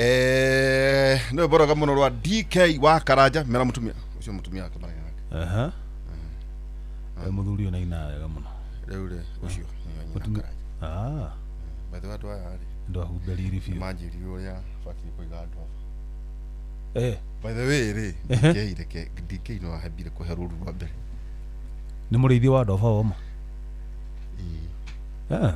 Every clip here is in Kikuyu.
Nĩ rwĩmbo rwega mũno rwa DK wa Karanja mera mũtumia ũcio, mũtumia wake maragia nake. Aha. Mũthuri ũyũ naina wega mũno. Rĩu rĩ, ũcio nĩwe nyina. Mũtumia- Karanja. Ah, By the way, andũ aya rĩ, ndwahumbĩriri biũ. manjĩrire ũrĩa batiĩ kũiga andũ aba. By the way rĩ, DK, reke DK no ahembire kũhe rũru rwa mbere. Nĩ mũrĩithi wa ndoba woma. Ĩĩ. Eh.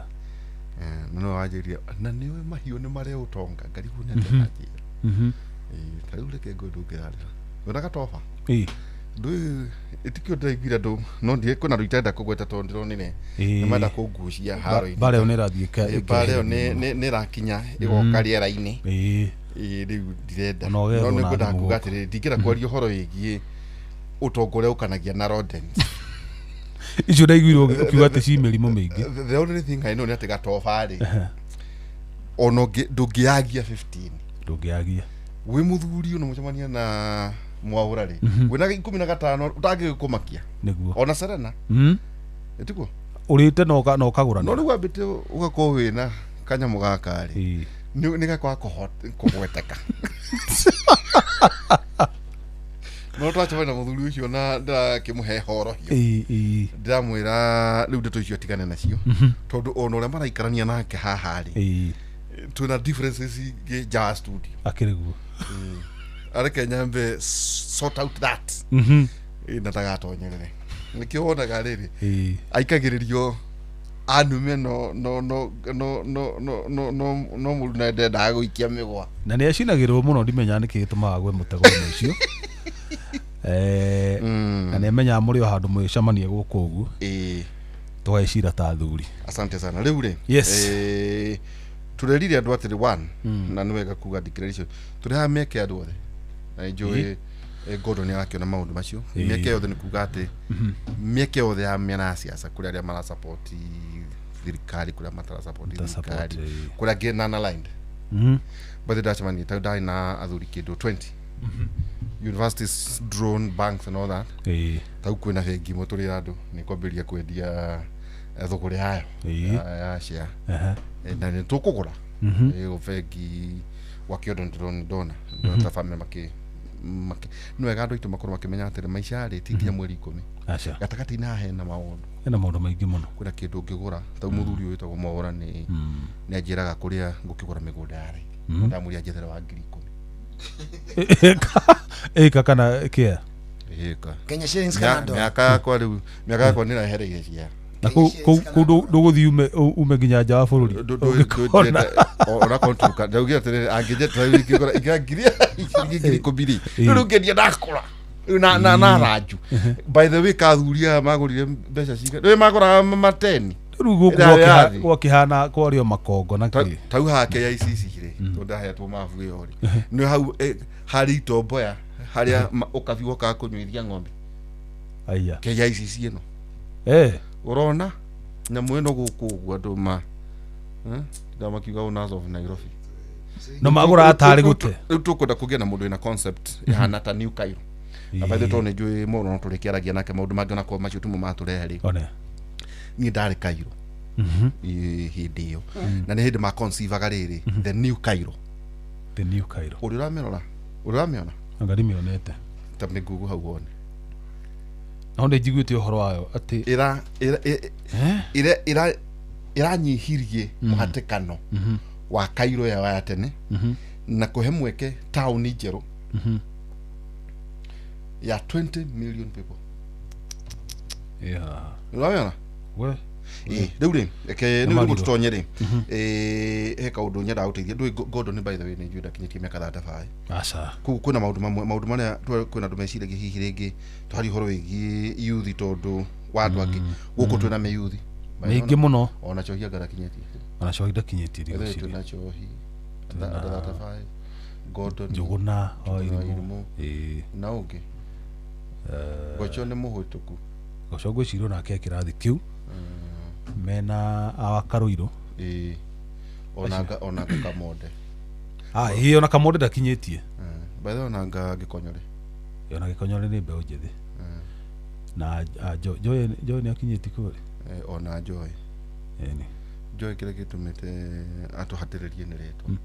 Na no wanjĩrire na nĩũĩ mahiũ nĩ marĩ ũtonga, ngarigwo nĩ atĩa anjĩra. Ĩĩ, ta rĩu reke ngũĩ ndũngĩrarĩra wĩna gatoba. Ndũĩ ĩtikĩo ndĩraiguire andũ no ndiĩ kwĩna andũ itenda kũgweta tondũ ndĩronire nĩ marenda kũngucia haro-inĩ. Mbara ĩyo nĩ ĩrathiĩ Mbara ĩyo nĩ ĩrakinya ĩgoka rĩera-inĩ. Ĩĩ. Ĩĩ, rĩu ndirenda. Ona ũgethwo No nĩ na ngwendaga thimũ kuga gũkũ. atĩrĩrĩ, ndingĩenda kwaria ũhoro wĩgiĩ ũtonga ũrĩa ũkanagia na rodents. Icio ndaiguire ũkiuga atĩ ci mĩrimũ mĩingĩ. The only thing I know nĩ atĩ gatoba rĩ, ona ndũngĩagia 15. Ndũngĩagia. Wĩ mũthuri ũna mũcemania na mwaũra rĩ, wĩna 15 ũtangĩgĩkũmakia. Nĩguo. Ona Serena. Ĩtiguo? Ũrĩte na ũkagũra. No rĩu wambĩte ũgakorwo wĩna kanyamũ gaka rĩ, Ĩĩ. nĩ gakwaga kũgweteka. No twacemania na mũthuri ũcio na ndĩrakĩmũhe horohio. Ĩĩ, ĩĩ. Ndĩramwĩra rĩu ndeto icio atigane nacio tondũ ona ũrĩa maraikarania nake haha rĩ, twĩna differences ingĩ nja wa studio. Akĩrĩ guo. Areke nyambe sort out that. Ĩ, na ndagatonyerere nĩkĩo wonaga rĩrĩ aikagĩrĩrio anume no no no no no no no no no mũru na ndendaga gũikia mĩgwa. Na nĩ acinagĩrwo mũno, ndimenyaga nĩkĩ gĩtũmaga gwe mũtego-inĩ ũcio. Na nĩ amenyaga mũrĩ o handũ mwĩcemanie gũkũ ũguo. Ĩĩ. Tũgagĩcira ta athuri. Asante sana. Rĩu rĩ, tũrerire andũ atĩrĩ one, na nĩ wega kuga declaration tũrehaga mĩeke andũ othe na nĩ njũĩ Gordon nĩ arakĩona maũndũ macio. Mĩeke yothe nĩ kuga atĩ mĩeke yothe ya mĩena ya siasa, kũrĩ arĩa marasapoti thirikari, kũrĩa matarasapoti Matasupport, thirikari, kũrĩa angĩ non-aligned. But ndacemania ta ndarĩ na athuri kĩndũ 20 universities, drone banks and all that. Tau kwĩna bengi imwe tũrĩ andũ nĩ kwambĩrĩria kwendia thũgũrĩ yayo ya share. Na nĩ tũkũgũra ĩyo bengi wa kĩondo. Ndĩrona ndona ta family makĩ makĩ nĩ wega andũ aitũ makorwo makĩmenya atĩrĩ maica rĩ ti nginya mweri 10. Aca. Gatagatĩ-inĩ haha hena maũndũ. Hena maũndũ maingĩ mũno. Kwĩna kĩndũ ũngĩgũra tau mũthuri ũyũ wĩtagwo Mwaũra nĩ anjĩraga kũrĩa ngũkĩgũra mĩgũnda ya raithi. Ndamũria njethere wa 10,000. Ĩka kana kĩa? Ĩka. Kenya shillings kana dollar? Mĩaka yakwa rĩu, mĩaka yakwa nĩ ĩrahereire cia. Na kũu ndũgũthiĩ ume nginya nja wa bũrũri ũngĩkona. Onakorwo ndaugire atĩrĩrĩ, angĩnjetera ingĩgũra ingĩra 10,000 rĩ, rĩu ngendia ndakũra rĩu na ranju. By the way, kathuri aya magũrire mbeca cigana? Rĩu magũraga mateni. Rĩu gũkũ Ĩrĩa yathi. gwakĩhana kwarĩ o makongo na kĩ. Tau haha KICC rĩ, tondũ ndahetwo mabu ĩyo rĩ, nĩ hau harĩ itomboya harĩa ũkabi wokaga kũnyuithia ng'ombe. Aya. KICC ĩno. Ũrona nyamũ ĩno gũkũ ũguo andũ ma ndamakiuga owners of Nairobi. No magũraga tarĩ gũte. Rĩu tũkwenda kũgĩa na mũndũ wĩna concept ĩhana ta New Cairo. Na by the way, tondũ nĩ njũĩ mũno, no tũrĩkĩaragia nake maũndũ mangĩ onakorwo macio timo matũrehe rĩ. One. Niĩ ndarĩ Cairo hĩndĩ ĩyo na nĩ hĩndĩ maconceivaga rĩrĩ, the New Cairo. The New Cairo. Ũrĩa ũramĩrora, ũrĩa ũramĩona. Anga ndimĩonete. Ta mĩngugu hau wone. No nĩ njiguĩte ũhoro wayo atĩ ĩra ĩra Eh? ĩra ĩranyihirie mũhatĩkano wa Cairo ya tene na kũhe mweke taũni njerũ ya 20 million people. Yeah. Ũramĩona? We. Ĩĩ, rĩu rĩ, reke rĩu Nĩmarigwo. nĩguo tũtonye rĩ, he kaũndũ nyendaga gũteithia. Ndũĩ Gordon, by the way, nĩ njũĩ ndakinyĩtie mĩaka 35. Aca. Koguo kwĩna maũndũ mamwe, maũndũ marĩa kwĩna andũ meciragia hihi rĩngĩ twaria ũhoro wĩgiĩ youth tondũ wa andũ angĩ gũkũ twĩna mĩyuthi Mĩingĩ mũno. Ona Chohi anga ndakinyĩtie. Ona Chohi ndakinyĩtie. By the way, Ndigwĩciria. twĩna Chohi under 35, Gordon. Njũgũna o Njũgũna Irimũ. Irimũ. Ĩĩ. Na ũngĩ Gocho nĩ mũhĩtũku. Goco ngwĩciria onake e kĩrathi kĩu mena awa Karũirũ. Ĩĩ, onanga Kamonde. Ah, ĩĩ, ona Kamonde ndakinyĩtie. By the way, onanga Gĩkonyore. Ĩĩ, ona Gĩkonyore nĩ mbeũ njĩthĩ. Na Joy, Joy nĩ akinyĩtie kũrĩ. Ona Joy. Ĩni. Joy kĩrĩa gĩtũmĩte atũhatĩrĩrie nĩ rĩtwa.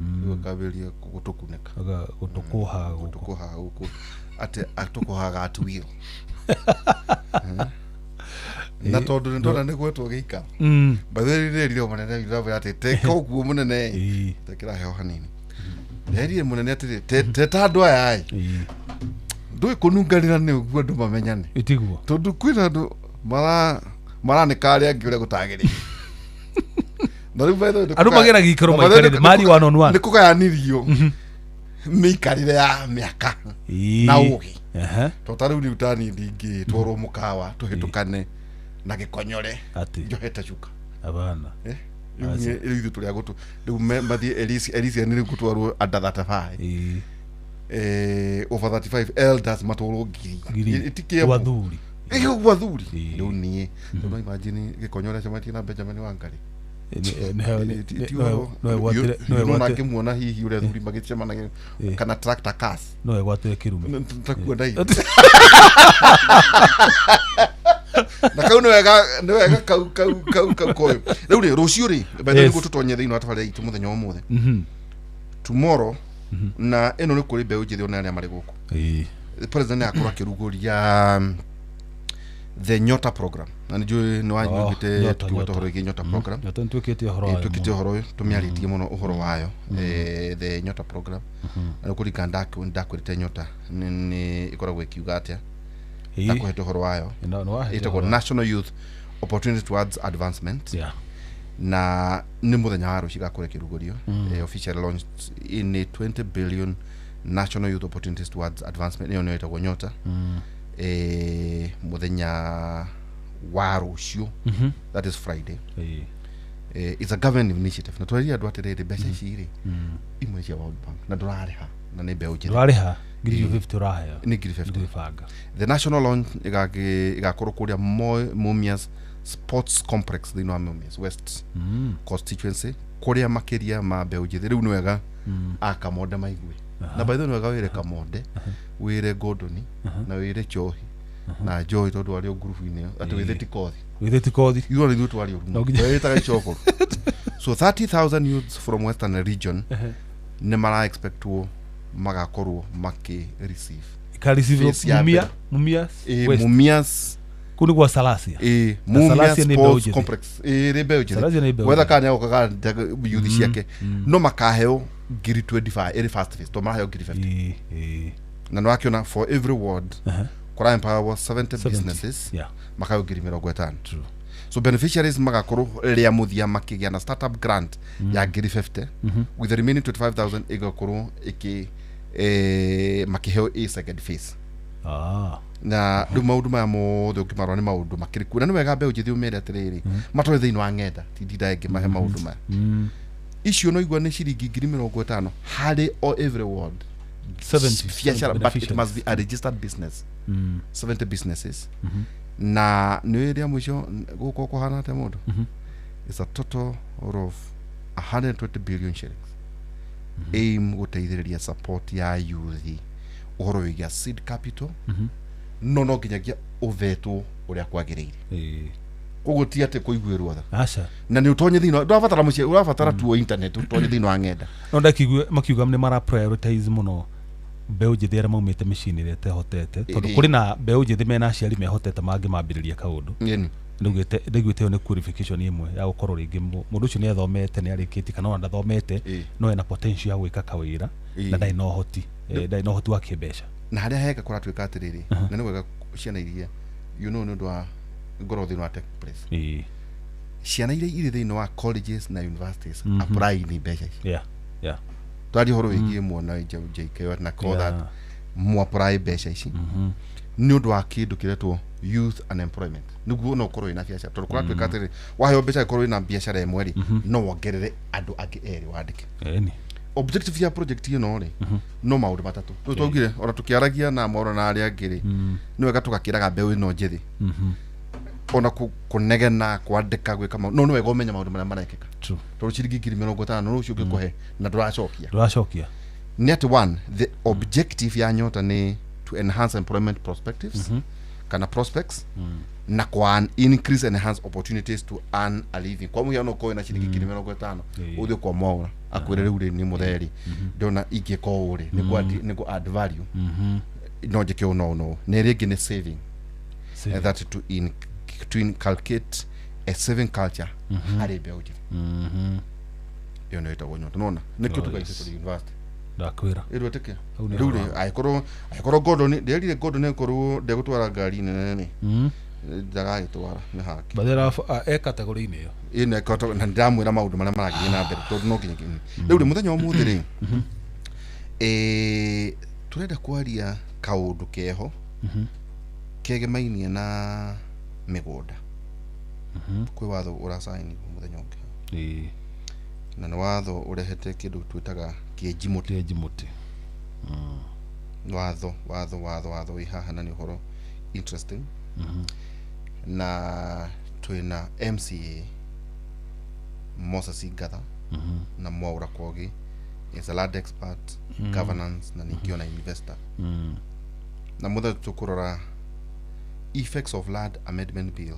Rĩu akambĩrĩria gũtũkunĩka. Gũtũkũha gũkũ. Gũtũkũha gũkũ atĩ atũkũhaga at will. Na tondũ nĩ ndona nĩ gwetwo gĩikaro. By the way rĩrĩ mũnene witũ atĩ teka ũguo mũnene. Tekĩra heho hanini. Nderire mũnene atĩrĩ teta andũ aya ĩ. Ndũĩ kũnunganĩra nĩ ũguo andũ mamenyane. Ĩtiguo. Tondũ kwĩna andũ maranĩka arĩa angĩ ũrĩa gũtagĩrĩire. Na rĩu by the way Andũ magĩra gĩikaro maikarĩre mari one on one. nĩ kũgayanirio mĩikarĩre ya mĩaka na ũgĩ. To ta rĩu rĩu tani ndingĩtwarwo mũkawa tũhĩtũkane na gĩkonyore njohete cuka. Abana. Rĩu ithuĩ tũrĩ a gũtũ rĩu mathiĩ Elysian rĩu gũtwarwo under 35. Over 35 elders matwarwo ngiri. Itikiambu. Gwa thuri. Gwa thuri. Rĩu niĩ tondũ no imagine gĩkonyore cemanĩtie na Benjamin Wangari. No ngĩmuona hihi ũrĩa thuri magĩcemanagia kana tractor cars. No egwatĩre kĩrumi. Takuona hihi. Na kau nĩ wega kau koyo. Rĩu rĩ rũciũ rĩ by the way nĩguo tũtonye thĩinĩ wa tabarĩra itũ mũthenya wa ũmũthĩ. Tomorrow na ĩno nĩ kũrĩ mbeũ njĩthĩ ona arĩa marĩ gũkũ. President nĩ akorwo akĩrugũria the Nyota program. Na nĩ njũĩ nĩ wanyuĩte tuĩte ũhoro wĩgiĩ Nyota program. Nyota nĩ tuĩkĩte ũhoro wayo. Tuĩkĩte ũhoro ũyũ tũmĩarĩtie mũno ũhoro wayo. The Nyota program. Na kũringana ndakwĩrĩte Nyota nĩ ĩkoragwo ĩkiuga atĩa. Ndakũhete ũhoro wayo. Ĩtagwo National Youth Opportunity Towards Advancement. Na nĩ mũthenya wa rũciũ ĩgakorwo ĩkĩrugũrio. Officially launched in a 20 billion National Youth Opportunities Towards Advancement. Ĩyo nĩyo ĩtagwo Nyota. Mũthenya wa rũciũ, that is Friday. It's a government initiative. Na twarĩria andũ atĩrĩrĩ mbeca ici rĩ imwe cia World Bank na ndũrarĩha na nĩ mbeũ njĩthĩ. Ndũrarĩha ngiri 50 ũraheo. Nĩ ngiri 50. The national launch ĩgakorwo kũrĩa Mumias Sports Complex thĩinĩ wa Mumias West constituency kũrĩa makĩria ma mbeũ njĩthĩ. Rĩu nĩ wega akamonde maigue. Na by the way nĩ wega wĩre Kamonde, wĩre Gordoni na wĩre Chohi na Joy tondũ arĩ o ngurubu-inĩ ĩyo atĩ wĩthĩ ti kothi. Wĩthĩ ti kothi. Ithuĩ ona ithuĩ twarĩ ũru mũno. Wĩtaga icokoro. So 30,000 youths from Western region nĩ mara expectwo magakorwo makĩ receive. Ika receive Mumias West. Mumias kũu nĩ gwa Salasia. Mumias Sports Complex. Nĩ mbeũ njĩthĩ. Wetha kana nĩagokaga youth ciake no makaheo ngiri 25 ĩrĩ first phase to maraheo ngiri 50. Na nĩ wakĩona for every ward kũra empower 70 businesses makaheo ngiri 50. So beneficiaries magakorwo rĩa mũthia makĩgĩa na startup grant ya ngiri 50 with the remaining 25,000 ĩgakorwo ĩkĩ makĩheo a second phase. Na rĩu maũndũ maya mothe ũngĩmarora nĩ maũndũ makĩrĩ kuo. Na nĩ wega mbeũ njĩthĩ ũmere atĩrĩrĩ matware thĩinĩ wa ng'enda tindinda ĩngĩ mahe maũndũ maya. Icio no igua nĩ ciringi ngiri 50 harĩ o every ward. 70 biashara, but it must be a registered business. 70 businesses. Na nĩ rĩa mũico gũkũ kũhana atĩa mũndũ? It's a total of 120 billion shillings. Aim gũteithĩrĩria support ya youth ũhoro wĩgiĩ seed capital. No nginyagia ũvetwo ũrĩa kwagĩrĩire. Koguo ti atĩ kũiguĩrwo tha. Aca. Na nĩ ũtonye thĩinĩ ndũrabatara mũciĩ ũrabatara tu internet ũtonye thĩinĩ wa ng'enda. No ndakiuga makiuga nĩ mara prioritize mũno mbeũ njĩthĩ arĩa maumĩte mĩciĩ-inĩ ĩrĩa ĩtehotete tondũ kũrĩ na mbeũ njĩthĩ mena aciari mehotete mangĩ mambĩrĩria kaũndũ. Ndaiguĩte ĩyo nĩ qualification ĩmwe ya gũkorwo rĩngĩ mũndũ ũcio nĩ athomete nĩ arĩkĩtie kana ona ndathomete no ena potential ya gwĩka kawĩra na ndarĩ na ũhoti ndarĩ na ũhoti wa kĩmbeca. Na harĩa hega kũratuĩka atĩrĩrĩ na nĩ wega ciana iria you know nĩ ũndũ wa ngorwo thĩinĩ wa tech place. Ciana iria irĩ thĩinĩ wa colleges na universities apply nĩ mbeca ici. Twaria ũhoro wĩgiĩ mwana JK na call that mu apply mbeca ici nĩ ũndũ wa kĩndũ kĩretwo youth unemployment. Nĩguo no ũkorwo wĩna biacara tondũ kũratuĩka atĩrĩrĩ waheo mbeca ĩkorwo wĩna biacara ĩmwe rĩ no wongerere andũ angĩ erĩ wandĩke. Objective ya project ĩno rĩ no maũndũ matatũ. Rĩu twaugire ona tũkĩaragia na moro na arĩa angĩ rĩ nĩ wega tũgakĩraga mbeũ ĩno njĩthĩ ona kũnegena kwandĩka gwĩka maũndũ no nĩ wega ũmenye maũndũ marĩa marekĩka. Tondũ ciringi ngiri 50 rũciũ ũngĩkũhe na ndũracokia. Nĩ atĩ one the objective ya Nyota nĩ to enhance employment prospectives kana prospects Na kwa increase and enhance opportunities to earn a living. Kwa muhiano, ukorwo na ciringi 50,000, uthie kwa Mwaura akwire riu ri ni mutheri, ndona ingĩka ũũ rĩ, nĩguo add value, no njĩke ũũ no no na ĩrĩa ĩngĩ nĩ saving. Saving. And that to inculcate a saving culture harĩ mbeũ njĩthĩ. Ĩyo nĩyo ĩtagwo Nyota. Nona nĩkĩo Oh, tugaite yes. tũrĩ university. Ndakwĩra. Ĩrũ ĩtĩkĩra. Hau nĩ Rĩu rĩ, ũhoro. angĩkorwo Gordon, ndĩrire Gordon ĩkorwo ndegũtwara ngari nene rĩ, ndagagĩtwara nĩ hake. Bathera e category-inĩ ĩyo. Ĩ na ndĩramwĩra maũndũ marĩa maragĩthiĩ na mbere, tondũ no nginya rĩu rĩ, mũthenya wa ũmũthĩ rĩ, tũrenda kwaria kaũndũ keho kegemainie na mĩgũnda. Kwĩ watho ũracainirwo mũthenya ũngĩ, na nĩ watho ũrehete kĩndũ twĩtaga kĩenji mũtĩ. Kĩenji mũtĩ. Watho wĩ haha na nĩ ũhoro interesting, na twĩna MCA Moses Ngatha na Mwaura Kogi is a land expert, governance na ningĩ ona investor. Na mũthenya tũkũrora effects of Land Amendment Bill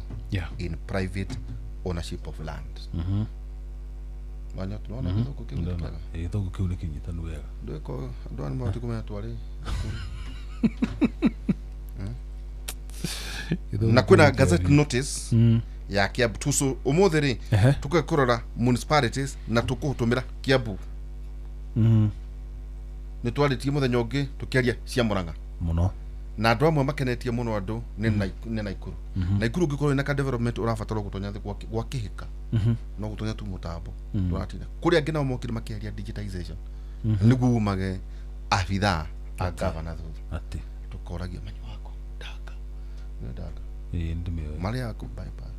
in private ownership of land. Wanya tunaona gĩthũngũ kĩu nĩ Ndona. kĩega. Ĩ, gĩthũngũ kĩu nĩ kĩnyitanu wega. Ndwĩko andũ aya nĩmabatiĩ kũmenya twarĩ Gĩthũngũ na kĩu kwĩna nĩ gazette kĩega. notice ya Kiambu tuso ũmũthĩ rĩ. Tũke kũrora municipalities na tũkũtũmĩra Kiambu. Nĩ twarĩtie mũthenya ũngĩ tũkĩaria cia Murang'a Mũno. Na andũ amwe makenetie mũno andũ nĩ nĩ Naikuru. Naikuru ũngĩkorwo wĩna ka development ũrabatara gũtonya thĩ gwa kĩhĩka, no gũtonya tu mũtambo tũratinda. Kũrĩ angĩ nao mokire makĩaria digitization nĩguo umage abithaa a gavana thutha. Atĩ. Tũkoragia manyu wako ndanga nĩ ndanga. Ĩ, ndĩmĩoĩ. Marĩa yaku bypass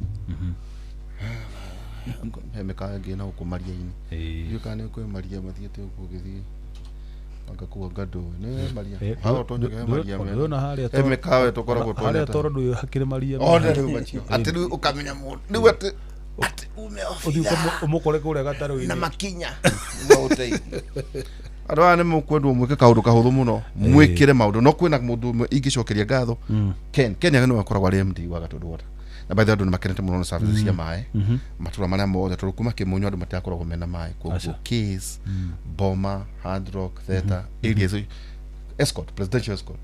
he mĩkawa ĩngĩ na gũkũ maria-inĩ. Ndiũĩ kana nĩ kwĩ maria mathiĩte ũguo ũgĩthiĩ anga kũu anga ndũĩ nĩ maria haha ũtonyaga he maria Ndũĩ ona harĩa he mĩkawa tũkoragwo harĩa tonyete toro ndũĩ hakĩrĩ maria. One rĩu macio atĩ rĩu ũkamenya mũndũ rĩu atĩ ume Ũthiĩ obitha ũmũkore kũrĩa na gatarũ-inĩ. Makinya no ũteithie andũ aya nĩ mũkwendwo mwĩke kaũndũ kahũthũ mũno, mwĩkĩre maũndũ. No kwĩna mũndũ ũmwe ingĩcokeria ngatho, Ken. Ken nĩwe akoragwo arĩ MD wa Gatundu Water, na by the way andũ nĩ makenete mũno nĩ services cia maĩ matũra marĩa mothe, tondũ kuma Kĩmunyo andũ matiakoragwo mena maĩ. Koguo Aca. Case, Boma, Hard Rock, Theta area icio, escort, presidential escort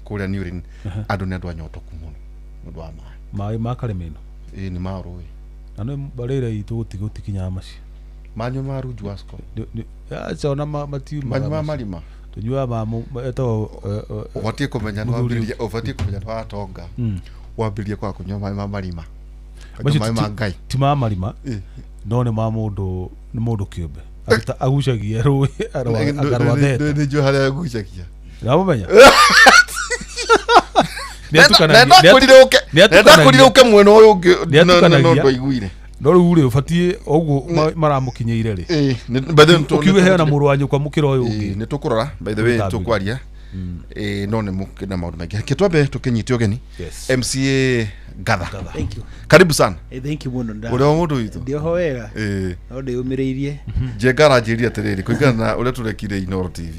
kũrĩa Newrin, andũ nĩ andũ anyotoku mũno nĩ ũndũ wa maĩ. Maĩ ma karĩma ĩno. Ĩ, nĩ ma rũĩ. Na nĩ barĩra itũ gũtikinyaga macio. Manyua ma runju wa sco? Aca, ona matiumaga Manyua ma macio. marima? Tũnyuaga ma etagwo Ũbatiĩ kũmenya mũthuri. nĩwambĩrĩria, ũbatiĩ kũmenya nĩ watonga wambĩrĩrie kwaga kũnyua maĩ ma marima. Macio Kanyua maĩ ma Ngai. Ti ma marima. No nĩ ma mũndũ, nĩ mũndũ kĩũmbe agucagia rũĩ akarwa theta. Nĩ njũĩ harĩa agucagia. Ndamũmenya. Ndakwĩrire ũke. Nĩatukanagia. Ndakwĩrire ũke mwena ũyũ ũngĩ Nĩatukanagia. no ndwaiguire. No rĩu rĩ, ũbatiĩ ũguo maramũkinyĩire rĩ, Ĩ, by the way, ũkiuge heana mũrũ wa nyũkwa mũkĩra ũyũ ũngĩ. Nĩ tũkũrora, by the way. Tũgũtambia. Tũkwaria. Ĩ, no nĩ mũkĩ na maũndũ maingĩ. Reke twambe tũkĩnyite ũgeni MCA Ngatha. Thank you. Karibu sana. Thank you mũno. Ũrĩa wa mũndũ witũ. Ndĩoho wega. No ndĩyũmĩrĩirie. Njenga aranjĩrire atĩrĩrĩ, kũringana na ũrĩa tũrekire Inoro TV,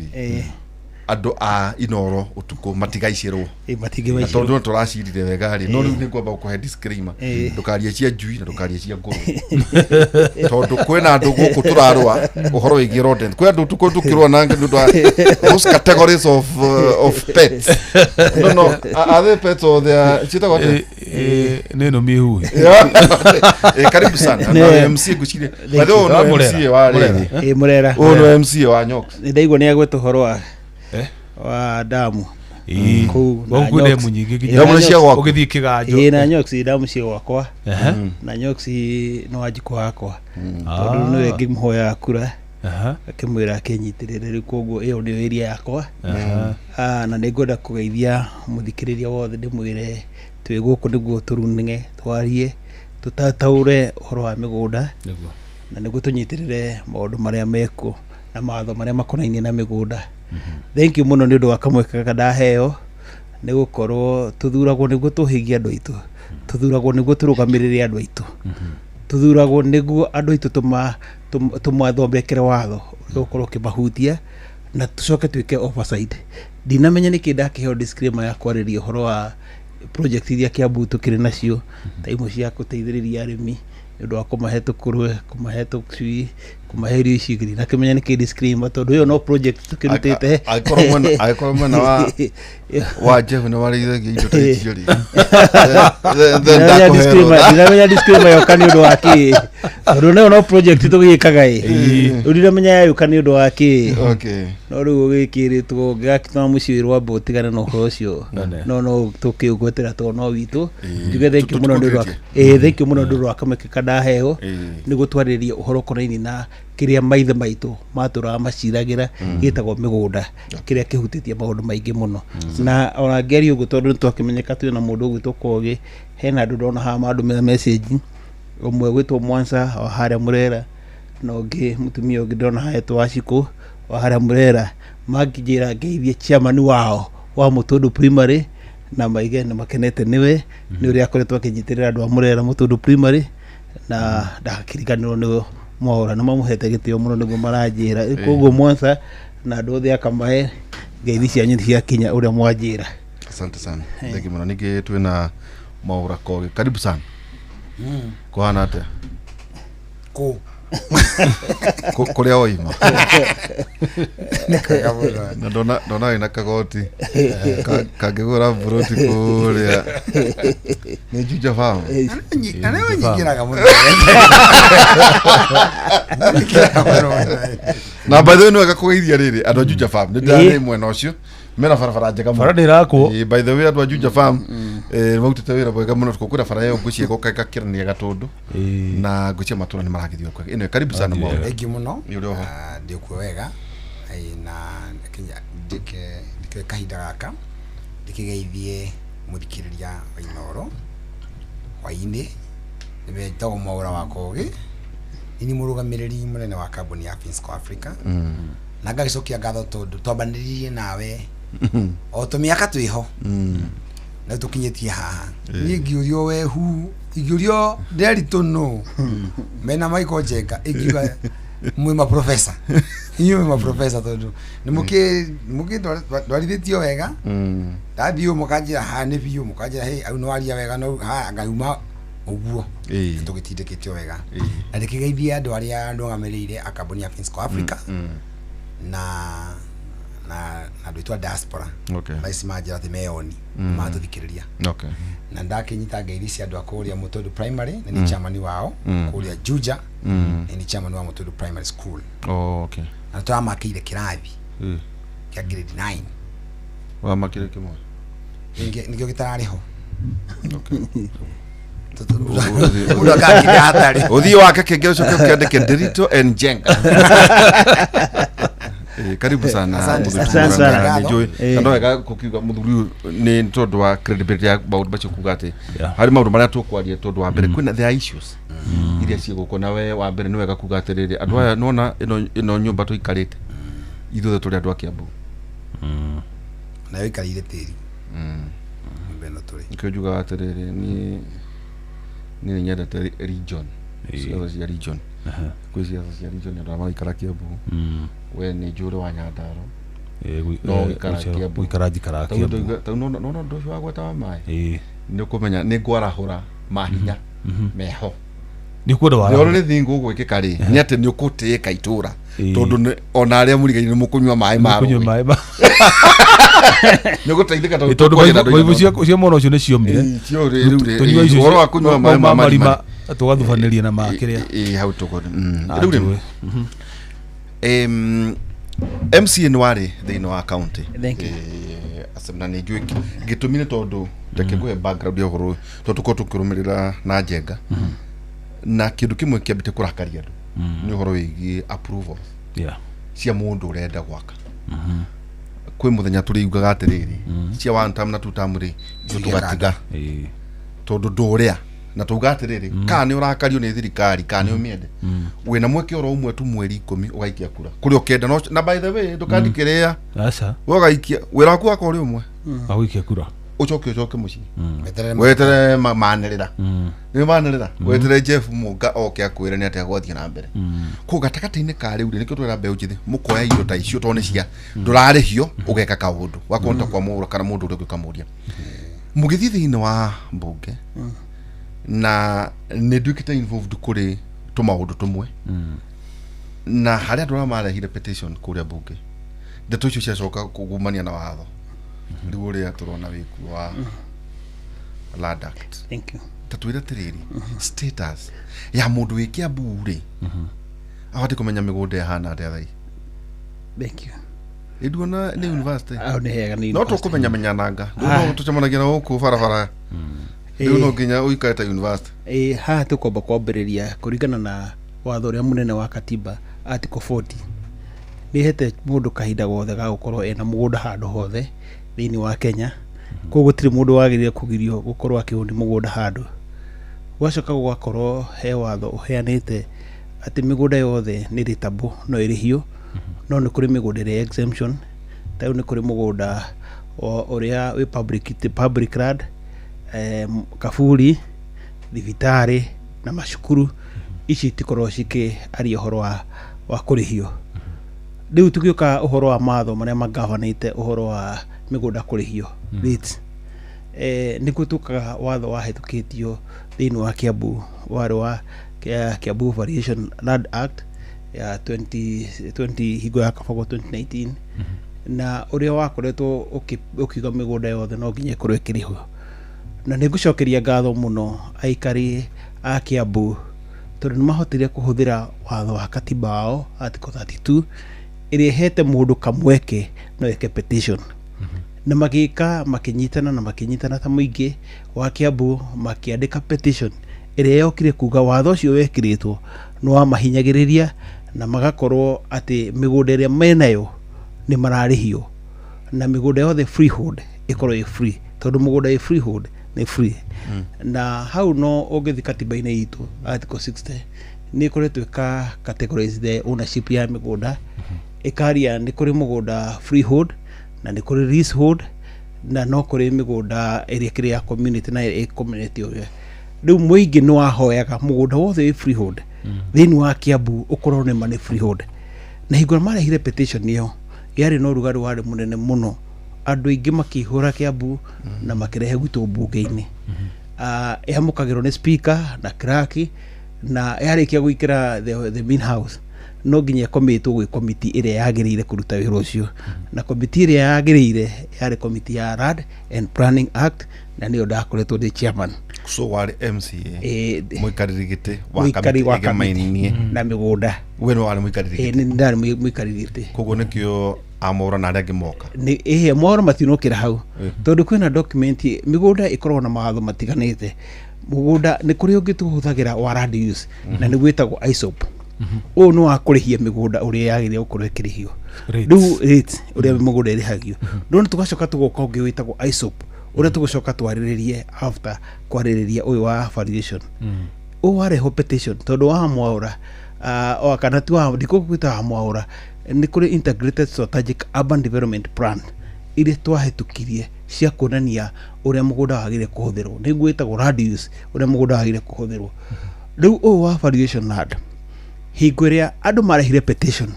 andũ a Inoro ũtukũ matigaicĩrwo. Na Matingĩmaicĩrwo. tondũ tũracirire wega rĩ, no rĩu nĩ ngwamba gũkũhe disclaimer: ndũkarie cia njui na ndũkarie cia ngũrwe, tondũ kwĩna andũ gũkũ tũrarũa ũhoro wĩgiĩ rodent. Kwĩ andũ tukũ tũkĩrũa na nĩ ũndũ wa those categories of pets. No, are they pets or they are ciĩtagwo atĩa? Nĩ ĩno mĩhuhi. Eh, karibu sana na MC ngwĩciria, by the way, ũyũ nĩ Mũrera. MCA wa rĩrĩ. Mũrera. Ũyũ nĩ MCA wa Nyox. Nĩ ndaigua nĩ agweta ũhoro wa Eh? wa damu kũu na Gwaku kwĩ Nyox. ndemu nyingĩ nginya Damu nĩ cia gwaku? ũgĩthiĩ kĩganjo. Ĩ, na Nyox damu cia gwakwa. Na Nyox nĩ wanjikũ wakwa, tondũ nĩwe ngĩmũhoyaga kura, akĩmwĩra akĩnyitĩrĩre. Rĩu koguo ĩyo nĩyo area yakwa. Na nĩ ngwenda kũgeithia mũthikĩrĩria wothe, ndĩmwĩre twĩ gũkũ nĩguo tũrunge, twarie, tũtataũre ũhoro wa mĩgũnda na nĩguo tũnyitĩrĩre maũndũ marĩa mekuo na mawatho marĩa makonainie na mĩgũnda. Thank you mũno nĩ ũndũ wa kamweke gaka ndaheo, nĩ gũkorwo tũthuragwo nĩguo tũhĩgie andũ aitũ, tũthuragwo nĩguo tũrũgamĩrĩre andũ aitũ, tũthuragwo nĩguo andũ aitũ tũmathondekere watho ũrĩa ũgũkorwo ũkĩmahutia na tũcoke twĩke oversight. Ndinamenya nĩkĩ ndakĩheo disclaimer ya kwarĩria ũhoro wa Project iria Kiambu tũkĩrĩ nacio ta imwe cia gũteithĩrĩria arĩmi nĩ ũndũ wa kũmahe tũkũrwe, kũmahe tũcui, kũmahe irio ici ingĩ, na kĩmenya nĩ kĩ disclaimer tondũ ĩyo no project tũkĩrutĩte. Angĩkorwo mwena wa Jeff nĩ warĩithagia indo ta icio rĩ, then Ndinamenya ndakũhe disclaimer, rũtha. Ndinamenya disclaimer yoka nĩ ũndũ wa kĩ, tondũ nayo no project tũgĩkaga ĩ, rĩu ndinamenya yayũka nĩ ũndũ wa kĩ. No rĩu ũgĩkĩrĩtwo ngĩgakĩtũma mũciĩ rwamba ũtigane na ũhoro ũcio. Nene. No tũkĩũgwetera tondũ no witũ. Njuge thank you Tũ- mũno nĩ ũndũ wa tũtũkĩtie. ĩĩ, thank you mũno nĩ ũndũ wa kamweke kandaheo nĩguo twarĩrĩrie ũhoro ũkonainie na kĩrĩa maithe maitũ matũraga maciragĩra, gĩtagwo mĩgũnda, kĩrĩa kĩhutĩtie maũndũ maingĩ mũno. Na ona ngĩaria ũguo, tondũ nĩ twakĩmenyeka twĩna mũndũ ũgwĩtwo Kogi, hena andũ ndona haha mandũmĩra message, ũmwe gwĩtwo Mwansa wa harĩa Mũrera, na ũngĩ mũtumia ũngĩ ndona haha etwo Wacikũ wa harĩa Mũrera, mangĩnjĩra ngeithie chairman wao wa Mũtũndũ Primary, na maige nĩ makenete nĩwe nĩ ũrĩa akoretwo akĩnyitĩrĩra andũ a Mũrera Mũtũndũ Primary, na ndakiriganĩrwo nĩ Mwaũra, nĩ mamũhete gĩtĩo mũno nĩguo maranjĩra. Koguo Mwansa na andũ othe akamae, ngeithi cianyu nĩ ciakinya ũrĩa mwanjĩra. Asante sana, thank you mũno. Ningĩ twĩna Mwaũra Kogi, karibu sana. Kũhana atĩa? Kũ? Kũrĩa oima. Nĩ kwega mũno. Na ndona wĩna kagoti kangĩgũra mburoti kũrĩa nĩ Juja Farm. Na nĩwe nyingĩraga mũno. Nyingĩraga mũno. Na by the way, nĩ wega kũgeithia rĩrĩ andũ a Juja Farm, nĩ ndĩrarĩ mwena ũcio, mena barabara njega mũno. Bara nĩ ĩrakwo. Ĩĩ, by the way, andũ a Juja Farm mautĩte wĩra mwega mũno kwĩna bara ĩyo ngwĩciria ĩgoka ĩgakĩrania Gatũndũ na ngwĩciria matũra nĩ maragĩthiĩ kwega. Ĩno, karibu sana, Mwaũra. Thank you mũno. Nĩ ũrĩ oho. Ah, ndĩ kuo wega. Ĩ, na kinya ndĩke kahinda gaka ndĩkĩgeithie mũthikĩrĩria wa Inooro hwainĩ. Nĩwe Mwaũra wa Kogi, nĩ mũrũgamĩrĩri mũnene wa kambuni ya Finsco Africa, na ngagĩcokia ngatho tondũ twambanĩrĩrie nawe o tũmĩaka twĩho na tũkinyĩtie haha. Niĩ ngĩũrio wehu, ingĩũrio Nderitu nũ mena Michael Njenga, ingiuga mwĩ maprofesa, inyuĩ mwĩ maprofesa, tondũ nĩ mũkĩ ndwarithĩtio wega. Ndathiĩ ũũ mũkanjĩra haha nĩ biũ, mũkanjĩra hey, au nĩ waria wega, no haha ngauma ũguo. Tũgĩtindĩkĩtio wega. Na ndĩkĩgeithie andũ arĩa ndũgamĩrĩire a kambuni ya Finsco Africa na andũ aitũ a diaspora. Thaa ici manjĩra atĩ meyoni matũthikĩrĩria. Na ndakĩnyita ngeithi cia andũ a kũrĩa Mũtũndũ Primary, na nĩ chairman wao kũrĩa Juja, na nĩ chairman wa Mũtũndũ Primary School. Na tũramakĩire kĩrathi kĩa grade 9. Wamakire kĩmwe? Nĩkĩo gĩtararĩ ho. Mũndũ akakire hatarĩ. Ũthiĩ wake kĩngĩ ũcoke ũkĩandĩke Nderitu and Njenga. Karibu sana. Asante mũthuri. sana. Mũrang'a, Asante. nĩ njũĩ. Na no wega kũkiuga mũthuri ũyũ nĩ tondũ wa credibility ya maũndũ macio, kuga atĩ harĩ maũndũ marĩa tũkwaria, tondũ wa mbere kwĩna there are issues iria ciĩgũkũ na we wa mbere nĩ wega kuga atĩrĩrĩ, andũ aya nona ĩno nyũmba tũikarĩte ithuothe tũrĩ andũ a Kiambu. Nayo ikarĩire tĩri nyũmba ĩno tũrĩ. Nĩkĩo njugaga atĩrĩrĩ, niĩ nĩ nyendete region, ciaca cia region. Kwĩ ciaca cia region, andũ arĩa maraikara Kiambu, we nĩ njũrĩ wa Nyandarua. No gũikara Kiambu. Gũikara njikaraga Tau Kiambu. Tau nona ũndũ ũcio wa gweta wa maĩ, nĩ ũkũmenya nĩ ngwarahũra mahinya meho. Nĩ ũkwenda The wara only thing gũgwĩkĩka rĩ nĩ atĩ nĩ ũkũtĩĩka itũra, tondũ ona arĩa mũrigainie nĩ mũkũnyua maĩ ma kũnyua rũĩ. maĩ ma Nĩ ũgũteithĩka tondũ Ĩ, tondũ tũkwaria na andũ baibũ aigana cia mwena ũcio nĩ ciomire. Ĩ, cio rĩ- rĩu rĩ- Tũnyua ĩ, icio ũhoro wa kũnyua maĩ ma marima tũgathubanĩria na makĩrĩa. Ĩ, hau tũkũ rĩu rĩ Njũĩ. MCA nĩ warĩ thĩinĩ wa county. Thank you. Na nĩ njũĩ gĩtũmi nĩ tondũ reke ngũhe background ya ũhoro ũyũ, tondũ tũkorwo tũkĩrũmĩrĩra na Njenga, na kĩndũ kĩmwe kĩambĩte kũrakaria andũ nĩ ũhoro wĩgiĩ approvals cia mũndũ ũrenda gwaka. Kwĩ mũthenya tũrĩugaga atĩrĩrĩ, cia one term na two term rĩ, icio Tige. tũgatiga, tondũ ndũrĩa na tuga atĩrĩrĩ, kana nĩ ũrakario nĩ thirikari kana nĩ ũmĩende, wĩna mweke oro ũmwe tu, mweri 10 ũgaikia kura kũrĩa ũkenda. Na by the way, ndũkandikĩrĩa. Aca. We ũgaikia wĩra waku wakorwo ũrĩ ũmwe. Agũikia kura. Ũcoke mũciĩ. Weterere. Weterere manĩrĩra nĩ manĩrĩra, weterere Jeff Mũnga oke akwĩre nĩ atĩa gwathiĩ na mbere kũ gatagatĩ-inĩ ka rĩu rĩ. Nĩkĩo twĩra mbeũ njĩthĩ mũkoya indo ta icio, tondũ nĩ cia ndũrarĩhio, ũgeka kaũndũ wakorwo ta kwa mũndũ kana mũndũ ũrĩa ũngĩ ũkamũria. Mũgĩthiĩ thĩinĩ wa mbunge na nĩ nduĩkĩte involved kũrĩ tũmaũndũ tũmwe. Na harĩ andũ arĩa marehire petition kũrĩa mbunge, ndeto icio ciacoka kugumania na watho rĩu ũrĩa tũrona wĩkuo wa Land Act. Thank you. Ta twĩre atĩrĩrĩ, status ya mũndũ wĩ Kiambu rĩ, abatiĩ kũmenya mĩgũnda ĩhana atĩa thaa Thank you. Nduona nĩ university. Au nĩ hega nĩ no university. tũkũmenyamenyananga no tũcemanagia na gũkũ barabara. Rĩu no nginya ũikare ta university. Ĩ haha tũkwamba kwambĩrĩria kũringana na watho ũrĩa mũnene wa katiba, article 40 nĩ hete mũndũ kahinda gothe ga gũkorwo ena mũgũnda handũ hothe thĩinĩ wa Kenya. Koguo gũtirĩ mũndũ wagĩrĩire kũgirio gũkorwo akĩũni mũgũnda handũ. Gwacoka gũgakorwo he watho ũheanĩte atĩ mĩgũnda yothe nĩ rateable, no ĩrĩhio, no nĩ kũrĩ mĩgũnda ĩrĩa exemption. Ta rĩu nĩ kũrĩ mũgũnda ũrĩa wĩ public land, kaburi, thibitarĩ na macukuru. Ici itikoragwo cikĩaria ũhoro wa kũrĩhio. Rĩu tũgĩũka ũhoro wa mawatho marĩa magavanĩte ũhoro wa mĩgũnda kũrĩhio rates, nĩkuo tũkaga watho wahĩtũkĩtio thĩinĩ wa Kiambu, warĩ wa Kiambu Variation Land Act ya 2020, hingo ya Kabogo 2019, na ũrĩa wakoretwo ũkiuga mĩgũnda yothe no nginya ĩkorwo ĩkĩrĩhwo. Na nĩ ngũcokeria ngatho mũno aikari a Kiambu tondũ nĩ mahotire kũhũthĩra watho wa katiba wao article 32 ĩrĩa ĩhete mũndũ kamweke no eke petition, na magĩka makĩnyitana na makĩnyitana ta mũingĩ wa Kiambu makĩandĩka petition ĩrĩa yokire kuga watho ũcio wekĩrĩtwo nĩ wamahinyagĩrĩria na magakorwo atĩ mĩgũnda ĩrĩa menayo nĩ mararĩhio, na mĩgũnda yothe freehold ĩkorwo ĩ free, tondũ mũgũnda ĩ freehold nĩ free. Na hau no ũngĩthiĩ katiba-inĩ itũ article 60 nĩ ĩkoretwo ĩka categorize the ownership ya mĩgũnda, ĩkaria nĩ kũrĩ mũgũnda freehold na nĩ kũrĩ leasehold na no kũrĩ mĩgũnda ĩrĩa ĩkĩrĩ ya community na ĩ community ũrĩa. Rĩu mũingĩ nĩ wahoyaga mũgũnda wothe wĩ freehold thĩinĩ wa Kiambu ũkorwo nĩ ma nĩ freehold. Na hingo ĩrĩa marehire petition ĩyo yarĩ na ũrugarĩ warĩ mũnene mũno, andũ aingĩ makĩihũra Kiambu na makĩrehe gwitũ mbunge-inĩ. Ĩamũkagĩrwo nĩ speaker na clerk, na yarĩkia gũikĩra the main house no nginya ĩkomitwo gwĩ komiti ĩrĩa yagĩrĩire kũruta wĩra ũcio, na komiti ĩrĩa yagĩrĩire yarĩ komiti ya Land and Planning Act, na nĩyo ndakoretwo ndĩ chairman. So warĩ MCA, mũikarĩri gĩtĩ wa mũikari wa kamĩtĩ ĩgemainie na mĩgũnda. We nĩ warĩ mũikarĩri gĩtĩ? Nĩ ndarĩ mũikarĩri gĩtĩ. Koguo nĩkĩo Amora na arĩa angĩ moka. Nĩ ĩhĩ mohoro matinokĩra hau tondũ kwĩna document. Mĩgũnda ĩkoragwo na mawatho matiganĩte. Mũgũnda nĩ kũrĩ ũngĩ tũhũthagĩra wa land use na nĩguo wĩtagwo ISOP. Ũyũ nĩ wa kũrĩhia mĩgũnda ũrĩa yagĩrĩire gũkorwo ĩkĩrĩhio. Rates. Rĩu rates ũrĩa mĩgũnda ĩrĩhagio. No nĩ tũgacoka tũgoka ũngĩ wĩtagwo ISOP ũrĩa tũgũcoka twarĩrĩrie after kwarĩrĩria ũyũ wa valuation. Ũyũ warehwo petition tondũ wa Mwaũra, kana ti wa ndikũgwĩta wa Mwaũra, nĩ kũrĩ integrated strategic urban development plan iria twahĩtũkirie cia kuonania ũrĩa mũgũnda wagĩrĩire kũhũthĩrwo, nĩguo wĩtagwo land use, ũrĩa mũgũnda wagĩrĩire kũhũthĩrwo. Rĩu ũyũ wa valuation land, hingo ĩrĩa andũ marehire petition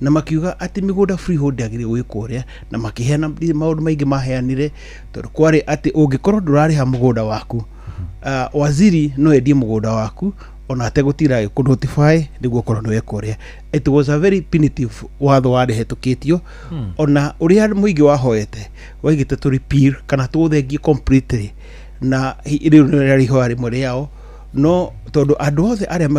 na makiuga atĩ mĩgũnda freehold ndĩagĩrĩire gwĩkwo ũrĩa, na makĩheana maũndũ maingĩ maheanire, tondũ kwarĩ atĩ ũngĩkorwo ndũrarĩha mũgũnda waku, waziri no endie mũgũnda waku ona ategũtinda agĩkũ notify nĩguo ũkorwo nĩ weka ũrĩa. It was a very punitive watho warĩhetũkĩtio, ona ũrĩa mũingĩ wahoete waigĩte tũ repeal kana tũũthengie completely, na rĩu nĩ rĩarĩ ihoya rĩmwe rĩao. No tondũ andũ othe arĩa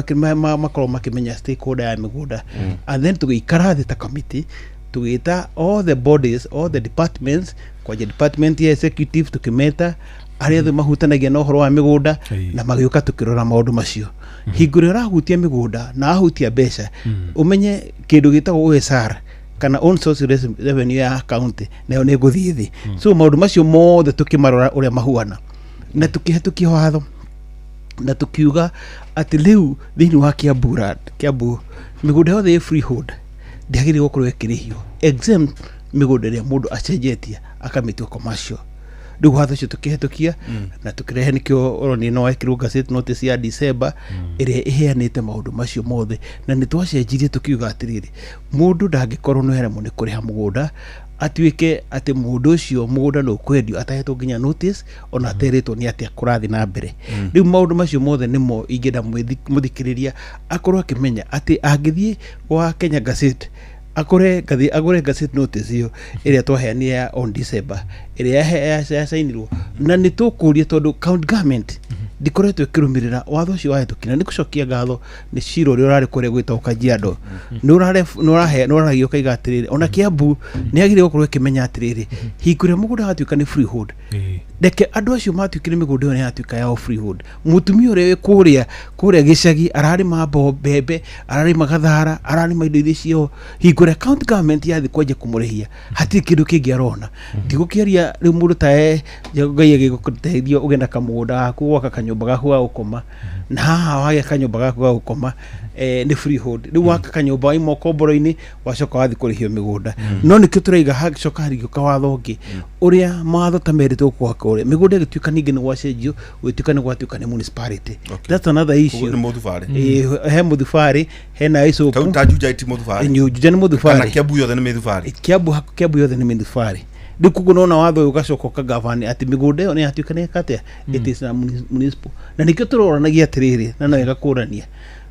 makoragwo makĩmenya stakeholder ya mĩgũnda, and then tũgĩikara thĩ ta committee, tũgĩta all the bodies, all the departments, kwanja department ya executive, tũkĩmeta arĩa othe mahutanagia na ũhoro wa mĩgũnda, na magĩũka tũkĩrora maũndũ macio. Hingo ĩrĩa ũrahutia mĩgũnda na ahutia mbeca, ũmenye kĩndũ gĩtagwo OSR kana own source revenue ya county nayo nĩ ĩgũthiĩ thĩ. So maũndũ macio mothe tũkĩmarora ũrĩa mahuana na tũkĩhetũkia watho na tũkiuga atĩ rĩu thĩinĩ wa Kiambu land, Kiambu mĩgũnda yothe ĩ freehold ndĩagĩrĩire gũkorwo ĩkĩrĩhio exempt mĩgũnda ĩrĩa mũndũ acenjetie akamĩtua commercial. Rĩu watho ũcio tũkĩhetũkia na tũkĩrehe, nĩkĩo ũronire no wekĩrwo gazette notice ya December ĩrĩa ĩheanĩte maũndũ macio mothe. Na nĩ twacenjirie tũkiuga atĩrĩrĩ, mũndũ ndangĩkorwo nĩ aremwo nĩ kũrĩha mũgũnda. Atuĩke atĩ mũndũ ũcio mũgũnda nĩ ũkwendio atahetwo nginya notice, ona aterĩtwo nĩ atĩa kũrathiĩ na mbere. Rĩu maũndũ macio mothe nĩmo ingĩenda mũthikĩrĩria akorwo akĩmenya atĩ angĩthiĩ gwa Kenya Gazette, akore ngathi agũre gazette notice ĩyo ĩrĩa twaheanire ya on December, ĩrĩa yacainirwo, na nĩ tũkũria tondũ county government ndikoretwo ĩkĩrũmĩrĩra watho ũcio wahĩtũkire. Na nĩ gũcokia ngatho nĩ cira ũrĩa ũrarĩ kũrĩa gwĩtagwo Kajiado, nĩ ũraragia ũkaiga atĩrĩrĩ, ona Kiambu nĩ yagĩrĩire gũkorwo ĩkĩmenya atĩrĩrĩ, hingo ĩrĩa mũgũnda watuĩka nĩ freehold, reke andũ acio matuĩkire mĩgũnda ĩyo nĩ yatuĩka yao freehold. Mũtumia ũrĩa wĩ kũrĩa gĩcagi ararĩma mbembe, ararĩma gathara, ararĩma indo iria ciao, hingo ĩrĩa county government yathiĩ kwanjia kũmũrĩhia, hatirĩ kĩndũ kĩngĩ arona. Ndigũkĩaria rĩu mũndũ ta e Ngai agĩgũteithia ũgĩe na kamũgũnda gaku, gwaka kanyũmba gaku ga gũkoma, na haha wagĩa kanyũmba gaku ga gũkoma, nĩ freehold. Rĩu waka kanyũmba waima ũkomboro-inĩ, wacoka wathiĩ kũrĩhio mĩgũnda. No nĩkĩo tũraiga hagĩcoka harigĩũka watho ũngĩ ũrĩa mawatho ta merĩtwo gwaka ũrĩa mĩgũnda ĩgĩtuĩka ningĩ nĩ gwacenjio, gũgĩtuĩka nĩ gwatuĩka nĩ municipality. That's another issue. Nĩ mũthubarĩ. He mũthubarĩ, hena icũku. Tau ta Juja ti mũthubarĩ? Juja nĩ mũthubarĩ. Kana Kiambu yothe nĩ mĩthubarĩ? Kiambu yothe nĩ mĩthubarĩ. Rĩu koguo nona watho ũyũ ũgacoka ũkagavani atĩ mĩgũnda ĩyo nĩ yatuĩka nĩ ĩka atĩa, it is a municipal. Na nĩkĩo tũroranagia atĩrĩrĩ, na no wega kũrania,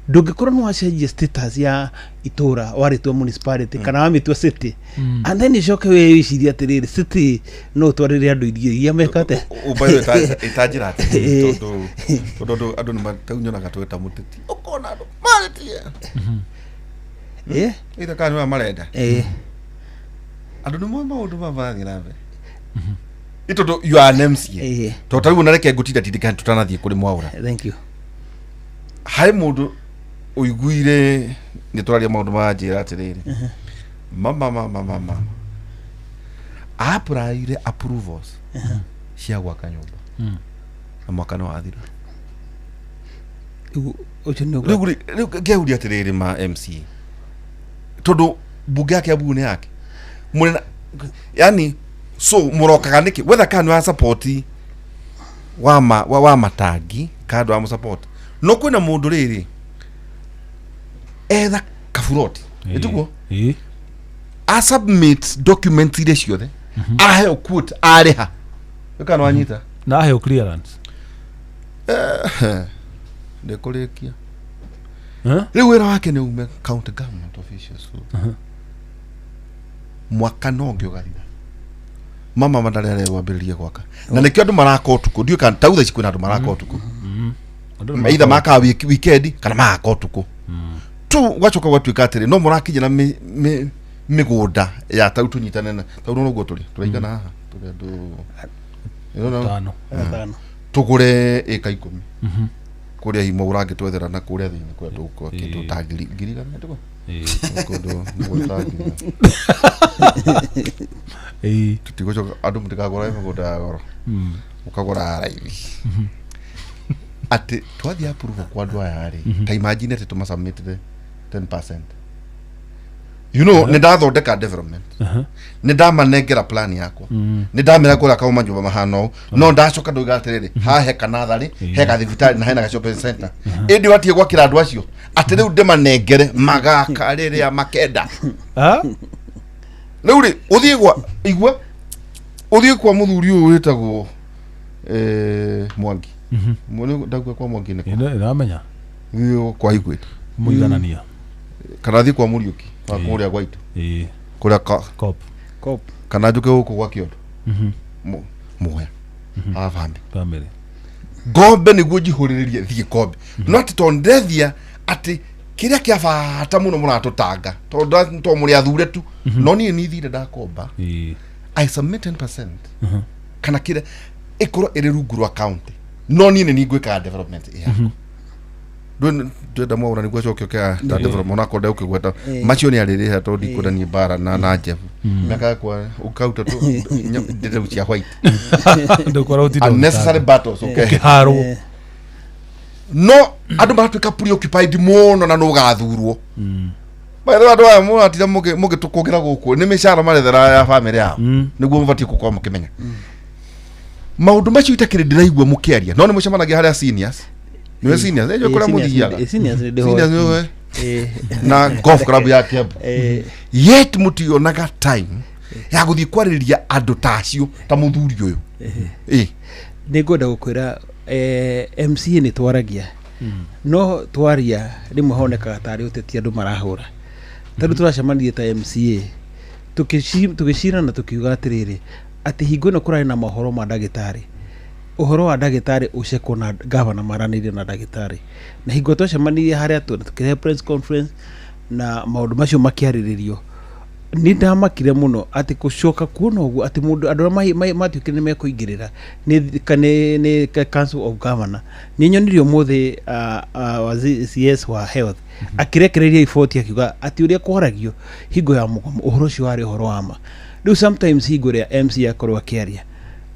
ndũngĩkorwo nĩ wacenjia status ya itũra warĩtua municipality kana wamĩtua city, and then icoke we wĩcirie atĩrĩrĩ, city no ũtwarĩre andũ irio iria meka atĩa. Ũmbayo ĩtanjĩra atĩrĩrĩ, tondũ andũ nĩ tau nyonaga tweta mũteti, ũkona andũ marĩtie ithe kana nĩwe marenda. Andũ nĩ moĩ maũndũ maya marathiĩ na mbere. Ĩ tondũ you are an MCA. Tondũ ta rĩu ona reke ngũtinda tindĩka tũtanathiĩ kũrĩ Mwaũra. Thank you. Harĩ mũndũ ũiguire nĩ tũraria maũndũ maranjĩra atĩrĩrĩ, mama mama mama applyire approvals cia gwaka nyũmba na mwaka nĩ wathira. Rĩu ũcio nĩ Rĩu rĩ, rĩu ngeuria atĩrĩrĩ, ma MCA, tondũ mbunge ya Kiambu nĩ yake mũrĩ, yani so mũrokaga nĩkĩ wetha kana nĩ wa support wa ma, wa matangi kana ndũ wa support, no kwĩna mũndũ rĩrĩ etha kaburoti nĩtiguo a submit documents iria ciothe, aheo quote, arĩha kana wanyita na aheo clearance. Ndĩkũrĩkia. Rĩu wĩra wake nĩ ume county government officials mwaka no ũngĩ ũgathira, mama mandarĩ arerwo ambĩrĩrie gwaka, na nĩkĩo andũ maraka ũtukũ. Ndiũĩ kana tau thaa ici kwĩna andũ maraka ũtukũ. Either makaga weekend kana magaka ũtukũ tu. Gwacoka gwatuĩka atĩrĩ, no mũrakinya na mĩgũnda ya tau tũnyitane na tau no ũguo tũrĩ tũraigana haha, tũrĩ andũ. Tano. Atano. Tũgũre ĩka 10 kũrĩa hihi mũgũra angĩtwethera na kũrĩa thĩinĩ kũrĩa tũgũkorwo kĩndũ ta 1,000 ndĩgo kũndũ mũgũra ta 1,000. Tũtigũcoka andũ mũtikagũra mĩgũnda ya goro, mũkagũra raithi atĩ twathiĩ approve kwa andũ aya rĩ, ta imagine atĩ tũmasubmitire 10%, nĩ ndathondeka development, nĩ ndamanengera plan yakwa, nĩ ndamera kũrĩa kauma nyũmba mahana ũũ, no ndacoka ndoiga atĩrĩrĩ, haha he kanatharĩ, he gathibitarĩ na hena ga shopping center, ĩndĩ watige gwakĩra andũ acio atĩ rĩu ndĩmanengere magaka rĩrĩa makenda. Rĩu rĩ, ũthiĩ gwa igua, ũthiĩ kwa mũthuri ũyũ wĩtagwo Mwangi. Ndauga kwa Mwangi nĩ kũ? Ndamenya. Thiĩ kwa Equity. Mũiganania. Kana thiĩ kwa Mũriũki wa kũrĩa gwa itu, kũrĩa Cop. Cop. Kana njũke gũkũ gwa Kĩondo, Muya a family. Family. Ngombe nĩguo njihũrĩrĩrie thiĩ kombe, no atĩ tondũ ndethia atĩ kĩrĩa kĩa bata mũno mũratũtanga tondũ to mũrĩ athure tu, no niĩ nĩ thire ndakomba. I submit 10% kana kĩrĩa ĩkorwo ĩrĩ rungu rwa county, no niĩ nĩ niĩ ngwĩkaga development ĩ yakwa. Ndwenda Mwaũra nĩguo acoke ũke ta development, onakorwo ndegũkĩgweta macio nĩ arĩrĩha tondũ ndikwenda niĩ mbara na Jeff mĩaka yakwa ũkauta tu ndĩrĩ cia white. Ndũkorwo ũtinda unnecessary battles, okay. Ũkĩharwo. No andũ maratuĩka preoccupied mũno na nũgathurwo. By the way, andũ aya mũratira mũgĩtũkũngĩra gũkũ nĩ mĩcara marethera ya family yao, nĩguo mũbatiĩ gũkorwo mũkĩmenya maũndũ macio itakĩrĩ ndĩraigua mũkĩaria, no nĩ mũcemanagia harĩa seniors, nĩwe seniors ĩyo kũrĩa mũthiaga. Seniors nĩ seniors nĩwe na golf club ya Kiambu, yet mũtionaga time. Ya gũthiĩ kwarĩrĩria andũ ta acio ta mũthuri ũyũ. Nĩ ngwenda gũkwĩra MCA nĩ twaragia no twaria rĩmwe honekaga tarĩ ũteti andũ marahũra. Tondũ tũracemanirie ta MCA tũgĩcirana tũkiuga atĩrĩrĩ atĩ hingo ĩno kũrarĩ na mohoro ma ndagĩtarĩ, ũhoro wa ndagĩtarĩ ũcekwo na gavana maranĩirie na ndagĩtarĩ, na hingo twacemanirie harĩa tũkĩrehe press conference na maũndũ macio makĩarĩrĩrio, nĩ ndamakire mũno atĩ gũcoka kuona ũguo atĩ mũndũ andũ arĩa matuĩkire nĩ mekũingĩrĩra nĩ Council of Governor. Nĩ nyonire ũmũthĩ wa CS wa health akĩrekereria iboti akiuga atĩ ũrĩa kwaragio hingo ya mũgomo ũhoro ũcio warĩ ũhoro wa ma. Rĩu sometimes hingo ĩrĩa MC akorwo akĩaria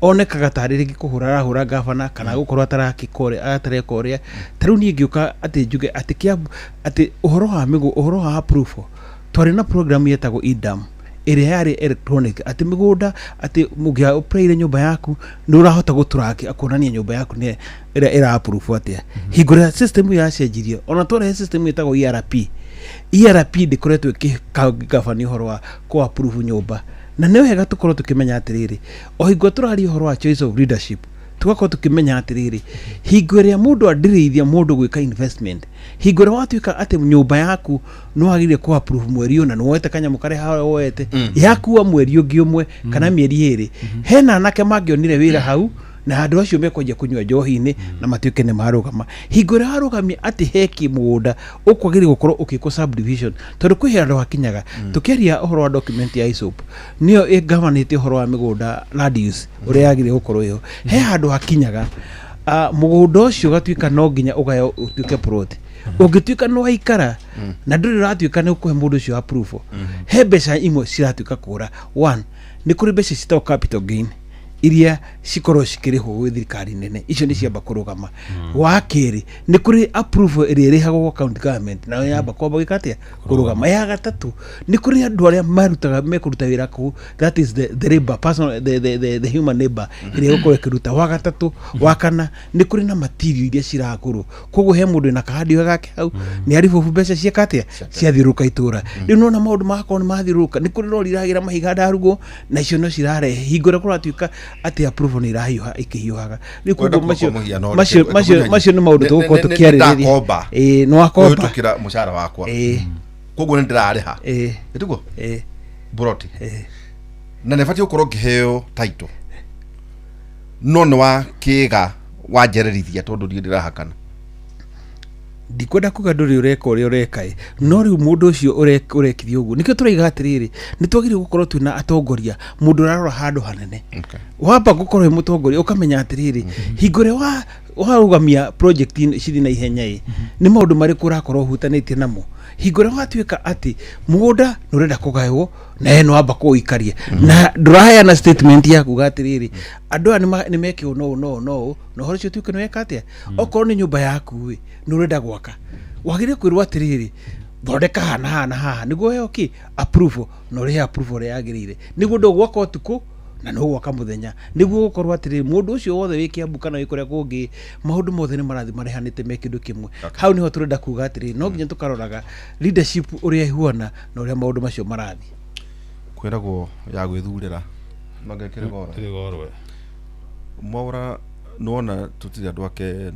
onekaga tarĩ rĩngĩ kũhũra arahũra gavana kana gũkorwo atareka ũrĩa. Ta rĩu niĩ ngĩũka atĩ njuge atĩ atĩ ũhoro wa mĩgũ ũhoro wa approval twarĩ na program yetagwo IDAM ĩrĩa yarĩ electronic atĩ mĩgũnda atĩ mũngĩa nyũmba yaku nĩ ũrahota gũtrack kuonania nyũmba yaku nĩ ĩrĩa ĩra approve atĩa. Hingo ĩrĩa system yacenjirio ona twarehe system ĩtagwo ERP, ERP ndĩkoretwo ĩkĩgabania ũhoro wa kũ approve nyũmba. Na nĩ wega tũkorwo tũkĩmenya atĩrĩrĩ o hingo tũraria ũhoro wa choice of leadership tugakorwo tũkĩmenya atĩrĩrĩ hingo ĩrĩa mũndũ adirĩithia mũndũ gwĩka investment, hingo ĩrĩa watuĩka atĩ nyũmba yaku nĩ wagĩrĩire kũ approve mweri ũna nĩ woete kanyamũ karĩa hawe woete yakua mweri ũngĩ ũmwe kana mĩeri ĩrĩ, hena anake mangĩonire wĩra hau na andũ acio mekwanjia kũnyua njohi-inĩ na matuĩke nĩ marũgama. Hingo ĩrĩa warũgamia atĩ he kĩmũgũnda ũkwagĩrĩire gũkorwo ũkĩkwo subdivision tondũ kwĩ handũ hakinyaga. Tũkĩaria ũhoro wa document ya ISOP nĩyo ĩgavanĩte ũhoro wa mĩgũnda land use ũrĩa yagĩrĩire gũkorwo ĩho, he handũ hakinyaga mũgũnda ũcio ũgatuĩka no nginya ũgayo ũtuĩke plot. Ũngĩtuĩka nĩ waikara na ndũrĩ ũratuĩka nĩ ũkũhe mũndũ ũcio approval, he mbeca imwe ciratuĩka kũra. One, nĩ kũrĩ mbeca citagwo capital gain iria cikorwo cikĩrĩhwo gwĩ thirikari nene, icio nĩ ciamba kũrũgama. Wa kerĩ nĩ kũrĩ approval ĩrĩa ĩrĩhagwo gwa county government nayo yamba kwamba gwĩka atĩa kũrũgama. Ya gatatũ nĩ kũrĩ andũ arĩa marutaga mekũruta wĩra kũu, that is the labor personal, the human labor ĩrĩa ĩgũkorwo ĩkĩruta. Wa gatatũ wa kana nĩ kũrĩ na material iria ciragũrwo, koguo he mũndũ wĩna kahandi gake hau nĩ arĩbobu mbeca cieka atĩa ciathiũrũrũka itũra. Rĩu nona maũndũ magakorwo nĩ mathiũrũrũka, nĩ kũrĩ rori iragĩra mahiga ndarugwo na icio no cirarehe hingo ĩrĩa kũratuĩka atĩ approval nĩ irahiũha ĩkĩhiũhaga. Rĩu koguo macio nĩ maũndũ tũgũkorwo tũkĩarĩrĩria. Ĩĩ nĩ wakomba kũhĩtũkĩra mũcara wakwa, koguo nĩ ndĩrarĩha ĩtiguo broti na nĩ batiĩ gũkorwo ngĩheo title no nĩ wa kĩga wanjererithia tondũ ndiĩ ndĩrahakana. Ndikwenda kuga ndũrĩ ũreka ũrĩa ũreka ĩ, no rĩu mũndũ ũcio ũrekithia ũguo nĩkĩo tũraiga atĩrĩrĩ nĩ twagĩrĩirwo gũkorwo twĩna atongoria mũndũ ũrarora handũ hanene. Wamba gũkorwo wĩ mũtongoria ũkamenya atĩrĩrĩ hingo ĩrĩa warũgamia project cithiĩ na ihenya ĩ, nĩ maũndũ marĩkũ ũrakorwo ũhutanĩtie namo. Hingo ĩrĩa watuĩka atĩ mũgũnda nĩ ũrenda kũgaywo na we nĩ wamba kũũikaria na ndũraheana statement ya kuga atĩrĩrĩ andũ aya nĩ meke ũũ na ũũ na ũũ na ũũ na ũhoro ũcio ũtuĩke nĩ weka atĩa. Okorwo nĩ nyũmba yaku ĩ nĩ ũrenda gwaka wagĩrĩire kwĩrwo atĩrĩrĩ thondeka haha na haha na haha nĩguo ũheo kĩ approval na ũrĩhe approval ũrĩa yagĩrĩire nĩguo ndũgwaka ũtukũ na nĩ ũgwaka mũthenya nĩguo gũkorwo atĩrĩrĩ mũndũ ũcio wothe wĩ Kiambu kana wĩ kũrĩa kũngĩ maũndũ mothe nĩ marathiĩ marehanĩte me kĩndũ kĩmwe. Hau nĩho tũrenda kuga atĩrĩrĩ no nginya tũkaroraga leadership ũrĩa ĩhuana na ũrĩa maũndũ macio marathiĩ. Kwĩragwo ya gwĩthurĩra no ngekĩrĩ goro Kĩrĩ goro. Mwaura nĩwona tũtirĩ andũ ake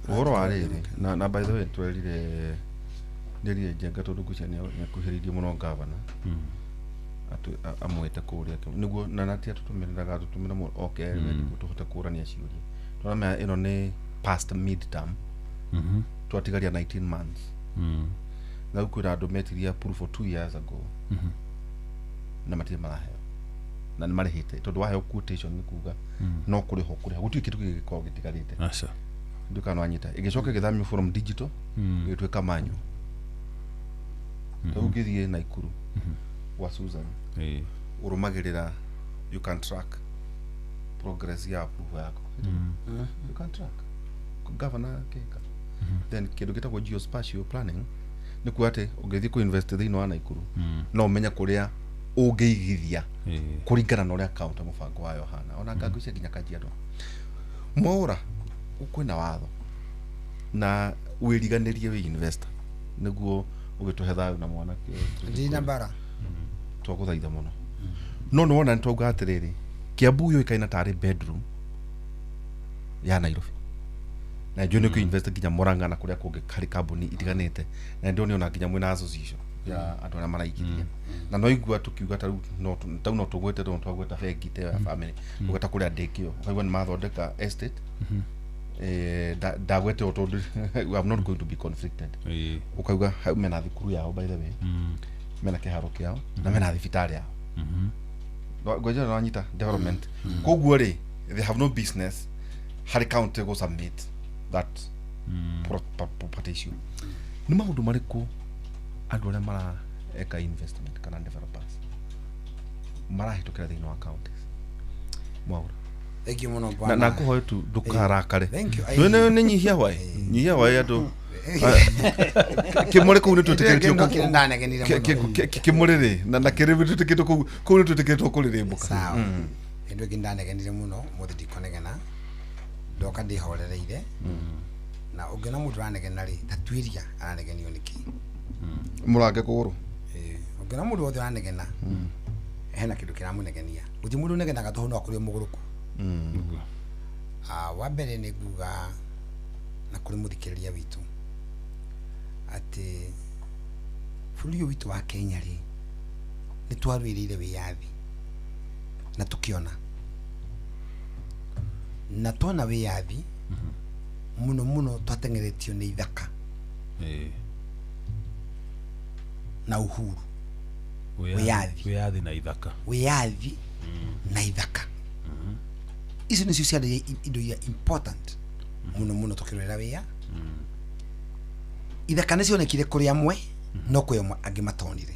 ũhoro wa rĩrĩ na by the way twerire nĩrire Njenga tondũ ngwĩciria nĩakuhĩrĩirie mũno gavana amwĩte kũrĩa nĩguo na nati atũtũmĩrĩraga atũtũmĩra oke nĩguo tũhote kũrania ciũria. Tũramenya ĩno nĩ past midterm twatigaria 19 months na rĩu kwĩna andũ metirie approve for 2 years ago na matirĩ maraheo na nĩ marĩhĩte tondũ waheo quotation nĩ kuga no kũrĩhwo kũrĩha gũtirĩ kĩndũ kĩngĩkorwo gĩtigarĩte. Aca Ndiũ kana wanyita ĩgĩcoka ĩgĩthamio from digital ĩgĩtuĩka manual. Rĩu ũngĩthiĩ Naikuru gwa Susan ũrũmagĩrĩra you can track progress ya approval yaku. You can track governor akĩka. Then kĩndũ gĩtagwo geospatial planning nĩ kuga atĩ ũngĩthiĩ kũ invest thĩinĩ wa Naikuru no ũmenye kũrĩa ũngĩigithia kũringana na ũrĩa county mũbango wayo hana ona ngangũ nginya Kajiado. Mwaura kwĩna watho na wĩriganĩrie wĩ investor nĩguo Ũgĩtũhe thayũ na mwanake ũyũ. Ndina mbara. Twagũthaitha mũno. No nĩ wona nĩ twauga atĩrĩrĩ, Kiambu yũĩkaine tarĩ bedroom ya Nairobi. Na njũĩ nĩ kũ invest nginya Murang'a na kũrĩa kũngĩ harĩ kambuni itiganĩte. Na nĩ ona nginya mwĩna association ya andũ arĩa maraigithia. Na no igua tũkiuga ta rĩu no tau no tũgwete tondũ twagweta bengi ta ĩyo ya family. Tũgweta kũrĩa ndĩkĩo. Ũkaigua nĩ mathondeka estate. Ndagwete o tondũ I'm not going to be conflicted. Ũkauga hau mena thukuru yao by the way. Mena kĩharo kĩao na mena thibitarĩ yao. Ngoja nĩ development. Koguo rĩ, they have no business harĩ county go submit that property issue. Nĩ maũndũ marĩkũ andũ arĩa mareka investment kana developers marahĩtũkĩra thĩinĩ wa counties? Mwaura. Thank you mũno Na bwana. na ngũhoe tu ndũkarakare. Thank you. Nĩ nĩ nyihia waĩ. Nyihia waĩ andũ. Kĩmũrĩ kũu nĩ twĩtĩkĩrĩtio Kĩndũ kĩrĩa ndanegenire mũno. kĩmũrĩ rĩ na kĩrĩ twĩtĩkĩrĩtio kũu kũu nĩ twĩtĩkĩrĩtwo kũrĩrĩmbũka. Sawa. Kĩndũ kĩngĩ ndanegenire mũno mũthĩ ndikonegena. Ndoka ndĩhorereire. Na ũngĩona mũndũ aranegena rĩ, ta tuĩria aranegenio nĩkĩ. Mũrange kũgũrũ. Ũngĩona mũndũ wothe ũranegena, hena kĩndũ kĩramũnegenia. Gũtirĩ mũndũ ũnegenaga tondũ no akorwo mũgũrũku. Wa mbere nĩ nguga na kũrĩ mũthikĩrĩria witũ atĩ bũrũri ũyũ witũ wa Kenya rĩ, nĩ twarũĩrĩire wĩyathi na tũkĩona. Na tuona wĩyathi mũno mũno twateng'eretio nĩ ithaka na uhuru. Wĩyathi. Wĩyathi na ithaka. Wĩyathi na ithaka. Icio nĩcio ciarĩ indo iria important mũno mũno tũkĩrorera wĩya. Ithaka nĩ cionekire kũrĩ amwe, no kwĩ amwe angĩ matonire.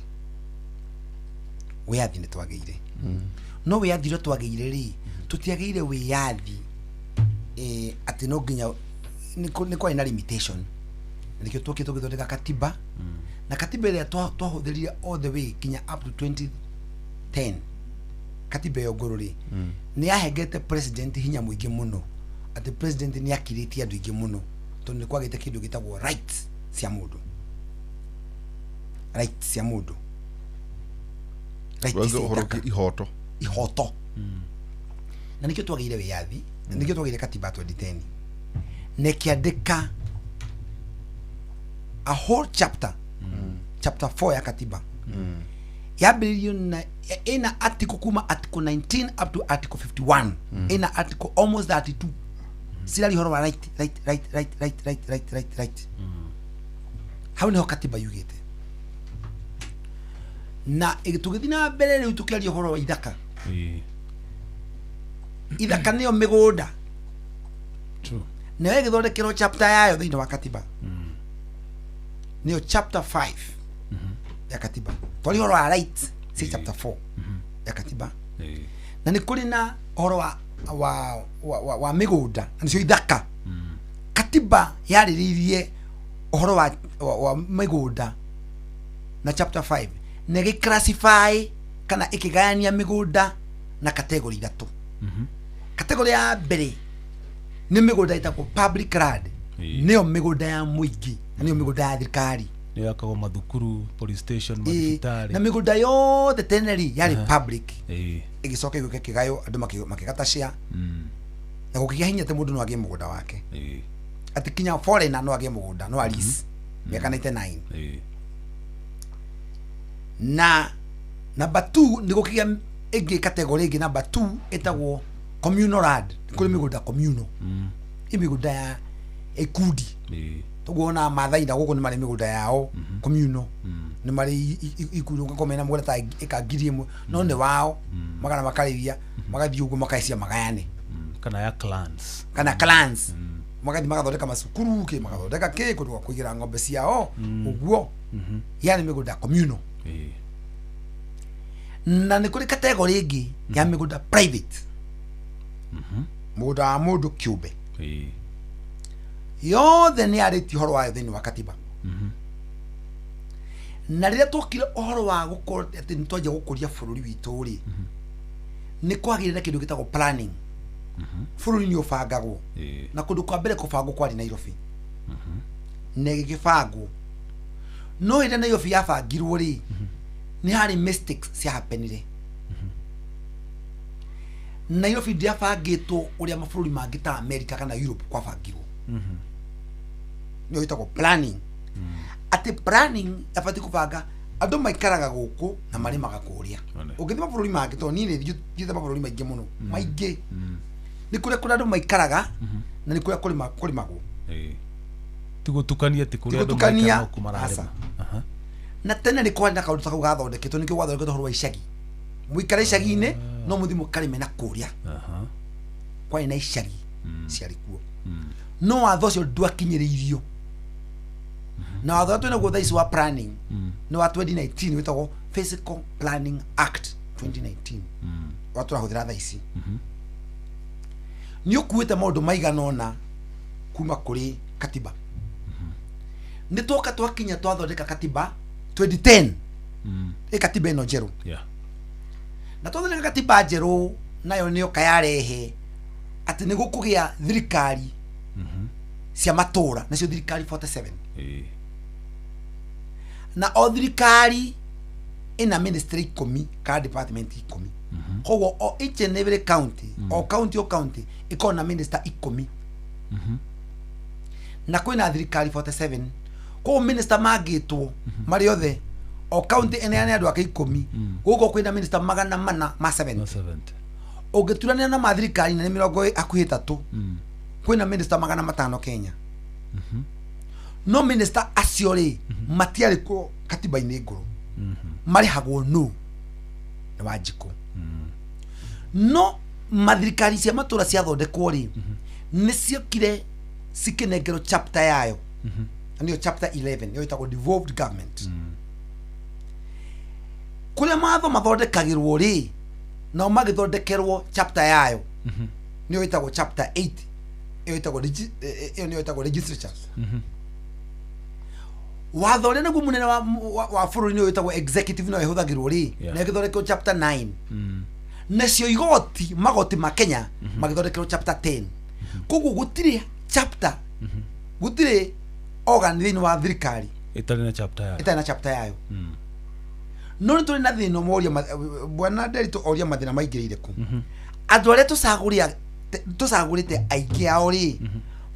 Wĩyathi nĩ twagĩire. No wĩyathi ũrĩa twagĩire rĩ, tũtiagĩire wĩyathi atĩ no nginya nĩ kwarĩ na limitation. Na nĩkĩo twokire tũgĩthondeka katiba. Na katiba ĩrĩa twahũthĩrire all the way nginya up to 2010. Katiba ĩyo ngũrũ rĩ, nĩ yahengete president hinya mũingĩ mũno. Atĩ president nĩ akirĩtie andũ aingĩ mũno tondũ nĩ kwagĩte kĩndũ gĩtagwo rights cia mũndũ. Rights cia mũndũ. Rights cia Ũhoro ithaka. ihoto. Ihoto. Na nĩkĩo twagĩire wĩyathi, na nĩkĩo twagĩire katiba 2010. Na ĩkĩandĩka a whole chapter, chapter 4 ya katiba. Yambĩrĩirio na ĩna article kuma article 19 up to article 51. Ĩna article almost 32. Cirari ũhoro wa right, right, right, right, right, right, right, right, right. Hau nĩho katiba yugĩte. Na tũgĩthiĩ na mbere rĩu tũkĩaria ũhoro wa ithaka. Ithaka nĩyo mĩgũnda. True. Nayo ĩgĩthondekerwo chapter yayo thĩinĩ wa katiba. Nĩyo chapter 5 ya katiba. Twaria ũhoro wa right si chapter 4 ya katiba. Na nĩ kũrĩ na ũhoro wa mĩgũnda, na nĩcio ithaka. Katiba yarĩrĩirie ũhoro wa mĩgũnda na chapter 5 na ĩgĩ-classify kana ĩkĩgayania mĩgũnda na category ithatũ. Category ya mbere nĩ mĩgũnda ĩtagwo public land. Nĩyo mĩgũnda ya mũingĩ na nĩyo mĩgũnda ya thirikari. Nĩyo yakagwo mathukuru, police station, mathibitarĩ. Na mĩgũnda yothe tene rĩ yarĩ public. Ĩgĩcoka ĩgĩũka ĩkĩgaywo andũ makĩgata share. Na gũkĩgĩa hinya atĩ mũndũ no agĩe mũgũnda wake. Atĩ kinya foreigner no agĩe mũgũnda, no a lease. Mĩaka 99. Na number 2 nĩ gũkĩgĩa ĩngĩ category ĩngĩ number 2 ĩtagwo communal land. Nĩ kũrĩ mĩgũnda communal. Ĩ mĩgũnda ya ikundi. Toguo ona Maathai na gũkũ nĩ marĩ mĩgũnda yao communal. Nĩ marĩ ikundi ũgakorwo mena mũgũnda ta ĩka 1000 no nĩ wao, magana makarĩria, magathiĩ ũguo makaecia magayane. Kana ya clans. Kana clans. Magathiĩ magathondeka macukuru, kĩ magathondeka kĩ kũndũ gwa kũigĩra ng'ombe ciao, ũguo. Yani mĩgũnda communal. Na nĩ kũrĩ category ĩngĩ ya mĩgũnda private. Mũgũnda wa mũndũ kĩũmbe. Yothe nĩ yarĩtie ũhoro wayo thĩinĩ wa katiba. Na rĩrĩa twokire ũhoro wa gũkorwo atĩ nĩ twanjia gũkũria bũrũri witũ rĩ, nĩ kwagĩrĩire na kĩndũ gĩtagwo planning. Bũrũri nĩ ũbangagwo. Na kũndũ kwa mbere kũbangwo kwarĩ Nairobi. Na gĩgĩbangwo. No hĩndĩ Nairobi yabangirwo rĩ, nĩ harĩ mistakes ciahapenire. Nairobi ndĩabangĩtwo ũrĩa mabũrũri mangĩ ta America kana Europe kwabangirwo. Nĩyo ĩtagwo planning. Atĩ planning yabatiĩ kũbanga andũ maikaraga gũkũ na marĩmaga kũrĩa. One. Ũngĩthiĩ mabũrũri mangĩ, tondũ niĩ nĩ thiĩte mabũrũri maingĩ mũno, maingĩ, nĩ kũrĩa kũrĩa andũ maikaraga na nĩ kũrĩa kũrĩmagwo. Ti gũtukania, ti kũrĩa andũ gũtukania, maikaraga gũkũ mararĩma. Aca. Na tene nĩ kwarĩ na kaũndũ ta kau gathondeketwo, nĩkĩo gwathondeketwo ũhoro wa icagi. Mũikare icagi-inĩ, no mũthiĩ mũkarĩme na kũrĩa. Kwarĩ na icagi ciarĩ kuo, no watho ũcio ndwakinyĩrĩirio. Na watho ũrĩa twĩnaguo thaa ici wa planning nĩ wa 2019, wĩtagwo Physical Planning Act 2019, ũrĩa tũrahũthĩra thaa ici. Nĩ ũkuĩte maũndũ maigana ũna kuma kũrĩ katiba. Nĩ twoka twakinya twathondeka katiba 2010, ĩ katiba ĩno njerũ. Na twathondeka katiba njerũ, nayo nĩyoka yarehe atĩ nĩ gũkũgĩa thirikari cia matũra, nacio thirikari 47. Na o thirikari ĩna ministry 10 kana department 10. Koguo o each and every county, o county, o county ĩkorwo na minister 10. Na kwĩna thirikari 47, koguo minister mangĩtwo marĩ othe, o county ĩneane andũ ake 10, gũkũ kwĩna minister 470. Na 70. Ũngĩturanĩra na ma thirikari nene mĩrongo hakuhĩ 30, kwĩna minister 500 Kenya. No minister acio rĩ, matiarĩ kuo katiba-inĩ ngũrũ. Marĩhagwo nũ? Nĩ Wanjikũ. No mathirikari cia matũra ciathondekwo rĩ, nĩ ciokire cikĩnengerwo chapter yayo, na nĩyo chapter 11, nĩyo ĩtagwo devolved government, kũrĩa mawatho mathondekagĩrwo rĩ, nao magĩthondekerwo chapter yayo, nĩyo ĩtagwo chapter 8. Ĩyo ĩtagwo ĩyo nĩyo ĩtagwo legislatures. Watho ũrĩa nĩguo mũnene wa bũrũri, nĩyo ĩtagwo executive, no ĩhũthagĩrwo rĩ, na ĩgĩthondekerwo chapter 9. Nacio igoti, magoti ma Kenya, magĩthondekerwo chapter 10. Koguo gũtirĩ chapter, gũtirĩ organ thĩinĩ wa thirikari ĩtarĩ na chapter yayo. Ĩtarĩ na chapter yayo. No nĩ tũrĩ na thĩna ũmwe. Oria bwana Nderitu, oria mathĩna maingĩrĩire kũ. Andũ arĩa tũcagũrĩte, aingĩ ao rĩ,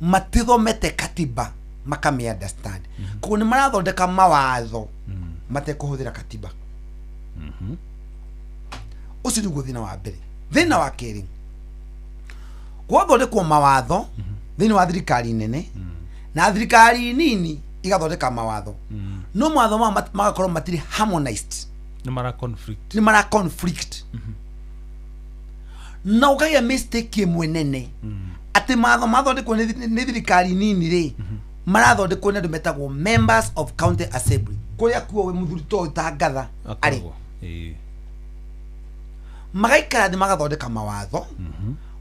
matithomete katiba makamĩ understand. Koguo nĩ marathondeka mawatho matekũhũthĩra katiba. Ũcio nĩguo thĩna wa mbere. Thĩna wa kerĩ, gwathondekwo mawatho thĩinĩ wa thirikari nene, na thirikari nini igathondeka mawatho, no mawatho maya magakorwo matirĩ harmonized. Nĩ mara conflict. Nĩ mara conflict, na ũkagĩa mistake ĩmwe nene, atĩ mawatho mathondekwo nĩ thirikari nini rĩ, marathondekwo nĩ andũ metagwo members of county assembly, kũrĩa kuo we mũthuri to tangatha arĩ. Akoragwo. Magaikara thĩ magathondeka mawatho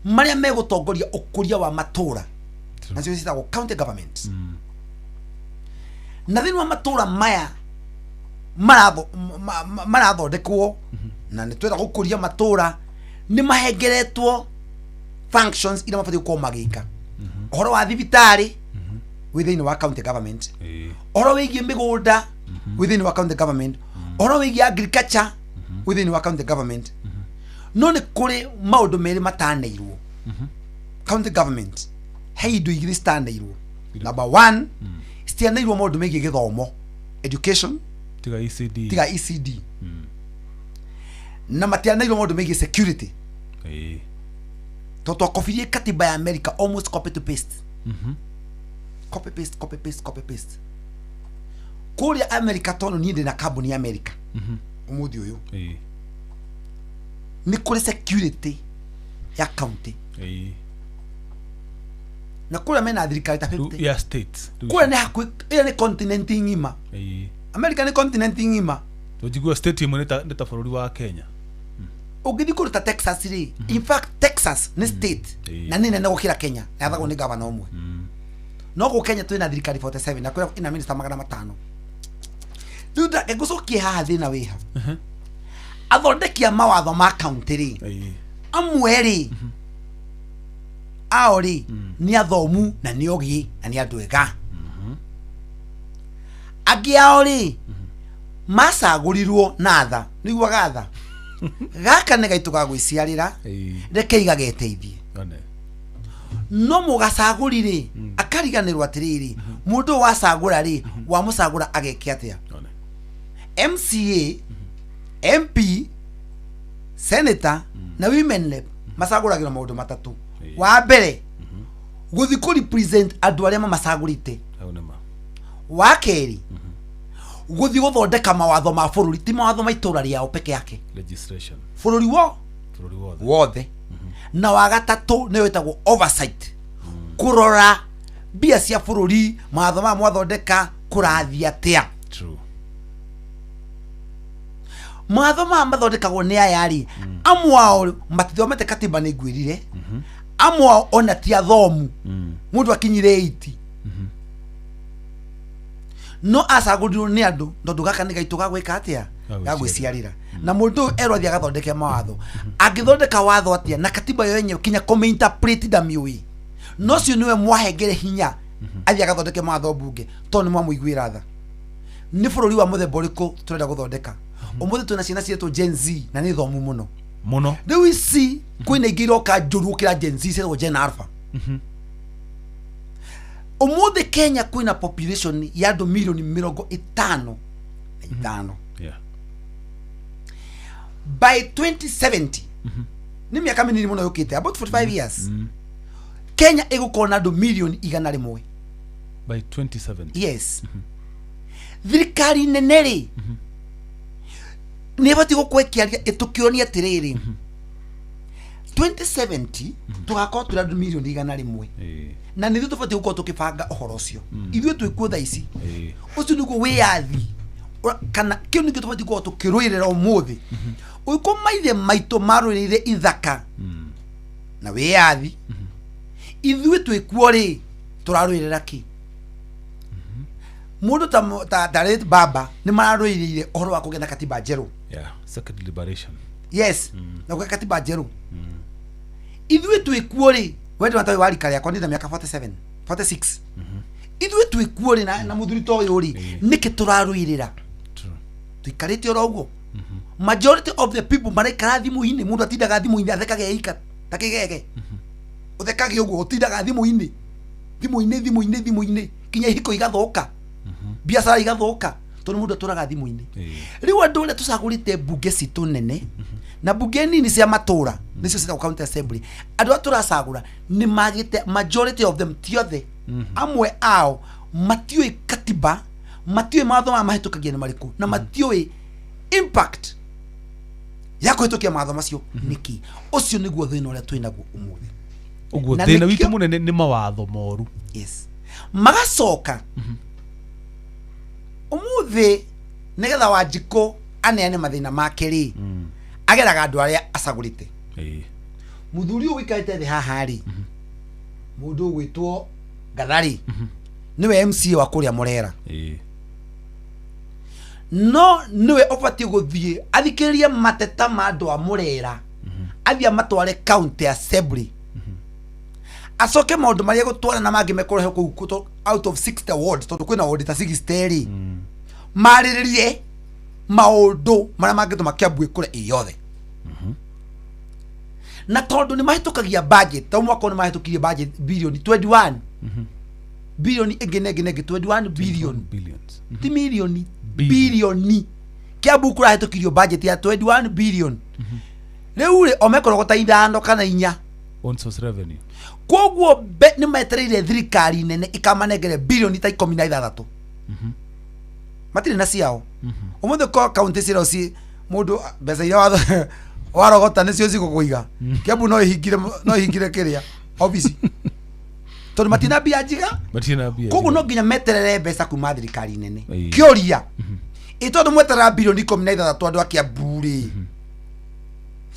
marĩa megũtongoria ũkũria wa matũra, nacio ciĩtagwo county government. Na thĩinĩ wa matũra maya marathondekwo, na nĩ twenda gũkũria matũra, nĩ mahengeretwo functions iria mabatiĩ gũkorwo magĩka. Ũhoro wa thibitarĩ wĩ thĩinĩ wa county government, ũhoro wĩgiĩ mĩgũnda wĩ thĩinĩ wa county government, ũhoro wĩgiĩ agriculture wĩ thĩinĩ wa county government. No nĩ kũrĩ maũndũ merĩ mataneirwo county government. He indo igĩrĩ citaneirwo. Number one, citianeirwo maũndũ megiĩ gĩthomo, education. Tiga ECD. Tiga ECD. Na matianeirwo maũndũ megiĩ security, tondũ twakobirie katiba ya America almost copy to paste, copy paste, copy paste, copy paste. Kũrĩa America, tondũ niĩ ndĩ na kambuni ya America ũmũthĩ ũyũ, nĩ kũrĩ security ya county. Na kũrĩa mena thirikari ta 50. Ya states. Kũrĩa nĩ hakuhĩ, ĩyo nĩ continent ng'ima. America nĩ continent ng'ima. Tũnjigua state ĩmwe nĩ ta bũrũri wa Kenya. Ũngĩthiĩ kũndũ ta Texas rĩ, in fact Texas nĩ state na nĩ nene gũkĩra Kenya, na yathagwo nĩ gavana ũmwe. No gũkũ Kenya twĩna thirikari 47 na kwĩna ĩna minister 500. Rĩu ngũcokie haha, thĩna wĩha athondeki a mawatho ma county rĩ, amwe rĩ ao rĩ nĩ athomu na nĩ ogĩ na nĩ andũ ega. Angĩ ao rĩ macagũrirwo na tha, nĩiguaga tha gaka nĩ gaitũ ga gwĩciarĩra, reke igageteithie. One. No mũgacagũri rĩ akariganĩrwo atĩrĩrĩ, mũndũ ũyũ wacagũra rĩ, wamũcagũra ageke atĩa? One. MCA, MP, senator na women rep macagũragĩrwo maũndũ matatũ. Wa mbere, gũthiĩ kũ represent andũ arĩa mamacagũrĩte. Hau nĩ ma. Wa kerĩ, gũthiĩ gũthondeka mawatho ma bũrũri, ti mawatho ma itũra rĩao peke yake. Legislation. Bũrũri wo Bũrũri wothe. Wothe. Na wa gatatũ nĩyo ĩtagwo oversight, kũrora mbia cia bũrũri, mawatho maya mwathondeka kũrathiĩ atĩa. True. Mawatho maya mathondekagwo nĩ aya rĩ, amwe ao matithomete katiba, nĩ ngwĩrire, amwe ao ona ti athomu. Mũndũ akinyire 80 no acagũrirwo nĩ andũ tondũ gaka nĩ gaitũ ga gwĩka atĩa? Ga ga gwĩciarĩra. Na mũndũ ũyũ erwo athiĩ agathondeke mawatho, angĩthondeka watho atĩa na katiba yo yenyewe kinya kũmĩinterpret ndamĩũĩ? No ũcio nĩwe mwahengere hinya athiĩ agathondeke mawatho mbunge tondũ nĩ mwamũiguĩra tha. Nĩ bũrũri wa mũthemba ũrĩkũ tũrenda gũthondeka? Ũmũthĩ twĩna ciana ciĩtwo Gen Z na nĩ thomu mũno. Mũno. Rĩu ici kwĩna ingĩ iroka njũru gũkĩra Gen Z, ciĩtagwo Gen Alpha. Ũmũthĩ Kenya kwĩna population ya andũ mirioni 55. By 2070, nĩ mĩaka mĩnini mũno yũkĩte, about 45 years, Kenya ĩgũkorwo na andũ mirioni 100. By 2070. Yes. Thirikari nene rĩ, nĩ ĩbatiĩ gũkorwo ĩkĩaria ĩtũkĩonia atĩrĩrĩ, 2070 tũgakorwo twĩ andũ mirioni 100. Na nĩ ithuĩ tũbatiĩ gũkorwo tũkĩbanga ũhoro ũcio, ithuĩ twĩkuo thaa ici. Ũcio nĩguo wĩyathi kana kĩu nĩkĩo tũbatiĩ gũkorwo tũkĩrũĩrĩra ũmũthĩ. Ũngĩkorwo maithe maitũ marũĩrĩire ithaka na wĩyathi, ithuĩ twĩkuo rĩ, tũrarũĩrĩra kĩ? Mũndũ ta ta late baba nĩ mararũĩrĩire ũhoro wa kũgĩa na katiba njerũ. Yeah. Second liberation. Yes, na kũgĩa katiba njerũ. Ithuĩ twĩkuo rĩ, we ndũna wa rika rĩakwa, ndĩ na mĩaka 47, 46, ithuĩ twĩkuo rĩ na mũthuri ta ũyũ rĩ, nĩkĩ tũrarũĩrĩra? True. Tuikarĩte oro ũguo. Majority of the people maraikara thimũ-inĩ. Mũndũ atindaga thimũ-inĩ, athekage ika ta kĩgege, ũthekage ũguo, ũtindaga thimũ-inĩ, thimũ-inĩ, thimũ-inĩ, thimũ-inĩ, kinya ihiko igathũka, biacara igathũka, tondũ mũndũ atũraga thimũ-inĩ. Rĩu andũ arĩa tũcagũrĩte mbunge citũ nene na mbunge nini cia matũra, nĩcio ciĩtagwo county assembly, andũ arĩa tũracagũra nĩ magĩte, majority of them, ti othe, amwe ao matiũĩ katiba, matiũĩ mawatho maya mahĩtũkagia nĩ marĩkũ, na matiũĩ impact ya kũhĩtũkia mawatho macio nĩkĩ. Ũcio nĩguo thĩna ũrĩa twĩ naguo ũmũthĩ. Ũguo Na thĩna nĩkĩo- witũ mũnene nĩ mawatho moru. Yes, magacoka ũmũthĩ nĩgetha Wanjikũ aneane mathĩna make rĩ, ageraga andũ arĩa acagũrĩte. Mũthuri ũyũ ũikarĩte thĩ haha rĩ, mũndũ ũgwĩtwo Gatharĩ, nĩwe MCA wa kũrĩa Mũrera. No nĩwe ũbatiĩ gũthiĩ athikĩrĩrie mateta ma andũ a Mũrera, athiĩ amatware county assembly, acoke maũndũ marĩa gũtwara na mangĩ mekũrehe kũu out of 60 wards, tondũ kwĩna ward ta 60 rĩ, marĩrĩrie maũndũ marĩa mangĩtũma Kiambu ĩkũre ĩ yothe. Na tondũ nĩ mahĩtũkagia budget, ta mwaka ũyũ nĩ mahĩtũkirie budget bilioni 21, bilioni ĩngĩ na ĩngĩ na ĩngĩ, 21 billion. Billions. Ti milioni. Billion. Bilioni. Kiambu kũrahĩtũkirio budget ya 21 billion. Rĩu rĩ, o mekũrogota ithano kana inya. Own source revenue. Koguo nĩ metereire thirikari nene ikamanengere bilioni ta 16. Matirĩ na ciao ũmũthĩ. Ko kaunti cirao ci mũndũ mbeca iria warogota nĩcio cigũkũiga. Kiambu no ĩhingire, no ĩhingire kĩrĩa obici tondũ matina mbia njiga. Matirĩ na mbia. Koguo no nginya meterere mbeca kuma thirikari nene. Kĩũria ĩ, tondũ mweterera bilioni 16 andũ a Kiambu rĩ,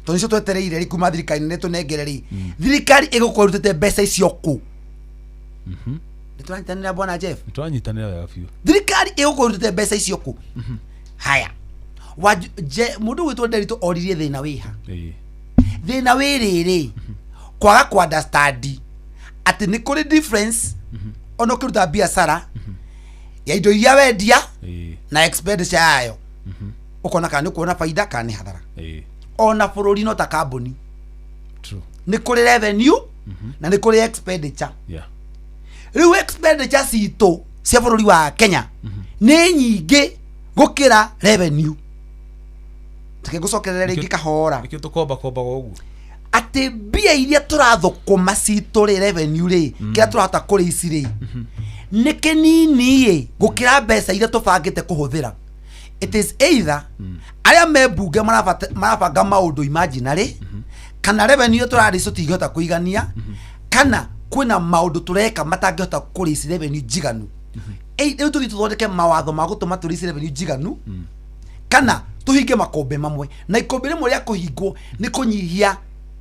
tondũ nĩcio twetereire rĩ kuma thirikari nene tũnengere rĩ, thirikari ĩgũkorwo ĩrutĩte mbeca icio kũ? Nĩ tũranyitanĩra, bwana Jeff? Nĩ tũranyitanĩra wega biũ. Thirikari ĩgũkorwo ĩrutĩte mbeca icio kũ? Haya, mũndũ ũgwĩtwo Nderitũ oririe thĩna wĩha. Thĩna wĩ rĩrĩ, kwaga ku understand atĩ nĩ kũrĩ difference ona ũkĩruta biacara. Ya indo iria wendia na expenditure yayo, ukona kana nĩ kuona faida kana nĩ hathara. Ona bũrũri no ta kambuni. Nĩ kũrĩ revenue na nĩ kũrĩ expenditure. Rĩu expenditure citũ cia bũrũri wa Kenya nĩ nyingĩ gũkĩra revenue. Reke ngũcokerere rĩngĩ kahora. Nĩkĩo tũkomba kombaga ũguo. Atĩ mbia iria tũrathũkũma citũ rĩ, revenue rĩ, kĩrĩa tũrahota kũrĩ ici rĩ, nĩ kĩnini ĩ gũkĩra mbeca iria tũbangĩte kũhũthĩra. It is either arĩa me mbunge marabanga maũndũ imaginary, kana revenue iria tũrarĩ tũtingĩhota kũigania, kana kwĩna maũndũ tũreka matangĩhota kũrĩci revenue njiganu. Rĩu tũthiĩ tũthondeke mawatho ma gũtũma tũrĩci revenue njiganu, kana tũhinge makũmbĩ mamwe, na ikũmbĩ rĩmwe rĩa kũhingwo nĩ kũnyihia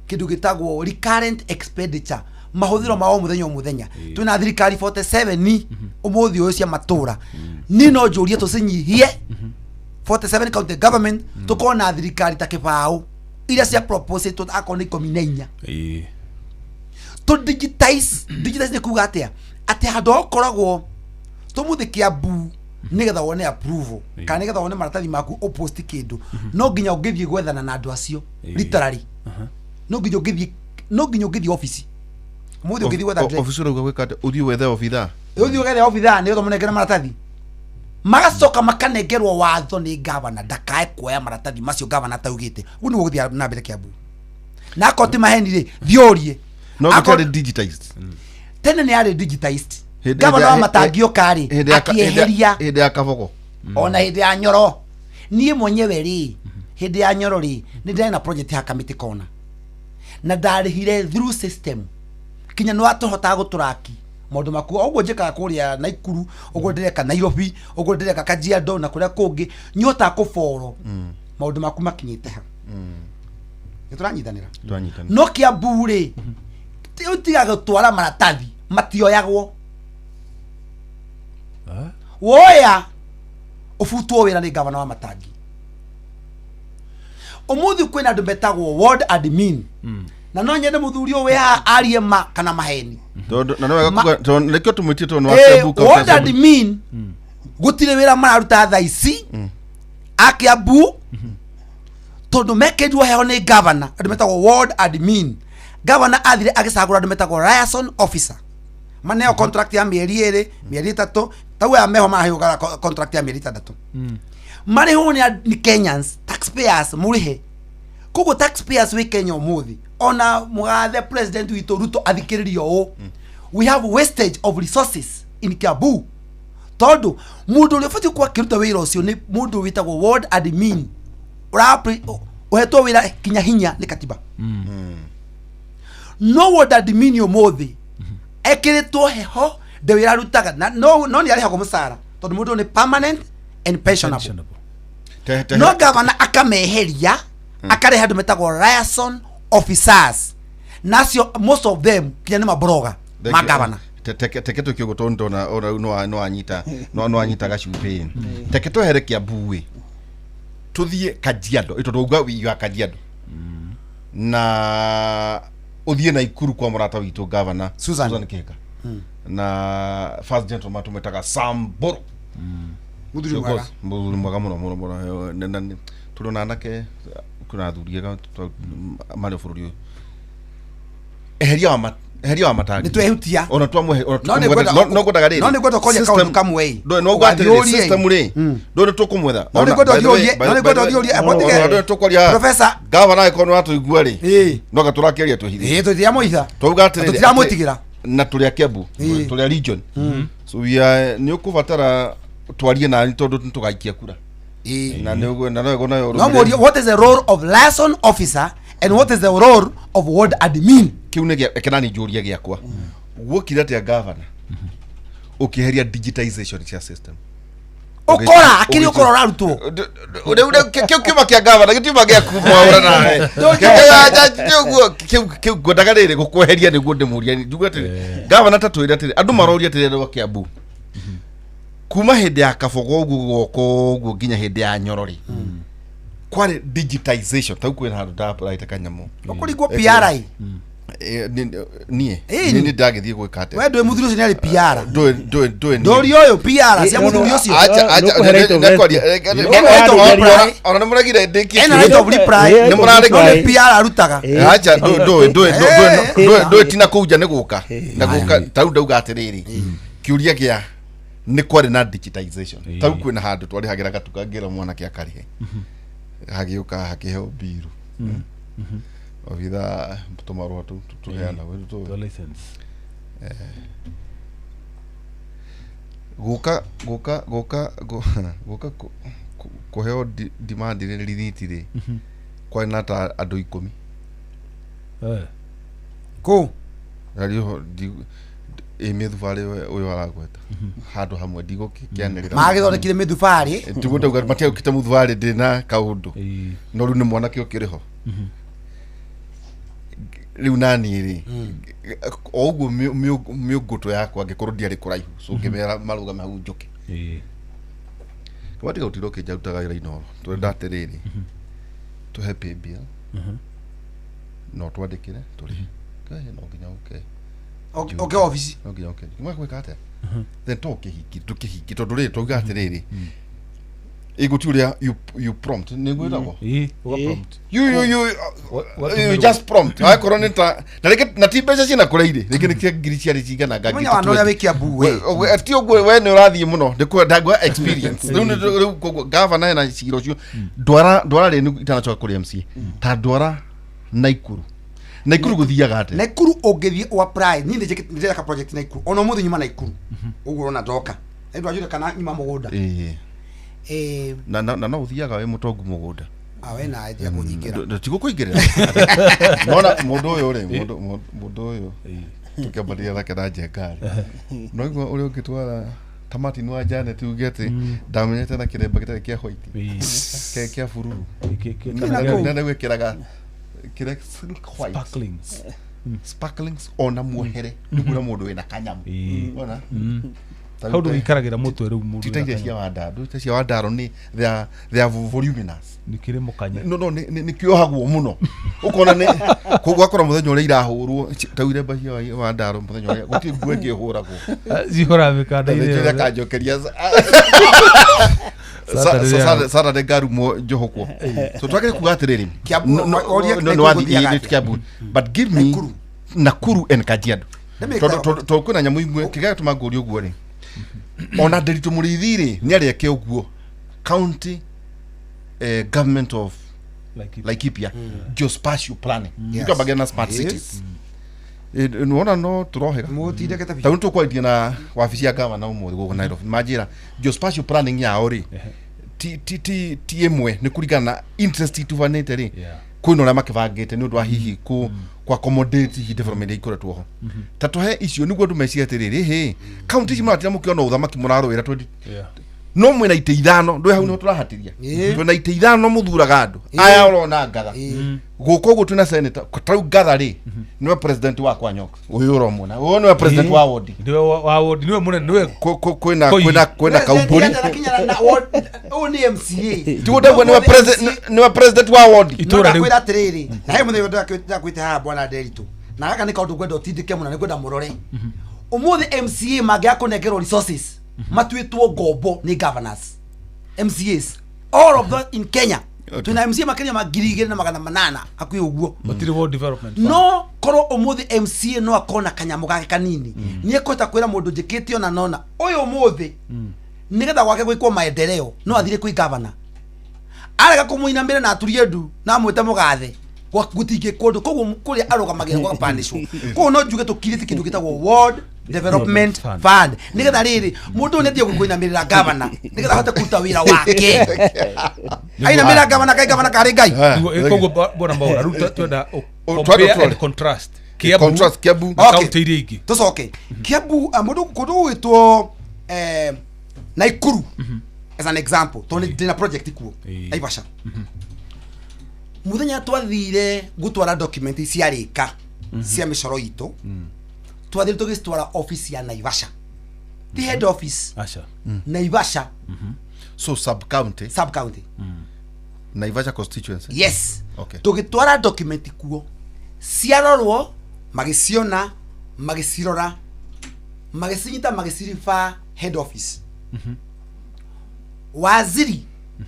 kĩndũ gĩtagwo recurrent expenditure, mahũthĩro ma o mũthenya o mũthenya. Twĩna thirikari 47 ũmũthĩ ũyũ cia matũra. Niĩ no njũrie tũcinyihie 47 county government, tũkorwo na thirikari ta kĩbaũ iria cia propose akorwo nĩ 14. Tũ digitize. Digitize nĩ kuga atĩa? Atĩ handũ hokoragwo tũmũthĩ Kiambu, nĩgetha wone approval kana nĩgetha wone maratathi maku ũpost kĩndũ, no nginya ũngĩthiĩ gwethana na andũ acio. Literally, no nginya ũngĩthiĩ ofici ũmũthĩ ũngĩthiĩ gwetha Ofici ũrauga gwĩka atĩa? Ũthiĩ wethe obitha? Ũthiĩ ũgethe obitha nĩgetha ũmũnengere maratathi, magacoka makanengerwo watho nĩ gavana ndakae kuoya maratathi macio gavana ataugĩte. Ũguo nĩguo gũthiĩ na mbere Kiambu, na akorwo ti maheni rĩ, thiĩ ũrie. No gũtarĩ digitized. Tene nĩ yarĩ digitized. Gavana wa Matangi oka rĩ, akĩeheria. Hĩndĩ ya Kabogo? Ona hĩndĩ ya Nyoro. Niĩ mwenyewe rĩ, hĩndĩ ya Nyoro rĩ, nĩ ndĩrarĩ na project ya Kamĩtĩ Kona na ndarĩhire through system, kinya nĩ watũhotaga gũtũraki maũndũ maku. Ũguo njĩkaga kũrĩa Naikuru, ũguo ndĩreka Nairobi, ũguo ndĩreka Kajiado na kũrĩa kũngĩ, nĩũhotaga kũboro maũndũ maku makinyĩte ha. Nĩ tũranyitanĩra? Twanyitana. No Kiambu rĩ, tiga gũtwara maratathi matioyagwo. Woya ũbutwo wĩra nĩ gavana wa Matangi. Ũmũthĩ kwĩna andũ metagwo ward admin, na no nyende mũthuri ũyũ wĩ haha arie ma kana maheni. Tondũ na nĩ wega kuga, tondũ nĩkĩo tũmwĩtie, tondũ nĩ wa Kiambu County Ward Assembly. admin gũtirĩ wĩra mararuta thaa ici a Kiambu, tondũ mekĩrirwo heho nĩ gavana. Andũ metagwo ward admin, gavana athire agĩcagũra andũ metagwo liaison officer, maneo contract ya mĩeri 2, mĩeri 3. Tau aya meho maraheo contract ya mĩeri 6, marĩhwo nĩ Kenyans, taxpayers mũrĩhe. Koguo taxpayers wĩ Kenya ũmũthĩ, ona mũgathe president witũ Ruto athikĩrĩrio ũũ, we have wastage of resources in Kiambu, tondũ mũndũ ũrĩa ũbatiĩ gũkorwo akĩruta wĩra ũcio nĩ mũndũ wĩtagwo ward admin, ũhetwo wĩra kinya hinya nĩ katiba. No ward admin ũmũthĩ ekĩrĩtwo heho, ndĩ wĩra arutaga, na no nĩ arĩhagwo mũcara, tondũ mũndũ nĩ permanent and pensionable. Pensionable. No gavana akameheria, akarehe andũ metagwo liaison officers, nacio most of them kinya nĩ mabroga ma gavana. Teke tũke ũguo, tondũ ndona ona rĩu no wanyita gacumbĩ. Teke twehere Kiambu ĩ, tũthiĩ Kajiado ĩ, tondũ wauga you are Kajiado, na ũthiĩ Naikuru kwa mũrata witũ gavana Susan. Susan Kihika, na first gentleman tũmwĩtaga Samburu. Mũthuri mwega. Mũthuri mwega mũno mũno mũno. Tũrĩ na anake, kwĩna athuri ega marĩ bũrũri ũyũ. Eheria wa Matangi. Nĩ twehutia. Ona twamwe ona No nĩ ngwenda- no ngwendaga rĩrĩ, no nĩ ngwenda ũkoria kaũndũ kamwe ĩ. no no ngwenda atĩrĩrĩ, Ũgathiĩ ũrie. system rĩ, ndũrĩ tũkũmwetha. No nĩ ngwenda ũthiĩ ũrie, no nĩ ngwenda ũthiĩ ũrie, Ona ndũrĩ tũkwaria. Professor. Gavana angĩkorwo nĩ watũigua rĩ, no ga tũrakĩaria twĩhithĩte. Ĩĩ, tũtiramũitha. Twauga atĩrĩrĩ, Tũtiramwĩtigĩra. Na tũrĩ a Kiambu, tũrĩ a region, so we are nĩ ũkũbatara twarie nani, tondũ nĩ tũgaikia kura na nĩ ũguo na no nayo. No mũrie, what is the role of liaison officer and what is the role of ward admin? Kiu nĩ gĩa kenani njũrie gĩakwa. Guokire atĩa gavana ũkĩeheria digitization cia system? Ũkora akĩrĩ ũkora ũrarutwo. Rĩu kĩu kiuma kĩa gavana gĩtiuma gĩaku mwaũra nawe ũguo. Kĩu ngwendaga rĩrĩ gũkweheria nĩguo ndĩmũria njuge atĩrĩ, gavana, ta twĩre atĩrĩ, andũ maroria atĩrĩ, andũ a Kiambu, kuma hĩndĩ ya Kabogo ũguo guoko ũguo nginya hĩndĩ ya Nyoro rĩ, kwarĩ digitization? Tau kwĩna handũ ndapuraite kanyamũ. Ũkũringwo PRI. Niĩ Ĩni. Nĩ ndagĩthiĩ gwĩka atĩa? We ndũĩ mũthuri ũcio nĩ arĩ PR. Ndũĩ ndũĩ ndũĩ niĩ. Ndũri ũyũ PR cia mũthuri ũcio. Acha acha Nũkũhe right of nĩkwaria Ena right of reply. Ona nĩ mũregire ndĩkie. Ena right of reply. Nĩ mũrarĩ- No nĩ PR arutaga. Acha, ndũĩ ndũĩ ndũĩ ndũĩ ndũĩ ndũĩ tina kũu nja nĩ gũka na gũka. Tarĩu ndauga atĩrĩrĩ, kĩũria gĩa nĩ kwarĩ na digitization. Tarĩu kwĩna handũ twarĩhagĩra gatuka, ngĩra mwanake akarĩhe, hagĩũka hakĩheo mbiru obitha tũmarũa tũu tũheanagwo tũ license. Gũka gũka gũka gũka kũheo demand rĩ, rithiti rĩ, kwarĩ na ta andũ 10. Kũ? Rĩu ĩ mĩthubarĩ ũyũ aragweta handũ hamwe ndigũkĩanĩrĩra. Magĩthondekire mĩthubarĩ. Tiguo ndauga matiaũkĩte mũthubarĩ ndĩ na kaũndũ, no rĩu nĩ mwanake ũkĩrĩ ho rĩu naniĩ rĩ, o ũguo mĩũngũtũ yakwa angĩkorwo ndiarĩ kũraihu, so ngĩmera marũgame hau njũke. Kaba tiga gũtinda ũkĩnjarutaga wĩra Inoro, twenda atĩrĩrĩ, tũhe pay bill no twandĩkĩre tũrĩhe. Kaĩ no nginya ũke? Oke ofici. No nginya ũke mwa gwĩka atĩa? Then to ũkĩhingi tũkĩhingi tondũ rĩrĩ twauga atĩrĩrĩ, ĩgũti ũrĩa you prompt nĩguo ĩtagwo. Ũga prompt. You you just prompt akorwo nĩ ta na rĩngĩ na ti mbeca ciĩna kũrĩa irĩ, rĩngĩ nĩ kĩa ngiri ciarĩ cigana nga. Mũnya wa ũrĩa wĩ Kiambu we. Ti ũguo, we nĩ ũrathiĩ mũno ndĩkwenda experience rĩu rĩu koguo gavana hena cira ũcio ndwara ndwara rĩ itanacoka kũrĩ MCA ta ndwara Naikuru. Naikuru gũthiaga atĩa? Naikuru ũngĩthiĩ ũ apply, niĩ nĩ ndĩreka project Naikuru ona ũmũthĩ nyuma Naikuru ũguo ũrona ndoka nĩ ndwanjũria kana nyuma mũgũnda. Na no ũthiaga wĩ mũtongu mũgũnda? Awe nawe tiga kũnyingĩra. Tigũkũingĩrĩra nona mũndũ ũyũ rĩ, mũndũ ũyũ tũkĩambanĩria nake na njenga rĩ, no igua ũrĩa ũngĩtwara ta Martin wa Janet uge atĩ ndamenyete na kĩremba gĩtarĩ kĩa white, kĩa bururu. Na rĩu ĩkĩraga kĩrĩa silk white. Sparkling. Sparklings ona muohere nĩguo ũrĩa mũndũ wĩna kanyamũ ona. Hau ndũgĩikaragĩra mũtwe rĩu mũndũ ti ta iria cia Wandaro, ta cia Wandaro nĩ they are voluminous. Nĩ kĩrĩ mũkanye. No nĩ kĩohagwo mũno ũkona nĩ koguo akora mũthenya ũrĩa irahũrwo ta iremba cia Wandaro, mũthenya ũrĩa gũtirĩ nguo ĩngĩ ĩhũragwo. Cihũra mĩkanda-inĩ ũrĩa kanjokeria Saturday ngarumwo njohokwo, so twagĩrĩire kuga atĩrĩrĩ, Kiambu, oria no, Nakuru no, wathiĩ gũthiaga nĩ atĩa? Kiambu, but give me Nakuru. Nakuru and Kajiado. Nĩ Tondũ kwĩna nyamũ imwe kĩrĩa gĩtũma ngũrie ũguo rĩ, ona Nderitu Mũrĩithi rĩ, nĩ arĩeke ũguo county government of Laikipia geospatial planning. Nĩtwambagia na smart cities. Nĩwona no tũrohĩga. Mũtindĩkĩte biũ. Tarĩu tũkwarĩtie na wabici ya gavana ũmũthĩ gũkũ Nairobi, manjĩra geospatial planning yao rĩ, ti ĩmwe, nĩ kũringana na interest itubanĩte rĩ, kwĩna ũrĩa makĩbangĩte nĩ ũndũ wa hihi ku accommodate hihi development iria ikoretwo ho. Ta tũhe icio nĩguo andũ mecirie atĩrĩrĩ, hĩ kaunti ici mũratira mũkĩona ũthamaki mũrarũĩra 20 no mwĩna itĩ 5, ndũĩ hau nĩho tũrahatĩria. Twĩna itĩ 5 mũthuraga andũ aya ũrona ngatha gũkũ ũguo, twĩna senator tarĩu ngatha rĩ, nĩwe president wa kwa Nyoka ũyũ ũromona, ũyũ nĩwe president wa wodi. Nĩwe wa wodi, nĩwe mũnene, nĩwe Kwĩna Koi. kwĩna kaumbũri. Ũyũ nĩ MCA. Tiguo ndauga nĩwe president, nĩwe president wa wodi. Itũra rĩu. Kwĩra atĩrĩrĩ, na he mũthenya ndakwĩte haha bwana Nderitu, na gaka nĩ kaũndũ ngwenda ũtindĩke mũno, nĩ ngwenda mũrore ũmũthĩ MCA mangĩaga kũnengerwo resources matuĩtwo ngombo nĩ governors. MCAs all of them in Kenya, twĩna MCA makĩria ma 2800 hakuhĩ ũguo. Gũtirĩ ward development fund. No korwo ũmũthĩ MCA no akorwo na kanyamũ gake kanini, nĩ ekũhota kwĩra mũndũ njĩkĩte ona nona ũyũ ũmũthĩ nĩgetha gwake gwĩkwo maendeleo, no athire kwĩ gavana arega kũmũinamĩra na aturie ndu na amwĩte mũgathe gũtingĩkwo ũndũ, koguo kũrĩa arũgamagĩra gwakapanĩcwo. Koguo no njuge tũkirĩte kĩndũ gĩtagwo ward development Fund. fund, nĩgetha rĩrĩ mũndũ ũyũ nĩatige kũinamĩrĩra gavana nĩgetha ahote kũruta wĩra wake. Ainamĩrĩra gavana, kaĩ gavana karĩ ngai? Koguo bwana Mwaura, rĩu twenda Oh, compare twende. and contrast Kiambu Contrast Kiambu. na kaunti iria ingĩ. Tũcoke Kiambu, mũndũ kũndũ gũgwĩtwo Naikuru as an example, tondũ ndĩna project kuo. Naivasha, mũthenya twathire gũtwara document ciarĩka cia mĩcoro itũ, twathire tũgĩcitwara office ya Naivasha, ti head office. Aca. Naivasha. So sub county. Sub county. Naivasha constituency. Yes. Tũgĩtwara document kuo, ciarorwo. Magĩciona, magĩcirora, magĩcinyita, magĩciriba head office. Waziri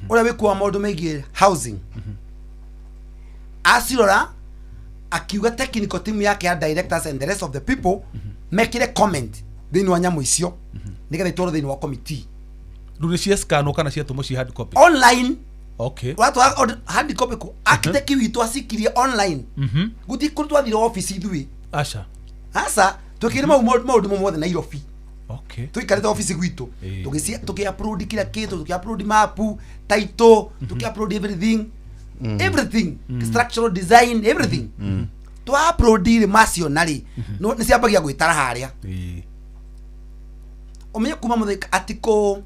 ũrĩa wĩkuaga maũndũ megiĩ housing acirora, akiuga technical team yake ya directors and the rest of the people mekire comment thĩinĩ wa nyamũ icio nĩgetha itwarwo thĩinĩ wa committee. Rĩu nĩ cia scan kana ciatũmwo ci hard copy? Online. Okay. Watwara hard copy kũ? Architect witũ acikirie online. Guthi kũrĩ twathire office ithuĩ. Aca. Aca, twĩkire mau maũndũ mo mothe Nairobi. Okay. Tũikarĩte office gwitũ, tũgĩci tũkĩ upload kila kĩndũ, tũkĩ upload map, title, tũkĩ upload everything, everything, structural design, everything. Twa upload rĩ, maciona rĩ, no nĩ ciambagia gwĩtara harĩa. Ũmenye kuma mũthenya article,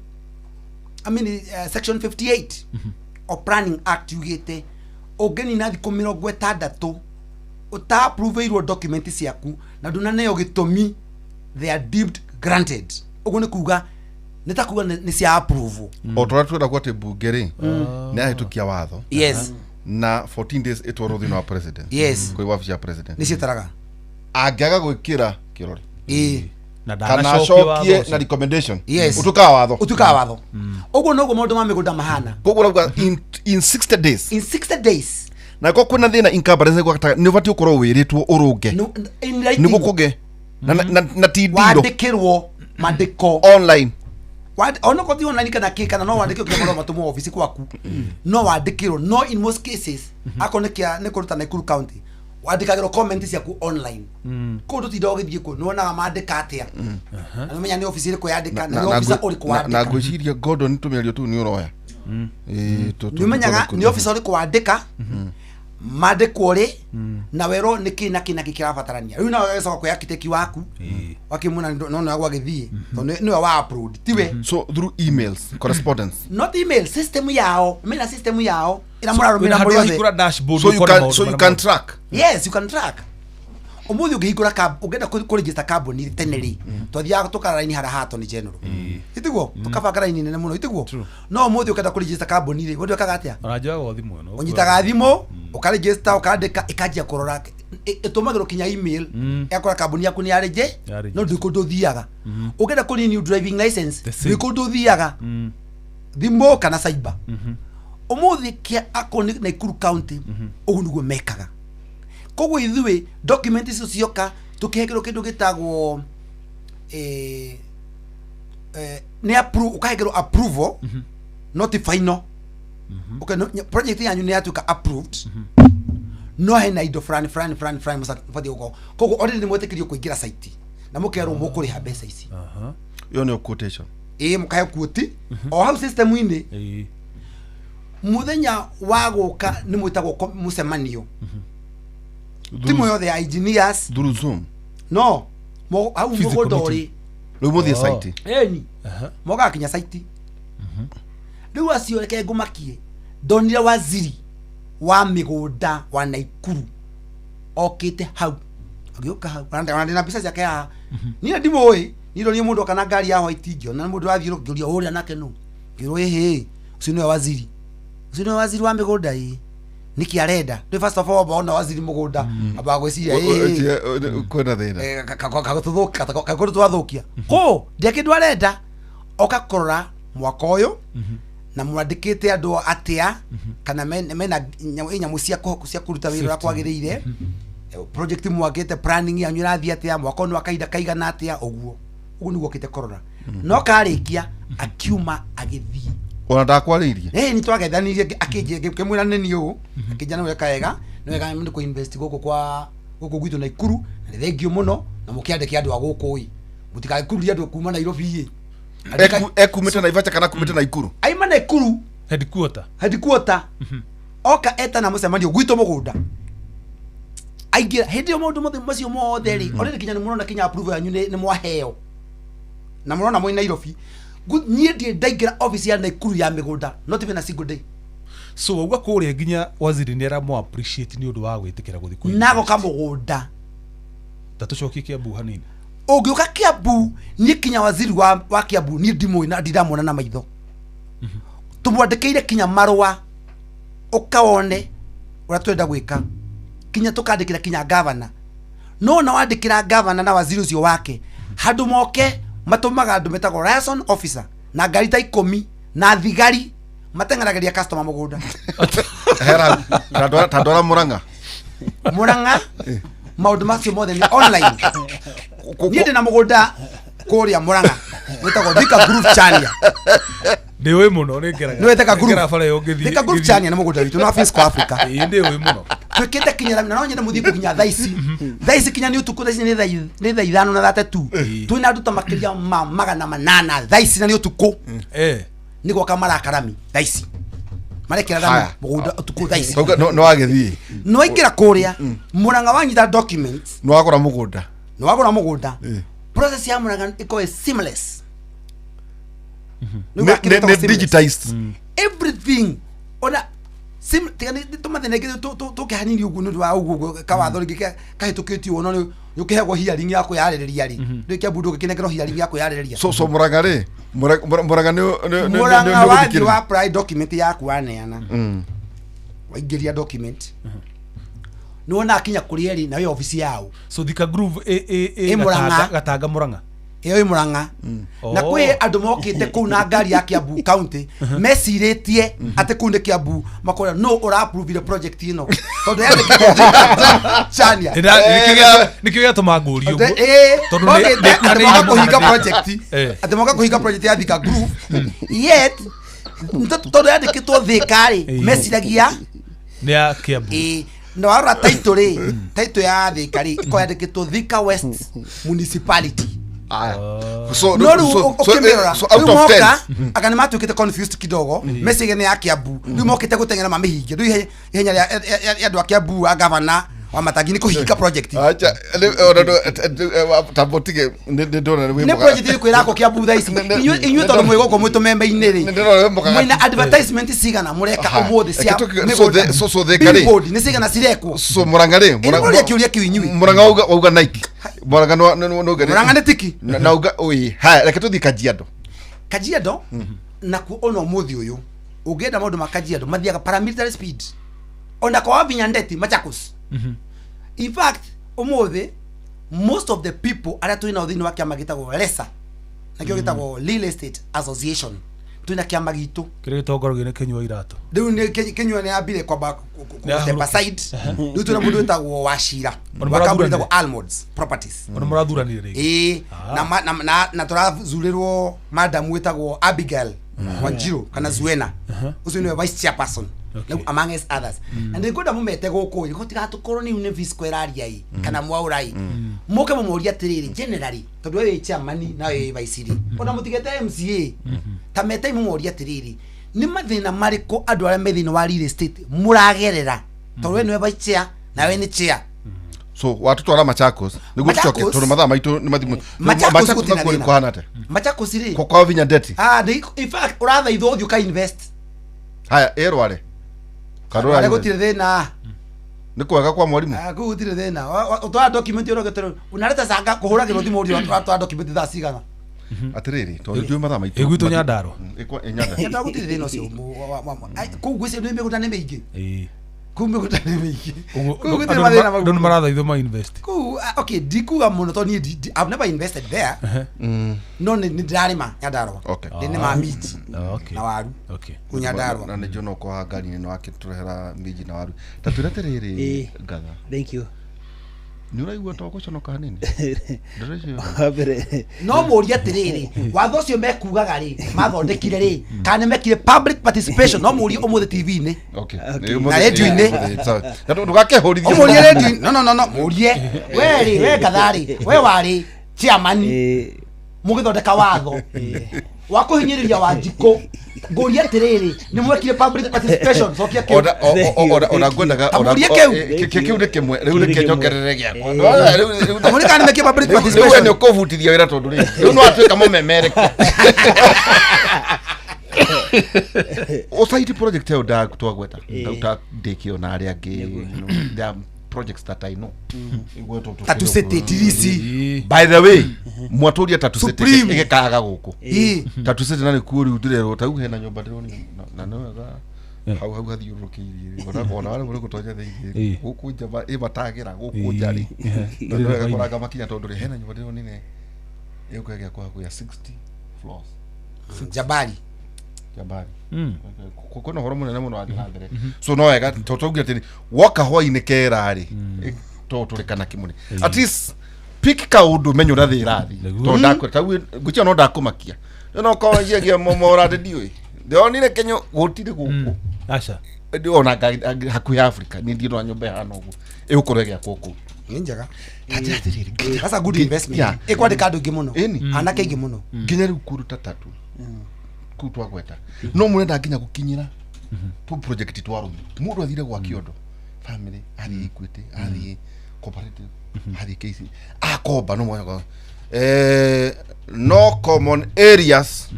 I mean, section 58 of Planning Act yugĩte ũngĩnina thikũ 60 ũta approve document ciaku na ndũnaneo gĩtũmi, they are deemed granted. Ũguo nĩ kuga, nĩ ta kuga nĩ cia approve. O tũrĩa twĩragwo atĩ mbunge rĩ, nĩ yahĩtũkia watho na 14 days ĩtwarwo thĩinĩ wa president, kwĩ wabici ya president. Nĩ ciĩtaraga. Angĩaga gwĩkĩra kĩrore na kana ndanacokie watho acokie ũcio. Na recommendation, ũtuĩkaga watho. Ũtuĩkaga watho. Ũguo noguo maũndũ ma mĩgũnda mahana. Koguo ũrauga in 60 days. In 60 days. Na ko kwĩna thĩna encumbrance gwakata, nĩ ũbatiĩ ũkorwo wĩrĩtwo ũrũnge. In writing. Nĩguo kũgĩe na ti ndiro. Wandĩkĩrwo mandĩko. Online. Ona ko ti online kana kĩ, kana no wandĩkĩrwo kĩrĩa marũa matũmwo obici kwaku, no wandĩkĩrwo. No in most cases, akorwo nĩ kĩa nĩ kũruta Nakuru County, wandĩkagĩrwo comment ciaku online. Kũu ndũtinda ũgĩthiĩ kũ, nĩwonaga mandĩka atĩa na nĩũmenya nĩ obici ĩrĩkũ yandĩka na nĩ officer ũrĩkũ na wandĩka. Ngwĩciria Gordon, tũmĩario tũu nĩ ũroya. Ĩĩ, nĩũmenyaga nĩ officer ũrĩkũ wandĩka, mandĩkwo rĩ, na werwo nĩ kĩ na kĩ na kĩ kĩrabatarania. Rĩu nawe ũgagĩcoka kwĩ architect waku, wakĩmuona nona gwagĩthiĩ, tondũ nĩwe wa upload, tiwe. So through emails correspondence? Not email, system yao, mena system yao ĩrĩa Wĩna mũrarũmĩrĩra handũ mũrĩ othe. wahingũra dashboard So you ũkona can maũndũ so you marĩa can track. Yes, you can track. Umuthi ũngĩhingũra ũngĩenda kũregister kambuni tene rĩ, twathiaga tũkara raini harĩa ha Attorney General, itiguo? Tũkabanga raini nene mũno, itiguo? No ũmũthĩ ũkĩenda kũregister kambuni rĩ, we ndwĩkaga atĩa? Ona njoyaga o thimũ ĩno. Ũnyitaga thimũ, ũkaregister, ũkandĩka, ĩkanjia kũrora, ĩtũmagĩrwo kinya email, ĩgakora kambuni yaku nĩ yarĩnje. Yarĩnje. No ndwĩ kũndũ ũthiaga. Ũngĩenda kũ renew driving license, The same. ndwĩ kũndũ ũthiaga, thimũ kana cyber. Ũmũthĩ kĩa akorwo nĩ Nakuru County, ũguo nĩguo mekaga. Koguo ithuĩ document icio cioka, tũkĩhengerwo kĩndũ gĩtagwo nĩ ũkahengerwo approval, not final. Okay, no, project yanyu nĩ yatuĩka approved, no hena indo fulani fulani fulani fulani mũbatiĩ gũkorwo. Koguo already nĩ mwetĩkĩrio kũingĩra site na mũkerwo mũkũrĩha mbeca ici. Ĩyo nĩyo quotation. Ĩĩ, mũkahe quote o hau system-inĩ. Muthenya wa gũka nĩ mwĩtagwo mũcemanio, timu yothe ya engineers. Through Zoom? No hau Physical mũgũnda meeting. ũrĩ. Rĩu mũthiĩ site. Ĩni, mokaga kinya site. Rĩu acio, reke ngũmakie, ndonire waziri wa mĩgũnda wa Naikuru okĩte hau, agĩũka hau. Ona ndĩna mbica ciake haha. Niĩ ndimũĩ, niĩ ndonire mũndũ oka na ngari ya white, ngĩona mũndũ wathiĩ, ngĩũria ũrĩa nake nũ, ngĩrwo ĩhĩ, ũcio nĩwe waziri, ũcio nĩwe waziri wa mĩgũnda. Ĩ nĩkĩ arenda? Rĩu first of all, wona waziri mũgũnda, ambaga gwĩciria ĩhĩ, Kwĩna thĩna. Kagũtũ twathũkia kũ ndĩa kĩndũ arenda. Oka kũrora mwaka ũyũ na mwandĩkĩte andũ atĩa, kana mena nyamũ cia kũruta wĩra ũrĩa kwagĩrĩire, project mwakĩte, planning yanyu ĩrathiĩ atĩa, mwaka ũyũ nĩ wa kahinda kaigana atĩa. Ũguo ũguo nĩguo okĩte kũrora. No karĩkia akiuma agĩthiĩ. Ona ndakwarĩirie? Ĩĩ, nĩ twagethanirie, akĩnjĩra, ngĩmwĩra nĩ niĩ ũũ, akĩnjĩra nĩ weka wega, nĩ wega nĩ kũ invest gũkũ kwa gũkũ gwitũ Naikuru, na nĩ thengio mũno, na mũkĩandĩke andũ a gũkũ ĩ, mũtigagĩkururie andũ kuma Nairobi ĩ. Ekumĩte Naivasha kana kumĩte Naikuru? Aima Naikuru. Headquarter. Headquarter. Oka etana mũcemanio gwitũ mũgũnda, aingĩra hĩndĩ ĩyo maũndũ mothe macio mothe rĩ, already kinya nĩ mũrona kinya approval yanyu nĩ mwaheo na mũrona mwĩ Nairobi. Niĩ ndirĩ ndaingĩra office ya Naikuru ya mĩgũnda, not even a single day. So wauga kũrĩa nginya waziri nĩ aramũ appreciate nĩ ũndũ wa gwĩtĩkĩra gũthiĩ kũ Nagoka mũgũnda. Ta tũcokie Kiambu hanini. Ũngĩũka Kiambu, niĩ kinya waziri wa Kiambu niĩ ndimũĩ na ndiramuona na maitho. Tũmwandĩkĩire kinya marũa, ũkawone ũrĩa tũrenda gwĩka, kinya tũkandĩkĩra kinya gavana. No na wandĩkĩra gavana na waziri ũcio wake handũ moke matũmaga andũ metagwo liaison officer na ngari ta ikũmi na thigari mateng'eragĩria customer mũgũnda. Hera ta ndwara Murang'a. Murang'a maũndũ macio mothe nĩ online. Niĩ ndĩ na mũgũnda kũrĩa Murang'a wĩtagwo Thika Groove Chania. Ndĩũĩ mũno nĩ ngeraga. Nĩ wĩtĩka Groove? Ngeraga bara ĩyo ngĩthiĩ. Thika Groove Chania nĩ mũgũnda witũ no Fisco Africa. Ĩĩ ndĩũĩ mũno. Twĩkĩte kinya na no nyende mũthiĩ kũkinya thaa ici. Thaa ici kinya nĩ ũtukũ, thaa ici nĩ thaa ithano na thate tu. Twĩna andũ ta makĩria ma 800 thaa ici na nĩ ũtukũ. Nĩ gwaka marakarami thaa ici. Marekĩra rami Haya. mũgũnda ũtukũ thaa ici. Tauga no no wagĩthiĩ. Nĩ waingĩra kũrĩa Murang'a wanyita documents. Nĩ wagũra mũgũnda. Nĩ wagũra mũgũnda. Process ya Murang'a ĩkorwo ĩ seamless. Nĩ Nĩ seamless. digitized. Everything ona sim tiga nĩ tũmathĩna ingĩ tũke hanini ũguo nĩ ũndũ wa ũguo ũguo kawatho rĩngĩ kahĩtũkĩtio ũguo no nĩ ũkĩheagwo hearing ya kwĩyarĩrĩria rĩ. Rĩu Kiambu ndũngĩkĩnengerwo hearing ya kwĩyarĩrĩria. So Murang'a rĩ, Murang'a nĩ Murang'a wathiĩ wa apply document yaku waneana. Waingĩria document. Nĩ wona akinya kũrĩa ĩrĩ na wĩ obici yao. So Thika Groove ĩ Ĩ Murang'a. Gatanga Murang'a. Ĩyo ĩ Murang'a. Na kwĩ andũ mokĩte kũu na ngari ya Kiambu County mecirĩtie atĩ kũu nĩ Kiambu makora no ũra approve project ĩno tondũ yandĩkĩtwo Chania. Nĩkĩo gĩatũma ngũrie ũguo. Tondũ Mokĩte atĩ moka kũhinga nĩ- project. Atĩ moka kũhinga project ya Thika Groove. Yet tondũ yandĩkĩtwo Thika rĩ meciragia Nĩ ya Kiambu. Na warora title rĩ, title ya Thika rĩ ĩkoragwo yandĩkĩtwo Thika West Municipality. So No rĩu ũkĩmĩrora so out rĩu of 10. moka anga nĩ matuĩkĩte confused kidogo meciria nĩ ya Kiambu rĩu mokĩte gũteng'era mamĩhingie rĩu ihenya rĩa andũ a Kiambu a gavana wa Matangi nĩ kũhinga project. Acha, ona tamba ũtige nĩ ndona nĩ Nĩ project ĩrĩkũ ĩrakwo Kiambu thaa ici? Inyuĩ tondũ mwĩ gũkũ mwĩ tũmembe-inĩ rĩ, Nĩ ndĩrona wĩ mũgagati. mwĩna advertisement cigana mũreka ũmũthĩ cia Reke mĩgũnda? so Thika rĩ. Billboard nĩ cigana cirekwo? So Murang'a rĩ, Ĩ, mũrĩa kĩũria kĩu inyuĩ. Murang'a wauga Nike. Murang'a no no no Murang'a nĩ tiki. Na uga oi, haya reke tũthiĩ Kajiado. Kajiado nakuo ona ũmũthĩ ũyũ ũngĩenda maũndũ ma Kajiado mathiaga paramilitary speed ona kwa Wavinya Ndeti Machakos. In fact ũmũthĩ most of the people arĩa twĩ nao thĩinĩ wa kĩama gĩtagwo RESA nakĩo gĩtagwo Real Estate Association twĩna kĩama gitũ Kĩrĩa gĩtongoragio nĩ Kĩnyua Iratũ. Rĩu nĩ Kĩnyua nĩ ambire kwamba Nĩ step aside. Rĩu twĩna mũndũ wĩtagwo Wachira Ona wa kambuni mũrathuranire? ĩtagwo Almonds Properties. Ona mũrathuranire rĩngĩ? Ĩĩ, na tũrathurĩrwo madam wĩtagwo Abigail Wanjiru kana Zuena. Ũcio nĩwe vice chairperson. Rĩu among others. Na nĩngwenda mũmete gũkũ ĩ, gũtigatũkorwo nĩ nĩ Visco ĩraria ĩ, kana Mwaũra ĩ. Mũke mũmorie atĩrĩrĩ, generally, tondũ we wĩ chairman na wĩ vice rĩ, ona mũtigete MCA, ta metei mũmorie atĩrĩrĩ, nĩ mathĩna marĩkũ andũ arĩa me thĩinĩ wa real estate mũragerera? Tondũ we nĩwe vice chair na we nĩ chair. So watũtwara Machakos nĩguo tũcoke Machakos? tondũ mathaa maitũ nĩ mathimu. Machakos Machakos gũtirĩ na nakuo thĩna. kũhana atĩa? Machakos rĩ? Kwa Wavinya Ndeti. In fact ũrathaithwo ũthiĩ ũka invest. Haya, ĩ Rware. Karura Rware gũtirĩ thĩna. Nĩ kwega kwa mwarimu. Kũu gũtirĩ thĩna. Ũtwara document ũrogetwo unareta canga kũhũragĩrwo thimũ ũrio ũratwara document thaa cigana. Atĩrĩrĩ, tondũ ndiũĩ mathaa maitũ. Ĩ gwitũ Nyandarua. Ĩ Nyandarua. Nyandarua gũtirĩ thĩna ũcio. Kũu gwĩciria nĩ mĩgũnda nĩ mĩingĩ. Kũu mĩgũnda nĩ mĩingĩ. Kũu gũtirĩ mathĩna mau. Andũ nĩ marathaithwo ma invest. Kũu, okay, ndikuga mũno tondũ niĩ I've never invested there. No nĩ ndĩrarĩma Nyandarua. Ndĩrĩmaga minji na waru. Kũu Nyandarua. Na nĩ njũĩ no ũkoha ngari-inĩ no akĩtũrehera minji na waru. Ta twĩre atĩrĩrĩ, Ngatha. Thank you. Nĩ ũraigua ta ũgũconoka hanini? Ndĩreciria. Wa mbere. No mũrie atĩrĩrĩ, watho ũcio mekugaga rĩ, mathondekire rĩ, kana nĩ mekire public participation, no mũrie ũmũthĩ T V-inĩ. Na radio-inĩ. Na ndũgakehũrithie. Ũmũrie radio-inĩ. No, no, no, no, mũrie. We rĩ, we Ngatha rĩ, we warĩ chairman. Mũgĩthondeka watho wa kũhinyĩrĩria Wanjikũ. Ngũria atĩrĩrĩ, nĩ mwekire public participation, cokia kĩu. Ona, ona, ona ngwendaga, ona, Amũrie kĩu. kĩu nĩ kĩmwe, rĩu nĩkĩo njongerere gĩakwa. Rĩu, Amũrie kana nĩ mekire public rĩu, rĩu we participation. nĩ ũkũbutithia wĩra tondũ rĩ, rĩu no atuĩka mũmemerekia. Ũcaiti project ĩyo twagweta, ndauta ndĩkĩo na arĩa angĩ, there are projects that I know. Tatu City, TDC. By the way, mwatũria Tatu City Supreme. ĩgĩkaga gũkũ. Ĩĩ. Tatu City na nĩkuo rĩu ndĩrerwo, ta rĩu hena nyũmba ndĩronire, na nĩ wega. Hau hau hathiũrũrũkĩirie ona ona warĩ mũndũ gũtonya thĩinĩ gũkũ nja ĩ matagĩra gũkũ nja rĩ. No wega kũranga makinya tondũ rĩ hena nyũmba ndĩronire ĩgũka ĩgĩakwo hakuhĩ ya 60 floors. Jabari. Jabari. Kwĩna ũhoro mũnene mũno wathiĩ na mbere. So no wega tũtauge atĩrĩ woka hwainĩ kera rĩ to tũrĩkana kĩmũnĩ. At least pick kaũndũ menye ũrĩa thĩ ĩrathiĩ. Tondũ ndakwĩra tau ngwĩciria no ndakũmakia. No korwo njiagia morande ndiũĩ. Ndĩronire Kenya gũtirĩ gũkũ. Aca. Ona hakuhĩ Africa nĩ ndiĩ na nyũmba ĩhana ũguo ĩgũkorwo ĩgĩakwo kũu. Nĩ njega. Ta njĩra atĩrĩrĩ, That's a good investment. Ĩkwandĩka andũ aingĩ mũno. Anake aingĩ mũno. Nginya rĩu kũndũ ta tatu kũu twagweta no mũrenda nginya gũkinyĩra tũ project twa arũme. Mũndũ athire gwa kĩondo family athiĩ Equity athiĩ Cooperative athiĩ KC akomba no mwaka no common areas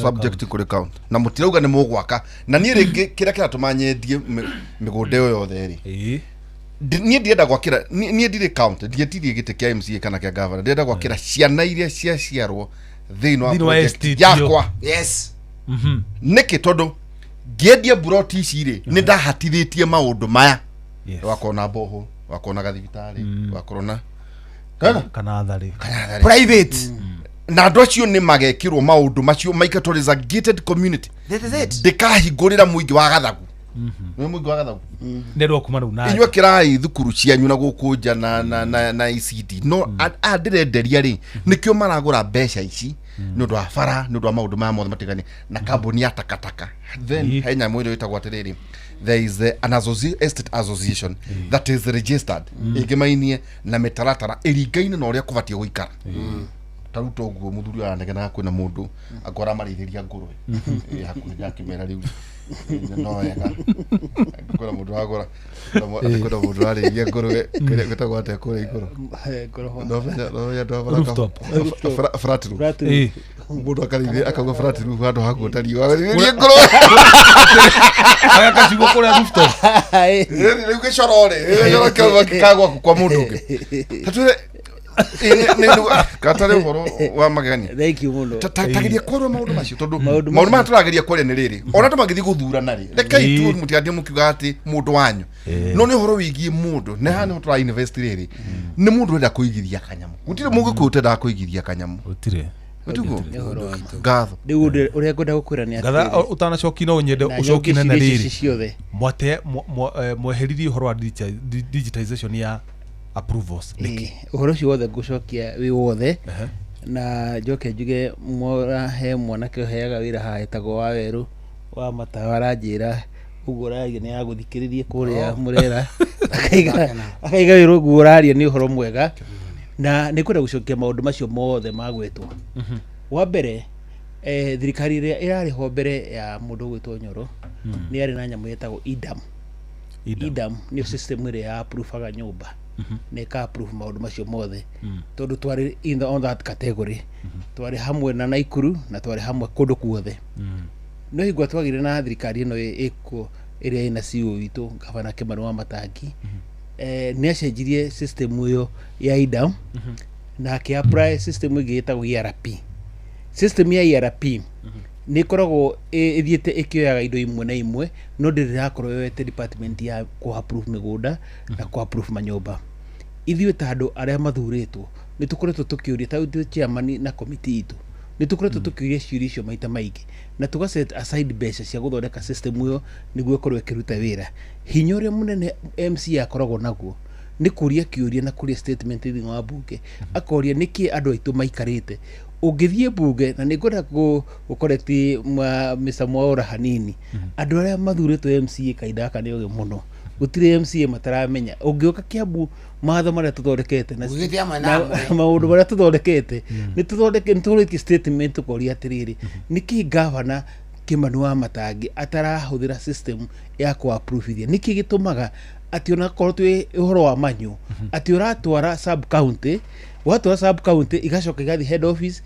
subject kũrĩ count na mũtirauga nĩ mũgwaka. Na niĩ rĩngĩ kĩrĩa kĩratũma nyendie mĩgũnda ĩyo yothe rĩ, niĩ ndienda gwakĩra, niĩ ndirĩ count, ndietirie gĩtĩ kĩa MCA kana kĩa governor, ndĩrenda gwakĩra ciana iria ciaciarwo thĩinĩ wa project yakwa. Yes. Nĩkĩ? Tondũ ngĩendia mburoti ici rĩ, nĩ ndahatithĩtie maũndũ maya. Wakorwo na boho, wakorwo na gathibitarĩ, wakorwo na kana tharĩ private. Na andũ acio nĩ magekĩrwo maũndũ macio maikatwo is a gated community. Ndĩkahingũrĩra mũingĩ wa gathagu. Nĩ mũingĩ wa gathagu. Nĩ kuma rĩu na inyuĩ kĩrai thukuru cianyu na gũkũ nja na ICD. No aya ndĩrenderia rĩ, nĩkĩo maragũra mbeca ici nĩ ũndũ wa bara, nĩ ũndũ wa maũndũ maya mothe matigani na kambuni ya takataka. Then he nyamũ ĩrĩa ĩtagwo atĩrĩrĩ, there is an estate association that is registered ĩngĩmainie na mĩtaratara ĩringaine na ũrĩa kũbatiĩ gũikara. Ta rĩu toguo mũthuri aranegenaga kwĩna mũndũ angora marĩithĩria ngũrwe hakuhĩ ndakĩmera rĩu no wega kwĩna mũndũ wagũra kwĩna mũndũ warĩithia ngũrwe gwĩtagwo atĩa kũrĩa igũrũ no flat roof mũndũ akarĩithia akauga flat roof handũ ha kuota riũa arĩithĩrie ngũrwe agakacigo kũrĩa rooftop rĩu gĩcoro rĩ gĩcoro kĩkagwaku kwa mũndũ ũngĩ ta twĩre katarĩ ũhoro wa magegania. Thank you mũno. Tageria kwaria maũndũ macio tondũ maũndũ maya tũrageria kwaria nĩ rĩrĩ ona andũ magĩthiĩ gũthurana rĩ rekei tu mũtigathiĩ mũkiuga atĩ mũndũ wanyu no nĩ ũhoro wĩgiĩ mũndũ nĩ haha nĩho tũra invest rĩrĩ nĩ mũndũ ũrenda kũigithia kanyamũ. Gũtirĩ mũgĩkũyũ ũtendaga kũigithia kanyamũ. Gũtirĩ. Gũtiguo? Ngatho. Rĩu ũrĩa ngwenda gũkwĩra nĩ atĩrĩ, Ngatha ũtanacoki no nyende ũcoki na rĩrĩ mwate mweheririe ũhoro wa digitization ya approvals. Ũhoro ũcio wothe ngũcokia wĩ wothe na njoke njuge mora he mwanake ũheaga wĩra haha etagwo wa werũ wa matawa aranjĩra ũguo ũraria nĩ agũthikĩrĩrie kũrĩa mũrera akaiga wĩra ũguo ũraria nĩ ũhoro mwega na nĩ kwenda gũcokia maũndũ macio mothe magwetwo. Wa mbere thirikari ĩrĩa ĩrarĩ ho mbere ya mũndũ ũgwĩtwo Nyoro nĩ yarĩ na nyamũ yetagwo IDAM. IDAM nĩyo system ĩrĩa ya approve-aga nyũmba na ĩka approve maũndũ macio mothe tondũ twarĩ in the on that category twarĩ hamwe na Naikuru na twarĩ hamwe kũndũ kuothe. No hingo twagĩire na thirikari ĩno ĩkuo ĩrĩa ĩna CEO witũ Gavana Kimani wa Matangi nĩ acenjirie system ĩyo ya IDAM na akĩ apply system ĩngĩ ĩtagwo ERP. System ya ERP nĩ ĩkoragwo ĩthiĩte ĩkĩoyaga indo imwe na imwe no ndĩrĩ ĩrakorwo yoete department ya kũ approve mĩgũnda na kũ approve manyũmba. Ithuĩ ta andũ arĩa mathurĩtwo nĩ tũkoretwo tũkĩũria ta ithuĩ chairman na committee itũ nĩ tũkoretwo tũkĩũria ciũria icio maita maingĩ na tũga set aside mbeca cia gũthondeka system ĩyo nĩguo ĩkorwo ĩkĩruta wĩra. Hinya ũrĩa mũnene MCA akoragwo naguo nĩ kũria kĩũria na kũria statement thĩinĩ wa bunge akoria nĩkĩ andũ aitũ maikarĩte. Ũngĩthiĩ bunge na nĩ ngwenda gũ correct Mr. Mwaura hanini andũ arĩa mathurĩtwo MCA kahinda gaka nĩ ogĩ mũno gũtirĩ MCA mataramenya. Ũngĩũka Kiambu mawatho marĩa tũthondekete na maũndũ marĩa tũthondekete nĩ tũthondekete statement tũkoria atĩrĩrĩ nĩkĩ gavana Kimani wa Matangi atarahũthĩra system ya kũ approve-ithia nĩkĩ gĩtũmaga atĩ onakorwo twĩ ũhoro wa manyu atĩ ũratwara sub county watwara sub county igacoka igathiĩ head office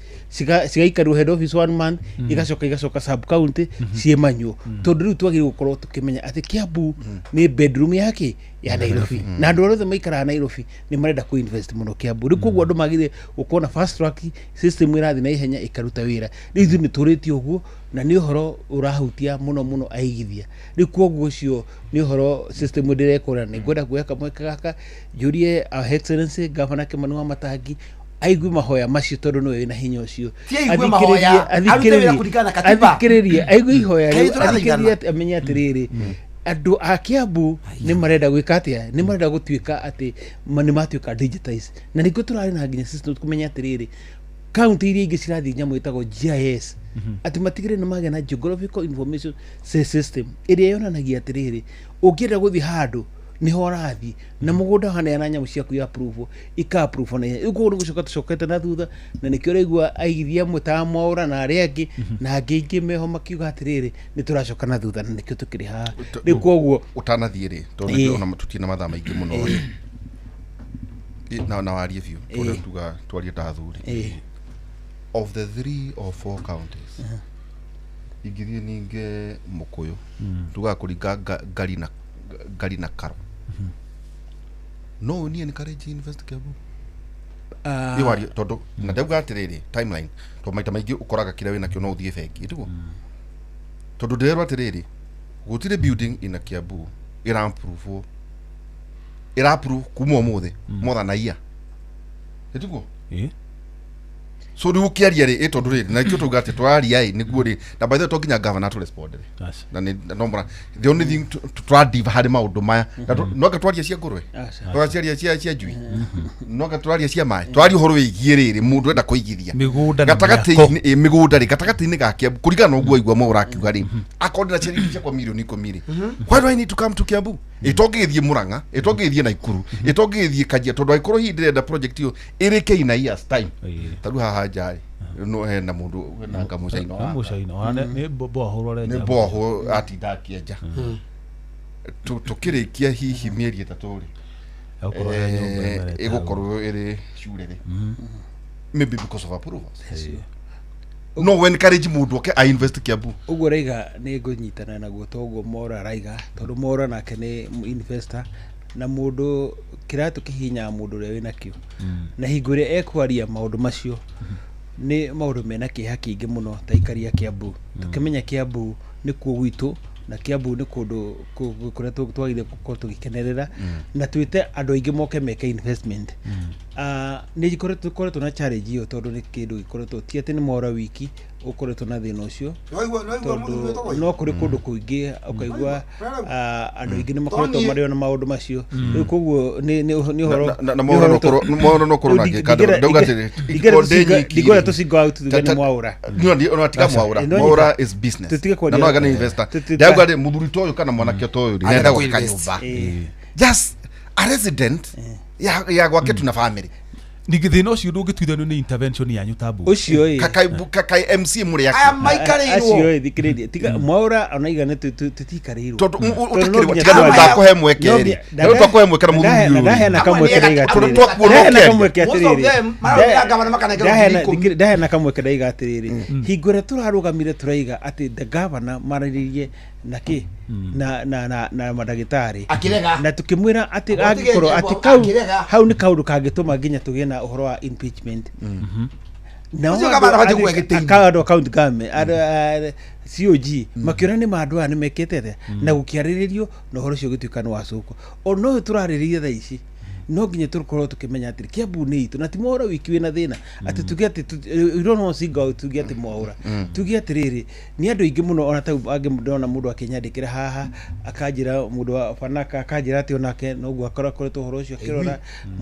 cigaikarwo head office 1 month igacoka igacoka sub county ciĩ manyu tondũ rĩu twagĩrĩirwo gũkorwo tũkĩmenya atĩ Kiambu nĩ bedroom yake Ya Nairobi. Na andũ arĩa othe maikaraga Nairobi nĩ marenda kũ invest mũno Kiambu. Rĩu koguo andũ magĩrĩire gũkorwo na fast track system ĩrathiĩ na ihenya ĩkaruta wĩra. Rĩu ithuĩ nĩ tũrĩtie ũguo na nĩ ũhoro ũrahutia mũno mũno aigithia. Rĩu koguo ũcio nĩ ũhoro system ndĩrekora. Nĩ ngwenda kuoya kamweke gaka njũrie Our Excellency Governor Kimani wa Matangi aigue mahoya macio tondũ nĩwe wĩna hinya ũcio. Athikĩrĩrie aigue ihoya rĩu, athikĩrĩrie amenye atĩrĩrĩ, andũ a Kiambu nĩ marenda gwĩka atĩa, nĩ marenda gũtuĩka atĩ nĩ matuĩka digitize. Na nĩkĩo tũrarĩ na nginya system kũmenya atĩrĩrĩ, kaunti iria ingĩ cirathiĩ nyamũ ĩtagwo GIS, atĩ matigĩrĩre nĩ magĩa na geographical information system ĩrĩa yonanagia atĩrĩrĩ, ũngĩenda gũthiĩ handũ nĩho ũrathiĩ na mũgũnda waneana nyamũ ciaku ya approve ika approve na ihenya. Rĩu koguo nĩ gũcoka tũcokete na thutha, na nĩkĩo ũraigua aigithia amwe ta Mwaũra na arĩa angĩ na angĩ aingĩ meho makiuga atĩrĩrĩ, nĩ tũracoka na thutha na nĩkĩo tũkĩrĩ haha. Rĩu koguo ũtanathiĩ rĩ, tondũ ona tũtirĩ na mathaa maingĩ mũno rĩ, na warie biũ tondũ tuga twarie ta athuri. Of the 3 or 4 counties ingĩthiĩ ningĩ Mũkũyũ, tugaga kũringa ngari na karo, no niĩ encourage invest Kiambu. Warie tondũ na ndauga atĩrĩrĩ, timeline, tondũ maita maingĩ ũkoraga kĩrĩa wĩnakĩo no ũthiĩ bengi, tiguo? Tondũ ndĩrerwo atĩrĩrĩ, gũtirĩ building ina Kiambu ĩra-approve ĩra-approve kuma ũmũthĩ more than a year, tiguo? So rĩu ũkĩaria rĩ, tondũ rĩrĩ na nĩkĩo tauga atĩ tũraria ĩ nĩguo rĩ, na by the way to nginya governor to respond rĩ, na nĩ no mũra the only thing tũradiva harĩ maũndũ maya, no anga twaria cia ngũrwe, tũraciaria cia njui, no anga tũraria cia maĩ, tũraria ũhoro wĩgiĩ rĩrĩ mũndũ enda kũigithia mĩgũnda na gatagatĩ-inĩ, mĩgũnda rĩ gatagatĩ-inĩ ga Kiambu kũringana na ũguo aigua mwe ũrakiuga rĩ, akorwo ndĩna ciringi ciakwa mirioni 10 rĩ, why do I need to come to Kiambu? Ĩtongĩgĩthiĩ Murang'a, ĩtongĩgĩthiĩ Naikuru, ĩtongĩgĩthiĩ Kajiado, tondũ angĩkorwo hihi ndĩrenda project ĩyo ĩrĩke in a year's time, ta rĩu haha nja rĩ, no hena mũndũ wena kamũcaina wake. Mũcaina nĩ bohoro arenja, nĩ bohoro atinda akĩenja. Tũkĩrĩkia hihi mĩeri 3 rĩ, ĩgũkorwo ĩrĩ cure rĩ, maybe because of approvals. No encourage mũndũ oke a invest Kiambu. Ũguo raiga nĩ ngũnyitana naguo toguo Mwaũra araiga, tondũ Mwaũra nake nĩ investor na mũndũ kĩratũ kĩhihinyaga mũndũ ũrĩa wĩnakĩo, na hingo ĩrĩa ekwaria maũndũ macio nĩ maũndũ mena kĩeha kĩingĩ mũno ta aikari a Kiambu. Tũkĩmenya Kiambu nĩkuo gwitũ, na Kiambu nĩ kũndũ kũrĩa twagĩrĩire gũkorwo tũgĩkenerera, na twĩte andũ aingĩ moke meke investment. Nĩ tũkoretwo na challenge ĩyo tondũ nĩ kĩndũ gĩkoretwo ti atĩ nĩ Mwaũra wiki ũkoretwo na thĩna ũcio, tondũ no kũrĩ kũndũ kũingĩ ũkaigua andũ aingĩ nĩ makoretwo marĩ ona maũndũ macio. Rĩu koguo nĩ ũhoro na Mwaũra no korwo na ngĩka ndauga atĩrĩ, ndingĩenda tũcingo out tuge nĩ Mwaũra. No tiga Mwaũra, Mwaũra is business, na no agane investor. Ndauga rĩ, mũthuri ta ũyũ kana mwanake ta ũyũ rĩ, nĩenda gwaka nyũmba, just a resident ya gwake tu na family. Ningĩ thĩna ũcio ndũngĩtuithanio nĩ intervention yanyu ta mbunge. Ũcio ĩ. Kakai MC mũrĩ ake. Aya maikarĩirwo. Acio ĩ, thikĩrĩria. Tiga Mwaũra ona iga nĩ tũtikarĩirwo. Tondũ ũtakĩrĩ tiga nĩ ndakũhe mweke rĩ. Nĩ twakũhe mweke na mũthuri ũyũ. Ndaheana kamweke ndaiga atĩrĩrĩ. Ndaheana kamweke atĩrĩrĩ. Ndaheana kamweke ndaiga atĩrĩrĩ. Hingo ĩrĩa tũrarũgamire tũraiga atĩ the governor mararĩrie na kĩ na na na na mandagĩtarĩ na tukĩmwĩra atĩ angĩkorwo atĩ kau hau nĩ kaũndũ kangĩtũma nginya tũgĩe na ũhoro wa impeachment. Nao andũ a county government COG makĩona nĩ ma andũ aya nĩ mekĩte atĩa, na gũkĩarĩrĩrio na ũhoro ũcio ũgĩtuĩka nĩ wacokwo. O no ũyũ tũrarĩrĩria thaa ici, no nginya tũkorwo tũkĩmenya atĩ Kiambu nĩ itũ, na ti Mwaũra wiki wĩna thĩna atĩ tuge atĩ we don't want single out, tuge atĩ Mwaũra, tuge atĩrĩrĩ nĩ andũ aingĩ mũno. Ona tau angĩ ndona mũndũ akĩnyandĩkĩra haha akanjĩra, mũndũ wa Banaka akanjĩra atĩ onake noguo akoretwo ũhoro ũcio akĩrora.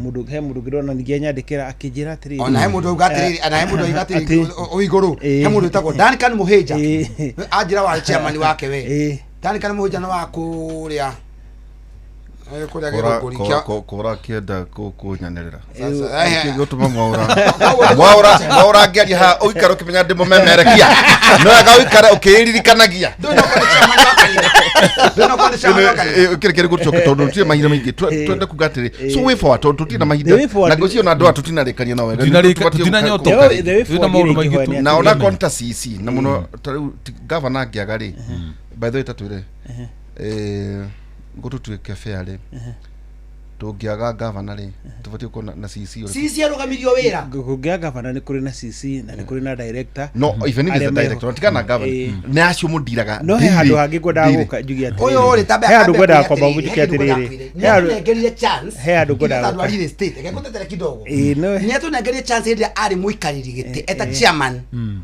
Mũndũ he mũndũ ngĩrona ningĩ anyandĩkĩra akĩnjĩra atĩrĩrĩ, ona he mũndũ auga atĩrĩrĩ, ona he mũndũ auga atĩrĩrĩ o igũrũ, he mũndũ wĩtagwo Duncan Mũhĩnja anjĩra wa chairman wake we Duncan Mũhĩnja nĩ wa kũrĩa kũrĩa gĩthũngũri kĩa kũra kĩenda kũnyanĩrĩra gũtũma Mwaũra Mwaũra Mwaũra ngĩaria haha ũikare ũkĩmenya ndĩ mũmemerekia, no wega ũikare ũkĩĩririkanagia kĩrĩ kĩrĩ gũcoka tondũ tũtirĩ mahinda maingĩ. Twende kuga atĩrĩ, so way forward, tondũ tũtirĩ na mahinda na ngwĩciria ona andũ aya tũtinarĩkania na wega, na ona konta CC na mũno ta rĩu gavana angĩaga rĩ, by the way tatwĩre ngũtũtuĩke fair rĩ, Tũngĩaga gavana rĩ, tũbatiĩ gũkorwo na CC ũrĩkũ? CC arũgamirio wĩra. Kũngĩaga gavana nĩ kũrĩ na CC na nĩ kũrĩ na director. No even if it's a director, tiga na gavana, nĩ acio mũndiraga No he handũ hangĩ ngwendaga gũka njuge atĩrĩrĩ. Ũyũ rĩ tambe he handũ ngwendaga kwamba njuge atĩrĩrĩ. He handũ chance. He handũ ngwendaga gũka. Real estate. Reke ngũtetere kidogo. Nĩ atũnengerire chance hĩndĩ ĩrĩa arĩ mũikarĩri gĩtĩ eta chairman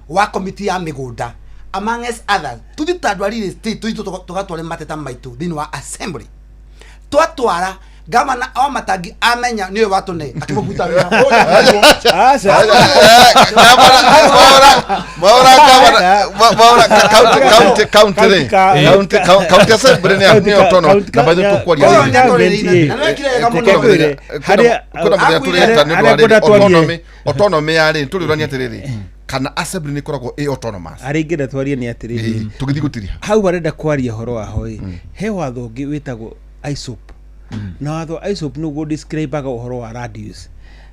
wa committee ya mĩgũnda amongst others. Tuthi ta andũ a real estate tuthi tũgatware mateta maitũ thĩinĩ wa assembly. Twatwara gavana wa Matangi amenya niwe watune akĩmũbuta wĩra. Aca. Mwaura gavana, mwaura county county county rĩ, county county assembly nĩ autonomous na by the way tũkwaria rĩrĩ. Na nĩwekire wega mũno. Harĩa kwĩna mũthenya tũreta nĩ ũndũ wa rĩrĩ autonomy autonomy ya rĩ tũrĩũrania atĩrĩrĩ, kana assembly nĩ ĩkoragwo ĩ autonomous. Harĩa ingĩenda twarie nĩ atĩrĩrĩ, tũgĩthiĩ gũtiriha hau arenda kwaria ũhoro waho ĩ, he watho ũngĩ wĩtagwo ISOP, na watho wa ISOP nĩguo describaga ũhoro wa land use,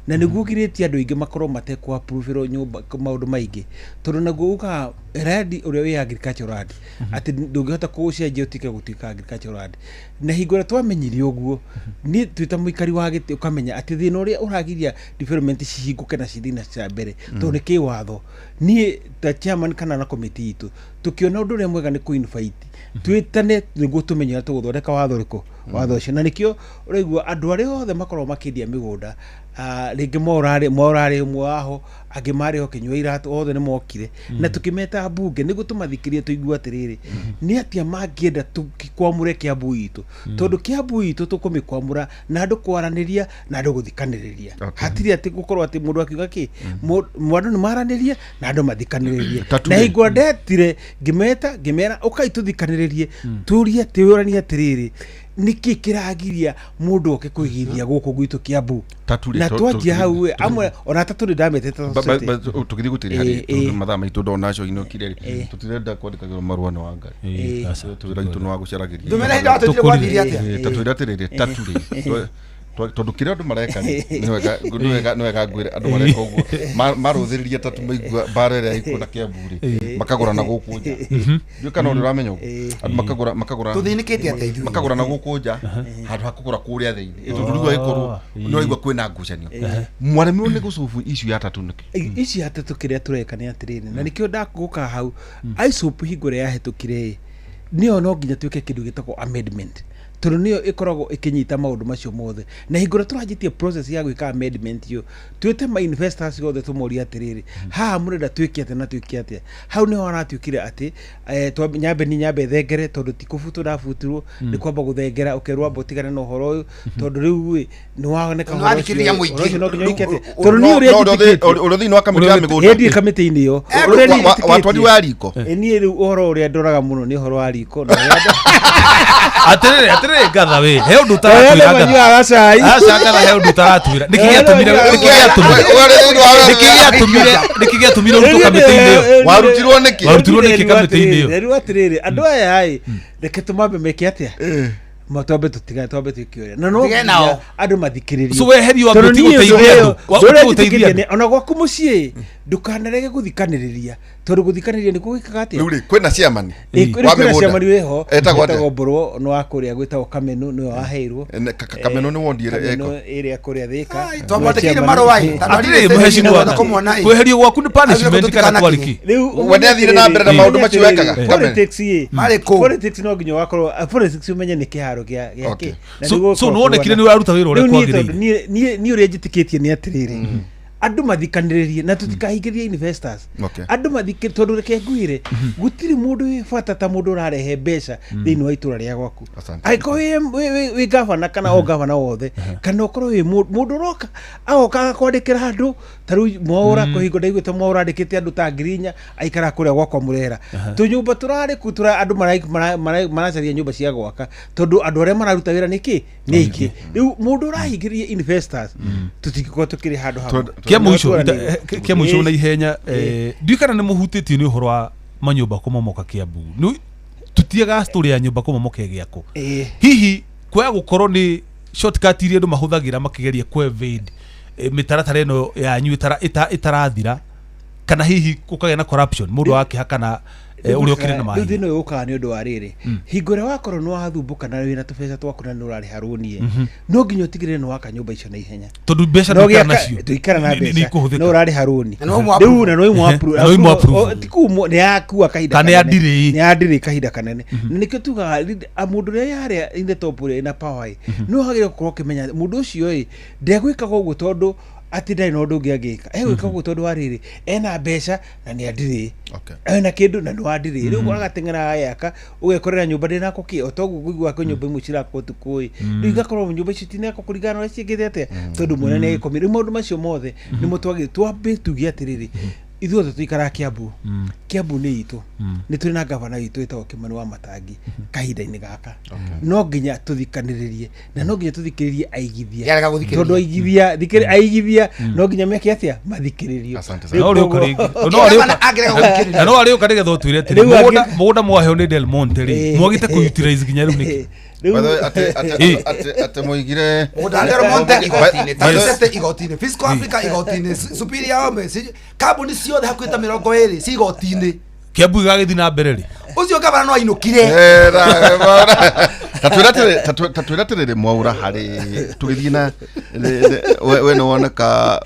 na nĩguo ũgirĩtie andũ aingĩ makorwo matekũ-approverwo nyũmba maũndũ maingĩ, tondũ naguo ugaga land ũrĩa wĩ agricultural land atĩ ndũngĩhota kũũcenjia ũtuĩke gũtuĩka agricultural land. Na hingo ĩrĩa twamenyire ũguo, niĩ twĩ ta mũikari wa gĩtĩ ũkamenya atĩ thĩna ũrĩa ũragiria development cihingũke na cithiĩ na cia mbere tondũ nĩ kĩwatho. Niĩ ta chairman kana na committee itũ tũkĩona ũndũ ũrĩa mwega nĩ kũ-invite twĩtane nĩguo tũmenye ũrĩa tũgũthondeka watho ũrĩkũ, watho ũcio. Na nĩkĩo ũraigua andũ arĩa othe makoragwo makĩendia mĩgũnda, rĩngĩ morarĩ ũmwe waho, angĩ marĩ ho kĩnyua iratũ, othe nĩ mokire na tũkĩmeta mbunge nĩguo tũmathikĩrie tũigue atĩrĩrĩ, nĩ atĩa mangĩenda tũkwamũre Kĩambu itũ, tondũ Kĩambu itũ tũkũmĩkwamũra na andũ kwaranĩria na andũ gũthikanĩrĩria. Hatirĩ atĩ gũkorwo atĩ mũndũ akiuga kĩ, andũ nĩ maranĩrie na andũ mathikanĩrĩrie. Na hingo ndetire ngĩmeta ngĩmera ũkai tũthikanĩrĩrie, tũrie twĩũranie atĩrĩrĩ, nĩkĩ kĩragiria mũndũ oke kwĩgithia gũkũ gwitũ Kĩambu? Na twanjia hau ĩ, amwe ona atatũ nĩ ndametete. Tũgĩthiĩ gũtĩria harĩ tondũ mathaa maitũ ndona acio inokire rĩ, tũtirenda kwandĩkagĩrwo marũa nĩ wa Ngai, wĩra witũ nĩ wa gũcaragĩria. Ndũmĩra hĩndĩ watwĩtire gwathire atĩa? Ta twĩre atĩrĩrĩ, tatu rĩ, tondũ kĩrĩa andũ mareka rĩ, nĩ wega ngwĩre andũ mareka ũguo, marũthĩrĩria tatu maigua mbara ĩrĩa ĩkuo na Kĩambu rĩ, makagũra na gũkũ nja. Ndiũĩ kana ũrĩa ũramenya ũguo, andũ makagũra makagũra Tũthĩnĩkĩte atĩa ithuĩ? Makagũra na gũkũ nja handũ ha kũgũra kũrĩa thĩinĩ, tondũ rĩu agĩkorwo nĩ ũraigua kwĩna ngucanio, mwaremirwo nĩ gũcobu issue ya tatu nĩkĩ? Ici atatũ kĩrĩa tũreka nĩ atĩrĩrĩ, na nĩkĩo ndagũka hau ISOP hingo ĩrĩa yahĩtũkire ĩ, nĩyo no nginya twĩke kĩndũ gĩtagwo amendment, tondũ nĩyo ĩkoragwo ĩkĩnyita maũndũ macio mothe. Na hingo ĩrĩa tũranjĩtie process ya gwĩka amendment ĩyo, twĩte ma investors othe tũmorie atĩrĩrĩ, haha mũrenda twĩke atĩa na twĩke atĩa. Hau nĩho haratuĩkire atĩ nyambe ni nyambe thengere, tondũ ti kũbutwo ndabutirwo, nĩ kwamba gũthengera ũkerwo amba ũtigane na ũhoro ũyũ, tondũ rĩu ĩ nĩ woneka ũhoro ũcio no nginya wĩke atĩa, tondũ niĩ ũrĩa njĩtĩkĩtie ũrĩa thĩinĩ wa kamĩtĩ ya mĩgũnda. Ĩĩ, kamĩtĩ-inĩ ĩyo. Ũrĩa niĩ njĩtĩkĩtie- Watwarirwo ya riko. Niĩ rĩu ũhoro ũrĩa ndoraga mũno nĩ ũhoro wa riko na Atĩrĩrĩ, atĩrĩrĩ, ngatha we, he ũndũ ũtaratwĩra ngatha. Manyuaga cai. Aca ngatha, he ũndũ ũtaratwĩra. Nĩkĩ gĩatũmire nĩkĩ gĩatũmire nĩkĩ gĩatũmire nĩkĩ gĩatũmire ũrutwo kamĩtĩ-inĩ ĩyo? Warutirwo nĩkĩ? Warutirwo nĩkĩ kamĩtĩ-inĩ ĩyo? Rĩu atĩrĩrĩ, andũ aya ĩ, reke tũmambe meke atĩa, twambe tũtigane, twambe twĩke ũrĩa na no Tigane nginya nao. andũ mathikĩrĩrie. So weherio Tondũ wambe niĩ ũtigũteithia ũndũ andũ. ũrĩa Ũtigũteithia njĩtĩkĩtie andũ. ona gwaku mũciĩ ndũkanarege gũthikanĩrĩria, tondũ gũthikanĩrĩria nĩkuo gwĩkaga atĩa? Rĩu rĩ, kwĩna chairman Ĩ, wa kwĩna mĩgũnda. chairman wĩho. Etagwo atĩa? Etagwo Mbũrwo, nĩ wa kũrĩa gwĩtagwo Kamenu, nĩwe waheirwo. Kameno nĩ wondi ĩrĩa Kamenu eko ĩrĩa kũrĩa Thĩka. Twamwandĩkĩire marũa ĩ. Atĩrĩrĩ, mũhecimiwa, kweherio gwaku nĩ punishment kana kwarĩ kĩ? Rĩu We nĩathire na mbere na maũndũ macio wekaga? Kamene. Politics ĩ, Marĩ kũ? Politics no nginya ũgakorwo politics ũmenye nĩ kĩharo gĩa Okay. kĩ. Na So nĩguo so ũkorwo nĩwonekire kũrũa nĩ ũraruta wĩra ũrĩa Rĩu niĩ tondũ kwagĩrĩire. niĩ ũrĩa njĩtĩkĩtie nĩ atĩrĩrĩ, andũ mathikanĩrĩrie na tũtikahingĩrie investors. Andũ mathikĩ, tondũ reke ngwĩre, gũtirĩ mũndũ wĩ bata ta mũndũ ũrarehe mbeca thĩinĩ wa itũra rĩa gwaku. Asante. Angĩkorwo wĩ gavana kana o gavana wothe, kana ũkorwo wĩ mũndũ ũroka agoka agakwandĩkĩra andũ ta rĩu Mwaũra, kũhingo ndaiguĩte Mwaũra andĩkĩte andũ ta 4,000 aikara kũrĩa gwakwa Mũrera, tũnyũmba tũrarĩ ku tũra andũ maracaria nyũmba cia gwaka, tondũ andũ arĩa mararuta wĩra nĩkĩ nĩ aingĩ. Rĩu mũndũ ũrahingĩrĩria investors, tũtingĩkorwo tũkĩrĩ handũ hamwe. Kĩa mũico Tũranĩire. Kĩa mũico na ihenya, ndiũĩ kana nĩ mũhutĩtio nĩ ũhoro wa manyũmba kũmomoka Kĩambu. Tũtiaga story ya nyũmba kũmomoka ĩgĩakwo. Hihi kwaya gũkorwo nĩ shortcut iria andũ mahũthagĩra makĩgeria kũ evade mĩtaratara ĩno yanyu ĩtarathira, kana hihi gũkagĩa na corruption, mũndũ akĩha kana Ũrĩa ũkĩrĩ na Rĩu mahinya. Thĩna ũyũ ũkaga nĩ ũndũ wa rĩrĩ, hingo ĩrĩa wakorwo nĩ wathumbũka na wĩna tũbeca twaku na nĩ ũrarĩha rũni ĩ, no nginya ũtigĩrĩre nĩ waka nyũmba icio na ihenya. Tondũ mbeca No ndũikara gĩaka- nacio. ndũikara na Nĩ- nĩ mbeca, ikũhũthĩka. no ũrarĩha rũni. Na no ũmũ Rĩu na no ĩmũ Na no ĩmũ approve. Ti kumwo, nĩ yakua kahinda Kana nĩ ya kanene. delay. Nĩ ya delay kahinda kanene. Na nĩkĩo tugaga mũndũ ũrĩa yarĩa in the top ũrĩa ĩna power ĩ, nĩ wagĩrĩire gũkorwo ũkĩmenya mũndũ ũcio ĩ ndegwĩkaga ũguo tondũ atĩ ndarĩ na ũndũ ũngĩ angĩka, egwĩka ũguo tondũ wa rĩrĩ, ena mbeca na nĩ adirĩ, ena kĩndũ na nĩ wadirĩ. Rĩu agateng'era agayaka, ũgekorera nyũmba ndĩnakwo kĩ, o toguo ngũigua kwĩ nyũmba imwe cirakwo ũtukũ ĩ, rĩu igakorwo nyũmba icio itinakwo kũringana na ũrĩa ciĩkĩte atĩa, tondũ mwene nĩ agĩkomire. Rĩu maũndũ macio mothe nĩmo twagĩrĩirwo twambe tuge atĩrĩrĩ, ithuothe tũikaraga Kiambu. Kiambu nĩ itũ, nĩ tũrĩ na gavana witũ wĩtagwo Kimani wa Matangi kahinda-inĩ gaka. No nginya tũthikanĩrĩrie na no nginya tũthikĩrĩrie aigithia. Yarega gũthikĩrĩria. Tondũ aigithia, aigithia no nginya meke atĩa, mathikĩrĩrio. Asante No sana. ũrĩũka rĩngĩ. No arĩũka. Angĩrega gũthikĩrĩria. Na no arĩũka nĩgetha ũtwĩre atĩrĩ, Rĩu mũgũnda mwaheo nĩ Del Monte rĩ, mwagĩte kũ utilize nginya rĩu nĩkĩ? Rĩu By the way, ate moigire Mũgũnda Del Monte igoti-inĩ, By- Taxate igoti-inĩ, Fiscal Africa igoti-inĩ, Superior Home, kambuni ciothe hakuhĩ ta 20 ci igoti-inĩ. Kiambu gĩgagĩthiĩ na mbere rĩ? Ũcio gavana no ainũkire. Eh, ta twĩra atĩrĩrĩ, Mwaura, harĩ tũgĩthiĩ na we nĩ woneka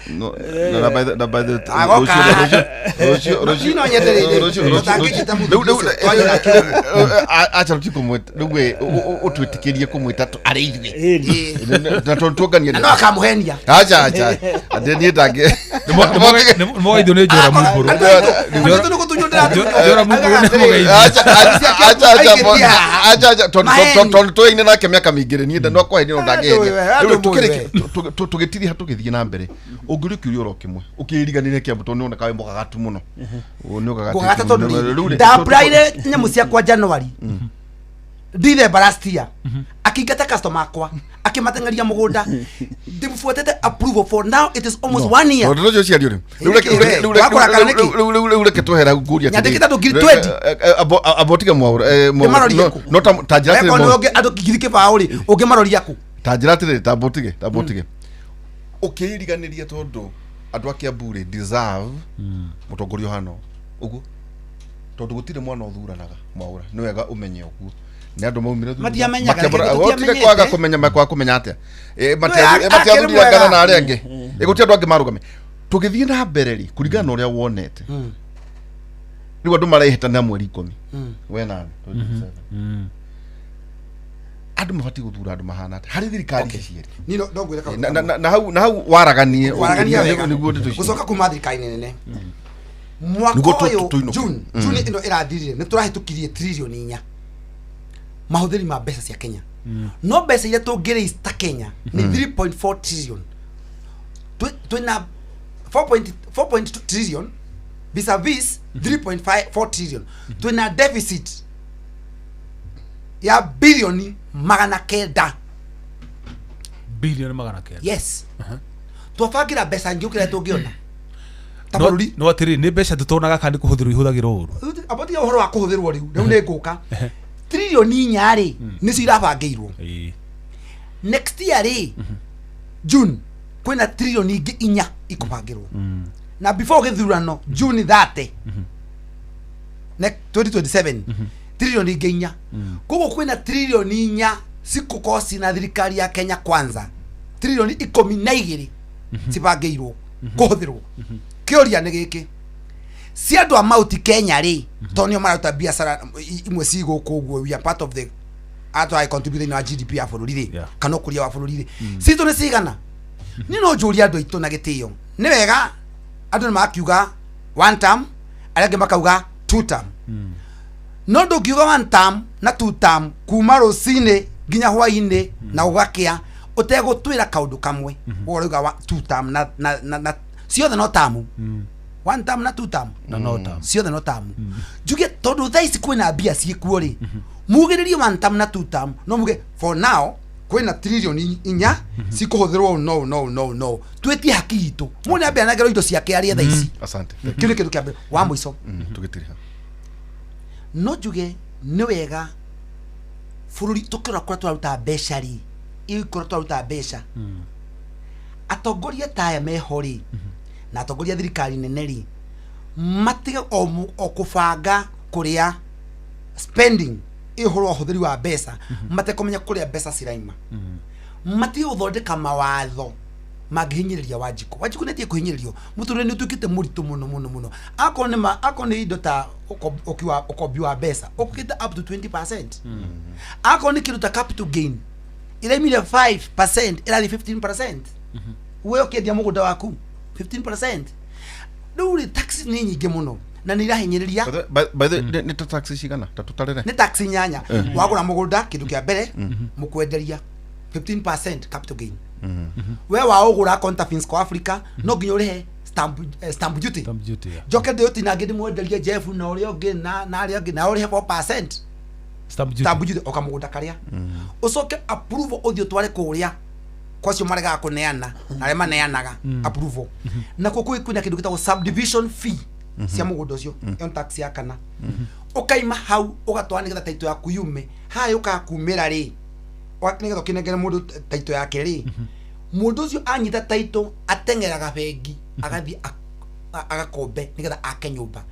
na by the Agoka. rũciũ rũciũ Niĩ no nyende rĩrĩ, rũciũ ũtangĩnjĩta mũthuri rĩu ũcio, twarie nake ũguo. Acha rũciũ kũmwĩta rĩu we ũtwĩtĩkĩrie kũmwĩta arĩ ithuĩ. Ĩni. Na tondũ tuonganie. Na no akamũhenia. Acha, acha, atĩ niĩ ndangĩ Nĩmũgeithio nĩ Njora Mumbũrũ. Andũ aitũ nĩ gũtunywo ndĩratunywo. Njora Mumbũrũ nĩ mũgeithio. Acha, acha, acha, acha, acha, acha, tondũ Maheni. tondũ tũraine nake mĩaka mĩingĩ rĩ, niĩ no kwahe no ndangĩhenia. Andũ Rĩu mũĩ tũgĩtiriha tũgĩthiĩ na mbere, ũngĩũrio kĩũria oro kĩmwe ũkĩriganĩre Kĩambu, tondũ nĩwoneka wĩ mũgagatu mũno. Nĩ ũgagatu. Ngũgata tondũ Rĩu rĩ, rĩ, ndaapplyire nyamũ ciakwa January December last year, akĩingata customer akwa, akĩmateng'eria mũgũnda. Ndĩmbuatĩte approval for now, it is almost one year. Tondũ rũciũ ciario rĩ, rĩu Nĩkĩ we? Wakũra kana nĩkĩ? rĩu reke twehera ngũria. Nyandĩkĩte andũ 20,000. Abo tiga Mwaura, Mwaura, Ndĩmarorie kũ? no ta njĩra atĩrĩ, Okorwo nĩ Mwaura. ũngĩ andũ 20,000 rĩ, ũngĩmaroria kũ? Ta njĩra atĩrĩrĩ, tambũtige ũkĩiriganĩria, tondũ andũ a Kiambu rĩ deserve mũtongoria ũhana ũguo, tondũ gũtirĩ mwana ũthuranaga. Mwaura, nĩ wega ũmenye ũguo nĩ andũ maumire thutha. Matiamenyaga, Makĩambara- reke gũtirĩ tũtiamenyete. kwaga kũmenya makwaga kũmenya atĩa. Akĩrĩ Matiathurire mwega. ngana na arĩa angĩ. Gũtirĩ andũ angĩ marũgame. Tũgĩthiĩ na mbere rĩ, kũringana na ũrĩa wonete rĩu andũ marehĩtana mweri 10 we nani 27, andũ mabatiĩ gũthura andũ mahana atĩa harĩ thirikari ici cierĩ? Niĩ no ngwĩre kaũndũ Na hau waraganie. Waragania wega. Nĩguo ndeto icio. Gũcoka kuma thirikari-inĩ nene mwaka Nĩguo ũyũ tũinũke. June ĩno ĩrathirire, nĩ tũrahĩtũkirie 4 trillion mahũthĩri ma mbeca cia Kenya, no mbeca iria tũngĩraise ta Kenya nĩ 3.4 trillion. Twĩna 4.2 trillion vis-a-vis 3.4 trillion, twĩna deficit ya 900 bilioni. 900 bilioni. Yes, twabangĩra mbeca nyingĩ gũkĩra tũngĩona ta No- bũrũri. No atĩrĩ, nĩ mbeca tũtonaga kana nĩ kũhũthĩrwo ihũthagĩrwo ũru? Abotiga ũhoro wa kũhũthĩrwo, rĩu nĩ ngũka. 4 trillion rĩ, nĩcio irabangĩirwo. Next year rĩ, June, kwĩna 4 trillion ingĩ ikũbangĩrwo, na before gĩthurano June 30 2027, 4 trillion ingĩ. Koguo kwĩna 4 trillion cikũkorwo cina thirikari ya Kenya Kwanza, 12 trillion cibangĩirwo kũhũthĩrwo. Kĩũria nĩ gĩkĩ, cia andũ a Mount Kenya rĩ, tondũ nĩo mararuta biacara imwe ci gũkũ ũguo, we are part of the atũ contribute thĩinĩ wa GDP ya bũrũri rĩ, kana ũkũria wa bũrũri rĩ, citũ nĩ cigana? Niĩ no njũrie andũ aitũ na gĩtĩo, nĩ wega andũ nĩ makiuga one term, arĩa angĩ makauga two term, no ndũngiuga one term na two term kuma rũcinĩ nginya hwainĩ na gũgakĩa ũtegũtwĩra kaũndũ kamwe. Ũguo ũrauga two term na ciothe no term, one term na two term. Na no term. Ciothe no term. Njuge tondũ thaa ici kwĩna mbia ciĩkuo rĩ, mugĩrĩrie one term na two term, no muge for now kwĩna 4 trillion cikũhũthĩrwo no no no no twĩtie haki itũ, mũndũ nĩambe anengerwo indo ciake arĩe thaa ici. Asante. Kĩu nĩ kĩndũ kĩa mbere. Wa mũico, Tũgĩtiriha. No njuge nĩ wega bũrũri tũkĩrora kũrĩa tũraruta mbeca rĩ, kũrĩa tũraruta mbeca, atongoria ta aya meho rĩ, na atongoria a thirikari nene rĩ, matige o kũbanga Kũrĩa spending, ĩ ũhoro wa ũhũthĩri wa mbeca, matekũmenya kũrĩa mbeca ciraima, matige gũthondeka mawatho mangĩhinyĩrĩria Wanjikũ. Wanjikũ nĩ atige kũhinyĩrĩrio, mũtũrĩre nĩ ũtuĩkĩte mũritũ mũno mũno mũno. Akorwo nĩ ma akorwo nĩ indo ta ũkombi wa mbeca ũkĩte up to 20%, akorwo nĩ kĩndũ ta capital gain ĩraimire 5% ĩrathiĩ 15%, we ũkĩendia mũgũnda waku 15%. Rĩu rĩ, tax nĩ nyingĩ mũno na nĩ irahinyĩrĩria. By the nĩ ta tax cigana ta tũtarĩre? Nĩ tax inyanya. Wagũra mũgũnda, kĩndũ kĩa mbere mũkwenderia 15% capital gain. We waũgũra Counterfeits kwa Africa, no nginya ũrĩhe stamp duty. Stamp duty, yeah. Njoke ndĩũtinangie ndĩmwenderie Jeff na ũrĩa ũngĩ na arĩa angĩ, na ũrĩhe 4% Stamp duty. Stamp duty o kamũgũnda karĩa, ũcoke approval ũthiĩ ũtware kũrĩa kwacio maregaga kũneana na arĩa maneanaga approval, nakuo kwĩna kĩndũ gĩtagwo subdivision fee cia mũgũnda ũcio. Ĩyo nĩ tax ya kana. Ũkaima hau ũgatwara nĩgetha title yaku yume haha, yũkaga kumĩra rĩ, nĩgetha ũkĩnengere mũndũ title yake rĩ, mũndũ ũcio anyita title ateng'eraga bengi agathiĩ agakombe nĩgetha ake nyũmba.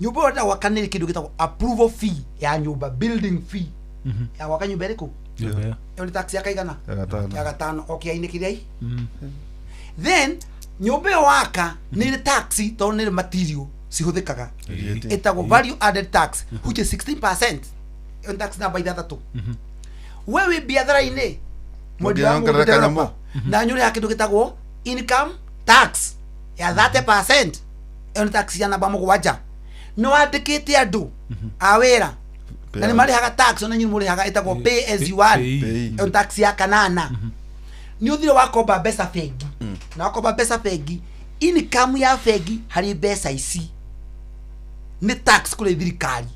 Nyũmba ĩyo ĩrenda gwaka nĩ kĩndũ gĩtagwo approval fee ya nyũmba, building fee ya gwaka nyũmba ĩrĩkũ? Nyũmba ĩyo. Ĩyo nĩ tax ya kaigana? Ya gatano. Ya gatano o kĩainĩ kĩrĩa. Then nyũmba ĩyo waka nĩ ĩrĩ tax tondũ nĩ ĩrĩ material cihũthĩkaga, ĩtagwo value added tax, which is 16%. Ĩyo nĩ tax namba ithathatũ. We wĩ biathara-inĩ, mwendia wa Mũndũ mũndũ kanyamũ. developer, na nĩ ũrĩhaga kĩndũ gĩtagwo income tax ya 30%. Ĩyo nĩ tax ya namba mũgwanja. Nĩ wandĩkĩte andũ a wĩra na nĩ marĩhaga tax, ona inyuĩ mũrĩhaga, ĩtagwo pay as you earn. Pay. Ĩyo nĩ tax ya kanana. Nĩ ũthire wakomba mbeca bengi, na wakomba mbeca bengi, income ya bengi harĩ mbeca ici nĩ tax kũrĩ thirikari.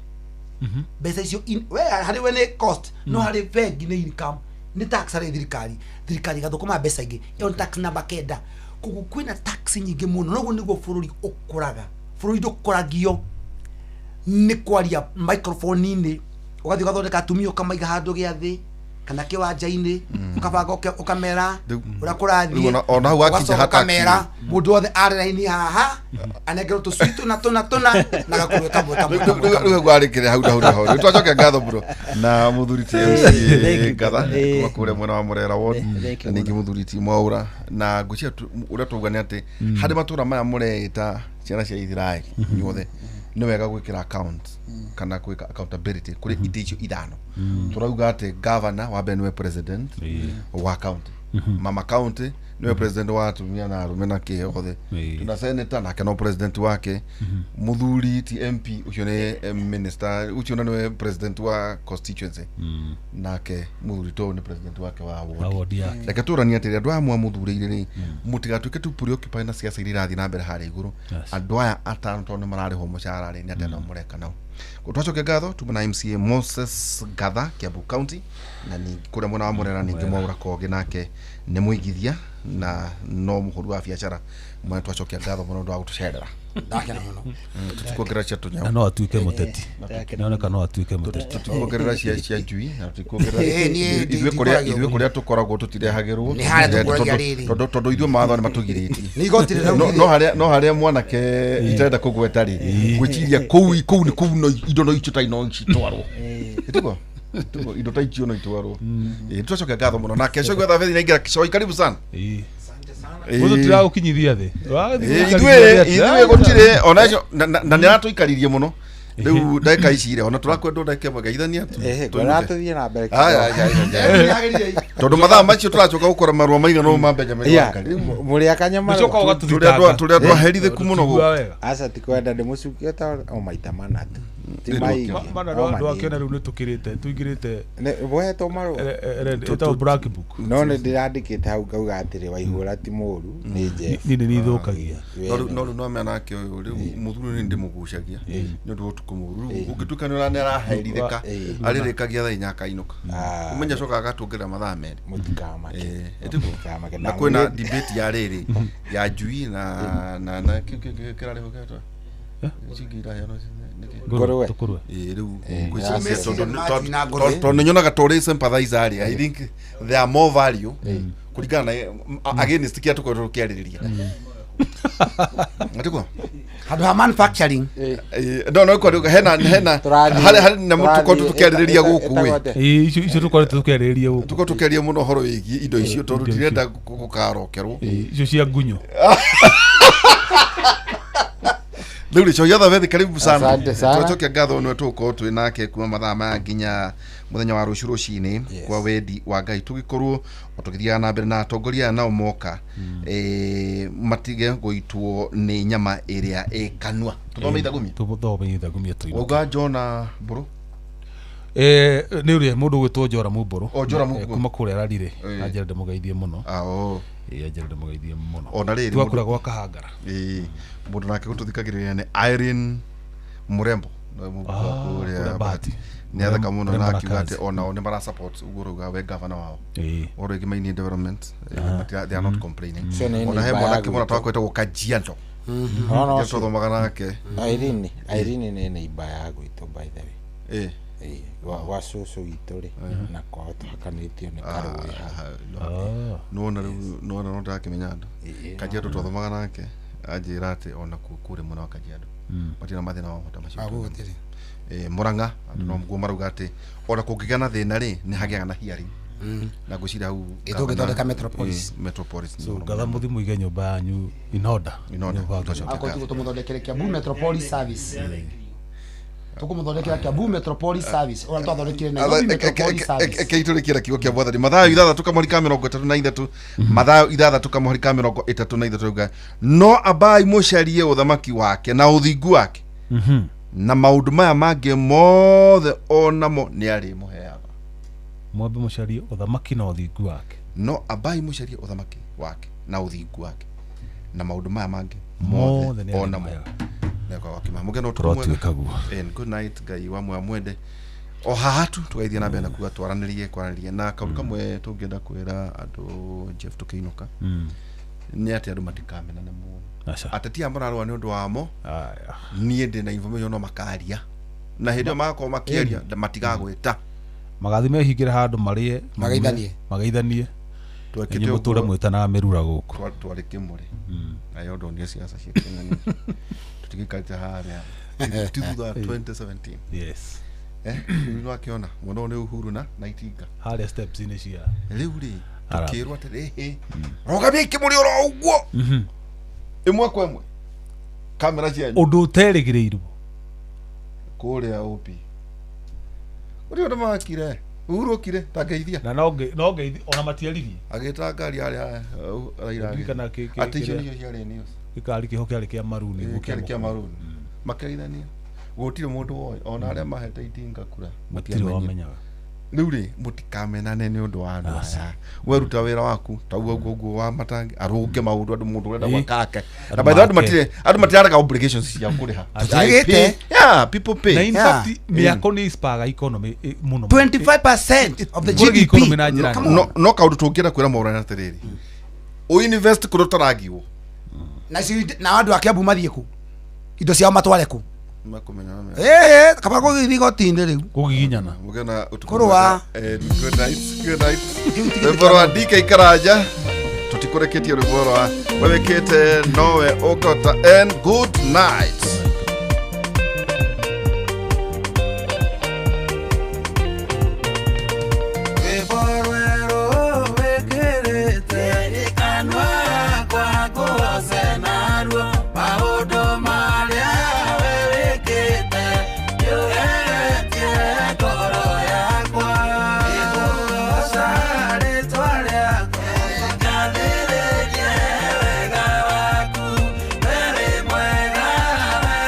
Mbeca icio we harĩ we nĩ cost, no harĩ bengi nĩ income, nĩ tax harĩ thirikari. Thirikari ĩgathũkũma mbeca ingĩ. Ĩyo nĩ tax namba kenda. Koguo kwĩna tax nyingĩ mũno. Noguo nĩguo bũrũri ũkũraga. Bũrũri ndũkũragio nĩ kwaria microphone-inĩ, ũgathiĩ ũgathondeka atumia ũkamaiga handũ gĩathĩ kana kĩwanja-inĩ, ũkabanga ũkamera ũrĩa Rĩu kũrathiĩ. ona hau wakinya Ũgacoka ha tax ũkamera mũndũ wothe arĩ raini haha anengerwo tũcui tũna tũna tũna na gakuruwe kamwe kamwe kamwe rĩu kamwe. hau warĩkĩrĩa hau hau hau. Rĩu twacokia ngatho mũno na mũthuri ti Thank MC you. Ngatha kuma kũrĩa mwena wa Mũrera ward, Thank you na ningĩ mũno. mũthuri ti Mwaũra. Na ngwĩciria ũrĩa twauga nĩ atĩ harĩ matũra maya mũreĩta ciana cia Isiraeli inyuothe, nĩ wega gwĩkĩra account kana gwĩka accountability kũrĩ itĩ icio ithano. Tũrauga atĩ governor wa mbere nĩwe president wa county, mama county niwe president wa atumia na arume na kä othe. Tuna senator, nake no president wake. Muthuri ti MP ucio nĩ minister ucio na niwe president wa constituency, nake muthuri to nĩ president wake wa wa ward. Ward yake. Reke tũranie atĩrĩ, andũ aya mwamũthurĩire rĩ, mũtigatuĩke tu preoccupied na ciaca iria irathiĩ na mbere harĩa igũrũ. Andũ aya atano tondũ nĩ mararĩhwo mũcara rĩ, nĩ atĩa nao mũreka nao? Twacokia ngatho tuma na MCA Moses Gatha, Kiambu County, na ningĩ kũrĩa mwena wa Mũrera, ningĩ Mwaũra Kogi, nake nĩ mũigithia na no mũhũri wa biacara mwene. Twacokia ngatho mũno ũndũ wa gũtũcerera. Ndakena mũno. Tũtikuongerera cia Na tũnyamũ. No atuĩke mũteti. Ndakena. Nĩoneka no atuĩke mũteti. Tũtikuongerera cia njui na tũtikuongerera. Niĩ Ithuĩ kũrĩa ndikũragia ithuĩ kũrĩa tũkoragwo tũtirehagĩrwo. Nĩ harĩa tũkũragia rĩrĩ. Tondũ ithuĩ mawatho nĩ matũgirĩtie. Nĩ igoti No harĩa mwanake itarenda kũgweta rĩ, gwĩciria kũu nĩ kũu, no indo no icio tai no citwarwo. Ĩtiguo Tiguo, indo ta icio no itwarwo. Ĩ twacokia ngatho mũno nake Coigua Thabethi naingĩra Coi, karibu sana. Mũndũ tiragũkinyithia thĩ. Ithuĩ gũtirĩ ona icio na nĩ aratũikaririe mũno rĩu ndagĩka ici rĩ, ona tũrakwendwo ndagĩka ĩmwe geithania ngwenda tũthiĩ na mbere. Aya, aya, aya, aya. Tondũ mathaa macio tũracoka gũkora marũa maigana ũũ ma Benjamin Wakari. Mũrĩ akanyamaro. Mũcoka ũgatũthitanga. Tũrĩ andũ aherithĩku mũno gũkũ. Tũtigua wega. Aca, tikwenda ndĩmũcukie ta o maita mana tu, ti Rĩu maingĩ. Mana o ndwakĩona manini. rĩu nĩ tũkĩrĩte tũingĩrĩte. Mũhetwo marũa? Ĩtagwo black book. No nĩ ndĩrandĩkĩte hau ngauga atĩrĩ, Waihũra ti mũru, nĩ Jeff. Niĩ nĩ nithũkagia. No rĩu no mena ake ũyũ rĩu mũthuri nĩ ndĩmũgucagia nĩ ũndũ wa ũtukũ mũru. Rĩu ũngĩtuĩka nĩ araherithĩka, arĩrĩkagia thaa inya akainũka. Ũmenye acokaga agatuongerera mathaa merĩ. Mũtikamake. Ĩtiguo? Mũtikamake. Na kwĩna debate ya rĩrĩ ya njui na kĩrarĩho kĩretwo ici ingĩ iraheanwo nĩkĩ? Ngũrwe. Tũkũrwe. Ĩĩ, rĩu Eh, ngwĩciria ya Maji na ngũrwe. tondũ nĩ nyonaga ta ũrĩ sympathizer rĩ, I think there are more value kũringana na against kĩrĩa tũkoretwo tũkĩarĩrĩria. Atiguo? Handũ ha manufacturing. No no kwa hena hena harĩ harĩ na mũtuko tũkĩarĩrĩria gũkũ we. Icio icio tũkoretwo tũkĩarĩrĩria gũkũ. Tuko tũkĩaria mũno ũhoro wĩgiĩ indo icio tondũ ndirenda gũkarokerwo. Icio cia ngunyo. Rĩu rĩ cokia Thabethi karibu sana. Asante sana. Twacokia ngatho nĩwe tũgũkorwo twĩ nake kuma mathaa maya nginya mũthenya wa rũciũ rũcinĩ kwa wendi wa Ngai tũgĩkorwo o tũgĩthiaga na mbere na atongoria aya nao moka matige gũitwo nĩ nyama ĩrĩa ĩ kanua. Tũthome ithagumia. Tũthome ithagumia tũinũke. Wauga Jona Mbũrũ? Nĩ ũrĩa mũndũ ũgwĩtwo Joram Mbũrũ. O Joram Mbũrũ. Kuma kũrĩa Rarire. Anjĩra ndĩmũgeithie mũno. Anjĩra ndĩmũgeithie mũno. Ona rĩrĩ twakũra gwa Kahangara. Mũndũ nake gũtũthikagĩrĩria nĩ Irene Murembo. Kũrĩa Bahati. Nĩ athaka mũno na akiuga atĩ onao nĩ mara support ũguo ũrauga we gavana wao. Ũhoro wĩgiĩ mining development, they are not complaining. Ona he mwanake mũrata wakwa wĩtagwo Kajiado. No tũthomaga nake. Irene nĩ neighbor ya gwitũ by the way. Gwa cũcũ witũ rĩ na kwao tũhakanĩtio nĩ karũĩ hau. Nĩwona rĩu nĩwona no ndĩrakĩmenya andũ. Kajiado twathomaga nake anjĩra atĩ ona kuo kũrĩ mwena wa Kajiado matirĩ na mathĩna wa mahuta macio. Murang'a andũ no guo marauga atĩ ona kũngĩgĩa na thĩna rĩ nĩ hagĩaga na hearing. Na ngwĩciria hau ĩtũngĩthondeka Metropolis. Metropolis. So ngatha mũthi mũige nyũmba yanyu in order. Akorwo tiguo tũmũthondekere Kiambu Metropolis Service. Tũkũmũthondekera Kiambu Metropolis Service. Ũrĩa twathondekire Nairobi Metropolis Service. Eke itũrĩkĩra kiugo kĩa Mwathani. Mathayo ithathatũ kamũhari ka mĩrongo ĩtatũ na ithatũ. Mathayo ithathatũ kamũhari ka mĩrongo ĩtatũ na ithatũ rauga no ambai mũcarie ũthamaki wake na ũthingu wake na maũndũ maya mangĩ mothe onamo nĩ arĩmũheaga. Mwambe mũcarie ũthamaki na ũthingu wake. No ambai mũcarie ũthamaki wake na ũthingu wake na maũndũ maya mangĩ mothe onamo and good night Ngai wa mwa mwende o haha tu tugaithia na mbere na kuga twaranĩrie kwaranĩria na kaũndũ kamwe tũngĩenda kwĩra andũ Jeff tũkĩinũka nĩ atĩ andũ matikamenane mũno. Ateti aya mararũa nĩ ũndũ wamo. Niĩ ndĩ na information no makaria na hĩndĩ ĩyo magakorwo makĩaria matigagwĩta magathi mehingĩre handũ marĩe mageithanie twekĩte ũguo mwĩtanaga mĩrura gũkũ twarĩ kĩmũrĩ nayo ndonire ciaca cia Kenya tũtigĩikarĩte harĩa ti thutha wa 2017. Yes. Rĩu nĩwakĩona mũno nĩ Uhuru na Itinga harĩa steps-inĩ cia rĩu rĩ tũkĩrwo atĩrĩ rũgamia ikĩmũrĩ oro ũguo ĩmwe kwa ĩmwe kamera cianyu ũndũ ũterĩgĩrĩirwo kũrĩa OP ũrĩa ũndũ makire Uhuru okire tangeithia na no ngeithi ona matiaririe agĩta ngari harĩa Raila atĩ icio nĩcio ciarĩ news gĩkari kĩho kĩarĩ kĩa maruni kĩarĩ kĩa maruni makĩgeithania gũtirĩ mũndũ woĩ ona arĩa mahete Itinga kura matirĩ wamenyaga. Rĩu rĩ mũtikamenane nĩ ũndũ wa andũ aya weruta wĩra waku ta ũguo ũguo wa matangi arũnge maũndũ andũ mũndũ ũrenda gwaka ake na by the way andũ matirarega obligations cia kũrĩha. Yeah, people pay. Na in fact mĩako nĩ ispaga economy mũno 25% of the GDP. No kaũndũ tũngĩenda kwĩra Maũrani atĩrĩrĩ ũ invest kũrĩa ũtaragiwo na na andũ a Kiambu mathiĩ kũ indo ciao matware kũ makumenyana kaba gũgĩthiĩ igoti-inĩ rĩu kũgiginyana mũgena ũtukũ Kũrũa. Good night, good night. Rwĩmbo rwa DK Karanja tũtikũreketie rwĩmbo rwa wewĩkĩte nowe ũkota and good night. Mwega.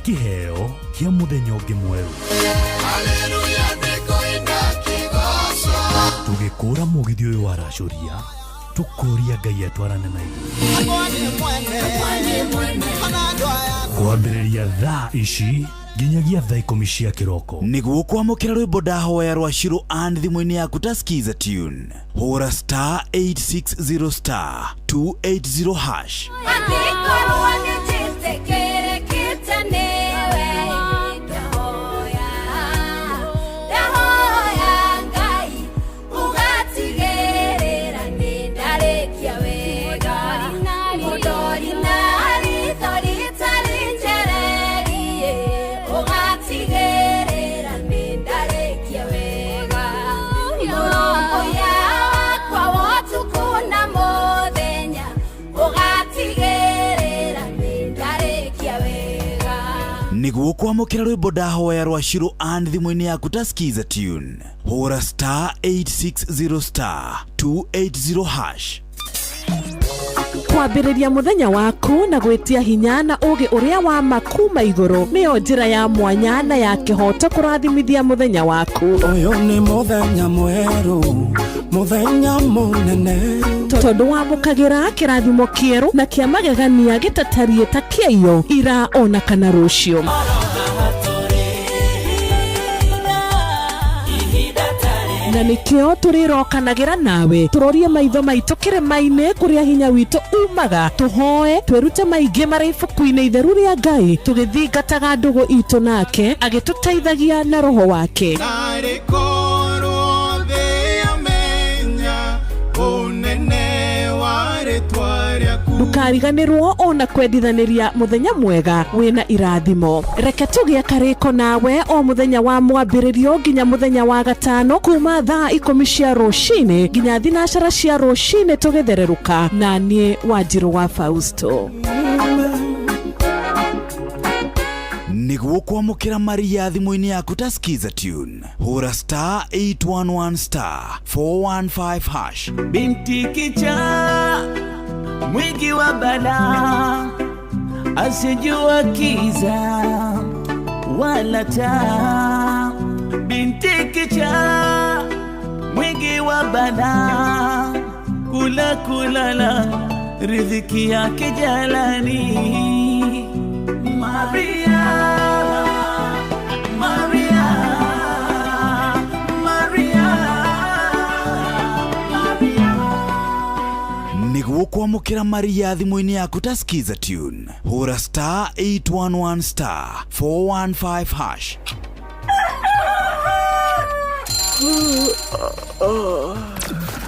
Kĩheo kĩa mũthenya ũngĩ mwerũ. Tũgĩkũra mũgithi ũyũ wa racũria, tũkũria Ngai atwarane na ithuĩ. Kwambĩrĩria thaa ici nginyagia thaa 10 cia kĩroko. Nĩguo kwamũkĩra rwĩmbo ndahoya rwa Shiro and thimũ-inĩ yaku ta Skiza tune, hũra star 860 star 280 hash. Angĩkorwo nĩnjĩtĩkĩrĩkĩte nĩwe, ndahoya, ndahoya Ngai ũgatigĩrĩra nĩndarĩkia wega. Mũndori na ritho rĩtarĩ njererie, ũgatigĩrĩra nĩndarĩkia wega. Mũrũmbũiya wakwa wa ũtukũ na mũthenya, ũgatigĩrĩra nĩndarĩkia wega. Nĩguo kwamũkĩra rwĩmbo ndahoya rwa Shiro and thimũ-inĩ yaku ta Skiza tune, hũra star 860 star 280 hash. Kwambĩrĩria mũthenya waku na gwĩtia hinya na ũũgĩ ũrĩa wa ma kuma igũrũ nĩyo njĩra ya mwanya na ya kĩhooto kũrathimithia mũthenya waku. Ũyũ nĩ mũthenya mwerũ, mũthenya mũnene, tondũ wamũkagĩra kĩrathimo kĩerũ na kĩa magegania gĩtatariĩ ta kĩaiyo ira ona kana rũciũ. Na nĩkĩo tũrĩrokanagĩra nawe tũrorie maitho maitũ kĩrĩma-inĩ kũrĩa hinya witũ umaga, tũhoe twĩrute maingĩ marĩ ibuku-inĩ itheru rĩa Ngai, tũgĩthingataga ndũgũ itũ nake agĩtũteithagia na roho wake. Narĩ korwo thĩ yamenya ũnene wa rĩtwa rĩaku. Ndũkariganĩrwo ona kwendithanĩria mũthenya mwega wĩna irathimo. Reke tũgĩe karĩko nawe o mũthenya wa mwambĩrĩrio nginya mũthenya wa gatano kuma thaa 10 cia rũcinĩ nginya 12 cia rũcinĩ tũgĩthererũka na niĩ Wanjirũ wa Fausto. Nĩguo kwamũkĩra Maria thimũ-inĩ yaku ta Skiza tune, hũra star 811 star 415 hash. Binti kichaa mwingi wa balaa, asijua kiza wala taa. Binti kichaa mwingi wa balaa, kula kulala riziki yake jalani. Maria, Maria, Maria, Maria. Nĩguo kwamũkĩra Maria thimũ-inĩ yaku ta Skiza tune, hũra star 811 star 415 hash.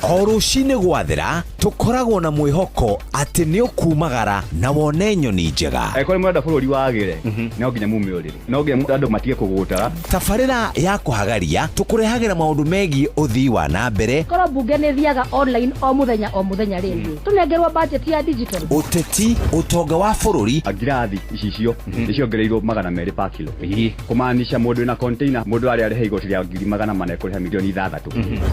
O rũcinĩ gwathera tũkoragwo na mwĩhoko atĩ nĩ ũkumagara na wone nyoni njega. Angĩkorwo nĩ mũrenda bũrũri wagĩre, no nginya mume ũrĩrĩ, no nginya andũ matige kũgũtara. Tabarĩra ya kũhagaria tũkũrehagĩra maũndũ megiĩ ũthii wa na mbere, Korwo bunge nĩ thiaga online o mũthenya o mũthenya rĩ, tũnengerwo budget ya digital. Ũteti, ũtonga wa bũrũri. Ngirathi icicio nĩ ciongereirwo 200 per kilo, kũmaanisha mũndũ wĩna container, mũndũ arĩa arĩha igoti rĩa 400,000 ekũrĩha 6 milioni.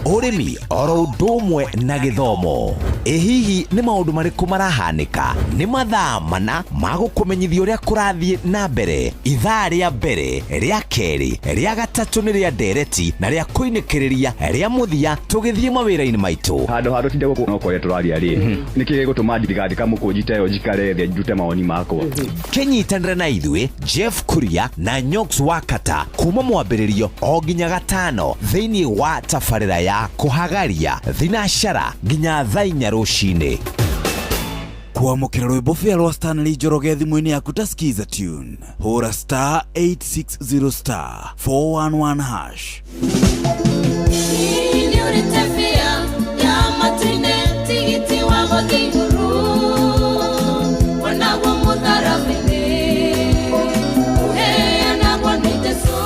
Ũrĩmi oro ũndũ ũmwe na gĩthomo. Ĩ hihi nĩ maũndũ marĩkũ marahanĩka? Nĩ mathaa mana ma gũkũmenyithia ũrĩa kũrathiĩ na mbere. Ithaa rĩa mbere, rĩa kerĩ, rĩa gatatũ nĩ rĩa ndereti na rĩa kũinĩkĩrĩria rĩa mũthia tũgĩthiĩ mawĩra-inĩ maitũ. Handũ ha tũtinde gũkũ no kwaria tũraria rĩ, nĩkĩ gĩgũtũma ndigandĩka mũkũnji ta ĩyo njikare thĩ ndute mawoni makwa? Kĩnyitanĩre na ithuĩ Jeff Kuria na Nyox Wakata kuma mwambĩrĩrio o nginya gatano thĩinĩ wa tabarĩra ya kũhagaria thinacara nginya thaa 4 rũcinĩ. Kwamũkĩra rwĩmbo bĩa rwa Stanley Njoroge thimũ-inĩ yaku ta Skiza tune, hũra star 860 star 411 hash. Nĩũrĩte bĩa ya matu-inĩ, tigiti wa gũthiĩ igũrũ, onaguo mũtharaba-inĩ ũheanagwo nĩ Jesũ.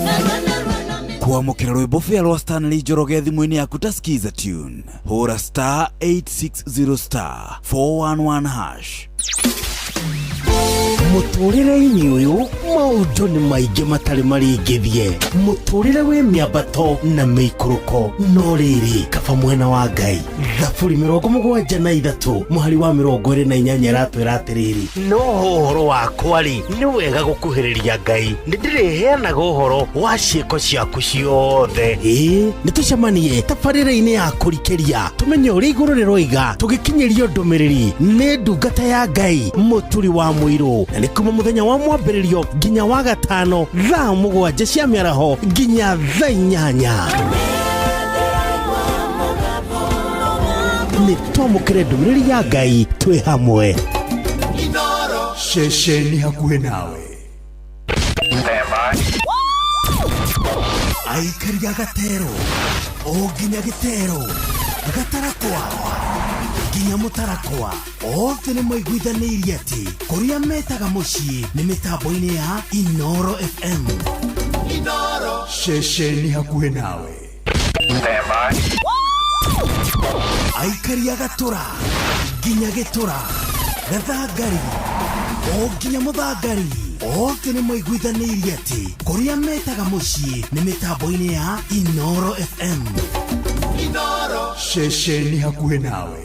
Narua narua na Kwamũkĩra rwĩmbo bĩa rwa Stanley Njoroge thimũ-inĩ yaku ta Skiza tune, hũra star 860 star 411 hash. Mũtũrĩre-inĩ ũyũ maũndũ nĩ maingĩ matarĩ maringithie. Mũtũrĩre wĩ mĩambato na mĩikũrũko, no rĩrĩ kaba mwena wa Ngai. Thaburi 73 mũhari wa 28 ĩratwĩra atĩrĩrĩ, no ũhoro wakwa rĩ, nĩ wega gũkuhĩrĩria Ngai, nĩ ndĩrĩheanaga ũhoro wa ciĩko ciaku ciothe. Ĩĩ, nĩ tũcemanie tabarĩra-inĩ ya kũrikĩria tũmenye ũrĩa igũrũ rĩroiga, tũgĩkinyĩrio ndũmĩrĩri nĩ ndungata ya Ngai mũturi wa mũirũ, na nĩ kuma mũthenya wa mwambĩrĩrio nginya wa gatano thaa 7 cia mĩaraho nginya thaa 8. Nĩ twamũkĩre ndũmĩrĩri ya Ngai twĩ hamwe. Ceceni hakuhĩ nawe. Aikaria gatero o nginya gĩtero, gatarakwa nginya mũtarakwa, othe nĩ maiguithanĩirie atĩ kũrĩa metaga mũciĩ nĩ mĩtambo-inĩ ya Inoro FM. Ceceni hakuhĩ nawe. Aikaria gatũra nginya gĩtũra, gathangari o nginya mũthangari, othe nĩ maiguithanĩirie atĩ kũrĩa metaga mũciĩ nĩ mĩtambo-inĩ ya Inoro FM. Ceceni hakuhĩ nawe.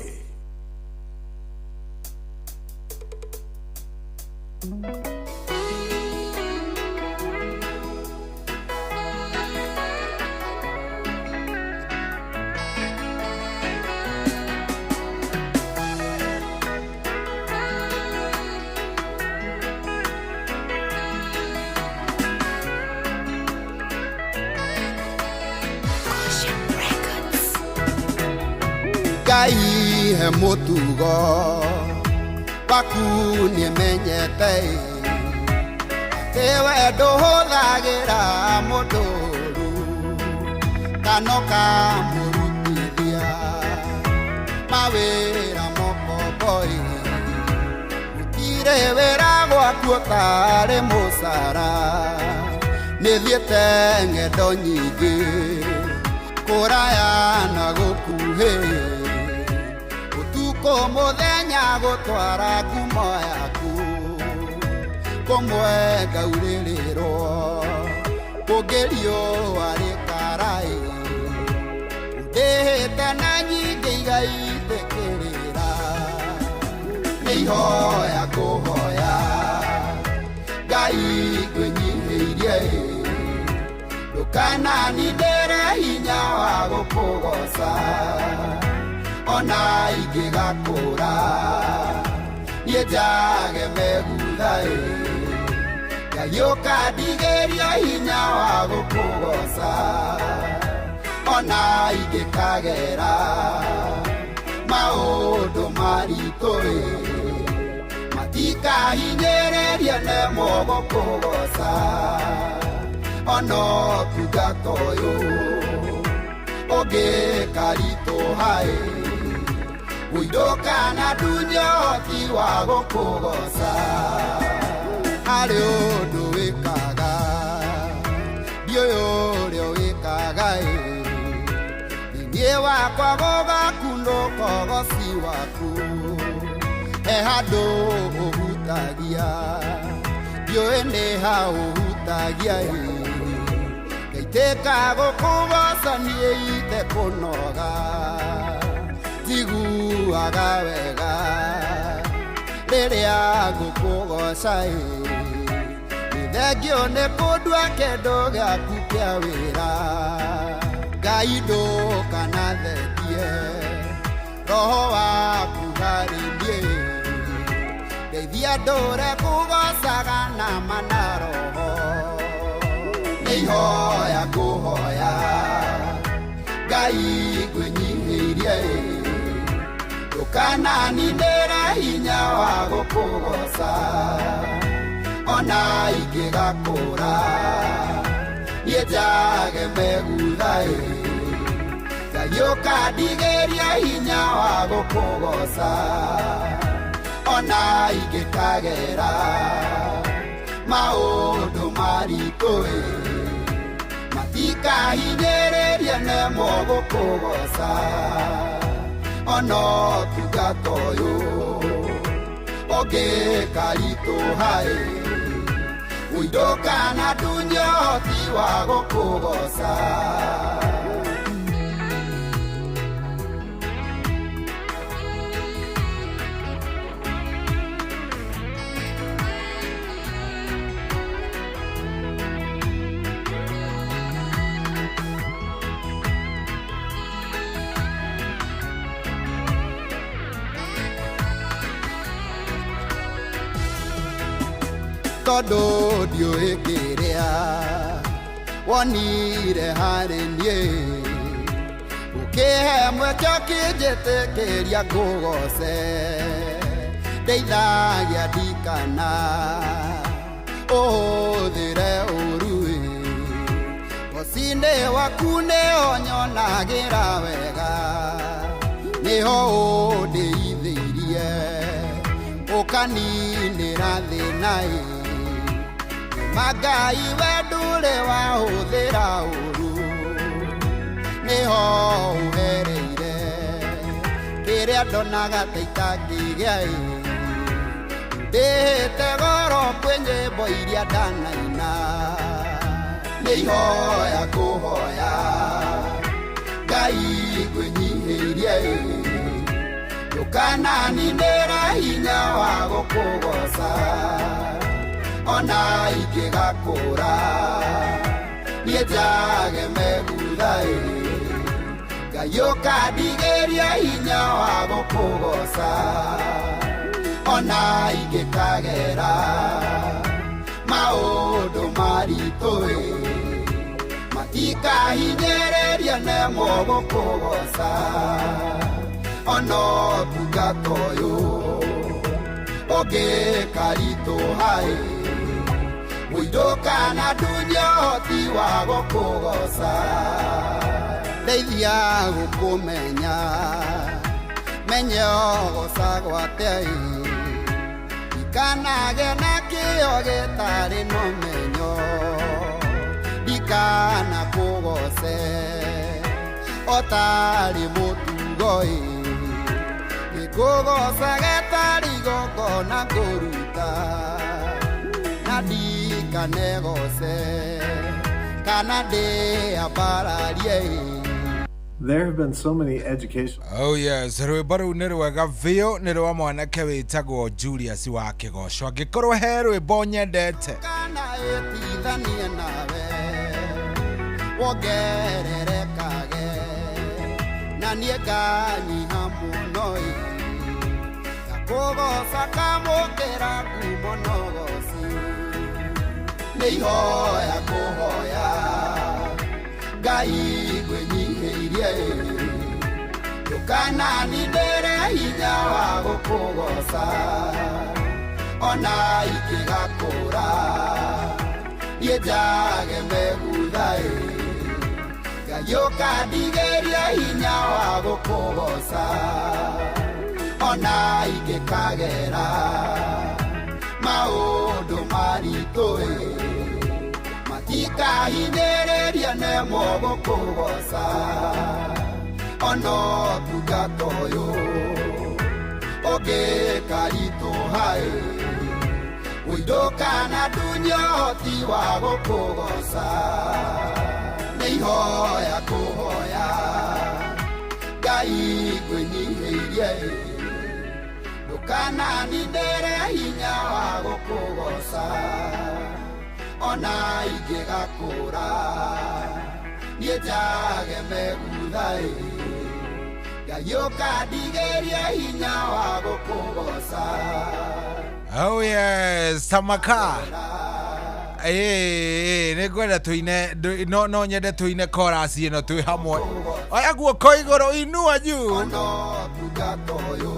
Ngai he mũtugo waku nĩmenyete, atĩ we ndũhũthagĩra mũndũ ũru kana ũkamũrutithia mawĩra mokomboi. Gũtirĩ wĩra gwaku ũtarĩ mũcara, nĩthiĩte ng'endo nyingĩ kũraya na gũkuhĩ, ũtukũ mũthenya gũtwara ngumo yaku, kũmwe ngaurĩrĩrwo kũngĩ riũa rĩkaraĩ, ũndĩhĩte na nyingĩ igaitĩkĩrĩra. Nĩ ihoya kũhoya Ngai ngwĩnyihĩirie, ndũkananindĩre hinya wa gũkũgoca, ona ingĩgakũra niĩ njage megutha ĩ, Ngai ũkandigĩria hinya wa gũkũgoca, ona ingĩkagera maũndũ maritũ ĩ, matikahinyĩrĩria nemwo gũkũgoca, ona ũtungata ũyũ ũngĩkaritũha ĩ, gũindũka na ndunye ũhoti wa gũkũgoca. Harĩ ũndũ wĩkaga ndiũĩ ũrĩa wĩkaga ĩ, thĩinĩ wakwa gũgakunũka ũgoci waku, he handũ ũhutagia ndiũĩ nĩ ha ũhutagia ĩ, ngaitĩka gũkũgoca niĩ itekũnoga, njiguaga wega rĩrĩa ngũkũgoca ĩ, nĩ thengio nĩ kũndua kĩndũ gĩaku kĩa wĩra. Ngai ndũkanathengie roho waku harĩ niĩ, ndeithia ndũre kũgocaga na ma na roho. Nĩ ihoya kũhoya Ngai ngwĩnyihĩirie, ndũkananindĩre hinya wa gũkũgoca, ona ingĩgakũra niĩ njage megutha ĩ, Ngai ũkandigĩria hinya wa gũkũgoca, ona ingĩkagera maũndũ maritũ ĩ, matikahinyĩrĩria nemwo gũkũgoca, ona ũtungata ũyũ Ũngĩkaritũha-ĩ Ũindũkana ndunye ũhoti wa gũkũgoca. Tondũ ndiũĩ kĩrĩa wonire harĩ niĩ ũkĩhe mweke ũkĩnjĩtĩkĩria ngũgoce ndeithagia ndikana ũhũthĩre ũru-ĩ Ũciinĩ waku nĩho nyonagĩra wega nĩho ũndĩithĩirie ũkaninĩra thĩna-ĩ Magai we ndũrĩ wahũthĩra ũru nĩho ũhereire kĩrĩa ndonaga ta itangĩgĩa-ĩ Ndĩhĩte goro kwĩ nyĩmbo iria ndanaina nĩ ihoya kũhoya Ngai ngwĩnyihĩirie-ĩ Ndũkananinĩre hinya wa gũkũgoca ona ingĩgakũra niĩ njage megutha-ĩ Ngai ũkandigĩria hinya wa gũkũgoca ona ingĩkagera maũndũ maritũ-ĩ matikahinyĩrĩria nemwo gũkũgoca ona ũtungata ũyũ ũngĩkaritũha-ĩ Ũindũkana ndunye ũhoti wa gũkũgoca Ndeithia gũkũmenya menye ũgocagwo atĩa-ĩ Ndikanage na kĩo gĩtarĩ na ũmenyo ndikana kũgoce ũtarĩ mũtugo-ĩ Ngũgocaga tarĩ igongona ngũruta na ndikanegooce kana ndĩambararie. There have been so many educational. Oh yes, rwĩmbo rũu nĩ rwega biũ nĩ rwa mwanake wĩtagwo Julius wa Kĩgoco. Angĩkorwo he rwĩmbo nyendete kana ĩtithanie nawe wongererekage na niĩ nganyiha mũno-ĩ ngakũgoca kamũkĩra ngumo na ũgoci nĩ ihoya kũhoya Ngai ngwĩnyihĩirie-ĩ Ndũkananinĩre hinya wa gũkũgoca ona ingĩgakũra niĩ njage megutha-ĩ Ngai ũkandigĩria hinya wa gũkũgoca ona ingĩkagera maũndũ maritũ-ĩ matikahinyĩrĩria nemwo gũkũgoca ona ũtungata ũyũ ũngĩkaritũha-ĩ Ũindũkana ndunye ũhoti wa gũkũgoca nĩ ihoya kũhoya Ngai ngwĩnyihĩirie-ĩ Ndũkananinĩre hinya wa gũkũgoca ona ingĩgakũra niĩ njage megutha-ĩ Ngai ũkandigĩria hinya wa gũkũgoca. Oh yes, Tamaka. Nĩ ngwenda tũine no nyende tũine chorus ĩno twĩ hamwe. Oya guoko igũrũ inua juu. Ona ũtungata ũyũ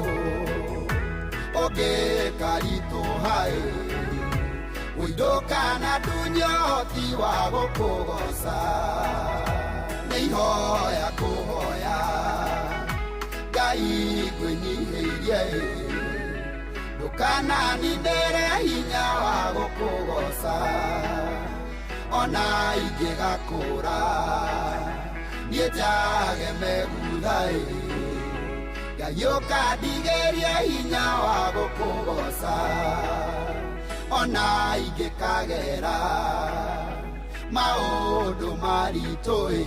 ũngĩkaritũha-ĩ Ũindũkana ndunye ũhoti wa gũkũgoca nĩ ihoya kũhoya Ngai ngwĩnyihĩirie-ĩ Ndũkananinĩre hinya wa gũkũgoca ona ingĩgakũra niĩ njage megutha-ĩ Ngai ũkandigĩria hinya wa gũkũgoca ona ingĩkagera maũndũ maritũ ĩ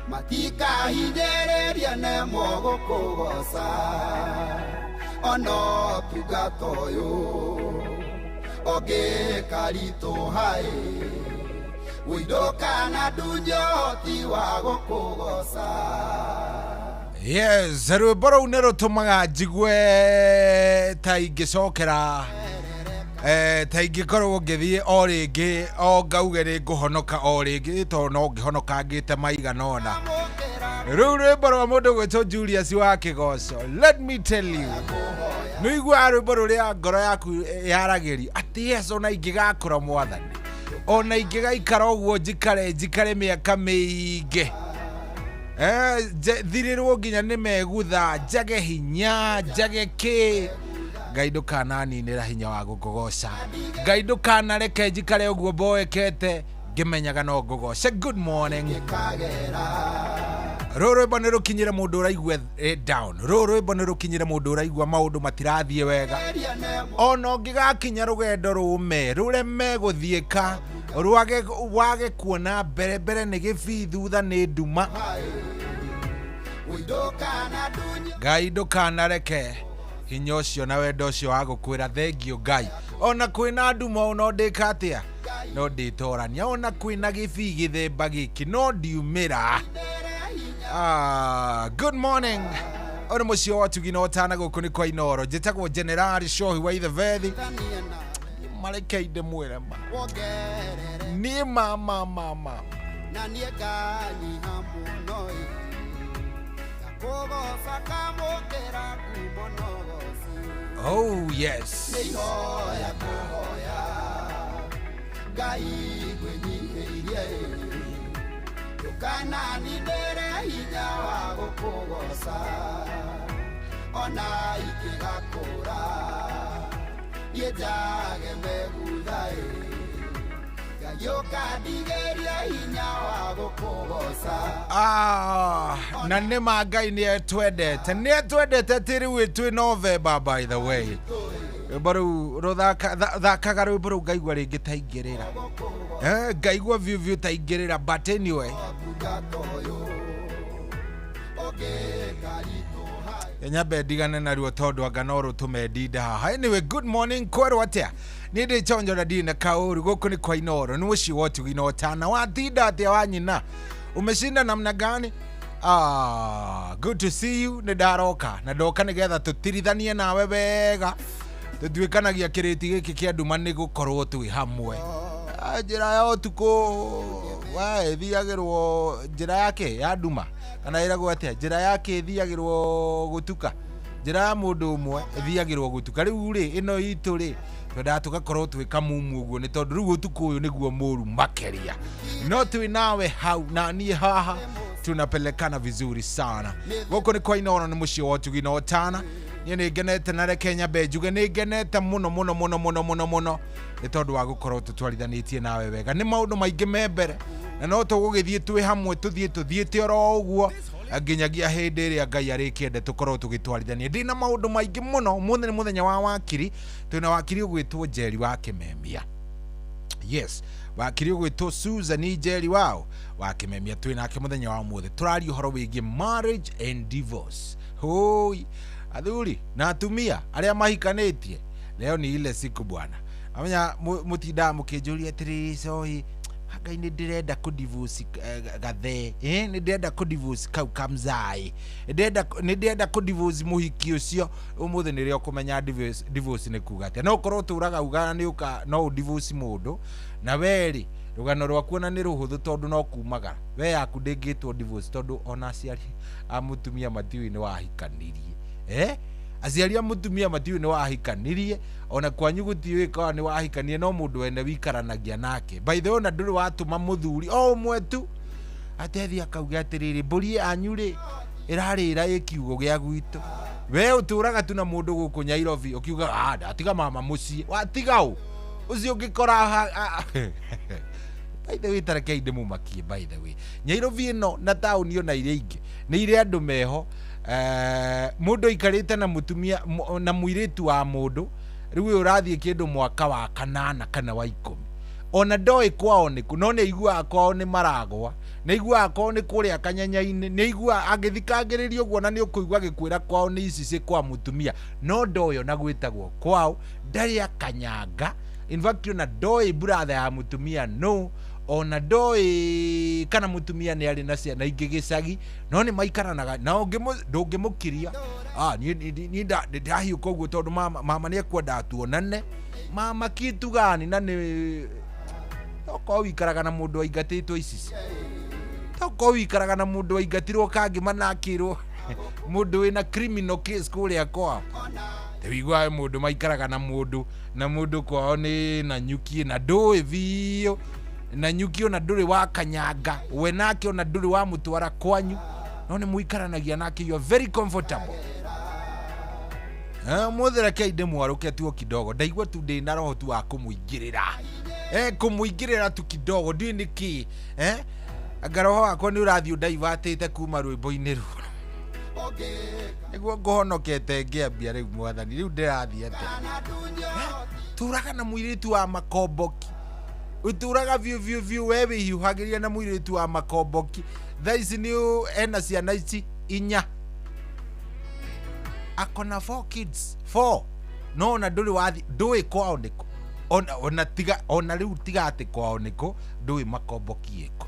matikahinyĩrĩria nemwo gũkũgoca ona ũtungata ũyũ ũngĩkaritũha ĩ ũindũkana ndunye ũhoti wa gũkũgoca. Yes, rwĩmbo rũu nĩ rũtũmaga njigue ta ingĩcokera ta ingĩkorwo ngĩthiĩ o rĩngĩ o ngauge nĩ ngũhonoka o rĩngĩ tondũ no ngĩhonoka ngĩte maigana ũna. Rũu rwĩmbo rwa mũndũ gwĩtwo Julius wa Kĩgoco. Let me tell you, nĩ ũiguaga rwĩmbo rũrĩa ngoro yaku yaragĩrio atĩ yes, ona ingĩgakũra mwathani, ona ingĩgaikara ũguo njikare njikare mĩaka mĩingĩ, thirĩrwo nginya nĩ megutha, njage hinya, njage kĩ, Ngai ndũkananinĩra hinya wa gũkũgoca. Ngai ndũkanareke njikare ũguo mboekete ngĩmenyaga no ngũgoce. Good morning. Rũrũ rwĩmbo nĩ rũkinyĩre mũndũ ũraigua down. Rũrũ rwĩmbo nĩ rũkinyĩre mũndũ ũraigua maũndũ matirathiĩ wega. Ona ũngĩgakinya rũgendo rũme rũreme gũthiĩka, rwage wage kuona mbere, mbere nĩ gĩbii, thutha nĩ nduma. Ngai ndũkanareke hinya ũcio na wendo ũcio wa gũkwĩra thengio Ngai. Ona kwĩna nduma no ndĩka atĩa, no ndĩtorania. Ona kwĩna gĩbii gĩthemba gĩkĩ no ndiumĩra. Good morning. Ũyũ nĩ mũciĩ wa ũtugi na ũtana gũkũ nĩ kwa Inooro. Njĩtagwo General Shohi wa Ithebethi. Mareke ndĩmwĩre ma. Niĩ ma ma ma ma. Na niĩ nganyiha mũno ĩ, ngakũgoca kamũkĩra ngumo no goci. Oh yes. Nĩ ihoya kũhoya, Ngai ngwĩnyihĩirie ĩ, ndũkananinĩre hinya wa gũkũgoca ona ingĩgakũra niĩ njage megutha ĩ, Ngai ũkandigĩria hinya wa gũkũgoca. Na nĩ ma Ngai nĩ etwendete, nĩ etwendete ti rĩu twĩ November by the way. Rwĩmbo rũu rũthaka thakaga rwĩmbo rũu ngaigua rĩngĩ ta ingĩrĩra. Ngaigua biũ biũ ta ingĩrĩra, but anyway. Nyambe ndigane naruo tondũ anga no rũtũme ndinde haha. Anyway, good morning, kwerwo atĩa? Niĩ ndĩ chonjo na ndirĩ na kaũru, gũkũ nĩ kwa Inooro, nĩ mũciĩ wa ũtugi na ũtana. Watinda atĩa wa nyina? Umeshinda namna gani? Good to see you. Nĩ ndaroka na ndoka nĩgetha tũtirithanie nawe wega, tũtuĩkanagia kĩrĩti gĩkĩ kĩa nduma nĩ gũkorwo twĩ hamwe. Njĩra ya ũtukũ we ĩthiagĩrwo njĩra yake ya nduma kana ĩragwo atĩa? Njĩra yake ĩthiagĩrwo gũtuka, njĩra ya mũndũ ũmwe ĩthiagĩrwo gũtuka. Rĩu rĩ ĩno itũ rĩ twendaga tũgakorwo twĩ kamumu ũguo nĩ tondũ rĩu ũtukũ ũyũ nĩguo mũru makĩria. No twĩ nawe hau na niĩ haha, tunapelekana vizuri sana. Gũkũ nĩ kwa Inooro, nĩ mũciĩ wa ũtugi na ũtana. Niĩ nĩ ngenete na reke nyambe njuge nĩ ngenete mũno mũno mũno mũno mũno mũno nĩ tondũ wa gũkorwo tũtwarithanĩtie nawe wega. Nĩ maũndũ maingĩ me mbere na no tũgũgĩthiĩ twĩ hamwe, tũthiĩ tũthiĩte oro ũguo nginyagia hĩndĩ ĩrĩa Ngai arĩkĩende tũkorwo tũgĩtwarithania. Ndĩna maũndũ maingĩ mũno. Ũmũthĩ nĩ mũthenya wa wakiri, twĩna wakiri ũgwĩtwo Njeri wa Kĩmemia. Yes, wakiri ũgwĩtwo Susan Njeri wao wa Kĩmemia, twĩ nake mũthenya wa ũmũthĩ. Tũraria ũhoro wĩgiĩ marriage and divorce. Hoi, athuri na atumia arĩa mahikanĩtie, leo ni ile siku bwana. Amenya mũtindaga mũkĩnjũria atĩrĩrĩ, Cohi, Ngai nĩ ndĩrenda kũ divorce gathee, nĩ ndĩrenda kũ divorce kau kamzai, nĩ ndĩrenda kũ divorce mũhiki ũcio. Ũmũthĩ nĩrĩo ũkũmenya divorce nĩ kuga atĩa. No ũkorwo ũtũraga ugaga nĩ ũka no ũ divorce mũndũ, na we rĩ rũgano rwaku ona nĩ rũhũthũ tondũ no kumagara. We yaku ndĩngĩtwo divorce tondũ ona aciari a mũtumia matiũĩ nĩ wahikanirie. Aciari a mũtumia matiũĩ nĩ wahikanirie, ona kwanyu gũtiũĩ kana nĩ wahikanirie, no mũndũ wene wikaranagia nake. By the way, ona ndũrĩ watũma mũthuri o ũmwe tu atĩ athiĩ akauge atĩrĩrĩ, mbũri yanyu rĩ ĩrarĩra ĩ kiugo gĩa gwitũ. We ũtũraga tu na mũndũ gũkũ Nairobi ũkiuga, ndatiga mama mũciĩ. Watiga ũ? Ũcio ũngĩkora by the way, tarekei ndĩmũmakie by the way. Nairobi ĩno na taũni ona iria ingĩ nĩ irĩ andũ meho Mundu aikarite na mutumia na muiritu wa mundu riu urathie kindu mwaka wa kanana kana wa 10 ona ndoĩ kwao nĩkũ no nĩaiguaga kwao nĩ maragwa nĩaiguaga kwao nĩ kũrĩa kanyanya-inĩ nĩaiguaga angĩthikangĩrĩria ũguo na nĩũkũigua agĩkwĩra kwao nĩ ici ciĩ kwa mũtumia no ndoĩ ona gwĩtagwo kwao ndarĩ akanyanga. In fact ona ndoĩ brother ya mũtumia no ona ndoĩ kana mũtumia nĩ arĩ na ciana ingĩ gĩcagi no nĩ maikaranaga na ndũngĩmũkiria. Niĩ ndahiũka ũguo tondũ mama nĩ ekwendaga tuonane mama kitu gani na nĩ tokorwo wikaraga na mundu aingatĩtwo ici tokorwo wikaraga na mundu aingatirwo kangĩ manakĩrwo mundu wĩna criminal case kũrĩa kwao te wiguaga mundu maikaraga na mundu kwao nĩ na nyuki na ndũĩ biũ na nyuki ona ndũrĩ wa kanyanga we nake ona ndũrĩ wa mũtwara kwanyu no nĩ mũikaranagia nake, you are very comfortable. Mũthĩ reke ndĩmwarũke tu o kidogo ndaigua tu ndĩ na roho tu wa kũmũingĩrĩra kũmũingĩrĩra tu kidogo ndiũĩ nĩkĩ anga roho wakwa nĩ ũrathiĩ ũndaivatĩte kuma rwĩmbo-inĩ rũu nĩguo ngũhonokete ngĩambia rĩu mwathani rĩu ndĩrathiĩ atĩa. Tũraga na mũirĩtu wa makomboki ũtũraga biũ biũ biũ we wĩhiũhagĩria na mũirĩtu wa makomboki thaa ici nĩ ena ciana ici inya akona 4 kids 4 no ona ndũrĩ wathi ndũĩ kwao nĩkũ ona tiga ona rĩu tiga atĩ kwao nĩkũ ndũĩ makomboki ĩkũ.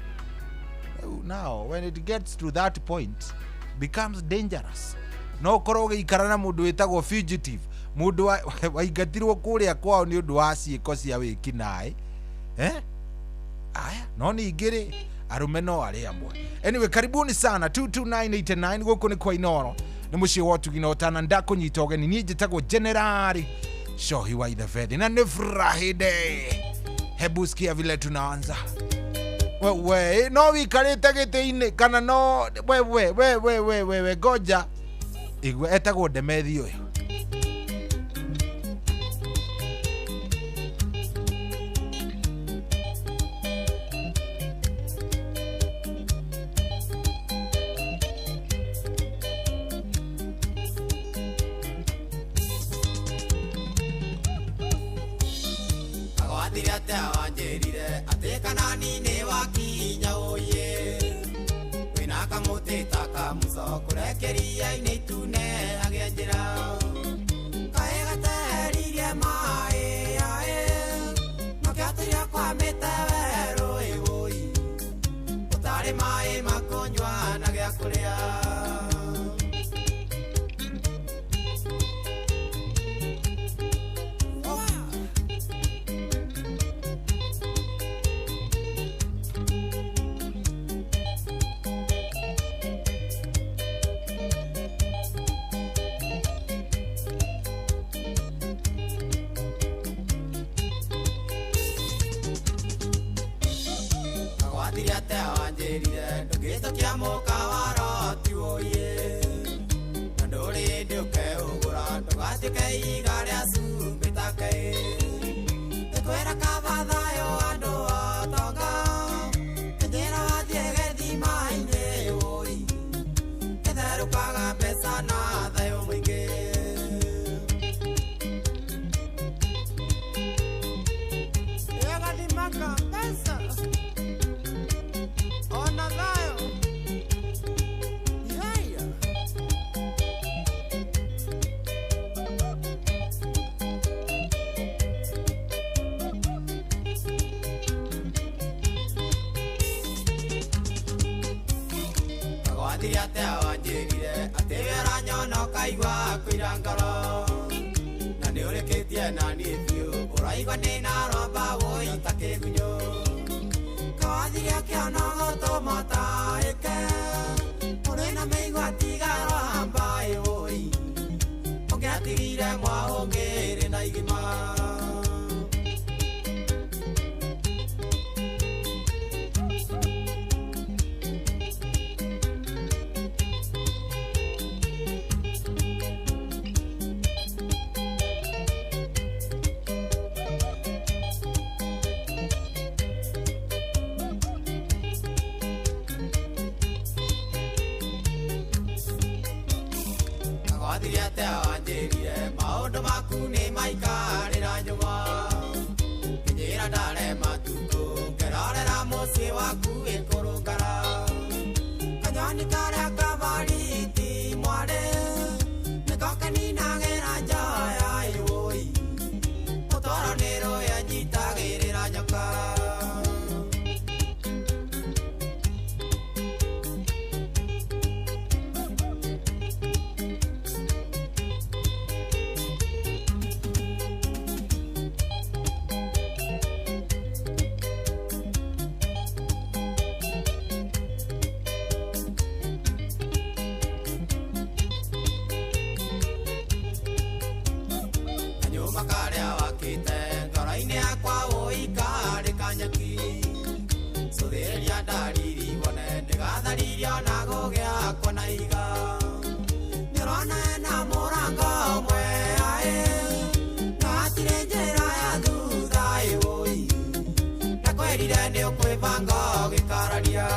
Now when it gets to that point becomes dangerous. No ũkorwo ũgĩikara na mũndũ wĩtagwo fugitive mũndũ waingatirwo kũrĩa kwao nĩ ũndũ wa ciĩko cia wĩkinaĩ aya no ningĩ rĩ arũme no arĩ amwe. Anyway, karibuni sana 22989 gũkũ nĩ kwa Inoro nĩ mũciĩ wa ũtugi na ũtana ndakũnyita ũgeni niĩ njĩtagwo Generali Shohi wa Ithebethi na nĩ Friday. Hebu sikia vile tunaanza. Wewe no wikarĩte gĩtĩ-inĩ kana no wewe wewe wewe wewe ngoja igwe etagwo Ndemethi ũyũ. Kanyũmba karĩa wakĩte ngoro-inĩ yakwa ũikarĩ kanyeki Cũthĩrĩria ndariri wone ndĩgatharirio na gũgĩakwo na iga Nĩũrona ena mũrango ũmwe aĩ Na hatirĩ njĩra ya thutha ĩwũi Ndakwĩrire nĩũkwĩbanga ũgĩkararia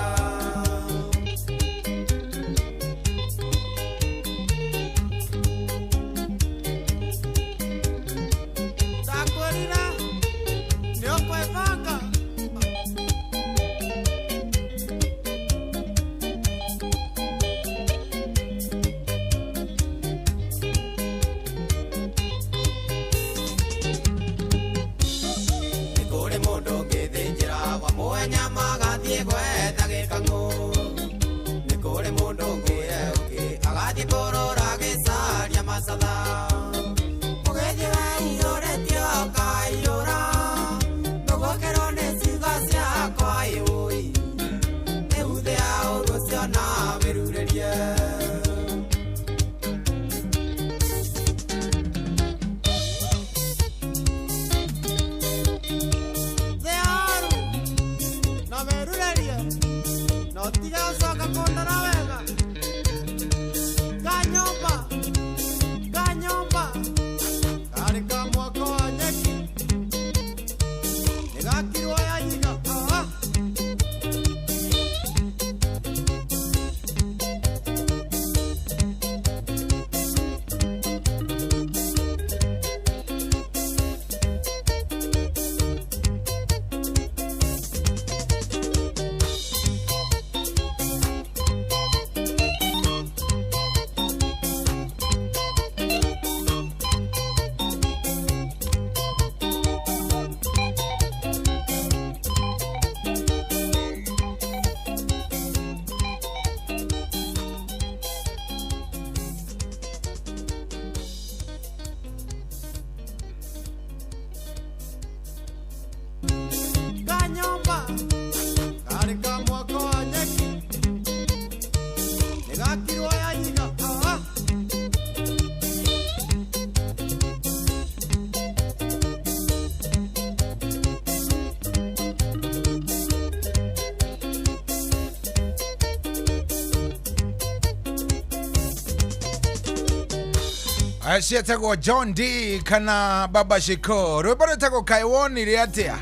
Cietagwo John D kana Baba Shiko rwĩmbo rwĩtagwo kaĩ wonire atĩa.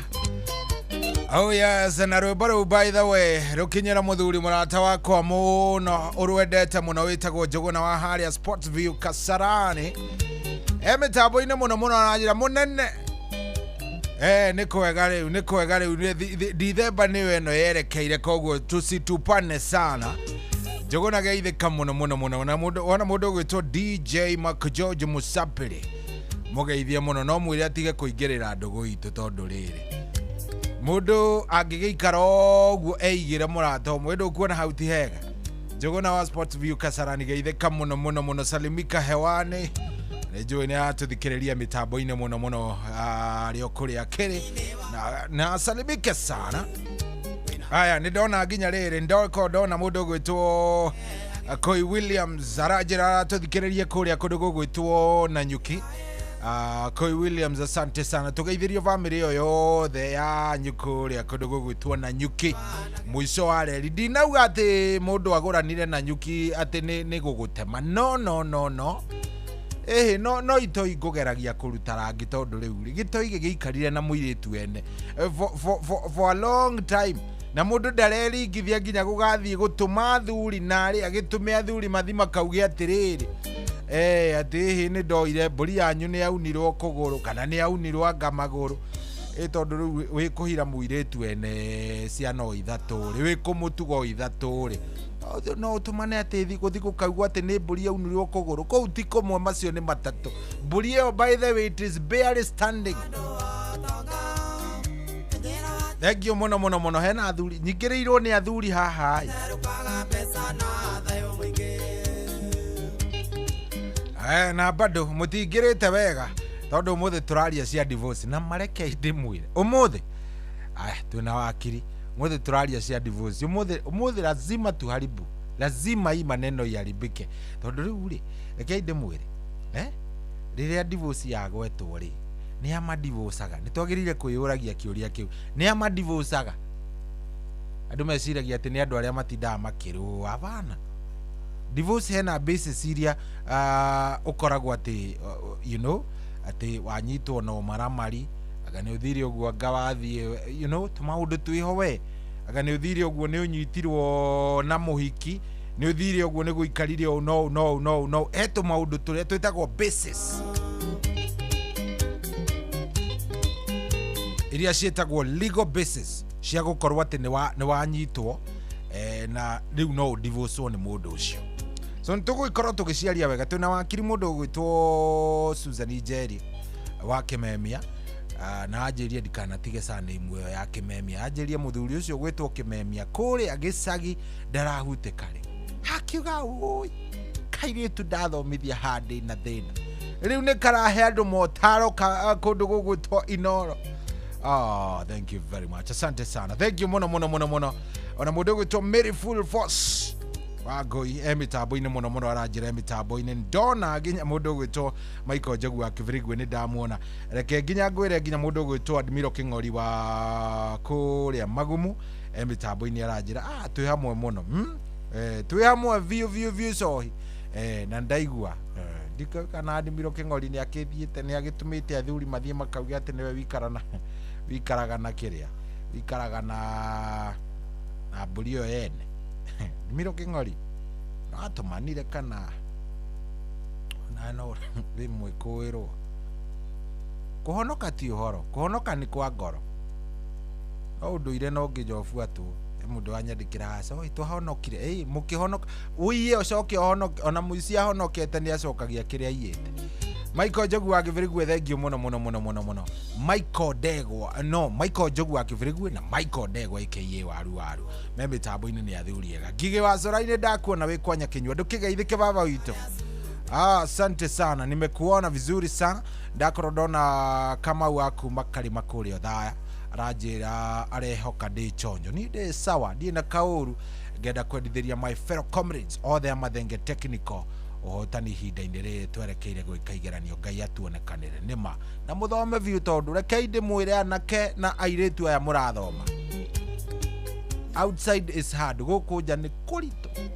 Oh yes, na rwĩmbo rũu by the way rũkinyĩra mũthuri mũrata wakwa mũno ũrwendete mũno wĩtagwo Njũgũna wa harĩa Sports View Kasarani e mĩtambo-inĩ mũno mũno aranjĩra mũnene nĩ kwega rĩu nĩ kwega rĩu Dithemba nĩyo ĩno yerekeire koguo tusitupane sana. Njũgũna geithĩka mũno mũno mũno na mũndũ wona mũndũ ũgwĩtwo DJ Mark George Musapiri mũgeithie mũno no mwĩre atige kũingĩrĩra ndũgũ itũ tondũ rĩrĩ mũndũ angĩgĩikara ũguo eigĩre mũrata ũmwe ndũkuona hau ti hega. Njũgũna wa Sports View Kasarani geithĩka mũno mũno mũno salimika hewani nĩ njũĩ nĩ aratũthikĩrĩria mĩtambo-inĩ mũno mũno arĩ o kũrĩa akĩrĩ na salimike sana. Aya nĩ ndona nginya rĩrĩ ndoko ndona mũndũ ũgwĩtwo Koi Williams aranjĩra aratũthikĩrĩria kũrĩa kũndũ gũgwĩtwo Nanyuki. Koi Williams asante sana tũgeithĩrio bamĩrĩ ĩyo yothe yanyu kũrĩa kũndũ gũgwĩtwo Nanyuki mũico wa reri. Ndinauga atĩ mũndũ agũranire Nanyuki atĩ nĩ gũgũtema no no no no ĩhĩ no itoi ngũgeragia kũruta rangi tondũ rĩu rĩ gĩtoi gĩgĩikarire na mũirĩtu ene for a long time na mũndũ ndareringithia nginya gũgathiĩ gũtũma athuri na arĩ agĩtũme athuri mathi makauge atĩrĩrĩ atĩ ĩhĩ nĩ ndoire mbũri yanyu nĩ yaunirwo kũgũrũ kana nĩ yaunirwo anga magũrũ tondũ rĩu wĩkũhira mũirĩtu ene ciana o ithatũ rĩ wĩkũmũtuga o ithatũ rĩ no ũtũmane atĩ gũthiĩ gũkaugwo atĩ nĩ mbũri yaunirwo kũgũrũ kũu ti kũmwe macio nĩ matatũ. Mbũri ĩyo by the way it is barely standing. Thank you mũno mũno mũno hena athuri nyingĩrĩirwo nĩ athuri haha. Na bado mũtingĩrĩte wega tondũ ũmũthĩ tũraria cia divorce na mareke ndĩmwĩre ũmũthĩ aya twĩna wakiri ũmũthĩ tũraria cia divorce ũmũthĩ lazima tuharibu lazima hii maneno iharibike tondũ rĩu rĩ reke ndĩmwĩre rĩrĩa divorce yagwetwo rĩ Nĩ a madivocaga? Nĩ twagĩrĩire kwĩyũragia kĩũria kĩu. Nĩ a madivocaga? Andũ meciragia atĩ nĩ andũ arĩa matindaga makĩrũa. Hapana. Divorce hena basis iria ũkoragwo atĩ you know atĩ wanyitwo na ũmaramari, anga nĩ ũthire ũguo, anga wathiĩ you know tũmaũndũ twĩho we, anga nĩ ũthire ũguo nĩ ũnyitirwo na mũhiki, nĩ ũthire ũguo nĩ gũikarire ũũ no ũũ no ũũ no ũũ no ũũ. He tũmaũndũ tũrĩa twĩtagwo basis iria ciĩtagwo legal basis cia gũkorwo atĩ nĩ wanyitwo na rĩu no ũdivorcwo nĩ mũndũ ũcio. So nĩ tũgũgĩkorwo tũgĩciaria wega twĩna wakiri mũndũ ũgwĩtwo Susan Njeri wa Kĩmemia, na anjĩrie ndikanatige surname ĩyo ya Kĩmemia, anjĩrie mũthuri ũcio ũgwĩtwo Kĩmemia kũrĩa gĩcagi ndarahutĩka rĩ, hakiuga ũi kairĩtu ndathomithia handĩ na thĩna rĩu nĩ karahe andũ motaro kũndũ gũgwĩtwo Inoro. Oh, thank you very much. Asante sana. Thank you muno muno muno muno. Ona mũndũ ũgwĩtwo Mary Full Force wa Ngoi e mĩtambo-inĩ mũno mũno, aranjĩra e mĩtambo-inĩ. Ndona nginya mũndũ ũgwĩtwo Michael Njogu wa Kĩbirigwe nĩ ndamuona. Reke nginya ngwĩre nginya mũndũ ũgwĩtwo Admiro Kĩng'ori wa kũrĩa Magumu e mĩtambo-inĩ aranjĩra twĩ hamwe mũno. Twĩ hamwe biũ biũ biũ cohi. Na ndaigua ndikũĩ kana Admiro Kĩng'ori nĩ akĩthiĩte, nĩ agĩtũmĩte athuri mathiĩ makauge atĩ nĩwe wikaraga na kĩrĩa, wikaraga na mbũri ĩyo yene. Admiro Kĩng'ori no atũmanire kana ona no wĩ mwĩkũĩrwo. Kũhonoka ti ũhoro, kũhonoka nĩ kwa ngoro. No ũndũire no nginya ũbuatwo. He mũndũ wanyandĩkĩra haha, oi twahonokire, ĩĩ mũkĩhonoka, ũiye ũcoke ũhonoke, ona mũici ahonokete nĩ acokagia kĩrĩa aiyĩte. Michael Njogu wa Kĩbirigwe, thank you mũno mũno mũno mũno mũno. Michael Ndegwa, no Michael Njogu wa Kĩbirigwe na Michael Ndegwa aka Waru Waru me mĩtambo-inĩ nĩ athuri ega. Ngigĩ wa Corainĩ ndakuona wĩ kwa Nyakinyua, ndũkĩgeithĩke baba witũ. Asante sana, nimekuona vizuri sana. Ndakorwo ndona Kamau wa kuma Karima kũrĩa Othaya aranjĩra arehoka ndĩ chonjo. Niĩ ndĩ sawa, ndirĩ na kaũru. Ngenda kwendithĩria my fellow comrades othe a Mathenge Technical ũhotani ihinda-inĩ rĩrĩ twerekeire gwĩka igeranio. Ngai atuonekanĩre nĩma na mũthome biũ, tondũ rekei ndĩmwĩre anake na airĩtu aya mũrathoma, outside is hard, gũkũ nja nĩ kũritũ,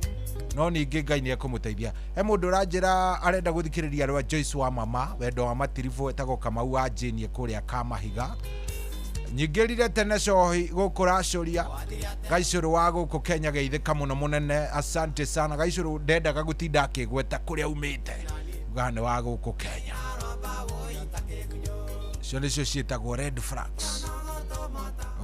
no ningĩ Ngai nĩ ekũmũteithia. He mũndũ ũranjĩra arenda gũthikĩrĩria rwa Joyce wa mama wendo wa matiribũ, etagwo Kamau wa Jane kũrĩa Kamahiga. Nyingĩrire tene cohi gũkũ racũria Gaicũrũ wa gũkũ Kenya, geithĩka mũno mũnene, asante sana Gaicũrũ. Ndendaga gũtinda akĩgweta kũrĩa umĩte, ugaga nĩ wa gũkũ Kenya. Icio nĩcio ciĩtagwo red flags.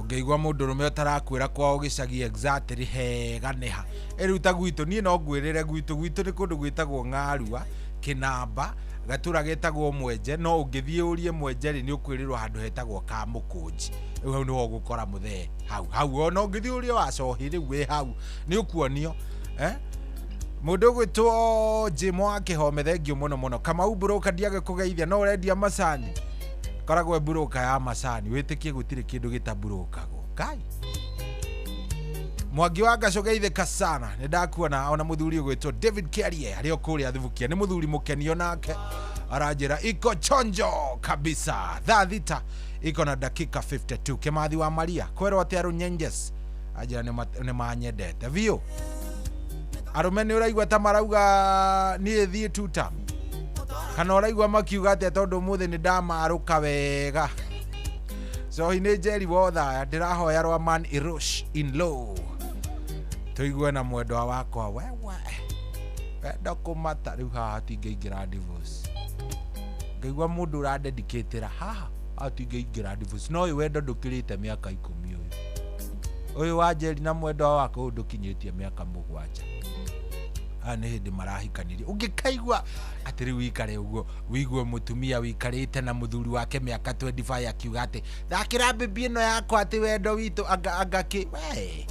Ũngĩigua mũndũrũme ũtarakwĩra kwao gĩcagi exactly hega nĩha. Rĩu ta gwitũ, niĩ no ngwĩrĩre gwitũ, gwitũ nĩ kũndũ gwĩtagwo Ng'arua Kĩnamba, gatũra getagwo Mwenje. No ũngĩthiĩ ũrie Mwenje rĩ, nĩ ũkwĩrĩrwo handũ hetagwo Kamũkũnji. Rĩu hau nĩho ũgũkora mũthee hau hau. Ona ũngĩthiĩ ũrie wa Cohi rĩu wĩ hau nĩ ũkuonio. Mũndũ ũgwĩtwo Jimo wa Kĩhome, thengiũ mũno mũno. Kamau Broker, ndiage kũgeithia, no ũrendia macani, koragwo broker ya macani, wĩtĩkie gũtirĩ kĩndũ gĩtaburũkagwo. Ngai Mwangi wa Ngacũ, geithĩka sana, nĩ ndakuona. Ona mũthuri ũgwĩtwo David Kiarie arĩ o kũrĩa Thubukia, nĩ mũthuri mũkenio nake, aranjĩra iko chonjo kabisa. Thaa 6 iko na dakika 52. Kĩmathi wa Maria kwerwo atĩ arũnyenjes anjĩra nĩ manyendete biũ. Arũme nĩ ũraigua ta marauga niĩ thiĩ tuta, kana ũraigua makiuga atĩa? Tondũ ũmũthĩ nĩ ndamarũka wega. Cohi nĩ Njeri wothaya, ndĩrahoya rwa man irush in low tũigue na mwendwa wakwa wewe wendo kũmata. Rĩu haha hatingĩingĩra divorce, ngaigua mũndũ ũrandedicatĩra haha hatingĩingĩra divorce. No ũyũ wendo ndũkĩrĩte mĩaka 10, ũyũ wa Njeri na mwendwa wakwa ũyũ ndũkinyĩtie mĩaka 7. Aya nĩ hĩndĩ marahikanirie. Ũngĩkaigua atĩ rĩu wikare ũguo wĩigue mũtumia wĩikarĩte na mũthuri wake mĩaka 25 akiuga atĩ thakĩra bibi ĩno yakwa atĩ wendo witũ anga kĩ we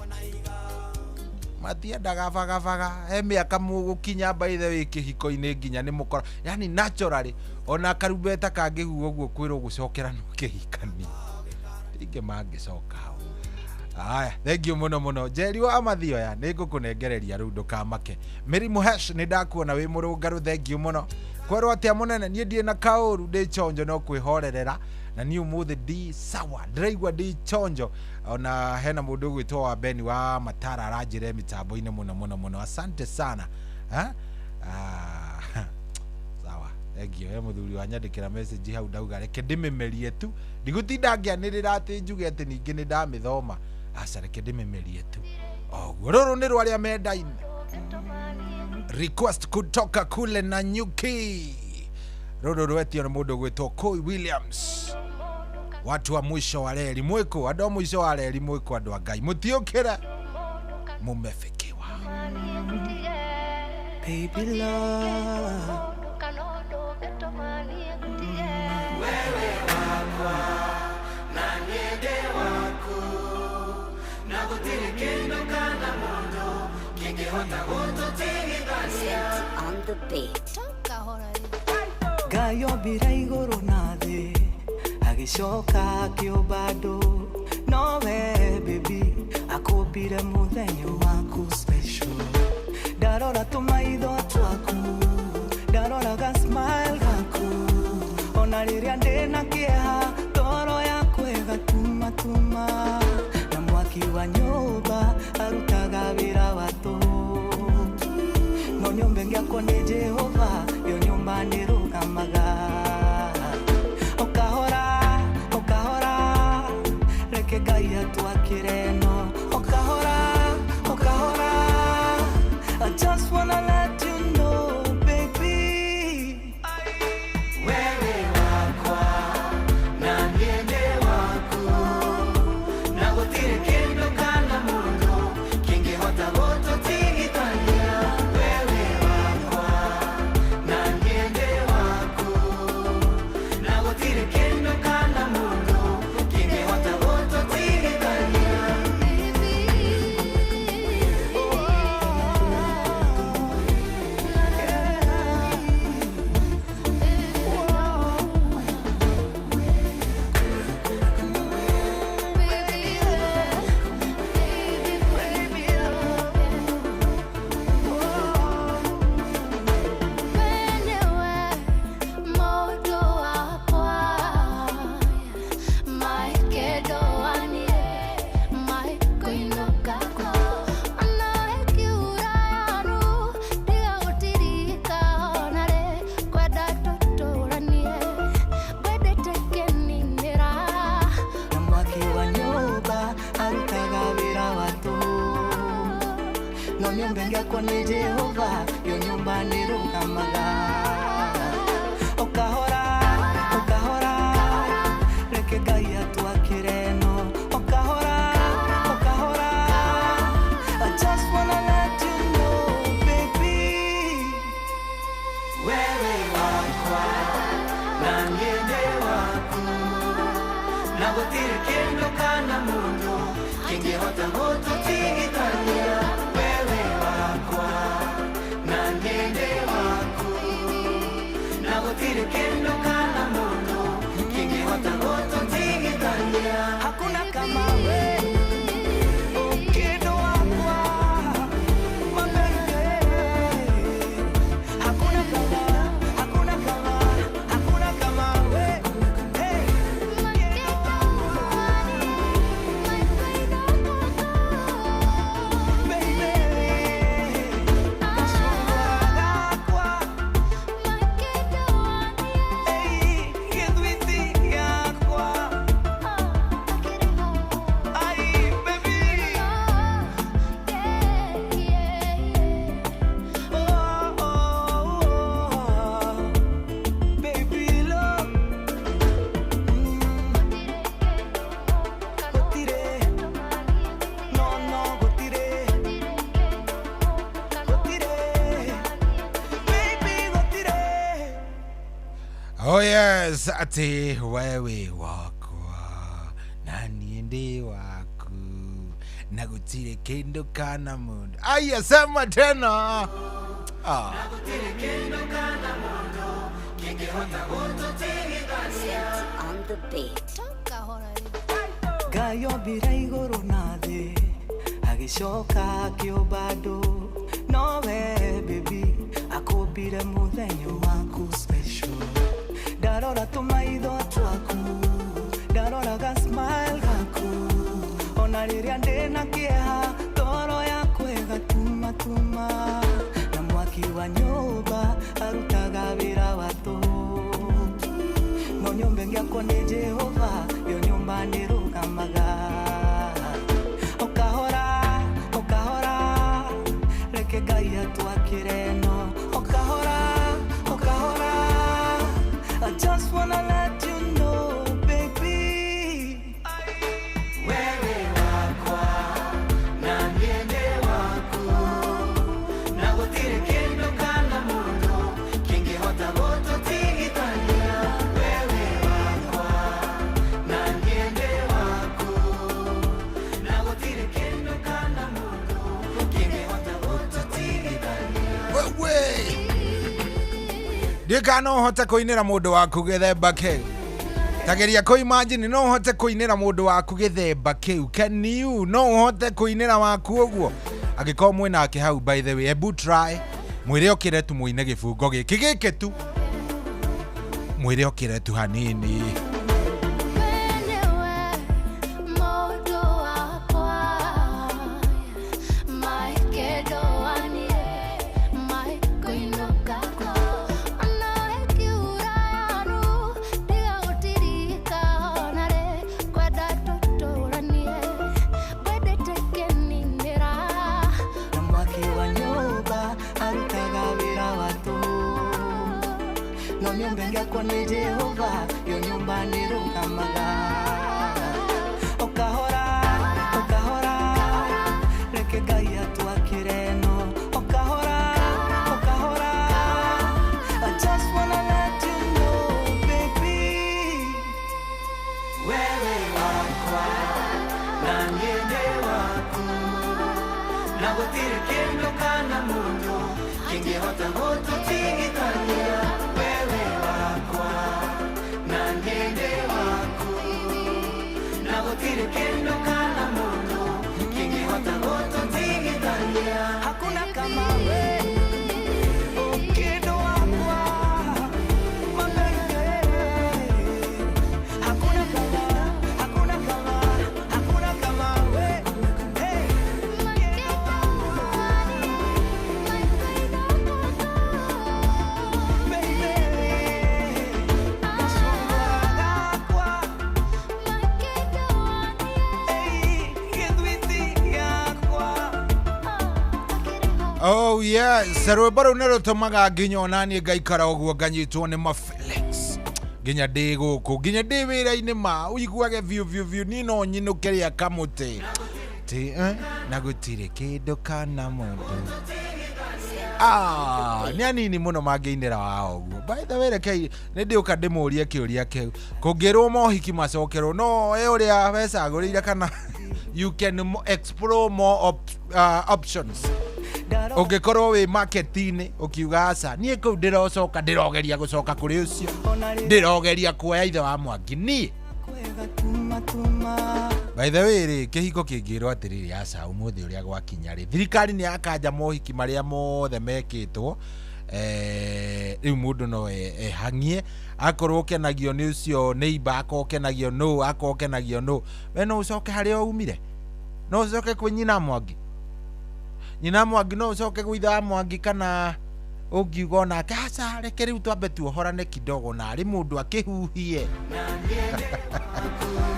matiendaga bagabaga. He mĩaka mũgũkinya by the way kĩhiko-inĩ nginya nĩ mũkora, yani naturally ona karumbeta kangĩhuhwo ũguo kwĩrwo gũcokera no kĩhikani ingĩ mangĩcoka hau. Aya, thank you mũno mũno Njeri wa Mathioya, nĩ ngũkũnengereria rĩu, ndũkamake. Mary Muhesh, nĩ ndakuona wĩ mũrũngarũ, thank you mũno. Kwerwo atia munene niĩ ndirĩ na kaũru, ndĩ chonjo no kwĩhorerera na niĩ ũmũthĩ ndi sawa, ndĩraigua ndi chonjo. Ona hena mũndũ ũgwĩtwo wa Beni wa Matara aranjĩra mĩtambo-inĩ mũno mũno mũno, asante sana. Ha? Sawa, thank you. He mũthuri wanyandĩkĩra message hau ndauga reke ndĩmĩmerie tu, ndigũtinda ngĩanĩrĩra atĩ njuge atĩ ningĩ nĩ ndamĩthoma. Aca, reke ndĩmĩmerie tu. Oguo rũrũ nĩ rwa arĩa mendaine. Request kutoka kule Nanyuki. Rũrũ rwetio nĩ mũndũ ũgwĩtwo Koi Williams. Watu wa mwisho wa reri mwiko, andũ a mũico wa reri mwiko, andũ a Ngai mũtiũkĩre, mumefikiwa. Baby love, wewe wakwa na niende waku, na gũtirĩ kĩndũ kana mũndũ kĩngĩhota gũtũtigithania. On the beat. Ngai ombire igũrũ na thĩ, agĩcoka akĩũmba andũ, nowe baby akũmbire mũthenya waku special. Ndarora tũmaitho twaku, ndarora ga smile gaku, ona rĩrĩa ndĩna kĩeha ngoro yakwa ĩgatumatuma, na mwaki wa nyũmba arutaga wĩra wa tũhũ, no nyũmba ĩngĩakwo nĩ Jehova, yo nyũmba nĩrũgamaga. Okahora, okahora, reke Ngai atwakĩre no. Okahora, okahora, I just wanna let you know, baby. Wewe wakwa na niende waku, na gũtirĩ kĩndũ kana mũndũ kĩngĩhota gũtũtigithania. Wewe wakwa na niende waku, na gũtirĩ kĩndũ kana mũndũ kĩngĩhota gũtũtigithania. Na mwaki wa nyũmba arutaga wĩra wa tũhũ, no nyũmba ĩngĩakwo nĩ Jehova, yo nyũmba nĩrũgamaga. Okahora, okahora, reke Ngai atwakĩre no. Okahora, okahora, I just wanna let you know, baby. Wewe wakwa na niende waku, na gũtirĩ kĩndũ kana mũndũ kĩngĩhota gũtũtigithania. Wewe wakwa na niende waku, na gũtirĩ kĩndũ kana mũndũ kĩngĩhota gũtũtigithania. Hakuna kama we, kĩndũ wakwa, my baby. Hakuna kama, hakuna kama, hakuna kama we. Hey. Baby, gacũngwa gakwa, hey, gĩthwiti gĩakwa. Ai, baby. Oh, oh, oh. Baby, love. Gũtirĩ. No, no, gũtirĩ. Gũtirĩ. Baby, gũtirĩ. Oh yes, ati wewe wakwa na niĩ ndĩ waku, na gũtirĩ kĩndũ kana mũndũ. Aya, sema tena. Ah. Gũtirĩ kĩndũ kana mũndũ kĩngĩhota gũtũtigithania. On the beat. Ngai ombire igũrũ na thĩ, agĩcoka akĩũmba andũ, nowe baby Akũmbire mũthenya waku special. Ndarora tũmaitho twaku, ndarora ga smile gaku. Ona rĩrĩa ndĩna kĩeha, ngoro yakwa ĩgatumatuma. Na mwaki wa nyũmba arutaga wĩra wa tũhũ. No nyũmba ĩngĩakwo nĩ Jehova, yo nyũmba nĩrũgamaga. Okahora, okahora, reke Ngai atwakĩre no. Okahora, okahora, I just wanna let you know, baby. Wewe wakwa, na niĩ ndĩ waku. Na gũtirĩ kĩndũ kana mũndũ kĩngĩhota gũtũtigithania. Wewe wakwa, na niĩ ndĩ waku. Na gũtirĩ kĩndũ kana mũndũ kĩngĩhota gũtũtigithania. Wewe ndiä no ũhote kũinĩra mũndũ waku gĩthemba kĩu. Tageria kũ imagine no ũhote kũinĩra mũndũ waku gĩthemba kĩu. Can you? No ũhote kũinĩra waku ũguo angĩkorwo mwĩnake hau? By the way, ebu try, mwĩre okĩre tu mũine gĩbungo gĩkĩ gĩkĩ tu, mwĩre okĩre tu hanini. Mũndũ wakwa, maikendo wanie, maikũinũka ona ĩkiura yaru, ndiga gũtirika ona rĩ, kwenda tũtũranie, ngwendete keninĩra. Na mwaki wa nyũmba arutaga wĩra wa tũhũ. No nyũmba ĩngĩakwo nĩ Jehova, yo nyũmba nĩrũgamaga. Okahora, okahora, reke Ngai atwakĩre no. Okahora, okahora, I just wanna let you know, baby. Wewe wakwa, na niĩ ndĩ waku. Na gũtirĩ kĩndũ kana mũndũ kĩngĩhota gũtũtigithania. Wewe wakwa, na niĩ ndĩ waku. Na gũtirĩ kĩndũ kana mũndũ kĩngĩhota gũtũtigithania. Hakuna kama we, ũkĩndũ wakwa, my baby. Hakuna kama, hakuna kama, hakuna kama we. Hey. Oh yes, rwĩmbo rũu nĩ rũtũmaga nginya onaniĩ ngaikara ũguo nganyitwo nĩ ma feelings nginya ndĩ gũkũ, nginya ndĩ wĩra-inĩ, ma ũiguage biũ biũ biũ niĩ no nyinũke rĩa kamũtĩ ti na gũtirĩ kĩndũ kana mũndũ. Ah, nĩ anini mũno mangĩinĩra wao ũguo. By the way, rekei nĩ ndĩũka ndĩmũrie kĩũria kĩu. Kũngĩrwo mohiki macokerwo, no e ũrĩa wecagũrĩire kana you can explore more options ũngĩkorwo wĩ market-inĩ ũkiuga aca, niĩ kũu ndĩrocoka, ndĩrogeria gũcoka kũrĩ ũcio, ndĩrogeria kuoya ithe wa Mwangi niĩ. By the way rĩ, kĩhiko kĩngĩrwo atĩrĩrĩ, aca, ũmũthĩ ũrĩa gwakinya rĩ, thirikari nĩ yakanja mohiki marĩa mothe mekĩtwo, rĩu mũndũ no ehang'ie akorwo ũkenagio nĩ ũcio neighbor, akorwo ũkenagio nũ, akorwo ũkenagio nũ, we no ũcoke harĩa umire, no ũcoke kwĩ nyina Mwangi, nyina Mwangi, no ũcoke gwĩ ithe wa Mwangi, kana ũngiuga onake aca, reke rĩu twambe tuohorane kidogo na arĩ mũndũ akĩhuhie.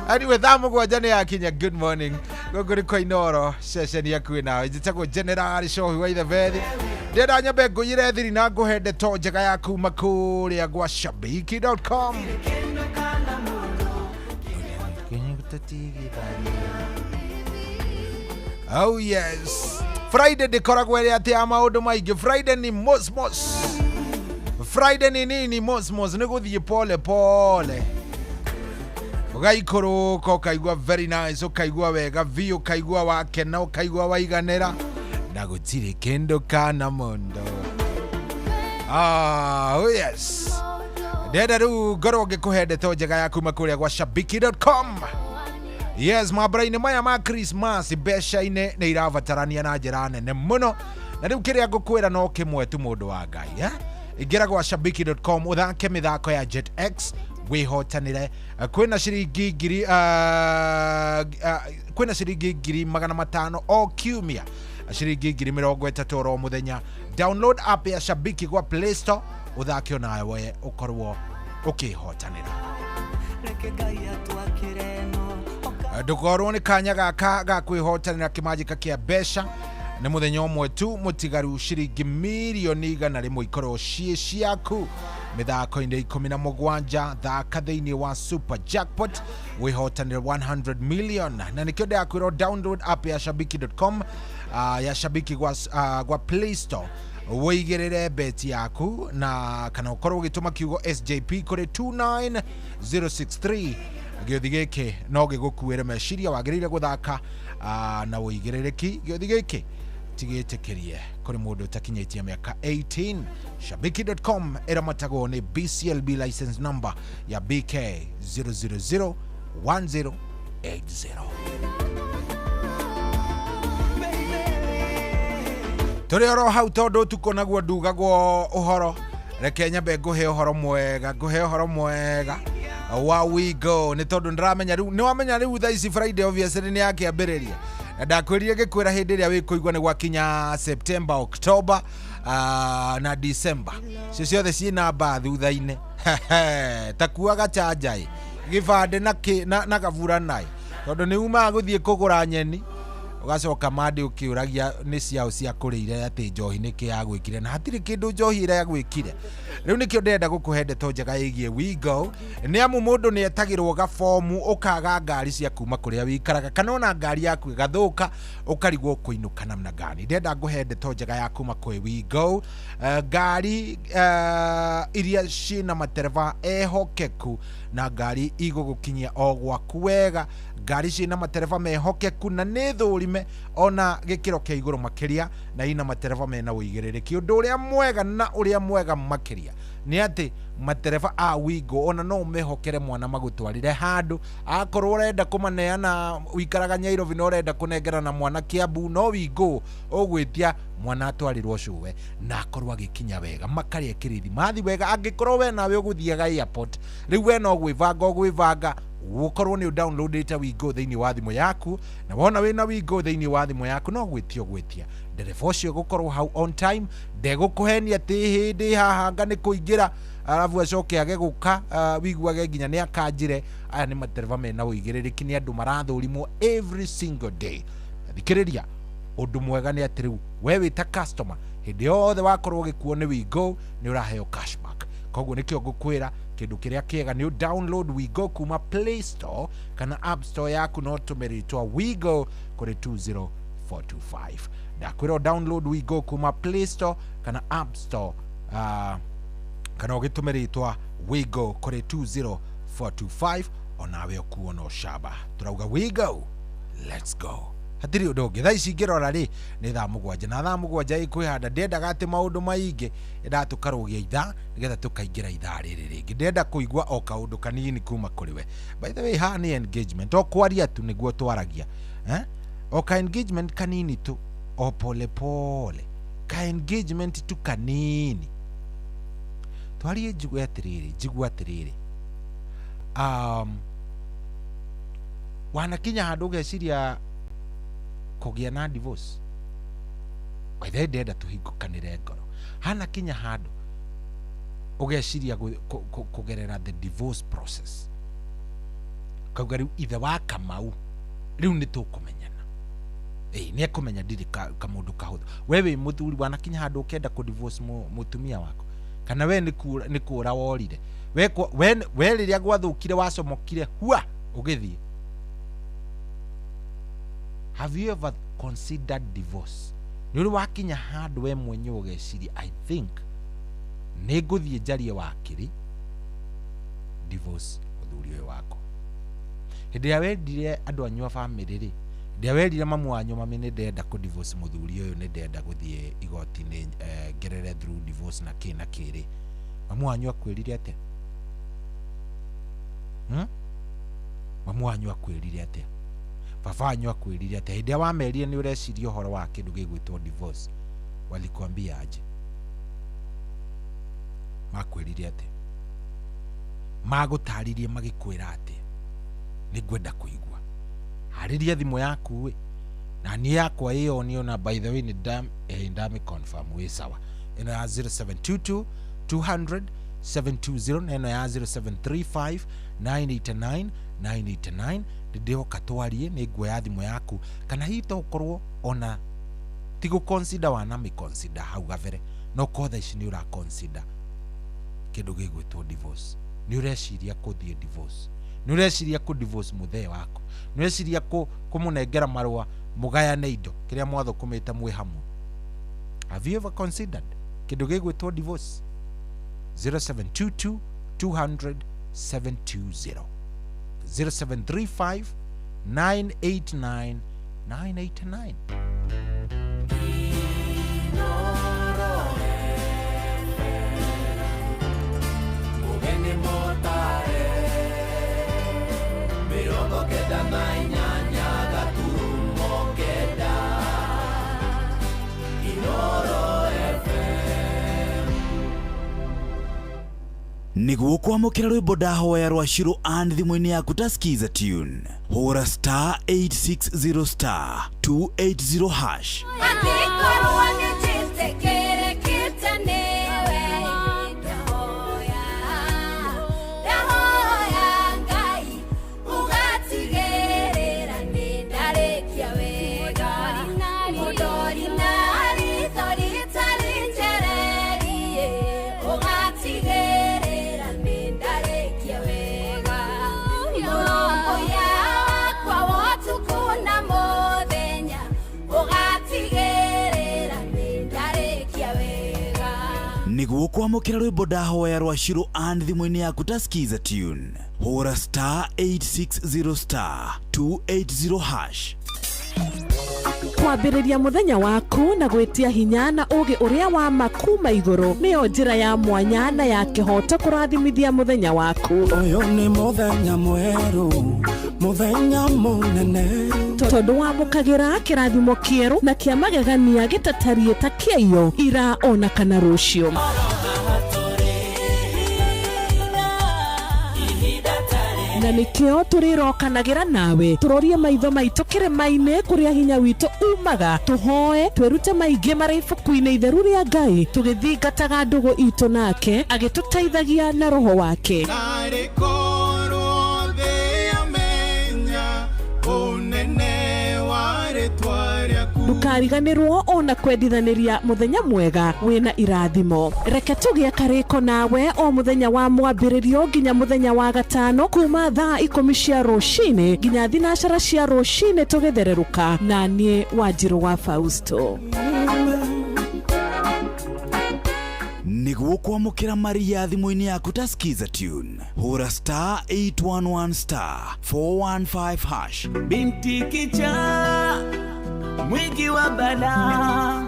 Anyway, thaa 7 nĩ yakinya. Good morning, gũkũ nĩ kwa Inoro, ceceni yakuĩ nawe. Njĩtagwo General Cohi wa Ithebethi. Ndĩrenda nyambe ngũiyĩre thiri na ngũhe ndeto njega ya kuma kũrĩa gwa shabiki.com. Oh yes, Friday ndĩkoragwo ĩrĩ atĩ ya maũndũ maingĩ. Friday ni mosmos, Friday ni nini, mosmos, nĩ gũthiĩ pole pole, ũgaikũrũka ũkaigua very nice, ũkaigua wega biũ, ũkaigua wakena, ũkaigua waiganĩra, na gũtirĩ kĩndũ kana mũndũ. Ah, oh yes, ndenda rĩu ngorwo ngĩkũhe ndeto njega ya kuma kũrĩa gwa shabiki.com. Yes, mambura-inĩ maya ma Christmas, mbeca-inĩ nĩ irabatarania na njĩra nene mũno, Na rĩu kĩrĩa ngũkwĩra no kĩmwe tu mũndũ wa Ngai, eh? Ingĩra gwa shabiki.com ũthake mĩthako ya Jet X wĩhotanĩre. Kwĩna ciringi ngiri kwĩna ciringi 500,000 o kiumia, ciringi 30,000 oro mũthenya. Download app ya Shabiki gwa Play Store ũthake onawe ũkorwo ũkĩhotanĩra. Ndũkorwo nĩ kanya gaka ga kwĩhotanĩra kĩmanjĩka kĩa mbeca. Nĩ mũthenya ũmwe tu mũtigaru ciringi 100,000,000 ikorwo ciĩ ciaku mĩthako-inĩ 17. Thaka thĩinĩ wa Super Jackpot wĩhotanĩre 100 million. Na nĩkĩo ndĩrakwĩra download app ya shabiki.com, ya Shabiki gwa Play Store, wĩigĩrĩre beti yaku na kana ũkorwo ũgĩtũma kiugo SJP kũrĩ 29063. Gĩũthi gĩkĩ no gĩgũkuĩre meciria, wagĩrĩire gũthaka na ũigĩrĩrĩki. Gĩũthi gĩkĩ tigĩtĩkĩrie kũrĩ mũndũ ũtakinyĩtie mĩaka 18. Shabiki.com ĩramatagwo nĩ BCLB license number ya BK 0001080. Tũrĩ oro hau tondũ ũtukũ naguo ndugagwo ũhoro, reke nyambe ngũhe ũhoro mwega, ngũhe ũhoro mwega wa Wigo, nĩ tondũ ndĩramenya rĩu, nĩ wamenya rĩu thaa ici Friday obviously nĩ yakĩambĩrĩria. Na ndakwĩrire ngĩkwĩra hĩndĩ ĩrĩa wĩkũigua nĩ gwakinya September, October na December, cio ciothe ciĩna mbaa thutha-inĩ. Ta kuaga chanja ĩ gĩbandĩ na gabura naĩ, tondũ nĩ umaga gũthiĩ kũgũra nyeni ũgacoka mande ũkĩũragia nĩ ciao cia kũrĩire atĩ njohi nĩkĩ yagwĩkire, na hatirĩ kĩndũ njohi ĩrĩa yagwĩkire. Rĩu nĩkĩo ndĩrenda gũkũhe ndeto njega ĩgiĩ Wigo, nĩ amu mũndũ nĩ etagĩrwo gabomu ũkaga ngari cia kuma kũrĩa wĩikaraga, kana ona ngari yaku ĩgathũka ũkarigwo kũinũka namna gani. Ndĩrenda ngũhe ndeto njega ya kuma kwĩ Wigo, ngari iria ciĩna matereba ehokeku na ngari igũgũkinyia o gwaku wega, ngari ciĩna matereba mehokeku na nĩ thũrime ona gĩkĩro kĩa igũrũ makĩria, na ina matereba mena ũigĩrĩrĩki. Ũndũ ũrĩa mwega na ũrĩa mwega makĩria nĩ atĩ matereba a Wigo ona no ũmehokere mwana magũtwarĩre handũ. Akorwo ũrenda kũmaneana ũikaraga Nairobi na ũrenda kũnengerana mwana Kiambu, no Wigo ũgwĩtia mwana atwarĩrwo cũwe na akorwo agĩkinya wega, makarĩa kĩrĩthi wega. Angĩkorwo we nawe ũgũthiaga airport, rĩu we no gwĩbanga ũgwĩbanga ũkorwo nĩ ũdownloadĩte Wigo thĩinĩ wa thimũ yaku, na wona wĩna Wigo thĩinĩ wa thimũ yaku no gwĩtia ũgwĩtia ndereba ũcio gũkorwo hau on time, ndegũkũhenia atĩ hĩndĩ haha nĩ kũingĩra arabu acoke age gũka, wiguage nginya nĩ akanjire. Aya nĩ matereba mena ũigĩrĩrĩki, nĩ andũ marathũrimwo every single day. Thikĩrĩria, ũndũ mwega nĩ atĩ rĩu we wĩ ta customer hĩndĩ yothe wakorwo ũgĩkuo nĩ Wigo nĩ ũraheo cashback. Koguo nĩkĩo ngũkwĩra kĩndũ kĩrĩa kĩega nĩ download Wigo kuma Play Store kana App Store yaku, no ũtũme rĩtwa Wigo kũrĩ 20425. Ndakwĩra download Wigo kuma Play Store kana App Store, kana ũgĩtũme rĩtwa Wigo kũrĩ 20425, onawe ũkuo no camba. Tũrauga Wigo, let's go. Hatirĩ ũndũ ũngĩ. Thaa ici ngĩrora rĩ nĩ thaa 7, na thaa 7 ĩkwĩhanda. Ndiendaga atĩ maũndũ maingĩ, endaga tũkarũgia ithaa nĩgetha tũkaingĩra ithaa rĩrĩ rĩngĩ. Ndĩrenda kũigua o kaũndũ kanini kuma kũrĩ we. By the way, haha nĩ engagement, o kwaria tu nĩguo twaragia, eh? O ka engagement kanini tu, o pole pole, ka engagement tu kanini twarie. Njigue atĩrĩrĩ, njigue atĩrĩrĩ, wanakinya handũ ũgeciria kũgĩa na divorce. By the way, ndĩrenda tũhingũkanĩre ngoro. Hanakinya handũ ũgeciria kũgerera the divorce process, kauga rĩu ithe wa Kamau rĩu nĩ tũkũmenyana, nĩ ekũmenya ndirĩ kamũndũ kahũthũ. We wĩ mũthuri wanakinya handũ ũkenda kũ divorce mũtumia waku, kana we nĩ kũra worire, we rĩrĩa gwathũkire wacomokire hua ũgĩthiĩ. Have you ever considered divorce? Nĩ ũrĩ wakinya handũ we mwenyewe ũgeciria, I think nĩ ngũthiĩ njarie wakiri divorce mũthuri ũyũ wakwa. Hĩndĩ ĩrĩa wendire andũ anyu a bamĩrĩ rĩ, hĩndĩ ĩrĩa werire mamu wanyu, mami nĩ ndĩrenda kũ divorce mũthuri ũyũ, nĩ ndĩrenda gũthiĩ igoti-inĩ, ngerere through divorce na kĩ na kĩ rĩ, mamu wanyu akwĩrire atĩa? Mamu wanyu akwĩrire atĩa? Baba wanyu akwĩrire atĩa? Hĩndĩ ĩrĩa wamerire nĩ ũreciria ũhoro wa kĩndũ gĩgwĩtwo divorce, Walikuambia aje? Makwĩrire atĩa? Magũtarĩrie magĩkwĩra atĩa? Nĩ ngwenda kũigua. Harĩria thimũ yaku ĩ, na niĩ yakwa ĩyo niyo, na by the way nĩ ndamĩ confirm wĩ sawa. Ĩno ya 0722 200 720 na ĩno ya 0735 989 989. Ndĩroka twarie, nĩ nguoya thimũ yaku, kana hihi to ũkorwo ona ti gũ-consider wana consider hau gabere, no ko thaa ici nĩ ũra consider kĩndũ gĩgwĩtwo divorce, nĩ ũreciria kũthiĩ divorce, nĩ ũreciria kũ divorce mũthee waku, nĩ ũreciria kũmũnengera marũa mũgayane indo kĩrĩa mwathũkũmĩte mwĩ hamwe. Have you ever considered kĩndũ gĩgwĩtwo divorce? 0722 200 720, 0735 989 989. Mugeni motare 98 gaturumo 9 Inoro FM. Nĩguo kwamũkĩra rwĩmbo ndahoya rwa Shiro and thimũ-inĩ yaku ta skiza tune, hũra star 860 star 280 hash. Angĩkorwo nĩnjĩtĩkĩrĩkĩte nĩwe, ndahoya, ndahoya Ngai ũgatigĩrĩra nĩndarĩkia wega. Mũndori na ritho rĩtarĩ njererie, ũgatigĩrĩra nĩndarĩkia wega. Mũrũmbũiya wakwa wa ũtukũ na mũthenya, ũgatigĩrĩra nĩndarĩkia wega. Nĩguo kwamũkĩra rwĩmbo ndahoya rwa Shiro and thimũ-inĩ yaku ta skiza tune, hũra star 860 star 280 hash. Kwambĩrĩria mũthenya waku na gwĩtia hinya na ũgĩ ũrĩa wa ma kuma igũrũ nĩyo njĩra ya mwanya na ya kĩhoto kũrathimithia mũthenya waku. Ũyũ nĩ mũthenya mwerũ, mũthenya mũnene, tondũ wamũkagĩra kĩrathimo kĩerũ na kĩa magegania gĩtatariĩ ta kĩaiyo ira ona kana rũciũ. Na nĩkĩo tũrĩrokanagĩra nawe tũrorie maitho maitũ kĩrĩma-inĩ kũrĩa hinya witũ umaga, tũhoe twĩrute maingĩ marĩ ibuku-inĩ itheru rĩa Ngai, tũgĩthingataga ndũgũ itũ nake agĩtũteithagia na roho wake. Narĩ korwo thĩ yamenya ũnene wa rĩtwa rĩaku. Ndũkariganĩrwo ona kwendithanĩria mũthenya mwega wĩna irathimo. Reke tũgĩe karĩko nawe o mũthenya wa mwambĩrĩrio nginya mũthenya wa gatano kuma thaa 10 cia rũcinĩ nginya 12 cia rũcinĩ tũgĩthererũka, na niĩ Wanjirũ wa Fausto. Nĩguo kwamũkĩra Maria thimũ-inĩ yaku ta skiza tune, hũra star 811 star 415 hash. Binti kichaa mwingi wa balaa,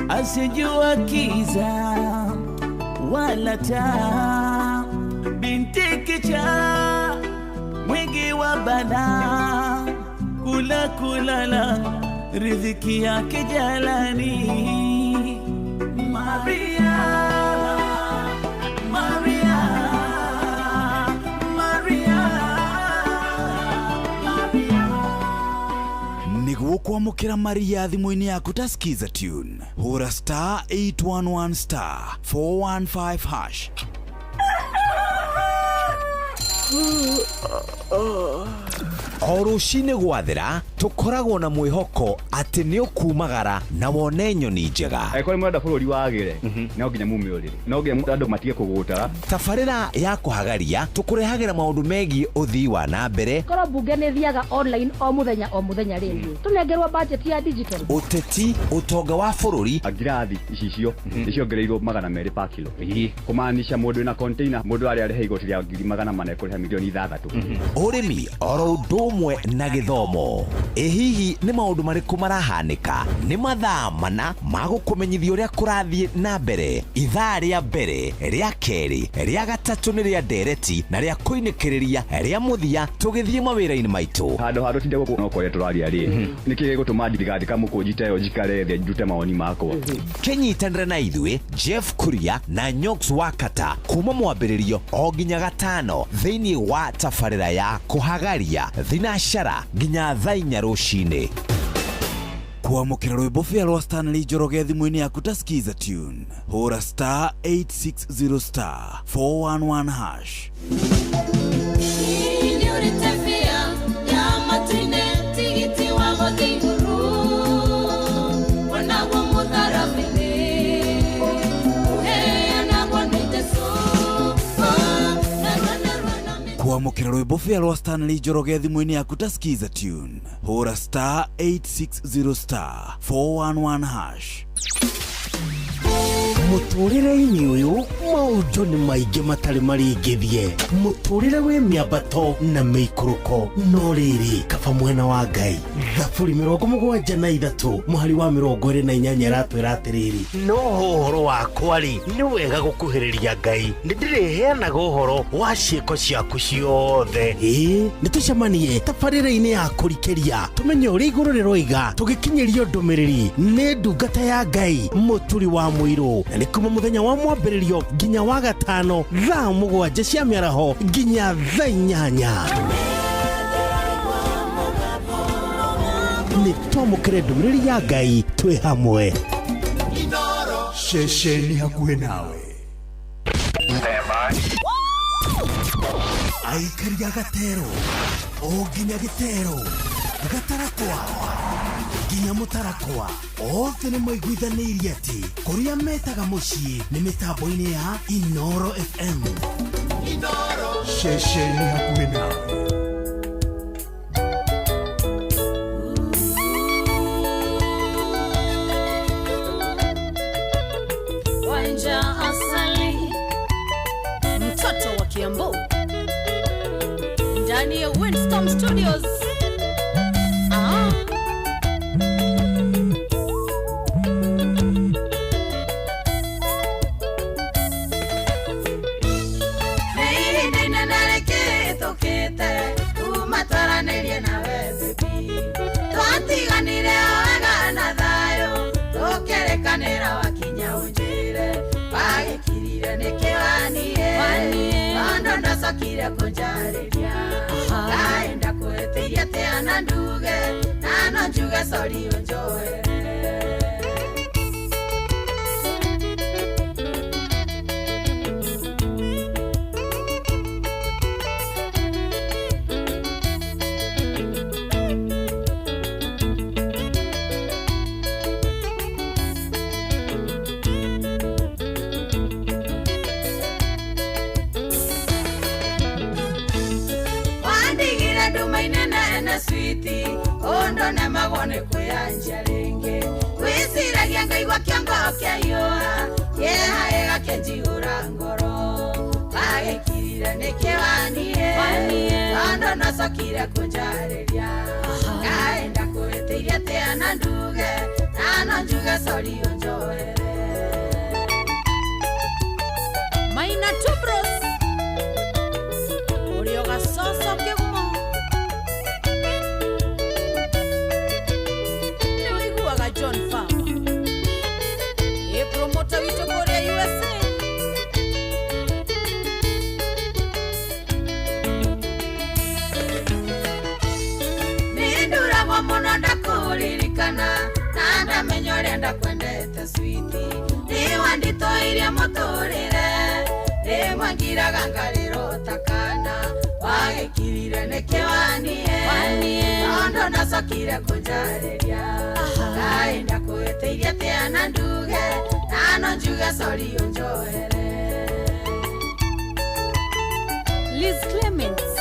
asijua kiza wala taa. Binti kichaa mwingi wa balaa, kula kulala riziki yake jalani. Maria, Maria, Maria, Maria. Nĩguo kwamũkĩra Maria thimũ-inĩ yaku ta skiza tune, hũra star 811 star 415 hash. O rũcinĩ gwathera tũkoragwo na mwĩhoko atĩ nĩ ũkumagara na wone nyoni njega. Angĩkorwo nĩ mũrenda bũrũri wagĩre, no nginya mume ũrĩrĩ, no nginya andũ matige kũgũtara. Tabarĩra ya kũhagaria tũkũrehagĩra maũndũ megiĩ ũthii wa na mbere, Korwo mbunge nĩ thiaga online o mũthenya o mũthenya rĩ, tũnengerwo budget ya digital. Ũteti, ũtonga wa bũrũri, Ngirathi icicio nĩ ciongereirwo 200 pa kilo, kũmaanisha mũndũ wĩna container, mũndũ arĩa arĩha igoti rĩa 400,000 ekũrĩha 6 milioni. Ũrĩmi oro ũndũ Ũndũ ũmwe na gĩthomo. Ĩ hihi nĩ maũndũ marĩkũ marahanĩka? Nĩ mathaa mana ma gũkũmenyithia ũrĩa kũrathiĩ na mbere. Ithaa rĩa mbere, rĩa kerĩ, rĩa gatatũ nĩ rĩa ndereti na rĩa kũinĩkĩrĩria rĩa mũthia tũgĩthiĩ mawĩra-inĩ maitũ. Handũ ha tũtinde gũkũ no kwaria tũraria rĩ, nĩkĩ gĩgũtũma ndigathika mũkũnji ta ĩyo njikare thĩ ndute mawoni makwa? Kĩnyitanĩre na ithuĩ Jeff Kuria na Nyox Wakata kuma mwambĩrĩrio o nginya gatano thĩinĩ wa tabarĩra ya kũhagaria thinacara nginya thaa inya rũcinĩ. Kwamũkĩra rwĩmbo bĩa rwa Stanley Njoroge thimũ-inĩ yaku ta Skiza Tune. Hũra star 860 star 411 hash. Kwamũkĩra rwĩmbo bĩa rwa Stanley Njoroge thimũ-inĩ yaku ta Skiza Tune. Hũra star 860 star 411 hash. Mũtũrĩre-inĩ ũyũ maũndũ nĩ maingĩ matarĩ maringithie. Mũtũrĩre wĩ mĩambato na mĩikũrũko, no rĩrĩ kaba mwena wa Ngai. Thaburi 73 mũhari wa 28 ĩratwĩra atĩrĩrĩ, no ũhoro wakwa rĩ nĩ wega gũkuhĩrĩria Ngai, nĩndĩrĩheanaga ũhoro wa ciĩko ciaku ciothe. Ĩĩ nĩ tũcemanie tabarĩra-inĩ ya kũrikĩria tũmenye ũrĩa igũrũ rĩroiga, tũgĩkinyĩrio ndũmĩrĩri nĩ ndungata ya Ngai Mũturi wa Mũirũ. Na nĩ kuma mũthenya wa mwambĩrĩrio nginya wa gatano thaa 7 cia mĩaraho nginya thaa 8. Nĩ twamũkĩre ndũmĩrĩri ya Ngai twĩ hamwe. Ceceni hakuhĩ nawe. Aikari a gatero o nginya gĩtero gatarakwa nginya mũtarakwa othe nĩ maiguithanĩirie atĩ kũrĩa metaga mũciĩ nĩ mĩtambo-inĩ ya Inoro FM. Ceceni hakuhĩ nawe. Wanja Asali, mtoto wa Kiambu, ndani ya Windstorm Studios. Ndacokire kũnjarĩria ngaenda kũhĩtĩria atĩa na nduge na no njuge sori ũnjoere. Ondo na magone kuyanja ringi wiciragia ngaigua kĩongo kĩaiyũa kĩeha gĩgakĩnjihũra ngoro wagĩkirire nĩkĩ waniĩ tondũ nacokire kũnjarĩria ngaenda kũhĩtĩria atĩa na nduge na no njuge sori ũnjoere. Maina Tubros ũrĩoga coco kĩgumo John Farmer e promoter witũ kũrĩa USA. Nĩnduragwo mũno ndakũririkana na ndamenya ũrĩa ndakwendete switi nĩwanditũirie mũtũrĩre rĩmwe ngiraga ngarĩrota kana wagĩkirire nĩkĩ waniĩ tondũ ndacokire kũnjarĩria ngaenda kũhĩtĩria atĩa na nduge na no njuge sori ũnjoere. Liz Clements,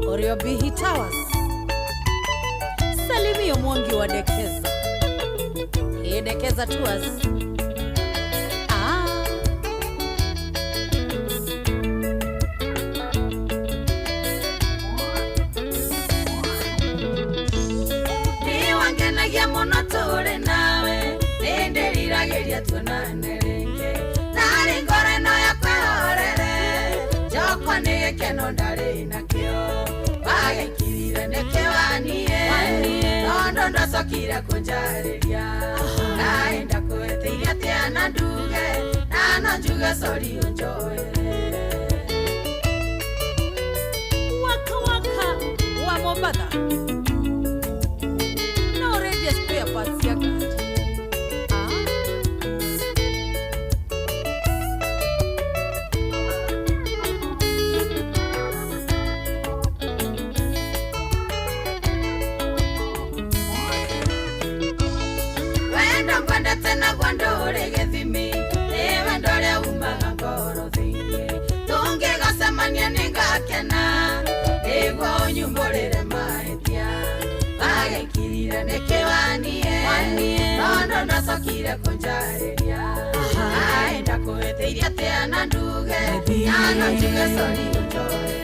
Oriobihi Towers, Salimio Mwangi wa Dekeza, Dekeza Tours. Tuonane rĩngĩ Narĩ ngoro ĩno yakwa ĩhorere Njokwo nĩ gĩkeno ndarĩ nakĩo Wagĩkirire nĩkĩ waniĩ Tondũ ndwacokire kũnjarĩria Kaĩ ndakũhĩtĩirie atĩa na nduge Na no njuge sori ũnjoere Waka waka wa Mombatha No radio spare parts ya gari. Wendo ngwendete naguo ndũrĩ gĩthimi Nĩ wendo ũrĩa umaga ngoro thĩinĩ Tũngĩgacemania nĩngakena Nĩguo ũnyumbũrĩre mahĩtia Wagĩkirire nĩkĩ waniĩ Tondũ ndwacokire kũnjarĩria Kaĩ ndakũhĩtĩirie atĩa na nduge Na no njuge sori ũnjoere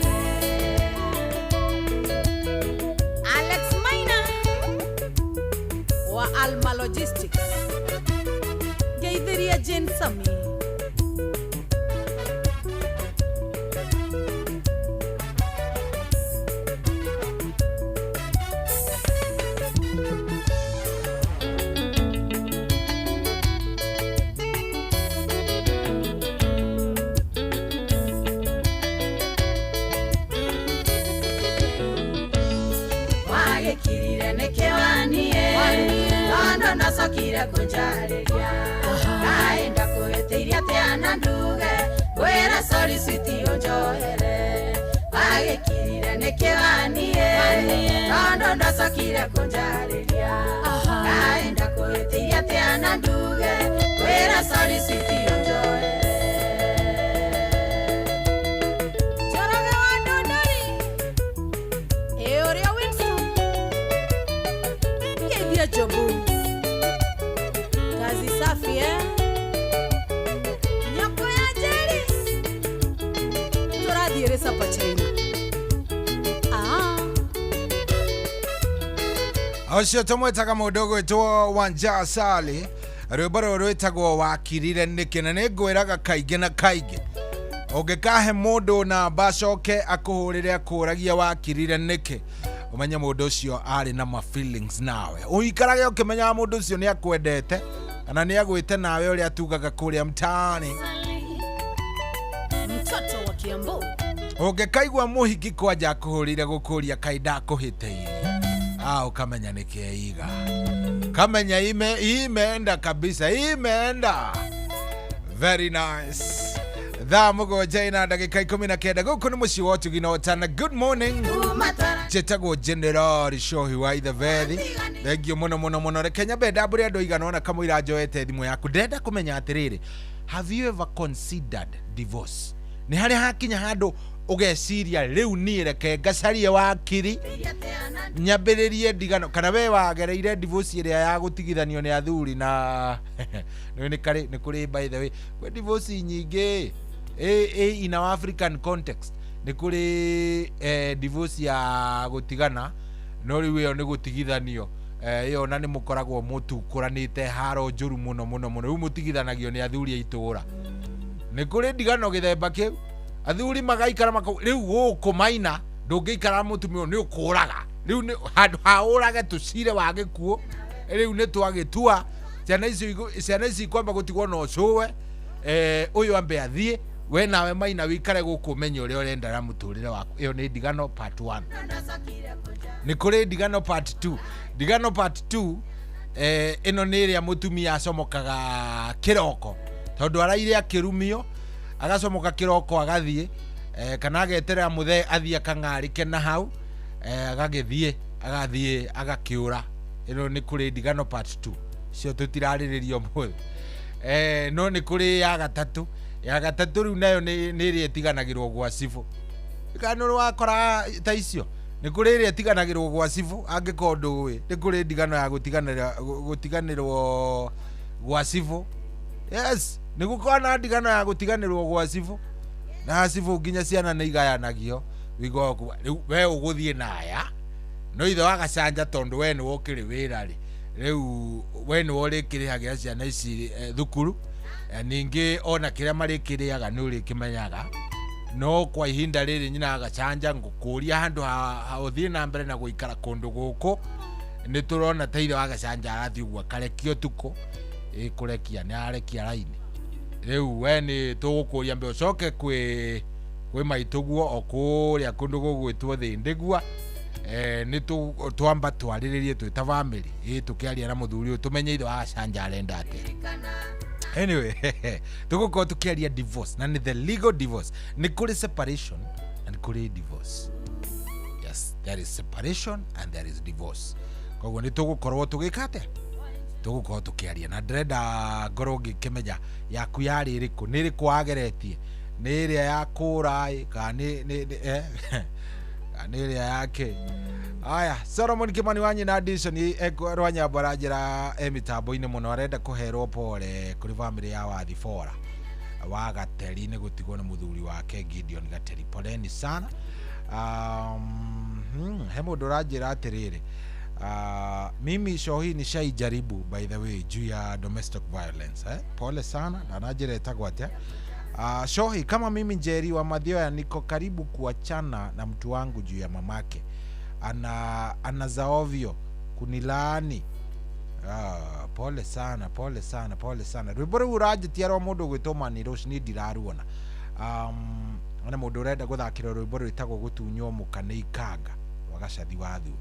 Alex Maina wa Alma Logistics Ngeithiria Jane Sami Wagĩkirire nĩkĩ waniĩ Tondũ ndwacokire kũnjarĩria Kaĩ ndakũhĩtĩirie atĩa na nduge Ngwĩre sori switi ũnjohere Wagĩkirire nĩkĩ waniĩ Tondũ ndwacokire kũnjarĩria Kaĩ ndakũhĩtĩirie atĩa na nduge Ngwĩre sori switi ũnjohere Njoroge wa Ndondori Ĩ ũrĩa Winston Ngeithia Jobu Kazi safi Nyoko ya Jerry Tũrathiĩ rĩ Sapa China Ũcio tũmwĩtaga mũndũ ũgwĩtwo Wanja Sali rwĩmbo rũrũ rwĩtagwo wakirire nĩkĩ na nĩ ngwĩraga kaingĩ na kaingĩ ũngĩkahe mũndũ namba acoke akũhũrĩre akũragia wakirire nĩkĩ ũmenye mũndũ ũcio arĩ na ma feelings nawe ũikarage ũkĩmenyaga mũndũ ũcio nĩ akwendete kana nĩ agwĩte nawe ũrĩa tugaga kũrĩa mtaani Mtoto wa Kiambu ũngĩkaigua mũhiki kwanja akũhũrĩire gũkũria kaĩ ndakũhĩtĩirie ukamenya nĩ kĩeiga kamenya imeenda kabisa imeenda very nice thaa 7 na ndagĩka 19 gũkũ nĩ mũciĩ wa ũtugi na ũtana good morning njĩtagwo General Shohi wa Ithebethi thengio mũno mũno mũno reke nyambe ndambũre andũ aigana ũna kamũira njoete thimũ yaku ndĩrenda kũmenya atĩrĩrĩ have you ever considered divorce nĩ harĩa hakinya handũ ũgeciria rĩu niĩ reke ngacarie wakiri nyambĩrĩrie ndigano kana we wagereire divorce ĩrĩa ya gũtigithanio nĩ athuri na nĩ karĩ nĩ kũrĩ by the way kwĩ divorce nyingĩ in our African context nĩ kũrĩ divorce ya gũtigana no rĩu ĩyo nĩ gũtigithanio ĩyo na nĩ mũkoragwo mũtukũranĩte haro njũru mũno mũno mũno rĩu mũtigithanagio nĩ athuri a itũũra nĩ kũrĩ ndigano gĩthemba kĩu athuri magaikara rĩu gũkũ maina ndũngĩikara mũtumia nĩ ũkũraga rĩu handũ ha ũrage tũcire wa gĩkuũ rĩu nĩ twagĩtua ciana ici ikwamba gũtigwo na ũcũwe ũyũ ambe athiĩ we nawe maina wĩikare gũkũ ũmenye ũrĩa ũrenda na mũtũrĩre waku ĩyo nĩ ndigano part 1 nĩ kũrĩ ndigano part 2 ndigano part 2 ĩno nĩ ĩrĩa mũtumia acomokaga kĩroko tondũ araire akĩrumio agacomoka kĩroko agathiĩ kana ageterera mũthee athiĩ akang'arĩke na hau agagĩthiĩ agathiĩ agakĩũra ĩno nĩ kũrĩ ndigano part 2 cio tũtirarĩrĩria ũmũthĩ no nĩ kũrĩ ya gatatũ rĩu nayo nĩ ĩrĩa ĩtiganagĩrwo gwa cibũ kana nĩ wakora ta icio nĩ kũrĩ ĩrĩa ĩtiganagĩrwo gwa cibũ angĩkorwo ndũĩ nĩ kũrĩ ndigano ya gũtiganĩrwo gwa cibũ yes nĩ gũkorwo na ndigano ya gũtiganĩrwo gwa cibũ na cibũ nginya ciana nĩ igayanagio wĩiguaga rĩu we ũgũthiĩ na aya no ithe wa gacanja tondũ we nĩ wokĩrĩ wĩra rĩ Rĩu we nĩwe ũrĩkĩrĩhagĩra ciana ici thukuru, ningĩ ona kĩrĩa marĩkĩrĩaga nĩ ũrĩkĩmenyaga. No kwa ihinda rĩrĩ nyina agacanja ngũkũria handũ ha ũthiĩ na mbere na gũikara kũndũ gũkũ nĩ tũrona ta ithe wa gacanja arathiĩ ũguo akarekia ũtukũ, ĩkũrekia nĩ arekia raini. Rĩu we nĩ tũgũkũria mbe ũcoke kwĩ maitũguo o kũrĩa kũndũ gũgwĩtwo Thĩndĩgua. Nĩ twamba twarĩrĩrie twĩ ta bamĩrĩ, tũkĩaria na mũthuri ũyũ tũmenye ithe wa gacanja arenda atĩa. Anyway, tũgũkorwo tũkĩaria divorce, na nĩ the legal divorce. Nĩ kũrĩ separation na nĩ kũrĩ divorce. Yes, there is separation and there is divorce. Koguo nĩ tũgũkorwo tũgĩka atĩa? Tũgũkorwo tũkĩaria na ndĩrenda ngorwo ngĩkĩmenya yaku yarĩ ĩrĩkũ, nĩ ĩrĩkũ wageretie, nĩ ĩrĩa ya kũra kana nĩ nĩ ĩrĩa yake. Aya, Solomon Kimani wa nyina Dison Rwanyambo aranjĩra mĩtambo-inĩ mũno, arenda kũherwo pole kũrĩ bamĩrĩ ya Wathi Bora wa Gateri nĩ gũtigwo nĩ mũthuri wake Gideon Gateri. Poleni sana. He mũndũ ũranjĩra atĩrĩrĩ, mimi show hii nishaijaribu by the way juu ya domestic violence, eh? Pole sana na ananjĩra ĩtagwo atĩa. Shohi, kama mimi Njeri wa Mathioya niko karibu kuachana na mtu wangu juu ya mamake. Ana za ovyo kunilaani. Pole sana, pole sana, pole sana. Rwĩmbo rũu ũranjĩtia rwa mũndũ ũgwĩtwo Manirosh niĩ ndiraruona. Ona mũndũ ũrenda gũthakĩra rwĩmbo rwĩtagwo gũtunywo mũka nĩ ikanga rwa Gacathi wa Thu.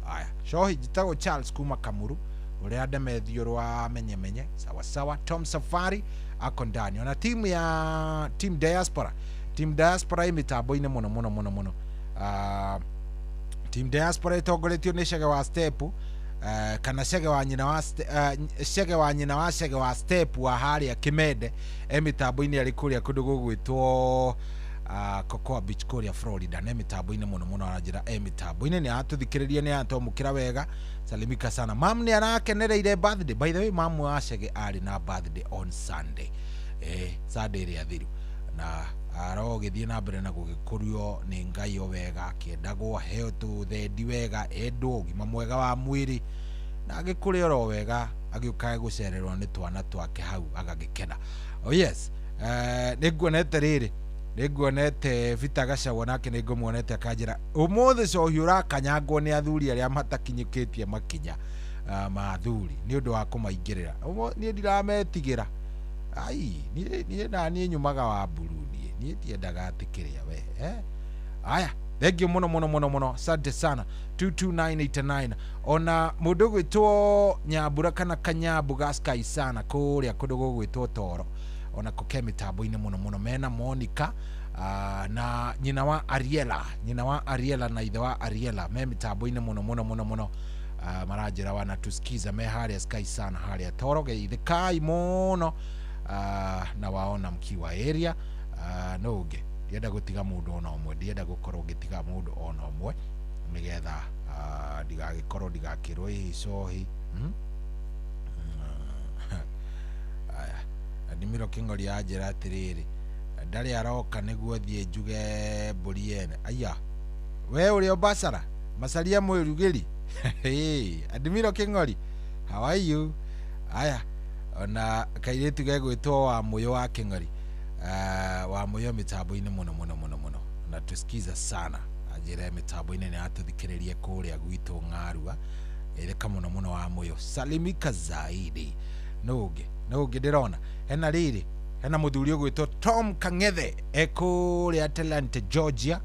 Aya, Shohi njĩtagwo Charles kuma Kamuru ũrĩa ndemethio rwa menyemenye. Sawa sawa. Tom Safari ako ndani. Ona timu ya Team Diaspora. Team Diaspora ĩ mĩtambo-inĩ mũno mũno mũno mũno. Team Diaspora ĩtongoretio nĩ Chege wa Step, kana Chege wa nyina wa Chege wa nyina wa Chege wa Step wa harĩa Kimende, mĩtambo-inĩ arĩ kũrĩa kũndũ gũgwĩtwo Cocoa Beach kũrĩa Florida. Nĩ mĩtambo-inĩ mũno mũno aranjĩra mĩtambo-inĩ nĩ aratũthikĩrĩria, nĩ aratwamũkĩra wega. Salimika sana. Mam nĩ arakenereire birthday. By the way, mam wa Chege arĩ na birthday on Sunday. Sunday ĩrĩa thiru. Na arogĩthiĩ na mbere na gũgĩkũrio nĩ Ngai o wega, akĩendagwo aheo tũthendi wega, endwo ũgima mwega wa mwĩrĩ, na agĩkũrĩ oro wega, agĩũka gũcererwo nĩ twana twake hau agagĩkena. Oh yes, nĩ nguonete rĩrĩ, nĩ nguonete Vita Gacagua nake nĩ ngũmuonete akanjĩra ũmũthĩ cohi ũrakanyangwo nĩ athuri arĩa matakinyũkĩtie makinya ma athuri nĩ ũndũ wa kũmaingĩrĩra. Niĩ ndirametigĩra. Ai, niĩ na niĩ nyumaga wa mburu, niĩ ndiendaga atĩ kĩrĩa we, Aya, thank you mũno mũno mũno mũno, asante sana. 22989. Ona mũndũ ũgwĩtwo Nyambura kana Kanyambu ga Sky sana kũrĩa kũndũ gũgwĩtwo Toro, ona kũke mĩtambo-inĩ mũno mũno mena Monica, na nyina wa Ariela, nyina wa Ariela na ithe wa Ariela me mĩtambo-inĩ mũno mũno mũno mũno. Maranjĩra wanatusikiza me harĩa Sky sana harĩa Toro, geithĩkai mũno. Na waona mkiwa area. No ũngĩ ndienda gũtiga mũndũ ona ũmwe, ndienda gũkorwo ngĩtiga mũndũ ona ũmwe nĩgetha ndigagĩkorwo ndigakĩrwo ĩ cohi. Aya, Adimiro Kĩng'ori anjĩra atĩrĩrĩ, ndarĩ aroka nĩguo thiĩ njuge mbũri ene. Aya, we ũrĩ o Basara Macaria mwĩrugĩri. Adimiro Kĩng'ori, how are you? Aya, ona kairĩtu gegwĩtwo wa Mũyũ wa Kĩng'ori, wa Mũyũ mĩtambo-inĩ mũno mũno mũno mũno, na tusikiza sana anjĩre mĩtambo-inĩ nĩ atũthikĩrĩrie kũrĩa gwitũ Ng'arua. Ĩrĩka mũno mũno wa Mũyũ, salimika zaidi. No ũngĩ ndĩrona hena rĩrĩ, hena mũthuri ũgwĩtwo Tom Kang'ethe ekũrĩa Atlanta Georgia.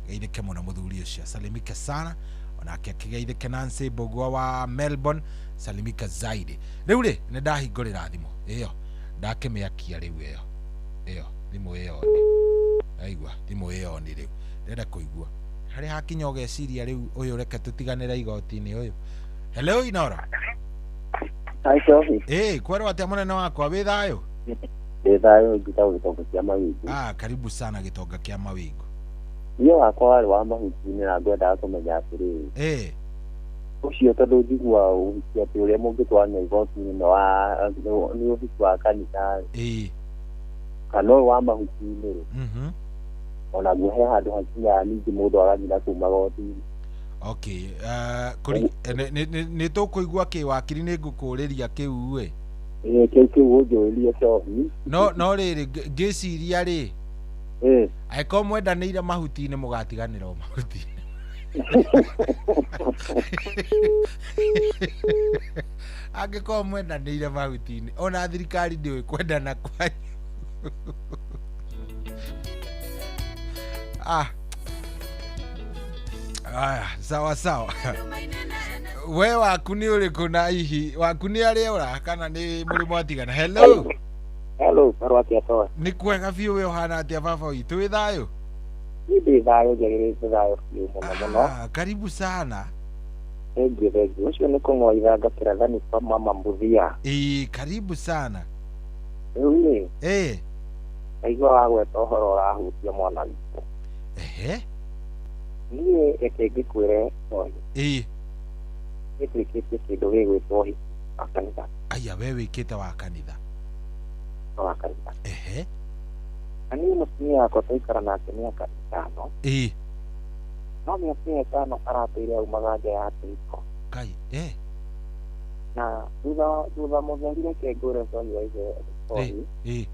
Geithĩke mũno mũthuri ũcio, salimika sana. Onake akĩgeithĩke Nancy Mbũgua wa Melbourne, salimika zaidi. Rĩu rĩ, nĩ ndahingũrĩra thimũ ĩyo, ndakĩmĩakia rĩu ĩyo thimũ ĩyo nĩ aigua thimũ ĩyo nĩ rĩu ndĩrenda kũigua harĩa hakinya ũgeciria rĩu ũyũ reke tũtiganĩre igoti-inĩ ũyũ. Hello Inora. Hi Sophie. Kwerwo atĩa mũnene wakwa, wĩ thayũ? Ndĩ thayũ, njĩtagwo Gĩtonga kĩa Mawingu. Karibu sana Gĩtonga kĩa Mawingu. Niĩ wakwa warĩ wa mahuti-inĩ na ngwendaga kũmenya atĩrĩrĩ, ũcio tondũ njiguaga ũhiki atĩ ũrĩa mũngĩtwarana igoti-inĩ nĩ ũhiki wa kanitha kana ũyũ wa mahuti-inĩ rĩ, onaguo he handũ hakinyaga ningĩ mũndũ agathiĩ na kũu magoti-inĩ. Okay, nĩ tũkũigua kĩ wakiri nĩ ngũkũrĩria kĩu ĩ. Ĩĩ kĩu kĩu ũnjũrĩrie cohi. No no rĩrĩ ngĩciria rĩ. Ĩĩ. Angĩkorwo mwendanĩire mahuti-inĩ mũgatiganĩra o mahuti-inĩ. Angĩkorwo mwendanĩire mahuti-inĩ ona thirikari ndĩũĩ kwendana kwanyu. Ah. Aya, sawa sawa. We waku nĩ ũrĩkũ na hihi waku nĩ arĩa ũra kana nĩ mũrĩ mwatigana? Hello. Hello, barua atĩa toa? Nĩ kwega biũ we ũhana atĩa baba witũ wĩ thayũ? Niĩ ndĩ thayũ njagĩrĩte thayũ biũ mũno mũno. Ah, karibu sana. Thank you, thank you. Ũcio nĩ kũng'oitha ngakĩrathani kwa mama Mbuthia. Ĩĩ, karibu sana. Rĩu rĩ. Ĩĩ. Ndaigua wagweta ũhoro ũrahutia mwana witũ. Ehe. Niĩ reke ngĩkwĩre Tohi. Ĩĩ. Niĩ twĩkĩtie kĩndũ gĩgwĩtwo ũhiki wa kanitha. Aya, we wĩkĩte wa kanitha. Wa kanitha. Ehe. Na niĩ mũtumia wakwa twaikara nake mĩaka 5. Ĩĩ. No mĩaka ĩyo 5 aratũire aumaga nja ya kĩhiko. Kai, eh. Na thutha mũtheri reke ngwĩre Tohi wa ithe Tohi. Ĩĩ.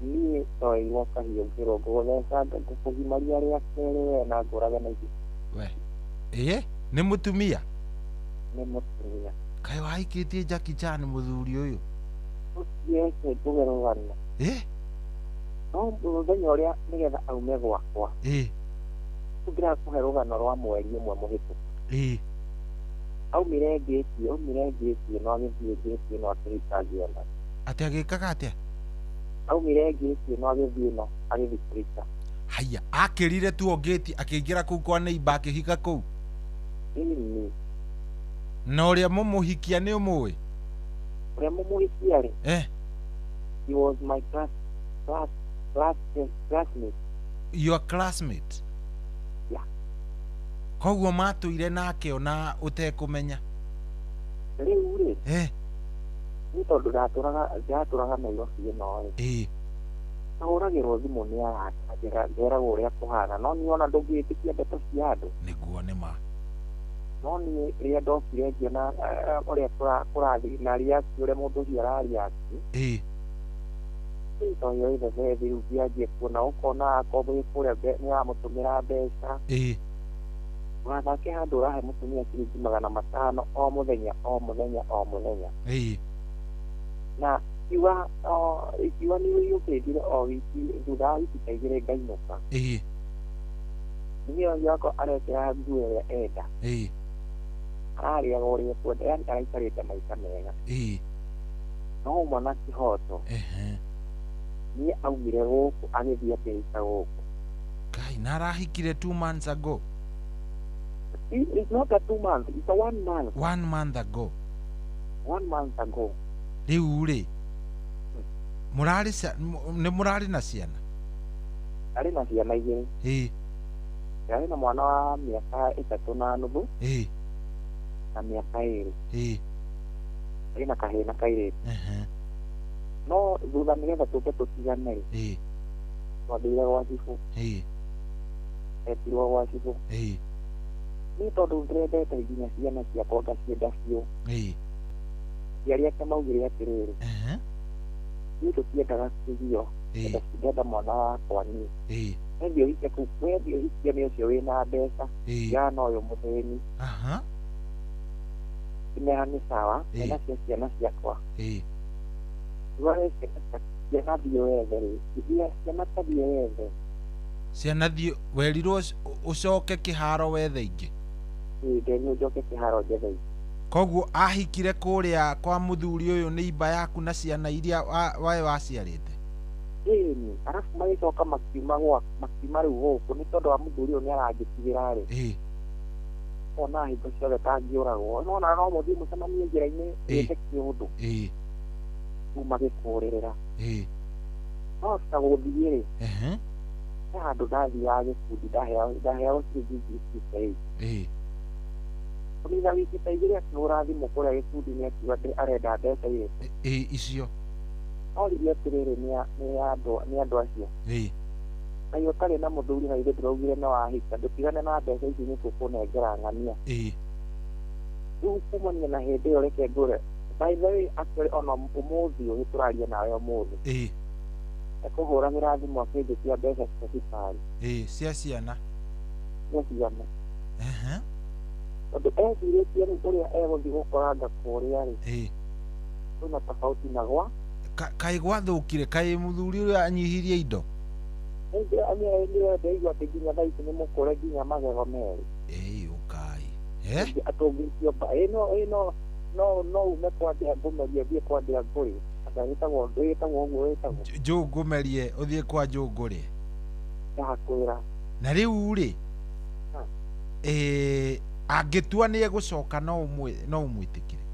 Niĩ toirwo kahiũ ngĩrwo ngũgũtheca ngũkũgimaria rĩa kerĩ we na ngũrage na ihiga. We. Ĩĩ, nĩ mũtumia? Nĩ mũtumia. Kaĩ wahikĩtie Jackie Chan mũthuri ũyũ? Ũcio ngũge rũgano. Ĩĩ. No mũthenya ũrĩa nĩgetha aume gwakwa. Ĩĩ. Ndĩrakũhe rũgano rwa mweri ũmwe mũhĩtũku. Ĩĩ. Aumire ngĩti ĩno agĩthiĩ ngĩti ĩno akĩhika ngĩona. Atĩ agĩkaga atĩa? Aumire ngĩti ĩno agĩthiĩ ĩno agĩthiĩ kũhika. Haya, akĩrire tu o ngĩti akĩingĩra kũu kwa neighbor akĩhika kũu. Ĩni. Na ũrĩa mũmũhikia nĩ ũmũĩ? Ũrĩa mũmũhikia rĩ? Eh. He was my classmate. Your classmate? Yeah. Koguo matũire nake ona ũtekũmenya? Rĩu rĩ. Eh. Nĩ tondũ ndatũraga Nairobi ĩno rĩ. Ĩĩ. Ahũragĩrwo thimũ nĩ arata ngeragwo ũrĩa kũhana no niĩ ona ndũngĩtĩkia ndeto cia andũ. Nĩguo nĩ ma. No niĩ rĩrĩa ndokire ngĩona ũrĩa kũrathiĩ na react ũrĩa mũndũ ũcio arareact. Ĩĩ. Toyo ithe bethi rĩu ngĩanjia kuona ũkona akorwo kũrĩa nĩ aramũtũmĩra mbeca. Ĩĩ. Ũgathake handũ ũrahe mũtumia ciringi 500 o mũthenya o mũthenya o mũthenya. Ĩĩ. Na ikiuga nĩ yũkĩtire o wiki thutha wa wiki ta 2 ngainũka. Ĩĩ. Niĩ yakwa arekĩra nguo ĩrĩa enda. Ĩĩ. Ararĩaga ũrĩa ekwenda yani araikarĩte maica mega. Ĩĩ. No uma na kĩhoto. Ehe. Niĩ aumire gũkũ agĩthiĩ akĩhika gũkũ. Kai, na arahikire 2 months ago. It's not a 2 months, it's a 1 month. 1 month ago. 1 month ago. Rĩu rĩ, mũrarĩ nĩ mũrarĩ na ciana? Arĩ na ciana 2. Ĩĩ. Arĩ na mwana wa mĩaka 3.5. Ĩĩ. Na mĩaka 2. Ĩĩ. Arĩ na kahĩĩ na kairĩtu. Ehe. No thutha nĩgetha tũke tũtigane rĩ. Ĩĩ. Twambĩrĩire gwa cibũ. Ĩĩ. Etirwo gwa cibũ. Ĩĩ. Niĩ tondũ ndĩrendete nginya ciana ciakwa ngacienda biũ. Ĩĩ. Aciari ake maugire atĩrĩrĩ. Ehe. Niĩ tũtiendaga kĩgio. Ĩĩ. Ndenda mwana wakwa niĩ. Ĩĩ. Wethiĩ ũhike kũu, wethiĩ ũhikie nĩ ũcio wĩna mbeca. Ĩĩ. Tigana ũyũ mũthĩni. Aha. Ngĩmera nĩ sawa, Ĩĩ. ena ciana ciakwa. Ĩĩ. Rware ciana thiĩ wethe rĩ. Ciana ta thiĩ wethe. Ciana thiĩ werirwo ũcoke kĩharo wethe ingĩ. Ĩĩ, nderirwo njoke kĩharo njethe ingĩ. Koguo ahikire kũrĩa kwa mũthuri ũyũ nĩ imba yaku na ciana iria wae waciarĩte. Ĩni, arabu magĩcoka makiuma gwa makiuma rĩu gũkũ nĩ tondũ wa mũthuri ũyũ nĩ arangĩtigĩra rĩ. Ĩĩ. Ona hingo ciothe tangĩũragwo. Nona no mũthiĩ mũcemanie njĩra-inĩ wĩte kĩũndũ. Ĩĩ. Rĩu magĩkũrĩrĩra. Ĩĩ. No ta gũthiĩ rĩ. Ehe. He handũ ndathiaga gĩkundi ndaheagwo ciringi 68. Ĩĩ. Kũnina wiki ta 2 akĩhũra thimũ kũrĩa gĩkundi-inĩ akiuga arenda mbeca irĩkũ. Ĩĩ icio. Oririe atĩrĩrĩ nĩ andũ acio. Ĩĩ. Kaĩ ũtarĩ na mũthuri na ithe ndĩraugire nĩ wahika ndũtigane na mbeca ici nĩ tũkũnengera ng'ania. Rĩu kumania na hĩndĩ ĩyo reke ngũre. By the way, actually ona ũmũthĩ ũyũ tũraria nawe ũmũthĩ. Ekũhũranĩra thimũ akĩnjĩtia mbeca cia cukari. Cia ciana. Cia ciana. Tondũ ecirĩtie rĩu ũrĩa egũthiĩ gũkoranga kũrĩa rĩ. Kwĩna tofauti na gwa. Kaĩ gwathũkire kaĩ mũthuri ũrĩa anyihirie indo. Nĩndaigua atĩ nginya thaa ici nĩ mũkũre nginya magego merĩ. Ũkai. Atũngĩtio no no ume kwa ndĩa ngũmerie ũthiĩ kwa ndĩa ngũrĩ. Anga ĩtagwo ũguo ĩtagwo. Njũngũmerie ũthiĩ kwa njũngũrĩ. Ndakwĩra. Na rĩu rĩ angĩtua nĩ egũcoka no ũmwĩtĩkĩre.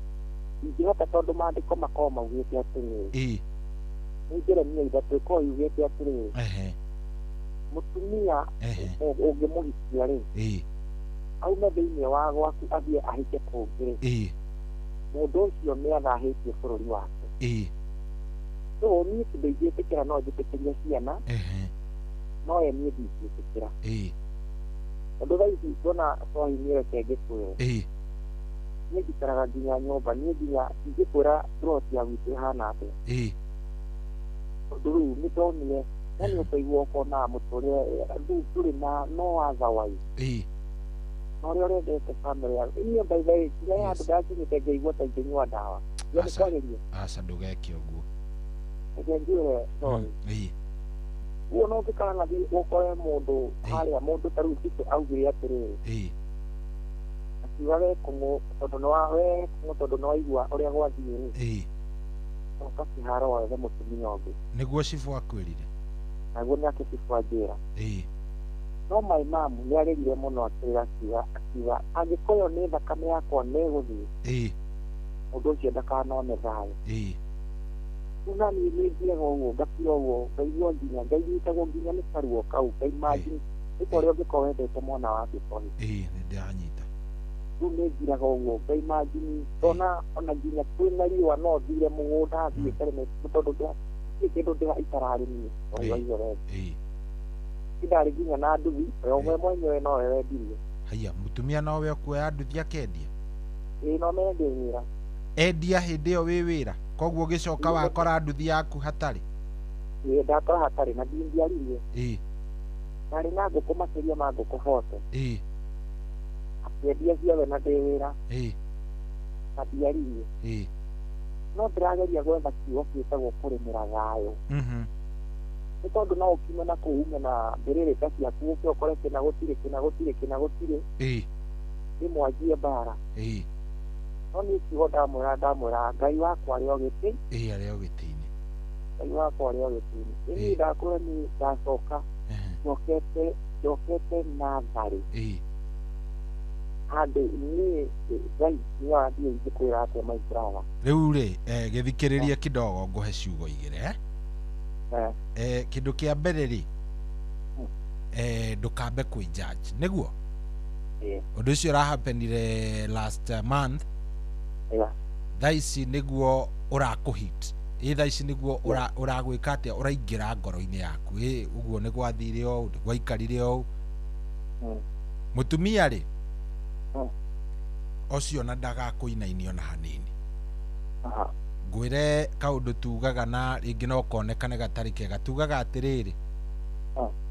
Ingĩhota tondũ maandĩko makoragwo maugĩte atĩrĩrĩ. Nĩ Jeremia 3 ĩkoragwo yugĩte atĩrĩrĩ. Mũtumia ũngĩmũhikia rĩ. Aume thĩinĩ wa gwaku athiĩ ahike kũngĩ rĩ. Mũndũ ũcio nĩ athahĩtie bũrũri wake. So niĩ kĩndũ ingĩtĩkĩra no njĩtĩkĩrie ciana. No ye niĩ ndingĩtĩkĩra. Tondũ thaa ici tuona Swahili nĩ reke ngĩkwĩre. Niĩ njikaraga nginya nyũmba niĩ nginya ingĩkwĩra plot ya gwitũ ĩhana atĩa. Tondũ rĩu nĩ ndonire na nĩ ũkaigua ũkona mũtũrĩre rĩu ndũrĩ na no otherwise. Na ũrĩa ũrendete family yaku. Niĩ by the way nginya handũ ndakinyĩte ngaigua ta ingĩnyua ndawa. Aca ndũgeke ũguo. Reke njĩre sorry. Ũguo no ũngĩkanathiĩ ũkore mũndũ harĩa mũndũ ta rĩu Tito augire atĩrĩrĩ. Akiuga we kũng'ũ tondũ nĩ waigua ũrĩa gwathiĩ rĩ. Coka kĩharo wethe mũtumia ũngĩ. Nĩguo cibũ akwĩrire. Naguo nĩake cibũ anjĩra. No my mom nĩ arĩrire mũno akĩrĩra akiuga angĩkorwo nĩ thakame yakwa nĩ ĩgũthiĩ. Mũndũ ũcio ndakanone thayũ. Rĩu na niĩ nĩ thiaga ũguo ngakira ũguo ngaigua nginya ngainyitagwo nginya nĩ karuo kau ngaimagine nĩ ta ũrĩa ũngĩkorwo wendete mwana waku Tony. Nĩ ndĩranyita. Rĩu nĩ ngiraga ũguo ngaimagine ndona ona nginya kwĩna riũa no thire mũgũnda thiĩ ngarĩme tondũ gũtirĩ kĩndũ itararĩmire. Ndarĩ nginya na nduthi we mwenyewe nowe wendirie. Haiya mũtumia nowe ũkuoya nduthi akendia? No mendie wĩra. Endia hĩndĩ ĩyo wĩ wĩra koguo ũgĩcoka wakora nduthi yaku hatarĩ? Ndakora hatarĩ na ndingiaririe. Ndarĩ na ngũkũ makĩria ma ngũkũ 40. Akĩendia ciothe na ndĩ wĩra. Na ndiaririe. No ndĩrageria gwetha kiugo gĩtagwo kũrĩmĩra thayũ. Nĩ tondũ no ũkiume na kũu ume na mbĩrĩrĩka ciaku ũke ũkore kĩna gũtirĩ kĩna gũtirĩ kĩna gũtirĩ. Nĩ mwanjie mbara. No niĩ kiugo ndamwĩra Ngai wakwa arĩ o gĩtĩ. Arĩ o gĩtĩ-inĩ. Ngai wakwa arĩ o gĩtĩ-inĩ. Niĩ ndakwĩra niĩ ndacoka njokete natharĩ. Handũ niĩ Ngai nĩwe ingĩkwĩra atĩa my brother. Rĩu rĩ gĩthikĩrĩrie kidogo ngũhe ciugo igĩrĩ. Kĩndũ kĩa mbere rĩ ndũkambe kwĩ-judge nĩguo? Ũndũ ũcio ũrahapenire last month. Thaa ici nĩguo ũrakũhit. Thaa ici nĩguo ũragwĩka atĩa ũraingĩra ngoro-inĩ yaku. Ũguo nĩ gwathire ũũ nĩ gwaikarire ũũ. Mũtumia rĩ ũcio na ndagakũinainio na hanini. Ngwĩre kaũndũ tugaga na rĩngĩ no konekane gatarĩ kega tugaga atĩrĩrĩ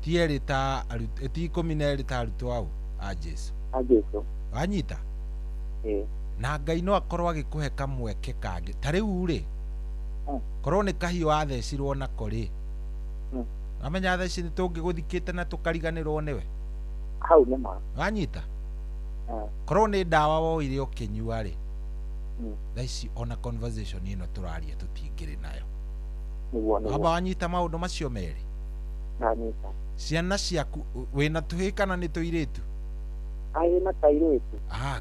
ti erĩ ta ti 12 ta arutwo au a Jesu. Wanyita? Na Ngai no akorwo agĩkũhe kamweke kangĩ ta rĩu rĩ korwo nĩ kahiũ wathecirwo nako rĩ wamenya thaa ici nĩ tũngĩgũthikĩte na tũkariganĩrwo nĩwe. Hau nĩ ma. Wanyita? Korwo nĩ ndawa woire ũkĩnyua rĩ thaa ici ona conversation ĩno tũraria tũtingĩrĩ nayo. Wamba wanyita maũndũ macio merĩ? Ndanyita. Ciana ciaku wĩna tũhĩĩ kana nĩ tũirĩtu? Wĩna kairĩtu.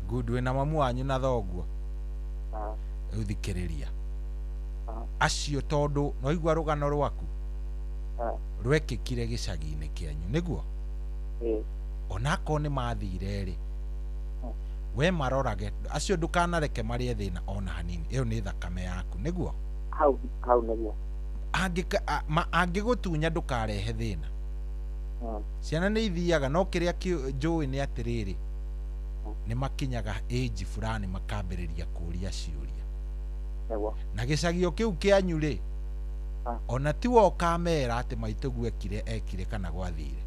Good wĩna mamu wanyu na thoguo. Rĩu thikĩrĩria. Acio tondũ nĩwaigua rũgano rwaku rwekĩkire gĩcagi-inĩ kĩanyu nĩguo? Onakorwo nĩ mathire rĩ we marorage acio ndũkanareke marĩe thĩna ona hanini ĩyo nĩ thakame yaku nĩguo? Hau nĩguo. Angĩgũtunya ndũkarehe thĩna. Ciana nĩ ithiaga no kĩrĩa njũĩ nĩ atĩrĩrĩ nĩ makinyaga age fulani makambĩrĩria kũria ciũria. Na gĩcagio kĩu kĩanyu rĩ ona tiwe ũkamera atĩ maitũguo ekire kana gwathire.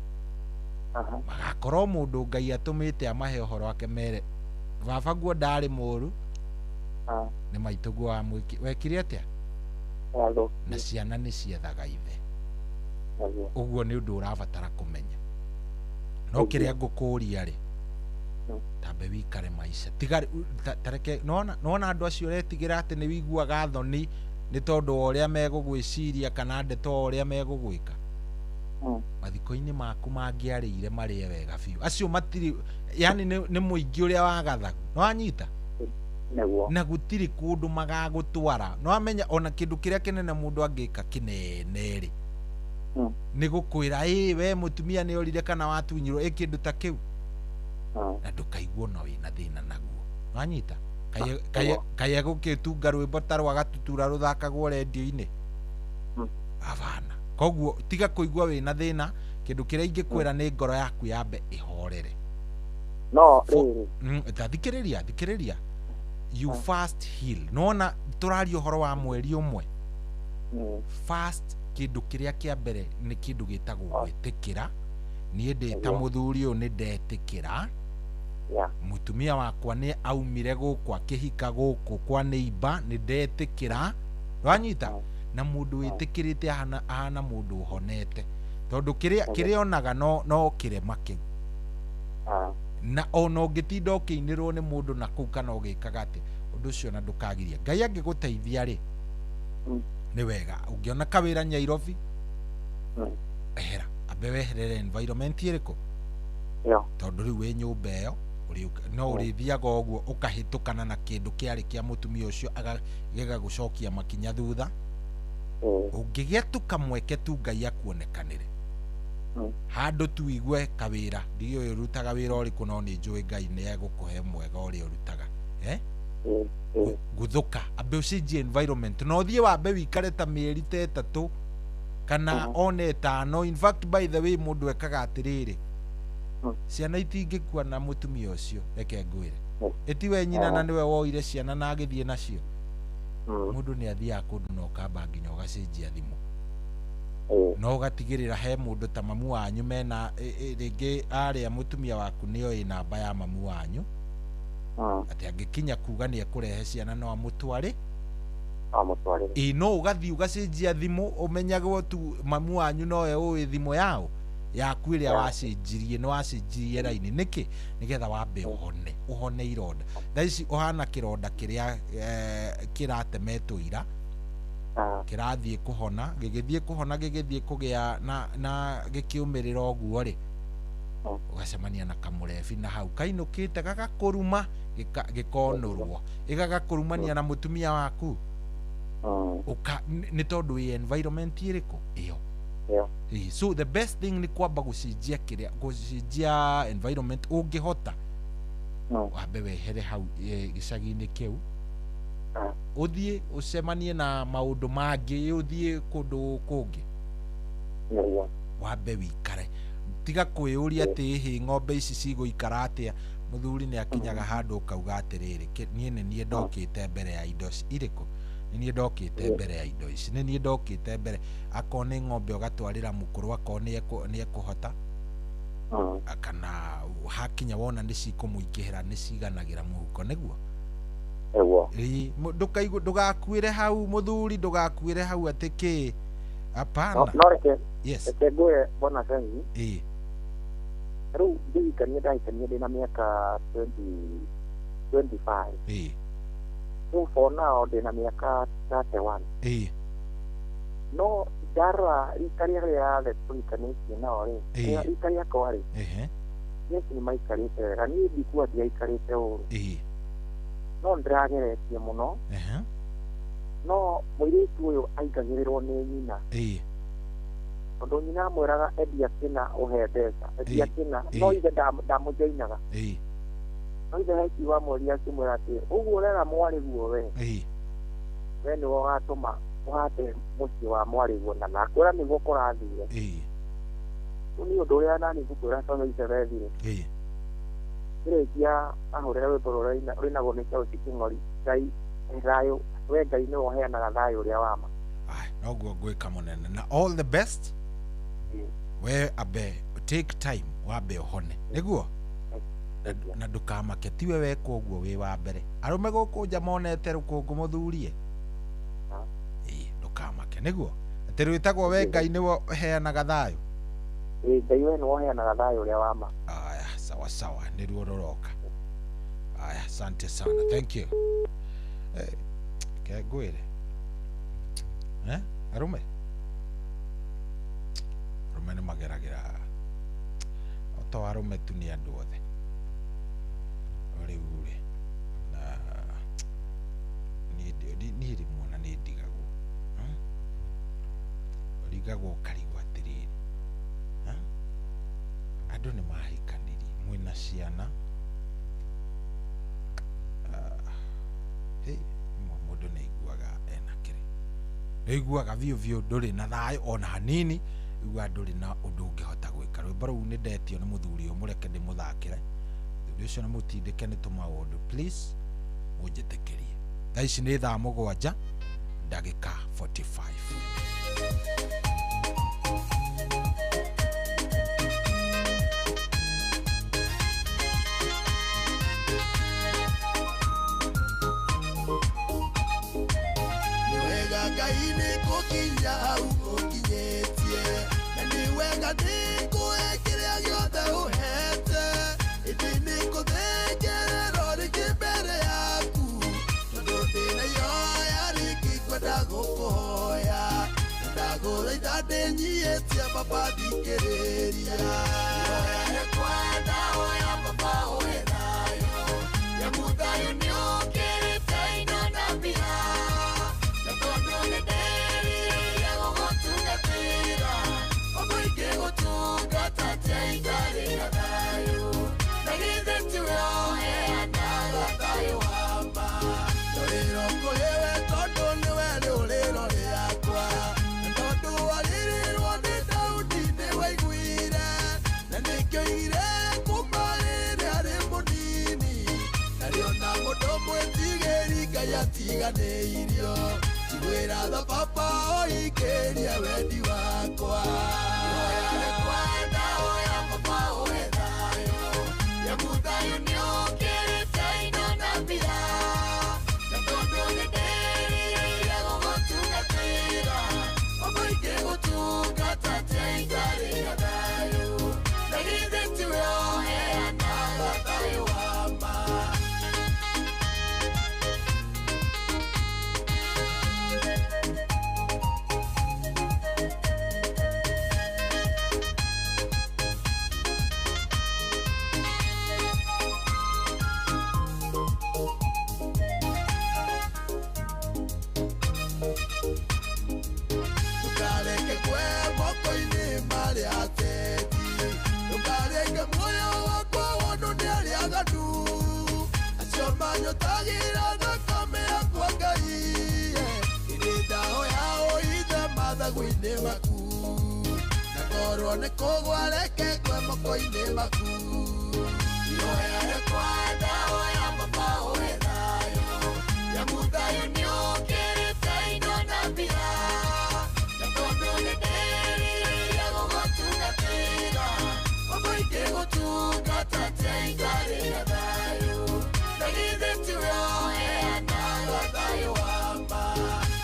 Magakorwo mũndũ Ngai atũmĩte amahe ũhoro wake mere baba guo ndarĩ mũru nĩ maitũguo wamwĩki wekire atĩa na ciana nĩ ciethaga ithe. Ũguo nĩ ũndũ ũrabatara kũmenya. No kĩrĩa ngũkũria rĩ tambe wikare maica tiga tareke nona andũ acio ũretigĩra atĩ nĩ wiguaga thoni nĩ tondũ wa ũrĩa megũgwĩciria kana ndeto ũrĩa megũgwĩka. Mathiko-inĩ maku mangĩarĩire marĩe wega biũ acio matirĩ yani nĩ mũingĩ ũrĩa wa gathagu no anyita na gũtirĩ kũndũ magagũtwara no amenya ona kĩndũ kĩrĩa kĩnene mũndũ angĩka kĩnene rĩ nĩ gũkwĩra ĩ we mũtumia nĩ orire kana watunyirwo ĩ kĩndũ ta kĩu na ndũkaiguo no wĩna thĩna naguo no anyita kaye gũkĩtunga rwĩmbo ta rwa gatutura rũthakagwo rendio-inĩ abana. Koguo tiga kũigua wĩna thĩna kĩndũ kĩrĩa ingĩkwĩra nĩ ngoro yaku yambe ĩhorere. No rĩrĩ ta thikĩrĩria you fast heal. Nona tũraria ũhoro wa mweri ũmwe. Fast kĩndũ kĩrĩa kĩa mbere nĩ kĩndũ gĩtagwo gwĩtĩkĩra. Niĩ ndĩ ta mũthuri ũyũ nĩ ndetĩkĩra mũtumia wakwa nĩ aumire gũkũ akĩhika gũkũ kwa neighbor nĩ ndetĩkĩra. Wanyita na mũndũ wĩtĩkĩrĩte ahana mũndũ ũhonete tondũ kĩrĩa onaga no kĩrema kĩu na ona ũngĩtinda ũkĩinĩrwo nĩ mũndũ na kũu kana ũgĩkaga atĩ ũndũ ũcio na ndũkagiria. Ngai angĩgũteithia rĩ nĩ wega ũngĩona kawĩra Nairobi ehera ambe weherere environment ĩrĩkũ tondũ rĩu wĩ nyũmba ĩyo no ũrĩthiaga ũguo ũkahĩtũkana na kĩndũ kĩarĩ kĩa mũtumia ũcio gĩgagũcokia makinya thutha. Ũngĩgĩa tu kamweke tu Ngai akuonekanĩre handũ tu igue kawĩra ndiũĩ ũrutaga wĩra ũrĩkũ no nĩ njũĩ Ngai nĩ egũkũhe mwega ũrĩa ũrutaga guthũka ambe ũcenjie environment no ũthiĩ wambe wikare ta mĩeri ta ĩtatũ kana one ĩtano. In fact by the way mũndũ ekaga atĩrĩrĩ ciana itingĩkua na mũtumia ũcio reke ngwĩre ĩtiwe nyina na nĩwe woire ciana na agĩthiĩ nacio. Mũndũ nĩ athiaga kũndũ na ũkamba nginya ũgacenjia thimũ no ũgatigĩrĩra he mũndũ ta mamu wanyu mena rĩngĩ arĩa mũtumia waku nĩoĩ namba ya mamu wanyu atĩ angĩkinya kuga nĩ ekũrehe ciana no amũtware ĩ no ũgathiĩ ũgacenjia thimũ ũmenyagwo tu mamu wanyu nowe ũĩ thimũ yao yaku ĩrĩa wacenjirie nĩ wacenjirie raini nĩkĩ nĩgetha wambe ũhone ironda. Thaa ici ũhana kĩronda kĩrĩa kĩratemetwo ira kĩrathiĩ kũhona gĩgĩthiĩ kũhona gĩgĩthiĩ kũgĩa na gĩkĩũmĩrĩra ũguo rĩ ũgacemania na kamũrebi na hau kainũkĩte gagakũruma gĩkonũrwo ĩgagakũrumania na mũtumia waku nĩ tondũ wĩ environment ĩrĩkũ ĩyo. So the best thing ni kwamba gũcenjia kĩrĩa gũcenjia environment ũngĩhota wambe wehere hau gĩcagi-inĩ kĩu ũthiĩ ũcemanie na maũndũ mangĩ ũthiĩ kũndũ kũngĩ wambe wikare tiga kwĩyũria atĩ hĩ ng'ombe ici cigũikara atĩa. Mũthuri nĩ akinyaga handũ ũkauga atĩrĩrĩ niĩ nĩ niĩ ndokĩte mbere ya indo irĩkũ nĩ niĩ ndokĩte mbere ya indo ici nĩ niĩ ndokĩte mbere akorwo nĩ ng'ombe ũgatwarĩra mũkũrũ akorwo nĩ ekũhota kana hakinya wona nĩ cikũmũingĩhĩra nĩ ciganagĩra mũhuko nĩguo ndũgakuĩre hau mũthuri ndũgakuĩre hau atĩ kĩ hapana. No reke yes reke ngwĩre bwana Sengi ĩ rĩu ngĩhikania ndahikania ndĩna mĩaka 25 ĩ rĩu for now ndĩna mĩaka 31 ĩ no ndarora rika rĩrĩa rĩothe tũhikanĩtie nao rĩ rika rĩakwa rĩ yes nĩ maikarĩte wega niĩ ndikuwa ndiaikarĩte ũru no ndĩrageretie mũno no mũirĩtu ũyũ aingagĩrĩrwo nĩ nyina tondũ nyina amwĩraga endia kĩna ũhe mbeca endia kĩna no ithe ndamũjoinaga no ithe hekiuga mweri akĩmwĩra atĩ ũguo ũrera mwarĩguo we we nĩwe ũgatũma ũhate mũciĩ wa mwarĩguo na nakwĩra nĩguo kũrathire Ni ũndũ ũrĩa nani ngũkwĩra tondũ icebethire. Ĩĩ. Kĩrĩkia ahũrĩra rwĩmbo rũrĩa rwĩnagwo nĩ Charles Kĩng'ori. Ngai thayũ, we Ngai nĩwe ũheanaga thayũ ũrĩa wa ma. Ai, noguo ngwĩka mũnene na all the best. We abe take time wambe ũhone nĩguo na ndũkamake tiwe weka ũguo wĩ wa mbere arũme gũkũ nja monete rũkũngũ mũthurie. Ĩĩ, ndũkamake nĩguo atĩ rwĩtagwo we Ngai nĩwe ũheanaga thayũ. Ĩĩ, Ngai we nĩwe ũheanaga thayũ ũrĩa wa ma. Aya, sawa sawa, nĩruo rũroka. Aya, asante sana, thank you. Ke ngwĩre arũme arũme nĩ mageragĩra to arũme tu nĩ andũ othe rĩu rĩ na niĩ rĩmwe ona nĩ ndigagwo ũrigagwo ũkarigwo atĩrĩrĩ andũ nĩ mahikanirie mwĩna ciana mũndũ nĩ aiguaga ena kĩrĩ nĩ aiguaga biũ biũ ndũrĩ na thayũ ona hanini igua ndũrĩ na ũndũ ũngĩhota gwĩka. Rwĩmbo rũu nĩ ndetio nĩ mũthuri ũyũ mũreke ndĩmũthakĩre mũthuri ũcio na mũtindĩke nĩ tũmaũndũ please mũnjĩtĩkĩrie. Thaa ici nĩ thaa 7 ndagĩka 45. Nĩ wega Ngai nĩ gũkinya hau ũkinyĩtie na nĩ wega nĩ kũhe kĩrĩa gĩothe ũhete ĩndĩ nĩ kũthengerera rĩngĩ mbere yaku tondũ ndĩna ihoya rĩngĩ ngwenda gũkũhoya na ndagũthaitha ndĩnyiĩtie baba thikĩrĩria. Ihoya rĩkwenda hoya baba ũhe thayũ nĩamu thayũ nĩũkĩrĩte indo na mbia na tondũ nĩndĩrirĩirie gũgũtungatĩra baba ingĩgũtungata atĩa itarĩ na thayũ na githĩ tiwe ũheanaga thayũ wa ma. Rũrĩro kũrĩ we tondũ nĩwe rũrĩro rĩakwa na tondũ warĩrĩrwo nĩ Daudi nĩwaiguire na nĩkĩo oigire kuma rĩrĩa arĩ mũnini narĩo na mũndũ mwĩtigĩri Ngai atiganĩirio njiguĩra tha baba ũhingĩrie wendi wakwa. Ihoya rĩkwenda hoya baba ũhe thayũ nĩamu thayũ nĩũkĩrĩte indo na mbia na tondũ nĩndĩrirĩirie gũgũtungatĩra baba ingĩgũtungata atĩa itarĩ na thayũ na githĩ tiwe ũheanaga thayũ wa ma. Ndũkareke kwe moko-inĩ marĩa ateti ndũkareke muoyo wakwa wonwo nĩ arĩa aganu acio manyotagĩra thakame yakwa Ngai ĩndĩ ndahoya ũhithe mathagu-inĩ maku na korwo nĩ kũgwa reke ngwe moko-inĩ maku. Ihoya rĩkwenda hoya baba ũhe thayũ nĩamu thayũ nĩũkĩrĩte indo na mbia na tondũ nĩndĩrirĩirie gũgũtungatĩra baba ingĩgũtungata atĩa itarĩ na thayũ na githĩ tiwe ũheanaga thayũ wa ma.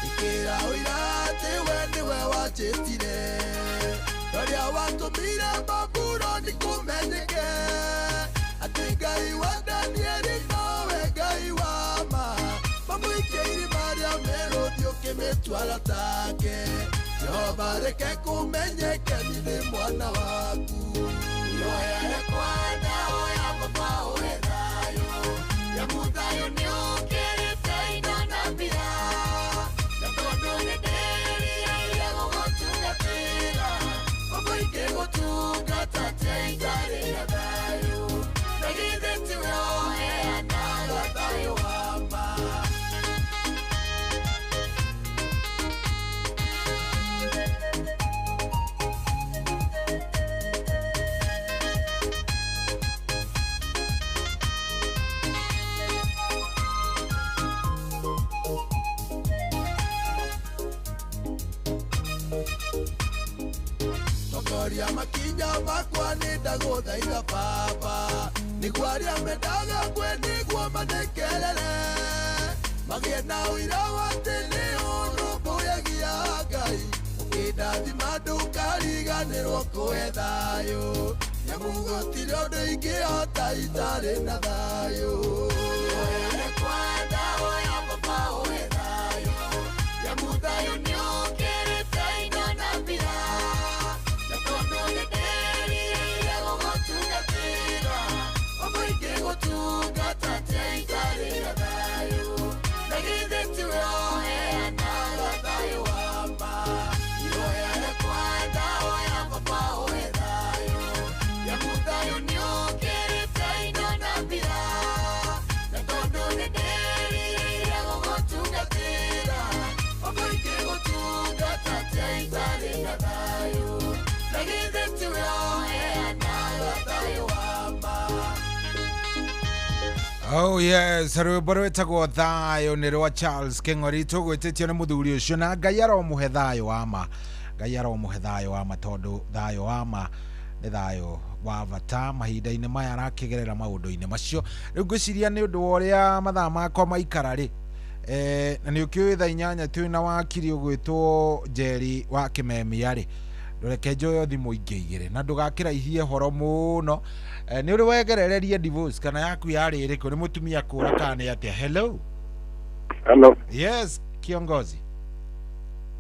Ĩkĩra ũira atĩ we nĩwe wanjĩtire ũrĩa watũmire Babuloni kũmenyeke atĩ Ngai wa Danieli nowe Ngai wa ma mamũikie irima rĩa mĩrũthi ũkĩmĩtwara take Jehova reke kũmenyeke niĩ ndĩ mwana waku. Ihoya rĩkwenda hoya baba ũhe thayũ nĩamu thayũ nĩũkĩrĩte indo na mbia na tondũ nĩndĩrirĩirie gũgũtungatĩra baba ingĩgũtungata atĩa itarĩ na thayũ na githĩ tiwe ũheanaga thayũ wa ma. Theria makinya makwa nĩ ndagũthaitha baba nĩguo arĩa mendaga ngwe nĩguo mathekerere magĩe na ũira wa atĩ nĩ ũnũmbũyagia Ngai ũkĩndathima ndũkariganĩrwo kũhe thayũ nyamu gũtirĩ ũndũ ingĩhota itarĩ na thayũ Ihoya ndahoya baba ũhe thayũ nyamu thayũ nĩũkĩrĩte indo na mbia na tondũ nĩndĩrirĩire gũgũtungatĩra baba ingĩgũtungata atĩa itarĩ na thayũ na githĩ tiwe ũheanaga thayũ wa ma Ihoya rĩakwa ndahoya baba ũhe thayũ nyamu thayũ nĩũkĩrĩte indo na mbia na tondũ nĩndĩrirĩire gũgũtungatĩra baba ingĩgũtungata atĩa itarĩ na thayũ na githĩ tiwe ũheanaga thayũ wa ma Oh yes, rwĩmbo rwĩtagwo thayũ nĩ rwa Charles Kĩng'ori tũgwĩtĩtio nĩ mũthuri ũcio na Ngai aromũhe thayũ wa ma Ngai aromũhe thayũ wa ma tondũ thayũ wa ma nĩ thayũ wa bata mahinda-inĩ maya arakĩgerera maũndũ-inĩ macio rĩu ngwĩciria nĩ ũndũ wa ũrĩa mathaa makwa maikara rĩ na nĩ ũkĩũĩ thaa inyanya twĩ na wakiri ũgwĩtwo Njeri wa Kĩmemia rĩ ndũreke njoyo thimũ ingĩ igĩrĩ na ndũgakĩraihie horo mũno nĩ ũrĩ wegerererie divorce kana yaku yarĩ ĩrĩkũ nĩ mũtumia kũra kana nĩ atĩa hello Hello. Yes kiongozi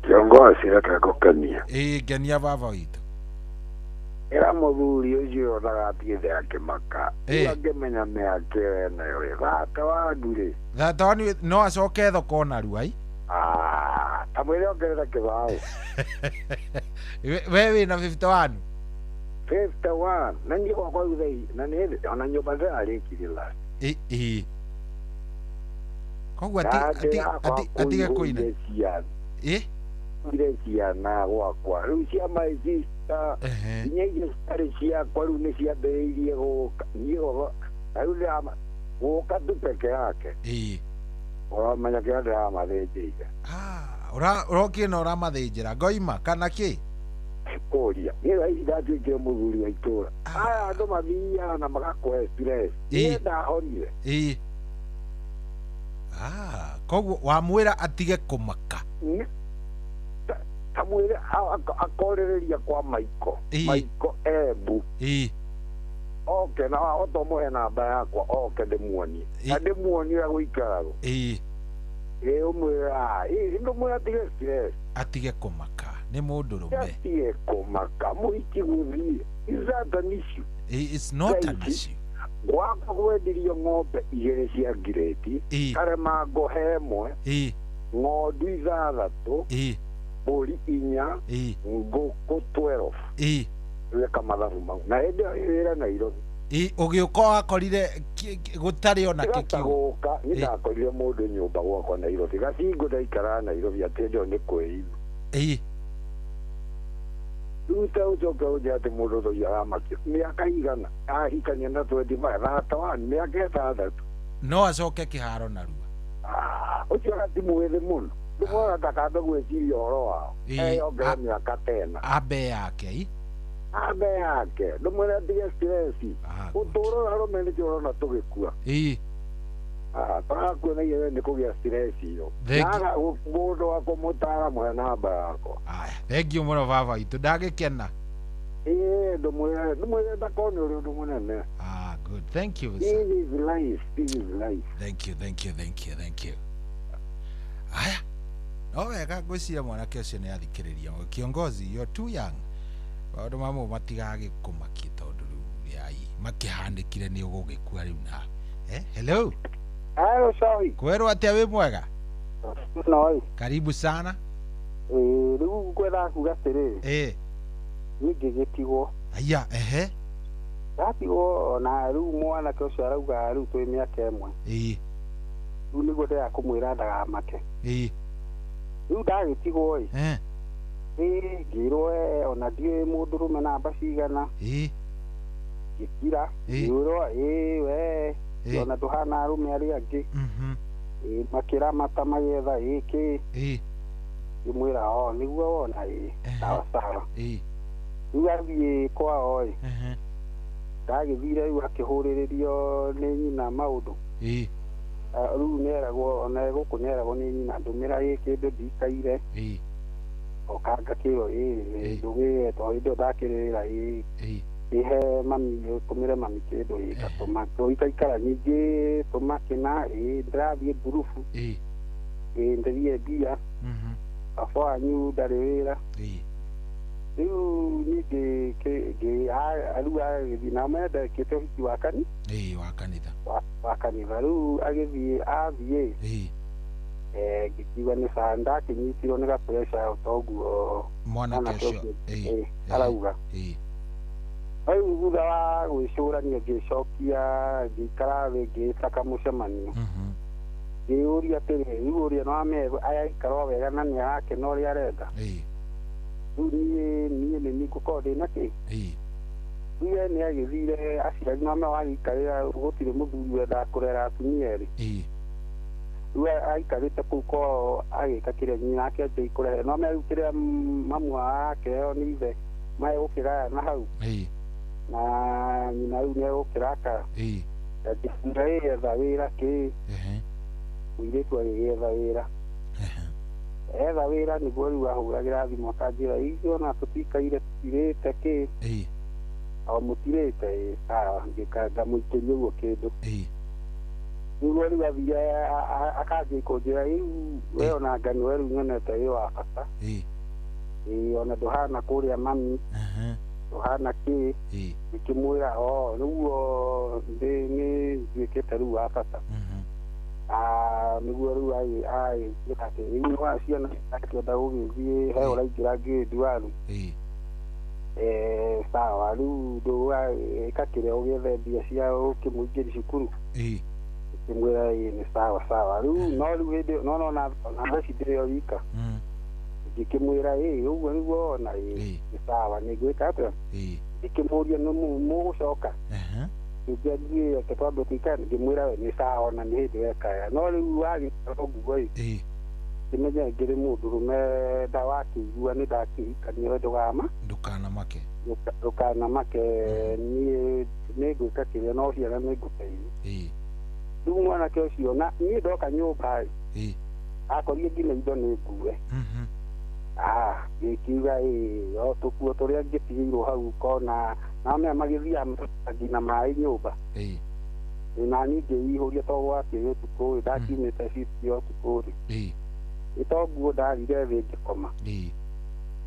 Kiongozi reke ngũkenie ĩĩ ngenia baba witũ ĩra mũthuri ũcio ndagatigĩte akĩmaka Ĩĩ. angĩmenya mĩaka ĩyo enayo rĩ thata wandu rĩ thata wanyu no acoke thoko narua ai ta mwĩre ongerera kĩbaũ we wĩna 51 51 na niĩ gwakwa rĩu thaa na nĩ ona nyũmba ndĩrarĩkirie last ĩĩ koguo atige kũina ĩ ire ciana gwakwa rĩu cia my sister nginya icio ciarĩ ciakwa rĩu nĩ ciambĩrĩirie gũka niĩ gwakwa rĩu ndĩrama gũka tu peke yake ĩĩ ũramenya kĩrĩa ndĩramathĩnjĩire ũrokire na ũramathĩnjĩra ngoima kana kĩ kũria niĩ thaa ici ndatuĩkire mũthuri wa itũra aya andũ mathiaga na magakũhe stress niĩ ndahonire ĩĩ koguo wamwĩra atige kũmaka kamwĩre akorĩrĩria kwa Maiko Maiko Embu ĩĩ oke na wahota ũmũhe namba yakwa oke ndĩmuonie na ndĩmuonie ũrĩa gũikaragwo ĩĩ ĩĩ ũmwĩre ĩĩ ndũmwĩre atige stress atige kũmaka nĩ mũndũrũme atige kũmaka mũhiki gũthiĩ is that an issue it's not an issue gwakwa gwendirio ng'ombe igĩrĩ cia ngirĩti karema ngũhe ĩmwe ng'ondu ithathatũ mbũri inya ngũkũ 12 weka mathabu mau na hĩndĩ ĩyo wĩra Nairobi ũgĩũka wakorire gũtarĩ ona kĩkiugo gũka nĩ ndakorire mũndũ nyũmba gwakwa Nairobi gacingo ndaikaraga Nairobi atĩ hĩndĩ ĩyo nĩ kwĩima rĩu ta ũcoke ũnjĩre atĩ mũndũ ũcio aramakio mĩaka igana ahikania na 25 thata wani mĩaka ĩtandatũ no acoke kĩharo narua ũcio gati mwĩthĩ mũno ndũmwona ndakambe gwĩciria ũhoro wao eyongere mĩaka tena ambe yake ambe yake ndũmwĩre atige stress ũtũũro arũme nĩkĩo ũrona tũgĩkua tũrakua na ihenya nĩ kũgĩa stress ĩyo naga mũndũ wa kũmũtara mũhe namba yakwa thengiũ mũno baba witũ ndagĩkena ĩĩ ndũmwĩre ndakone ũrĩ ũndũ mũnene good thank you this is life this is life thank you thank you thank you thank you aya no wega ngwĩciria mwanake ũcio nĩ athikĩrĩria kiongozi you're too young maũndũ mamwe matigagĩkũmakie tondũ rĩu rĩai makĩhanĩkire nĩ ũgũgĩkua rĩu na hello Hello sorry kwerwo atĩa wĩ mwega no karibu sana rĩu ngwethaga kuga atĩrĩrĩ niĩ ngĩgĩtigwo aya ehe ndatigwo ona rĩu mwanake ũcio arauga rĩu twĩ mĩaka ĩmwe ĩĩ rĩu nĩguo ndĩrenda kũmwĩra ndagamake ĩĩ rĩu ndagĩtigwo ĩ ĩĩ ngĩrwo ona ndiũĩ mũndũrũme namba cigana ĩĩ ngĩkira ngĩũrwo ĩĩ we ona ndũhana arũme arĩa angĩ ĩĩ makĩramata magĩetha ĩĩ kĩ ĩĩ ngĩmwĩra o nĩguo wona ĩĩ sawa sawa ĩĩ Rĩu athiĩ kwao ĩ ndagĩthire rĩu akĩhũrĩrĩrio nĩ nyina maũndũ. Rĩu nĩeragwo ona gũkũ nĩeragwo nĩ nyina ndũmĩra ĩ kĩndũ ndikaire. Okanga kĩro ĩ ndũgĩe to hĩndĩ ĩyo ndakĩrĩra ĩ ihe mami tũmĩre mami kĩndũ ĩ gatũma ikaikara nyingĩ tũma kĩna ĩ ndĩrathiĩ ngurubu ĩ ndĩthiĩ mbia baba wanyu ndarĩ wĩra. Rĩu ningĩ rĩu agĩthiĩ na mendekĩte ũhiki wa kanitha wa kanitha rĩu agĩthiĩ athiĩ ngĩkiuga nĩ sawa ndakĩnyitirwo nĩ gapressure toguo mwanake ũcio arauga. Rĩu thutha wa gwĩcũrania ngĩcokia ngĩikara thĩ ngĩĩta kamũcemanio ngĩũria atĩrĩ rĩu ũrĩa no araikara o wega na nĩ arakena ũrĩa arenda. Rĩu niĩ nĩ niĩ ngũkorwo ndĩna kĩ. Rĩu we nĩ agĩthire aciari mama wagĩikarĩra gũtirĩ mũthuri wendaga kũrera atumia erĩ. Rĩu aikarĩte kũu kwao agĩka kĩrĩa nyina akĩanjia kũrehe no rĩu kĩrĩa mamu arakĩheo nĩ ithe megũkĩgayana hau na nyina rĩu nĩ egũkĩrakara. Ngĩmwĩra ĩ etha wĩra kĩ mũirĩtu agĩgĩetha wĩra. Etha wĩra nĩguo rĩu ahũragĩra thimũ akanjĩra ithuĩ ona tũtikaire tũtirĩte kĩ o mũtirĩte ĩ sawa ngamũikĩria ũguo kĩndũ. Nĩguo rĩu athire akanjia kũnjĩra rĩu we ona anga nĩwe rĩu nyonete wĩ wa bata ĩ ona ndũhana kũrĩa mami ndũhana kĩ. Ngĩkĩmwĩra o nĩguo nĩ nduĩkĩte rĩu wa bata. Nĩguo rĩu agĩtuĩka atĩ rĩu ciana akĩenda gũgĩthiĩ he ũraingĩra grade one. Sawa rĩu ndũgĩka kĩrĩa ũgĩethe mbia cia ũkĩmũingĩria cukuru. Ngĩmwĩra ĩ nĩ sawa sawa rĩu no rĩu hĩndĩ no ona thaa ici ndĩrĩ o wika. Ngĩkĩmwĩra ĩ ũguo nĩguo ona ĩ nĩ sawa nĩngwĩka atĩa. Ngĩkĩmũria nĩ mũgũcoka. Ngĩanjia reke twambe tũikare ngĩmwĩra we nĩ sawa ona nĩ hĩndĩ wekaya no rĩu wagĩikara ũguo ĩ kĩmenye ngĩrĩ mũndũrũme ndawakĩigua nĩ ndakĩhikania we ndũgama ndũkanamake ndũkanamake niĩ nĩngwĩka kĩrĩa no ciana nĩngũteithia. Rĩu mwanake ũcio na niĩ ndoka nyũmba ĩ akorire nginya indo nĩ ngue. Ngĩkiuga ĩ o tũkuo tũrĩa ngĩtigĩirwo hau kona na maya magĩthiaga nginya maĩ nyũmba. Na niĩ ngĩihũria to gwakĩrĩ ũtukũ ĩ ndakiumĩte shift ya ũtukũ rĩ ĩ to nguo ndarire thĩ ngĩkoma.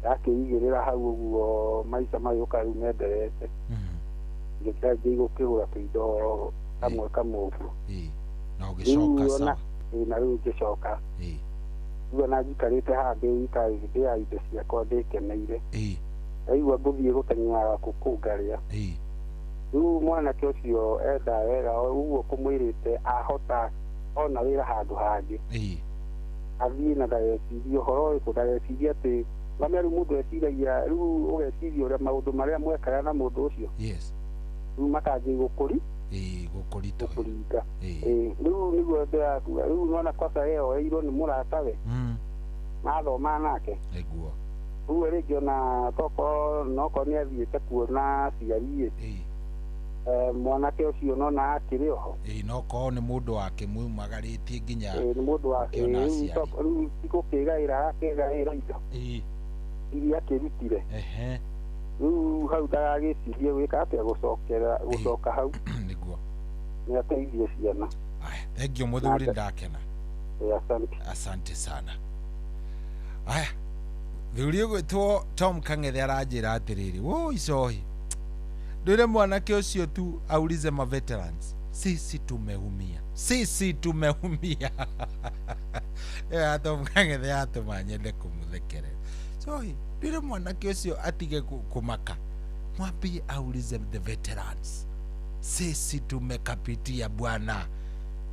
Ndakĩigĩrĩra hau ũguo maica magĩũka rĩu menderete. Ngĩkĩanjia gũkĩgũra tũindo kamwe kamwe ũguo. Na ũgĩcoka sawa. Na rĩu ngĩcoka. Rĩu ona njikarĩte haha ndĩ wika ndĩaga indo ciakwa ndĩkeneire. Ndaigua ngũthiĩ gũteng'era kũkũ ngarĩa. Rĩu mwanake ũcio enda wega ũguo kũmwĩrĩte ahota ona wĩra handũ hangĩ. Athiĩ na ndagecirie ũhoro ũrĩkũ ndagecirie atĩ ngamia rĩu mũndũ eciragia rĩu ũgeciria ũrĩa maũndũ marĩa mwekaga na mũndũ ũcio. Rĩu makanjia gũkũri gũkũringa. Rĩu nĩguo ndĩrakuga rĩu nona kwanza yeoeirwo nĩ mũratawe mathoma nake. Nĩguo rĩu rĩngĩ ona tokorwo nokorwo nĩ athiĩte kuona aciari ĩ mwanake ũcio nona akĩrĩ oho. Nokorwo nĩ mũndũ wake mumagarĩtie nginya nĩ mũndũ wake rĩu ti gũkĩgaĩra arakĩgaĩra indo iria akĩrutire. Rĩu hau ndagagĩcirie gwĩka atĩa gũcokera gũcoka hau nĩguo nĩ ateithie ciana. Thank you mũthuri ndakena. Asante. Asante sana. Aya thuri ũgwĩtwo Tom Kang'ethe aranjĩra atĩrĩrĩ woi icohi ndwĩre mwanake ũcio tu aulize ma veterans sisi tumeumia sisi tumeumia. Tom Kang'ethe atũma nyende kũmũthekerera. Cohi ndwĩre mwanake ũcio atige kũmaka mwambie aulize the veterans sisi tumekapitia bwana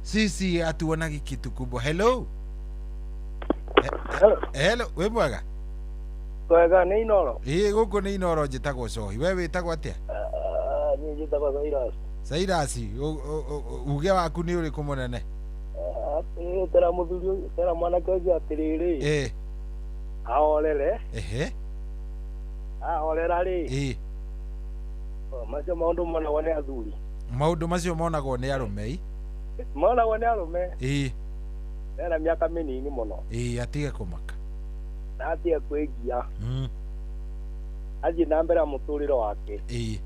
sisi hatuonagi kitu kubwa. Hello. Hello. Hello, wĩ mwega? Wega nĩ Inoro. Ĩĩ gũkũ nĩ Inoro njĩtagwo Cohi. We wĩtagwo atĩa? Niĩ njĩtagwo Cyrus. Cyrus, uge waku nĩ ũrĩkũ mũnene? Tera mũthuri, tera mwanake ũcio atĩrĩrĩ. Ĩĩ. Ahorere. Ehe. Ahorera rĩ. Ĩĩ. Macio maũndũ monagwo nĩ athuri. Maũndũ macio monagwo nĩ arũme ĩ? Monagwo nĩ arũme. Ĩĩ. Ena mĩaka mĩnini mũno. Ĩĩ, atige kũmaka. Na atige kwĩgia. Athiĩ na mbere mũtũrĩre wake. Ĩĩ.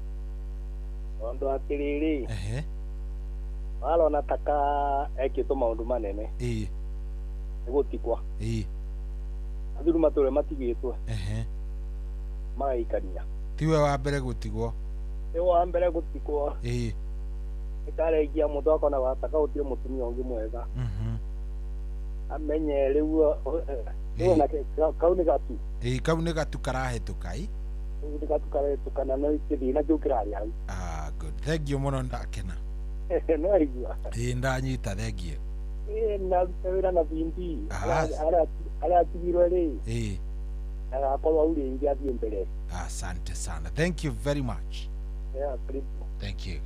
Tondũ atĩrĩrĩ. Ehe. Arona taka ekĩtwo maũndũ manene. Ĩĩ. Nĩ gũtigwa. Ĩĩ. Athuri matũre matigĩtwo. Ehe. Magaikania. Tiwe wa mbere gũtigwo. Nĩ wa mbere gũtigwo. Ĩĩ. Ĩkarengia mũndũ akona wataka gũtirĩ mũtumia ũngĩ mwega. Amenye rĩu kau nĩ gatu. Ĩĩ, kau nĩ gatu karahĩtũka ĩ. Kau nĩ gatu karahĩtũka na no kĩthĩna kĩu kĩrarĩ hau. Ah, good. Thank you mũno, ndakena. No aigua. Ĩĩ, ndanyita, thank you. Ĩĩ, naruta wĩra na bindi. Arĩa atigirwe rĩ. Ĩĩ. Agakorwo hau rĩngĩ athiĩ mbere. Asante sana. Thank you very much. Yeah, karibu. Thank you.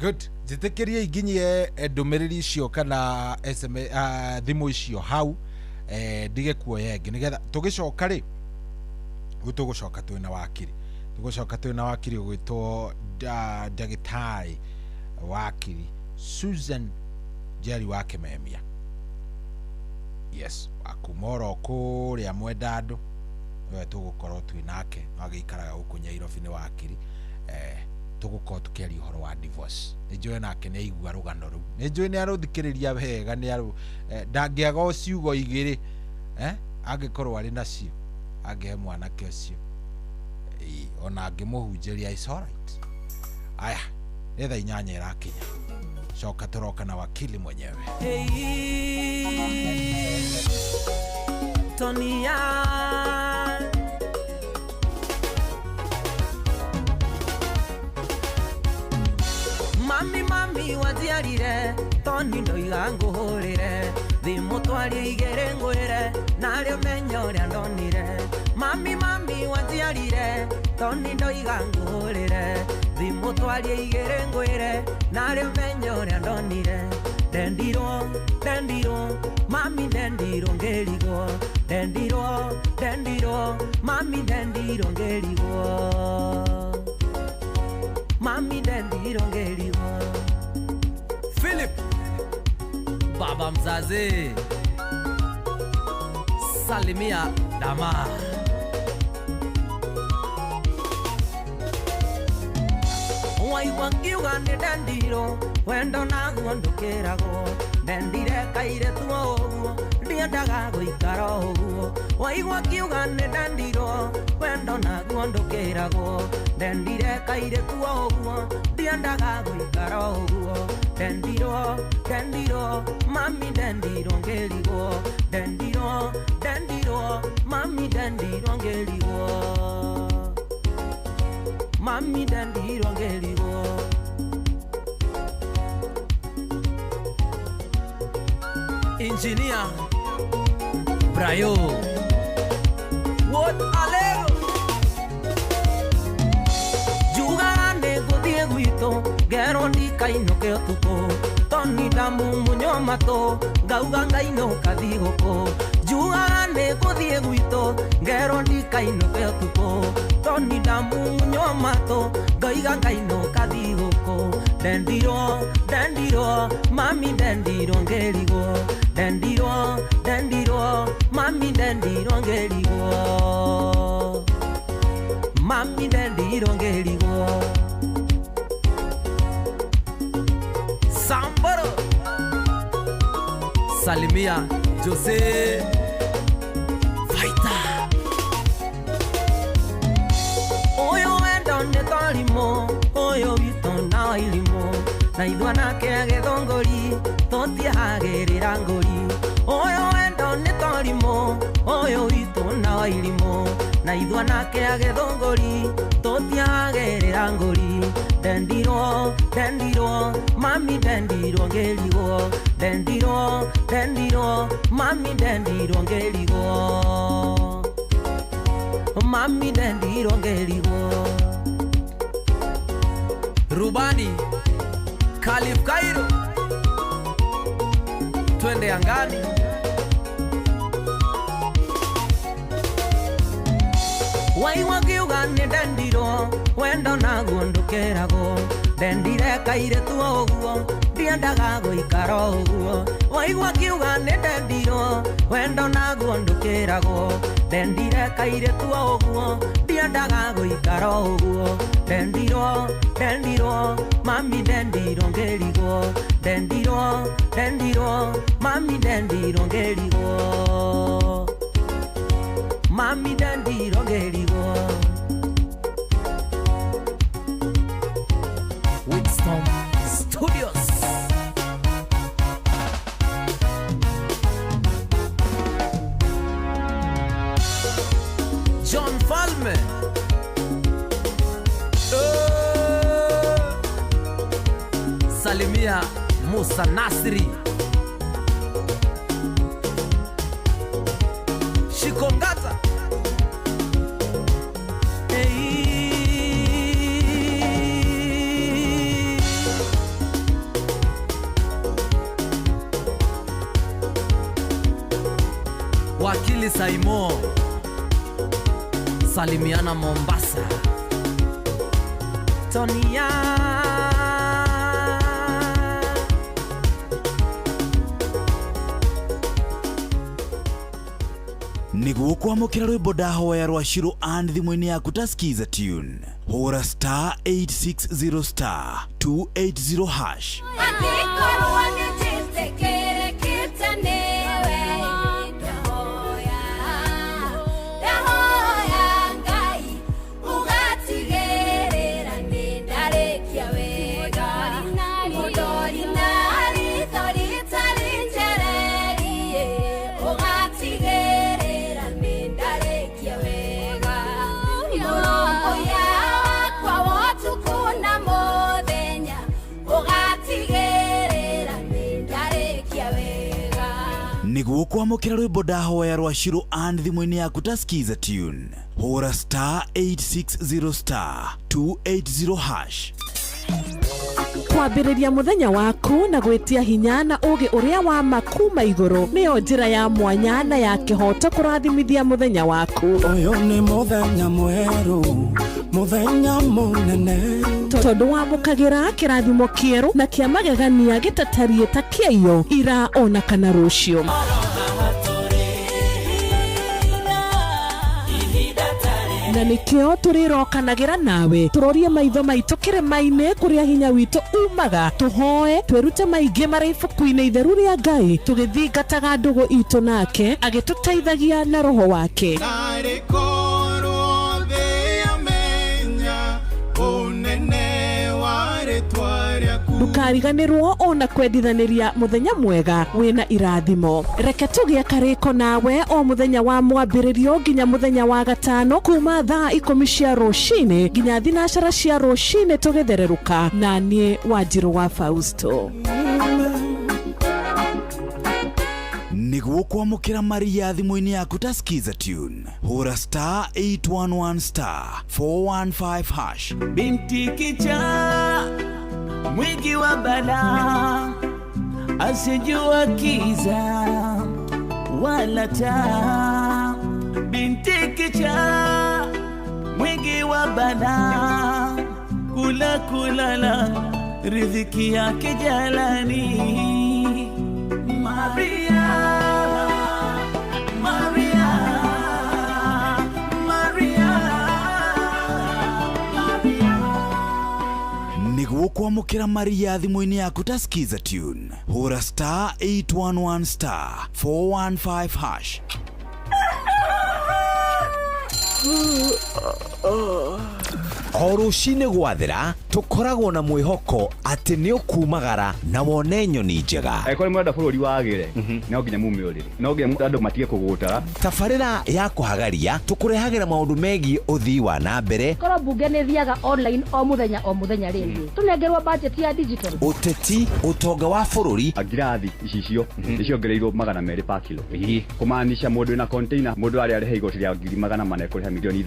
Good. Njĩtĩkĩrie inginyie ndũmĩrĩri icio kana SMS, thimũ icio hau, ndige kuoya ĩngĩ nĩgetha tũgĩcoka rĩ, rĩu tũgũcoka twĩna wakiri. Tũgũcoka twĩna wakiri ũgwĩtwo ndagĩtarĩ wakiri Susan Njeri wa Kĩmemia. Yes, akuma oro kũrĩa Mwendandũ, nĩwe tũgũkorwo twĩ nake, no agĩikaraga gũkũ Nyairobi, nĩ wakiri. Tũgũkorwo tũkĩaria ũhoro wa divorce. Nĩ njũĩ nake nĩ aigua rũgano rũu, nĩ njũĩ nĩ arũthikĩrĩria wega, nĩ arũ ndangĩaga o ciugo igĩrĩ, angĩkorwo arĩ nacio angĩhe mwanake ũcio, ona angĩmũhunjĩria is alright. Aya, nĩ thaa 8 ĩrakinya, coka tũroka na wakili mwenyewe. Tonia mami mami wajiarire toni ndoiga nguhurire thimu twarie igere ngwire nario menya uria ndonire mami mami wajiarire toni ndoiga nguhurire thimu twarie igere ngwire nario menya uria ndonire ndendirwo ndendirwo mami ndendirwo ngerigwo ndendirwo ndendirwo mami ndendirwo ngerigwo mami ndendirwo ngerigwo. Philip baba mzazi salimia dama. Waigua ngiuga nĩ ndendirwo wendo naguo ndũkĩragwo ndendire kairĩtu o ũguo ndiendaga gũikara o ũguo waigua ngiuga nĩ ndendirwo wendo naguo ndũkĩragwo ndendire kairĩtu o ũguo ndiendaga gũikara o ũguo ndendirwo ndendirwo mami ndendirwo ngĩrigwo ndendirwo ndendirwo mami ndendirwo ngĩrigwo mami ndendirwo ngĩrigwo. Engineer Brayo What alero Jugaga nĩ ngũthiĩ gwitũ ngerwo ndikainũke ũtukũ toni ndamumunywo matũ ngauga ngainũka thigũkũ njugaga nĩ ngũthiĩ gwitũ ngerwo ndikainũke ũtukũ toni ndamumunywo matũ ngaiga ngainũka thigũkũ ndendirwo ndendirwo mami ndendirwo ngĩrigwo ndendirwo ndendirwo mami ndendirwo ngĩrigwo mami ndendirwo ngĩrigwo. Samboro salimia Jose Fighter. Ũyũ wendo nĩ torimũ ũyũ witũ na irimũ na ithuĩ anake a gĩthũngũri tũtiehagĩrĩra ngũri ũyũ wendo nĩ torimũ ũyũ witũ na irimũ na ithuĩ anake a gĩthũngũri tũtiehagĩrĩra ngũri ndendirwo ndendirwo mami ndendirwo ngĩrigwo ndendirwo ndendirwo mami ndendirwo ngĩrigwo mami ndendirwo ngĩrigwo. Rubani Khalif Cairo twende angani. Waigua ngiuga nĩ ndendirwo wendo naguo ndũkĩragwo ndendire kairĩtu o ũguo ndiendaga gũikara o ũguo waigua ngiuga nĩ ndendirwo wendo naguo ndũkĩragwo ndendire kairĩtu o ũguo ndiendaga gũikara o ũguo ndendirwo ndendirwo mami ndendirwo ngĩrigwo ndendirwo ndendirwo mami ndendirwo ngĩrigwo mami ndendirwo ngĩrigwo. Winston Studios. John Falme. Salimia Musa Nasri. Shikongata. Wakili Saimo. Salimiana Mombasa. Tonia. Nĩguo kwamũkĩra rwĩmbo ndahoya rwa Shiro and thimũ-inĩ yaku ta skiza tune hũra star 860 star 280 hash. Angĩkorwo nĩnjĩtĩkĩrĩkĩte nĩwe, ndahoya, ndahoya Ngai ũgatigĩrĩra nĩndarĩkia wega. Mũndori na ritho rĩtarĩ njererie, ũgatigĩrĩra nĩndarĩkia wega. Mũrũmbũiya wakwa wa ũtukũ na mũthenya, ũgatigĩrĩra nĩndarĩkia wega. Nĩguo kwamũkĩra rwĩmbo ndahoya rwa Shiro and thimũ-inĩ yaku ta skiza tune hũra star 860 star 280 hash. Kwambĩrĩria mũthenya waku na gwĩtia hinya na ũũgĩ ũrĩa wa ma kuma igũrũ nĩyo njĩra ya mwanya na ya kĩhooto kũrathimithia mũthenya waku. Ũyũ nĩ mũthenya mwerũ, mũthenya mũnene, tondũ wamũkagĩra kĩrathimo kĩerũ na kĩa magegania gĩtatariĩ ta kĩaiyo ira ona kana rũciũ. Na nĩkĩo tũrĩrokanagĩra nawe tũrorie maitho maitũ kĩrĩma-inĩ kũrĩa hinya witũ umaga, tũhoe twĩrute maingĩ marĩ ibuku-inĩ itheru rĩa Ngai tũgĩthingataga ndũgũ itũ nake agĩtũteithagia na roho wake. Narĩ korwo thĩ yamenya ũnene wa rĩtwa rĩaku. Ndũkariganĩrwo ona kwendithanĩria mũthenya mwega wĩna irathimo. Reke tũgĩe karĩko nawe o mũthenya wa mwambĩrĩrio nginya mũthenya wa gatano kuma thaa 10 cia rũcinĩ nginya 9 cia rũcinĩ tũgĩthererũka na niĩ Wanjirũ wa Fausto. Nĩguo kwamũkĩra Maria thimũ-inĩ yaku ta skiza tune hũra star 811 star 415 hash. Binti kichaa mwingi wa balaa, asijua kiza wala taa. Binti kichaa mwingi wa balaa, kula kulala riziki yake jalani. Maria, Maria, Maria, Maria. Nĩguo kwamũkĩra Maria thimũ-inĩ yaku ta skiza tune hũra star 811 star 415 hash. O rũcinĩ gwathera tũkoragwo na mwĩhoko atĩ nĩ ũkumagara na wone nyoni njega. Angĩkorwo nĩ mũrenda bũrũri wagĩre, no nginya mume ũrĩrĩ, no nginya andũ matige kũgũtara. Tabarĩra ya kũhagaria tũkũrehagĩra maũndũ megiĩ ũthii wa na mbere. Korwo mbunge nĩ thiaga online o mũthenya o mũthenya rĩngĩ tũnengerwo budget ya digital. Ũteti, ũtonga wa bũrũri. Ngirathi icicio nĩciongereirwo 200 per kilo, kũmaanisha mũndũ wĩna container mũndũ arĩa arĩhe igoti rĩa 400,000 ekũrĩha 6 milioni.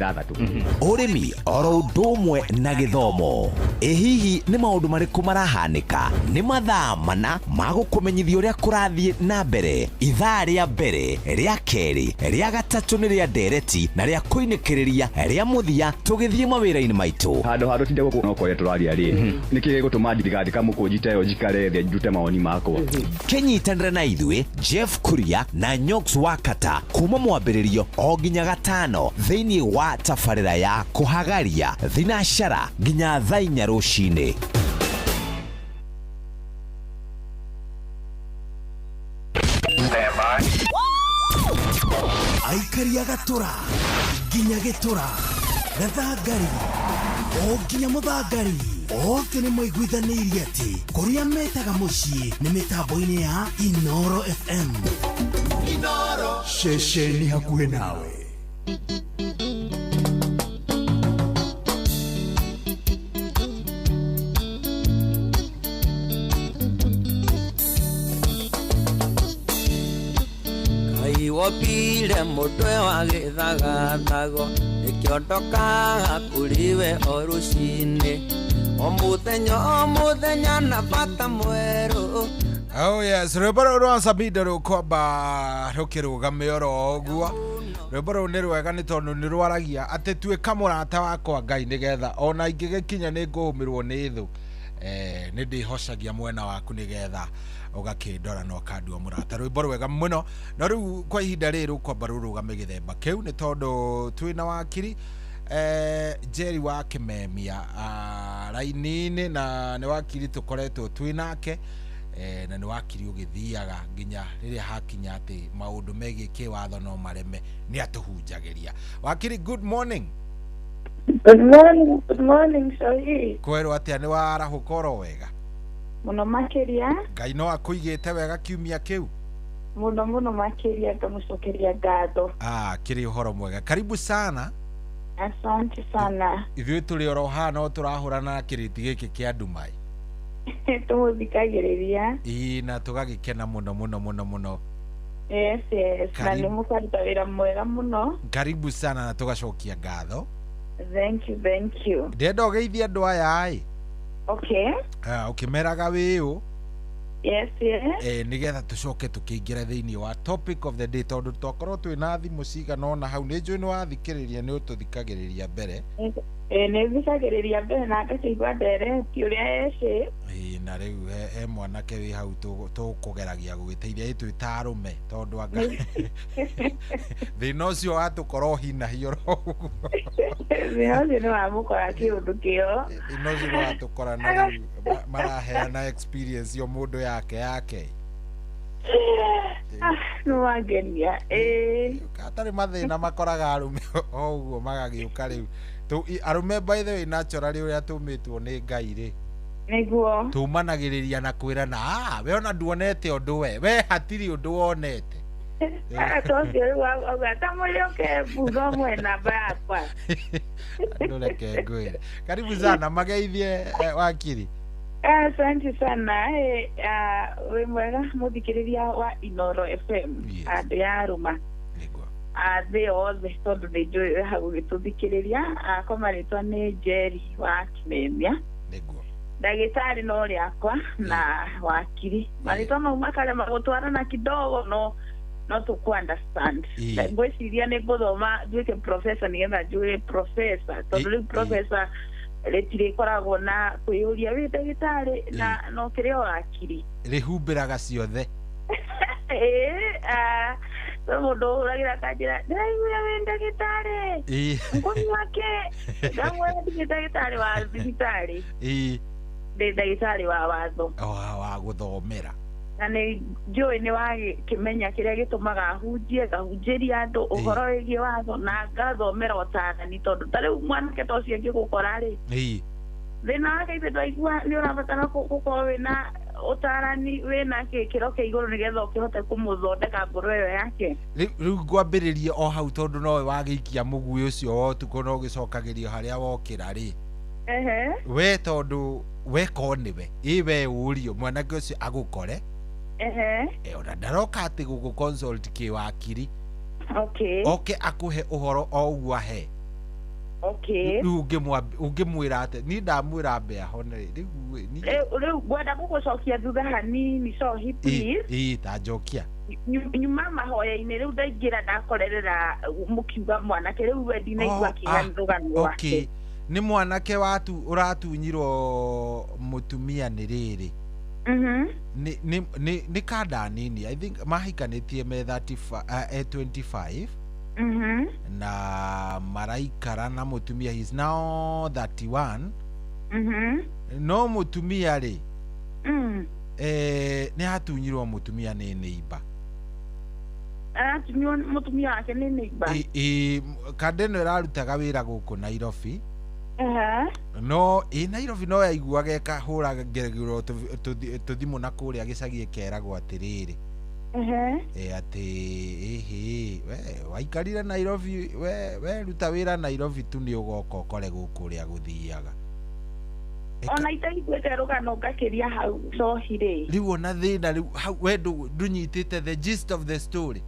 Ũrĩmi oro ũndũ Ũndũ ũmwe na gĩthomo. Ĩ hihi nĩ maũndũ marĩkũ marahanĩka? Nĩ mathaa mana ma gũkũmenyithia ũrĩa kũrathiĩ na mbere. Ithaa rĩa mbere, rĩa kerĩ, rĩa gatatũ nĩ rĩa ndereti na rĩa kũinĩkĩrĩria rĩa mũthia tũgĩthiĩ mawĩra-inĩ maitũ. Handũ ha tũtinde gũkũ no kwaria tũraria rĩ, nĩkĩ gĩgũtũma ndigathika mũkũnji ta ĩyo njikare thĩ ndute mawoni makwa? Kĩnyitanĩre na ithuĩ Jeff Kuria na Nyox Wakata kuma mwambĩrĩrio o nginya gatano thĩinĩ wa tabarĩra ya kũhagaria thinacara nginya thaa 4 rũcinĩ. Aikaria gatũra nginya gĩtũra gathangari o nginya mũthangari othe nĩ maiguithanĩirie atĩ kũrĩa metaga mũciĩ nĩ mĩtambo-inĩ ya Inoro FM. Inoro. Ceceni hakuhĩ nawe. Ngai wopire mũtwe wa gĩthagathago nĩkĩo ndokaga kũrĩ we o rũcinĩ o mũthenya na bata mwerũ. Oh yes, rwĩmbo rũrũ rwa Sabida rũkwamba rũkĩrũgame oro ũguo. Rwĩmbo rũu nĩ rwega nĩ tondũ nĩ rwaragia atĩ tuĩka mũrata wakwa Ngai nĩgetha ona ingĩgĩkinya nĩ ngũhũmĩrwo nĩ thũ, nĩ ndĩhocagia mwena waku nĩgetha ũgakĩndora na ũkandua mũrata. Rwĩmbo rwega mũno. No rĩu kwa ihinda rĩrĩ rũkwamba rũrũgame gĩthemba kĩu nĩ tondũ twĩna wakiri Jerry wa Kimemia raini-inĩ, na nĩ wakiri tũkoretwo twĩ nake, na nĩ wakiri ũgĩthiaga nginya rĩrĩa hakinya atĩ maũndũ megiĩ kĩwatho no mareme nĩ atũhunjagĩria. Wakiri, good morning. Good morning, good morning, Shohi. Kwerwo atĩa, nĩ warahũka oro wega? Mũno makĩria. Ngai no akũigĩte wega kiumia kĩu? Mũno mũno makĩria, ngamũcokeria ngatho. Kĩrĩ ũhoro mwega. Karibu sana. Asante sana. Ithuĩ tũrĩ oro haha no tũrahũrana na kĩrĩti gĩkĩ kĩa ndumai. Tũmũthikagĩrĩria. Ĩĩ, na tũgagĩkena mũno mũno mũno mũno. Yes, yes. Na nĩ mũkaruta wĩra mwega mũno. Karibu sana na tũgacokia ngatho. Thank you, thank you. Ndĩrenda ũgeithie andũ aya ĩ. Okay. Ũkĩmeraga wĩũ. Yes, yes. Nĩgetha tũcoke tũkĩingĩra thĩinĩ wa topic of the day tondũ twakorwo twĩna thimũ cigana ũna hau. Nĩ njũĩ nĩ wathikĩrĩria, nĩ ũtũthikagĩrĩria mbere. Nĩ thikagĩrĩria mbere na ngakĩigua ndereti ũrĩa ecĩ. Na rĩu he mwanake wĩ hau tũkũgeragia gũgĩteithia ĩ twĩ ta arũme tondũ anga thĩna ũcio watũkora hina hi oro ũguo. Thĩna ũcio nĩ wamũkora kĩũndũ kĩo. Thĩna ũcio nĩ watũkora na rĩu maraheana experience yo mũndũ yake yake. Nĩ wangenia. Hatarĩ mathĩna makoraga arũme o ũguo magagĩũka rĩu. Arũme by the way naturally ũrĩa tũmĩtwo nĩ Ngai rĩ, nĩguo tumanagĩrĩria na kwĩrana, we ona nduonete ũndũ we hatirĩ ũndũ wonete. Tocio rĩu auga ta mũrĩũke mbutho mwe namba yakwa. Ndũreke ngwĩre. Karibu sana, mageithie wakiri. Asante sana. Wĩ mwega mũthikĩrĩria wa Inoro FM andũ ya arũma thĩ yothe tondũ nĩ njũĩ wĩ hau ũgĩtũthikĩrĩria. Akwa marĩtwa nĩ Jerry wa Kimemia. Nĩguo. Ndagĩtarĩ no rĩakwa na wakiri. Marĩtwa mau makarema gũtwarana kidogo no tũkũ understand. Ngwĩciria nĩ ngũthoma nduĩke professor nĩgetha njuge professor tondũ rĩu professor rĩtirĩkoragwo na kwĩyũria wĩ ndagĩtarĩ na no kĩrĩ o wakiri. Rĩhumbĩraga ciothe. Mũndũ ũhũragĩra akanjĩra ndĩraiguire wĩ ndagĩtarĩ ngũnyua kĩ, ngamwĩra ndirĩ ndagĩtarĩ wa thibitarĩ, ndĩ ndagĩtarĩ wa watho wa gũthomera. Na nĩ njũĩ nĩ wakĩmenya kĩrĩa gĩtũmaga hunjie, ngahunjĩria andũ ũhoro wĩgiĩ watho na ngathomera ũtaarani tondũ ta rĩu mwanake ta ũcio angĩgũkora rĩ, thĩna wake ithe ndwaigua nĩ ũrabatara gũkorwo wĩna ũtaarani wĩna gĩkĩro kĩa igũrũ nĩgetha ũkĩhote kũmũthondeka ngoro ĩyo yake. Rĩu ngwambĩrĩrie o hau tondũ nowe wagĩikia mũguĩ ũcio wa ũtukũ na ũgĩcokagĩrio harĩa wokĩra rĩ. We tondũ weko nĩwe ĩ we ũrio mwanake ũcio agũkore. Ona ndaroka atĩ gũgũ consult kĩwakiri. Okay. Oke akũhe ũhoro o ũguo ahe. Okay. Rĩu ũngĩmwĩra atĩa? Niĩ ndamwĩra ambe ahone rĩ, rĩu ĩ, niĩ Rĩu ngwenda gũgũcokia thutha hanini, Cohi, please. Ĩ, ta njokia. Nyuma mahoya-inĩ rĩu ndaingĩra ndakorerera mũkiuga mwanake rĩu we ndinaigua Oh, kĩgani rũgano rwake. Okay, nĩ mwanake watu ũratunyirwo mũtumia nĩ rĩrĩ. Nĩ kanda nini, I think mahikanĩtie me 35, 25. Na maraikara na mũtumia, he is now 31. No mũtumia rĩ, nĩ atunyirwo mũtumia nĩ neighbor. Aratunywo mũtumia wake nĩ neighbor? Ĩ, kanda ĩno ĩrarutaga wĩra gũkũ Nairobi. No ĩ Nairobi no yaiguaga ĩkahũra ngeregero tũthimũ na kũrĩa gĩcagi ĩkeragwo atĩrĩrĩ, atĩ ĩhĩ, we waikarire Nairobi, we weruta wĩra Nairobi tu nĩ ũgoka ũkore gũkũ ũrĩa gũthiaga. Ona itaiguĩte rũgano ngakĩria hau Cohi rĩ. Rĩu ona thĩna rĩu hau we ndũnyitĩte the gist of the story.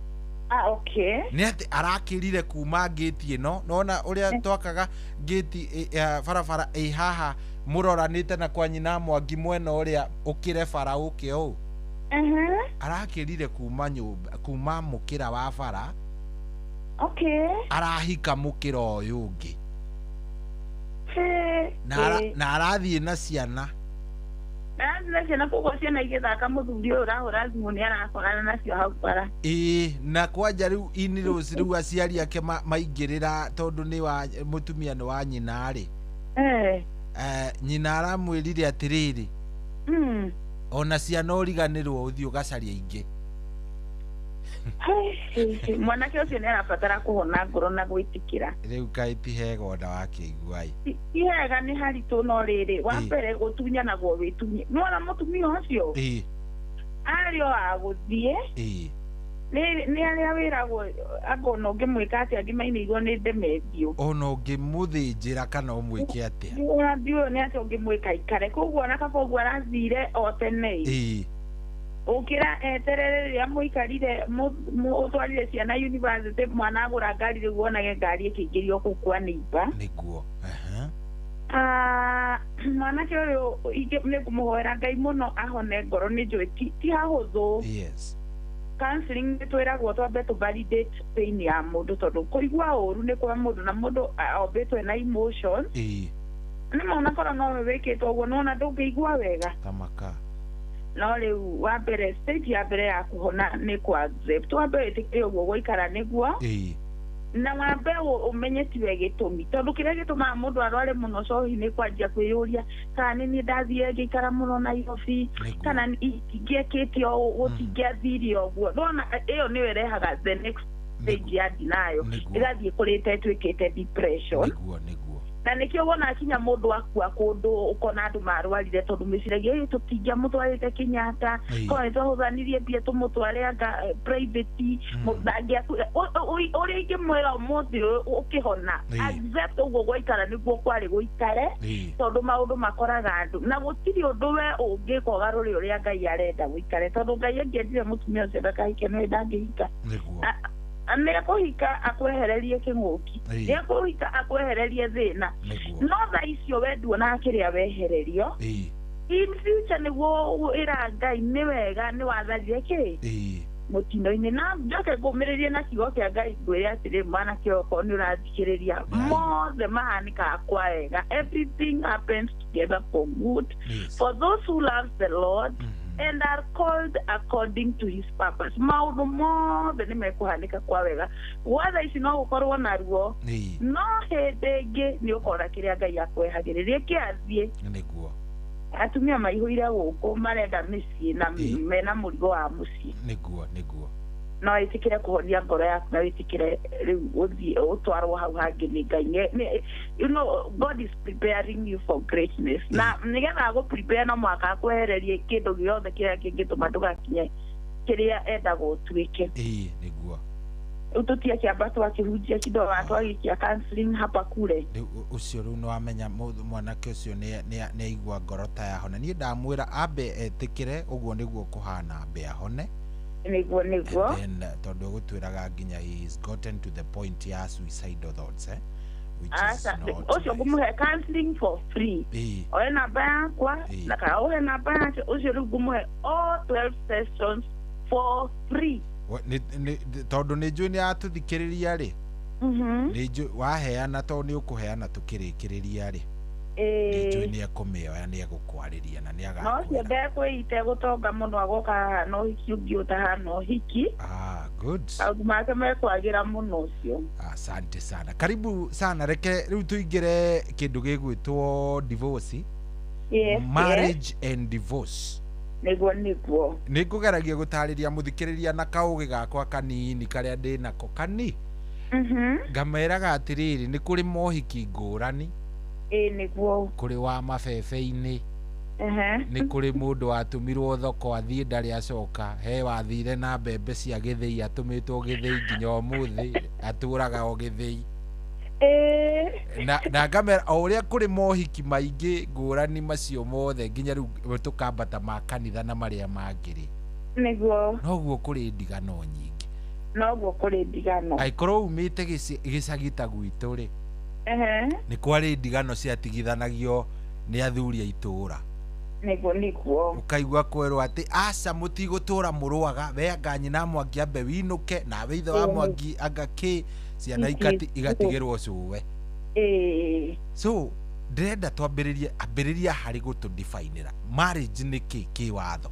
Ah, okay. Nĩ atĩ arakĩrire kuma ngĩti ĩno, nona ũrĩa twakaga ngĩti barabara ĩ haha mũroranĩte na kwa nyina Mwangi mwena ũrĩa ũkĩre bara ũke ũũ. Arakĩrire kuma nyũmba, kuma mũkĩra wa bara. Okay. Arahika mũkĩra ũyũ ũngĩ. Na arathiĩ na ciana. Arathiĩ na ciana, koguo ciana igĩthaka mũthuri ũyũ ũrahũra thimũ nĩ arakorana nacio hau bara. Ĩĩ, na kwanja rĩu in-laws rĩu aciari ake maingĩrĩra tondũ nĩ wa mũtumia nĩ wa nyina rĩ. Nyina aramwĩrire atĩrĩrĩ, ona ciana ũriganĩrwo ũthiĩ ũgacarie ingĩ. Mwanake ũcio nĩ arabatara kũhona ngoro na gwĩtĩkĩra. Rĩu kaĩ ti hega ona wakĩigua ĩ. Ti hega, nĩ haritũ, no rĩrĩ, wa mbere gũtunyanagwo wĩtunye. Nĩwona mũtumia ũcio? Arĩ o agũthiĩ. Nĩ arĩa wĩragwo anga ona ũngĩmwĩka atĩa angĩmainĩirwo nĩ ndemethio. Ona ũngĩmũthĩnjĩra kana ũmwĩke atĩa. Ona ndiũĩ nĩ atĩa ũngĩmwĩka aikare. Koguo ona kaba ũguo arathire o tene. Ũkĩra eterere rĩrĩa mũikarire ũtwarire ciana university, mwana agũra ngari rĩu wonage ngari ĩkĩingĩrio kũu kwa neighbor. Nĩguo. Mwanake ũyũ nĩ ngũmũhoera Ngai mũno ahone ngoro, nĩ njũĩ ti hahũthũ. Yes. Counseling nĩ twĩragwo twambe tũ validate pain ya mũndũ tondũ kũigua ũru nĩ kwa mũndũ na mũndũ ombĩtwo na emotion. Nĩ mona korwo nowe wĩkĩtwo ũguo nĩwona ndũngĩigua wega. Tamaka. No rĩu wa mbere stage ya mbere ya kũhona nĩ kũ accept, wambe wĩtĩkĩre ũguo gũikara nĩguo. Na wambe ũmenye tiwe gĩtũmi tondũ kĩrĩa gĩtũmaga mũndũ arware mũno cohi nĩ kwanjia kwĩyũria kana nĩ niĩ ndathire ngĩikara mũno Nairobi, kana ingĩekĩte ũũ gũtingĩathire ũguo. Nĩwona ĩyo nĩyo ĩrehaga the next stage ya denial, ĩgathiĩ kũrĩte ĩtuĩkĩte depression. Nĩguo. Na nĩkĩo wona kinya mũndũ akua kũndũ ũkona andũ marwarire tondũ mĩciragia ĩ tũtingĩamũtwarĩte Kenyatta, korwo nĩ twahũthanirie mbia tũmũtware anga private, ndangĩakuire. Ũrĩa ingĩmwĩra ũmũthĩ ũyũ ũkĩhona, accept ũguo gwaikara nĩguo kwarĩ gũikare, tondũ maũndũ makoraga andũ na gũtirĩ ũndũ we ũngĩka ũgarũre ũrĩa Ngai arenda gũikare, tondũ Ngai angĩendire mũtumia ũcio ndakahike nĩwe ndangĩhika. Nĩ ekũhika akwehererie kĩng'ũki, nĩ ekũhika akwehererie thĩna, no thaa icio we nduonaga kĩrĩa wehererio. In future nĩguo ĩra Ngai nĩ wega nĩ watharire kĩ mũtino-inĩ. Na njoke ngũmĩrĩrie na kiugo kĩa Ngai ngwĩre atĩrĩ, mwanake okorwo nĩ ũrathikĩrĩria, mothe mahanĩkaga kwa wega. Everything happens together for good for those who love the Lord and are called according to his purpose. Maũndũ mothe nĩ mekũhanĩka kwa wega. Gwa thaa ici no gũkorwo na ruo, no hĩndĩ ĩngĩ nĩ ũkona kĩrĩa Ngai akwehagĩrĩria kĩathiĩ. Nĩguo. Atumia maihũire gũkũ marenda mĩciĩ na mena mũrigo wa mũciĩ. Nĩguo. No wĩtĩkĩre kũhonia ngoro yaku na wĩtĩkĩre rĩu ũthiĩ ũtwarwo hau hangĩ nĩ Ngai. You know, God is preparing you for greatness. Na nĩgetha agũ prepare no mũhaka akwehererie kĩndũ gĩothe kĩrĩa kĩngĩtũma ndũgakinye kĩrĩa endaga ũtuĩke. Nĩguo. Rĩu tũtiakĩamba twakĩhunjia kidogo twagĩkia counseling hapa kule. Rĩu ũcio rĩu nĩwamenya mwanake ũcio nĩ aigua ngoro ta yahona. Niĩ ndamwĩra ambe etĩkĩre ũguo nĩguo kũhana, ambe ahone. Nĩguo. And then tondũ gũtwĩraga nginya he is gotten to the point ya suicidal thoughts. Aca, ũcio ngũmũhe counseling for free. Oe namba yakwa na kana ũhe namba yake, ũcio rĩu ngũmũhe all 12 sessions for free. Tondũ nĩ njũĩ nĩ atũthikĩrĩria rĩ, nĩ njũĩ waheana, tondũ nĩ ũkũheana tũkĩrĩkĩrĩria rĩ, nĩ njũĩ nĩ ekũmĩoya, nĩ egũkwarĩria na nĩ No ũcio agakwĩra. ndekwĩite gũtonga mũno, agoka haha na ũhiki ũngĩ ũtahana ũhiki. Ah, good. Maũndũ make mekwagĩra mũno ũcio. Asante sana, karibu sana. Reke rĩu tũingĩre kĩndũ gĩgwĩtwo divorce. Yes. Marriage and divorce. Nĩguo, nĩguo. Nĩ ngũgeragia gũtarĩria mũthikĩrĩria na kaũgĩ gakwa kanini karĩa ndĩ nako kani, ngameraga atĩrĩrĩ, nĩ kũrĩ mohiki ngũrani. Ĩ, nĩguo. Kũrĩ wa mabebe-inĩ, nĩ kũrĩ mũndũ watũmirwo thoko athiĩ ndarĩ acoka, he wathire na mbembe cia gĩthĩi, atũmĩtwo gĩthĩi nginya ũmũthĩ atũraga o gĩthĩi. Na ngamera o ũrĩa kũrĩ mohiki maingĩ ngũrani macio mothe, nginya rĩu tũkambata ma kanitha na marĩa mangĩ rĩ, noguo kũrĩ ndigano nyingĩ. Noguo kũrĩ ndigano. Angĩkorwo umĩte gĩcagi ta gwitũ rĩ, nĩ kwarĩ ndigano ciatigithanagio nĩ athuri a itũũra. Nĩguo, nĩguo. Ũkaigua kwerwo atĩ aca, mũtigũtũra mũrũaga, we anga nyina Mwangi ambe winũke, nawe ithe wa Mwangi anga kĩ, ciana igatigĩrwo cũwe. So ndĩrenda twambĩrĩrie, ambĩrĩria harĩ gũtũdefinĩra marriage nĩ kĩ kĩ watho.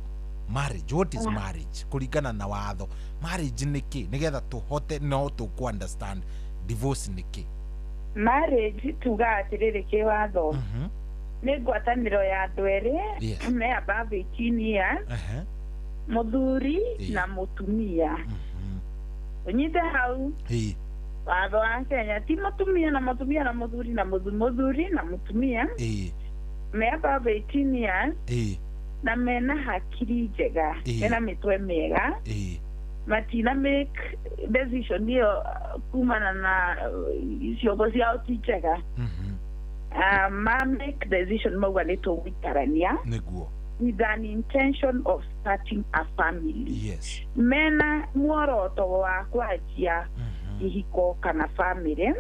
Marriage, what is marriage kũringana na watho? Marriage nĩ kĩ, nĩgetha tũhote no tũkũ understand divorce nĩ kĩ? Marriage, tuga atĩrĩrĩ, kĩwatho nĩ ngwatanĩro ya andũ erĩ me above 18 years, mũthuri na mũtumia. Ũnyite hau. Watho wa Kenya ti mũtumia na mũtumia na mũthuri na mũthuri na mũtumia me above 18 years na mena hakiri njega, mena mĩtwe mĩega, matina make decision ĩyo kumana na ciongo ciao ti njega. Ma make decision mauga nĩ tũgũikarania with an intention of starting a family, mena muoroto wa kwanjia kĩhiko kana family.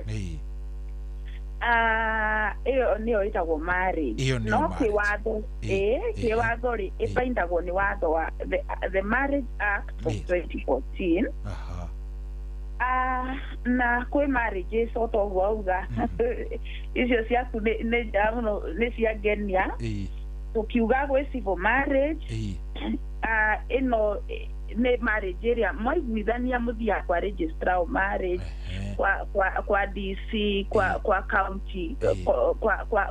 Ah, ĩyo nĩyo ĩtagwo marriage. Ĩyo nĩyo No marriage. kĩwatho, ĩ kĩwatho rĩ, ĩbaindagwo nĩ watho wa the Marriage Act of 2014. Ah, na kwĩ marriages o ta ũguo auga, icio ciaku nĩ njega mũno, nĩ ciangenia. Tũkiuga gwĩ civil marriage. Ah, ĩno nĩ marriage ĩrĩa mwaiguithania mũthiaga kwa registrar of marriage, kwa DC, kwa county,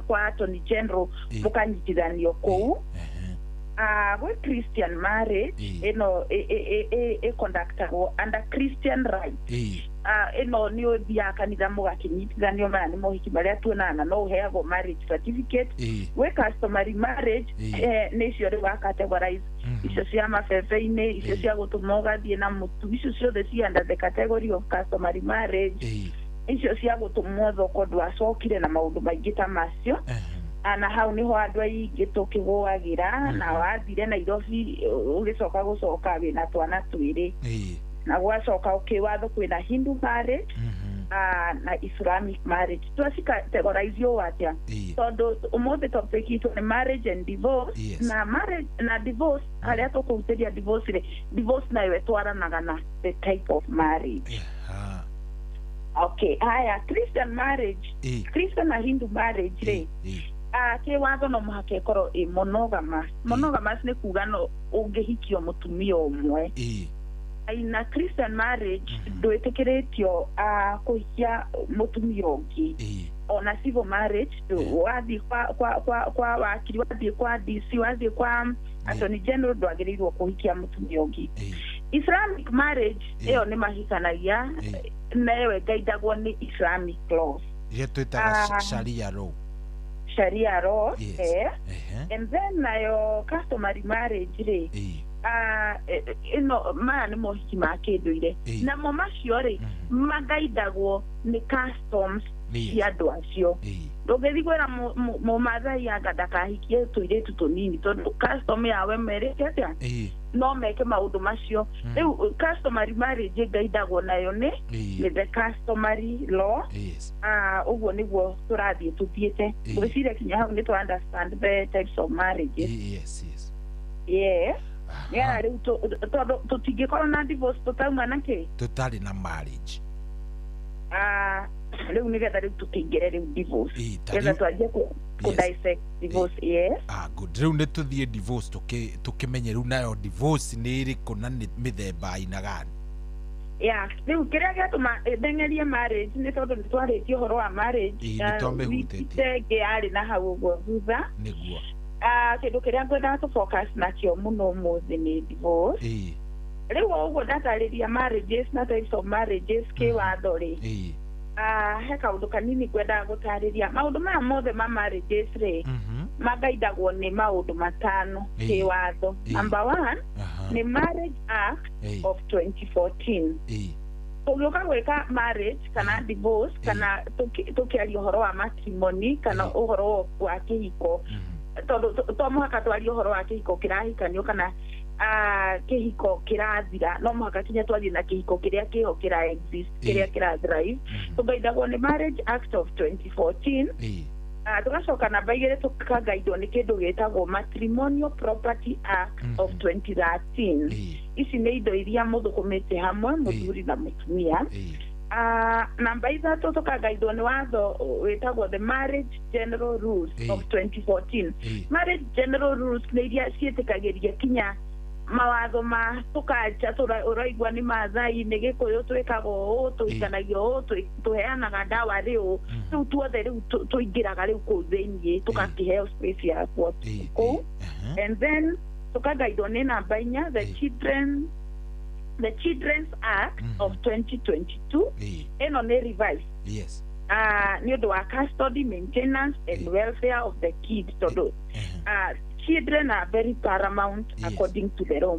kwa attorney general, mũkanyitithanio kũu. Ah, gwĩ Christian marriage. Ĩno ĩconductagwo under Christian right. Ah, ĩno nĩ ũthiaga kanitha mũgakĩnyitithanio. Maya nĩ mohiki marĩa tuonaga na no ũheagwo marriage certificate. Gwĩ customary marriage. Nĩ icio rĩu wa categorize, icio cia mabebe-inĩ, icio cia gũtũma ũgathiĩ na mũtu, icio ciothe ci under the category of customary marriage, icio cia gũtũmwo thoko ndwacokire na maũndũ maingĩ ta macio. Na hau niho andũ aingĩ tũkĩgũagĩra, na wathire Nairobi ũgĩcoka gũcoka wĩna twana twĩrĩ. Na gwacoka ũkĩwatho kwĩna Hindu marriage na Islamic marriage. Twacicategorize ũũ atĩa? Tondũ ũmũthĩ topic itũ nĩ marriage and divorce. Na marriage na divorce, harĩa tũkũhutĩria divorce rĩ, divorce nayo ĩtwaranaga na the type of marriage. Okay, haya, Christian marriage, Christian na Hindu marriage rĩ, kĩwatho no mũhaka ĩkorwo ĩ monogamous. Monogamous nĩ kuga no ũngĩhikio mũtumia ũmwe. Na Christian marriage ndwĩtĩkĩrĩtio kũhikia mũtumia ũngĩ. Ona civil marriage, wathiĩ kwa wakiri, wathiĩ kwa DC, wathiĩ kwa attorney general, ndwagĩrĩirwo kũhikia mũtumia ũngĩ. Islamic marriage, ĩyo nĩ mahikanagia na ĩyo ĩgaindagwo nĩ Islamic laws. Iria twĩtaga sharia law. Sharia law. And then nayo customary marriage rĩ, ĩno maya nĩ mohiki ma kĩndũire. Namo macio rĩ, magaindagwo nĩ customs. Cia andũ acio. Ndũngĩthiĩ kwĩra mũmathai anga ndakahikie tũirĩtu tũnini, tondũ custom yao ĩmerĩte atĩa? No meke maũndũ macio. Rĩu customary marriage ĩngaindagwo nayo nĩ the customary law. Ũguo nĩguo tũrathiĩ tũthiĩte. Ngwĩciria kinya hau nĩ tũ understand the types of marriages. Yes. Yeah. Yeah, rĩu tondũ tũtingĩkorwo na divorce tũtauma na kĩ? Tũtarĩ na marriage. Rĩu nĩgetha rĩu tũkĩingĩre rĩu divorce. Nĩgetha twanjie kũ dissect divorce, yes. Good. Rĩu nĩ tũthiĩ divorce, tũkĩmenye rĩu nayo divorce nĩ ĩrĩkũ na nĩ mĩthemba aina gani. Yeah, rĩu kĩrĩa gĩatũma ndeng'erie marriage nĩ tondũ nĩ twarĩtie ũhoro wa marriage. Nĩ twamĩhutĩtie. Ĩngĩ yarĩ na hau ũguo thutha. Nĩguo. Kĩndũ kĩrĩa ngwendaga tũ focus nakĩo mũno ũmũthĩ nĩ divorce. Rĩu o ũguo ndatarĩria marriages na types of marriages kĩwatho rĩ, he kaũndũ kanini ngwendaga gũtarĩria. Maũndũ maya mothe ma marriages rĩ, magaindagwo nĩ maũndũ matano kĩwatho. Number 1 nĩ Marriage Act of 2014. Tũgĩũka gwĩka marriage kana divorce kana tũkĩaria ũhoro wa matrimony kana ũhoro wa kĩhiko, tondũ to mũhaka twarie ũhoro wa kĩhiko kĩrahikanio kana kĩhiko kĩrathira, no mũhaka kinya twarie na kĩhiko kĩrĩa kĩho kĩra exist, kĩrĩa kĩra thrive. Tũgaindagwo nĩ Marriage Act of 2014. Tũgacoka namba 2 tũkagaindwo nĩ kĩndũ gĩtagwo Matrimonial Property Act of 2013. Ici nĩ indo iria mũthũkũmĩte hamwe mũthuri na mũtumia. Namba 3 tũkagaindwo nĩ watho wĩtagwo the Marriage General Rules of 2014. Marriage General Rules nĩ iria ciĩtĩkagĩria kinya mawatho ma tũkacha ũraigua nĩ Mathai, nĩ Gĩkũyũ twĩkaga ũũ, tũhikanagio ũũ, tũheanaga ndawa rĩ ũũ, rĩu tuothe rĩu tũingĩraga rĩu kũu thĩiniĩ tũgakĩheo space ya kũu. And then tũkagaindwo nĩ namba 4, the Children's Act of 2022. Ĩno nĩ revised. Yes. Nĩ ũndũ wa custody, maintenance and welfare of the kids, tondũ children are very paramount according to the law.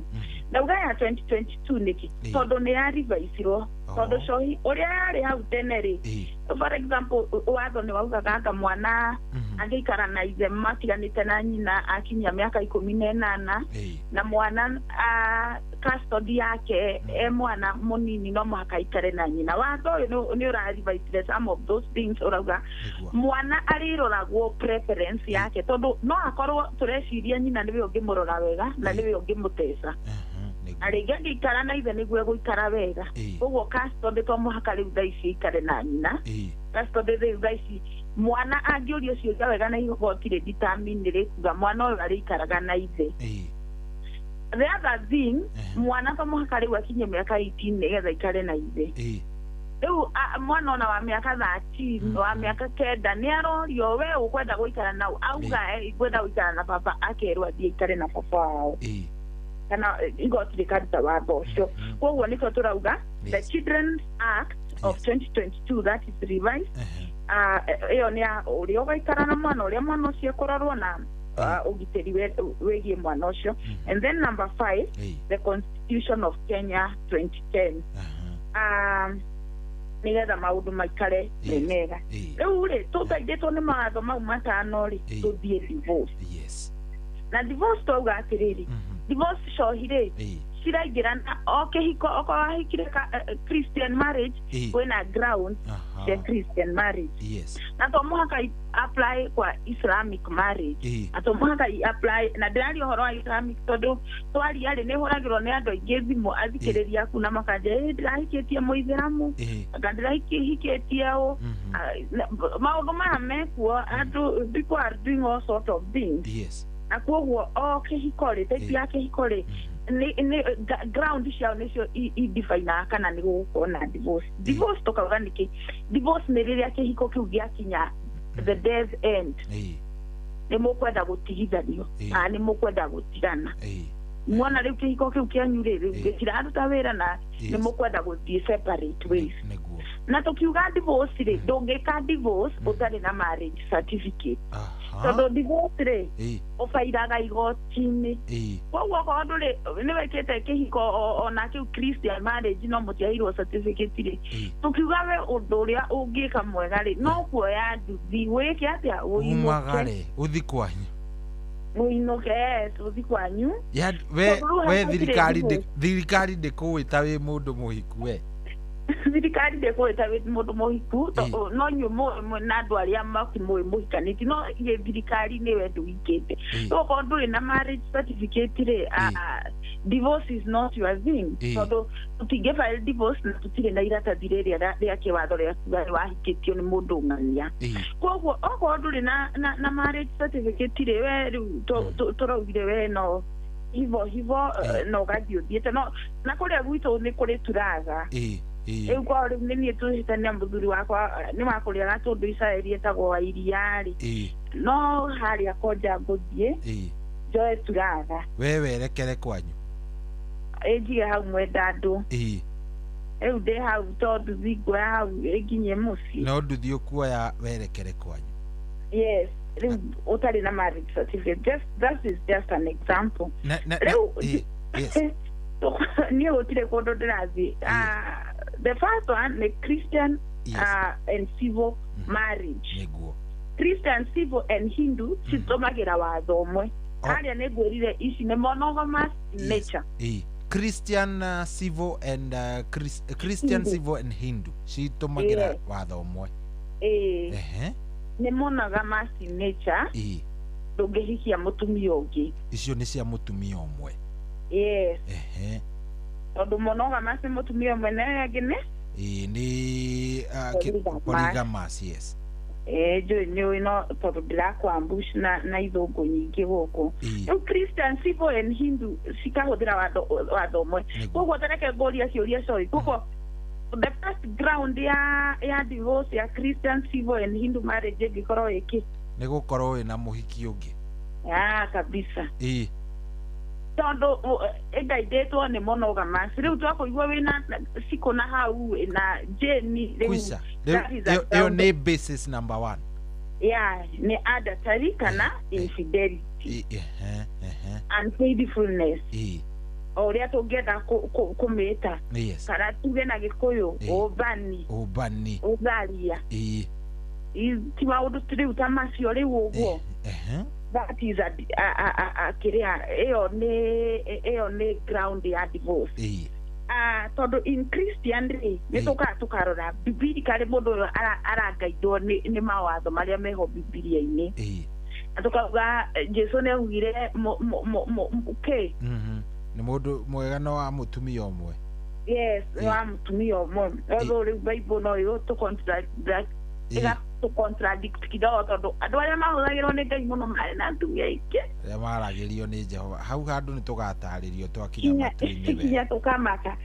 Ndauga ya 2022 nĩkĩ? Tondũ nĩ ya revisirwo. Tondũ cohi ũrĩa yarĩ hau tene rĩ, for example, watho nĩ waugaga anga mwana angĩikara na ithe matiganĩte na nyina akinyia mĩaka 18, na mwana custody yake e mwana mũnini no mũhaka aikare na nyina. Watho ũyũ nĩ ũra-revise some of those things, ũrauga mwana arĩroragwo preference yake, tondũ no akorwo tũreciria nyina nĩwe ũngĩmũrora wega na nĩwe ũngĩmũteca, na rĩngĩ angĩikara na ithe nĩguo egũikara wega. Koguo custody to mũhaka rĩu thaa ici aikare na nyina. Custody rĩu thaa ici mwana angĩũrio ciũria wega na igoti rĩ determine rĩkuga mwana ũyũ arĩikaraga na ithe. The other thing, mwana to mũhaka rĩu akinye mĩaka 18 nĩgetha aikare na ithe. Rĩu mwana ona wa mĩaka 13, wa mĩaka 9 nĩ arorio we ũkwenda gũikara nau, auga ngwenda gũikara na baba, akerwo athiĩ aikare na baba wao, kana igoti rĩkaruta watho ũcio. Koguo nĩkĩo tũrauga the Children's Act of 2022 that is revised. Ĩyo nĩ ya ũrĩa ũgaikara na mwana, ũrĩa mwana ũcio ekũrorwo na ũgitĩri wĩgiĩ mwana ũcio. And then number 5, the Constitution of Kenya 2010. Nĩgetha maũndũ maikare me mega. Rĩu rĩ tũteithĩtwo nĩ mawatho mau matano rĩ, tũthiĩ divorce. Na divorce twauga atĩrĩrĩ, divorce cohi rĩ ciraingĩra na o kĩhiko, okorwo wahikire Christian marriage, kwĩna grounds cia Christian marriage. Na to mũhaka apply kwa Islamic marriage, na to mũhaka apply na ndĩraria ũhoro wa Islamic tondũ twaria rĩ nĩ hũragĩrwo nĩ andũ aingĩ thimũ athikĩrĩria aku na makanja, ndĩrahikĩtie mũithĩramu, anga ndĩrahikĩtie ũ. Maũndũ maya mekuo, andũ people are doing all sort of things. Na koguo o kĩhiko rĩ, type ya kĩhiko rĩ, nĩ ground ciao nĩcio idefinaga kana nĩ gũgũkorwo na divorce. Divorce tũkauga nĩkĩ? Divorce nĩ rĩrĩa kĩhiko kĩu gĩakinya the death end, nĩ mũkwenda gũtigithanio kana nĩ mũkwenda gũtigana. Mwana rĩu kĩhiko kĩu kĩanyu rĩ gĩtiraruta wĩra na nĩ mũkwenda gũthiĩ separate ways. Na tũkiuga divorce rĩ, ndũngĩka divorce ũtarĩ na marriage certificate. Tondũ divorce rĩ ũbairaga igoti-inĩ. Koguo okorwo ndũrĩ nĩ wĩkĩte kĩhiko ona kĩu Christian marriage no mũtiaheirwo certificate rĩ, tũkiuga we ũndũ ũrĩa ũngĩka mwega rĩ no kuoya nduthi wĩke atĩa, ũinũke. Umagare uthi kwanyu. Ũinũke, yes, ũthi kwanyu. Ya we we thirikari thirikari ndĩkũĩ ta wĩ mũndũ mũhiku we. Thirikari ndĩkũĩ ta wĩ mũndũ mũhiku, no inyuĩ mũĩ na andũ arĩa makĩmũĩ mũhikanĩtie, no thirikari nĩwe ndũhikĩte. Rĩu okorwo ndũrĩ na marriage certificate rĩ, divorce is not your thing. Tondũ tũtingĩ file divorce na tũtirĩ na iratathi rĩrĩa rĩa kĩwatho rĩa kuga nĩ wahikĩtio nĩ mũndũ ng'ania. Koguo okorwo ndũrĩ na marriage certificate rĩ, we rĩu tũraugire we no hivo hivo no ũgathiĩ ũthiĩte no na kũrĩa gwitũ nĩ kũrĩ turatha. Rĩu korwo rĩu nĩ niĩ tũhĩtania mũthuri wakwa nĩ wa kũrĩa Gatũndũ Isiraeli etagwo wa iria rĩ, no harĩa konja ngũthiĩ njoe turatha. We werekere kwanyu. Ĩnjige hau mwenda andũ. Rĩu ndĩ hau to nduthi nguoya hau ĩnginyie mũciĩ. No nduthi ũkuoya werekere kwanyu. Yes, rĩu ũtarĩ na marriage certificate. Just that is just an example. Rĩu yes. Niĩ gũtirĩ kũndũ ndĩrathiĩ. The first one ni Christian and civil marriage. Nĩguo. Christian, civil and Hindu citũmagĩra watho ũmwe. Harĩa nĩ ngwĩrire ici nĩ monogamous nature. Christian civil and Christian civil and Hindu citũmagĩra watho ũmwe. Nĩ monogamous nature. Ndũngĩhikia mũtumia ũngĩ. Icio nĩ cia mũtumia ũmwe. Yes. Tondũ monogamous nĩ mũtumia ũmwe na ĩyo ĩngĩ nĩ? Nĩ polygamous, yes. Njũĩ nĩũĩ no tondũ ndĩrakwambush na ithũngũ nyingĩ gũkũ. Rĩu Christian, civil and Hindu cikahũthĩra watho ũmwe. Koguo ta reke ngũrie kĩũria sorry. Koguo the first ground ya divorce ya Christian, civil and Hindu marriage ĩngĩkorwo ĩkĩ? Nĩ gũkorwo wĩna mũhiki ũngĩ. Kabisa. Tondũ ĩgaithĩtwo nĩ monogamous. Rĩu twakũigua wĩna cikũ na hau na Jane rĩu. Ĩyo nĩ basis number 1. Yeah, nĩ adultery kana infidelity. Unfaithfulness. O ũrĩa tũngĩenda kũmĩta. Kana tuge na Gĩkũyũ ũmbani. Ũmbani. Ũtharia. Ti maũndũ rĩu ta macio rĩu ũguo. That is a kĩrĩa ĩyo nĩ ground ya divorce. Tondũ in Christian rĩ nĩ tũkaga tũkarora biblically mũndũ ũyũ arangaithwo nĩ mawatho marĩa meho Bibilia-inĩ. Na tũkauga Jesu nĩ augire kĩ? Nĩ mũndũ mwega no wa mũtumia ũmwe. Yes, wa mũtumia ũmwe. Although rĩu Bible no ĩgũtũ contradict kidogo tondũ andũ arĩa mahũthagĩrwo nĩ Ngai mũno marĩ na atumia aingĩ. Arĩa maragĩrio nĩ Jehova. Hau handũ nĩ tũgatarĩrio twakinya matu-inĩ. Kinya tũkamaka.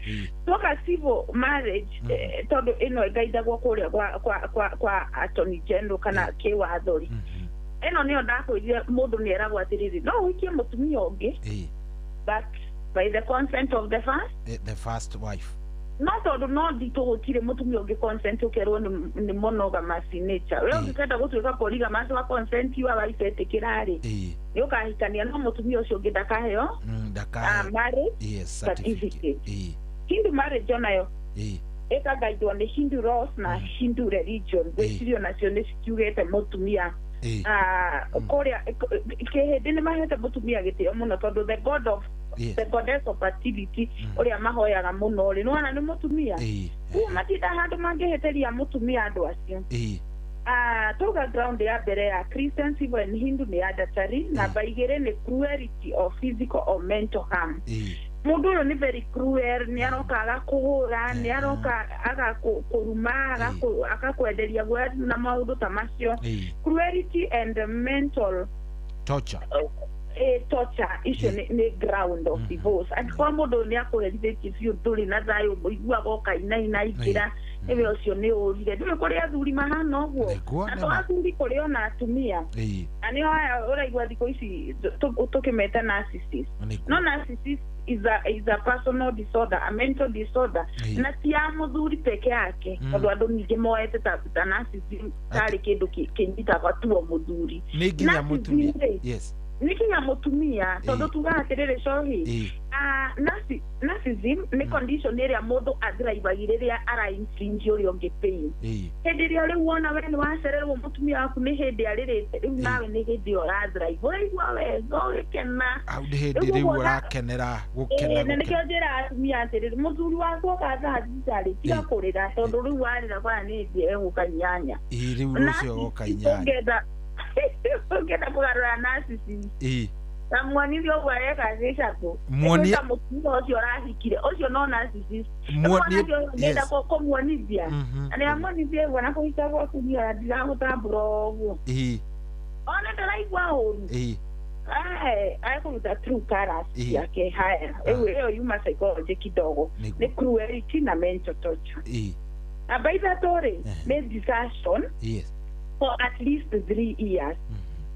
Twoka civil marriage tondũ ĩno ĩgaithagwo kũrĩa kwa attorney general kana kĩwatho rĩ. Ĩno nĩyo ndakwĩrire mũndũ nĩ eragwo atĩrĩrĩ no ũhikie mũtumia ũngĩ but by the consent of the first the first wife. No tondũ no nditũ gũtirĩ mũtumia ũngĩ consent ũkerwo nĩ monogamous nature. We ũngĩkenda gũtuĩka polygamous wa consent wa wife etĩkĩra rĩ nĩ ũkahikania no mũtumia ũcio ũngĩ ndakaheo marriage certificate. Hindu marriage onayo ĩkagaithwo nĩ Hindu laws na Hindu religion. Gwĩcirio nacio nĩ cikiugĩte mũtumia kũrĩa kĩhĩndĩ nĩ mahete mũtumia gĩtĩo mũno tondũ the god of the goddess of fertility ũrĩa mahoyaga mũno rĩ nĩwona nĩ mũtumia. Koguo matinda handũ mangĩhĩtĩria mũtumia andũ acio. Tuga ground ya mbere ya Christian, civil and Hindu nĩ adultery. Namba 2 nĩ cruelty of physical or mental harm. Mũndũ ũyũ nĩ very cruel, nĩ aroka agakũhũra, nĩ aroka agakũruma, agakwenderia guoya na maũndũ ta macio. Cruelty and mental torture. Torture icio nĩ ground of divorce. Angĩkorwo mũndũ nĩ akũherithĩtie biũ ndũrĩ na thayũ mũiguaga ũkainaina ingĩra Nĩwe ũcio nĩ ũrire. Ndũĩ kũrĩ athuri mahana ũguo. Na to athuri kũrĩ ona atumia. Na nĩo aya ũraigua thikũ ici tũkĩmeta narcissist. No narcissist is a personal disorder, a mental disorder. Na ti ya mũthuri peke yake. Tondũ andũ ningĩ moete ta narcissism tarĩ kĩndũ kĩnyitaga tu o mũthuri. Nĩ nginya mũtumia. Yes. Nĩ nginya mũtumia tondũ tugaga atĩrĩrĩ cohi. Narcissism nĩ condition ĩrĩa mũndũ athrivaga rĩrĩa ara infringe ũrĩa ũngĩ pain. Hĩndĩ ĩrĩa rĩu wona we nĩ wacererwo mũtumia waku nĩ hĩndĩ arĩrĩte rĩu nawe nĩ hĩndĩ ĩyo ũrathrive ũraigua wega ũgĩkena. Hau nĩ hĩndĩ rĩu ũrakenera gũkena. Na nĩkĩo njĩraga atumia atĩrĩrĩ mũthuri waku oka thaa thita rĩ tiga kũrĩra tondũ rĩu warĩra kwaya nĩ hĩndĩ egũka inyanya. Rĩu rũciũ egũka inyanya. Ũngĩenda kũgarũra narcissism. Na muonithia ũguo areka gĩcatũ. Muonia mũtumia ũcio ũrahikire ũcio no narcissist. Muonia ũngĩenda kũmuonithia. Na nĩamuonithia ũguo na kũhika gwaku niĩ ndiragũtambũra ũguo. Ona ndaraigua ũru. Ekũruta true colours ciake haya. Rĩu ĩyo yuma psychology kidogo. Nĩ cruelty na mental torture. Namba ithatũ rĩ nĩ desertion. For at least 3 years.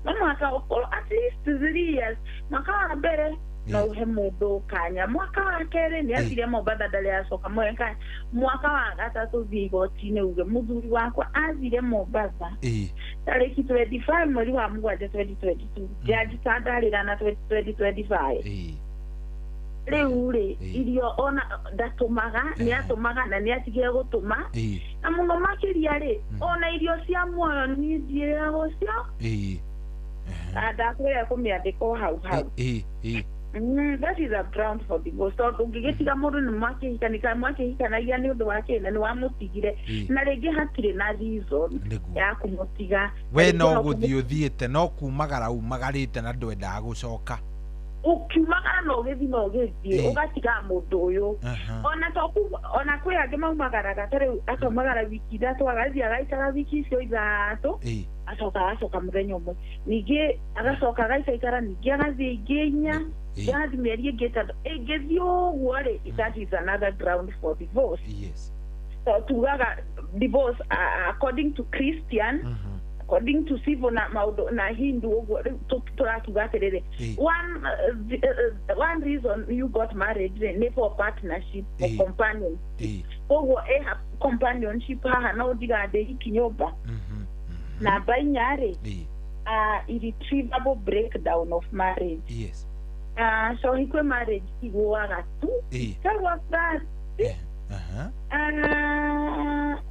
No mwaka ũkorwo at least 3 years. Mwaka wa mbere no ũhe mũndũ kanya. Mwaka wa kerĩ nĩ athire Mombatha ndarĩ acoka mũhe kanya. Mwaka wa gatatũ thiĩ igoti-inĩ uge mũthuri wakwa athire Mombatha tarĩki 25 mweri wa mũgwanja 2022. Jaji ta ndarĩra na 2025. Rĩu rĩ irio ona ndatũmaga nĩ atũmaga na nĩ atigire gũtũma. Na mũno makĩria rĩ ona irio cia muoyo niĩ ndiĩragwo cio. Ndakwĩra kũmĩandĩka hau hau. That is a ground for divorce. Tondũ ũngĩgĩtiga mũndũ nĩ mwakĩhikania mwakĩhikanagia nĩ ũndũ wa kĩ na nĩ wamũtigire na rĩngĩ hatirĩ na reason ya kũmũtiga. We no gũthiĩ ũthiĩte no kumagara umagarĩte na ndwendaga gũcoka. Ũkiumagara na ũgĩthiĩ na ũgĩthiĩ ũgatiga mũndũ ũyũ. Ona to ona kwĩ angĩ maumagaraga ta rĩu akaumagara wiki ithatũ agathiĩ agaikara wiki icio ithatũ acoka agacoka mũthenya ũmwe ningĩ agacoka agaikaikara ningĩ agathiĩ ingĩ inya agathiĩ mĩeri ĩngĩ ĩtatũ ĩngĩthiĩ ũguo rĩ that is another ground for divorce. Yes. So tugaga divorce according to Christian, according to civil na maũndũ na Hindu ũguo tũrakiuga atĩrĩrĩ one reason you got married nĩ for partnership or companionship. Koguo ĩha companionship haha no ndiga ndĩhiki nyũmba. Namba inya rĩ irretrievable breakdown of marriage. Yes. So hikwĩ marriage igũaga tu ĩkagwa fast.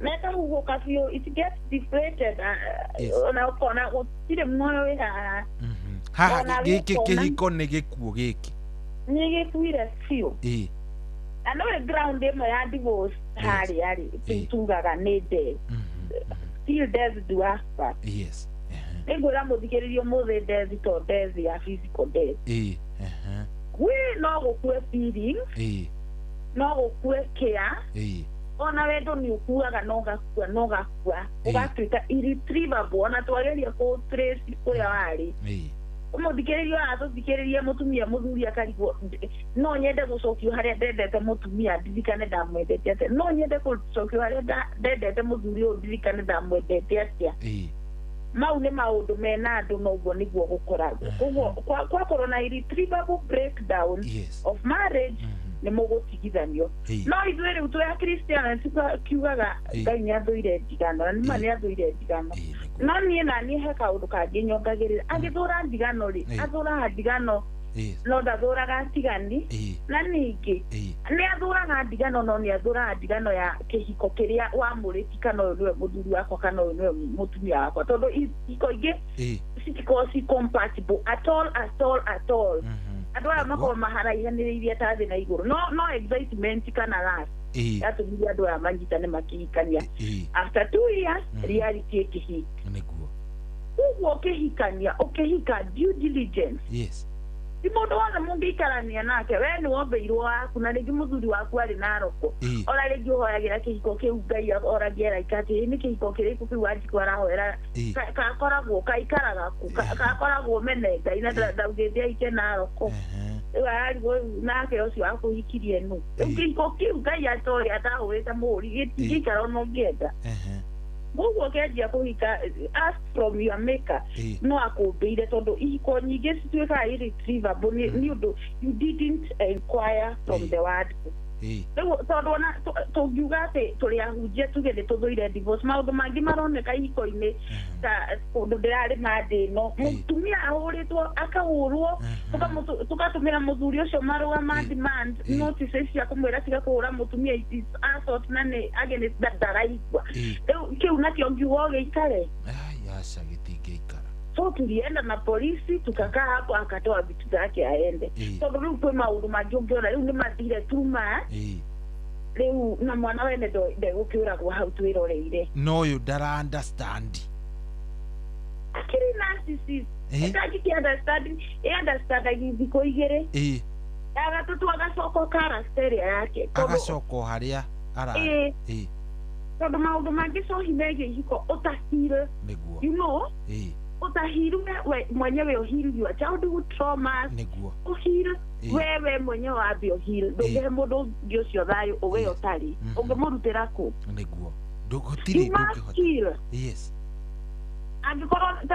Mekahuhũka biũ it gets deflated. Ona ũkona gũtirĩ muoyo wĩ haha. Haha gĩkĩ kĩhiko nĩ gĩkuũ gĩkĩ. Nĩ gĩkuire biũ. Na no ground ĩmwe ya divorce harĩa rĩ tugaga nĩ death. Till death do us part. Yes. Nĩngwĩra mũthikĩrĩrio mũthĩ death to death ya physical death. Gwĩ no gũkue feelings. No gũkue care. Ona wendo nĩ ũkuaga no gakua no gakua ũgatuĩka irretrievable ona twageria kũ trace kũrĩa warĩ. Mũthikĩrĩrio aratũthikĩrĩria mũtumia mũthuri akarigwo no nyende gũcokio harĩa ndendete mũtumia ndirikane ndamwendete atĩa no nyende gũcokio harĩa ndendete mũthuri ũyũ ndirikane ndamwendete atĩa. Mau nĩ maũndũ mena andũ na ũguo nĩguo gũkoragwo. Koguo kwakorwo na irretrievable breakdown of marriage nĩ mũgũtigithanio. No ithuĩ rĩu twĩ Akristiano kiugaga Ngai nĩ athũire ndigano na nĩma nĩ athũire ndigano. No niĩ na niĩ he kaũndũ kangĩ nyongagĩrĩra. Angĩthũra ndigano rĩ athũraga ndigano no ndathũraga atigani. Na ningĩ nĩ athũraga ndigano no nĩ athũraga ndigano ya kĩhiko kĩrĩa wamũrĩti kana ũyũ nĩwe mũthuri wakwa kana ũyũ nĩwe mũtumia wakwa tondũ ihiko ingĩ citikoragwo ci compatible at all at all at all. Andũ aya makoragwo maharaihanĩrĩirie ta thĩ na igũrũ no excitement kana lust yatũmire andũ aya manyitane makĩhikania. After 2 years reality ĩkĩhika. Nĩguo. Koguo ũkĩhikania ũkĩhika due diligence. Yes. Ti mũndũ wothe mũngĩikarania nake we nĩ wombeirwo waku na rĩngĩ mũthuri waku arĩ Naroko ona rĩngĩ ũhoyagĩra kĩhiko kĩu Ngai oragie araika atĩ nĩ kĩhiko kĩrĩkũ kĩu Wanjikũ arahoera gakoragwo kaikaraga kũ gakoragwo mene Ngai na ndaugĩte aike Naroko. Rĩu ararigwo rĩu nake ũcio akũhikirie nũ. Rĩu kĩhiko kĩu Ngai atoĩ atahũrĩte mũhũri gĩtingĩikara ona ũngĩenda. Koguo ũkĩanjia kũhika, ask from your maker, no akũmbĩire, tondũ ihiko nyingĩ cituĩkaga irretrievable nĩ ũndũ you didn't inquire from the word. Rĩu tondũ ona tũngiuga atĩ tũrĩ ahunjia tuge nĩ tũthũire divorce, maũndũ mangĩ maroneka ihiko-inĩ ta kũndũ ndĩrarĩma ndĩ ĩno, mũtumia ahũrĩtwo, akahũrwo, tũgatũmĩra mũthuri ũcio marũa ma demand notices cia kũmwĩra tiga kũhũra mũtumia, it is assault na nĩ against, ndaraigua. Rĩu kĩu nakĩo ngiuga ũgĩikare? Aca, gĩtingĩikara. So tulienda na polisi, tukakaa hapo, akatoa vitu zake aende, tondũ rĩu kwĩ maũndũ mangĩ ũngĩona rĩu nĩ mathire tuma rĩu na mwana wene ndegũkĩũragwo hau twĩroreire. No ũyũ ndara understand. Akĩrĩ narcissist. Ndangĩkĩ understand, ĩ understandagi thikũ 2, ya gatatũ agacoka character ĩrĩa yake. Agacoka o harĩa ararĩ. Tondũ maũndũ mangĩ cohi megiĩ ihiko ũtahire, Nĩguo. you know, ũtahiru we mwenyewe, ũheal your childhood traumas. Nĩguo. Ũheal wewe mwenyewe, wambe ũheal. Ndũngĩhe mũndũ ũngĩ ũcio thayũ ũwe ũtarĩ, ũngĩmũrutĩra kũ? Nĩguo. Gũtirĩ, You must ndũngĩhota. heal. Angĩkorwo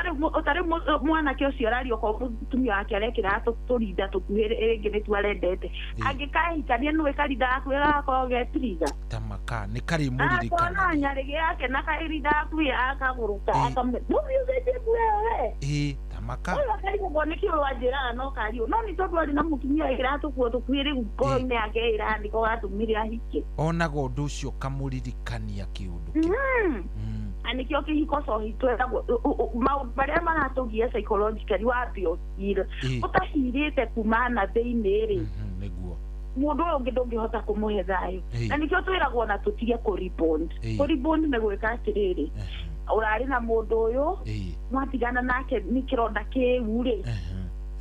tarĩu mwanake ũcio ũraria, okorwo mũtumia wake arekĩraga tũrinda tũkuhĩ, rĩngĩ nĩtuo arendete, angĩkahikania nĩwe karinda gakuhĩ gagakorwo getiriga. Tamaka nĩ karĩmũririkana. Akona nyarĩgĩ yake na karinda gakuhĩ akagũrũka, akamwe mũthiĩ ũcenjie nguo ĩyo we. Tamaka. Ũyũ akarigagwo nĩkĩ ũyũ wanjĩraga no kario, no nĩ tondũ arĩ na mũtumia wĩkĩraga tũkuo tũkuhĩ, rĩu ngoro-inĩ yake ĩraga nĩko gatũmire ahike. Onaga ũndũ ũcio ũkamũririkania kĩũndũ kĩu. Na nĩkĩo kĩhiko cohi twendagwo maũndũ marĩa maratũgia psychologically, wambe ũheal. Ũtahirĩte kuma na thĩinĩ rĩ, Nĩguo. Mũndũ ũyũ ũngĩ ndũngĩhota kũmũhe thayũ. Na nĩkĩo twĩragwo na tũtige kũrebond. Kũrebond nĩ gwĩka atĩrĩrĩ, ũrarĩ na mũndũ ũyũ, mwatigana nake nĩ kĩronda kĩu rĩ,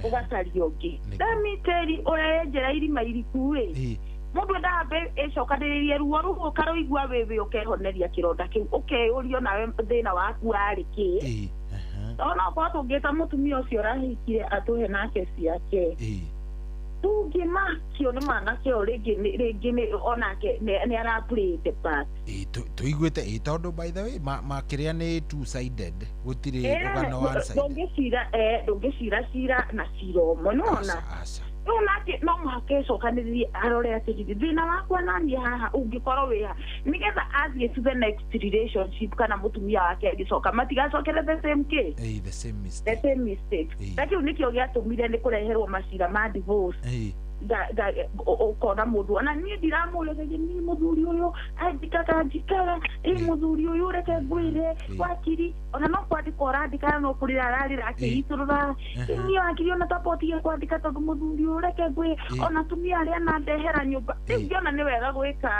ũgacaria ũngĩ. Let me tell you, ũreyenjera irima iriku rĩ, mũndũ endaga ambe ĩcokanĩrĩrie ruo rũu, ũkarũigua wĩwĩ, ũkehoneria kĩronda kĩu, ũkeyũria nawe thĩna waku warĩ kĩ. Ona okorwo tũngĩta mũtumia ũcio ũrahikire atũhe nake ciake, tũngĩmakio nĩ mwanake ũyũ rĩngĩ nĩ onake nĩ ara play the part. Tũiguĩte tondũ by the way makĩrĩa nĩ two sided, gũtirĩ rũgano one sided. Ndũngĩcira cira na cira ũmwe, nĩwona? Aca. Rĩu nake no mũhaka ecokanĩrĩrie, arore atĩrĩrĩ, thĩna wakwa naniĩ haha ũngĩkorwo wĩ ha, nĩgetha athiĩ to the next relationship kana mũtumia wake agĩcoka matigacokere the same case. The same mistake. The same mistake. Na kĩu nĩkĩo gĩatũmire nĩ kũreherwo macira ma divorce. Ũkona mũndũ ona niĩ ndiramũrĩria, niĩ mũthuri ũyũ anjikaga njikaga, ĩ mũthuri ũyũ, reke ngwĩre wakiri, ona no kwandĩka ũrandĩka, no kũrĩra ararĩra akĩitũrũra, niĩ wakiri ona tabotige kwandĩka tondũ mũthuri ũyũ, reke ngwĩre, ona atumia arĩa anandehera nyũmba. Rĩu ngĩona nĩ wega gwĩka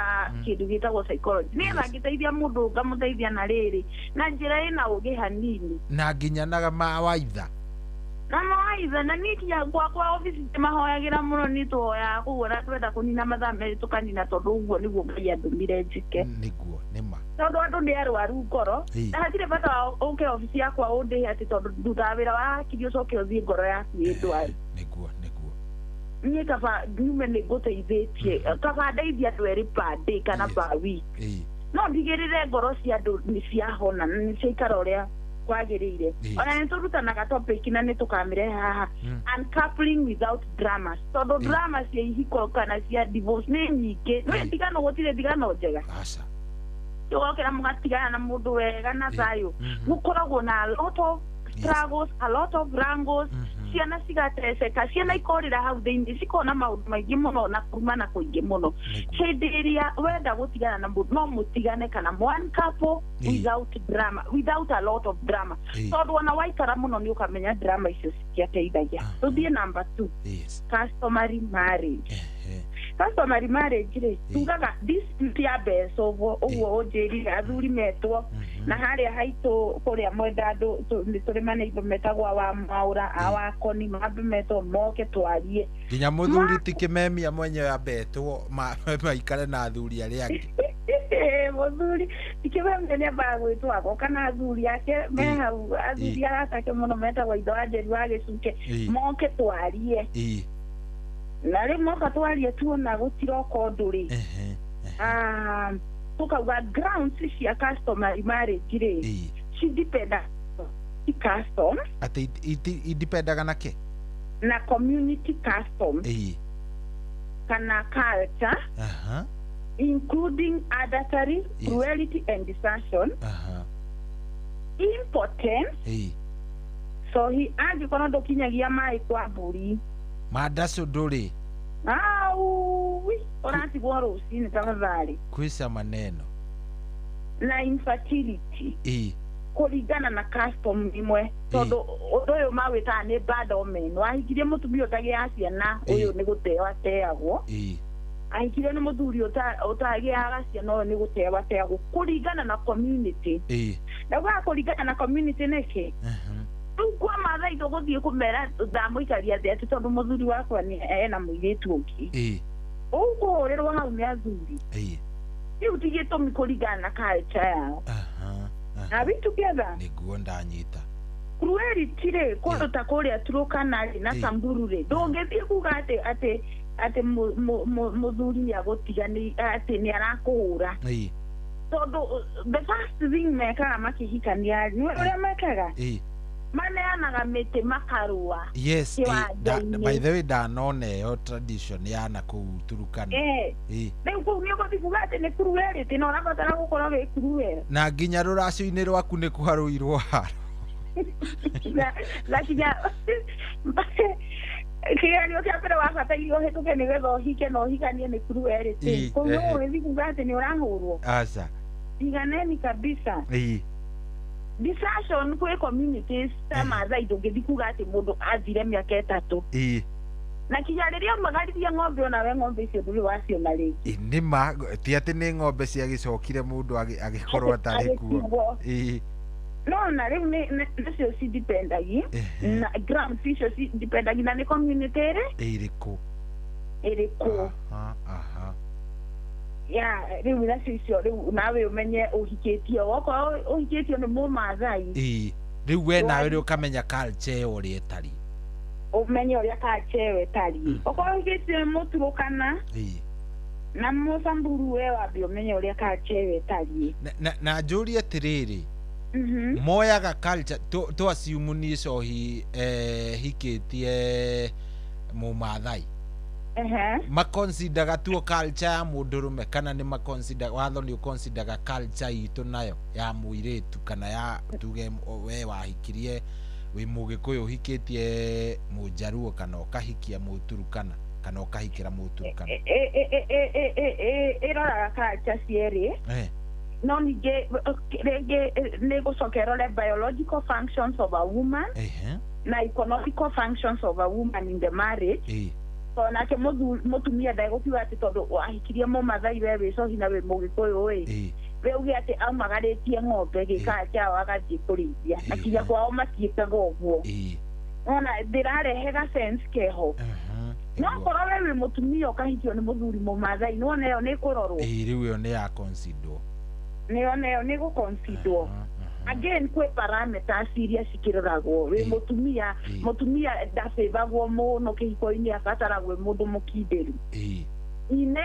kĩndũ gĩtagwo psychology, nĩgetha ngĩteithia mũndũ ngamũteithia na rĩrĩ na njĩra ĩna ũgĩ hanini. Na nginya na mawaitha. Na mawaitha, na niĩ kinya gwakwa obici mahoyagĩra mũno, nĩ tũhoyaga kũguo, na twenda kũnina mathaa 2 tũkanina, tondũ ũguo nĩguo Ngai andũmire njĩke. Nĩguo, nĩma. Tondũ andũ nĩ arwaru ngoro, na hatirĩ bata wa ũke obici yakwa ũndĩhe atĩ tondũ thutha wa wĩra wa hakiri ũcoke ũthiĩ ngoro yaku ĩ ndwaru. Nĩguo, nĩguo. Niĩ kaba nyume nĩ ngũteithĩtie, kaba ndeithia andũ erĩ per day kana per week, no ndigĩrĩre ngoro cia andũ nĩ ciahona na nĩ ciaikara ũrĩa kwagĩrĩire. Ona nĩ tũrutanaga topic na nĩ tũkamĩrehe haha, uncoupling without dramas, tondũ drama cia ihiko kana cia divorce nĩ nyingĩ. Nĩ ndigano, gũtirĩ ndigano njega. Aca. Tũgokĩra mũgatigana na mũndũ wega na thayũ, gũkoragwo na a lot of struggles, a lot of wrangles, ciana cigateceka, ciana ikorĩra hau thĩinĩ, cikona maũndũ maingĩ mũno na kumana kũingĩ mũno. Hĩndĩ ĩrĩa wenda gũtigana na mũndũ, no mũtigane kana one couple without drama, without a lot of drama, tondũ ona waikara mũno nĩ ũkamenya drama icio citiateithagia. Tũthiĩ number 2. Customary marriage. Customary marriage rĩ, tugaga dispute ya mbeca, ũguo ũguo ũnjĩrire athuri metwo na harĩa haitũ kũrĩa mwenda andũ nĩ tũrĩ maneiba metagwo wa Maũra, awakoni mambe metwo moke twarie. Nginya mũthuri ti kĩmemia mwenyewe ambetwo maikare na athuri arĩa angĩ. Mũthuri ti kĩmemia nĩ ambaga gwĩtwo agoka na athuri ake me hau, athuri arata ake mũno metagwo ithe wa Njeri wa Gĩcuke, moke twarie. Na rĩu moka twaria tuona gũtiroka ũndũ rĩ, tukauga grounds cia customary marriage rĩ, cidependa custom. Atĩ idipendaga na kĩ? Na community custom. Kana culture. Including adultery, cruelty and desertion. Impotence. So he angĩkorwo ndũkinyagia maĩ kwa mbũri. Mandacu ndũrĩ. Au, ũratigwo rũcinĩ tafadhali. Kwisha maneno. Na infertility. Kũringana na custom imwe tondũ ũndũ ũyũ mawĩtaga nĩ bad omen. Wahikirie mũtumia ũtagĩaga ciana, ũyũ nĩ gũteo ateagwo. Ahikirio nĩ mũthuri ũtagĩaga ciana, ũyũ nĩ gũteo ateagwo kũringana na community. Na ugaga kũringana na community nĩkĩ? Rĩu kwa Maathai tũgũthiĩ kũmera ndamũikaria thĩ atĩ tondũ mũthuri wakwa nĩ ena mũirĩtu ũngĩ. Ũkũhũrĩrwo hau nĩ athuri. Rĩu ti gĩtũmi kũringana na culture yao. Are we together? Nĩguo ndanyita. Cruelty rĩ, kũndũ ta kũrĩa Turkana rĩ na Samburu rĩ, ndũngĩthiĩ kuga atĩ atĩ mũthuri nĩ agũtigani atĩ nĩ arakũhũra. Tondũ the first thing mekaga makĩhikania nĩ ũrĩa mekaga? Maneanaga mĩtĩ makarũa. Yes, by the way ndanona ĩyo tradition ya na kũu Turkana. Rĩu kũu nĩ ũgũthiĩ kuga atĩ nĩ cruelty na ũrabatara gũkorwo wĩ cruel. Na nginya rũracio-inĩ rwaku nĩ kũharũirwo haro. Na kinya kĩgeranio kĩa mbere wabataire ũhĩtũke nĩgetha ũhike na ũhikanie nĩ cruelty. Kũu no ũgĩthiĩ kuga atĩ nĩ ũrahũrwo. Aca. Tiganeni kabisa. Desertion kwĩ communities ta Maathai ndũngĩthiĩ kuga atĩ mũndũ athire mĩaka 3. Na kinya rĩrĩa ũmagaririe ng'ombe onawe ng'ombe icio ndũrĩ waciona rĩngĩ. Nĩ ma ti atĩ nĩ ng'ombe ciagĩcokire mũndũ agĩkorwo atarĩ kuo. No na rĩu nacio cidependagi na grounds icio cidependagi na nĩ community ĩrĩkũ. Ĩrĩkũ. Ya rĩu nacio icio rĩu nawe ũmenye ũhikĩtio okorwo ũhikĩtio nĩ Mũmaathai. Rĩu we nawe rĩ ũkamenya culture ĩyo ũrĩa ĩtariĩ. Ũmenye ũrĩa culture ĩyo ĩtariĩ. Okorwo ũhikĩtio nĩ Mũturũkana na Mũsamburu we wambe ũmenye ũrĩa culture ĩyo ĩtariĩ. Na njũrie atĩrĩrĩ, moyaga culture to assume niĩ cohi hikĩtie Mũmaathai. Maconsideraga tuo culture ya mũndũrũme kana nĩ maconsider watho nĩ ũconsideraga culture itũ nayo ya mũirĩtu kana ya tuge we wahikirie wĩ Mũgĩkũyũ ũhikĩtie Mũnjaruo kana ũkahikia Mũturukana kana ũkahikĩra Mũturukana. Ĩroraga culture cierĩ. No ningĩ rĩngĩ nĩ gũcoka ĩrore biological functions of a woman na economical functions of a woman in the marriage. So nake mũtumia ndegũkiuga atĩ tondũ wahikirie Mũmaathai we wĩ cohi na wĩ Mũgĩkũyũ ĩ, we uge atĩ aumagarĩtie ng'ombe gĩkaa kĩao agathiĩ kũrĩithia na kinya kwao matiĩkaga ũguo. Ona ndĩrarehe ga sense keho. No korwo we wĩ mũtumia ũkahikio nĩ mũthuri Mũmaathai nĩwona ĩyo nĩ ĩkũrorwo. Rĩu ĩyo nĩ ya considerwo. Nĩyona ĩyo nĩ gũconsiderwo. Again kwĩ parameters iria cikĩroragwo. Wĩ mũtumia, mũtumia ndabĩvagwo mũno kĩhiko-inĩ, abataragwo mũndũ mũkindĩru. In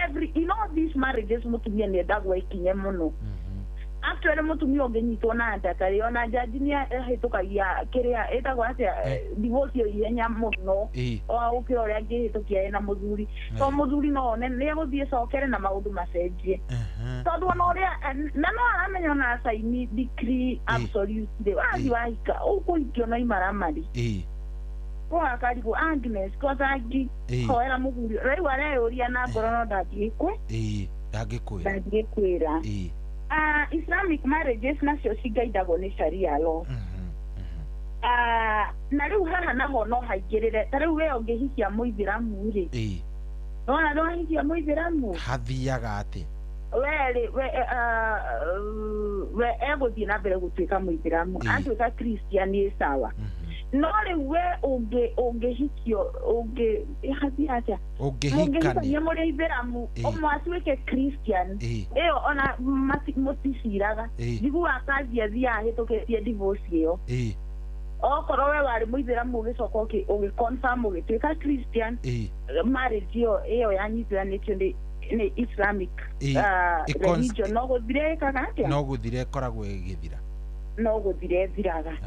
all these marriages mũtumia nĩ endagwo ikinye mũno. Actually mũtumia ũngĩnyitwo na nda tarĩ ona jaji nĩ ahĩtũkagia kĩrĩa ĩtagwo atĩa divorce ĩyo ihenya mũno o gũkĩra ũrĩa angĩhĩtũkia ena mũthuri. To mũthuri no one nĩ egũthiĩ cokere na maũndũ macenjie. Tondũ ona ũrĩa na no aramenya ona saini decree absolute rĩ wathiĩ wahika ũkũhikio no imaramari. Ũgakarigwo Agnes kotangi hoera mũthuri rĩu areyũria na ngoro no ndangĩkwĩra. Islamic marriages nacio cigaidagwo nĩ Sharia law. Na rĩu haha naho no haingĩrĩre ta rĩu we ũngĩhikia Mũithĩramu rĩ, nona no ahikia Mũithĩramu hathiaga atĩa? We egũthiĩ na mbere gũtuĩka Mũithĩramu, atuĩka Christian nĩ sawa. No rĩu we ũngĩhikio ũngĩ atĩa? Ũngĩhikania mũrĩ Aithĩramu ũmwe atuĩke Christian ĩyo ona mũticiraga njiguaga kanji athiaga ahĩtũkĩtie divorce ĩyo. Okorwo we warĩ mũithĩramu ũgĩcoka ũgĩ-confirm ũgĩtuĩka Christian, marriage ĩyo yanyitithanĩtio nĩ Islamic religion, no gũthira ĩkaga atĩa? No gũthira ĩkoragwo ĩgĩthira. No gũthira ĩthiraga.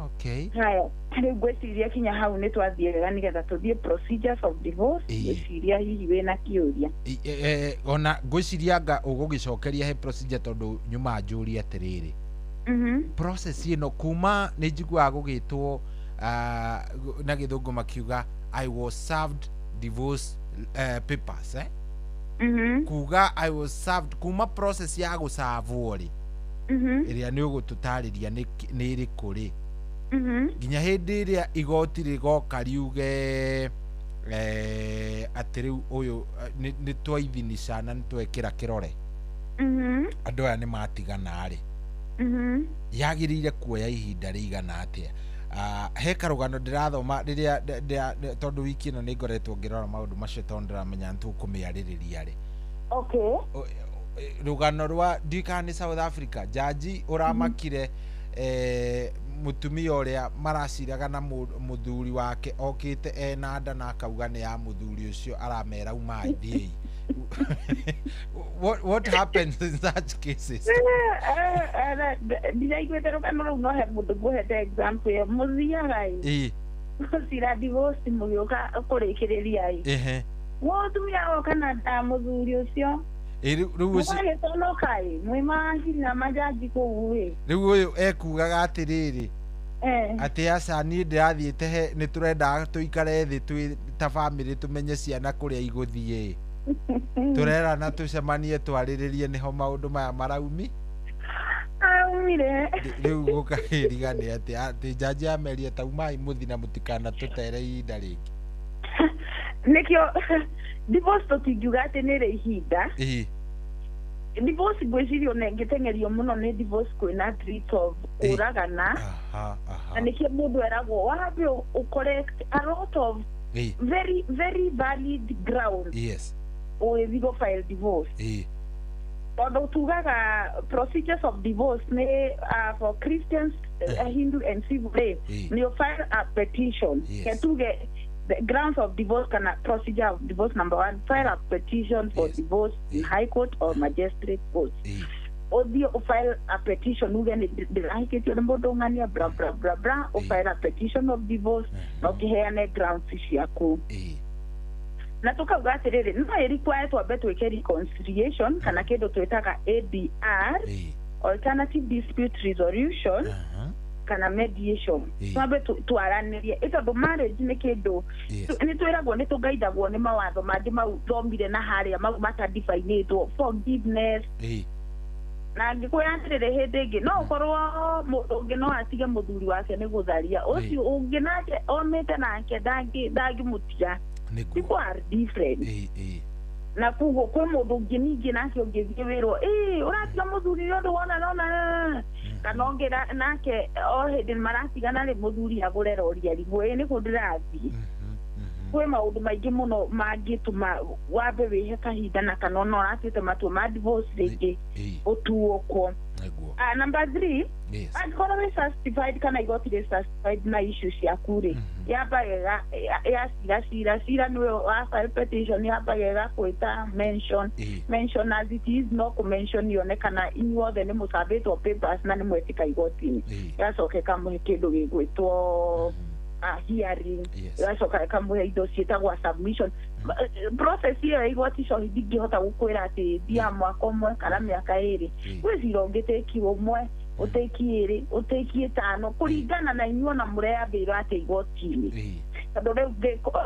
Okay. Haya, rĩu ngwĩciria kinya hau nĩ twathiĩ wega nĩgetha tũthiĩ procedures of divorce. Ngwĩciria hihi wĩna kĩũria. Ona ngwĩciria anga ũgũgĩcokeria he procedure, tondũ nyuma njũrie atĩrĩrĩ, process ĩno kuma nĩ njiguaga gũgĩtwo na gĩthũngũ makiuga "I was served divorce papers", eh? Kuga "I was served", kuma process ya gũcavwo rĩ, ĩrĩa nĩ ũgũtũtarĩria nĩ ĩrĩkũ rĩ, nginya hĩndĩ ĩrĩa igoti rĩgoka riuge atĩ rĩu ũyũ nĩ twaithinica na nĩ twekĩra kĩrore, andũ aya nĩ matigana rĩ, yagĩrĩire kuoya ihinda rĩigana atĩa? He karũgano ndĩrathoma rĩrĩa tondũ wiki ĩno nĩ ngoretwo ngĩrora maũndũ macio, tondũ ndĩramenya nĩ tũkũmĩarĩrĩria rĩ. Rũgano rwa ndiũĩ kana nĩ South Africa, jaji ũramakire mũtumia ũrĩa maraciraga na mũthuri wake okĩte ena nda na akauga nĩ ya mũthuri ũcio, aramera umai thiĩi. What happens in such cases? Ndiraiguĩte rũgano rũu, no he mũndũ ngũhete example ĩyo mũthiaga ĩ cira divorce mũgĩũka kũrĩkĩrĩria ĩ, mũtumia oka na nda mũthuri ũcio, Rĩu ũcio mũgagĩconoka ĩ mwĩ mawakiri na majaji kũu ĩ. Rĩu ũyũ ekugaga atĩrĩrĩ, atĩ aca, niĩ ndĩrathiĩte he nĩ tũrendaga tũikare thĩ twĩ ta bamĩrĩ, tũmenye ciana kũrĩa igũthiĩ, tũrerana tũcemanie twarĩrĩrie, nĩho maũndũ maya maraumi. Aumire. Rĩu gũkagĩrigania atĩ jaji amerie taumai mũthi na mũtikanatũtere ihinda rĩngĩ. Nĩkĩo divorce tũtingiuga atĩ nĩ rĩ ihinda. Divorce ngwĩciria ona ĩngĩteng'erio mũno nĩ divorce kwĩna threat of kũragana, aha na nĩkĩo mũndũ eragwo wambe ũ collect a lot of very very valid ground ũgĩthiĩ gũ file divorce, tondũ tugaga procedures of divorce nĩ for Christians, Hindu and civil rĩ, nĩ ũ file a petition. Ke tuge the grounds of divorce kana procedure of divorce: number one, file a petition for divorce in high court or magistrate court. Ũthiĩ ũfile a petition, uge nĩ ndĩrahikĩtio nĩ mũndũ ng'ania, bla bla bla bla, ũfile a petition of divorce na ũkĩheane grounds ciaku. Na tukauga atĩrĩrĩ, no ĩ require twambe twĩke reconciliation kana kĩndũ twĩtaga ADR, alternative dispute resolution, kana mediation, twambe twaranĩrie ĩ, tondũ marriage nĩ kĩndũ nĩ twĩragwo nĩ tũgaithagwo nĩ mawatho mangĩ mau thomire na harĩa mau matadifainĩtwo, forgiveness. Na ngĩkwĩra atĩrĩrĩ, hĩndĩ ĩngĩ no ũkorwo mũndũ ũngĩ no atige mũthuri wake nĩ gũtharia, ũcio ũngĩ nake omĩte nake ndangĩmũtiga. People are different. Na koguo kwĩ mũndũ ũngĩ ningĩ nake ũngĩthiĩ wĩrwo ĩ ũratiga mũthuri nĩ ũndũ wona nona, kana ũngĩ nake o hĩndĩ maratigana rĩ, mũthuri agũre rori arigwo ĩ nĩkũ ndĩrathiĩ. Kwĩ maũndũ maingĩ mũno mangĩtũma wambe wĩhe kahinda, na kana ona ũratuĩte matua ma divorce rĩngĩ ũtuũkwo. Number three, angĩkorwo wĩ satisfied kana igoti rĩ satisfied na issue ciaku rĩ, yambaga ya cira nĩwe wa file petition, yambaga ĩgakwĩta mention. Mention as it is, no kũ-mention yone kana inyuothe nĩ mũcabĩtwo papers na nĩ mwetĩka igoti-inĩ. Ĩgacoka ĩkamũhe kĩndũ gĩgwĩtwo hearing. Ĩgacoka ĩkamũhe indo ciĩtagwo submission. Process ĩyo ya igoti cohi ndingĩhota gũkwĩra atĩ thiaga mwaka ũmwe kana mĩaka 2. Gwĩ cira ũngĩtĩki ũmwe, ũtĩki 2, ũtĩki 5, kũringana na inyuĩ ona mũreyambĩrwo atĩ igoti-inĩ, tondũ rĩu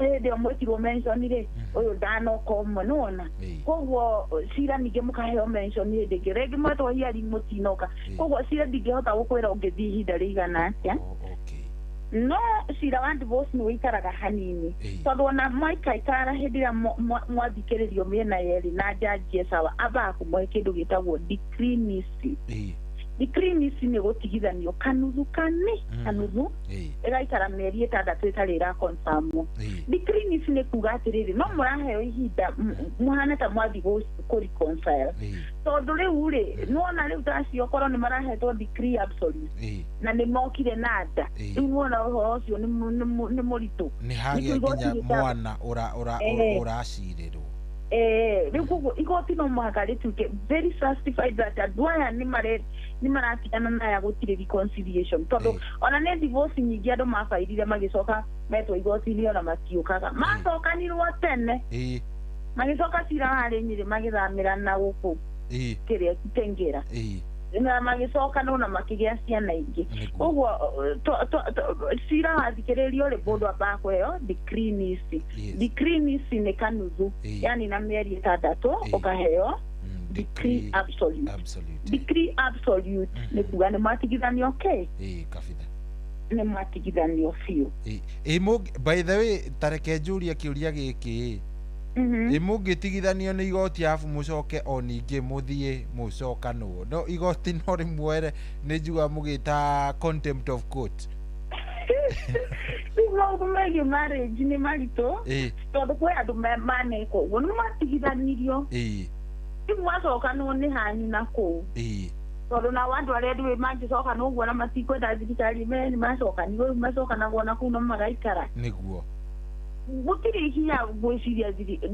hĩndĩ ĩyo mwĩtirwo mention rĩ, ũyũ ndanoka ũmwe nĩwona. Koguo cira ningĩ mũkaheo mention hĩndĩ ĩngĩ, rĩngĩ mwetwo hearing mũtinoka. Koguo cira ndingĩhota gũkwĩra ũngĩthiĩ ihinda rĩigana atĩa, no cira wa divorce nĩ ũikaraga hanini, tondũ ona mwaikaikara hĩndĩ ĩrĩa mwathikĩrĩrio mĩena yerĩ na jaji esawa, ambaga kũmũhe kĩndũ gĩtagwo decree nisi. Decree nisi nĩ gũtigithanio kanuthu kani kanuthu ĩgaikara mĩeri 6 ĩtarĩ ĩraconfirmwo. Decree nisi nĩ kuga atĩrĩrĩ, no mũraheo ihinda mũhane ta mwathi kũ reconcile, tondũ rĩu rĩ nĩwona rĩu ta acio okorwo nĩ marahetwo decree absolute na nĩ mokire na nda, rĩu nĩwona ũhoro ũcio nĩ mũritũ. Nĩ hagĩa nginya mwana ũracirĩrwo. Rĩu koguo igoti no mũhaka rĩtuĩke very satisfied that andũ aya nĩ maratigana na aya, gũtirĩ reconciliation, tondũ ona nĩ divorce nyingĩ andũ mabairire magĩcoka metwo igoti-inĩ ona matiũkaga, macokanirwo tene magĩcoka cira warĩ Nyĩrĩ magĩthamĩra na gũkũ kĩrĩa Kitengera na magĩcoka no na makĩgĩa ciana ingĩ. Koguo cira wathikĩrĩrio rĩ, mũndũ ambaga kũheo decree nisi. Decree nisi nĩ kanuthu, yani na mĩeri 6 ũkaheo decree absolute. Decree absolute nĩ kuga nĩ mwatigithanio kĩ? Kabitha. Nĩ mwatigithanio biũ. By the way, tareke njũrie kĩũria gĩkĩ. Ĩ mũngĩtigithanio nĩ igoti arabu mũcoke o ningĩ mũthiĩ mũcokanwo, no igoti no rĩmuoere nĩ njuga mũgĩta contempt of court. Rĩu maũndũ megiĩ marriage nĩ maritũ, tondũ kwĩ andũ maneka ũguo nĩ matigithanirio, rĩu mwacokanwo nĩ hanyu na kũu, tondũ nao andũ arĩa ndũĩ mangĩcokanwo ũguo na matikwenda thirikari ĩmenye nĩ macokanirwo, rĩu macokanagwo na kũu na magaikara. Nĩguo gũtirĩ ikinya ngwĩciria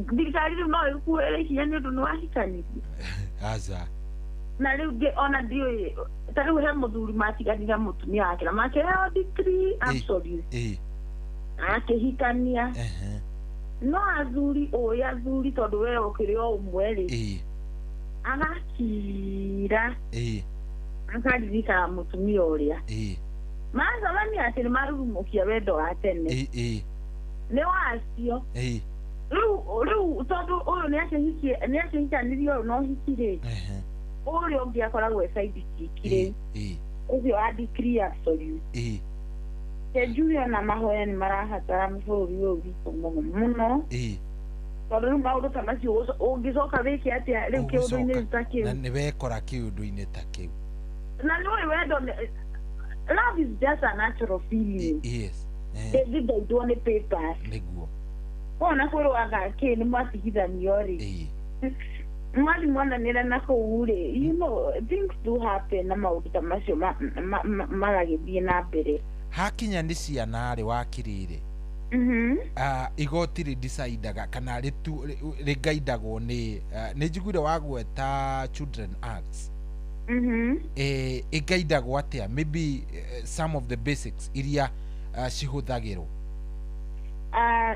thirikari rĩu no ĩkuoere ikinya nĩ ũndũ nĩ wahikanirie. Aca. Na rĩu ona ndiũĩ ta rĩu he mũthuri matiganire mũtumia wake na makĩheo decree absolute akĩhikania, no athuri ũĩ athuri tondũ we ũkĩrĩ o ũmwe rĩ, agakira akaririkana mũtumia ũrĩa macemania atĩ nĩ marurumũkia wendo wa tene nĩ wacio. Rĩu tondũ ũyũ nĩ akĩhikanirie ũyũ na ũhiki rĩ, ũrĩa ũngĩ akoragwo e side chick rĩ, ũcio wa decree absolute. Njuge ona mahoya nĩ marabatara bũrũri ũyũ witũ mũno mũno, tondũ rĩu maũndũ ta macio ũngĩcoka wĩke atĩa rĩu kĩũndũ-inĩ ta kĩu? Na nĩ wekora kĩũndũ-inĩ ta kĩu. Na nĩũĩ wendo, love is just a natural feeling. Yes. Ndĩngĩgaidwo nĩ papers. Nĩguo. Wona kwĩrwaga kĩ nĩ mwatigithanio rĩ, mwathi mwananĩra na kũu rĩ, you know things do happen na maũndũ ta macio magagĩthiĩ na mbere. Hakinya nĩ ciana rĩ wakirire, igoti rĩdecidaga kana rĩgaidagwo nĩ nĩ njiguire wagweta Children Acts. Ĩgaidagwo atĩa? Maybe some of the basics iria cihũthagĩrwo.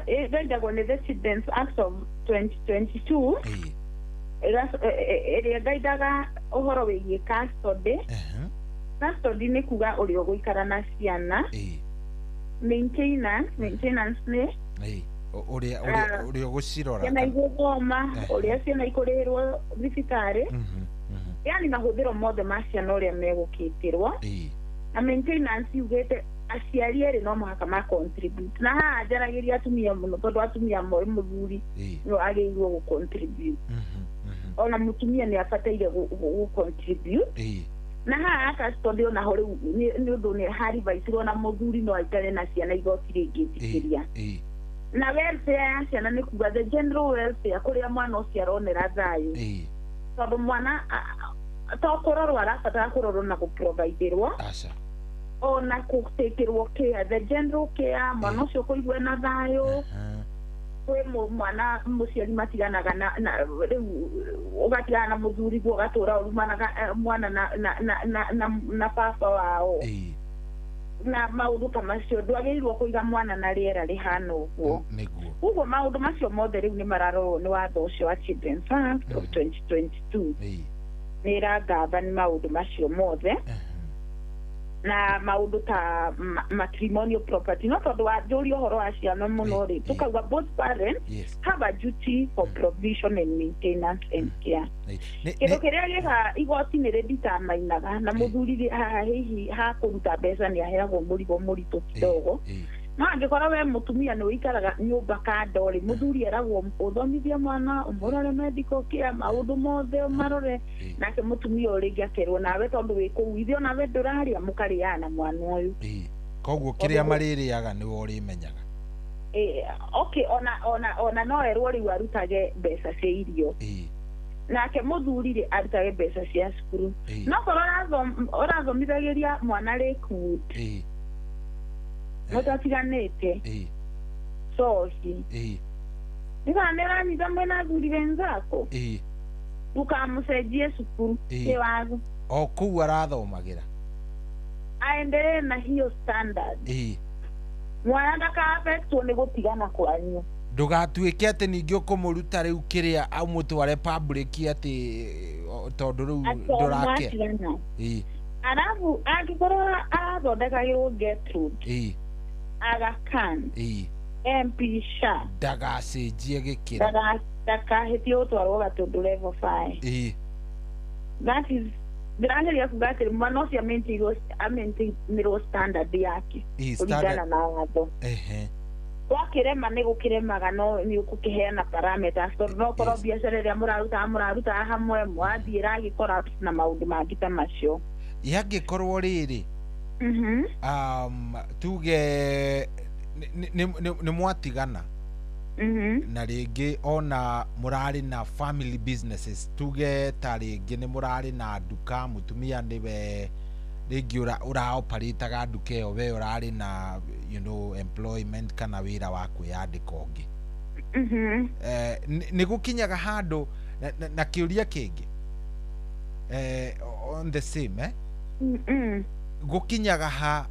Ĩgaidagwo nĩ the Children's Act of 2022 ĩrĩa ĩgaidaga ũhoro wĩgiĩ custody. Custody nĩ kuga ũrĩa ũgũikara na ciana. Maintenance, maintenance nĩ ũrĩa ũgũcirora, ciana igũthoma, ũrĩa ciana ikũrĩhĩrwo thibitarĩ, yani mahũthĩro mothe ma ciana ũrĩa megũkĩtĩrwo. Na maintenance yugĩte aciari erĩ no mũhaka ma contribute, na haha njaragĩria atumia mũno tondũ atumia moĩ mũthuri no agĩrĩirwo gũ contribute, ona mũtumia nĩ abataire gũ contribute. Na haha custody ona ho rĩu nĩ ũndũ nĩ harivaicirwo na mũthuri no aikare na ciana igoti rĩngĩtĩkĩria. Na welfare ya ciana nĩ kuga the general welfare, kũrĩa mwana ũcio aronera thayũ, tondũ mwana to kũrorwo arabatara kũrorwo na gũproviderwo ona gũtĩkĩrwo care, the general care, mwana ũcio kũigua na thayũ. Kwĩ mwana mũciari matiganaga na rĩu ũgatigana na mũthuri guo ũgatũra ũrumanaga mwana na baba wao na maũndũ ta macio, ndwagĩrĩirwo kũiga mwana na rĩera rĩhana ũguo. Koguo maũndũ macio mothe rĩu nĩ mararorwo nĩ watho ũcio wa Children's Act of 2022. Nĩ ĩrangamba nĩ maũndũ macio mothe na maũndũ ta matrimonial property. No tondũ wanjũria ũhoro wa ciana mũno rĩ, tũkauga both parents have a duty for provision and maintenance and care. Kĩndũ kĩrĩa gĩka igoti nĩ rĩditamainaga na mũthuri haha hihi hakũruta mbeca nĩ aheagwo mũrigo mũritũ kidogo, No angĩkorwo we mũtumia nĩ ũikaraga nyũmba kando rĩ, mũthuri eragwo ũthomithie mwana, ũmũrore medical care, maũndũ mothe ũmarore, nake mũtumia ũyũ rĩngĩ akerwo nawe tondũ wĩ kũu ithe onawe ndũrarĩa, mũkarĩaga na mwana ũyũ. Koguo kĩrĩa marĩrĩaga nĩwe ũrĩmenyaga. Okay, ona no erwo rĩu arutage mbeca cia irio, nake mũthuri rĩ arutage mbeca cia cukuru. No korwo ũrathomithagĩria mwana Lakewood, mũtatiganĩte, coci nĩkana nĩũranyita mwĩna athuri wenzako, ndũkamũcenjie cukuru ĩ watho. O kũu arathomagĩra aendelee na hiyo standard. Mwana ndaka-affectwo nĩ gũtigana kwanyu. Ndũgatuĩke atĩ ningĩ ũkũmũruta rĩu kĩrĩa amũtware public atĩ tondũ rĩu ndũrake. Arabu angĩkorwo arathondekagĩrwo Gertrude, Aga Khan, MP Shah, ndagacenjie gĩkĩro, ndakahĩtie gũtwarwo Gatũndũ level 5. That is ndĩrageria kuga atĩ mwana ũcio amaintainirwo standard yake kũringana na watho. Wakĩrema nĩ gũkĩremaga, no nĩ ũgũkĩheana parameters, tondũ no korwo biacara ĩrĩa mũrarutaga hamwe mwathiĩ ĩragĩ na maũndũ mangĩ ta macio. Yangĩkorwo rĩrĩ tuge nĩ mwatigana na rĩngĩ ona mũrarĩ na family businesses, tuge ta rĩngĩ nĩ mũrarĩ na nduka, mũtumia nĩwe rĩngĩ ũraoparĩtaga nduka ĩyo, we ũrarĩ na you know employment kana wĩra wa kwĩyandĩka ũngĩ. Nĩ gũkinyaga handũ na kĩũria kĩngĩ on the same gũkinyaga ha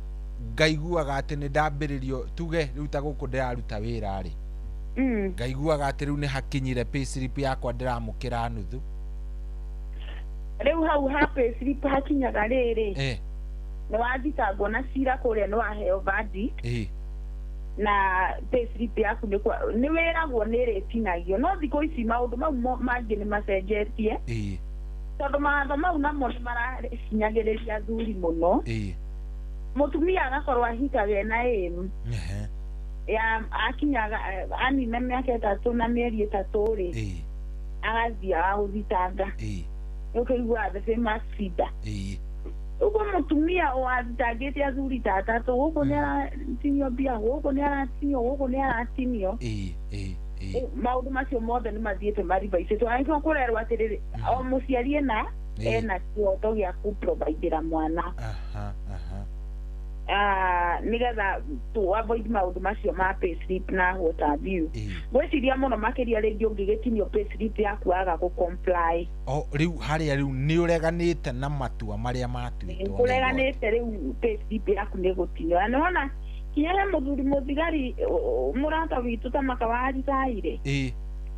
ngaiguaga atĩ nĩ ndambĩrĩrio, tuge rĩu ta gũkũ ndĩraruta wĩra rĩ, ngaiguaga atĩ rĩu nĩ hakinyire payslip yakwa ndĩramũkĩra nuthu. Rĩu hau ha payslip hakinyaga rĩrĩ, nĩ wathitangwo na cira kũrĩa, nĩ waheo verdict na payslip yaku nĩ wĩragwo nĩ ĩrĩtinagio. No thikũ ici maũndũ mau mangĩ nĩ macenjetie, tondũ mawatho mau namo nĩ marahinyagĩrĩria athuri mũno. Mũtumia agakorwo ahikaga ena aim ya akinyaga anina mĩaka 3 na mĩeri 3 rĩ, agathiaga gũthitanga, ũkaigua the famous FIDA. Ũguo mũtumia wathitangĩte athuri ta atatũ, gũkũ nĩ aratinio mbia, gũkũ nĩ aratinio, gũkũ nĩ aratinio. Maũndũ macio mothe nĩ mathiĩte marivaicĩtwo. Angĩkorwo kũrerwo atĩrĩrĩ, o mũciari ena kĩhoto gĩa kũprovidĩra mwana, nĩgetha to avoid maũndũ macio ma payslip na what have you. Ngwĩciria mũno makĩria rĩngĩ ũngĩgĩtinio payslip yaku waga gũ comply. O rĩu harĩa rĩu nĩ ũreganĩte na matua marĩa matuĩtwo. Ũreganĩte rĩu payslip yaku nĩ gũtinio. Na nĩwona kinya he mũthuri mũthigari mũrata witũ ta makawaritaire,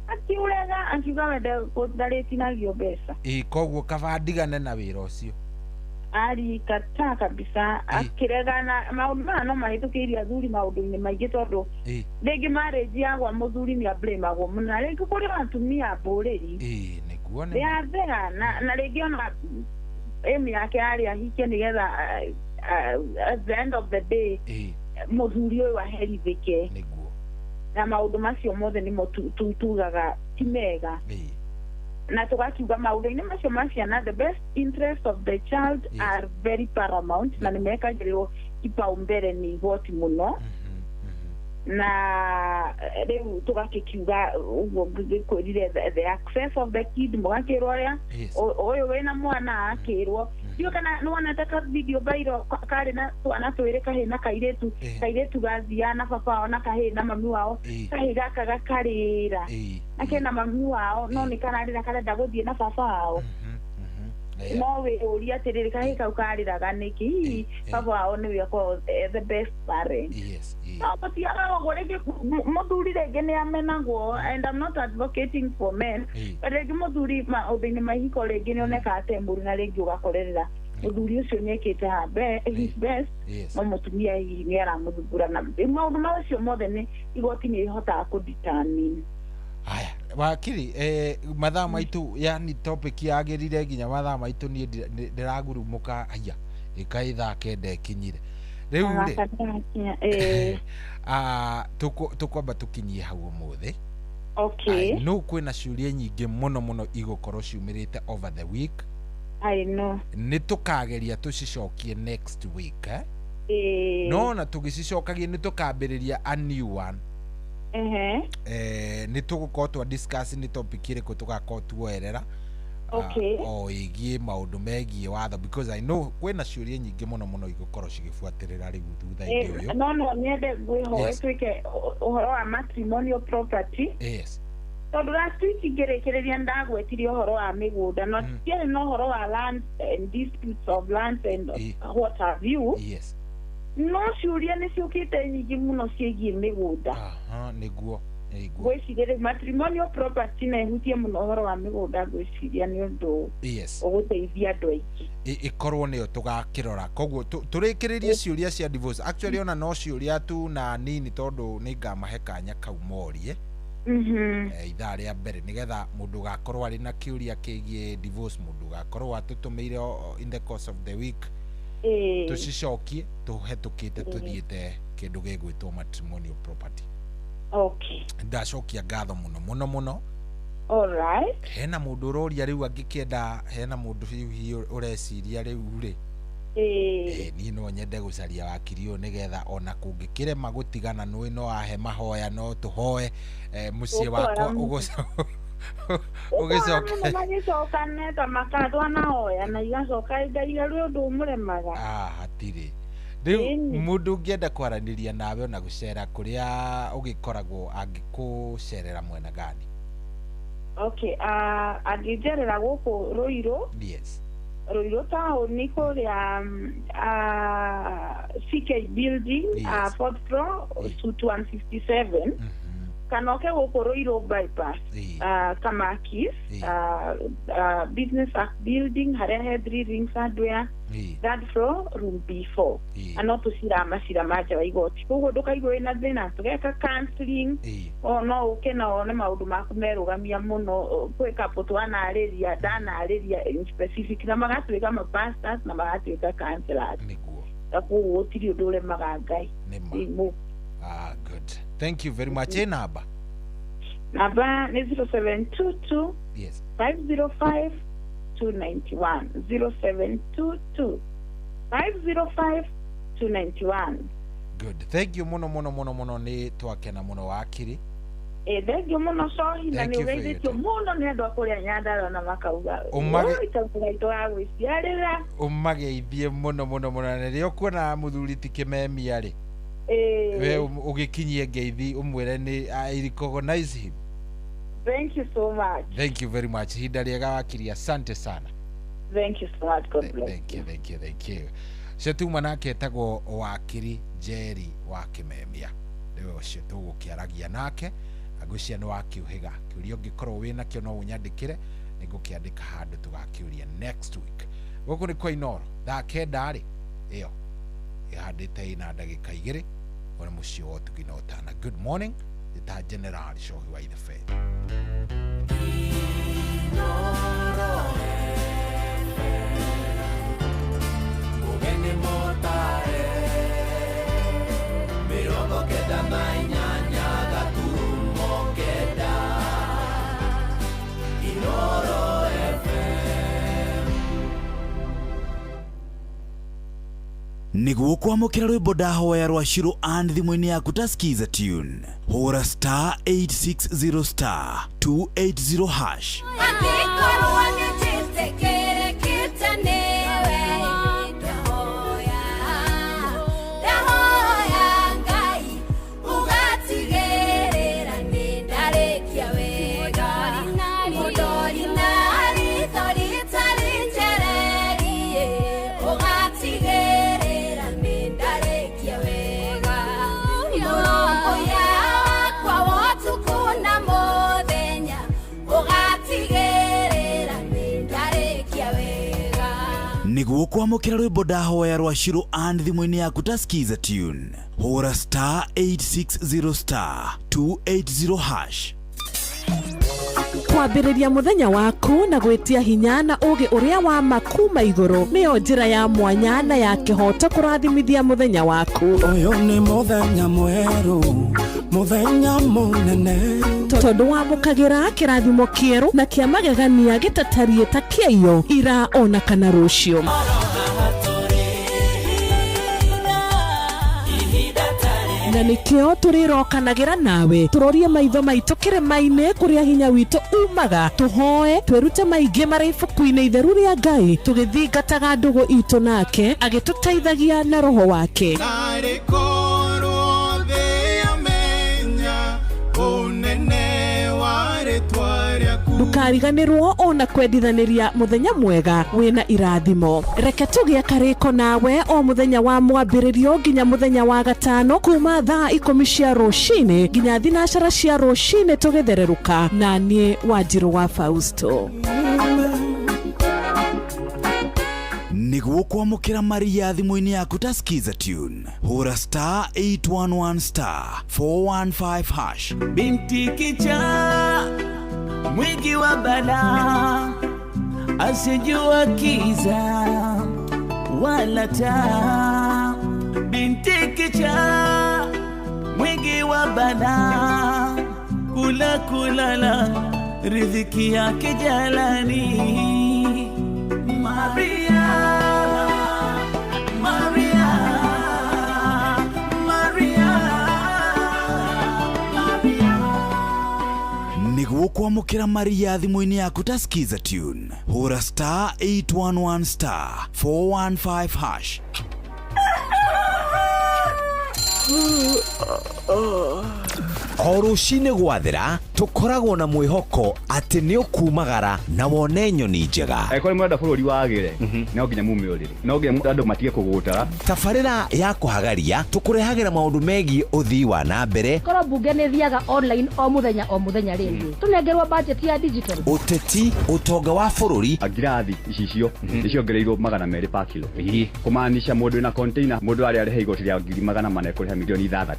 akiurega akiuga wende ndarĩtinagio mbeca. Koguo kaba ndigane na wĩra ũcio. Alikataa kabisa, akiregana. Maũndũ maya no mahĩtũkĩirie athuri maũndũ-inĩ maingĩ, tondũ rĩngĩ marriage yagwa mũthuri nĩ ablamagwo mũno, na rĩngĩ kũrĩ atumia mbũrĩri nĩathera, na rĩngĩ ona aim yake yarĩ ahike nĩgetha at the end of the day mũthuri ũyũ aherithĩke. Na maũndũ macio mothe nĩmo tugaga ti mega. Na tugakiuga maũndũ-inĩ macio ma ciana, the best interest of the child are very paramount, na nĩ mekagĩrĩrwo kipaumbele nĩ igoti mũno. Na rĩu tũgakĩkiuga ũguo ngĩkwĩrire the access of the kid, mũgakĩrwo ũrĩa ũyũ wĩna mwana akĩrwo ndiũ kana nĩwonete ka video viral karĩ na twana twĩrĩ, kahĩĩ na kairĩtu, kairĩtu gathiaga na baba wao na kahĩĩ na mami wao, kahĩĩ gaka gakarĩra na kena mami wao, no nĩ kararĩra karenda gũthiĩ na baba wao. No wĩyũrie atĩrĩrĩ, kahĩĩ kau karĩraga nĩkĩ? Hihi baba wao nĩwe akorwo the best parent. No gũtiaga ũguo, rĩngĩ mũthuri rĩngĩ nĩ amenagwo, and I'm not advocating for men, but rĩngĩ mũthuri maũndũ-inĩ ma ihiko rĩngĩ nĩ onekaga ta mũru, na rĩngĩ ũgakorerera mũthuri ũcio nĩ ekĩte his best, no mũtumia hihi nĩ aramũthumbũra. Na maũndũ macio mothe nĩ igoti nĩ rĩhotaga kũ-determine. Haya wakiri, mathaa maitũ, yani topic yagĩrire nginya mathaa maitũ niĩ ndĩragurumũka, haya ĩka ithaa 9 ĩkinyire. Rĩu rĩ Gaka nĩgakinya. Ĩĩ. Ah, tũkwamba tũkinyie hau ũmũthĩ. Okay. I know kwĩna ciũria nyingĩ mũno mũno igũkorwo ciumĩrĩte over the week. I know. Nĩ tũkageria tũcicokie next week, eh? Ĩĩ. No na tũgĩcicokagia nĩ tũkambĩrĩria a new one. Ehe. Nĩ tũgũkorwo twa discuss nĩ topic ĩrĩkũ tũgakorwo tuoerera, Okay. o ĩgiĩ maũndũ megiĩ watho, because I know kwĩna ciũria nyingĩ mũno mũno igũkorwo cigĩbuatĩrĩra rĩu thutha-inĩ ũyũ. No nyende ngwĩhoe twĩke ũhoro wa matrimonial property, tondũ last week ngĩrĩkĩrĩria ndagwetirie ũhoro wa mĩgũnda, no tiarĩ na ũhoro wa land and disputes of lands and what have you. No ciũria nĩ ciũkĩte nyingĩ mũno ciĩgiĩ mĩgũnda. Aha, nĩguo nĩguo. Ngwĩciria rĩu matrimonial property na ĩhutie mũno ũhoro wa mĩgũnda, ngwĩciria nĩ ũndũ ũgũteithia andũ aingĩ. Ĩkorwo nĩyo tũgakĩrora, koguo tũrĩkĩrĩrie ciũria cia divorce. Actually, ona no ciũria tu na nini, tondũ nĩ ngamahe kanya kau morie ithaa rĩa mbere, nĩgetha mũndũ ũgakorwo arĩ na kĩũria kĩgiĩ divorce, mũndũ ũgakorwo atũtũmĩire in the course of the week, tũcicokie tũhetũkĩte tũthiĩte kĩndũ gĩgwĩtwo matrimonial property. Ndacokia ngatho mũno mũno mũno. All right. Hena mũndũ ũroria rĩu angĩkĩenda, hena mũndũ hihi ũreciria rĩu rĩ, niĩ no nyende gũcaria wakiri ũyũ, nĩgetha ona kũngĩkĩrema gũtigana, nũĩ no ahe mahoya, no tũhoe mũciĩ wakwa ũgĩcoke. Mũno magĩcokane ta makatwa na hoya na igacoka Ngai harĩ ũndũ ũmũremaga. Ah, hatirĩ. Rĩu mũndũ ũngĩenda kwaranĩria nawe ona gũcera kũrĩa ũgĩkoragwo, angĩkũcerera mwena gani? Okay, angĩnjerera gũkũ Ruiru, Ruiru taũni kũrĩa CK building, fourth floor, suite 157, kana oke gũkũ Ruiru bypass, Kamakis, business park building, harĩa he Three Rings Hardware, third floor, room B4. Na no tũciraga macira ma nja wa igoti, koguo ndũkaigua wĩna thĩna, tũgeka counseling. O no ũke na wone maũndũ maku merũgamia mũno. Kwĩ couple twanarĩria, ndanarĩria in specific, na magatuĩka ma pastors na magatuĩka counselors. Na koguo gũtirĩ ũndũ ũremaga Ngai. Nĩma. Ĩĩ. Ah, good, thank you very much. Ĩ namba? Namba nĩ 0722 505 291, 0722 505 291. Good, thank you mũno mũno mũno mũno, nĩ twakena mũno, wakiri. Ĩ, thengiũ mũno, Cohi, na Thank nĩ you for your ũgeithĩtio mũno nĩ andũ a kũrĩa Nyandarua na makauga Ũmage- "Oi, gaitũ wa gwĩciarĩra." Ũmageithie mũno mũno mũno, na rĩrĩa ũkuona mũthuri ti Kĩmemia rĩ, we ũgĩkinyie ngeithi, ũmwĩre nĩ I recognize him. Thank you so much. Thank you very much, ihinda rĩega, wakiri, asante sana. Thank you so much, God bless. Thank you, thank you, thank you. Cio tuma nake etagwo wakiri Njeri wa Kĩmemia, nĩwe ũcio tũgũkĩaragia nake, na ngwĩciria nĩ wakĩũhĩga. Kĩũria ũngĩkorwo wĩ nakĩo no ũnyandĩkĩre, nĩ ngũkĩandĩka handũ tũgakĩũria next week. Gũkũ nĩ kwa Inoro, thaa 9 rĩ ĩyo ĩhandĩte ĩna ndagĩka 2, ũrĩ mũciĩ wa ũtugi na ũtana. Good morning, ta General Cohi wa Ithabe. Mũgeni mũtare 98.9 Inoro FM. Nĩguo kwamũkĩra rwĩmbo ndahoya rwa Shiro and thimũ-inĩ yaku ta skiza tune, hũra star 860 star 280 hash. Angĩkorwo nĩnjĩtĩkĩrĩkĩte nĩwe, ndahoya, ndahoya Ngai ũgatigĩrĩra nĩ ndarĩkia wega. Mũndori na ritho rĩtarĩ njererie, ũgatigĩrĩra nĩ ndarĩkia wega. Mũrũmbũiya wakwa wa ũtukũ na mũthenya, ũgatigĩrĩra nĩ ndarĩkia wega. Nĩguo kwamũkĩra rwĩmbo ndahoya rwa Shiro and thimũ-inĩ yaku ta skiza tune, hũra star 860 star 280 hash. Kwambĩrĩria mũthenya waku na gwĩtia hinya na ũũgĩ ũrĩa wa ma kuma igũrũ nĩyo njĩra ya mwanya na ya kĩhooto kũrathimithia mũthenya waku. Ũyũ nĩ mũthenya mwerũ, mũthenya mũnene. Tondũ wamũkagĩra kĩrathimo kĩerũ na kĩa magegania gĩtatariĩ ta kĩaiyo ira ona kana rũciũ. Na nĩkĩo tũrĩrokanagĩra nawe tũrorie maitho maitũ kĩrĩma-inĩ kũrĩa hinya witũ umaga, tũhoe twĩrute maingĩ marĩ ibuku-inĩ itheru rĩa Ngai, tũgĩthingataga ndũgũ itũ nake agĩtũteithagia na roho wake. Narĩ korwo thĩ yamenya ũnene wa rĩtwa rĩaku. Ndũkariganĩrwo ona kwendithanĩria mũthenya mwega wĩna irathimo. Reke tũgĩe karĩko nawe o mũthenya wa mwambĩrĩrio nginya mũthenya wa gatano kuma thaa 10 cia rũcinĩ nginya 12 cia rũcinĩ tũgĩthererũka na niĩ Wanjirũ wa Fausto. Nĩguo kwamũkĩra Maria thimũ-inĩ yaku ta Skiza Tune, hũra star 811 star 415 hash. Binti kichaa mwingi wa balaa, asijua kiza wala taa. Binti kichaa mwingi wa balaa, kula kulala riziki yake jalani. Maria, Maria, Maria, Maria. Nĩguo kwamũkĩra Maria thimũ-inĩ yaku ta Skiza Tune, hũra star 811 star 415 hash. O rũcinĩ gwathera tũkoragwo na mwĩhoko atĩ nĩ ũkumagara na wone nyoni njega. Angĩkorwo nĩ mũrenda bũrũri wagĩre, no nginya mume ũrĩrĩ, no nginya andũ matige kũgũtara. Tabarĩra ya kũhagaria tũkũrehagĩra maũndũ megiĩ ũthii wa na mbere. Korwo mbunge nĩ thiaga online o mũthenya rĩngĩ, tũnengerwo budget ya digital. Ũteti, ũtonga wa bũrũri. Ngirathi icicio nĩciongereirwo 200 per kilo, kũmaanisha mũndũ wĩna container mũndũ arĩa arĩha igoti rĩa 400,000 ekũrĩha milioni 6.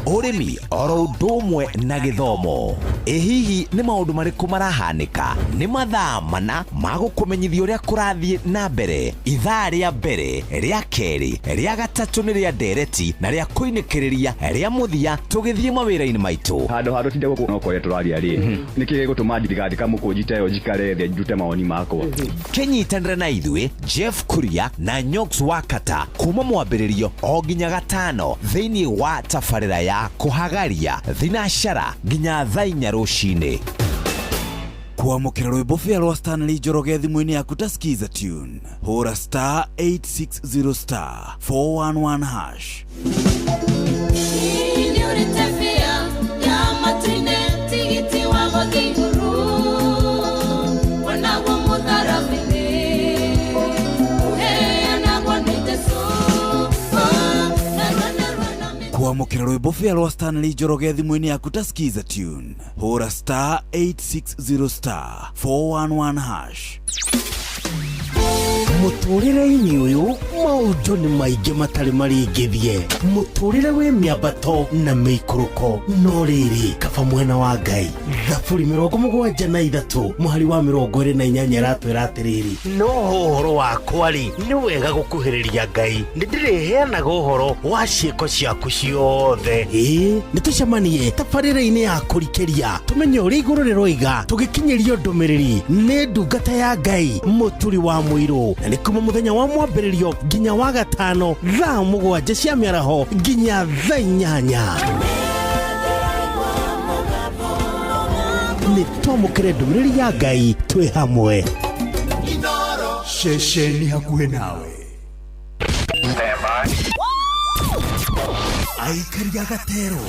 Ũrĩmi oro ũndũ ũmwe na gĩthomo. Ĩ hihi nĩ maũndũ marĩkũ marahanĩka? Nĩ mathaa mana ma gũkũmenyithia ũrĩa kũrathiĩ na mbere. Ithaa rĩa mbere, rĩa kerĩ, rĩa gatatũ nĩ rĩa ndereti na rĩa kũinĩkĩrĩria rĩa mũthia tũgĩthiĩ mawĩra-inĩ maitũ. Handũ ha tũtinde gũkũ no kũrĩa tũraria rĩ, nĩkĩ gĩgũtũma ndigandĩka mũkũnji ta ĩyo njikare thĩ ndute mawoni makwa? Kĩnyitanĩre na ithuĩ Jeff Kuria na Nyox Wakata kuma mwambĩrĩrio o nginya gatano thĩinĩ wa tabarĩra ya kũhagaria thinashara nginya thaa 4 rũcinĩ. Kwamũkĩra rwĩmbo bĩa rwa Stanley Njoroge thimũ-inĩ yaku ta Skiza Tune, hũra star 860 star 411 hash. Kwamũkĩra rwĩmbo bĩa rwa Stanley Njoroge thimũ-inĩ yaku ta Skiza Tune, hũra star 860 star 411 hash. Mũtũrĩre-inĩ ũyũ maũndũ nĩ maingĩ matarĩ maringithie. Mũtũrĩre wĩ mĩambato na mĩikũrũko, no rĩrĩ kaba mwena wa Ngai. Thaburi 73 mũhari wa 28 ĩratwĩra atĩrĩrĩ, no ũhoro wakwa rĩ nĩ wega gũkuhĩrĩria Ngai, nĩ ndĩrĩheanaga ũhoro wa ciĩko ciaku ciothe. Ĩĩ nĩ tũcemanie tabarĩra-inĩ ya kũrikĩria tũmenye ũrĩa igũrũ rĩroiga, tũgĩkinyĩrio ndũmĩrĩri nĩ ndungata ya Ngai Mũturi wa Mũirũ, na nĩ kuma mũthenya wa mwambĩrĩrio nginya wa gatano thaa 7 cia mĩaraho nginya thaa 8. Nĩ twamũkĩre ndũmĩrĩri ya Ngai twĩ hamwe. Ceceni hakuhĩ nawe. Aikari a Gatero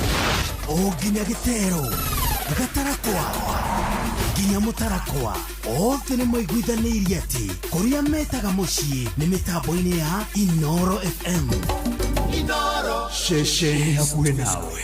o nginya Gĩtero, Gatarakwa nginya Mũtarakwa, othe nĩ maiguithanĩirie atĩ kũrĩa metaga mũciĩ nĩ mĩtambo-inĩ ya Inoro FM. Ceceni hakuhĩ nawe.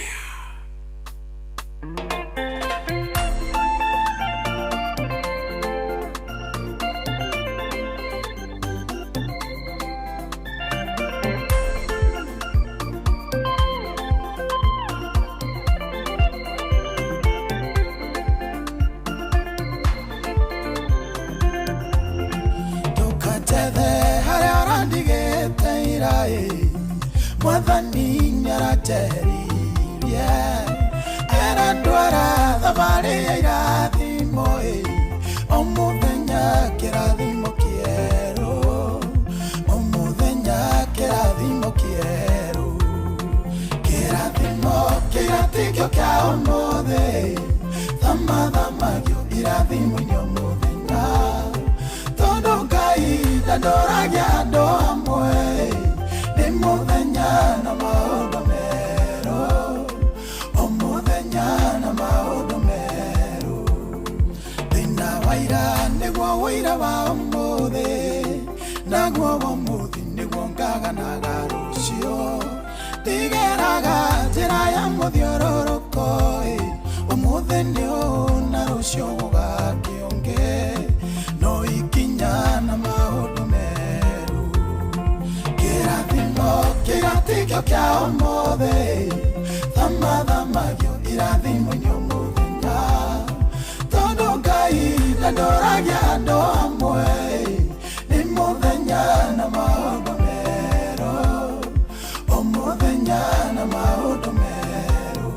ira ĩ mwathani nĩaranjeheririe arandwara thabarĩ ya irathimo ĩ o mũthenya kĩrathimo kĩerũ o mũthenya kĩrathimo kĩerũ kĩrathimo kĩratikio kĩa ũmũthĩ thamathamagio irathimo-inĩ o mũthenya tondũ Ngai ndandoragia andũ amwe nĩ mũthenya na maũndũ merũ o mũthenya na maũndũ merũ thĩna wa ira nĩguo ũira wa ũmũthĩ naguo wa ũmũthĩ nĩguo ngaganaga rũciũ ndigeraga njĩra ya mũthiũrũrũko ĩ ũmũthĩ nĩ ũũ na rũciũ gũgakĩũngĩ no ikinya na maũndũ merũ kĩrathimo kĩratikio kĩa ũmũthĩ thamathamagio irathimo-inĩ o mũthenya tondũ Ngai ndandoragia andũ amwe nĩ mũthenya na maũndũ merũ o mũthenya na maũndũ merũ.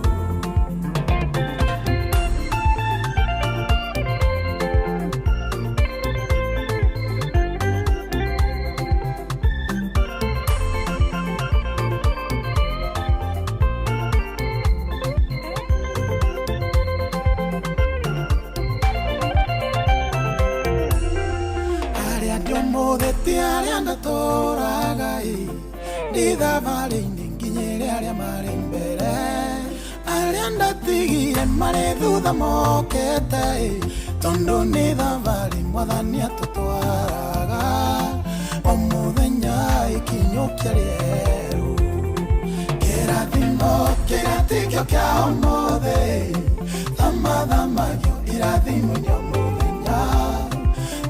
Arĩa ndĩ ũmũthĩ ti arĩa ndatũraga ĩ ndĩ thabarĩ-inĩ nginyĩre arĩa marĩ mbere arĩa ndatigire marĩ thutha mokĩte ĩ tondũ nĩ thabarĩ mwathani atũtwaraga o mũthenya ikinyũkia rĩerũ kĩrathimo kĩratikio kĩa ũmũthĩ thamathamagio irathimo-inĩ o mũthenya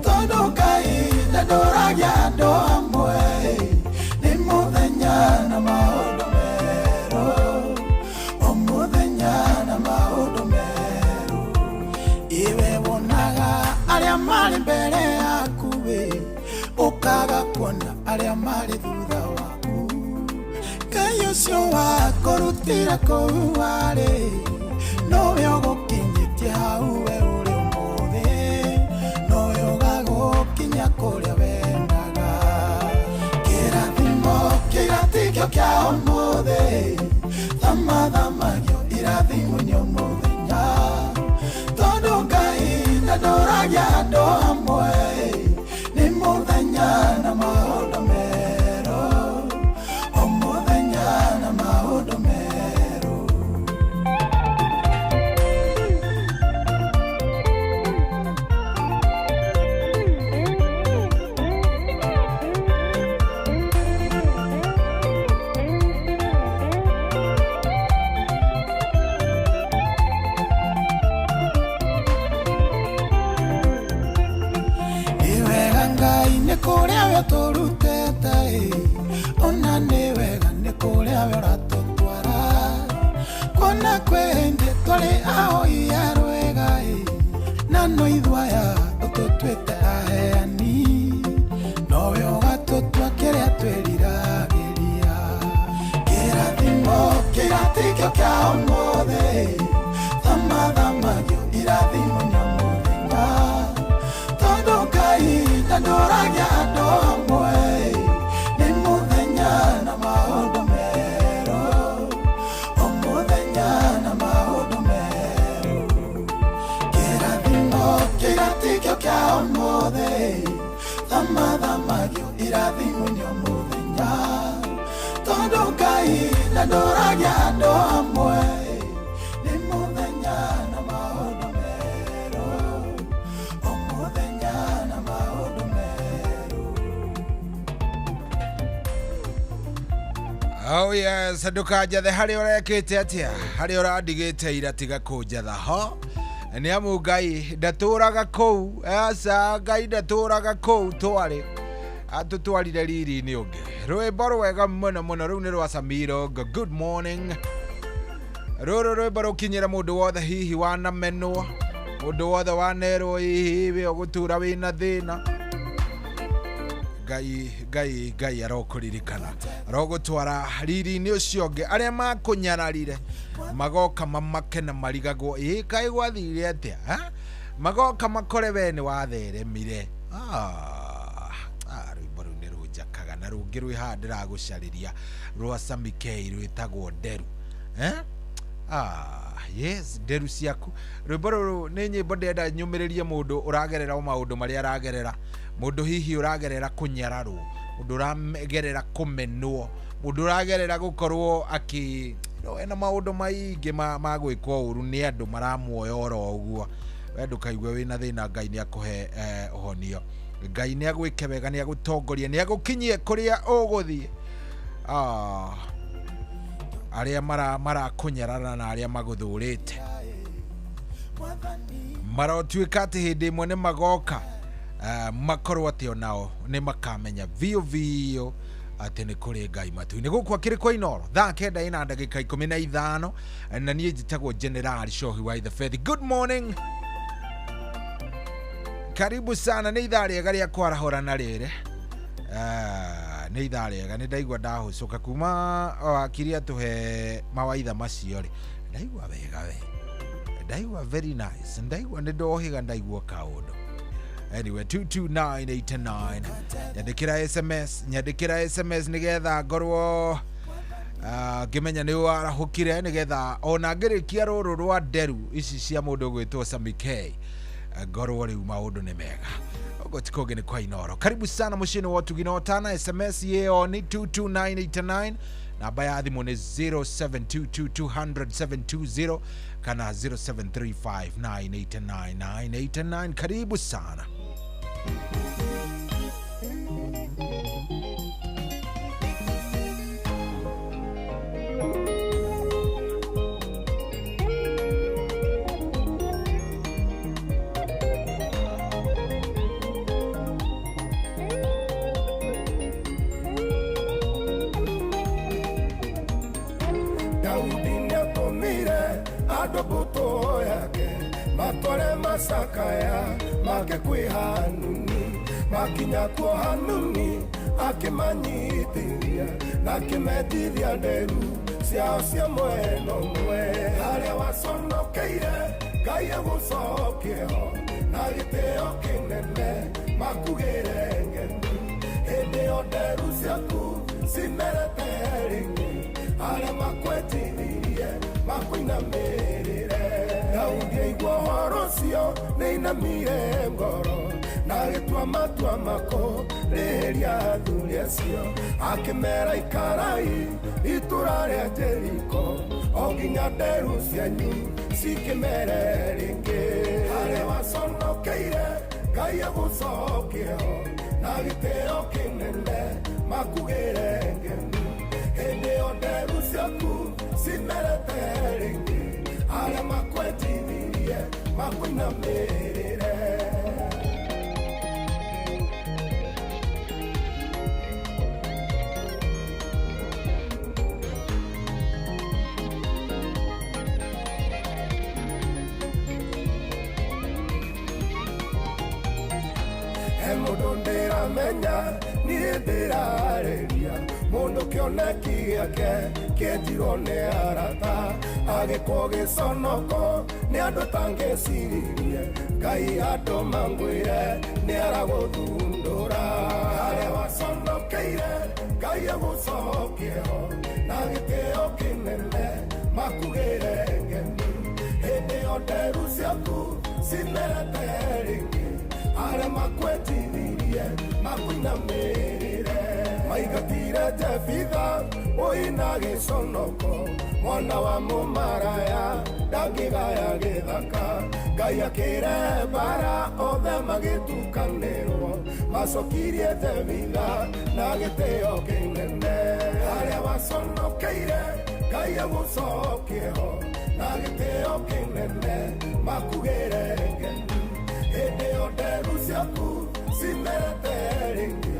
tondũ Ngai ndandoragia andũ amwe nĩ mũthenya na maũndũ merũ o mũthenya na maũndũ merũ iwe wonaga arĩa marĩ mbere yaku ĩ ũkaga kuona arĩa marĩ thutha waku Ngai ũcio wakũrutĩra kũu warĩ nowe ũgũkinyĩtie hau we ũrĩ ũmũthĩ nowe ũgagũkinya kũrĩa wendaga kĩrathimo kĩratikio kĩa ũmũthĩ thamathamagio irathimo-inĩ o mũthenya tondũ Ngai ndandoragia andũ amwe nĩ mũthenya na maũndũ merũ o mũthenya na maũndũ merũ. Nĩ wega Ngai nĩ kũrĩa we ũtũrutĩte ĩ ona nĩ wega nĩ kũrĩa we ũratũtwara kuona kwĩ hĩndĩ twarĩ ahoi a rwĩga ĩ na no ithuĩ aya ũtũtuĩte aheani nowe ũgatũtua kĩrĩa twĩriragĩria kĩrathimo kĩratikio kĩa ũmũthĩ thamathamagio irathimo-inĩ o mũthenya tondũ Ngai ndandoragia andũ amwe nĩ mũthenya na maũndũ merũ o mũthenya na maũndũ merũ kĩrathimo kĩratikio kĩa ũmũthĩ thamathamagio irathimo-inĩ o mũthenya tondũ Ngai ndandoragia andũ amwe nĩ mũthenya na maũndũ merũ o mũthenya na maũndũ merũ. Oh yes, ndũkanjathe harĩa ũrekĩte atĩa harĩa ũrandigĩte ira tiga kũnjatha ho nĩ amu Ngai ndatũraga kũu aca Ngai ndatũraga kũu twarĩ atũtwarire riri-inĩ ũngĩ rwĩmbo rwega mũno mũno rũu nĩ rwa Samiro good morning rũrũ rwĩmbo rũkinyĩre mũndũ wothe hihi wanamenwo mũndũ wothe wanerwo hihi we ũgũtura wĩna thĩna. Ngai Ngai Ngai arokũririkana, arogũtwara riri-inĩ ũcio ũngĩ. Arĩa makũnyararire magoka mamake na marigagwo, ĩ kaĩ gwathire atĩa? Magoka makore we nĩ watheremire. Rwĩmbo rũu nĩ rũnjakaga, na rũngĩ rwĩ haha ndĩragũcarĩria rwa Sami K rwĩtagwo Nderu. Yes, nderu ciaku. Rwĩmbo rũrũ nĩ nyĩmbo ndĩrenda nyũmĩrĩrie mũndũ ũragerera o maũndũ marĩa aragerera, mũndũ hihi ũragerera kũnyararwo, mũndũ ũragerera kũmenwo, mũndũ ũragerera gũkorwo akĩ ena maũndũ maingĩ ma gwĩkwo ũru nĩ andũ maramuoya oro ũguo. We ndũkaigue wĩna thĩna, Ngai nĩ akũhe ũhonio, Ngai nĩ agwĩke wega, nĩ agũtongoria, nĩ agũkinyie kũrĩa ũgũthiĩ. Arĩa marakũnyarara na arĩa magũthũrĩte marotuĩka atĩ hĩndĩ ĩmwe nĩ magoka, makorwo atĩ onao nĩ makamenya biũ biũ atĩ nĩ kũrĩ Ngai matu-inĩ. Gũkũ akĩrĩ kwa Inooro thaa 9 ina ndagĩka 15, na niĩ njĩtagwo General Shohi wa Ithafethi. Good morning, karibu sana. Nĩ ithaa rĩega rĩa kwarahũrana rĩrĩ. Nĩ ithaa rĩega, nĩ ndaigua ndahũcũka kuma wakiri atũhe mawaitha macio rĩ, ndaigua wega we, ndaigua very nice, ndaigua nĩ ndohĩga, ndaigua kaũndũ. Anyway, 22989 nyandĩkĩra SMS, nyandĩkĩra SMS nĩgetha ngorwo ngĩmenya nĩ warahũkire, nĩgetha ona ngĩrĩkia rũrũ rwa nderu ici cia mũndũ ũgwĩtwo Sami K, ngorwo rĩu maũndũ nĩ mega. Ũguo ti kũngĩ nĩ kwa Inooro. Karibu sana mũciĩ-inĩ wa ũtugi na ũtana. SMS ĩyo nĩ 22989, namba ya thimũ nĩ 0722200720 kana 0735989989. Karibu sana. Daudi nĩatũmire andũ mbũtũ yake matware macakaya make kwĩ Hanuni, makinya kuo Hanuni akĩmanyitithia na akĩmetithia nderu ciao cia mwena ũmwe. Harĩa waconokeire Ngai agũcokie ho na gĩtĩo kĩnene makugĩre ngemi. Hĩndĩ ĩyo nderu ciaku cimerete rĩngĩ, arĩa makwetithirie makuinamĩrĩre. Daudi aigua ũhoro ũcio nĩainamire ngoro na agĩtua matua makũrĩhĩria athuri acio, akĩmera ikarai itũra rĩa Jeriko o nginya nderu cianyu cikĩmere rĩngĩ. Harĩa waconokeire Ngai agũcokie ho na gĩtĩo kĩnene makugĩre ngemi. Hĩndĩ ĩyo nderu ciaku cimerete rĩngĩ, arĩa makwetithirie makuinamĩrĩre. He mũndũ ndĩramenya niĩ ndĩrarĩria, mũndũ kĩoneki gĩake kĩenjirwo nĩ arata, agĩkwo gĩconoko nĩ andũ tangĩciririe, Ngai andũ mangwĩre nĩ aragũthundũra. Harĩa waconokeire Ngai agũcokie ho na gĩtĩo kĩnene makugĩre ngemi. Hĩndĩ ĩyo nderu ciaku cimerete rĩngĩ, arĩa makwetithirie makuinamĩrĩre. Maingatire Jefitha ũina gĩconoko, mwana wa mũmaraya ndangĩgaya gĩthaka. Ngai akĩre mbara othe magĩtukanĩrwo, macokirie Jefitha na gĩtĩo kĩnene. Harĩa waconokeire Ngai agũcokie ho na gĩtĩo kĩnene makugĩre ngemi. Hĩndĩ ĩyo nderu ciaku cimerete rĩngĩ,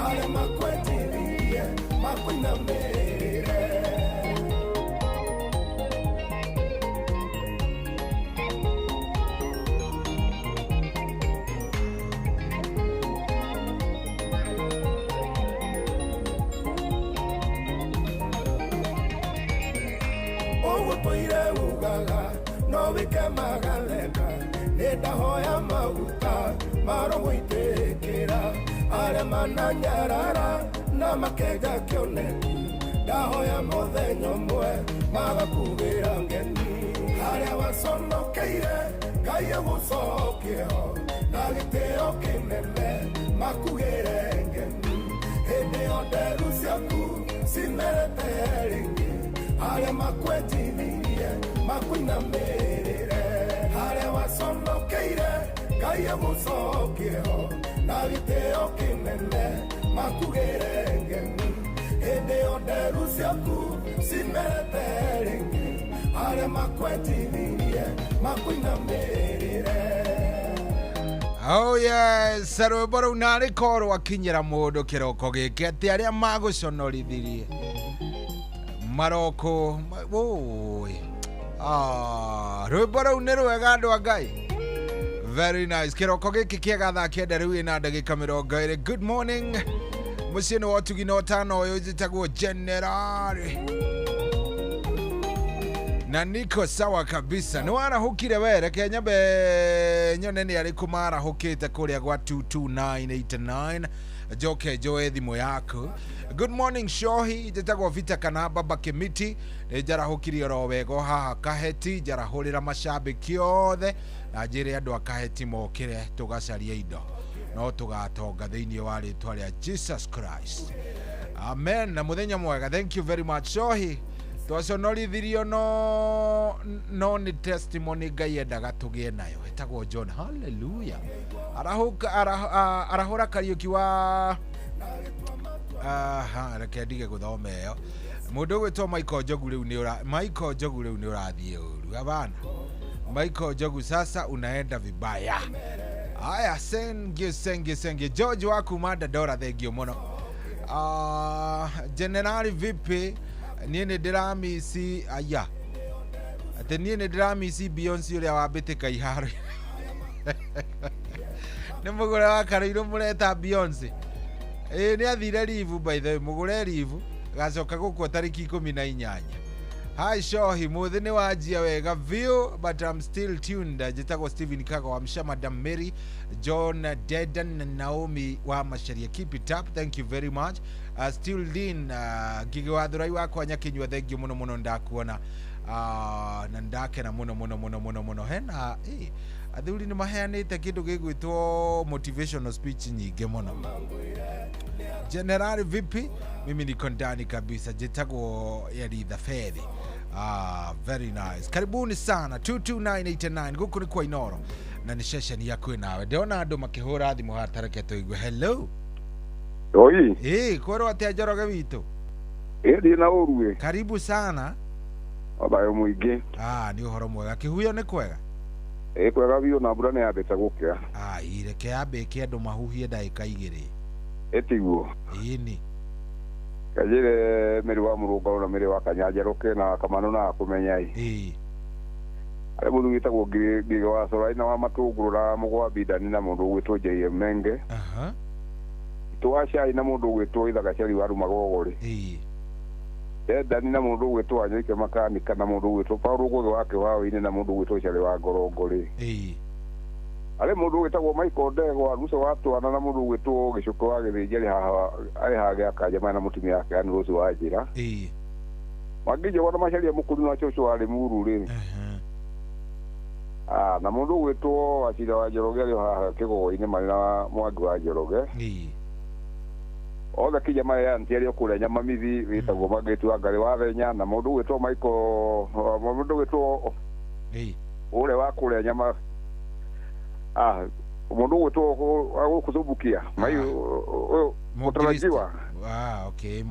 arĩa makwetithirie makuinamĩrĩre. maugaga no wike magatheka nĩ ndahoya maguta marũgũitĩkĩra arĩa mananyarara na makenja kĩoneki ndahoya mũthenya ũmwe magakugĩra ngeni harĩa waconokeire Ngai agũcokie ho na gĩtĩo kĩnene makugĩre ngeni hĩndĩ ĩyo nderu ciaku cimerete rĩngĩ arĩa makwenjithirie makuinamĩrĩre harĩa waconokeire Ngai agũcokie ho na gĩtĩo kĩnene makugĩre ngeni hĩndĩ ĩyo nderu ciaku cimerete rĩngĩ arĩa makwenjithirie makuinamĩrĩre. Oh yes, rwĩmbo rũu narĩ korwo akinyĩra mũndũ kĩroko gĩkĩ atĩ arĩa magũconorithirie maroko woi rwĩmbo rũu nĩ rwega andũ a Ngai. Very nice. Kĩroko gĩkĩ kĩega thaa 9 rĩu ĩna ndagĩka 20. Good morning. Mũciĩ nĩ wa ũtugi na ũtana ũyũ njĩtagwo General na niko sawa kabisa. Nĩ warahũkire we, reke nyambe nyone nĩ arĩkũ marahũkĩte kũrĩa gwa 22989 njoke njoe thimũ yaku. Good morning Shohi, njĩtagwo Vita kana Baba Kimiti, nĩ njarahũkirie oro wega haha Kaheti, njarahũrĩra macambĩki othe na njĩre andũ a Kaheti mokĩre tũgacarie indo no tũgatonga thĩinĩ wa rĩtwa rĩa Jesus Christ. Amen. Na mũthenya mwega. Thank you very much Shohi. Twaconorithirio no nĩ testimony Ngai endaga tũgĩe nayo. Ĩtagwo John. Hallelujah. Arahũra Kariũki wa aha, reke ndige gũthoma ĩyo. Mũndũ ũgwĩtwo Michael Njogu rĩu nĩ ũra Michael Njogu rĩu nĩ ũrathiĩ ũru. Abana. Michael Njogu sasa unaenda vibaya. Aya, senge senge senge. George wa kuma Dandora, thank you mũno. Generali vipi? Niĩ nĩ ndĩramisi aya atĩ niĩ nĩ ndĩramisi Beyonce ũrĩa wambĩtĩka iharo. Nĩ mũgũre wa Karũirũ mũreta Beyonce. Ĩĩ nĩ athire live by the way, mũgũre live gacoka gũkua tarĩki 18. Hi Shohi, mũthĩ nĩ wanjia wega view but I'm still tuned. Njĩtagwo Stephen Kago wa Msha, Madam Mary, John Dedan na Naomi wa Macharia. Keep it up. Thank you very much. Still Dean Ngigĩ wa Thurai wakwa Nyakinyua, thank you mũno mũno ndakuona na ndakena mũno mũno mũno mũno mũno. Hena athuri nĩ maheanĩte kĩndũ gĩgwĩtwo motivational speech nyingĩ mũno. General vipi? Mimi niko ndani kabisa. Njĩtagwo Yaritha Fedhi. Very nice. Karibuni sana 22989 gũkũ nĩ kwa Inoro na nĩ ceceni ya kwĩ nawe. Ndĩrona andũ makĩhũra thimũ haha tareke tũigue. Hello. Oi. Kwĩrwo atĩa Njoroge witũ? Ĩ na ũru. Karibu sana. Thayũ mũingĩ. Nĩ ũhoro mwega. Kĩhuyo nĩ kwega? Ĩ kwega biũ na mbura nĩ yambĩte gũkĩa. Reke yambĩke andũ mahuhie ndagĩka 2. Ĩtiguo. Ĩni. Kajire mĩrĩ wa mũrũngaro na mĩrĩ wa Kanyanjerũke na Kamano na kũmenya ĩ. Arĩ mũndũ wĩtagwo Ngigĩ wa Corai na wa Matũngũrũ na Mũgwambi Ndani na mũndũ ũgwĩtwo J.M. Menge. Itũ wa Cai na mũndũ ũgwĩtwo Ithaga Cari wa Rumagogo-rĩ. Ndani na mũndũ ũgwĩtwo Wanyoike Makanika na mũndũ ũgwĩtwo Paul Ngũgĩ wa Kĩwaũ-inĩ na mũndũ ũgwĩtwo Cari wa Ngorongo-rĩ. Arĩ mũndũ ũgwĩtagwo Michael Ndegwa Ruco wa Twana na mũndũ ũgwĩtwo Gĩcũkũ wa Gĩthĩnji arĩ haha arĩ haha gĩa Kanja na mũtumia wake Ann Rose wa Njĩra. Mwangi Njogwa na Macharia Mũkuru na cũcũ wa Rĩmuru rĩ. Na mũndũ ũgwĩtwo Wachira wa Njoroge arĩ haha Kĩgogo-inĩ marĩ na Mwangi wa Njoroge. Othe kinya marĩ anti arĩ o kũrĩa Nyamamithi wĩtagwo Mangĩtu wa Ngarĩ wa Thenya na mũndũ ũgwĩtwo Michael mũndũ ũgwĩtwo ũrĩa wa kũrĩa Nyama mũndũ ũgwĩtwo gũkũ Thumbukia mai mũtarajiwa. Okay.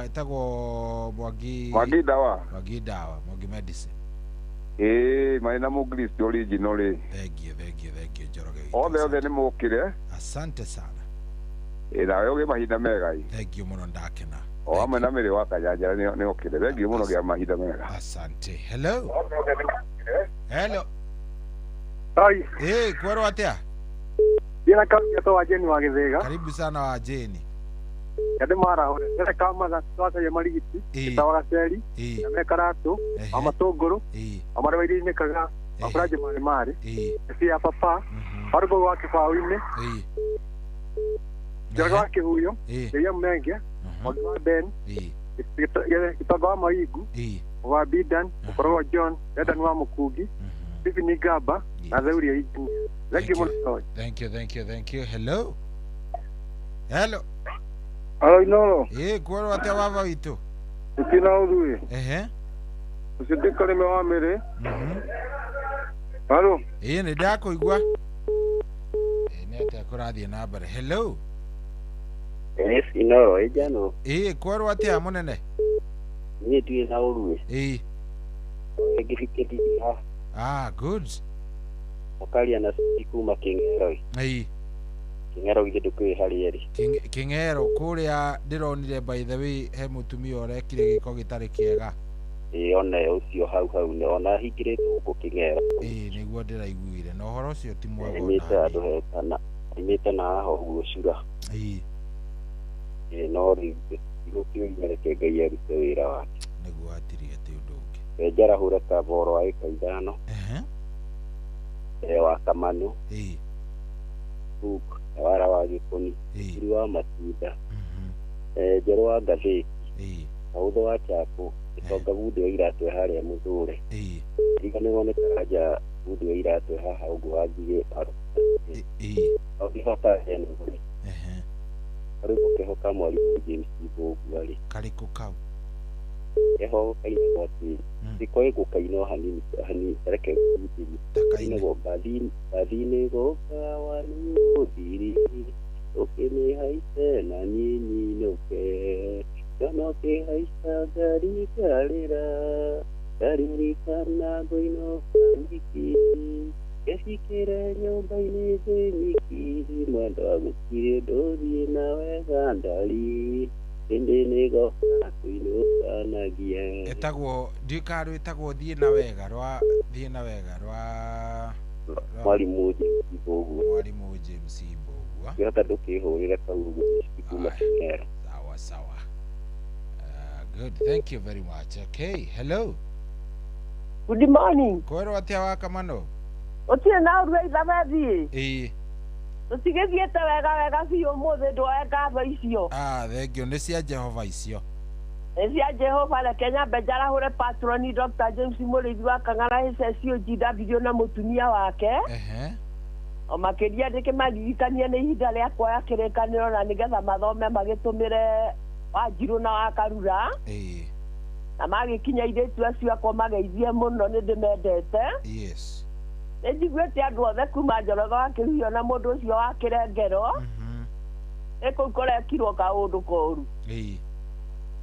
Etagwo Mwangi Mwangi Dawa. Mwangi Dawa, Mwangi Medicine. Marĩ na Mũkristo original rĩ. Thank you, thank you, thank you Njoroge witũ. Othe nĩ mokire. Asante sana. Nawe ũgĩe mahinda mega. Thank you mũno ndakena. O hamwe na mĩrĩ wa Kanyanjara nĩ okire. Thank you mũno gĩa mahinda mega. Asante. Hello. Hello. Hai. Kwĩrwo atĩa? Ndĩna kaunti wa Jeni wa Gĩthĩga. Karibu sana wa Jeni. Yade mara hore. Yade kama na twasa ya marigiti. Tawara seri. Na mekarato. Amatogoro. Amara ne kaga. Afraje mare mare. Si ya papa. Arugo wa kifawine. Jaga wake huyo. Ya menge. Wa Ben. Kitaga maigu. Wa Bidan, Ukoro John, Edan wa Mukugi. Stephen Gaba, na Zauri ya Thank you. Thank you, thank you, thank you. Hello. Hello. Hello, Inoro. Kwero atia baba witu. Ukina udui. Usidika nime wa mere. Hello. Ni ndako igwa. Ni atia kurathie na mbere. Hello. Yes, Inoro, ejano. Kwero atia munene. Ni tuye na urui. Ngifiketi. Ah, good. Mukaria na kuma King'ero. King'ero githe ndukui hari eri. King'ero kuria ndironire by the way he mutumia urekire giko gitari kiega. One ucio hau hau ne ona hingirite guku King'ero. Niguo ndiraiguire na uhoro ucio ti mwega ona. Imite andu hetana. Imite na haho uguo cura. No riu gũkiuria reke Ngai arute wĩra wake. Niguo atirie ti undu ungi. Njarahũre kaboro wa ĩka ithano. Wa Kamanu. Book wara wa Gĩkũni. Iri wa matunda. Njerũ wa ngathĩti. Kaũthũ wa Chapo. Gĩtonga bundi wa iratũ harĩa Mũthũre. Riganĩrwo nĩ Karanja bundi wa iratũ haha ũguo wa Ngigĩ. Ũngĩhota eno. Rĩu ũkĩhoka mwarimũ James Mbũgua rĩ. Karĩkũ kau? Keho kainagwo atĩ thikũ ĩgũkainwo hanini hanini reke kainagwo bathi-inĩ gũka wa nĩũthiri ũkĩmĩhaice na niĩ nyinũke ndona ũkĩhaica ngari ngarĩra ngaririkana ngũinũka nyiki ngecikĩre nyũmba-inĩ ndĩ nyiki mwendwa gũtirĩ ndũthiĩ na wega ndari ĩndĩ nĩgoka kũinũkanagia. Etagwo ndiũĩ rwĩtagwo thiĩ na wega rwa thiĩ na wega rwa mwarimũ James Mbũgua. Mwarimũ James Mbũgua. Ngĩhota ndũkĩhũrĩre kau ũguo kuma King'ero. Sawa sawa. Good, thank you very much. Okay, hello. Good morning. Kwero atia wa Kamano? Ũtirĩ na ũru Elizabeth. Tũtigĩthiĩte wega wega biũ ũmũthĩ ndwoe ngatho icio. Thank you. Nĩ cia Jehova icio. Nĩ cia Jehova. Reke nyambe njarahũre patroni Dr. James Mũrĩithi wa Kang'ara HSCOGW na mũtumia wake. O makĩria ndĩkĩmaririkanie nĩ ihinda rĩa kuoya kĩrĩkanĩro na nĩgetha mathome magĩtũmĩre Wanjirũ na wa Karura. Na magĩkinya airĩtu acio akwa mageithie mũno nĩ ndĩmendete. Yes. Nĩ njiguĩte andũ othe kuma Njoroge wa Kĩhuhio na mũndũ ũcio wa Kĩrengero. Nĩ kũu kũrekirwo kaũndũ koru.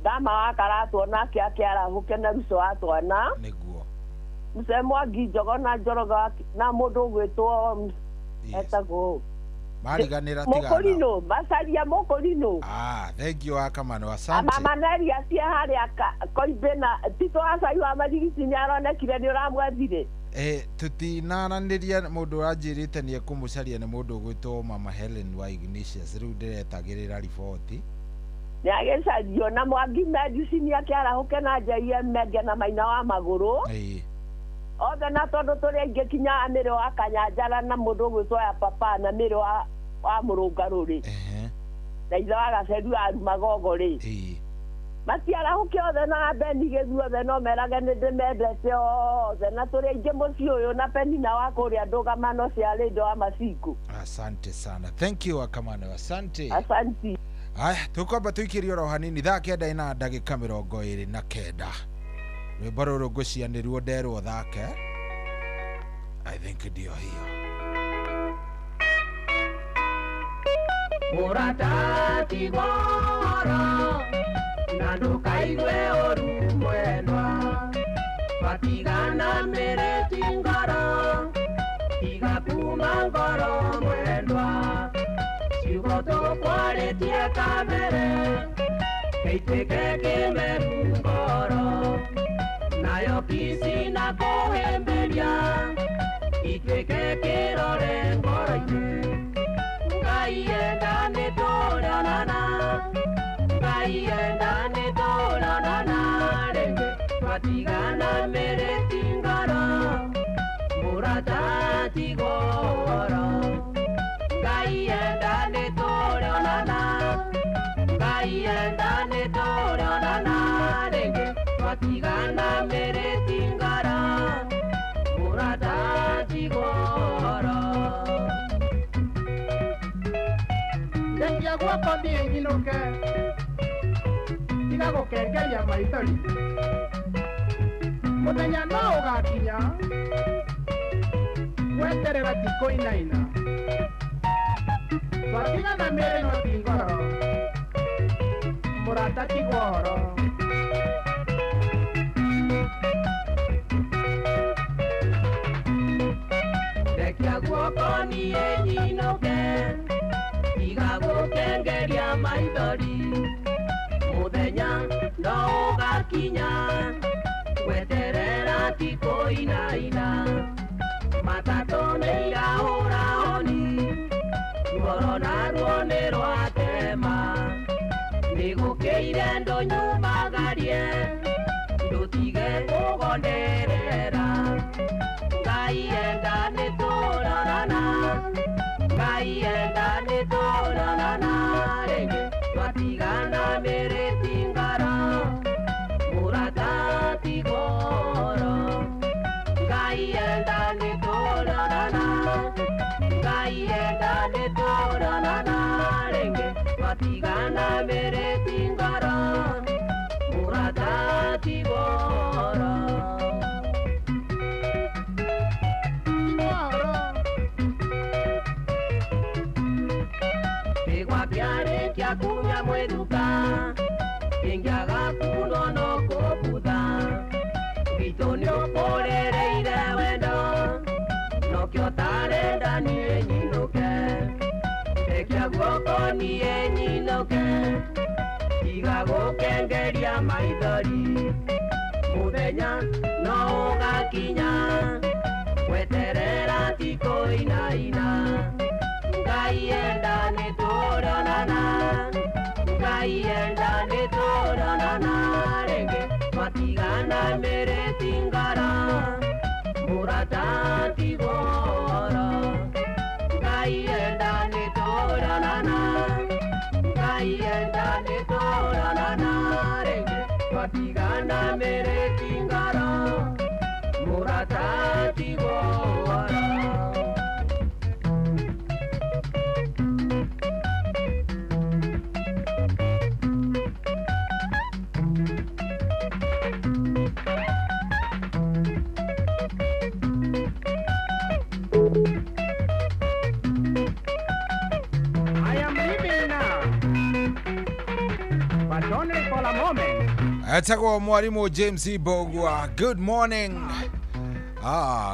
Ndama wa Karatwo nake akĩarahũke na Ruco wa twana. Nĩguo. Mzee Mwangi Njogo na Njoroge na mũndũ ũgwĩtwo etagwo mariganĩra tigana. Mũkũrinũ, Macaria Mũkũrinũ. Thank you wa Kamano, asante. Mama Neria cia harĩa Koimbĩ na Tito Acai wa Marigiti nĩ aronekire nĩ ũramwethire. Tutinaranĩria mũndũ ũranjĩrĩte nĩ ekũmũcaria nĩ mũndũ ũgwĩtwo Mama Helen wa Ignatius rĩu ndĩretagĩrĩra riboti. Nĩ agĩcario na Mwangi Medicine akĩarahũke na JM Menge na Maina wa Magũrũ. Othe na tondũ tũrĩ aingĩ kinya mĩrĩ wa Kanyanjara na mũndũ ũgwĩtwo ya papa na mĩrĩ wa Mũrũngarũ rĩ. Na ithe wa Gaceru wa Rumagogo rĩ. Matiarahũke othe na Beni Gĩthu othe no merage nĩ ndĩmendete othe na tũrĩ aingĩ mũciĩ ũyũ na Penina wa kũrĩa ndũgamano cia Rĩndo wa Macingũ. Asante sana. Thank you Wakamano, asante. Asante. Aya, tukwamba tuikirie oro hanini thaa 9 na ndagĩka 29. Rwĩmbo rũrũ ngwĩciria nĩruo nderwo thake. I think ndio hiyo. Mũrata ti goro na ndũkaigue ũru mwendwa matigana mĩrĩti ngoro tiga kuma ngoro mwendwa ciugo tũkwarĩtie kabere gĩitĩke kĩmeru ngoro nayo kici na kũhĩmbĩria ituĩke kĩrore ngoro-inĩ Ngai enda nĩ tũrĩonana tigwo ũhoro Ngai enda nĩtũrĩonana Ngai enda nĩtũrĩonana rĩngĩ twatigana mĩrĩ ti ngoro mũrata tigwo ũhoro Ndekia guoko niĩ nyinũke tiga gũkengeria maithori mũthenya no ũgakinya gweterera ti kũinaina twatigana mĩrĩ no ti ngoro mũrata tigwo ũhoro Ndekia guoko niĩ nyinũke tiga gũkengeria maithori mũthenya no ũgakinya gweterera ti kũinaina matatũ nĩ irahũra honi ruoro naruo nĩ rwatema nĩgũkĩire ndũnyumagarie ndũtige kũgonderera Ngai enda nĩtũrorana Ngai enda nĩtũrorana rĩngĩ twatigana mĩrĩ ti ngoro mũrata tigwo ũhoro Ngai enda nĩtũrorana Ngai enda nĩtũrorana rĩngĩ twatigana mĩrĩ ti ngoro mũrata tigwo ũhoro Kĩgwa kĩarĩkia kumia mwĩthuka kĩngĩaga kunwo no kũbutha witũ nĩũkũrĩrĩire wendo nokĩo tarenda niĩ nyinũke ndekia guoko niĩ nyinũke tiga gũkengeria maithori mũthenya no ũgakinya gweterera ti kũinaina Ngai enda nĩtũrĩonana Ngai enda nĩtũrĩonana rĩngĩ twatigana mĩrĩ ti ngoro mũrata tigwo ũhoro Ngai enda nĩtũrĩonana Ngai enda nĩtũrĩonana rĩngĩ twatigana mĩrĩ ti ngoro mũrata tigwo ũhoro I am leaving now, but only for a moment. Etagwo mwarimu James Mbogua good morning.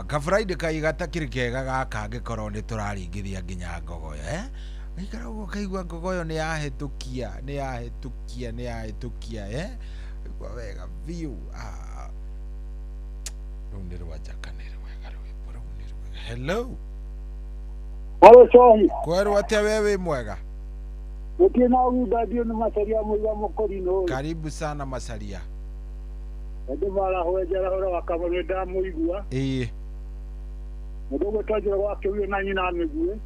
Ka Friday kaiga gatakĩrĩ kega gaka angĩkorwo nĩ tũraringithia nginya ngogoyo Ikara ũguo kaigua ngogoyo nĩ yahĩtũkia nĩ yahĩtũkia nĩ yahĩtũkia Igua wega biũ. Rũu nĩ rwa njaka nĩ rwega rwĩmbo rũu nĩ rwega. Hello. Halo Cohi. Kwerwo atĩa we wĩ mwega? Gũtirĩ na ũgunda ndio nĩ Macaria mũiga mũkũrinũ. Karibu sana Macaria. Andũ marahũra njarahũra wa Kamau nĩ ndamũigua. Ĩĩ. Mũndũ ũgwĩtwo Njoroge wa Kĩguũ na nyina Mĩguĩ.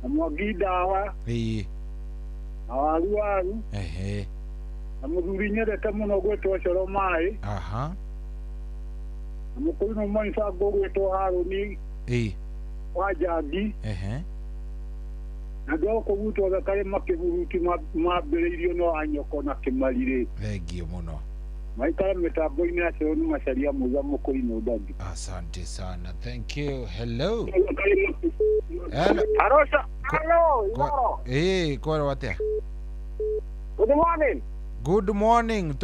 Na Mwangi Ndawa. Ĩĩ. Na Waru Waru. Ehe. Na mũthuri nyendete mũno ũgwĩtwo Coro Maĩ. Aha. Na mũkũrinũ Monibango ũgwĩtwo Harũni. Ĩĩ. Wa Njangi. Ehe. Na andũ a gũkũ gwitũ othe karĩ makĩhuruti mambĩrĩirio no Anyoko na Kĩmarirĩ. Thengiũ mũno. Maikara mĩtambo-inĩ ya Coro nĩ Macaria mũiga mũkũrinũ Ndagi. Asante sana. Thank you. Hello. Hello. Arosha. Hello. Inoro. Kwerwo atĩa? Good morning. Good morning.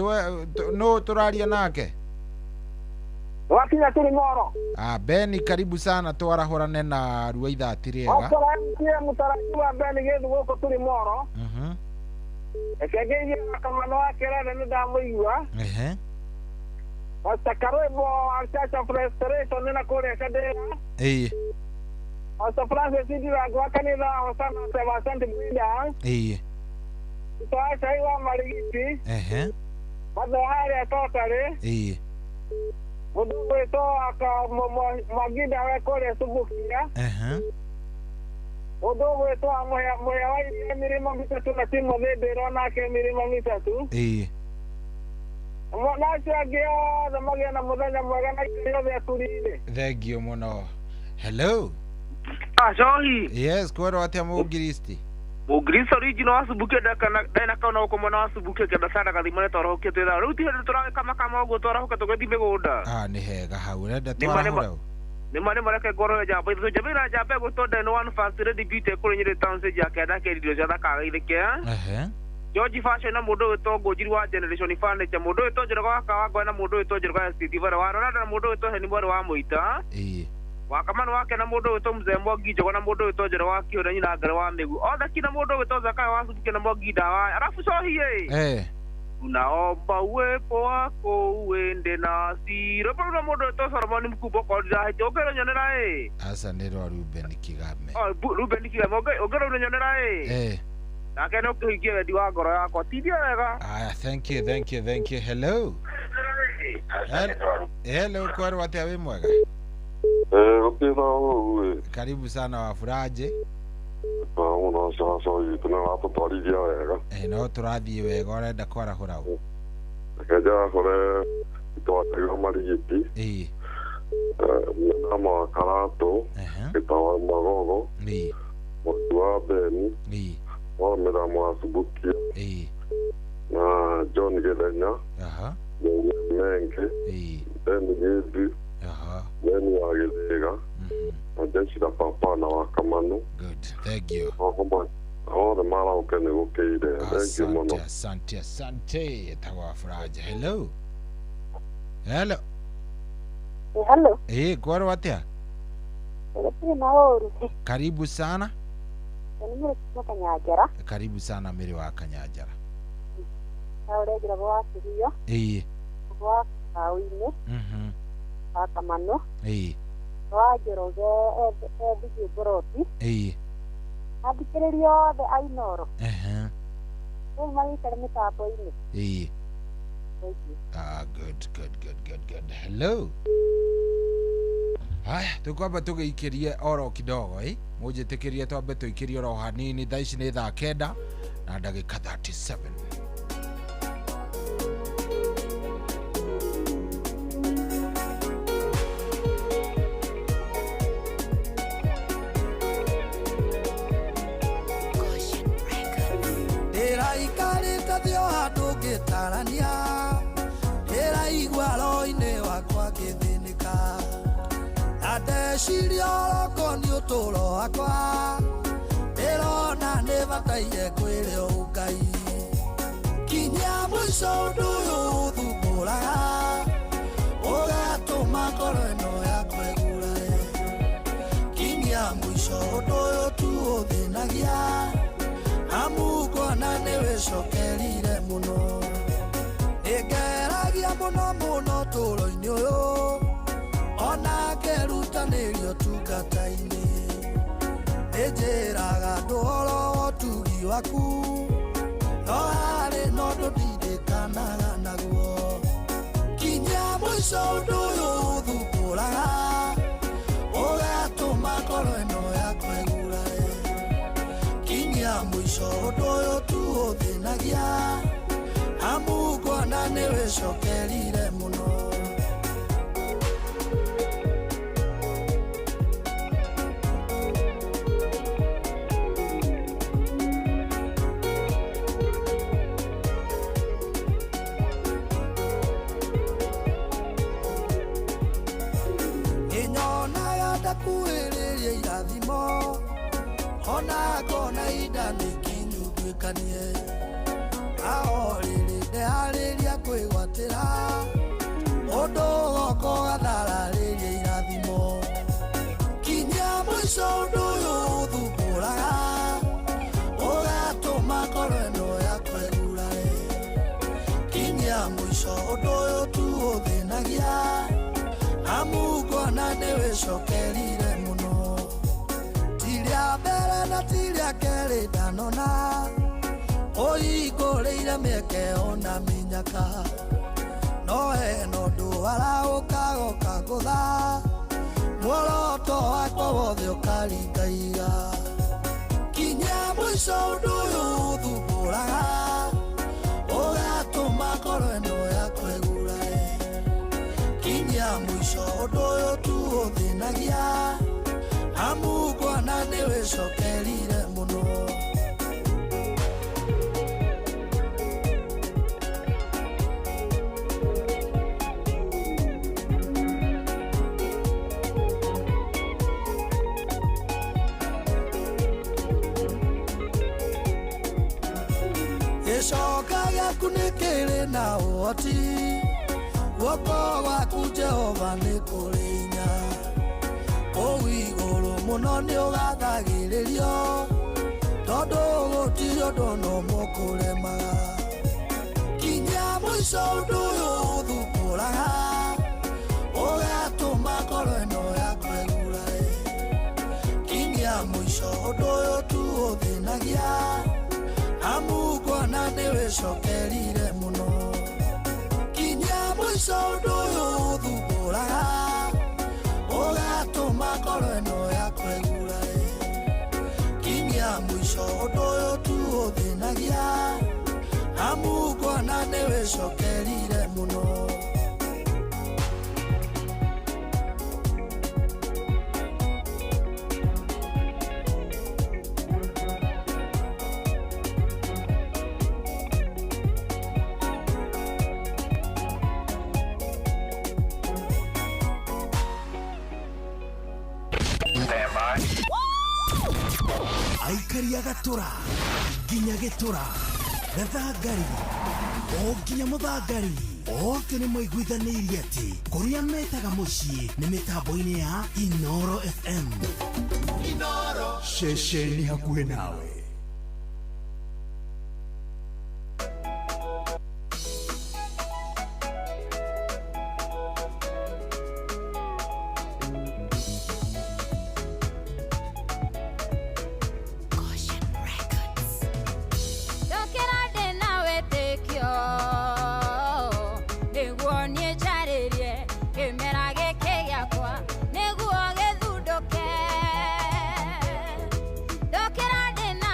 No tũraria nake? Wakinya tũrĩ Moro. Beni karibu sana twarahũrane na ruo ithati rĩega. Okorwo MCA mũtarajiwa Beni Gĩthu gũkũ tũrĩ Moro. Reke ngeithie Kamano wa Kĩrere nĩ ndamũigua. Ehe. Pastor Karwĩmbo wa Church of Restoration na kũrĩa Kandĩra. Ĩĩ. Pastor Francis Ndirango wa kanitha wa Hosana Seven Breeders. Ĩĩ. Twa Cai wa Marigiti. Ehe. Matho harĩa Totarĩ. Ĩĩ. Mũndũ ũgwĩtwo aka Mwanginda we kũrĩa Subukia. Mũndũ ũgwĩtwo Mũhĩa wa Iria mĩrĩma mĩtatũ na Timothy Ndĩro nake mĩrĩma mĩtatũ. Na acio angĩ othe magĩe na mũthenya mwega na ikari othe aturi-inĩ. Thank you mũno. Hello. Acohi. Yes, kwĩrwo atĩa mũngiristi? Mũngiristi original wa Subukia ndena kauna gũkũ mwena wa Subukia kĩanda sana gathimo nĩ twarahũkĩte thaa. Rĩu ti hĩndĩ tũragĩkamakama ũguo twarahũka tũgĩthiĩ mĩgũnda. Ah, nĩ hega hau. Ũrenda twarahũra ũ? Nĩ ma reke ngorwo njamba ithatũ njamba ina njamba ĩgwĩtwo Den One First Lady Beauty kũrĩ Nyĩrĩ Town stage ya kenda kĩririo cia thakagaithĩke. George Fashion na mũndũ ũgwĩtwo Ngũnjiri wa Generation Furniture, mũndũ ũgwĩtwo Njoroge wa Kawangware na mũndũ ũgwĩtwo Njoroge wa STT Valley wa Roranda na mũndũ ũgwĩtwo Heni Mwarĩ wa Mũita. Wakamano wake na mũndũ ũgwĩtwo Mzee Mwangi Njogo na mũndũ ũgwĩtwo Njoroge wa Kĩũra nyina Ngare wa Mĩgu. Othe kina mũndũ ũgwĩtwo Zakayo wa Subukia na Mwangi Ndawa. Arafu cohi ĩ. Tunaomba uwepo wako uende nasi. Rwĩmbo rũu na mũndũ ũgwĩtwo Solomon Mkubwa okorwo ndirahĩtia. Ũngĩrwo nyonera ĩ. Aca nĩ rwa Ruben Kigame. Oh, Ruben Kigame. Ũngĩrwo nyonera ĩ. Nake no kĩhingie wendi wa ngoro yakwa. Tithia wega. Aya, thank you, thank you, thank you. Hello. Hello, kwerwo atĩa wĩ mwega? Karibu sana Wafuraje. Mũno aca witũ nĩ ũratũtwarithia wega. No tũrathiĩ wega. Ũrenda kwarahũra ũ? Reke njarahũre itwatagĩrwo Marigiti. Mũnama wa Karatũ, Gĩta wa Magogo, Mũtu wa Beni, wa Mĩramo wa Subukia, na John Gĩthenya, Menge, Ben Gĩthu, Beni wa Gĩthĩga, na jeshi la papa na wa Kamanu. Good, thank you. Othe marauke nĩ gũkĩire. Thank you mũno. Asante, asante. Etagwo Wafuraje. Hello. Hello. Hello. Kwerwo atĩa? Gũtirĩ na ũru. Karibu sana. Nĩ Mĩrĩ kuma Kanyanjara. Karibu sana Mĩrĩ wa Kanyanjara. Na ũrĩa njĩragwo wa Kĩhuyo. Wa Kaũ-inĩ. Wa Kamanu. Wa Njoroge ethiĩ Ngoroti. Athikĩrĩria othe a Inooro. Rĩu magĩikare mĩtambo-inĩ. Ah, good, good, good, good, good. Hello. Haya, tukwamba tũgĩikĩrie oro kidogo mũnjĩtĩkĩrie twambe tũikĩrie oro hanini. Thaa ici nĩ thaa 9 na ndagĩka 37. Ndĩraikarĩte thĩ o handũ ngĩtarania, ndĩraigua roho-inĩ wakwa ngĩthĩnĩka, na ndeciria oroko nĩ ũtũũro wakwa, ndĩrona nĩ bataire kwĩre Ngai. Kinyia mũico ũndũ ũyũ ũthumbũraga, ũgatũma ngoro ĩno yakwa ĩgurae. Kinyia mũico ũndũ ũyũ tu ũthĩnagia, amu ngona nĩ wĩcokerire mũno. Nĩngeragia mũno mũno ũtũũro-inĩ ũyũ, ona ngerutanĩria ũtungata-inĩ. Nĩnjĩraga andũ ũhoro wa ũtugi waku, no harĩ na ũndũ ndirikanaga naguo. Kinyia mũico ũndũ ũyũ ũthumbũraga, ũgatũma ngoro ĩno yakwa ĩgurae. Kinyia mũico ũndũ ũyũ tu ũthĩnagia, amu ngona nĩ wĩcokerire mũno. Nĩnyonaga ndakuhĩrĩria irathimo, ona ngona ihinda nĩ ikinyu nduĩkanie. Ao rĩrĩ ndeharĩria kwĩgwatĩra, ũndũ ũgoka ũgathararĩria irathimo. Kinyia mũico ũndũ ũyũ ũthumbũraga, ũgatũma ngoro ĩno yakwa ĩgurae. Kinyia mũico ũndũ ũyũ tu ũthĩnagia, amu ngona nĩ wĩcokerire mũno. Ti rĩa mbere na ti rĩa kerĩ ndanona, ũhingũrĩire mĩeke ona mĩnyaka. No hena ũndũ arahũka goka ngũtha muoroto wakwa wothe ũkaringaiga kinya mũico ũndũ ũyũ ũthumbũraga ũgatũma ngoro ĩno yakwa ĩgurae kinya mũico ũndũ ũyũ tu ũthĩnagia amu ngona nĩwĩcokerire mũno. Gĩcoka gĩaku nĩ kĩrĩ na ũhoti guoko gwaku Jehova nĩ kũrĩ hinya kũu igũrũ mũno nĩ ũgathagĩrĩrio tondũ gũtirĩ ũndũ ona ũmwe ũkũremaga kinya mũico ũndũ ũyũ ũthumbũraga ũgatũma ngoro ĩno yakwa ĩgurae kinya mũico ũndũ ũyũ tu ũthĩnagia amu ngona nĩwĩcokerire mũno kinya mũico ũndũ ũyũ ũthumbũraga ũgatũma ngoro ĩno yakwa ĩgurae kinya mũico ũndũ ũyũ tu ũthĩnagia amu ngona nĩwĩcokerire mũno. Aikaria gatura nginya gĩtura gathangari o nginya mũthangari othe nĩ maiguithanĩirie atĩ kũrĩa metaga mũciĩ nĩ mĩtambo-inĩ ya Inoro FM. Inoro ceceni hakuhĩ nawe. Ndokera ndĩ na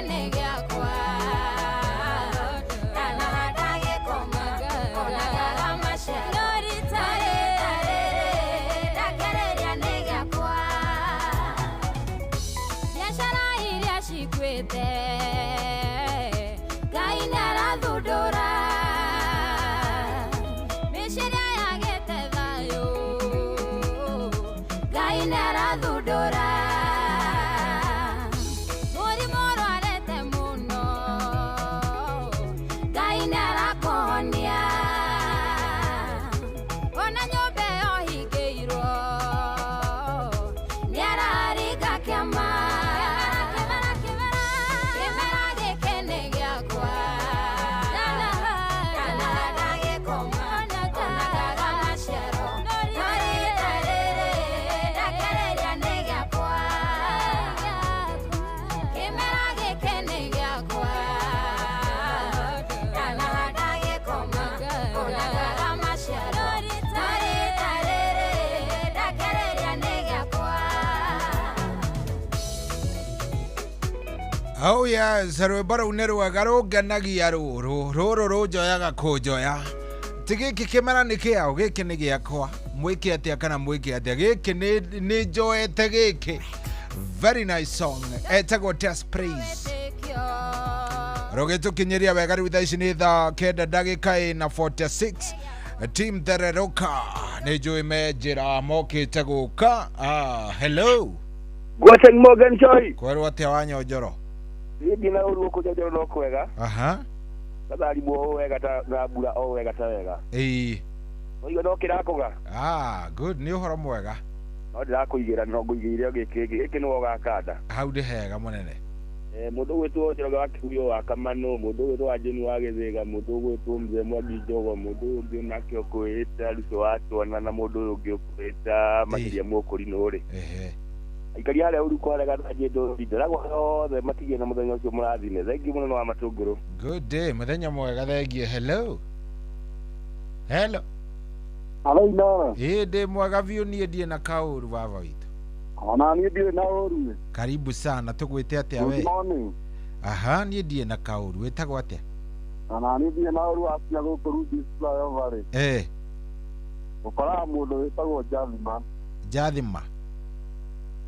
nĩ gĩakwa. Ndanahanda gĩkoma, ona ngaga maciaro. No rita rĩrĩ ndakĩrĩria nĩ gĩakwa. Biacara iria cikuĩte, Ngai nĩarathundũra. Mĩciĩ ĩrĩa yagĩte thayũ, Ngai nĩarathundũra. Mũrimũ ũrwarĩte mũno, Ngai nĩarakũhonia. Ona nyũmba ĩyo hingĩirwo, nĩararinga kĩama. Kĩmera gĩkĩ nĩ gĩakwa. Ndanahanda gĩkoma, ona ngaga maciaro. No rita rĩrĩ ndakĩrĩria nĩ gĩakwa. Kĩmera gĩkĩ nĩ gĩakwa. Ndanahanda gĩkoma, ona ngaga maciaro. No rita rĩrĩ ndakĩrĩria nĩ gĩakwa. Oh yes, rwĩmbo rũu nĩ rwega rũngenagia rũrũ rũrũ rũnjoyaga kũnjoya. Ti gĩkĩ kĩmera nĩ kĩao, gĩkĩ nĩ gĩakwa. Mwĩke atĩa kana mwĩke atĩa, gĩkĩ nĩ njoete gĩkĩ. Very nice song, etagwo Test Praise. Rũgĩtũkinyĩria wega rĩu thaa ici nĩ thaa 9 ndagĩka ĩna 46. Team Thereruka nĩ njũĩ me njĩra mokĩte gũka. Hello. Guten Morgen Joy. Kwerwo atĩa wa Nyonjoro? Niĩ ndina ũru gũkũ Njonjoro no kwega. Aha. Gatharimwo o wega ta na mbura o wega ta wega. Ĩĩ. Ũigua no kĩrakũga. Good, nĩ ũhoro mwega. No ndĩrakũigĩra no ngũigĩire gĩkĩ gĩkĩ nĩwe ũgakanda. Hau ndĩ hega mũnene. Mũndũ ũgwĩtwo Njoroge wa Kĩhuyo wa Kamanũ, mũndũ ũgwĩtwo wa Jane wa Gĩthĩga, mũndũ ũgwĩtwo Mzee Mwangi Njogo, mũndũ ũyũ ũngĩ nake ũkwĩta Ruto wa Twana na mũndũ ũyũ ũngĩ ũkwĩta Makĩria Mũkũrinũ rĩ. Ehe. Aikari harĩa ũru kwa harĩa gathanjĩ ndũri ndĩragwo othe matigie na mũthenya ũcio mũrathime. Thengiũ mũno wa matũngũrũ. Good day, mũthenya mwega thengiũ. Hello. Hello. Hello Inoro. Ĩĩ ndĩ mwega biũ niĩ ndirĩ na kaũru baba witũ. Ona niĩ ndirĩ na ũru. Karibu sana, tũgwĩte atĩa we? Good morning. Aha, niĩ ndirĩ na kaũru. Wĩtagwo atĩa? Ona niĩ ndirĩ na ũru wakinya gũkũ Rubis Flyover rĩ. Ũkoraga mũndũ wĩtagwo Jathima. Jathima.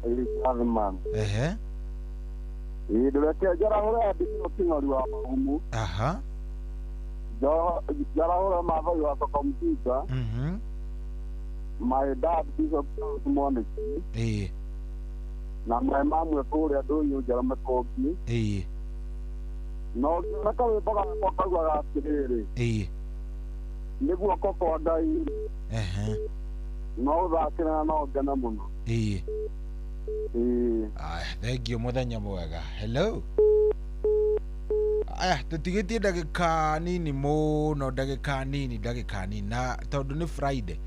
Ĩĩ Jathima. Ehe. Ĩĩ ndũreke njarahũre andĩkĩrwo kĩng'ori wa magumu. Aha. Njarahũre Maathai wa Sokomtinga. My dad Bishop Charles Mwaniki. Ĩĩ. Na my mamwe kũrĩa ndũnyũ Njarame Kũngi. Ĩĩ. No ngĩona karwĩmbo gakwa kaugaga atĩrĩrĩ. Ĩĩ. Nĩ guoko kwa Ngai. Ehe. No ũthakĩre na no ngene mũno. Ĩĩ. Ĩĩ. Aya, thengiũ mũthenya mwega. Hello. Aya, tũtigĩtie ndagĩka nini mũno, ndagĩka nini, ndagĩka nini. Na tondũ nĩ Friday.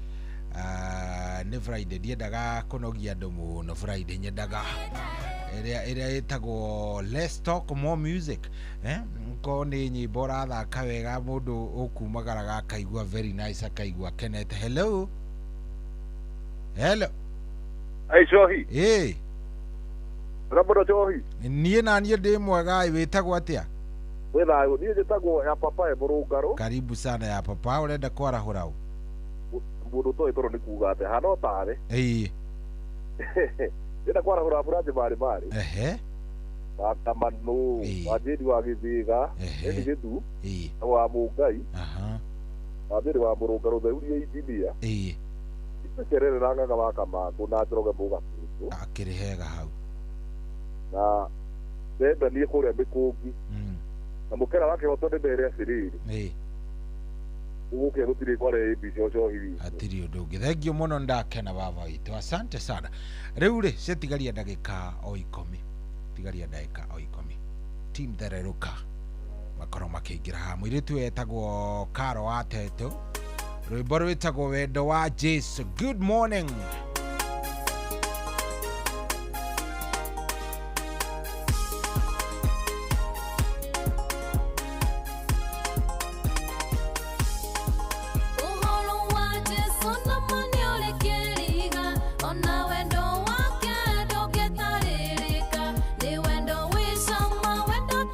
Nĩ Friday, ndiendaga kũnogia andũ mũno Friday, nyendaga ĩrĩa ĩtagwo less talk more music. Ko nĩ nyĩmbo ũrathaka wega mũndũ ũkumagaraga akaigua very nice, akaigua akenete. Hello. Hello. Ai Cohi. Ĩĩ. Ũramũra Cohi. Niĩ na niĩ ndĩ mwega, wĩtagwo atĩa? Wĩ thayũ, niĩ njĩtagwo ya papa e mũrũngarũ. Karibu sana ya papa, ũrenda kwarahũra ũ? Mũndũ ũtoĩ toro nĩ kuga atĩa, hana ũtarĩ. Ĩĩ. Ndĩrenda kwarahũra Mũranjĩ marĩ marĩ. Ehe. Wa Kamanũ, wa Jane wa Gĩthĩga, Edi Gĩthu, Ĩĩ. wa Mũngai. Aha. Wa Mary wa Mũrũngarũ Theuria injinia. Ĩĩ. Cerere na Ng'ang'a wa Kamangũ na Njoroge Mũgatũndũ. Akĩrĩ hega hau. Na ndenda niĩ kũrĩa Mĩkũngi. Na mũkera wa kĩhoto nĩ mere atĩrĩrĩ. Ĩĩ. Gũkĩa gũtirĩ kware ABC ũcohi witũ. Hatirĩ ũndũ ũngĩ. Thengiũ mũno ndakena baba witũ. Asante sana. Rĩu rĩ, ciatigaria ndagĩka o 10. Tigaria ndagĩka o 10. Team Thereruka makorwo makĩingĩra haha. Mũirĩtu etagwo Karo wa Teto. Rwĩmbo rwĩtagwo Wendo wa Jesu. Good morning. Ona wendo wake ndũngĩtarĩrĩka, nĩ wendo wĩ cama, wendo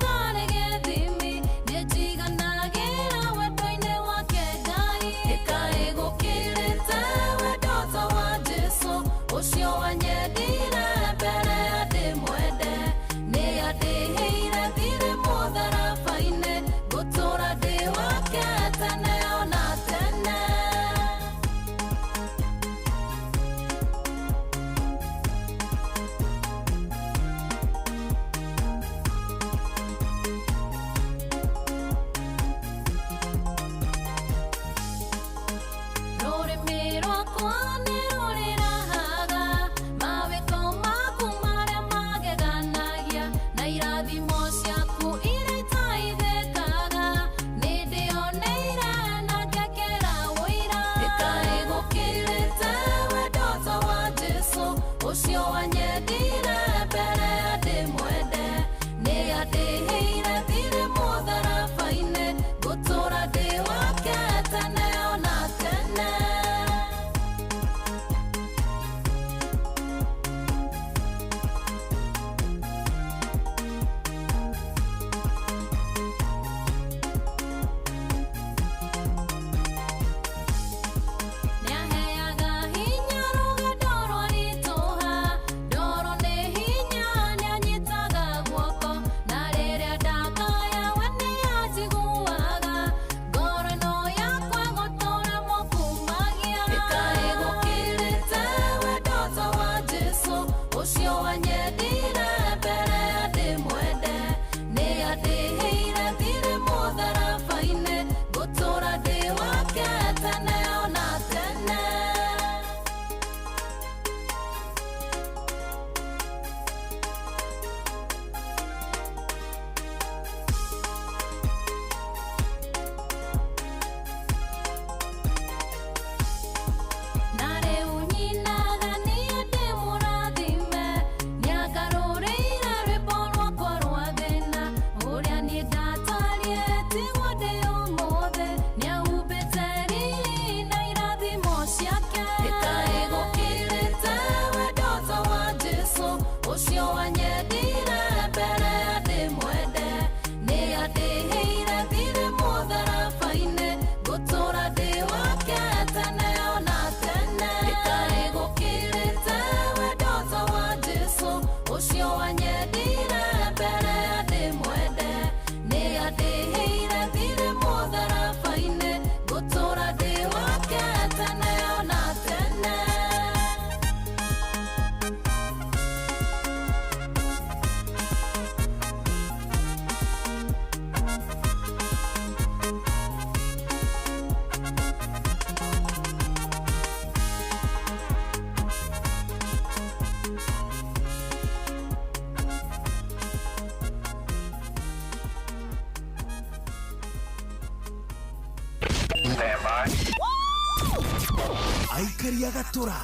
Aikari a Gatũra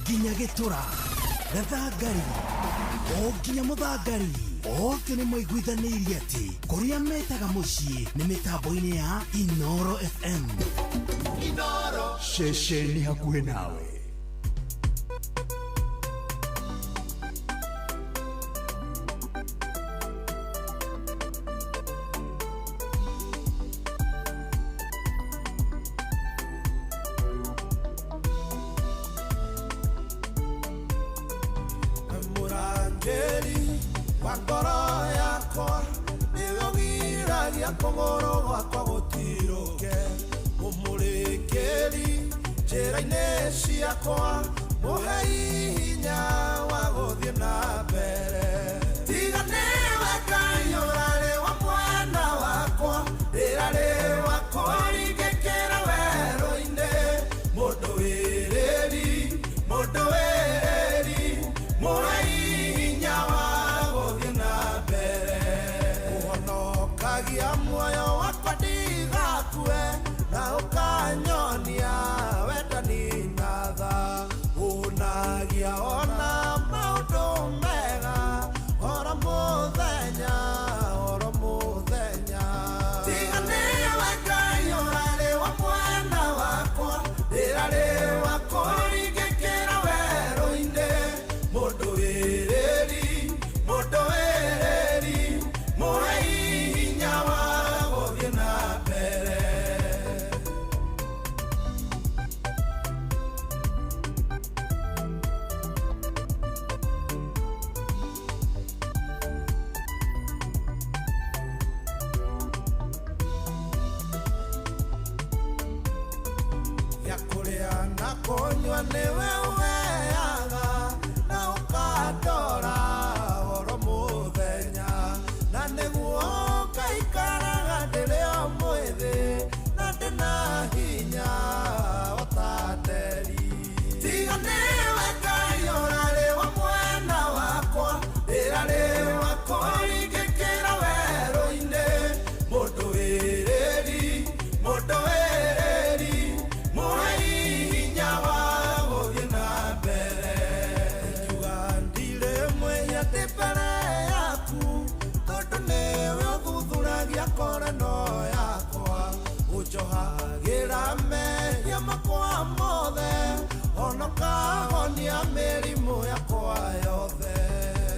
nginya Gĩtũra, Gathangari o nginya Mũthangari, othe nĩ maiguithanĩirie atĩ kũrĩa metaga mũciĩ nĩ mĩtambo-inĩ ya Inoro FM. Inoro ceceni hakuhĩ nawe. Mũrangĩri wa ngoro yakwa nĩwe ũgiragia kũgũrũ gwakwa gũtirũke, mũmũrĩkĩri njĩra-inĩ ciakwa, mũhei hinya wa gũthiĩ na mbere. Tiga nĩwe Ngai ũrarĩ wa mwena wakwa, ndĩrarĩ wa kũringĩkĩra werũ-inĩ, mũndũ wĩrĩri, mũndũ wĩrĩri, mũhei hinya wa gũthiĩ na mbere. Ũhonokagia muoyo wakwa ndigakue, na ũkanyonia wendani na tha, ũnagia ona maũndũ mega oro mũthenya, oro mũthenya. Tiga nĩwe Ngai ũrarĩ wa mwena wakwa, ndĩrarĩ wa kũringĩkĩra werũ-inĩ, mũndũ wĩrĩri, mũndũ wĩrĩri, mũhei hinya wa gũthiĩ na mbere. Ya kũrĩa na kũnyua nĩwe ũheaga, na ũkandora oro mũthenya, na nĩguo ngaikaraga ndĩrĩ o mwĩthĩ, na ndĩna hinya o ta nderi. Tiga nĩwe Ngai ũrarĩ wa mwena wakwa, ndĩrarĩ wa kũringĩkĩra werũ-inĩ, mũndũ wĩrĩri, mũndũ wĩrĩri, mũhei hinya wa gũthiĩ na mbere. Ingiuga ndirĩ mwĩhia ndĩ mbere yaku, tondũ nĩwe ũthuthuragia ngoro ĩno yakwa, ũnjohagĩra mehia makwa mothe, ona ũkahonia mĩrimũ yakwa yothe.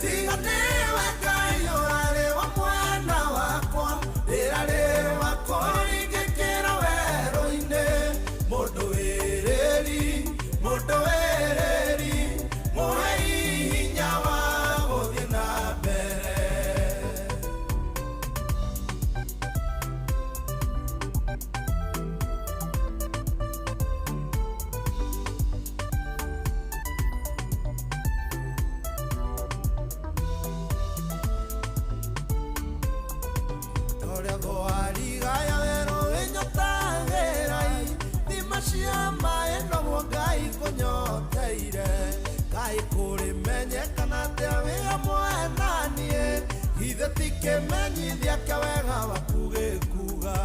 Tiga nĩwe Ngai ũrarĩ wa mwena wakwa, ndĩrarĩ wa kũringĩkĩra werũ-inĩ, mũndũ wĩrĩri, mũndũ wĩrĩri, mũhei hinya wa gũthiĩ na mbere. Torĩa thwariga ya werũ ĩnyotagĩrai, thima cia maĩ noguo Ngai kũnyoteire, Ngai kũrĩmenyekana atĩa wĩ hamwe na niĩ, githĩ ti kĩmenyithia kĩa wega waku gĩkuga.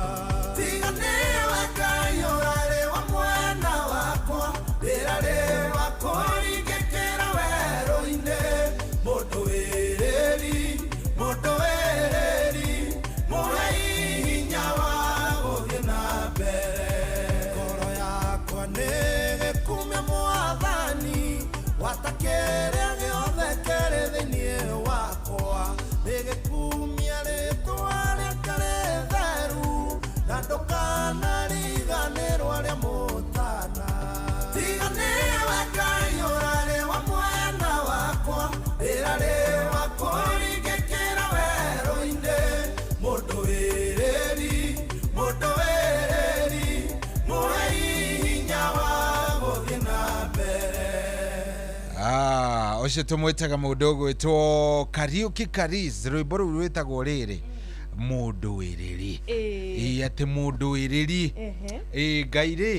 Tiga nĩwe Ngai ũrarĩ wa mwena wakwa, ndĩrarĩ wa kũringĩkĩra werũ-inĩ, mũndũ wĩrĩri, mũndũ wĩrĩri, mũhei hinya wa gũthiĩ na mbere. Ngoro yakwa nĩgĩkumia Mwathani, gwata kĩrĩa gĩothe kĩrĩ thĩinĩ wakwa, nĩgĩkumia rĩtwa rĩake rĩtheru, na ndũkanariganĩrwo arĩa mũtana. Tiga nĩwe Ngai ũrarĩ wa mwena wakwa, ndĩrarĩ wa kũringĩkĩra werũ-inĩ, mũndũ wĩrĩri, mũndũ wĩrĩri, mũhei hinya wa gũthiĩ na mbere. Ũcio tũmwĩtaga mũndũ ũgwĩtwo Kariuki Karis, rwĩmbo rũu rwĩtagwo rĩrĩ mũndũ wĩrĩri. Ĩĩ atĩ mũndũ wĩrĩri. Ĩĩ Ngai rĩ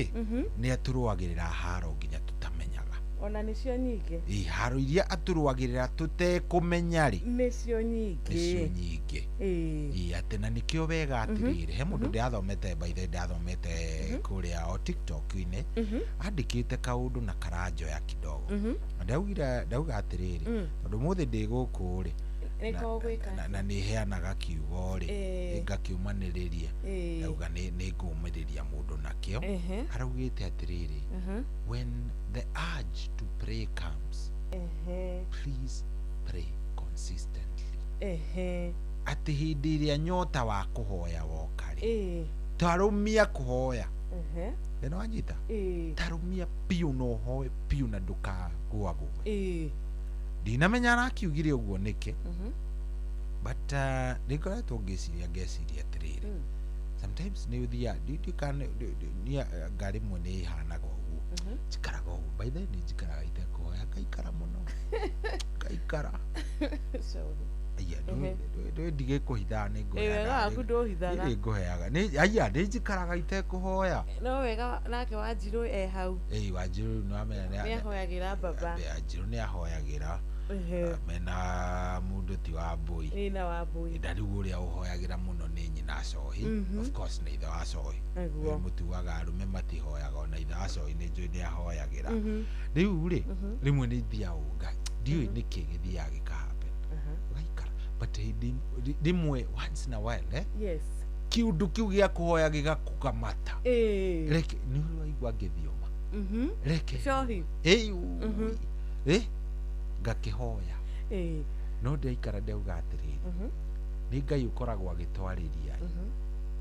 nĩ atũrũagĩrĩra haro nginya tũtamenyaga. Ona nĩcio nyingĩ. Ĩ haro iria atũrũagĩrĩra tũtekũmenya rĩ, nĩcio nyingĩ. Nĩcio nyingĩ. Ĩ atĩ na nĩkĩo wega atĩrĩrĩ, he mũndũ ndĩrathomete, by the way, ndĩrathomete kũrĩa o TikTok-inĩ, andĩkĩte kaũndũ na karanjoya kidogo. Na ndaugire, ndauga atĩrĩrĩ, tondũ mũthĩ ndĩ gũkũ rĩ, na nĩ heanaga kiugo rĩ, ngakiumanĩrĩria, ndauga nĩ ngũmĩrĩria mũndũ nakĩo. Araugĩte atĩrĩrĩ, when the urge to pray comes, please pray consistently. Atĩ hĩndĩ ĩrĩa nyota wa kũhoya woka rĩ, tarũmia kũhoya. Nĩ wanyita? Tarũmia biũ na ũhoe biũ na ndũkagũagũe. Ndinamenya arakiugire ũguo nĩkĩ, but nĩ ngoretwo ngĩciria, ngeciria atĩrĩrĩ, sometimes nĩ ũthiaga ndikane nga rĩmwe nĩ ĩhanaga ũguo, njikaraga ũguo, by the way nĩ njikaraga itekũhoya, ngaikara mũno, ngaikara. Aya, ndigĩkũhithaga, nĩ Wega waku ndũhithaga. Nĩ ngũheaga. Aya, nĩ njikaraga itekũhoya. No wega nake Wanjirũ e hau. Ĩĩ, Wanjirũ nĩ wamenya nĩ ahoyagĩra baba. Wanjirũ nĩ ahoyagĩra. Mena mũndũ ti wa mbũi. Ĩ, na wa mbũi. Na rĩu ũrĩa ũhoyagĩra mũno nĩ nyina Cohi. Of course nĩ ithe wa Cohi. Mũtuaga arũme matihoyaga, ona ithe wa Cohi nĩ njũĩ nĩ ahoyagĩra. Rĩu rĩ, rĩmwe nĩ ithiaga ũguo, ndiũĩ nĩkĩ gĩthiaga gĩkahappen. Ũgaikara. But rĩmwe once in a while, Yes. kiundu kiu gĩa kũhoya gĩgakũkamata. Reke nĩ ũraigua ngĩthioma. Reke. Cohi. Ĩ ngakĩhoya. No ndaikara ndauga atĩrĩrĩ, nĩ Ngai ũkoragwo agĩtwarĩria,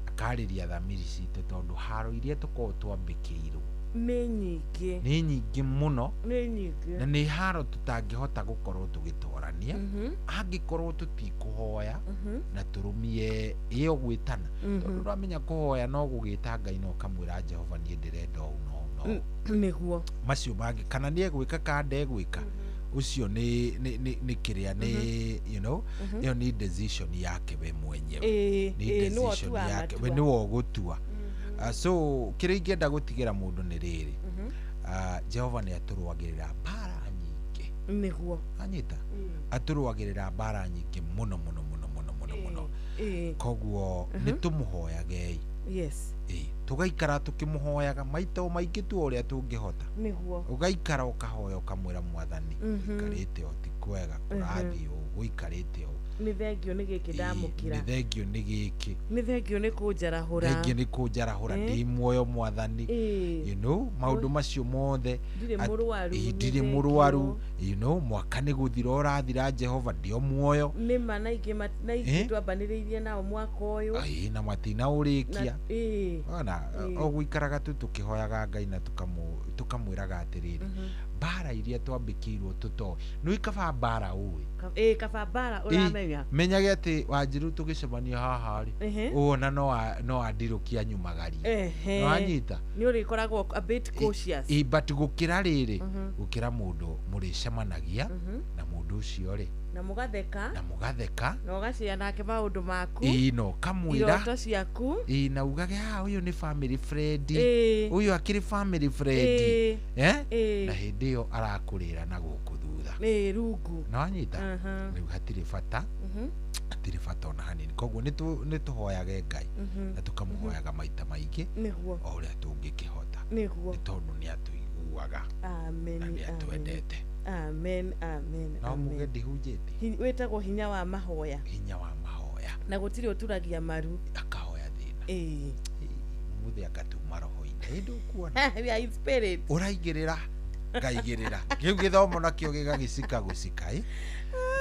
akarĩria thamiri citũ, tondũ haro iria tũkoragwo twambĩkĩirwo nĩ nyingĩ, nĩ nyingĩ mũno, nĩ nyingĩ, na nĩ haro tũtangĩhota gũkorwo tũgĩtorania angĩkorwo tũtikũhoya na tũrũmie ĩyo gwĩtana. Tondũ ũramenya kũhoya no gũgĩta Ngai na ũkamwĩra Jehova niĩ ndĩrenda ũũ na ũũ na ũũ. Nĩguo macio mangĩ kana nĩ egwĩka kana ndegwĩka, ũcio nĩ kĩrĩa nĩ, you know, ĩyo nĩ decision yake we mwenyewe, nĩ decision yake we nĩwe ũgũtua. So kĩrĩa ingĩenda gũtigĩra mũndũ nĩ rĩrĩ, Jehova nĩ atũrũagĩrĩra mbara nyingĩ. Nĩguo anyita, atũrũagĩrĩra mbara nyingĩ mũno mũno mũno mũno mũno mũno. Koguo nĩ tũmũhoyagei. Yes. Tũgaikara tũkĩmũhoyaga maita o maingĩ tu ũrĩa tũngĩhota. Nĩguo ũgaikara ũkahoya ũkamwĩra Mwathani, ũikarĩte o ti kwega, kũrathiĩ ũũ, gũikarĩte ũũ. Nĩ thengio nĩ gĩkĩ ndamũkĩra. Nĩ thengio nĩ gĩkĩ. Nĩ thengio nĩ kũnjarahũra. Thengio nĩ kũnjarahũra, ndĩ muoyo Mwathani. You know, maũndũ macio mothe. Ndirĩ mũrwaru. Ndirĩ mũrwaru. You know, mwaka nĩ gũthira ũrathira, Jehova ndĩ o muoyo. Nĩ ma na ingĩ twambanĩrĩirie nao mwaka ũyũ. Ĩĩ, na matina ũrĩkia. Ona o gũikaraga tu tũkĩhoyaga Ngai na tũkamwĩraga atĩrĩrĩ, mbara iria twambĩkĩirwo tũtoĩ, nĩ kaba mbara ũĩ. Ĩ, kaba mbara ũramenya. Menyage atĩ Wanjirũ tũgĩcemania haha rĩ, ũona no andirũkia nyumagarie. No anyita. Nĩ ũrĩkoragwo a bit cautious. Ĩ, but gũkĩra rĩrĩ, gũkĩra mũndũ mũrĩcemanagia na mũndũ ũcio rĩ, na mũgatheka, na mũgatheka, na ũgacĩa nake maũndũ maku. Ĩ, na ũkamwĩra iroto ciaku. Ĩ, na ugage ũyũ nĩ family friend, ũyũ akĩrĩ family friend, na hĩndĩ ĩyo arakũrĩra na gũkũ thutha. Ĩ, rungu. Na wanyita? Rĩu hatirĩ bata, hatirĩ bata ona hanini. Koguo nĩ tũhoyage Ngai na tũkamũhoyaga maita maingĩ o ũrĩa tũngĩkĩhota, nĩ tondũ nĩ atũiguaga na nĩ atwendete. Amen, amen. No muge ndihunjĩtie. Wĩtagwo hinya wa mahoya. Hinya wa mahoya. Na gũtirĩ ũturagia maru. Akahoya thĩna. Ĩĩ. Mũthĩ akatuma roho-inĩ. Ĩ, ndũkuona. We are in spirit. Ũraigĩrĩra, ngaigĩrĩra. Kĩu gĩthomo nakĩo gĩgagĩcika gũcika, ĩ.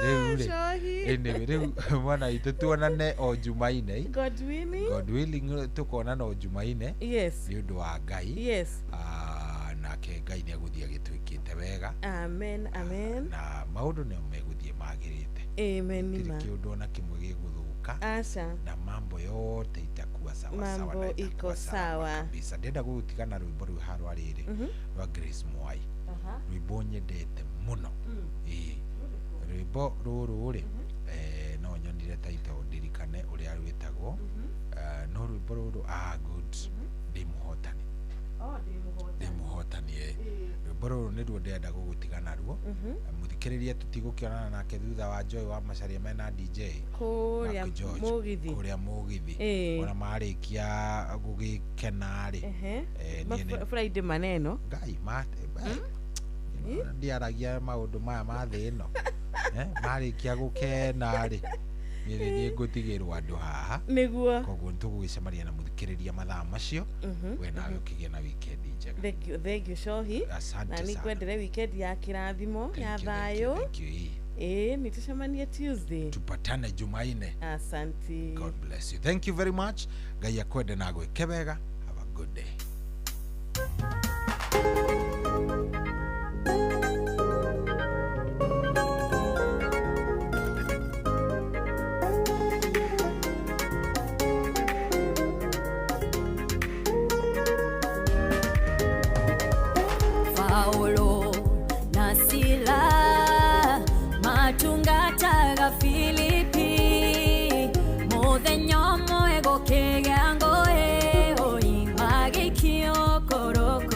Rĩu rĩ. Anyway, rĩu mwana witũ tuonane o Jumaine. God willing. God willing tũkonana o Jumaine. Yes. Nĩ ũndũ wa Ngai. Yes. Nake Ngai nĩ egũthiĩ agĩtwĩkĩte wega. Amen, amen. Na maũndũ nĩo megũthiĩ magĩrĩte. Amen. Gũtirĩ kĩũndũ ona kĩmwe gĩgũthũka. Aca. Na mambo yote itakuwa sawa sawa. Mambo iko sawa kabisa. Ndĩrenda gũgũtigana rwĩmbo rũu haha rwa rĩrĩ, rwa Grace Mwai. Rwĩmbo nyendete mũno. Ĩĩ. Rwĩmbo rũrũ rĩ, no nyonire title ndirikane ũrĩa rwĩtagwo. No rwĩmbo rũrũ, good, ndĩ mũhotani. Ndĩ mũhotani ĩ. Rwĩmbo rũrũ nĩruo ndĩrenda gũgũtiga naruo. Mũthikĩrĩria tũtigũkĩonana nake thutha wa Joy wa Macharia mena DJ kũrĩa Mark George, mũgithi. Kũrĩa mũgithi. Ĩĩ. Ona marĩkia gũgĩkena rĩ, niĩ Friday maneno. Ngai ma ndiaragia maũndũ maya ma thĩ ĩno. Marĩkia gũkena rĩ, niĩ nĩ niĩ ngũtigĩrwo andũ haha. Nĩguo. Koguo nĩtũgũgĩcemania na mũthikĩrĩria mathaa macio. We nawe ũkĩgĩe na weekend njega. Thank you, thank you, Shohi. Asante Na sana. nĩngwendere weekend ya kĩrathimo ya Thank you, thank you, thayũ. thank you, ĩĩ. Ĩĩ, nĩtũcemanie Tuesday. Tupatane Jumanne. Asante. God bless you. Thank you very much. Ngai akwende na agwĩke wega. Have a good day. Paulo na Sila matungataga Filipi muthenya ũmwe gũkĩgĩa ngũĩ oi magĩikio korokoro.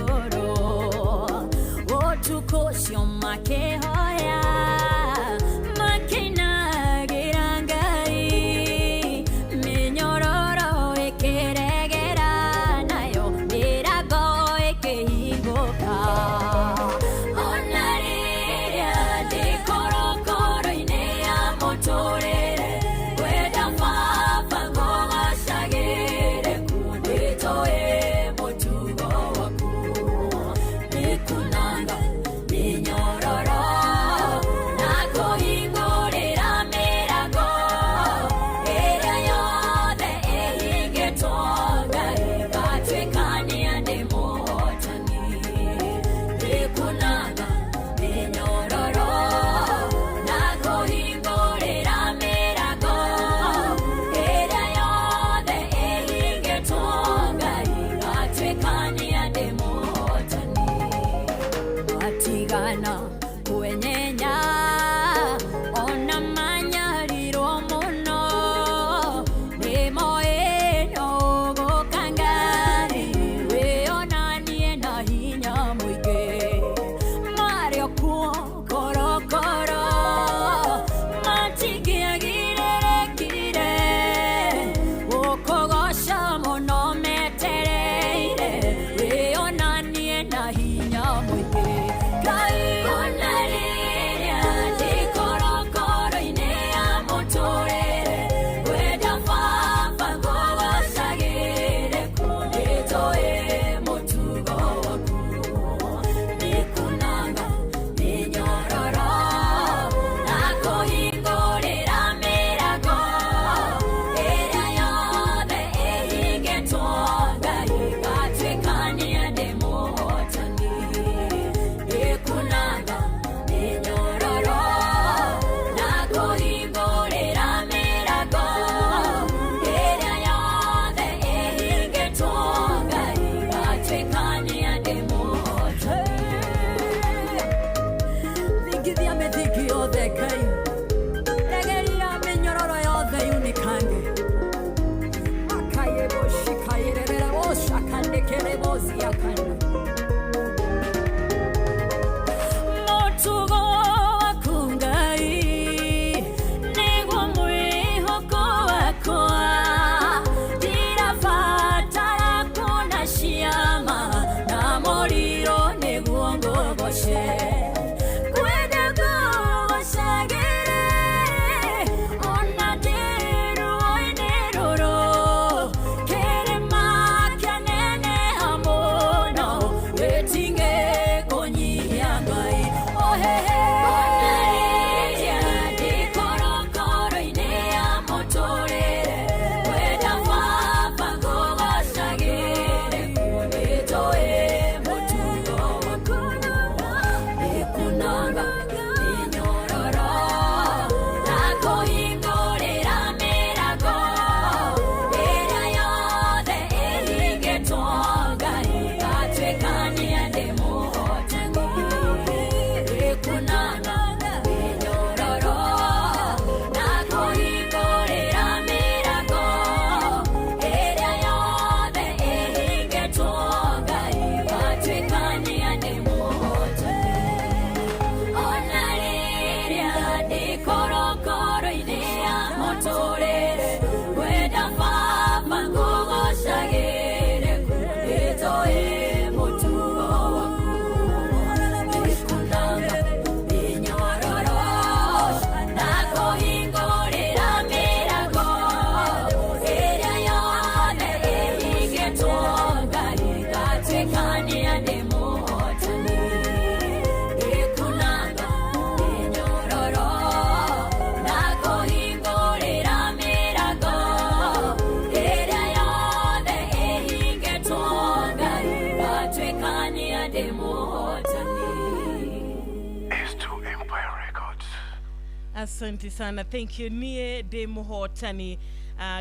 Asante sana, thank you. Niĩ ndĩ mũhotani.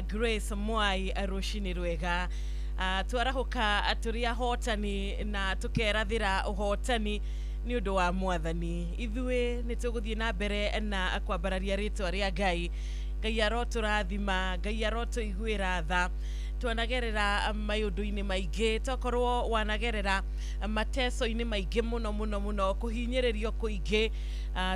Grace Mwai, rũcinĩ rwega. Twarahũka tũrĩ ahotani na tũkerathĩra ũhotani nĩ ũndũ wa mwathani. Ithuĩ nĩ tũgũthiĩ na mbere na kwambararia rĩtwa rĩa Ngai. Ngai arotũrathima, Ngai arotũiguĩra tha. Twanagerera maũndũ-inĩ maingĩ, tokorwo wanagerera mateso-inĩ maingĩ mũno mũno mũno, kũhinyĩrĩrio kũingĩ,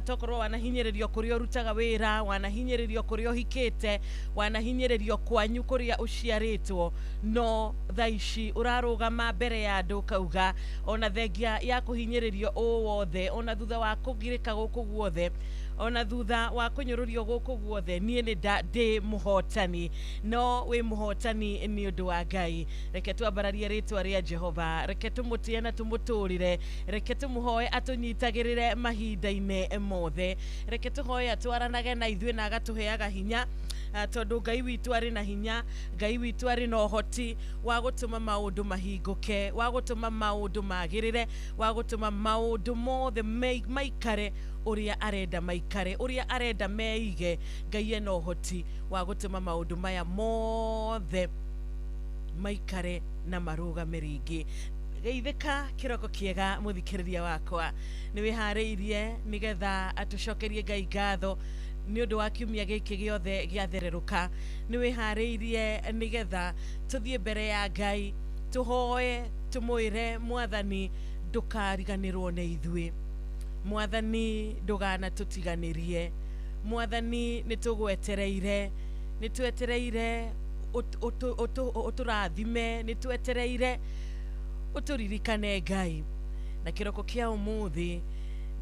tokorwo wanahinyĩrĩrio kũrĩa ũrutaga wĩra, wanahinyĩrĩrio kũrĩa ũhikĩte, wanahinyĩrĩrio kwanyu kũrĩa ũciarĩtwo, no thaa ici ũrarũgama mbere ya andũ ũkauga ona thengia ya kũhinyĩrĩrio ũũ wothe, ona thutha wa kũgirĩka gũkũ guothe, ona thutha wa kũnyũrũrio gũkũ guothe, niĩ nĩ ndĩ mũhotani. No wĩ mũhotani nĩ ũndũ wa Ngai. Reke twambararie rĩtwa rĩa Jehova, reke tũmũtĩe na tũmũtũrĩre, reke tũmũhoe atũnyitagĩrĩre mahinda-inĩ mothe, reke tũhoe atwaranage na ithuĩ na agatũheaga hinya, tondũ Ngai witũ arĩ na hinya, Ngai witũ arĩ na ũhoti wa gũtũma maũndũ mahingũke, wa gũtũma maũndũ magĩrĩre, wa gũtũma maũndũ mothe maikare ũrĩa arenda maikare, ũrĩa arenda meige. Ngai ena ũhoti wa gũtũma maũndũ maya mothe maikare na marũgame rĩngĩ. Geithĩka kĩroko kĩega mũthikĩrĩria wakwa, nĩ wĩharĩirie nĩgetha atũcokerie Ngai ngatho nĩ ũndũ wa kiumia gĩkĩ gĩothe gĩathererũka. Nĩ wĩharĩirie nĩgetha tũthiĩ mbere ya Ngai, tũhoe, tũmwĩre mwathani ndũkariganĩrwo nĩ ithuĩ, mwathani ndũganatũtiganĩrie, mwathani nĩ tũgwetereire, nĩ twetereire ũtũrathime, nĩ twetereire ũtũririkane Ngai. Na kĩroko kĩa ũmũthĩ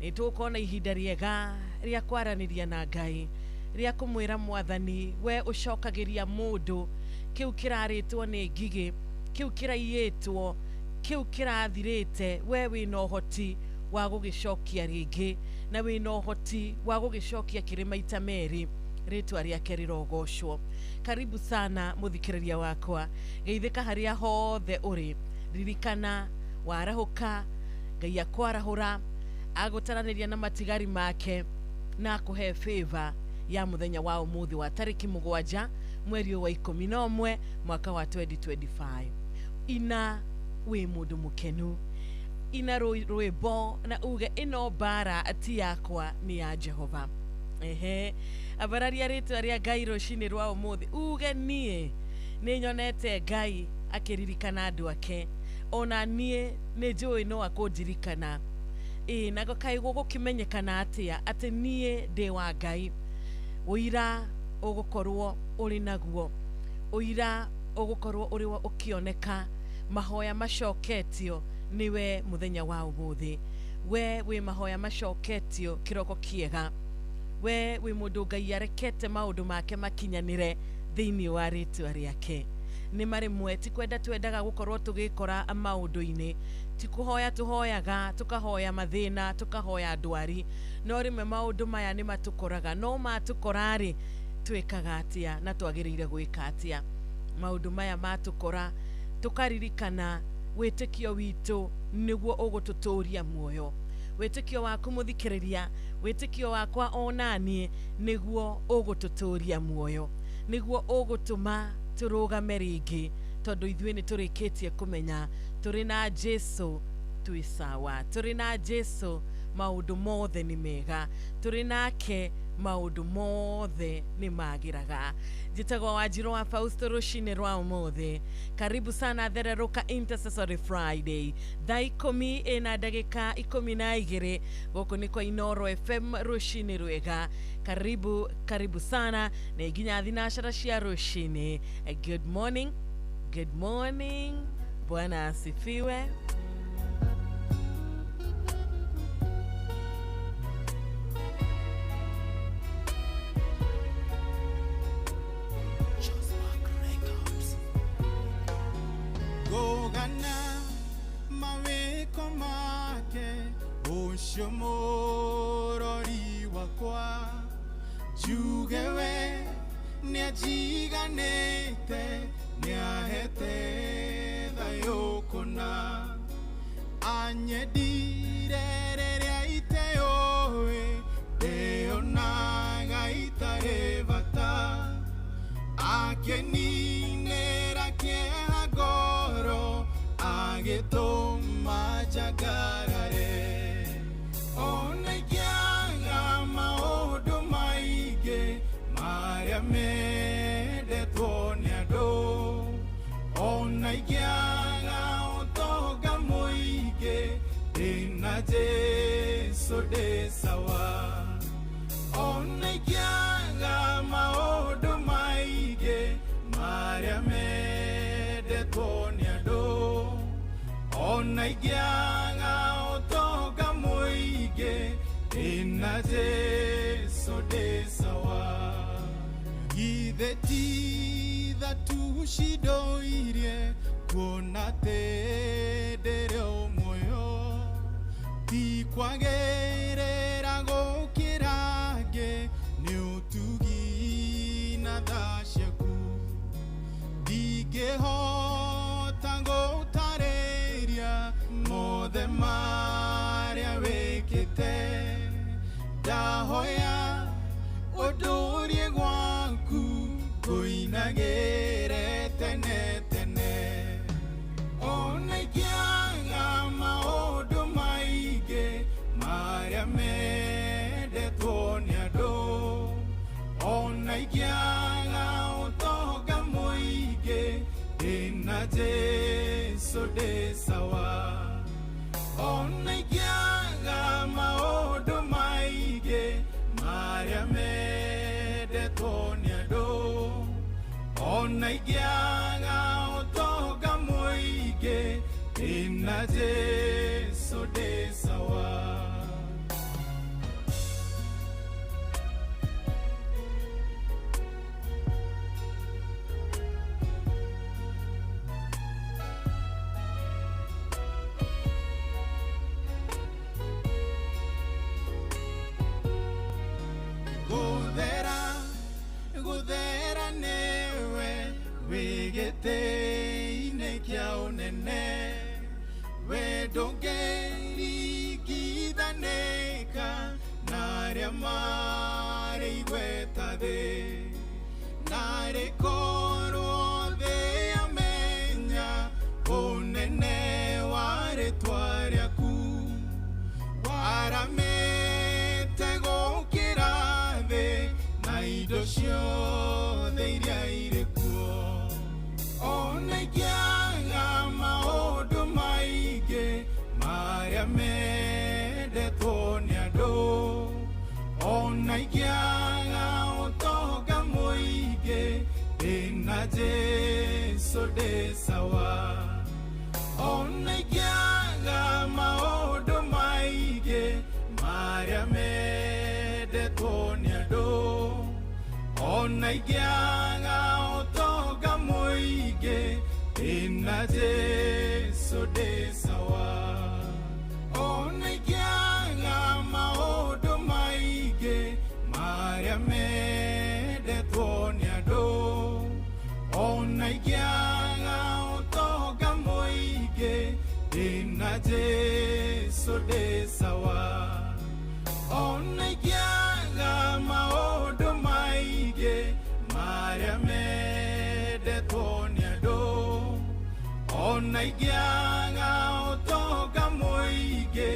nĩ tũgũkorwo na ihinda rĩega rĩa kwaranĩria na Ngai, rĩa kũmwĩra mwathani we ũcokagĩria mũndũ kĩu kĩrarĩtwo nĩ ngigĩ, kĩu kĩraiyĩtwo, kĩu kĩrathirĩte, we wĩna ũhoti wa gũgĩcokia rĩngĩ, na wĩna ũhoti wa gũgĩcokia kĩrĩ maita merĩ. Rĩtwa rĩake rĩrogocwo. Karibu sana mũthikĩrĩria wakwa, geithĩka harĩa hothe ũrĩ, ririkana warahũka, Ngai akwarahũra, agũtaranĩria na matigari make na akũhe favor ya mũthenya wa ũmũthĩ wa tarĩki 7 mweri wa 11 mwaka wa 2025. Ina wĩ mũndũ mũkenu, ina rwĩmbo na uge ĩno mbara ti yakwa nĩ ya Jehova. Ehe, ambararia rĩtwa rĩa Ngai rũcinĩ rwa ũmũthĩ, uge niĩ nĩ nyonete Ngai akĩririkana andũ ake, ona niĩ nĩ njũĩ no akũndirikana. Ĩĩ, na kaĩ gũgũkĩmenyekana atĩa atĩ niĩ ndĩ wa Ngai? Ũira ũgũkorwo ũrĩ naguo, ũira ũgũkorwo ũrĩ ũkĩoneka, mahoya macoketio nĩwe mũthenya wa ũmũthĩ. We wĩ mahoya macoketio kĩroko kĩega, we wĩ mũndũ Ngai arekete maũndũ make makinyanĩre thĩinĩ wa rĩtwa rĩake. Nĩ marĩmwe ti kwenda twendaga gũkorwo tũgĩkora maũndũ-inĩ, ti kũhoya tũhoyaga, tũkahoya mathĩna, tũkahoya ndwari, no rĩmwe maũndũ maya nĩ matũkoraga. No matũkora-rĩ, twĩkaga atĩa na twagĩrĩire gwĩka atĩa? Maũndũ maya matũkora tũkaririkana wĩtĩkio witũ nĩguo ũgũtũtũria muoyo. Wĩtĩkio waku mũthikĩrĩria, wĩtĩkio wakwa onaniĩ nĩguo ũgũtũtũria muoyo, nĩguo ũgũtũma tũrũgame rĩngĩ, tondũ ithuĩ nĩ tũrĩkĩtie kũmenya tũrĩ na Jesu twĩ sawa, tũrĩ na Jesu maũndũ mothe nĩ mega, tũrĩ nake maũndũ mothe nĩ magĩraga. Njĩtagwo Wanjirũ wa Fausto rũcinĩ rwa ũmũthĩ. Karibu sana Thererũka Intercessory Friday, thaa 10:12 gũkũ nĩ kwa Inooro FM rũcinĩ rwega. Karibu, karibu sana nĩ nginya thinacara cia rũcinĩ. Good morning, good morning. Bwana asifiwe. Gogana mawĩko make ũcio mũrori wakwa, njuge we nĩanjiganĩte, nĩahete thayũ kũna, anyendire rĩrĩa iteũĩ, ndĩonaga Ndũngĩtũma njagarare. Ona ingĩaga maũndũ maingĩ marĩa mendetwo nĩ andũ, ona ingĩaga ũtonga mũingĩ, ndĩna Jesũ ndĩ sawa. Ona ingĩaga maũndũ maingĩ marĩa mendetwo nĩ andũ, ona ingĩaga ũtonga mũingĩ, ndĩna Jesũ ndĩ sawa. Githĩ ti tha tu cindoirie kuona atĩ ndĩrĩ o muoyo, ti kwagĩrĩra gũkĩra angĩ, nĩ ũtugi na tha ciaku. Ndingĩhota gũtarĩria mothe marĩa wĩkĩte, ndahoya ũndũrie gwaku ngũinagĩre tene tene. Ona ingĩaga maũndũ maingĩ marĩa mendetwo nĩ andũ, ona ingĩaga ũtonga mũingĩ, ndĩna Jesũ ndĩ sawa. Ona ingĩaga maũndũ maingĩ marĩa mendetwo nĩ andũ, ona ingĩaga ũtonga mũingĩ, ndĩna Jesũ ndĩ sawa. Gũthera, gũthera nĩwe wĩ gĩtĩ-inĩ kĩa ũnene, we ndũngĩringithanĩka na arĩa marĩ igweta thĩ. Narĩ korwo thĩ yamenya ũnene wa rĩtwa rĩaku, waramĩte gũkĩra thĩ na indo ciothe iria irĩ kuo. Ona ingĩaga maũndũ maingĩ marĩa mendetwo nĩ andũ, ona ingĩaga ũtonga mũingĩ, ndĩna Jesũ ndĩ sawa. Ona ingĩaga maũndũ maingĩ marĩa mendetwo nĩ andũ, ona ingĩaga ũtonga mũingĩ, ndĩna Jesũ ndĩ sawa. Ona ingĩaga maũndũ maingĩ marĩa mendetwo nĩ andũ, ona ingĩaga ũtonga mũingĩ, ndĩna Jesũ ndĩ sawa. Ona ingĩaga maũndũ maingĩ marĩa mendetwo nĩ andũ, ona ingĩaga ũtonga mũingĩ,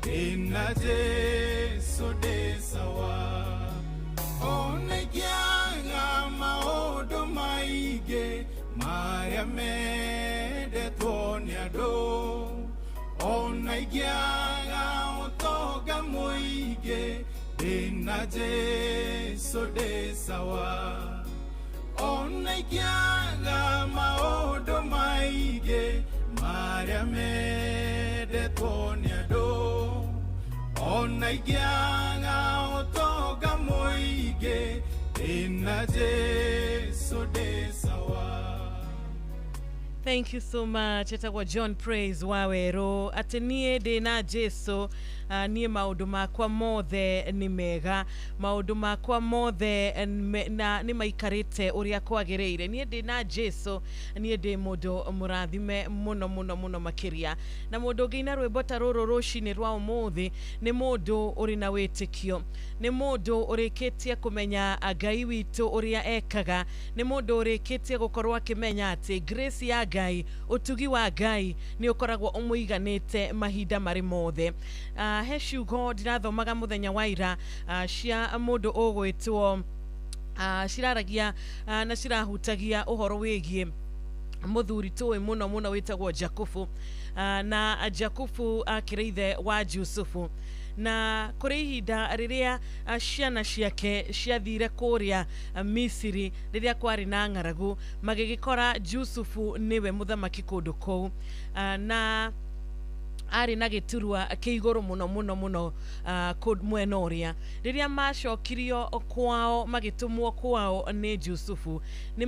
ndĩna Jesũ ndĩ sawa. Ona ingĩaga maũndũ maingĩ marĩa mendetwo nĩ andũ, ona ingĩaga ũtonga mũingĩ, ndĩna Jesũ ndĩ sawa. Ona ingĩaga maũndũ maingĩ marĩa mendetwo nĩ andũ, ona ingĩaga ũtonga mũingĩ, ndĩna Jesũ ndĩ sawa. Thank you so much. Etagwo John Praise Waweru. Atĩ niĩ ndĩna Jesũ, niĩ maũndũ makwa mothe nĩ mega, maũndũ makwa mothe na nĩ maikarĩte ũrĩa kwagĩrĩire. Niĩ ndĩna Jesũ, niĩ ndĩ mũndũ mũrathime mũno mũno mũno makĩria. Na mũndũ ũngĩina rwĩmbo ta rũrũ rũcinĩ rwa ũmũthĩ nĩ mũndũ ũrĩ na wĩtĩkio, nĩ mũndũ ũrĩkĩtie kũmenya Ngai witũ ũrĩa ekaga, nĩ mũndũ ũrĩkĩtie gũkorwo akĩmenya atĩ grace ya Ngai, ũtugi wa Ngai nĩ ũkoragwo ũmũiganĩte mahinda marĩ mothe. He ciugo ndirathomaga mũthenya wa ira cia mũndũ ũgwĩtwo ciraragia na cirahutagia ũhoro wĩgiĩ mũthuri tũĩ mũno mũno wĩtagwo Jakubu. Na Jakubu akĩrĩ ithe wa Jusufu, na kũrĩ ihinda rĩrĩa ciana ciake ciathire kũrĩa Misiri rĩrĩa kwarĩ na ng'aragu, magĩgĩkora Jusufu nĩwe mũthamaki kũndũ kũu, na arĩ na gĩturwa kĩ igũrũ mũno mũno mũno mwena ũrĩa. Rĩrĩa macokirio kwao, magĩtũmwo kwao nĩ Jusufu, nĩ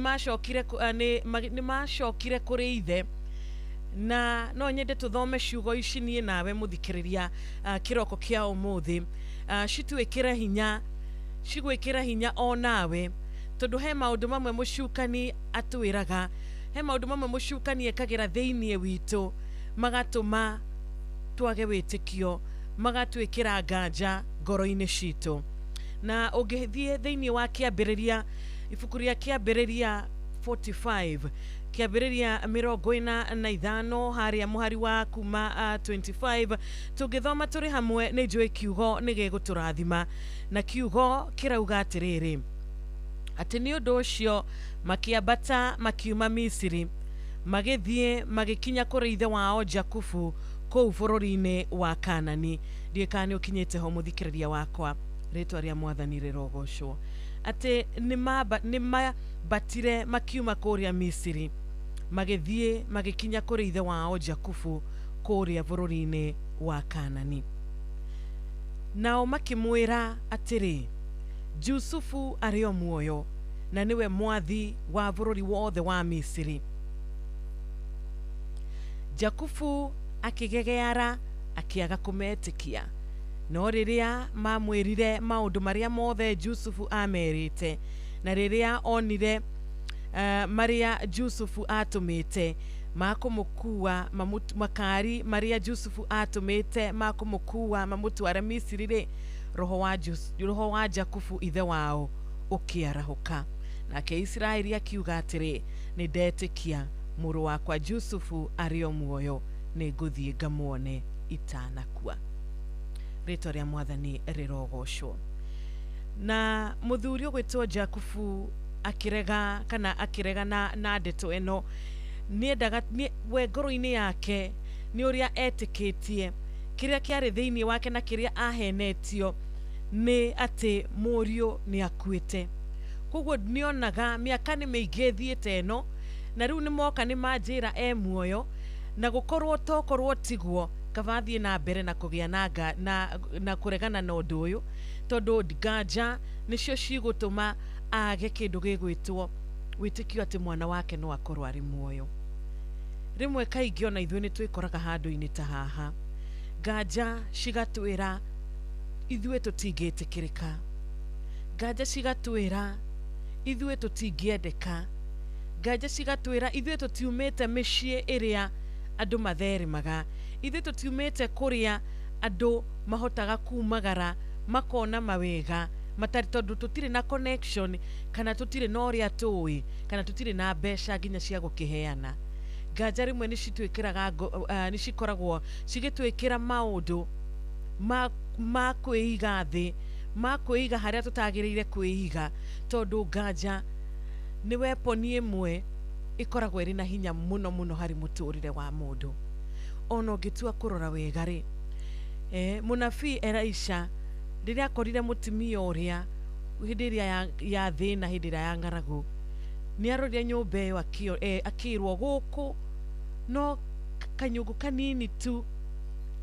macokire kũrĩ ithe. Na no nyende tũthome ciugo ici niĩ nawe mũthikĩrĩria kĩroko kĩa ũmũthĩ, citwĩkĩre hinya, cigwĩkĩre hinya o nawe, tondũ he maũndũ mamwe mũcukani atwĩraga, he maũndũ mamwe mũcukani ekagĩra thĩiniĩ witũ magatũma twage wĩtĩkio, magatwĩkĩra nganja ngoro-inĩ citũ. Na ũngĩthiĩ thĩiniĩ wa kĩambĩrĩria, ibuku rĩa kĩambĩrĩria 45, kĩambĩrĩria 45 harĩa mũhari wa kuma 25, tũngĩthoma tũrĩ hamwe nĩ njũĩ kiugo nĩ gĩgũtũrathima. Na kiugo kĩrauga atĩrĩrĩ, atĩ nĩ ũndũ ũcio makĩambata makiuma Misiri, magĩthiĩ magĩkinya kũrĩ ithe wao Jakubu kũu bũrũri-inĩ wa Kanani. Ndiũĩ kana nĩ ũkinyĩte ho mũthikĩrĩria wakwa, rĩtwa rĩa Mwathani rĩrogocwo. Atĩ nĩ mambatire makiuma kũrĩa Misiri, magĩthiĩ magĩkinya kũrĩ ithe wao Jakubu kũrĩa bũrũri-inĩ wa Kanani. Nao makĩmwĩra atĩrĩ, Jusufu arĩ o muoyo, na nĩwe mwathi wa bũrũri wothe wa Misiri. Jakubu akĩgegeara akĩaga kũmetĩkia. No rĩrĩa mamwĩrire maũndũ marĩa mothe Jusufu amerite, na rĩrĩa onire marĩa Jusufu atũmĩte ma kũmũkua, makari marĩa Jusufu atũmĩte ma kũmũkua mamũtware Misiri rĩ, roho wa Jakubu ithe wao ũkĩarahũka. Nake Isiraeli akiuga atĩrĩ, nĩ ndetĩkia mũrũ wakwa Jusufu arĩ o muoyo, nĩ ngũthiĩ ngamuone itanakua. Rĩtwa rĩa Mwathani rĩrogocwo. Na mũthuri ũgwĩtwo Jakubu akĩrega kana akĩrega na ndeto ĩno, nĩendaga we ngoro-inĩ yake nĩ ũrĩa etĩkĩtie, kĩrĩa kĩarĩ thĩiniĩ wake na kĩrĩa ahenetio nĩ atĩ mũriũ nĩ akuĩte. Koguo nĩonaga mĩaka nĩ mĩingĩ ĩthiĩte ĩno, na rĩu nĩmoka nĩ manjĩra e muoyo, na gũkorwo tokorwo tiguo, kaba thiĩ na mbere na kũgĩa na kũregana na ũndũ ũyũ, tondũ nganja nĩcio cigũtũma age kĩndũ gĩgwĩtwo wĩtĩkio atĩ mwana wake no akorwo arĩ muoyo. Rĩmwe kaingĩ ona ithuĩ nĩ twĩkoraga handũ-inĩ ta haha, nganja cigatwĩra ithuĩ tũtingĩtĩkĩrĩka, nganja cigatwĩra ithuĩ tũtingĩendeka, nganja cigatwĩra ithuĩ tũtiumĩte mĩciĩ ĩrĩa andũ matheremaga, ithuĩ tũtiumĩte kũrĩa andũ mahotaga kumagara makona mawega matarĩ, tondũ tũtirĩ na connection, kana tũtirĩ na ũrĩa tũĩ, kana tũtirĩ na mbeca nginya cia gũkĩheana. Nganja rĩmwe nĩ citwĩkĩraga nĩ cikoragwo cigĩtwĩkĩra maũndũ ma kwĩiga thĩ, ma kwĩiga harĩa tũtagĩrĩire kwĩiga, tondũ nganja nĩ weponi ĩmwe ĩkoragwo ĩrĩ na hinya mũno mũno harĩ mũtũrĩre wa mũndũ. Ona ũngĩtua kũrora wega rĩ, mũnabii Elisha rĩrĩa akorire mũtumia ũrĩa hĩndĩ ĩrĩa ya thĩna, hĩndĩ ĩrĩa ya ng'aragu, nĩ arorire nyũmba ĩyo akĩrwo gũkũ no kanyũngũ kanini tu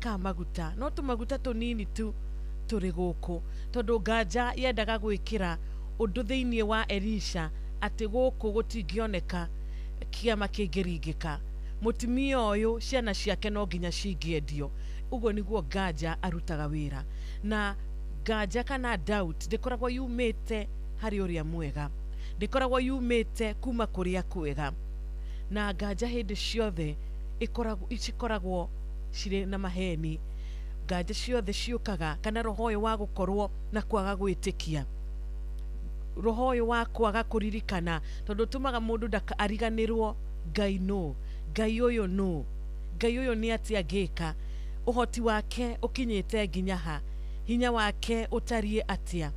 ka maguta, no tũmaguta tũnini tu tũrĩ gũkũ, tondũ nganja yendaga gwĩkĩra ũndũ thĩiniĩ wa Elisha atĩ gũkũ gũtingĩoneka kĩama kĩngĩringĩka, mũtumia ũyũ ciana ciake no nginya cingĩendio. Ũguo nĩguo nganja arutaga wĩra. Na nganja kana doubt ndĩkoragwo yumĩte harĩ ũrĩa mwega, ndĩkoragwo yumĩte kuma kũrĩa kwega. Na nganja hĩndĩ ciothe cikoragwo cirĩ na maheni. Nganja ciothe ciũkaga kana roho ũyũ wa gũkorwo na kwaga gwĩtĩkia, roho ũyũ wa kwaga kũririkana, tondũ ũtũmaga mũndũ ariganĩrwo Ngai nũ, Ngai ũyũ nũ? Ngai ũyũ nĩ atĩa angĩka? Ũhoti wake ũkinyĩte nginya ha? Hinya wake ũtariĩ atĩa?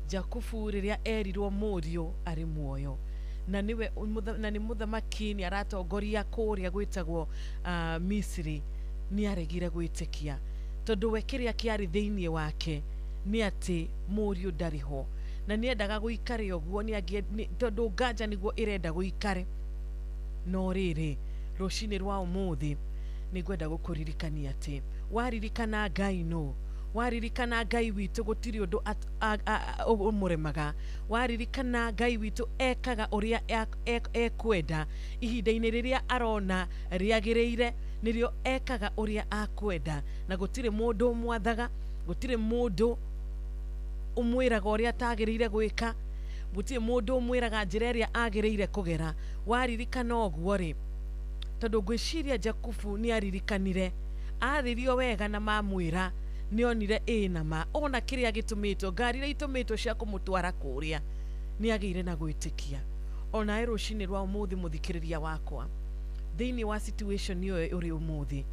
Jakubu rĩrĩa erirwo mũriũ arĩ muoyo, na nĩwe na nĩ mũthamaki, nĩ aratongoria kũrĩa gwĩtagwo Misiri, nĩ aregire gwĩtĩkia, tondũ we kĩrĩa kĩarĩ thĩinĩ wake nĩ atĩ mũriũ ndarĩ ho, na nĩ endaga gũikare ũguo, tondũ nganja nĩguo ĩrenda gũikare. No rĩrĩ, rũcinĩ rwa ũmũthĩ nĩ ngwenda gũkũririkania atĩ waririkana Ngai nũ, waririkana Ngai witũ gũtirĩ ũndũ ũmũremaga, waririkana Ngai witũ ekaga ũrĩa ekwenda ihinda-inĩ rĩrĩa arona rĩagĩrĩire, nĩrĩo ekaga ũrĩa akwenda, na gũtirĩ mũndũ ũmwathaga, gũtirĩ mũndũ ũmwĩraga ũrĩa atagĩrĩire gwĩka, gũtirĩ mũndũ ũmwĩraga njĩra ĩrĩa agĩrĩire kũgera. Waririkana ũguo rĩ, tondũ ngwĩciria Jakubu nĩ aririkanire, arĩrio wega na mamwĩra, nĩonire ĩ na ma, ona kĩrĩa gĩtũmĩtwo, ngari iria itũmĩtwo cia kũmũtwara kũrĩa, nĩ agĩire na gwĩtĩkia. Onawe rũcinĩ rwa ũmũthĩ, mũthikĩrĩria wakwa, thĩinĩ wa situation ĩyo ũrĩ ũmũthĩ,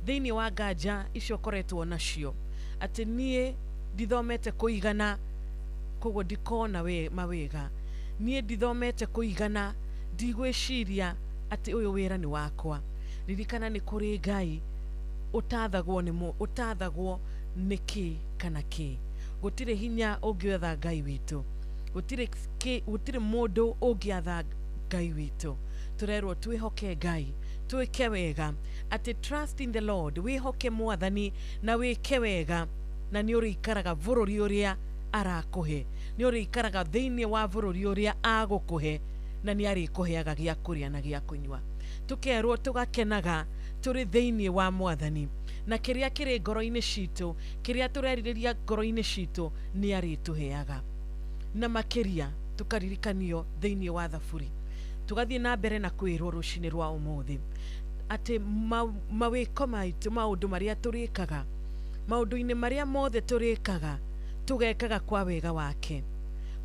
thĩinĩ wa nganja icio ũkoretwo nacio, atĩ niĩ ndithomete kũigana, koguo ndikona mawĩga, niĩ ndithomete kũigana, ndigwĩciria atĩ ũyũ wĩra nĩ wakwa. Ririkana nĩ kũrĩ Ngai ũtathagwo nĩ ũtathagwo nĩ kĩ kana kĩ. Gũtirĩ hinya ũngĩatha Ngai witũ, gũtirĩ mũndũ ũngĩatha Ngai witũ. Tũrerwo twĩhoke Ngai, twĩke wega, atĩ trust in the Lord, wĩhoke Mwathani na wĩke wega, na nĩ ũrĩikaraga bũrũri ũrĩa arakũhe, nĩ ũrĩikaraga thĩinĩ wa bũrũri ũrĩa agũkũhe, na nĩ arĩkũheaga gĩa kũrĩa na gĩa kũnyua. Tũkerwo tũgakenaga tũrĩ thĩinĩ wa Mwathani, na kĩrĩa kĩrĩ ngoro-inĩ citũ, kĩrĩa tũrerirĩria ngoro-inĩ citũ, nĩ arĩtũheaga. Na makĩria tũkaririkanio thĩinĩ wa Thaburi, tũgathiĩ na mbere na kwĩrwo rũcinĩ rwa ũmũthĩ atĩ mawĩko maitũ, maũndũ marĩa tũrĩkaga, maũndũ-inĩ marĩa mothe tũrĩkaga, tũgekaga kwa wega wake,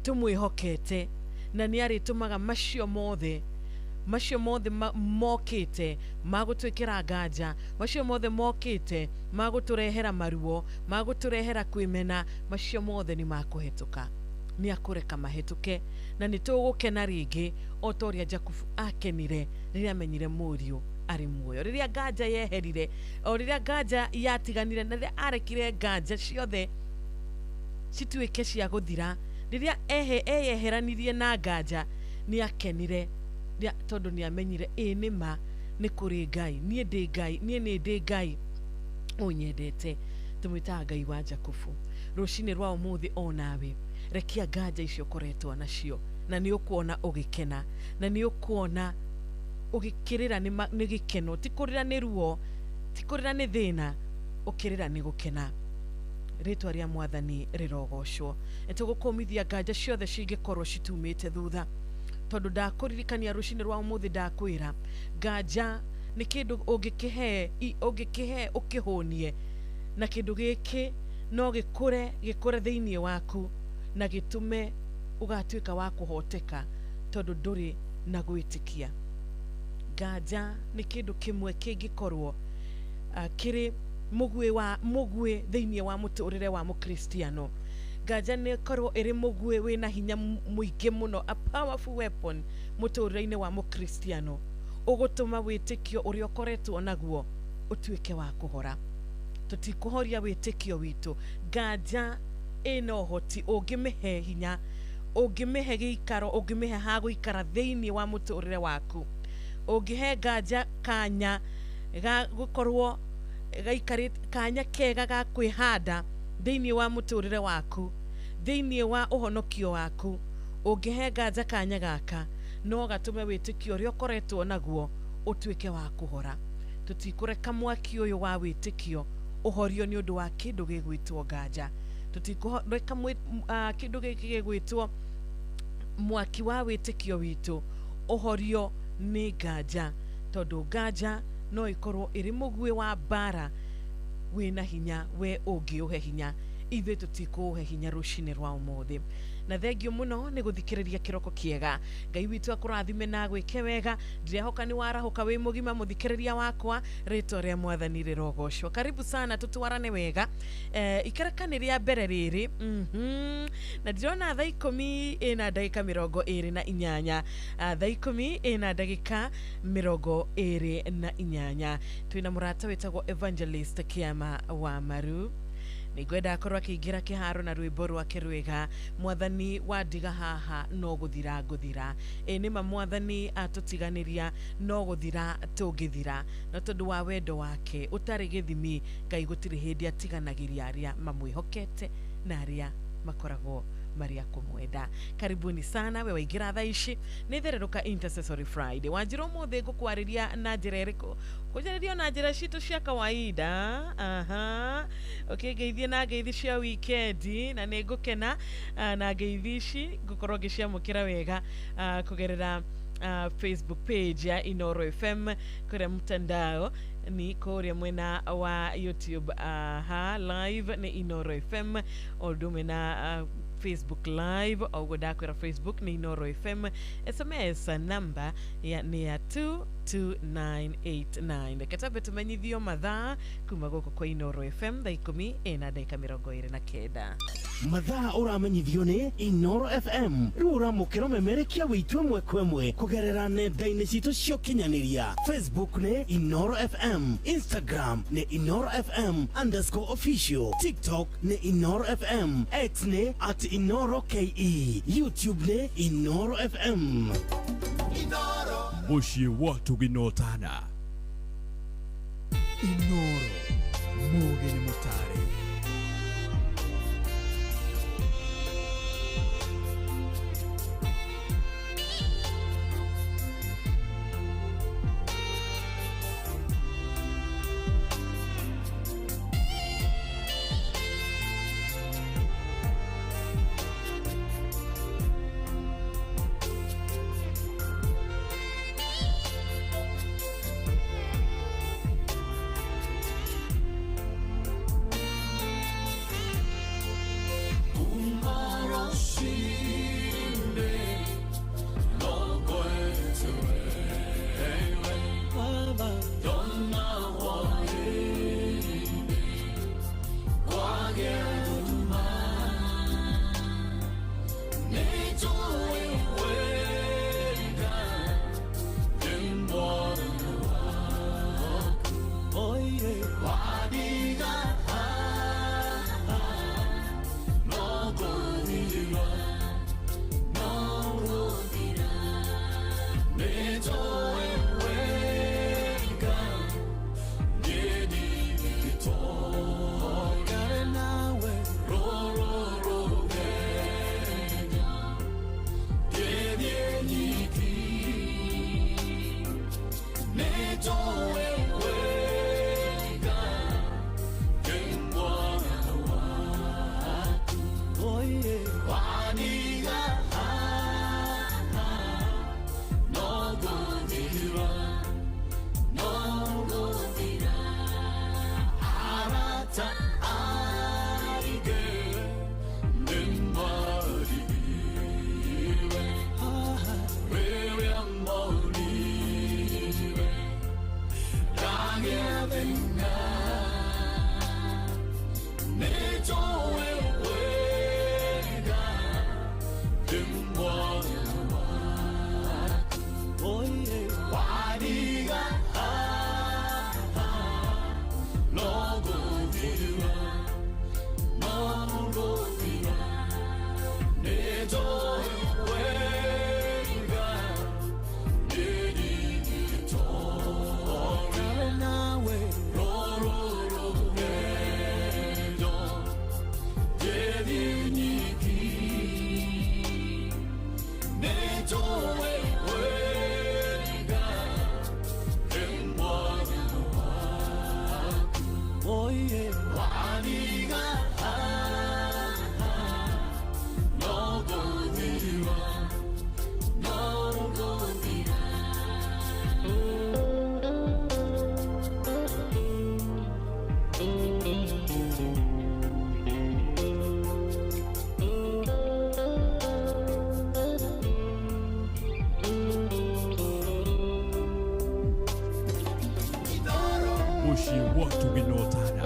tũmwĩhokete, na nĩ arĩtũmaga macio mothe mokĩte magũtwĩkĩra nganja, macio mothe mokĩte magũtũrehera maruo, magũtũrehera kwĩmena, macio mothe nĩ makũhetũka, nĩ akũreka mahĩtũke, na nĩ tũgũkena rĩngĩ o ta ũrĩa Jakubu akenire rĩrĩa amenyire mũriũ arĩ muoyo. Rĩrĩa nganja yeherire, o rĩrĩa nganja yatiganire, na rĩrĩa arekire nganja ciothe cituĩke cia gũthira, rĩrĩa eyeheranirie na nganja, nĩ akenire, tondũ nĩ amenyire ĩ nĩ ma nĩ kũrĩ Ngai, niĩ ndĩ Ngai, niĩ nĩ ndĩ Ngai ũnyendete. Tũmwĩtaga Ngai wa Jakubu. Rũcinĩ rwa ũmũthĩ onawe rekia nganja icio ũkoretwo nacio, na nĩ ũkuona ũgĩkena, na nĩ ũkuona ũgĩkĩrĩra nĩ gĩkeno, ti kũrĩra nĩ ruo, ti kũrĩra nĩ thĩna, ũkĩrĩra nĩ gũkena. Rĩtwa rĩa Mwathani rĩrogocwo. Nĩ tũgũkũmithia nganja ciothe cingĩkorwo citumĩte thutha, tondũ ndakũririkania rũcinĩ rwa ũmũthĩ, ndakwĩra nganja nĩ kĩndũ ũngĩkĩhe ũkĩhũnie, na kĩndũ gĩkĩ no gĩkũre thĩinĩ waku, na gĩtũme ũgatuĩka wa kũhoteka, tondũ ndũrĩ na gwĩtĩkia. Nganja nĩ kĩndũ kĩmwe kĩngĩkorwo kĩrĩ mũguĩ thĩinĩ wa mũtũrĩre wa mũkristiano. Nganja nĩ ĩkorwo ĩrĩ mũguĩ wĩna hinya mũingĩ mũno, a powerful weapon mũtũrĩre-inĩ wa mũkristiano, ũgũtũma wĩtĩkio ũrĩa ũkoretwo naguo ũtuĩke wa kũhora. Tũtikũhoria wĩtĩkio witũ. Nganja ĩna ũhoti, ũngĩmĩhe hinya, ũngĩmĩhe gĩikaro, ũngĩmĩhe ha gũikara thĩinĩ wa mũtũrĩre waku, ũngĩhe nganja kanya ga gũkorwo gaikarĩte, kanya kega ga kwĩhanda thĩinĩ wa mũtũrĩre waku, thĩinĩ wa ũhonokio waku, ũngĩhe nganja kanya gaka, no gatũme wĩtĩkio ũrĩa ũkoretwo naguo ũtuĩke wa kũhora. Tũtikũreka mwaki ũyũ wa wĩtĩkio ũhorio nĩ ũndũ wa kĩndũ gĩgwĩtwo nganja. Tũtikũreka kĩndũ gĩkĩ gĩgwĩtwo mwaki wa wĩtĩkio witũ ũhorio nĩ nganja, tondũ nganja no ĩkorwo ĩrĩ mũguĩ wa mbara wĩna hinya, we ũngĩũhe hinya Ithuĩ tũtikũũhe hinya rũcinĩ rwa ũmũthĩ. Na thengio mũno nĩ gũthikĩrĩria kĩroko kĩega. Ngai witũ akũrathime na agwĩke wega. Ndirehoka nĩ warahũka wĩ mũgima mũthikĩrĩria wakwa, rĩtwa rĩa Mwathani rĩrogocwo. Karibu sana, tũtwarane wega. Ikereka nĩ rĩa mbere rĩrĩ. Na ndĩrona thaa 10:28. Thaa 10:28. Twĩna mũrata wĩtagwo Evangelist Kĩama wa Maru. Nĩngwenda akorwo akĩingĩra kĩharo na rwĩmbo rwake rwega, Mwathani wandiga haha no gũthira ngũthira. Ĩ nĩma Mwathani atũtiganĩria no gũthira tũngĩthira, no tondũ wa wendo wake ũtarĩ gĩthimi, Ngai gũtirĩ hĩndĩ atiganagĩria arĩa mamwĩhokete na arĩa makoragwo marĩ a kũmwenda. Karibuni sana we waingĩra thaa ici nĩ thererũka Intercessory Friday. Wanjĩra ũmũthĩ ngũkwarĩria na njĩra ĩrĩkũ? Kũnjarĩria na njĩra citũ cia kawaida. Aha. Ũkĩngeithie na ngeithi cia wikendi na nĩ ngũkena na ngeithi ici ngũkorwo ngĩciamũkĩra wega kũgerera Facebook page ya Inoro FM kũrĩa mtandao ni kũrĩa mwena wa YouTube. Aha, live nĩ Inoro FM o ũndũ ũmwe na Facebook live, oguo ndakwĩra Facebook nĩ Inoro FM. SMS namba nĩ ya 22989. Reke twambe tũmenyithio mathaa kuma gũkũ kwa Inoro FM thaa 10:29. Mathaa ũramenyithio nĩ Inoro FM. Rĩu ũramũkĩra ũmemerekia wĩitũ ĩmwe kwa ĩmwe kũgerera nenda-inĩ citũ cia ũkinyanĩria. Facebook nĩ Inoro FM, Instagram nĩ Inoro FM _official, TikTok nĩ Inoro FM, X nĩ @InoroKE, YouTube nĩ Inoro FM. Inoro mũciĩ wa tũginotana. Inoro mũgeni mũtare. Mũciĩ wa ũtugi na ũtana.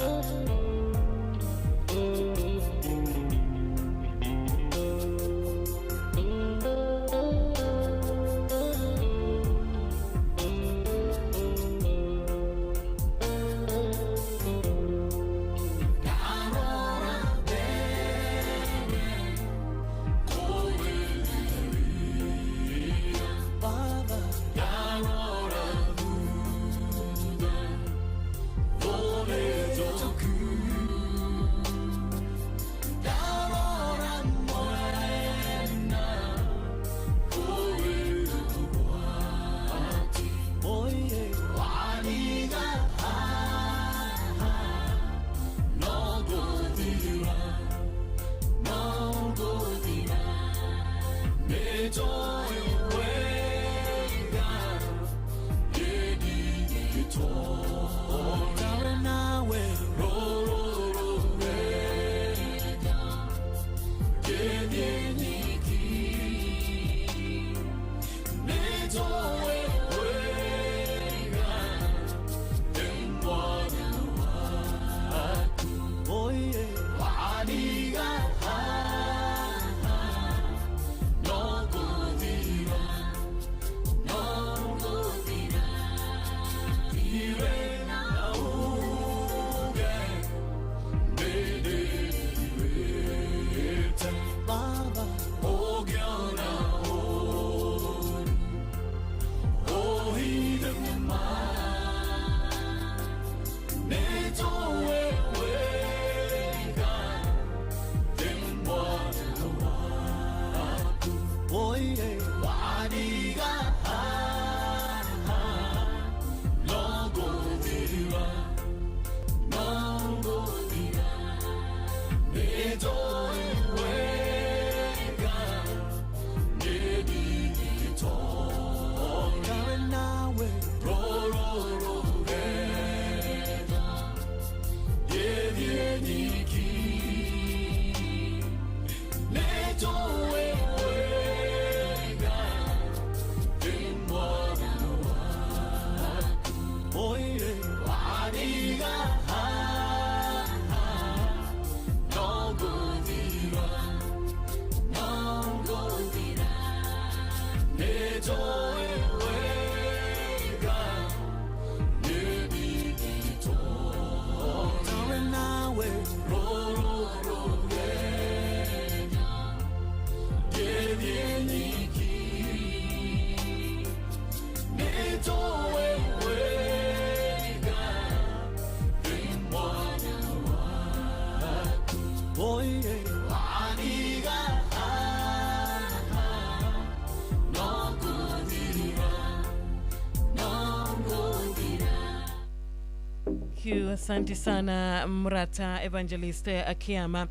You, asante sana murata Evangelist Akiama.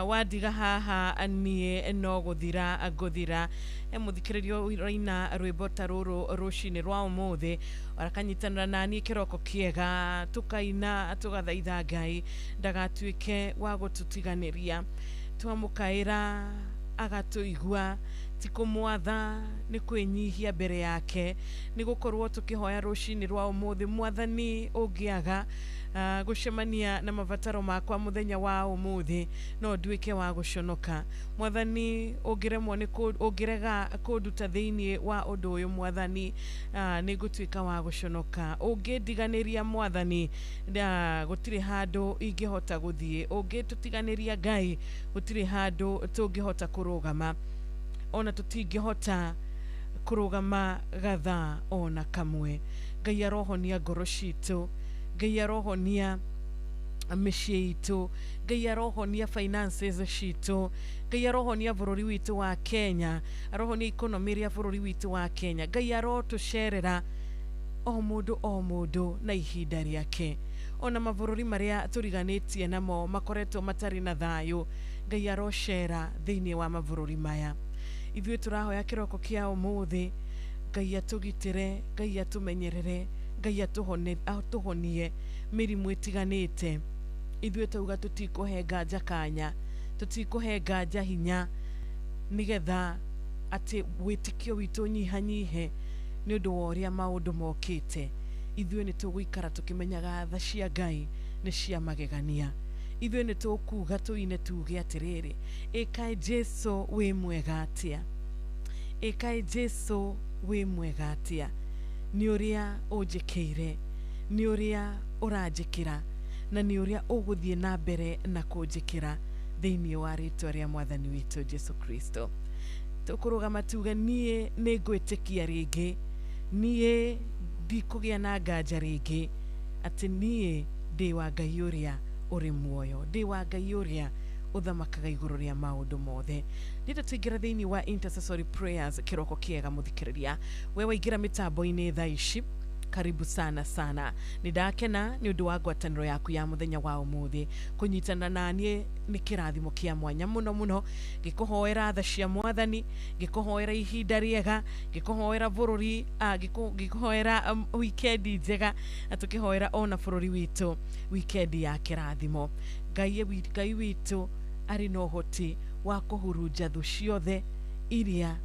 Wadiga haha nie no guthira guthira muthikiririo raina rwimbo ta ruru rucini rwa umuthi arakanyitanira nani kiroko kiega tukaina tugathaitha Ngai ndagatuike wa gututiganiria twamukaira agatuigua ti kumwatha ni kwinyihia mbere yake ni gukorwo tukihoya rucini rwa umuthi mwathani ungiaga gucemania na mabataro makwa muthenya wa umuthi no nduike wa guconoka mwathani ungiremwo ni ungirega kunduta thiini wa undu uyu mwathani ni ngutuika wa guconoka ungindiganiria mwathani gutiri handu ingihota guthie ungitutiganiria Ngai gutiri handu tungihota kurugama ona tutingihota kurugama gathaa ona kamwe. Ngai arohonia ngoro citu, Ngai arohonia mĩciĩ itũ, Ngai arohonia finances citũ, Ngai arohonia bũrũri witũ wa Kenya, arohonia economy ya bũrũri witũ wa Kenya. Ngai arotũcerera o mũndũ na ihinda rĩake. Ona mabũrũri marĩa tũriganĩtie namo makoretwo matarĩ na thayũ, Ngai arocera thĩinĩ wa mabũrũri maya. Ithuĩ tũrahoya kĩroko kĩa ũmũthĩ Ngai atũgitĩre, Ngai atũmenyerere, Ngai atũhonie mĩrimũ ĩtiganĩte. Ithuĩ tauga tũtikũhe nganja kanya, tũtikũhe nganja hinya nĩgetha atĩ wĩtĩkio witũ ũnyihanyihe nĩ ũndũ wa ũrĩa maũndũ mokĩte. Ithuĩ nĩ tũgũikara tũkĩmenyaga tha cia Ngai nĩ cia magegania. Ithuĩ nĩ tũkuga tũine tuge atĩrĩrĩ, ĩkaĩ Jesu wĩ mwega atĩa, ĩkaĩ Jesu wĩ mwega atĩa, nĩ ũrĩa ũnjĩkĩire, nĩ ũrĩa ũranjĩkĩra, na nĩ ũrĩa ũgũthiĩ na mbere na kũnjĩkĩra thĩinĩ wa rĩtwa rĩa mwathani witũ Jesu Kristo. Tũkũrũgama tuge niĩ nĩ ngwĩtĩkia rĩngĩ, niĩ ndikũgĩa na nganja rĩngĩ atĩ niĩ ndĩ wa Ngai ũrĩa ũrĩ muoyo, ndĩ wa Ngai ũrĩa ũthamakaga igũrũ rĩa maũndũ mothe. Ndĩrenda tũingĩra thĩinĩ wa intercessory prayers kĩroko kĩega mũthikĩrĩria. We waingĩra mĩtambo-inĩ thaa ici, karibu sana sana. Nĩ ndakena nĩ ũndũ wa ngwatanĩro yaku ya mũthenya wa ũmũthĩ. Kũnyitana na niĩ nĩ kĩrathimo kĩa mwanya mũno mũno, ngĩkũhoera tha cia mwathani, ngĩkũhoera ihinda rĩega, ngĩkũhoera bũrũri, ngĩkũhoera wikendi njega, na tũkĩhoera ona bũrũri witũ wikendi ya kĩrathimo. Ngai witũ arĩ na ũhoti wa kũhurunja thũ ciothe iria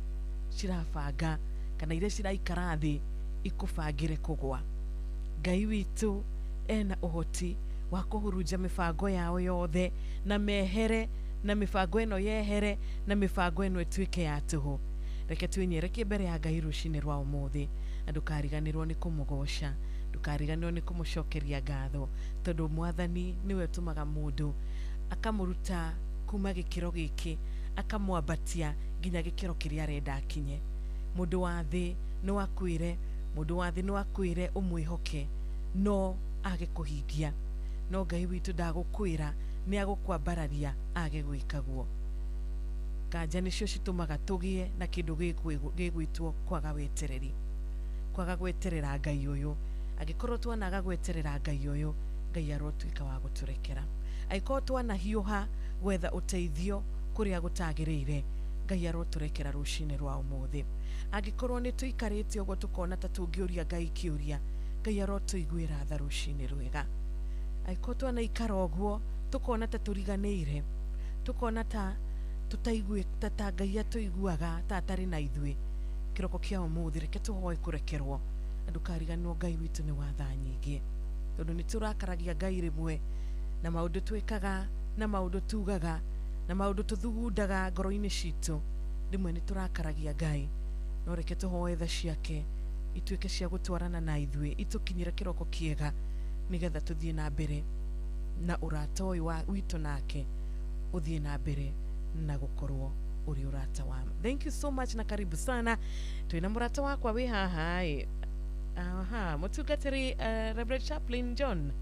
cirabanga kana iria ciraikara thĩ ikũbangĩre kũgwa. Ngai witũ ena ũhoti wa kũhurunja mĩbango yao yothe na mehere, na mĩbango ĩno yehere, na mĩbango ĩno ĩtuĩke ya tũhũ. Reke twĩnyerekie mbere ya Ngai rũcinĩ rwa ũmũthĩ, na ndũkariganĩrwo nĩ kũmũgoca, ndũkariganĩrwo nĩ kũmũcokeria ngatho, tondũ mwathani nĩwe ũtũmaga mũndũ akamũruta kuma gĩkĩro gĩkĩ akamwambatia nginya gĩkĩro kĩrĩa arenda akinye. Mũndũ wa thĩ no akwĩre, mũndũ wa thĩ no akwĩre ũmwĩhoke, no age kũhingia. No Ngai witũ ndagũkwĩra, nĩ agũkwambararia age gwĩka guo. Nganja nĩcio citũmaga tũgĩe na kĩndũ gĩgwĩtwo kwaga wetereri, kwaga gweterera Ngai ũyũ. Angĩkorwo twanaga gweterera Ngai ũyũ, Ngai arotuĩka wa gũtũrekera. Angĩkorwo twanahiũha gwetha ũteithio kũrĩa gũtagĩrĩire, Ngai arotũrekera rũcinĩ rwa ũmũthĩ. Angĩkorwo nĩ tũikarĩte ũguo tũkona ta tũngĩũria Ngai kĩũria, Ngai arotũiguĩra tha rũcinĩ rwega. Angĩkorwo twanaikara ũguo tũkona ta tũriganĩire, tũkona ta tũtaigue ta Ngai atũiguaga ta atarĩ na ithuĩ, kĩroko kĩa ũmũthĩ reke tũhoe kũrekerwo, na ndũkariganĩrwo Ngai witũ nĩ wa tha nyingĩ, tondũ nĩ tũrakaragia Ngai rĩmwe na maũndũ twĩkaga na maũndũ tugaga na maũndũ tũthugundaga ngoro-inĩ citũ, rĩmwe nĩ tũrakaragia Ngai. No reke tũhoe tha ciake ituĩke cia gũtwarana na ithuĩ, itũkinyĩre kĩroko kĩega, nĩgetha tũthiĩ na mbere na ũrata ũyũ witũ nake ũthiĩ na mbere na gũkorwo ũrĩ ũrata wa. Thank you so much na karibu sana. Twĩna mũrata wakwa wĩ haha ĩ. Aha, mũtungatĩri Reverend Chaplain John.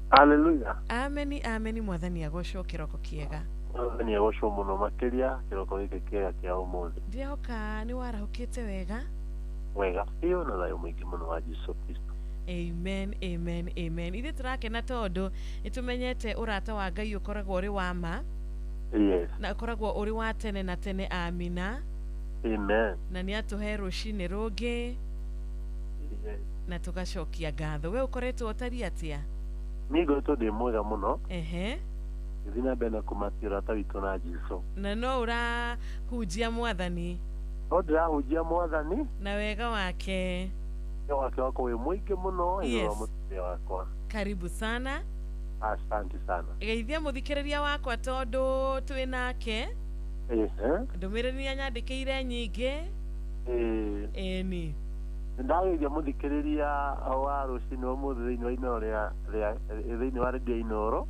Hallelujah. Ameni, ameni. Mwathani agocwo kĩroko kĩega. Mwathani agocwo mũno makĩria kĩroko gĩkĩ kĩega kĩa ũmũthĩ. Ndĩrehoka nĩ warahũkĩte wega. Wega biũ na thayũ mũingĩ mũno wa Jesu Kristo. Amen, amen, amen. Ithuĩ tũrakena tondũ nĩtũmenyete ũrata wa Ngai ũkoragwo ũrĩ wa ma. Yes. Na ũkoragwo ũrĩ wa tene na tene. Amina. Amen. Na nĩ atũhe rũcinĩ rũngĩ. Yes. Na tũgacokia ngatho. We ũkoretwo ũtariĩ atĩa? Niĩ ngoretwo ndĩ mwega mũno. Ehe. Ngĩthiĩ na mbere na kũmatia ũrata witũ na Jesu. Na no ũrahunjia mwathani. No ndĩrahunjia mwathani. Na wega wake. Wega wake wakwa wĩ mũingĩ mũno igũrũ wa mũtũrĩre wakwa. Karibu sana. Asante sana. Geithia mũthikĩrĩria wakwa tondũ twĩ nake. Ehe. Ndũmĩrĩri nĩanyandĩkĩire nyingĩ. Ĩni. Ndageithia mũthikĩrĩria wa rũcinĩ ũmũthĩ thĩinĩ wa Inooro rĩa thĩinĩ wa redio Inooro.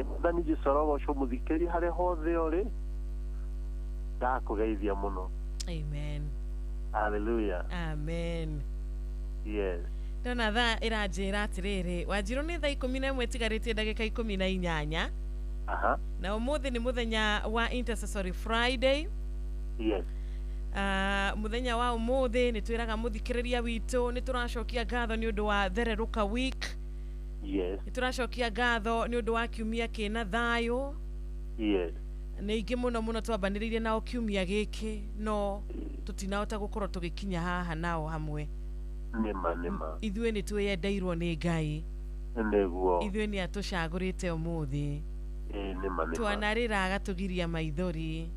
Mwathani Jesu arogocwo mũthikĩrĩria harĩa hothe ũrĩ. Ndakũgeithia mũno. Amen. Hallelujah. Amen. Yes. Ndona thaa ĩranjĩra atĩrĩrĩ, Wanjirũ nĩ thaa 11 ĩtigarĩtie ndagĩka 18. Aha. Na ũmũthĩ nĩ mũthenya wa Intercessory Friday. Yes. Mũthenya wa ũmũthĩ nĩ twĩraga mũthikĩrĩria witũ nĩ tũracokia ngatho nĩ ũndũ wa Thererũka Week. Yes. Nĩ tũracokia ngatho nĩ ũndũ wa kiumia kĩna thayũ. Yes. Nĩ aingĩ mũno mũno twambanĩrĩirie nao kiumia gĩkĩ, no tũtinahota gũkorwo tũgĩkinya haha nao hamwe. Nĩma nĩma. Ithuĩ nĩ twĩyendeirwo nĩ Ngai. Nĩguo. Ithuĩ nĩ atũcagũrĩte ũmũthĩ. Nĩma nĩma. Twanarĩra agatũgiria maithori.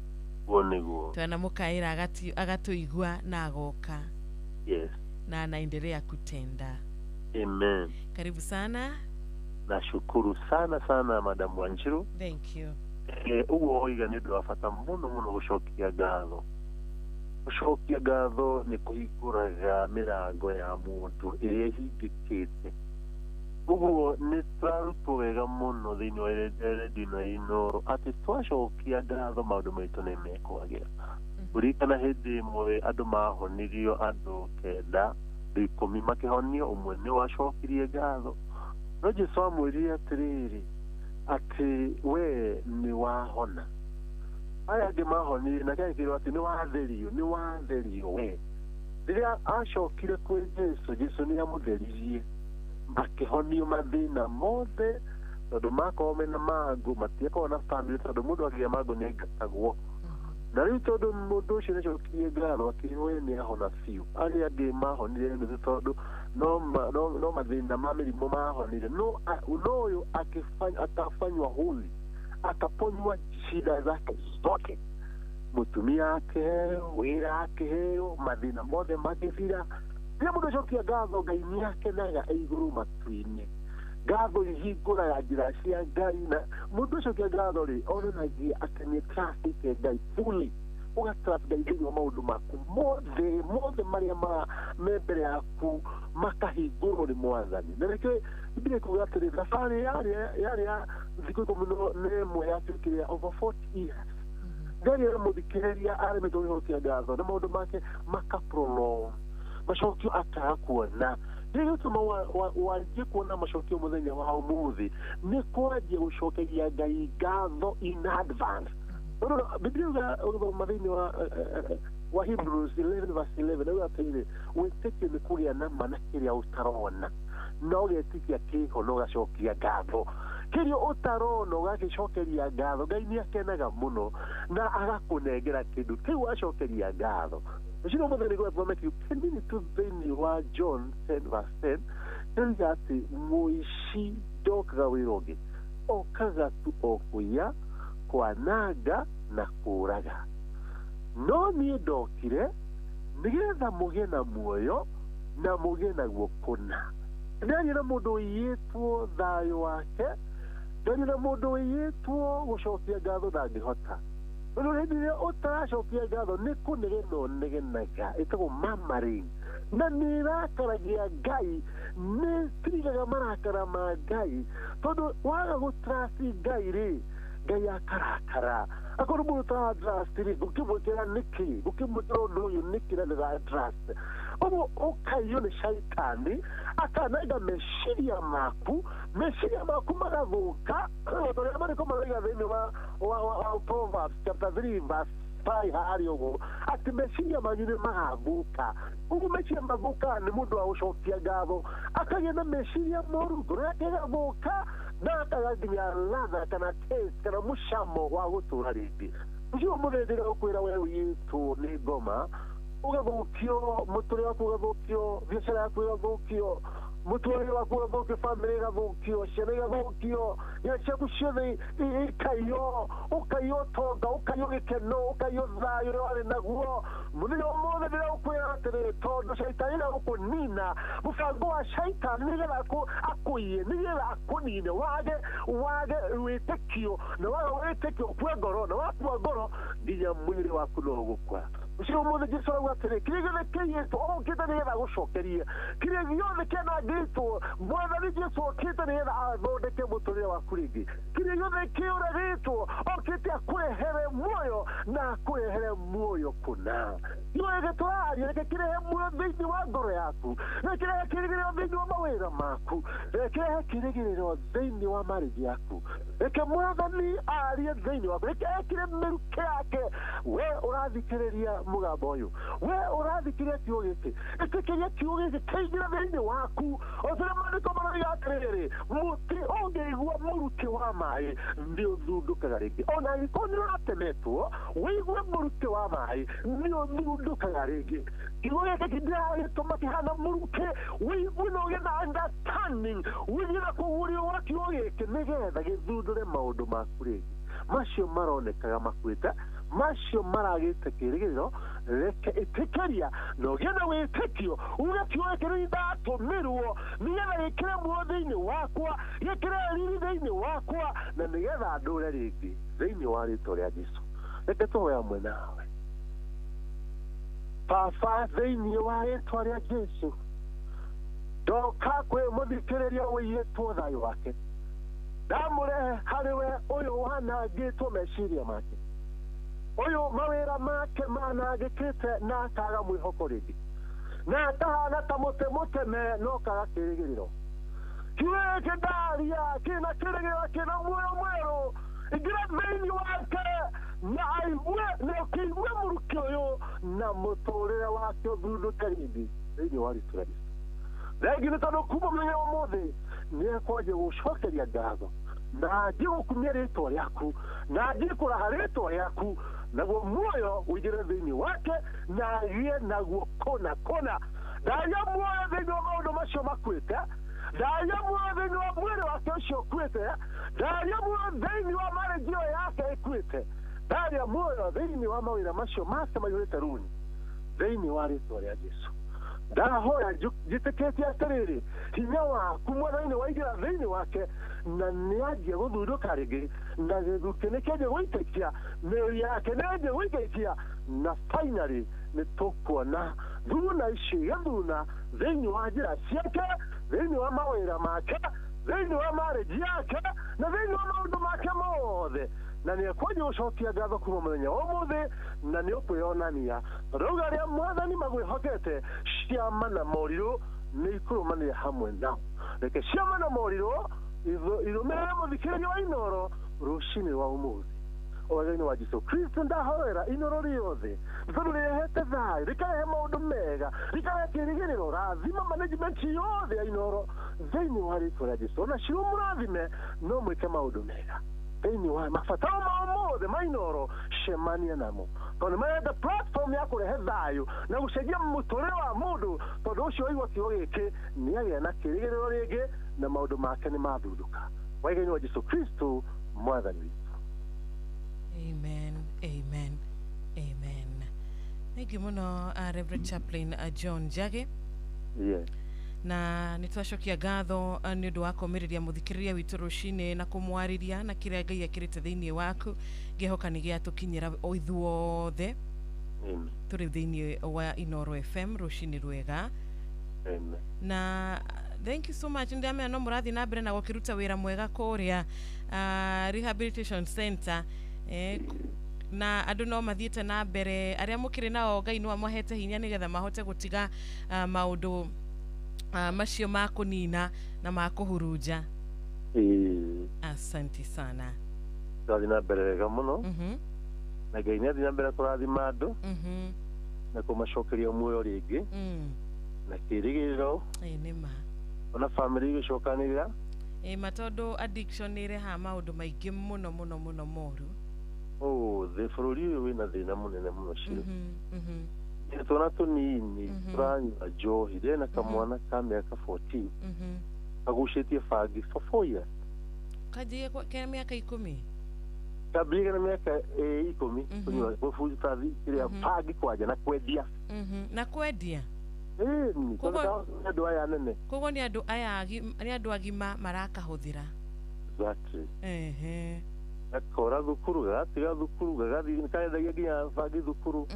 Guo nĩguo. Twanamũkaĩra agatũigua na agoka. Yes. Na anaendelea kutenda. Amen. Karibu sana. Nashukuru sana sana Madam Wanjiru. Thank you. Ũguo oiga nĩ ũndũ wa bata mũno mũno gũcokia ngatho. Gũcokia ngatho nĩ kũhingũraga mĩrango ya mũndũ ĩrĩa ĩhingĩkĩte. Ũguo nĩ tũrarutwo wega mũno thĩinĩ wa redio ĩno ya Inooro atĩ twacokia ngatho maũndũ maitũ nĩ mekwagĩra. Ũririkana hĩndĩ ĩmwe andũ mahonirio andũ 9 10 makĩhonio, ũmwe nĩ wacokirie ngatho. No Jesu amwĩrire atĩrĩrĩ, atĩ we nĩ wahona. Aya angĩ mahonire na kĩrwo atĩ nĩ watherio we. Rĩrĩa acokire kwĩ Jesu, Jesu nĩ amũtheririe, makĩhonio mathĩna mothe, tondũ makorwo mena mangũ matiakorwo na family, tondũ mũndũ akĩgĩa mangũ nĩ aingatagwo. Na rĩu tondũ mũndũ ũcio nĩacokirie ngatho akĩrwo we nĩ ahona biũ. Arĩa angĩ mahonire nuthu tondũ no mathĩna ma mĩrimũ mahonire, no ũyũ akafanywa holi, akaponywa shida zake zote, mũtumia akĩheo, wĩra akĩheo, mathĩna mothe magĩthira. Rĩrĩa mũndũ acokia ngatho, Ngai nĩ akenaga e igũrũ matu-inĩ. Ngatho ihingũraga njĩra cia Ngai, na mũndũ ũcokia ngatho rĩ, onanagia atĩ nĩ trustĩte Ngai fully. Ũgatrust Ngai thĩinĩ wa maũndũ maku mothe mothe marĩa me mbere yaku makahingũrwo nĩ Mwathani. Na nĩkĩo Biblia ĩkuga atĩrĩ, thabarĩ yarĩ ya thikũ 11 yatuĩkire ya over 40 years. Ngai aramũthikĩrĩria aremetwo gũcokia ngatho na maũndũ make makaprolong, macokio akaga kuona. Rĩrĩa gĩtũma wanjie kuona macokio mũthenya wa ũmũthĩ nĩ kwanjia gũcokeria Ngai ngatho in advance. Biblia ũgĩthoma thĩinĩ wa Hebrews 11 verse 11 auga atĩrĩrĩ, wĩtĩkio nĩ kũgĩa na ma na kĩrĩa ũtarona, na ũgetĩkia kĩho na ũgacokia ngatho. Kĩrĩa ũtarona ũgagĩcokeria ngatho, Ngai nĩ akenaga mũno na agakũnengera kĩndũ kĩu wacokeria ngatho. Ũcio mũthenya nĩguo thome kiugo kĩnini tu thĩinĩ wa John 10 verse 10, kĩroiga atĩ mũici ndokaga wĩra ũngĩ, okaga tu o kũiya, kwananga na kũũraga. No niĩ ndokire nĩgetha mũgĩe na muoyo na mũgĩe naguo kũna. Ndaria na mũndũ ũiyĩtwo thayũ wake, ndaria na mũndũ ũiyĩtwo gũcokia ngatho ndangĩhota. Tondũ hĩndĩ ĩrĩa ũtaracokia ngatho nĩ kũnegena ũnegenaga, ĩtagwo murmuring, na nĩ ĩrakaragia Ngai, nĩ tirigaga marakara ma Ngai, tondũ waga gũtrust Ngai rĩ, Ngai akarakara. Akorwo mũndũ ũtaratrust rĩ, ngũkĩmwĩkĩra nĩkĩ? Ngũkĩmwĩkĩra ũndũ ũyũ nĩkĩ na ndĩratrust? Ũguo ũkaiywo nĩ caitani, akananga meciria maku, meciria maku magathũka. Tondũ maandĩko maroiga thĩinĩ wa Proverbs chapter 3 verse 5 harĩa ũguo atĩ meciria manyu nĩ magathũka. Ũguo meciria mathũkaga nĩ mũndũ wa gũcokia ngatho, akagĩa na meciria moru, ngoro yake ĩgathũka, na akaga nginya ladha kana taste kana mũcamo wa gũtũra rĩngĩ. Ũcio mũthenya ndĩrakwĩra we ũiyĩtwo nĩ ngoma, ũgathũkio, mũtũrĩre waku ũgathũkio, biacara yaku ĩgathũkio, mũtũrĩre waku ũgathũkio, bamĩrĩ ĩgathũkio, ciana igathũkio, indo ciaku ciothe ikaiywo, ũkaiywo ũtonga, ũkaiywo gĩkeno, ũkaiywo thayũ ũrĩa warĩ naguo. Mũthenya ũmũthĩ ndĩrakwĩra atĩrĩrĩ, tondũ caitani nĩegũkũnina, mũbango wa caitani nĩgetha akũiye, nĩgetha akũnine, wage wĩtĩkio, na waga wĩtĩkio ũkue ngoro, na wakua ngoro nginya mwĩrĩ waku no ũgũkua. Ũcio ũmũthĩ Jesu arauga atĩrĩ, kĩrĩa gĩothe kĩiyĩtwo okĩte nĩgetha agũcokerie, kĩrĩa gĩothe kĩanangĩtwo Mwathani Jesu okĩte nĩgetha athondeke mũtũrĩre waku rĩngĩ, kĩrĩa gĩothe kĩũragĩtwo okĩte akũrehere muoyo na akũrehere muoyo kũna. Kiugo tũraria reke kĩrehe muoyo thĩinĩ wa ngoro yaku, reke kĩrehe kĩrĩgĩrĩro thĩinĩ wa mawĩra maku, reke kĩrehe kĩrĩgĩrĩro thĩinĩ wa marriage yaku, reke Mwathani arie thĩinĩ waku, reke ekĩre mĩrukĩ yake. We ũrathikĩrĩria mũgambo ũyũ, we ũrathikĩrĩria kiugo gĩkĩ, ĩtĩkĩria kiugo gĩkĩ kĩingĩre thĩinĩ waku. O ta ũrĩa maandĩko maroiga atĩrĩrĩ, mũtĩ ũngĩigua mũrukĩ wa maĩ nĩ ũthundũkaga rĩngĩ. Ona angĩkorwo nĩ ũratemetwo, wĩigue mũrukĩ wa maĩ nĩ ũthundũkaga rĩngĩ. Kiugo gĩkĩ ndĩragĩtũma kĩhana mũrukĩ, wĩigue na ũgĩe na understanding, wĩgĩe na kũguũrio gwa kiugo gĩkĩ nĩgetha gĩthundũre maũndũ maku rĩngĩ. Macio maronekaga makuĩte, macio maragĩte kĩrĩgĩrĩro, reke ĩtĩkĩria na ũgĩe na wĩtĩkio, uge kiugo gĩkĩ nĩ ndatũmĩrwo nĩgetha gĩkĩre muoyo thĩinĩ wakwa, gĩkĩre riri thĩinĩ wakwa, na nĩgetha ndũre rĩngĩ thĩinĩ wa rĩtwa rĩa Jesũ. Reke tũhoe hamwe nawe. Baba, thĩinĩ wa rĩtwa rĩa Jesũ, ndoka kwĩ mũthikĩrĩria ũiyĩtwo thayũ wake, ndamũrehe harĩ we ũyũ wanangĩtwo meciria make, ũyũ mawĩra make manangĩkĩte na akaga mwĩhoko rĩngĩ, na akahana ta mũtĩ mũteme no kaga kĩrĩgĩrĩro. Kiugo gĩkĩ ndaria kĩna kĩrĩgĩrĩro, kĩna muoyo mwerũ, ingĩra thĩinĩ wake na aigue na ũkĩigue mũrukĩ ũyũ na mũtũrĩre wake ũthundũke rĩngĩ thĩinĩ wa rĩtwa rĩa Jesũ. Thengiũ nĩ tondũ kuma mũthenya wa ũmũthĩ nĩ ekwanjia gũcokeria ngatho, na anjie gũkumia rĩtwa rĩaku, na anjie kũraha rĩtwa rĩaku, naguo muoyo ũingĩre thĩinĩ wake na agĩe naguo kũna kũna. Ndaria muoyo thĩinĩ wa maũndũ macio makuĩte, ndaria muoyo thĩinĩ wa mwĩrĩ wake ũcio ũkuĩte, ndaria muoyo thĩinĩ wa marriage ĩyo yake ĩkuĩte, ndaria muoyo thĩinĩ wa mawĩra macio make maiyũrĩte runi thĩinĩ wa rĩtwa rĩa Jesũ. Ndahoya njĩtĩkĩtie atĩrĩrĩ, hinya waku mwathani waingĩra thĩinĩ wake, na nĩanjia gũthundũka rĩngĩ, na gĩthukĩ nĩkĩanjia gũitĩkia, mĩĩrĩ yake nĩyanjia gũitĩkia, na finally nĩ tũkuona thuna ici igĩthuna thĩinĩ wa njĩra ciake, thĩinĩ wa mawĩra make, thĩinĩ wa marriage yake, na thĩinĩ wa maũndũ make mothe. Na nĩ ekwanjia gũcokia ngatho kuma mũthenya wa ũmũthĩ, na nĩ ũkwĩonania tondũ rĩu arĩa mwathani magwĩhokete, ciama na morirũ nĩ ikũrũmanĩra hamwe nao. Reke ciama na morirũ irũmĩrĩre mũthikĩrĩria wa Inooro rũcinĩ rwa ũmũthĩ. Wega-inĩ wa Jesũ Kristo ndahoera Inooro rĩothe, tondũ rĩrehete thayũ, rĩkarehe maũndũ mega, rĩkarehe kĩrĩgĩrĩro. Rathima management yothe ya Inooro thĩinĩ wa rĩtwa rĩa Jesũ. Ona cio mũrathime, no mwĩke maũndũ mega thĩinĩ wa mabataro mao mothe ma Inooro, cemania namo, tondũ nĩmarenda platform ya kũrehe thayũ na gũcenjia mũtũrĩre wa mũndũ, tondũ ũcio waigua kiugo gĩkĩ nĩagĩa na kĩrĩgĩrĩro rĩngĩ na maũndũ make nĩ mathundũka. Wega-inĩ wa Jesũ Kristo mwathani witũ. Amen, amen, amen. Thank you mũno Reverend Chaplain John Njagi. Yeah. Na nĩ twacokia ngatho nĩ ũndũ wa kũmĩrĩria mũthikĩrĩria witũ rũcinĩ na kũmwarĩria na kĩrĩa Ngai ekĩrĩte thĩinĩ waku. Ngĩhoka nĩ gĩatũkinyĩra ithuothe tũrĩ thĩinĩ wa Inooro FM rũcinĩ rwega. Amen. Na thank you so much. Ndamenya no mũrathiĩ na mbere na gũkĩruta wĩra mwega kũrĩa rehabilitation center, na andũ no mathiĩte na mbere arĩa mũkĩrĩ nao Ngai no amahete hinya nĩgetha mahote gũtiga maũndũ macio ma kũnina na ma kũhurunja. Asante sana. Tũrathiĩ na mbere wega mũno, na Ngai nĩ athiĩ na mbere kũrathima andũ na kũmacokeria muoyo rĩngĩ na kĩrĩgĩrĩro. Nĩ ma. Ona family igĩcokanĩrĩra. Ma tondũ addiction nĩ ĩrehaga maũndũ maingĩ mũno mũno mũno moru. Thĩ bũrũri ũyũ wĩna thĩna mũnene mũno Shiro. Twana tũnini tũranyua njohi, ndĩna kamwana ka mĩaka 14 kagucĩtie bangi for 4 years. Kanjie ke mĩaka 10? Kambĩrĩria na mĩaka 10 kũnyua gũbuta kĩrĩa bangi kwanja na kwendia. Na kwendia? Ĩni, tondũ andũ aya nene. Koguo nĩ andũ aya nĩ andũ agima marakahũthĩra. Exactly. Gakora thukuru, gagatiga thukuru, gagathiĩ karendagia nginya bangi thukuru.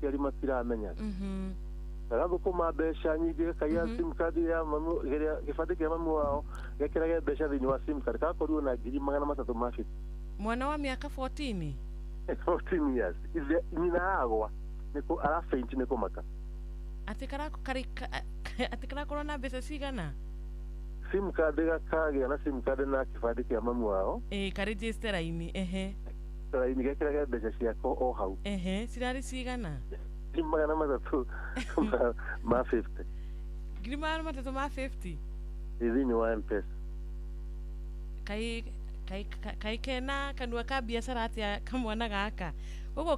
Aciari matiramenya. Gagathũkũma mbeca nyingĩ, gakaiya sim card ya mamu, gĩbandĩ kĩa mamu wao, gekĩrage mbeca thĩinĩ wa sim card, gagakorirwo na 350. Mwana wa mĩaka 14? 14 years. Ithe nyina agwa nĩkũ arafaint nĩ kũmaka. Atĩ karakorwo na mbeca cigana? Sim card gakagĩa na sim card na kĩbandĩ kĩa mamu wao. Karĩnjĩcite raini, ehe. Raini gekĩrage mbeca ciako o hau. Cirarĩ cigana? 350. 350? Thĩinĩ wa M-Pesa. Kai kena kanua ka biacara atĩa kamwana gaka? Ũguo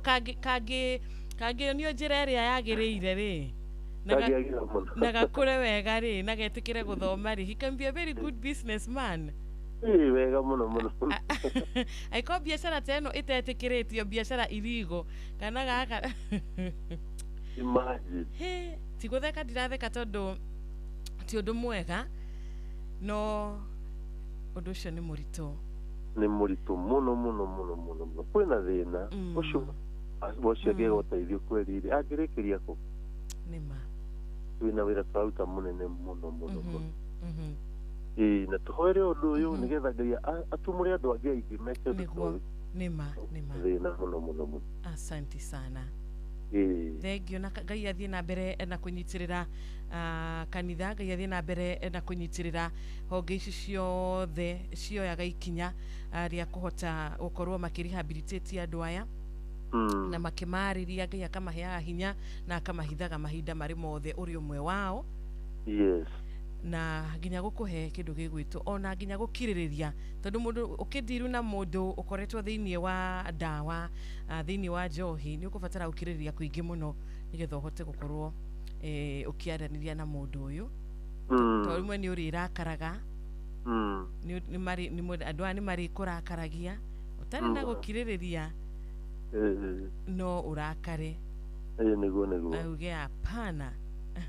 kangĩonio njĩra ĩrĩa yagĩrĩire rĩ, na gakũre wega rĩ, na getĩkĩre gũthoma rĩ, he can be a very good businessman. Wega mũno mũno. Angĩkorwo biacara ta ĩno ĩtetĩkĩrĩtio, biacara irigo kana gaka. Imagine. Ti gũtheka ndiratheka tondũ ti ũndũ mwega. No ũndũ ũcio nĩ mũritũ. Nĩ mũritũ mũno mũno mũno mũno mũno. Kwĩna thĩna ũcio ũcio angĩaga ũteithio kweli rĩ angĩrĩkĩria kũ? Nĩma. Twĩna wĩra tũraruta mũnene mũno mũno mũno. Ĩĩ na tũhoere ũndũ ũyũ nĩgetha Ngai atumũre andũ angĩ aingĩ meke ũndũ ũyũ. Nĩma nĩma. Thĩna mũno mũno mũno. Asante sana. Thengio na Ngai athiĩ na mbere na kũnyitĩrĩra kanitha, Ngai athiĩ na mbere na kũnyitĩrĩra honge ici ciothe cioyaga ikinya rĩa kũhota gũkorwo makĩrehabilitate andũ aya na makĩmarĩria. Ngai akamaheaga hinya na akamahithaga mahinda marĩ mothe ũrĩ ũmwe wao. Yes. Na nginya gũkũhe kĩndũ gĩgwĩtwo ona nginya gũkirĩrĩria tondũ mũndũ ũkĩndiru na mũndũ ũkoretwo thĩinĩ wa ndawa thĩinĩ wa njohi nĩ ũkũbatara gũkirĩrĩria kũingĩ mũno nĩgetha ũhote gũkorwo ũkĩaranĩria na mũndũ ũyũ. Tondũ rĩmwe nĩ ũrĩrakaraga, andũ aya nĩ marĩkũrakaragia ũtarĩ na gũkirĩrĩria no ũrakare. Nĩguo nĩguo. Auge hapana,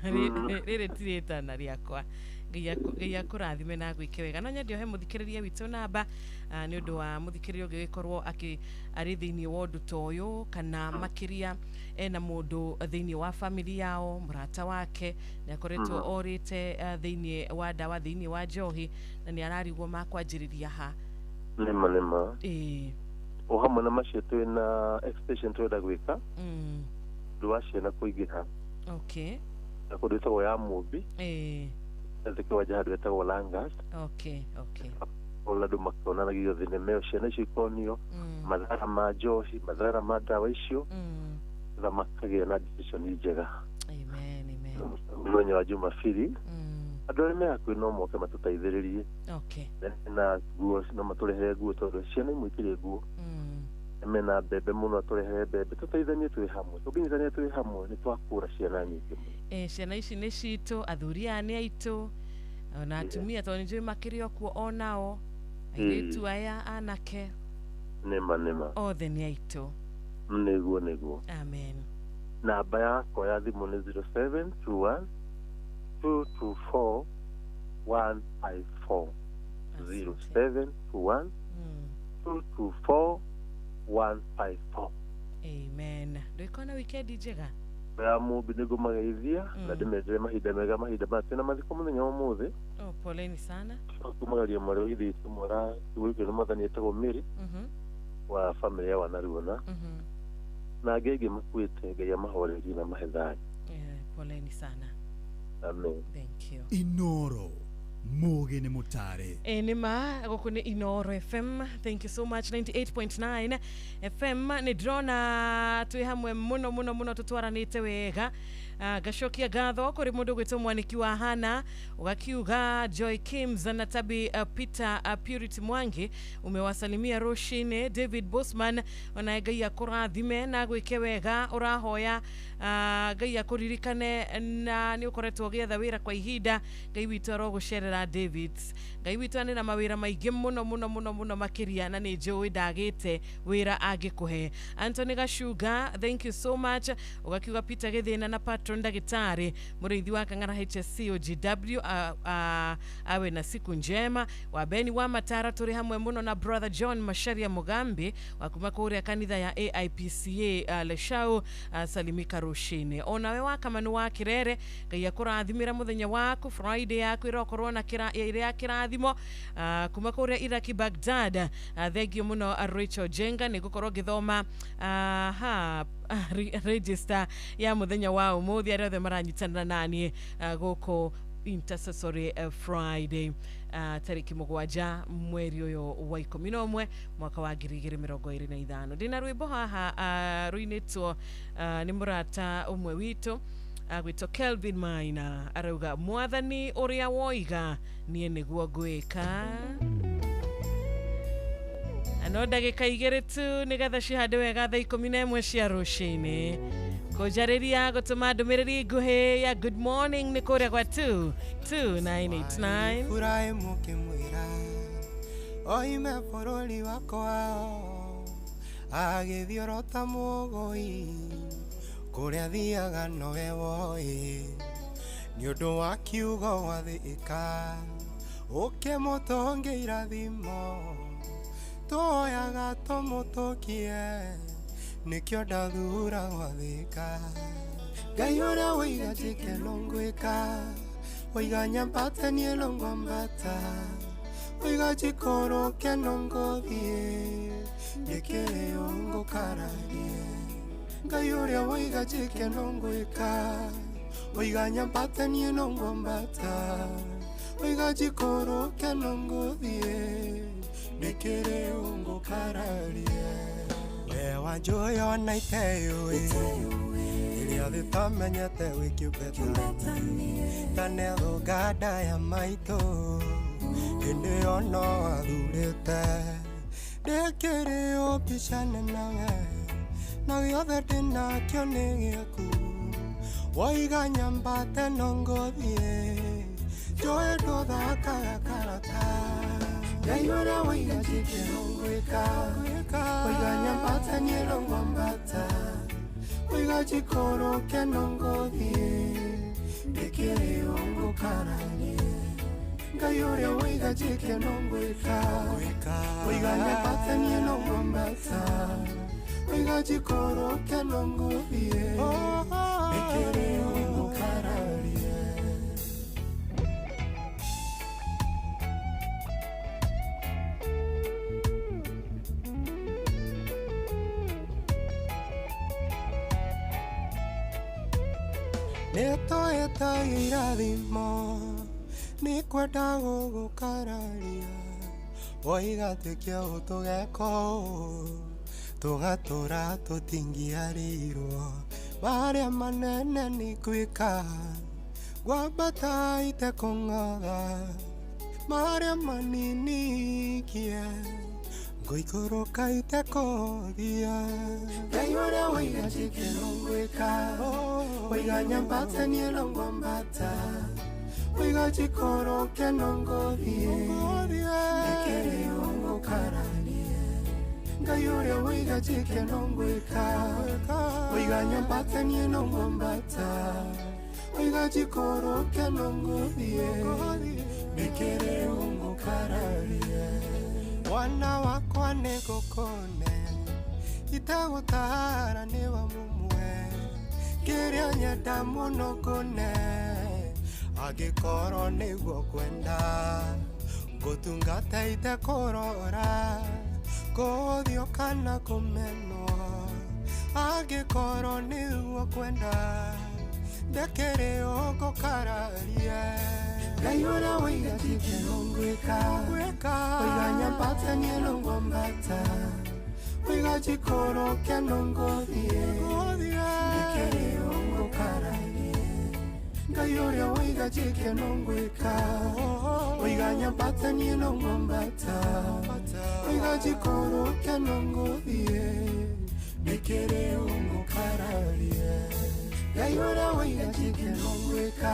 rĩrĩ ti rĩtana rĩakwa. Ngai akũrathime na agwĩke wega. No nyende ũhe mũthikĩrĩria witũ namba nĩ ũndũ wa mũthikĩrĩria ũngĩgĩkorwo arĩ thĩinĩ wa ũndũ ta ũyũ kana makĩria ena mũndũ thĩinĩ wa family yao, mũrata wake nĩ akoretwo orĩte thĩinĩ wa ndawa, thĩinĩ wa njohi na nĩ ararigwo makwanjĩrĩria ha. Nĩma nĩma. Ĩĩ. O hamwe na macio twĩna extension twenda gwĩka ũndũ wa ciana kũingĩha. Okay. Na kũndũ ĩtagwo ya Mũmbi. Ĩĩ. Kĩwanja handũ hetagwo Langas. Okay, okay. Ona andũ makĩonanagio thinema ĩyo, ciana icio ikonio mathara ma njohi, mathara ma ndawa icio, na makagĩa na decision njega. Amen, amen. Mũthenya wa Jumapili andũ arĩa me hakuhĩ no moke matũteithĩrĩrie. Okay. Na nguo no matũrehere nguo tondũ ciana imwe itirĩ nguo. Mena mbembe mũno atũrehere mbembe, tũteithanie twĩ hamwe, tũngĩnyitanĩra twĩ hamwe nĩ twakũra ciana nyingĩ mũno. Ciana ici nĩ citũ, athuri aya nĩ aitũ ona atumia tondũ nĩ njũĩ makĩrĩ o kuo onao, airĩtu aya anake. Nĩma nĩma. Othe nĩ aitũ. Nĩguo nĩguo. Amen. Namba yakwa ya thimũ nĩ 0721 224 154. 0721 224 154. Amen. Ndũikona wikendi njega. Ya Mũmbi nĩngũmageithia na ndĩmendere mahinda mega, mahinda maya twĩna mathiko mũthenya wa ũmũthĩ. Oh, poleni sana. Kumagaria mwarĩ wa ithe witũ mwara wĩkĩrwo nĩ mwathani etagwo Mary wa family ya Wanaruona na angĩ aingĩ makuĩte. Ngai amahorerie na mahe thayũ. Poleni sana. Amen. Thank you. Inoro Mugi ni mutare. Nĩma gũkũ nĩ Inoro FM. Thank you so much. 98.9 FM nĩ ndĩrona twĩ hamwe mũno mũno mũno tũtwaranĩte wega. Ngacokia ngatho kũrĩ mũndũ ũgwĩtwo Mwaniki wa Hana ũgakiuga Joy Kims na Tabi Peter Purity Mwangi umewasalimia Roshine David Bosman ona Ngai akũrathime na gwĩke wega. Ũrahoya Ngai akũririkane na nĩ ũkoretwo ũgĩetha wĩra kwa ihinda. Ngai witũ arogũcerera David. Ngai witũ arĩ na mawĩra maingĩ mũno mũno mũno mũno makĩria na nĩ njũĩ ndagĩte wĩra angĩkũhe. Anthony Gacunga, thank you so much. Ũgakiuga Peter Gĩthĩna na patron ndagĩtarĩ mũrĩithi wa Kang'ara HSC OGW awe na siku njema. Wabeni wa Matara tũrĩ hamwe mũno na brother John Masharia Mugambi wa kuma kũrĩa kanitha ya AIPCA Leshau salimika rũcinĩ. Onawe wa Kamanu wa Kirere, Ngai akũrathimĩra mũthenya waku. Friday yaku ĩrokorwo na ĩrĩa kĩrathimo kuma kũrĩa Iraki Baghdad. Thengio mũno Rachel Jenga nĩ ngũkorwo ngĩthoma register ya mũthenya wa ũmũthĩ arĩa othe maranyitanĩra naniĩ gũkũ Intercessory Friday tarĩki 7 mweri ũyũ wa 11 mwaka wa 2025. Ndĩna rwĩmbo haha rũinĩtwo nĩ mũrata ũmwe witũ agwĩtwo Kelvin Maina, arauga mwathani ũrĩa woiga niĩ nĩguo ngwĩka. No ndagĩka 2 tu nĩgetha cihande wega thaa 11 cia rũcinĩ. Kũnjarĩria gũtũma ndũmĩrĩri nguhĩ ya good morning nĩ kũrĩa gwa 22989. Ibrahimu kĩmwĩra oime bũrũri wa kwao agĩthiĩ orota mũgũi kũrĩa athiaga nowe woĩ nĩ ũndũ wa kiugo gwathĩka Ũkĩmũtũnge irathimo Tuoyaga tũmũtũkie Nĩkĩo ndathura gwathĩka Ngai ũrĩa waiga njĩke no ngwĩka Waiga nyambate niĩ no ngwambata Waiga njikũrũke no ngũthiĩ Ndĩkĩrĩ ũ ngũkararie Ngai ũrĩa waiga njĩke no ngwĩka Waiga nyambate niĩ no ngwambata Waiga njikũrũke no ngũthiĩ Ndĩkĩrĩ ũ ngũkararie Ewa njũĩ ona iteyũĩ Iria thĩ tamenyete wĩ kĩũmbe ta nĩthũnga nda ya maitũ Hĩndĩ ĩyo no athurĩte Ndĩkĩrĩ ũ mbicane nawe Na gĩothe ndĩnakĩo nĩ gĩaku Waiga nyambate no ngũthiĩ Njũĩ ndũthakaga karata Ngai ũrĩa waiga njĩke no ngwĩka Waiga nyambate niĩ no ngwambata Waiga njikũrũke no ngũthiĩ Ndĩkĩrĩ ũ ngũkararie Ngai ũrĩa waiga njĩke no ngwĩka Waiga nyambate niĩ no ngwambata Waiga njikũrũke no ngũthiĩ Ndĩkĩrĩ ũ ngũkararie Nĩtũĩta irathimo Nĩkwenda gũgũkararia Waiga twĩke ũũ tũgeka ũũ Tũgatũra tũtingĩarĩirwo Marĩa manene nĩ gwĩka Ngwambata itekũng'otha Marĩa manini ikie Ngũikũrũka itekũthia Ngai ũrĩa waiga njĩke no ngwĩka Waiga nyambate niĩ no ngwambata Waiga njikũrũke no ngũthiĩ Ndĩkĩrĩ ũ ngũkararie Ngai ũrĩa waiga njĩke no ngwĩka Waiga nyambate niĩ no ngwambata Waiga njikũrũke no ngũthiĩ Ndĩkĩrĩ ũ ngũkararie Mwana wakwa nĩngũkũne Itegũtara nĩwe mũmwe Kĩrĩa nyenda mũno ngũne Angĩkorwo nĩguo ngwenda Ngũtungata itekũrora Kũũthio kana kũmenwo Angĩkorwo nĩguo ngwenda Ndĩkĩrĩ ũ ngũkararie Ngai ũrĩa waiga njĩke no ngwĩka Waiga nyambate niĩ no ngwambata Waiga njikũrũke no ngũthiĩ Ndĩkĩrĩ ũ ngũkararie Ngai ũrĩa waiga njĩke no ngwĩka Waiga nyambate niĩ no ngwambata Waiga njikũrũke no ngũthiĩ Ndĩkĩrĩ ũ ngũkararie Ngai ũrĩa waiga njĩke no ngwĩka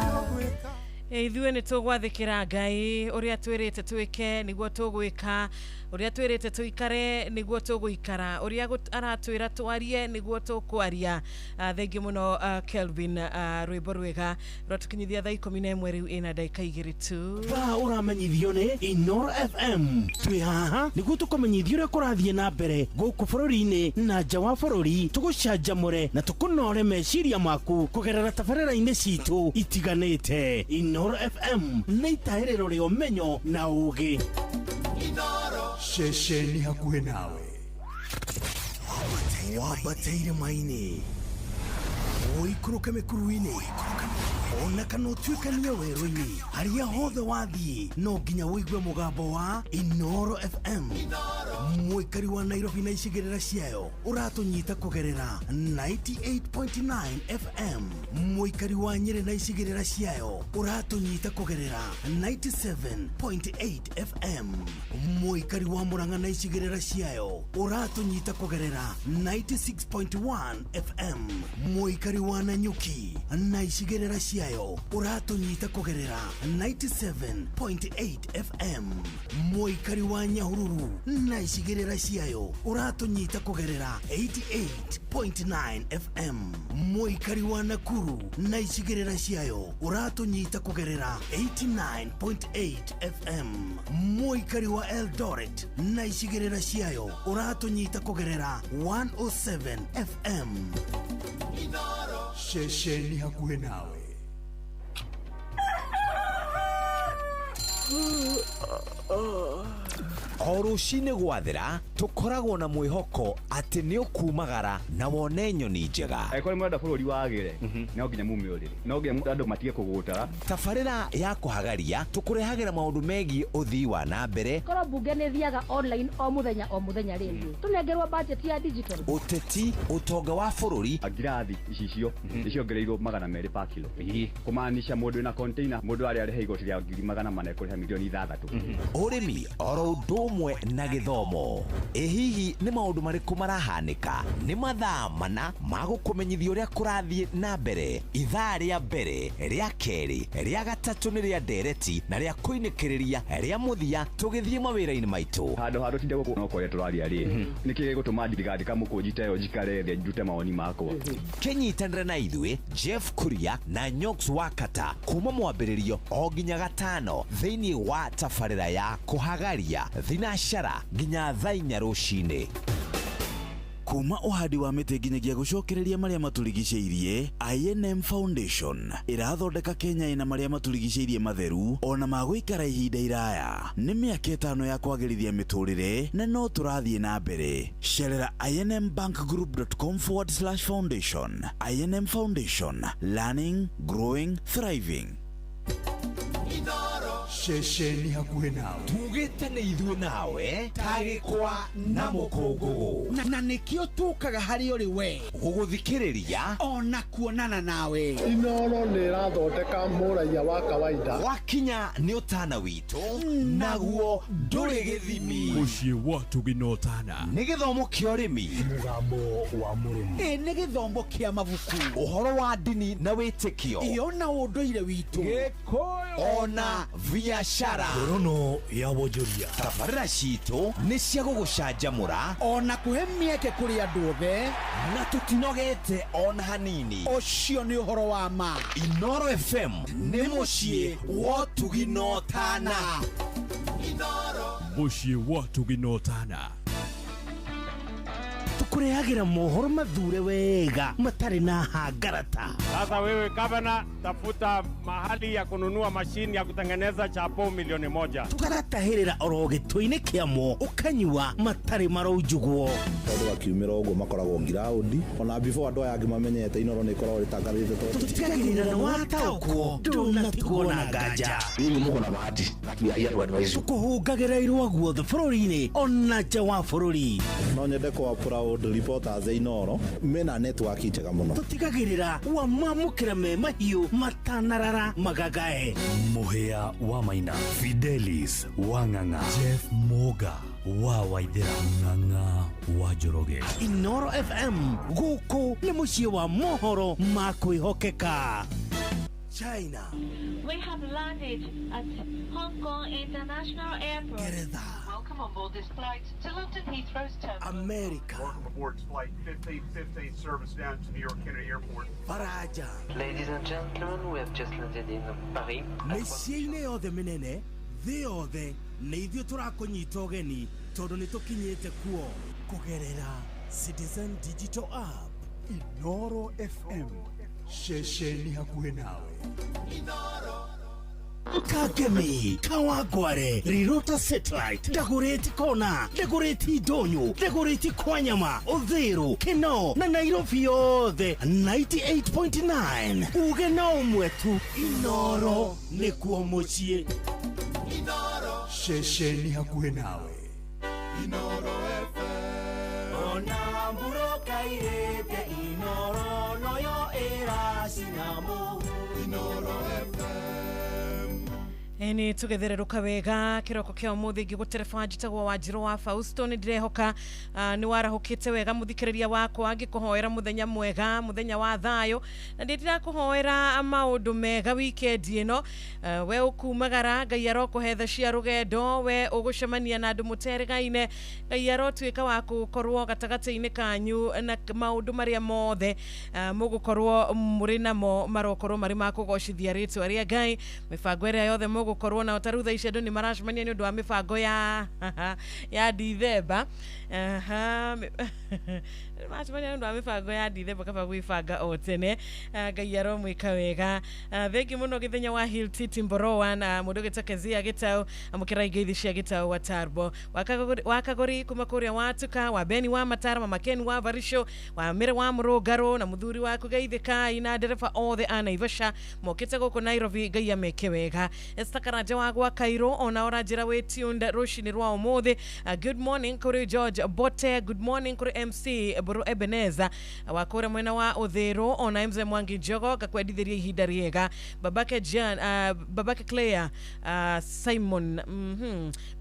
Ithuĩ nĩ tũgwathĩkĩra Ngai ũrĩa twĩrĩte twĩke nĩguo tũgwĩka ũrĩa twĩrĩte tũikare nĩguo tũgũikara ũrĩa aratwĩra twarie nĩguo tũkwaria. Thengiũ mũno Kelvin, rwĩmbo rwega rwatũkinyithia thaa 11 rĩu ĩna ndagĩka 2 tu. Thaa ũramenyithio nĩ Inoro FM. Twĩ haha nĩguo tũkũmenyithia ũrĩa kũrathiĩ na mbere gũkũ bũrũri-inĩ na nja wa bũrũri, tũgũcanjamũre na tũkũnore meciria maku kũgerera tabarĩra-inĩ citũ itiganĩte. Inoro FM nĩ itahĩrĩro rĩa ũmenyo na ũũgĩ. Ceceni hakuhĩ nawe wambate irĩma-inĩ, ũikũrũke mĩkuru-inĩ, ona kana ũtuĩkanie werũ-inĩ, harĩa hothe wathiĩ no nginya ũigue mũgambo wa Inoro FM. Mũikari wa Nairobi na icigĩrĩra ciayo ũratũnyita kũgerera 98.9 FM. Mũikari wa Nyĩrĩ na icigĩrĩra ciayo ũratũnyita kũgerera 97.8 FM. Mũikari wa Murang'a na icigĩrĩra ciayo ũratũnyita kũgerera 96.1 FM. Mũikari wa Nanyuki na icigĩrĩra ciayo ũratũnyita kũgerera 97.8 FM. Mũikari wa Nyahururu na na icigĩrĩra ciayo ũratũnyita kũgerera 88.9 FM. Mũikari wa Nakuru na icigĩrĩra ciayo ũratũnyita kũgerera 89.8 FM. Mũikari wa Eldoret na icigĩrĩra ciayo ũratũnyita kũgerera 107 FM. Ceceni hakuhĩ nawe. O rũcinĩ gwathera tũkoragwo na mwĩhoko atĩ nĩ ũkumagara na wone nyoni njega. Angĩkorwo nĩ mũrenda bũrũri wagĩre, no nginya mume ũrĩrĩ, no nginya andũ matige kũgũtara. Tabarĩra ya kũhagaria tũkũrehagĩra maũndũ megiĩ ũthii wa na mbere. Korwo mbunge nĩ thiaga online o mũthenya rĩ, tũnengerwo budget ya digital. Ũteti, ũtonga wa bũrũri. Ngirathi icicio nĩciongereirwo 200 per kilo, kũmaanisha mũndũ wĩna container mũndũ arĩa arĩha igoti rĩa 400,000 ekũrĩha milioni 6. Ũrĩmi oro ũndũ ũmwe na gĩthomo. Ĩ hihi nĩ maũndũ marĩkũ marahanĩka? Nĩ mathaa mana ma gũkũmenyithia ũrĩa kũrathiĩ na mbere. Ithaa rĩa mbere, rĩa kerĩ, rĩa gatatũ nĩ rĩa ndereti na rĩa kũinĩkĩrĩria rĩa mũthia tũgĩthiĩ mawĩra-inĩ maitũ. Handũ ha tũtinde gũkũ no kũrĩa tũraria rĩ, nĩkĩ gĩgũtũma ndigandĩka mũkũnji ta ĩyo njikare thĩ ndute mawoni makwa? Kĩnyitanĩre na ithuĩ Jeff Kuria na Nyox Wakata kuma mwambĩrĩrio o nginya gatano thĩinĩ wa tabarĩra ya kũhagaria thinacara nginya thaa inya rũcinĩ. Kuma ũhandi wa mĩtĩ nginyagia gũcokereria marĩa matũrigicĩirie, I&M Foundation ĩrathondeka Kenya ĩna marĩa matũrigicĩirie matheru ona ma gũikara ihinda iraya. Nĩ mĩaka 5 ya kwagĩrithia mĩtũrĩre na no tũrathiĩ na mbere. Cerera inmbankgroup.com/foundation. I&M Foundation, learning, growing, thriving. Ceceni hakuhĩ nawe. Tugĩte nĩ ithuĩ nawe tagĩkwa na mũkũngũgũ. Na nĩkĩo tũkaga harĩ ũrĩ we gũgũthikĩrĩria ona kuonana nawe. Inoro nĩ ĩrathondeka mũraiya wa kawaida. Wakinya nĩ ũtana witũ naguo ndũrĩ gĩthimi. Mũciĩ wa ũtugi na ũtana. Nĩ gĩthomo kĩa ũrĩmi, mũgambo wa mũrĩmi, ĩ nĩ gĩthomo kĩa mabuku, ũhoro wa ndini na wĩtĩkio, ĩ ona ũndũire witũ, Gĩkũyũ ona biashara. Ngorono ya wonjoria. Tabarĩra citũ nĩ cia gũgũcanjamũra ona kũhe mĩeke kũrĩ andũ othe, na tũtinogete ona hanini. Ũcio nĩ ũhoro wa ma. Inoro FM nĩ mũciĩ wa ũtugi na ũtana. Mũciĩ wa ũtugi na ũtana. Tũkũrehagĩra mohoro mathure wega matarĩ na hangarata. Sasa wewe gavana, tafuta mahali ya kununua mashini ya kutengeneza chapo milioni 1. Tũgagatahĩrĩra oro gĩtũ-inĩ kĩamo ũkanyua matarĩ maraunjugwo. Tondũ wakiumĩra ũguo makoragwo ngiraũndi ona before andũ aya angĩ mamenyete Inoro nĩ ĩkoragwo ĩtangathĩte tondũ tũtigagĩrĩra nĩ wataũkwo ndũnatigwo na nganja. Nyinyi muko na bahati we are here to advise you. Tũkũhungagĩra irũa guothe bũrũri-inĩ ona nja wa bũrũri. No nyende kwa proud reporters a Inoro mena network njega mũno. Tũtigagĩrĩra wamamũkĩra me mahiũ matanarara magagae. Mũhĩa wa Maina, Fidelis wa Ng'ang'a, Jeff Moga wa Waithera, Ng'ang'a wa Njoroge. Inoro FM gũkũ nĩ mũciĩ wa mohoro ma kwĩhokeka. China. We have landed at Hong Kong International Airport. Geretha. Welcome on board this flight to London Heathrow's terminal. America. Welcome aboard flight 1515 service down to New York Kennedy Airport. Faraja. Ladies and gentlemen, we have just landed in Paris. Mĩciĩ-inĩ yothe mĩnene, thĩ yothe, nĩ ithuĩ tũrakũnyita ũgeni tondũ nĩ tũkinyĩte kuo kũgerera Citizen Digital App. Inoro FM. Ceceni hakuhĩ nawe. Kagemi, Kawangware, Rirota Satellite, Dagoretti Kona, Dagoretti Ndonyo, Dagoretti Kwanyama, Uthiru, Kinoo na Nairobi yothe 98.9. Uge na ũmwe tu, Inoro nĩkuo mũciĩ. Inoro. Ceceni hakuhĩ nawe. Inoro FM. Ona mburoka irĩte Inoro noyo ĩracina mũhu. Inoro FM. Nĩ tũgethererũka wega kĩroko kĩa ũmũthĩ ngĩgũtereba njĩtagwo Wanjirũ wa Fausto. Nĩ ndĩrehoka nĩ warahũkĩte wega mũthikĩrĩria wakwa, ngĩkũhoera mũthenya mwega, mũthenya wa thayũ, na nĩ ndĩrakũhoera maũndũ mega weekend ĩno. We ũkumagara, Ngai arokũhe tha cia rũgendo, we ũgũcemania na andũ mũterĩgaine, Ngai arotuĩka wa gũkorwo gatagatĩ-inĩ kanyu na maũndũ marĩa mothe mũgũkorwo mũrĩ namo marokorwo marĩ ma kũgocithia rĩtwa rĩa Ngai. Mĩbango ĩrĩa yothe mũgũkorwo nao ta rĩu thaa ici andũ nĩ maracemania nĩ ũndũ wa mĩbango ya Dithemba. Maracemania nĩ ũndũ wa mĩbango ya Dithemba, kaba gwĩbanga o tene. Ngai aromwĩka wega. Thengi mũno Gĩthenya wa Hill Titi Mboroa na mũndũ ũgĩtwo Kezia Gĩtau, amũkĩra ngeithi cia Gĩtau wa Tarbo, Wakagori kuma kũrĩa Watuka, wa Beni wa Matara, Mama Ken wa Varisho, wa Mĩre wa Mũrũngarũ na mũthuri waku Geithĩkai na ndereba othe a Naivasha mokĩte gũkũ Nairobi. Ngai ameke wega. Esther Karanja wa gwa Kairo ona ũranjĩra wĩ tuned rũcinĩ rwa ũmũthĩ. Good morning kũrĩ George Bote, good morning kũrĩ MC Mbũrũ Ebeneza wa kũrĩa mwena wa Ũthĩrũ, ona MC Mwangi Njogo ngakwendithĩria ihinda rĩega. Babake Jan, Babake Claire, Simon,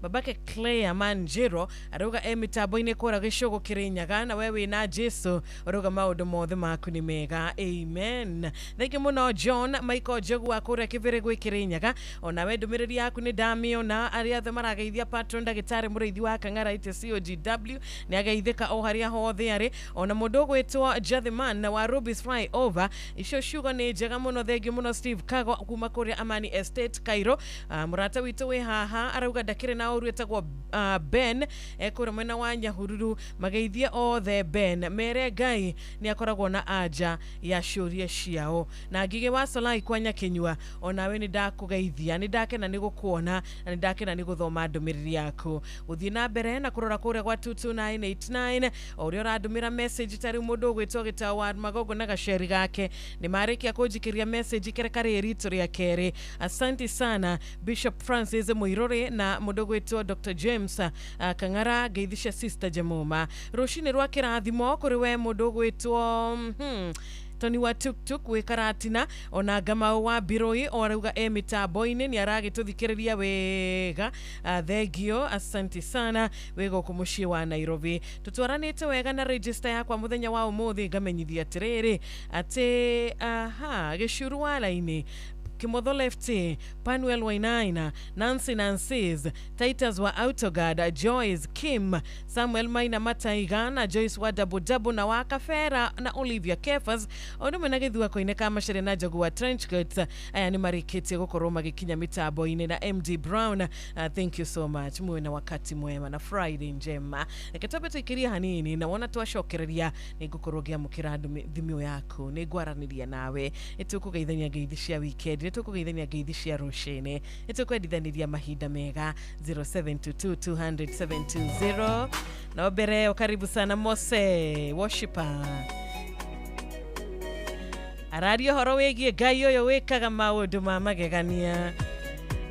Babake Claire Manjiro arauga e mĩtambo-inĩ kũrĩa gĩcũgũ Kĩrĩnyaga, na we wĩna Jesu ũrauga maũndũ mothe maku nĩ mega, amen. Thank you mũno John Michael Njogu wa kũrĩa Kĩbĩrĩ gwĩ Kĩrĩnyaga, ona we ndũmĩrĩri yaku nĩ ndamĩona. Arĩa othe marageithia patron ndagĩtarĩ mũrĩithi wa Kang'ara ite COGW nĩ ageithĩka o harĩa hothe arĩ, ona mũndũ ũgwĩtwo Jathiman wa Rubis Flyover, icio ciugo nĩ njega mũno. Thengiũ mũno Steve Kago kuma kũrĩa Amani Estate Cairo. Mũrata witũ wĩ haha arauga ndakĩrĩ na ũru, etagwo Ben ekũrĩa mwena wa Nyahururu. Mageithie othe Ben, mere Ngai nĩ akoragwo na anja ya ciũria ciao. Na Ngigĩ wa Solai kwa Nyakinyua, onawe nĩ ndakũgeithia, nĩ ndakena nĩ gũkuona na nĩ ndakena nĩ gũthoma ndũmĩrĩri yaku. Gũthiĩ na mbere na kũrora kũrĩa gwa 22989 o ũrĩa ũrandũmĩra message, ta rĩu mũndũ ũgwĩtwo Gĩtau wa Magongo na gaceri gake nĩ marĩkia kũnjikĩria message kĩreka rĩ ritũ rĩa kerĩ. Asante sana Bishop Francis Mũirũrĩ na mũndũ ũgwĩtwo Dr James Kang'ara, ngeithicia Sister Jemoma. Rũcinĩ rwa kĩrathimo kũrĩ we mũndũ ũgwĩtwo Tony wa Tuktuk wĩ Karatina, ona Ngamau wa Mbirũi orauga e mĩtambo-inĩ nĩ aragĩtũthikĩrĩria wega. Thengio, asante sana wĩ gũkũ mũciĩ wa Nairobi. Tũtwaranĩte wega na register yakwa mũthenya wa ũmũthĩ, ngamenyithia atĩrĩrĩ atĩ aha gĩcuru wa raini Kimotho Lefty, Panuel Wainaina, Nancy Nancy's, Titus wa Autoguard, Joyce Kim, Samuel Maina Mataiga na Joyce wa Dabu Dabu na wa Kafera na Olivia Kefas, o ndũmwe na gĩthua koine ka Macharia na Njogu wa Trenchcoat. Aya nĩ marĩkĩtie gũkorwo magĩkinya mĩtambo-inĩ na MD Brown. Thank you so much, muwe na wakati mwema na Friday njema. Reke twambe tũikĩrie hanini na wona twacokereria nĩ ngũkorwo ngĩamũkĩra thimũ yaku, nĩ ngwaranĩria nawe, nĩ tũkũgeithania ngeithi cia weekend, nĩ tũkũgeithania ngeithi cia rũcinĩ, nĩ tũkwendithanĩria mahinda mega. 0722 200 720. Na mbere karibu sana Mose worshiper araria ũhoro wĩgiĩ Ngai ũyũ wĩkaga maũndũ ma magegania,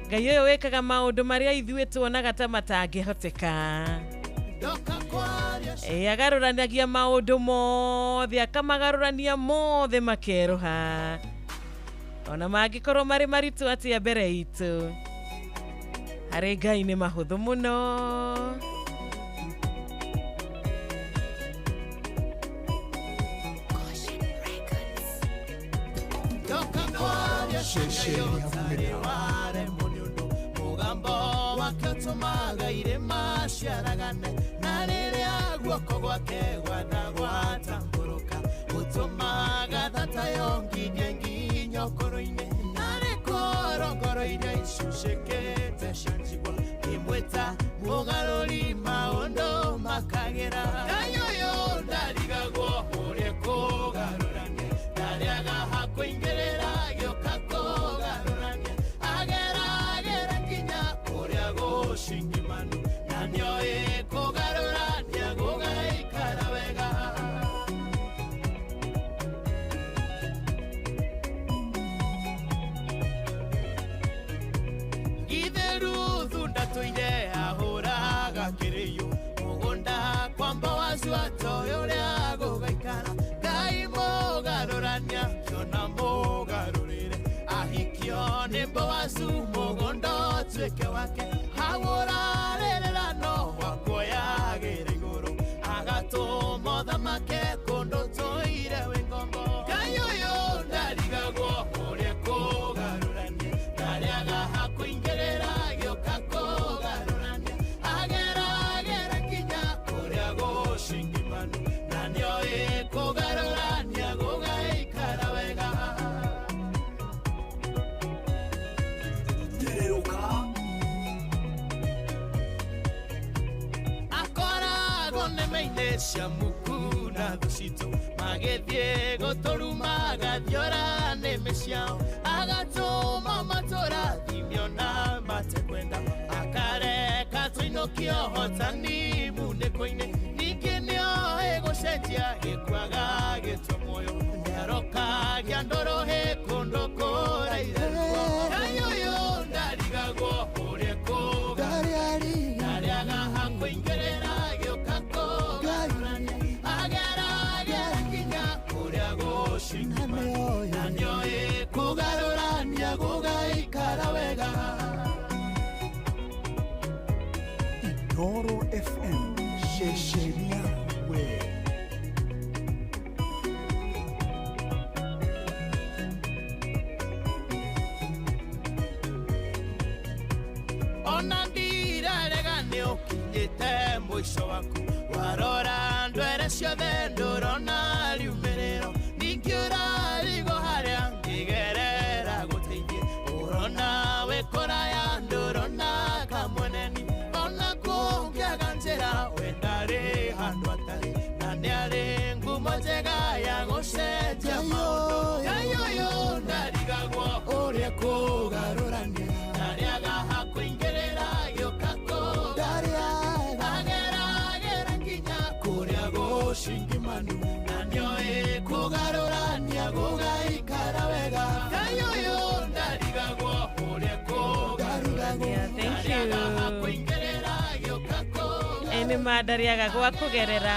Ngai ũyũ wĩkaga maũndũ marĩa ithuĩ tuonaga ta matangĩhoteka. Agarũranagia maũndũ mothe, akamagarũrania mothe makerũha, ona mangĩkorwo marĩ maritũ atĩa mbere itũ, harĩ Ngai nĩ mahũthũ mũno. Mugambo wake ũtũmaga irĩma ciaragane, na rĩrĩa guoko gwake gwatambũrũka ũtũmaga thata yongithie nginya ngoro-inĩ, narĩ korongoro iria icucĩkĩte cia njigua imwĩta mũgarũri maũndũ makagĩra. Ngai ũyũ ndarigagwo ũrĩa kũgarũrania, ndarĩaga hakũingĩrĩra gĩũka kũgarũrania, ageragĩra nginya kũrĩa gũcingimanu, na nĩoĩ kũgarũrania gũgaikara wega. Githĩ Ruthu ndatũire ahũraga kĩrĩyũ mũgũnda kwa Boazu ũtuĩke wake hagũrarĩrĩra no wakuoyagĩra igũrũ agatũma ũthamake kũndũ tũire wĩ ngombo Ngai ũyũ ndarigagwo ũrĩa kũgarũrania ndarĩaga hakũingĩrĩra gĩũka kũgarũrania ageragera nginya kũrĩa gũcingimanu na nĩoĩ kũgarũrania gũgaikara wega Tĩrĩrũka akoragwo nĩme-inĩ cia muku na thũ citũ magĩthiĩ gũtũruma agathiora nĩmĩ ciao agatũma matũrathimio na matekwenda akareka tũinũkio hotani munĩko-inĩ ningĩ nĩoĩ gũcenjia gĩkuaga gĩtwe muoyo nĩarokagia ndũrũhĩ kũndũ kũrairerwo Ngai ũyũ ndarigagwo ũrĩa kũgarũrania ndarĩaga hakũingĩrĩra gĩũka kũgarũrania ageragera nginya kũrĩa gũcingimanu na nĩoĩ kũgarũrania gũgaikara wega Inooro FM ceceni we ona ndirarega nĩ ũkinyĩte mũico waku warora ndwere ciothe ndũrona riumĩrĩro ningĩ ũrarigwo harĩa ngĩgerera gũteithie ũrona wĩ kũraya ndũrona kamweneni ona kũngĩaga njĩra we ndarĩ handũ atarĩ na nĩarĩ ngumo njega ya gũcenjia maũndũ Ngai ũyũ ndarigagwo ũrĩa kũgarũrania ndarĩaga hakũingĩrĩra gĩũka kũgarũrania ageragera nginya kũrĩa gũcingimanu na nĩoĩ kũgarũrania gũgaikara wega Ngai ũyũ ndarigagwo ũrĩa kũgarũrania Thank you. ndarĩaga hakũingĩrĩra gĩũka kũgarũrania Ĩ nĩ ma ndarĩaga gwa kũgerera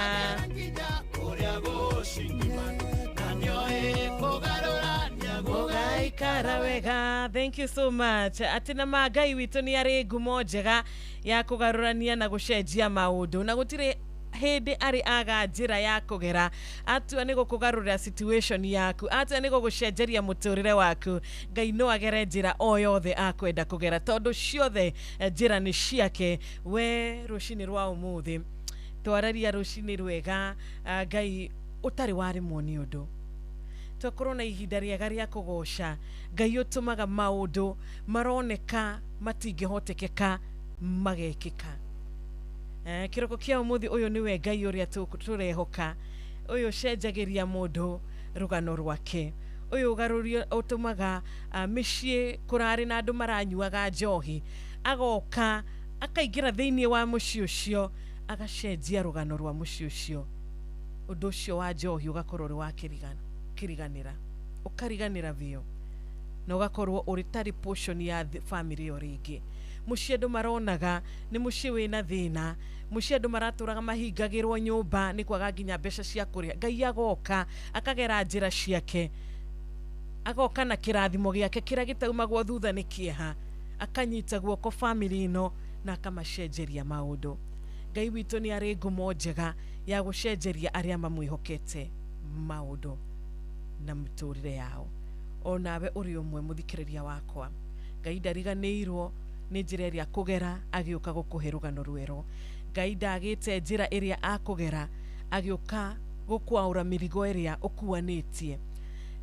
nginya kũrĩa gũcingimanu na nĩoĩ kũgarũrania gũgaikara wega. Thank you so much. Atĩ na ma Ngai witũ nĩ arĩ ngumo njega ya kũgarũrania na gũcenjia maũndũ na gũtirĩ hĩndĩ arĩ aga njĩra ya kũgera atua nĩ gũkũgarũrĩra situation yaku atua nĩ gũgũcenjeria mũtũrĩre waku Ngai no agere njĩra o yothe akwenda kũgera tondũ ciothe njĩra nĩ ciake. We rũcinĩ rwa ũmũthĩ twararia rũcinĩ rwega Ngai ũtarĩ warĩmwo nĩ ũndũ twakorwo na ihinda rĩega rĩa kũgoca Ngai ũtũmaga maũndũ maroneka matingĩhotekeka magekĩka. Kĩroko kĩa ũmũthĩ ũyũ nĩwe Ngai ũrĩa tũrehoka ũyũ ũcenjagĩria mũndũ rũgano rwake ũyũ ũgarũria ũtũmaga mĩciĩ kũrarĩ na andũ maranyuaga njohi agoka akaingĩra thĩinĩ wa mũciĩ ũcio agacenjia rũgano rwa mũciĩ ũcio ũndũ ũcio wa njohi ũgakorwo ũrĩ wa kĩriganĩra ũkariganĩra biũ na ũgakorwo ũrĩ tarĩ portion ya family ĩyo rĩngĩ. Mũciĩ andũ maronaga nĩ mũciĩ wĩna thĩna mũciĩ andũ maratũraga mahingagĩrwo nyũmba nĩ kwaga nginya mbeca cia kũrĩa Ngai agoka akagera njĩra ciake agoka na kĩrathimo gĩake kĩrĩa gĩtaumagwo thutha nĩ kĩeha akanyita guoko family ĩno na akamacenjeria maũndũ. Ngai witũ nĩ arĩ ngumo njega ya gũcenjeria arĩa mamwĩhokete maũndũ na mĩtũrĩre yao. Onawe ũrĩ ũmwe mũthikĩrĩria wakwa Ngai ndariganĩirwo nĩ njĩra ĩrĩa kũgera agĩũka gũkũhe rũgano rwerũ. Ngai ndagĩte njĩra ĩrĩa akũgera agĩũka gũkwaũra mĩrigo ĩrĩa ũkuanĩtie.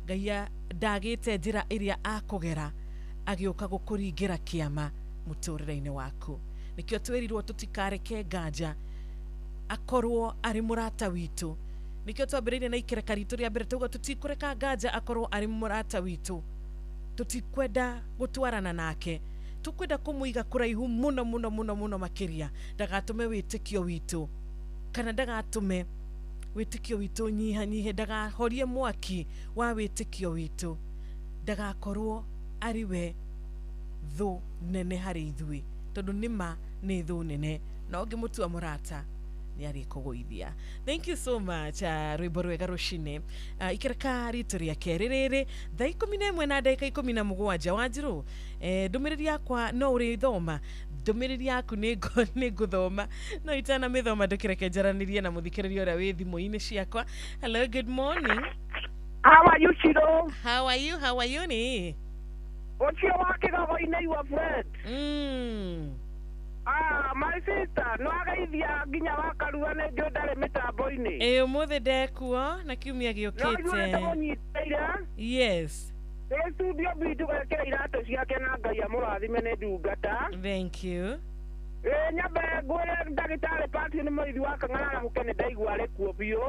Ngai ndagĩte njĩra ĩrĩa akũgera agĩũka gũkũringĩra kĩama mũtũrĩre-inĩ waku. Nĩkĩo twĩrirwo tũtikareke nganja akorwo arĩ mũrata witũ. Nĩkĩo twambĩrĩirie na ikereka ritũ rĩa mbere tauga tũtikũreka nganja akorwo arĩ mũrata witũ tũtikwenda gũtwarana nake tũkwenda kũmũiga kũraihu mũno mũno mũno mũno makĩria ndagatũme wĩtĩkio witũ kana ndagatũme wĩtĩkio witũ nyihanyihe ndagahorie mwaki wa wĩtĩkio witũ ndagakorwo arĩ we thũ nene harĩ ithuĩ tondũ nĩma nĩ thũ nene na ũngĩmũtua mũrata Nĩ arĩkũgũithia. Thank you so much. Rwĩmbo rwega rũcine. Ikereka ritũ rĩa kerĩ rĩrĩ thaa 11 na ndagĩka 17. Wanjirũ, ndũmĩrĩri yakwa no ũrĩthoma, ndũmĩrĩri yaku nĩ ngũthoma, no itanamĩthoma ndũkĩreke njaranĩrie na mũthikĩrĩria ũrĩa wĩ thimũ-inĩ ciakwa. Hello, good morning. How are you, Shiro? How are you? How are you ni? Ũcio wa kĩgogo-inĩ, your friend. Ah, my sister, no ageithia nginya wakarua nĩ njũĩ ndarĩ mĩtambo-inĩ. Ĩ ũmũthĩ ndekuo na kiumia No ithuĩ gĩũkĩte. nĩtũmũnyitĩire. Yes. Ĩ studio bitũ gwĩkĩra iratũ ciake na Ngai amũrathime nĩ ndungata. Thank you. Ĩ nyambe ngwĩre ndagĩtarĩ Patrick nĩ mũithi wa Kang'ara arahũke nĩ ndaigua arĩ kuo biũ.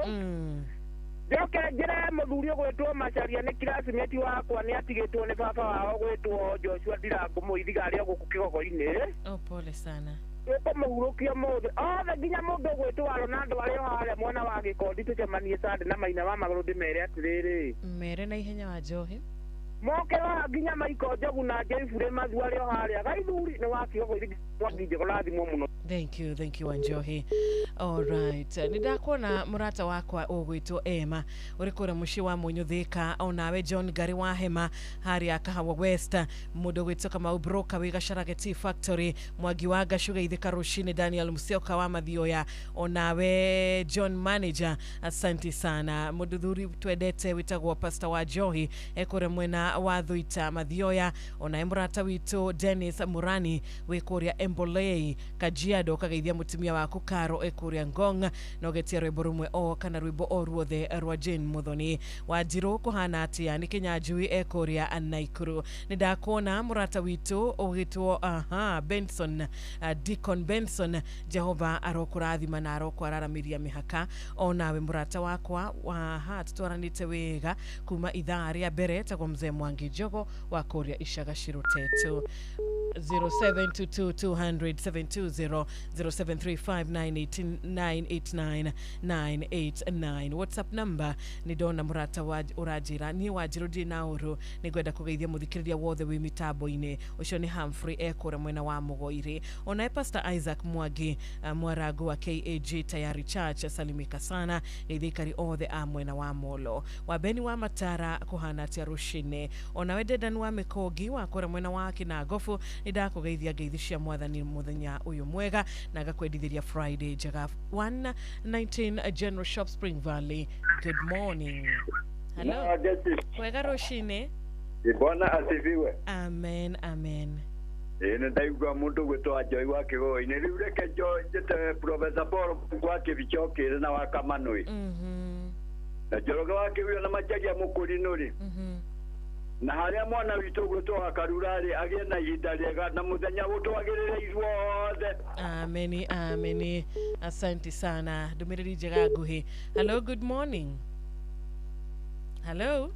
Njoke njĩre mũthuri ũgwĩtwo Macharia nĩ classmate wakwa nĩ atigĩtwo nĩ baba wao gwĩtwo Joshua Ndirango mũithiga arĩ o gũkũ kĩgogo-inĩ. Oh, pole sana. Tũkũmũhurũkia mũthĩ othe nginya mũndũ ũgwĩtwo Ronaldo arĩ o harĩa mwena wa Gĩkondi tũcemanie Sunday na Maina wa Magũrũ ndĩmere atĩrĩrĩ. Mere na ihenya wa Njohi. Moke haha nginya Maiko Njogu na Jeffrey Mathu arĩ o harĩa gaithuri nĩ wa kĩgogo-inĩ Mwangi Njego rathimwo mũno. Thank you, thank you Wanjohi. All right. Nĩ ndakuona mũrata wakwa ũgwĩtwo Emma ũrĩ kũrĩa mũciĩ wa Mũnyũthĩka, onawe John Ngari wa Hema harĩa Kahawa West, mũndũ ũgwĩtwo Kamau Broker wĩ Gacharage Tea Factory, Mwangi wa Ngacu Geithĩka rũcinĩ, Daniel Musyoka wa Mathioya, onawe John Manager, asante sana. Mũndũ thuri twendete wĩtagwo Pastor wa Njohi ekũrĩa mwena wa Thuita Mathioya, onawe mũrata witũ Dennis Murani wĩ kũrĩa Embolei Kajiado, kageithia mũtumia waku Karo ekũrĩa Ngong, na ũgetia rwĩmbo rũmwe o kana rwĩmbo o ruothe rwa Jane Muthoni. Wanjirũ kũhana atĩa? Nĩ Kĩnyanjui ekũrĩa Naikuru. Nĩ ndakuona mũrata witũ ũgĩtwo aha Benson, Deacon Benson, Jehova arokũrathima na arokwararamiria mĩhaka. Onawe mũrata wakwa waha tũtwaranĩte wega kuma ithaa rĩa mbere, tagwo mzee Mwangi Njogo wa kũrĩa Icaga Cirutetu. 0722 200 720 0735 989 989 WhatsApp number nĩ ndona mũrata ũranjĩra niĩ Wanjirũ ndirĩ na ũru, nĩ ngwenda kũgeithia mũthikĩrĩria wothe wĩ mĩtambo-inĩ. Ũcio nĩ Humphrey ekũrĩa mwena wa Mũgoirĩ. Onawe Pastor Isaac Mwangi, mwarangu wa KAG Tayari Church, salimika sana, geithia ikari othe a mwena wa Molo. Wabeni wa Matara kũhana atĩa rũcinĩ? Onawe Dedan wa Mĩkũngi wa kũrĩa mwena wa Kĩnangobu, nĩ ndakũgeithia ngeithi cia mwathani mũthenya ũyũ mwega na ngakwendithĩria Friday njega. 119 General Shop, Spring Valley, good morning. Hello. Kwega rũcinĩ. Bwana asifiwe. Amen, amen. Ĩ nĩ ndaigua mũndũ gwĩtwo Njoi wa kĩgogo-inĩ. Rĩu reke njĩte Professor Paul wa Kĩbichokĩre na wa Kamanũi. Na Njoroge wa Kĩguũ na Macharia Mũkũrinũ rĩ. Na harĩa mwana witũ gwĩtwo wa Karura rĩ agĩe na ihinda rĩega na mũthenya ũtwagĩrĩre ithuothe. Ameni, ameni. Asante sana. Ndũmĩrĩri njega nguhĩ. Hello, good morning. Hello.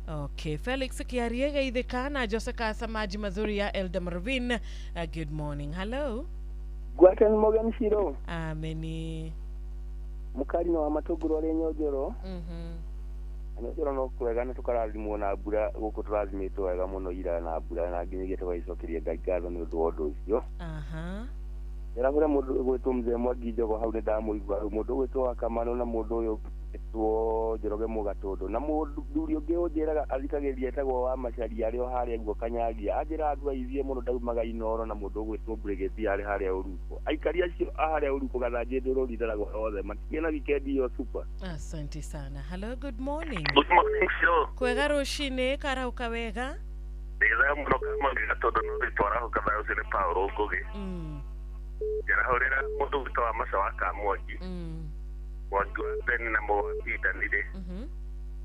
Okay, Felix Kiarie geithĩka na Jose Kasa maji mazuri ya Elder Marvin. Good morning. Hello. Guten Morgen Shiro. Ameni. Mũkari wa matũngũrũ arĩ Nyonjoro. Nyonjoro no kwega na tũkarathimwo na mbura gũkũ tũrathimĩtwo wega mũno ira na mbura na nginyagia tũgaicokeria Ngai ngatho nĩ ũndũ wa ũndũ ũcio. Ndĩrahũra mũndũ ũgwĩtwo Mzee Mwangi Njogo hau nĩ ndamũigua hau, mũndũ ũgwĩtwo wa Kamano na mũndũ ũyũ ũgwĩtwo Njoroge Mũgatũndũ na mũthuri ũngĩ ũnjĩraga athikagĩrĩria etagwo wa Macharia arĩ o harĩa guo Kanyagia, anjĩraga ndwaithie mũno ndaumaga Inoro na mũndũ ũgwĩtwo Brigadier arĩ harĩa Ũruko. Aikari acio a harĩa Ũruko Gathanjĩ Ndũrũri ndaragwo othe matikĩe na wikendi ĩyo super. Asante sana. Hello, good morning. Good morning, Shiro. Kwega rũcinĩ, karauka wega? Ndĩthega mũno Kamwangi Gatũndũ no twarahuka thayũ ũcio nĩ Paul Ngũgĩ. Njarahũrĩra mũndũ witũ wa Maca wa Kamwangi. Mwangi wa Beni na Mũwatindanire.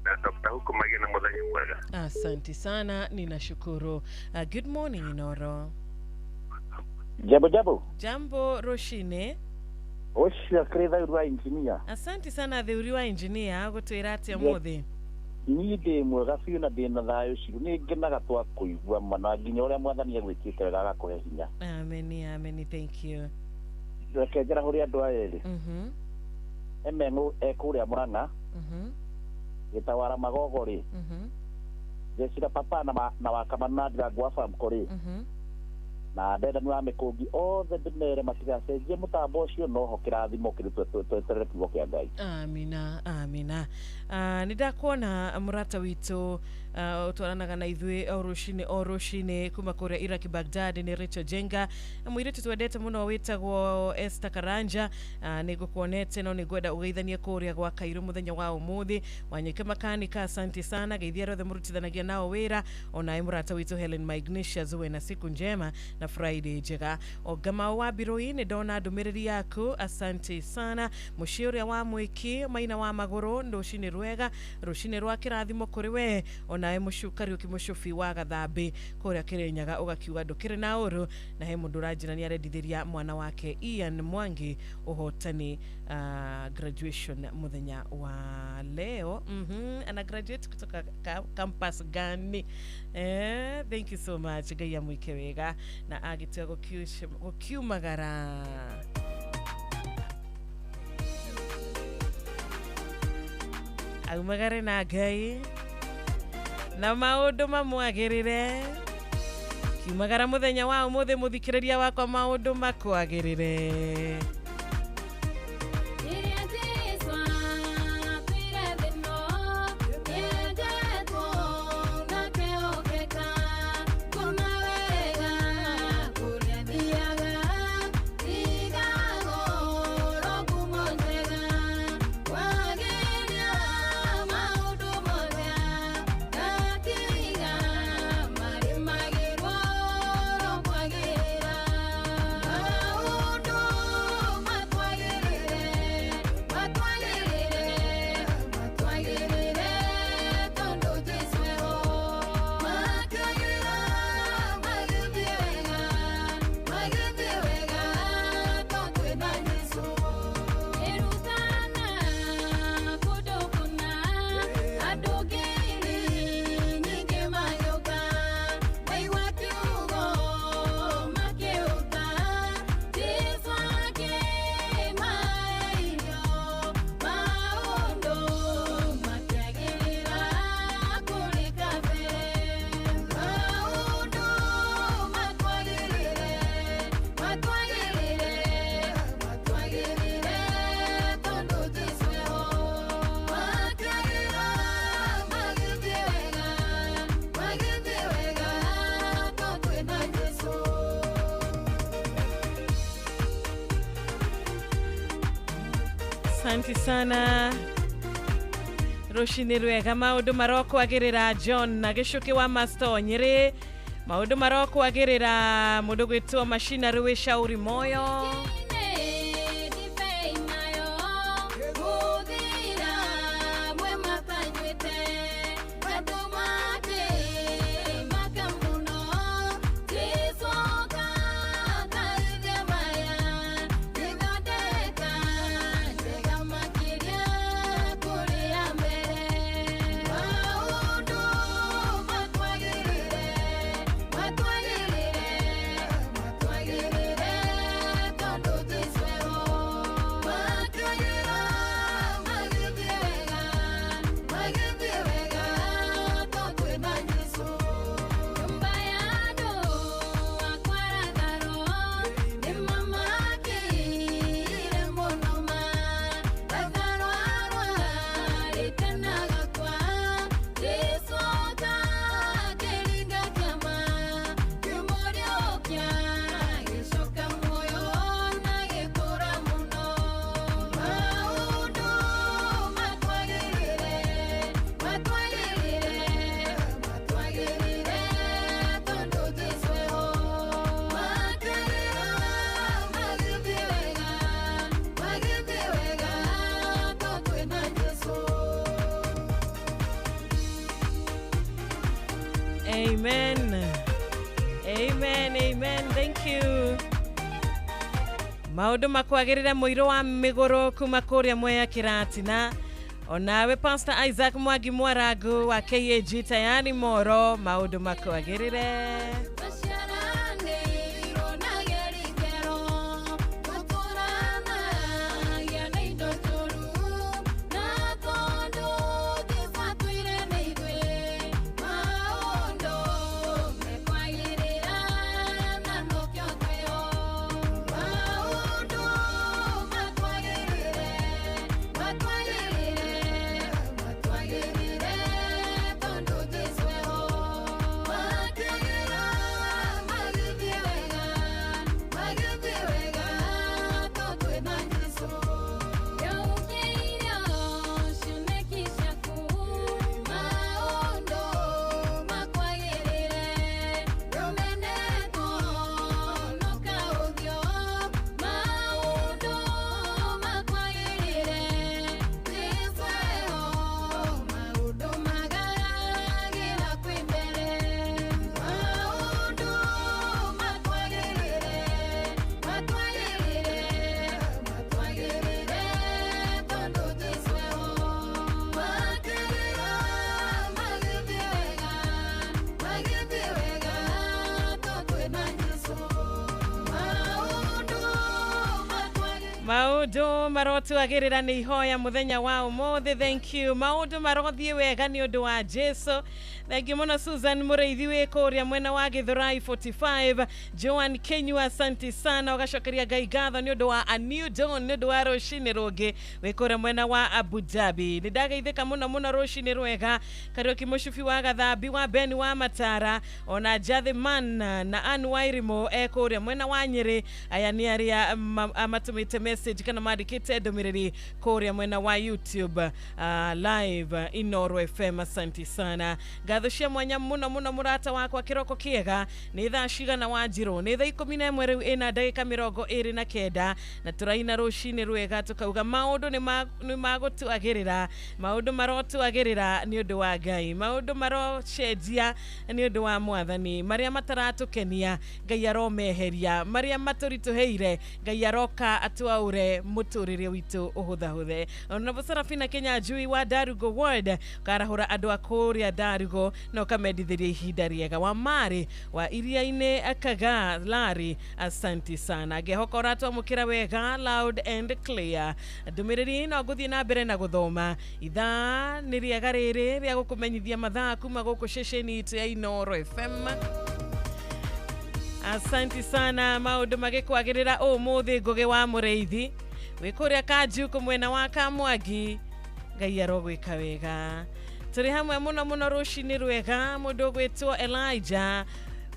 Na Dr. Huku magĩe na mũthenya mwega. Asante sana, ninashukuru. Good morning Inoro. Jambo jambo. Jambo rũcinĩ. Ũcio kĩrĩ thayũ wa engineer. Asante sana theuri wa engineer gũtwĩra atĩa ũmũthĩ? Niĩ ndĩ mwega biũ na ndĩ na thayũ ciru, nĩ ngenaga twakũigua ma na nginya ũrĩa mwathani agwĩkĩte wega agakũhe hinya. Ameni, ameni, thank you. Reke njarahũre andũ aya erĩ. Emeng'ũ ekũrĩa Mũrang'a. Gĩtawara Magogo rĩ. Jecira Papa na wa Kamano na Ndirango wa Famco rĩ. Na ndendani wa mĩkũngi othe ndĩmere matigacenjie mũtambo ũcio noho kĩrathimo kĩrĩ tweterere kiugo kĩa Ngai. Amina, amina. Nĩ ndakuona mũrata witũ ũtwaranaga na ithuĩ o rũcinĩ kuma kũrĩa Iraq Baghdad nĩ Rachel Jenga, mũirĩtu twendete mũno wĩtagwo Esther Karanja. Nĩ ngũkuonete no nĩ ngwenda ũgeithanie kũrĩa gwa Kairũ mũthenya wa ũmũthĩ. Wanyike makanika, asante sana, geithia arĩa othe mũrutithanagia nao wĩra, onawe mũrata witũ Helen Magnesius, uwe na siku njema na Friday njega. Ogamau wa Birui, nĩ ndona ndũmĩrĩri yaku, asante sana. Mũciĩ ũrĩa wa mwĩki maina wa magũrũ, rũcinĩ rwega, rũcinĩ rwa kĩrathimo kũrĩ we, onawe mũcu Kariũki mũcubi wa Gathambĩ kũrĩa Kĩrĩnyaga, ũgakiuga ndũkĩrĩ na ũru, na he mũndũ ũranjĩra nĩ arendithĩria mwana wake Ian Mwangi ũhotani graduation mũthenya wa leo. Ana graduate kutoka campus gani? Thank you so much. Ngai amwĩke wega na agĩtua gũkiumagara. Aumagare na Ngai na maũndũ mamwagĩrĩre. Kiumagara mũthenya wa ũmũthĩ, mũthikĩrĩria wakwa, maũndũ makwagĩrĩre. Asante sana. Rũcinĩ rwega, maũndũ marokwagĩrĩra John na gĩcũkĩ wa Master Nyĩrĩ, maũndũ marokwagĩrĩra mũndũ gwĩtwo machinery wĩ Shauri Moyo. Amen. Amen, amen. Thank you. Maũndũ makwagĩrĩra mũirũ wa mĩgũrũ kuma kũrĩa Mwea Kĩratina. Onawe Pastor Isaac Mwangi Mwaragu wa KAG Tayani Moro, maũndũ makwagĩrĩre. Maundu marotwagĩrĩra nĩ ihoya mũthenya wa ũmũthĩ. Thank you. Maundu marothiĩ wega nĩ ũndũ wa Jesu. Thank you mũno Susan Mũrĩithi wĩ kũrĩa mwena wa Githurai 45. Joan Kenyua, asante sana. Ũgacokeria Ngai ngatho nĩ ũndũ wa a new dawn, nĩ ũndũ wa rũcinĩ rũngĩ wĩ kũrĩa mwena wa Abu Dhabi. Nĩ ndageithĩka mũno mũno rũcinĩ rwega. Kariũki Mũcubi wa Gathambi wa Ben wa Matara, ona Jathiman na Ann Wairimo e kũrĩa mwena wa Nyĩrĩ. Aya nĩ arĩa matũmĩte message kana mandĩkĩte ndũmĩrĩri kũrĩa mwena wa YouTube live Inoro FM. Asante sana. Ngatho cia mwanya mũno mũno mũrata wakwa, kĩroko kĩega. Nĩ thaa cigana Wanjirũ? Nĩ thaa 11 rĩu ĩna ndagĩka 29, na tũraina rũcinĩ rwega tũkauga maũndũ nĩ magũtuagĩrĩra, maũndũ marotwagĩrĩra nĩ ũndũ wa Ngai, maũndũ marocenjia nĩ ũndũ wa Mwathani, marĩa mataratũkenia Ngai aromeheria, marĩa matũritũhĩire Ngai aroka atwaũre mũtũrĩre witũ ũhũthahũthe. Ona Sarafina Kenya Njui wa Darugo Ward karahũra andũ a kũrĩa Darugo na ũkamendithĩria ihinda rĩega. Wa Marĩ wa Iria-inĩ Akaga Lari, asante sana. Ngehoka ũratwamũkĩra wega loud and clear. Ndũmĩrĩri no ngũthiĩ na mbere na gũthoma. Ithaa nĩ rĩega rĩrĩ rĩa gũkũmenyithia mathaa kuma gũkũ ceceni itũ ya Inoro FM. Asante sana. Maũndũ magĩkwagĩrĩra ũmũthĩ. Ngũgĩ wa Mũrĩithi wĩ kũrĩa Kanjuku mwena wa Kamwangi, Ngai arogwĩka wega. Tũrĩ hamwe mũno mũno rũcinĩ rwega. Mũndũ ũgwĩtwo Elijah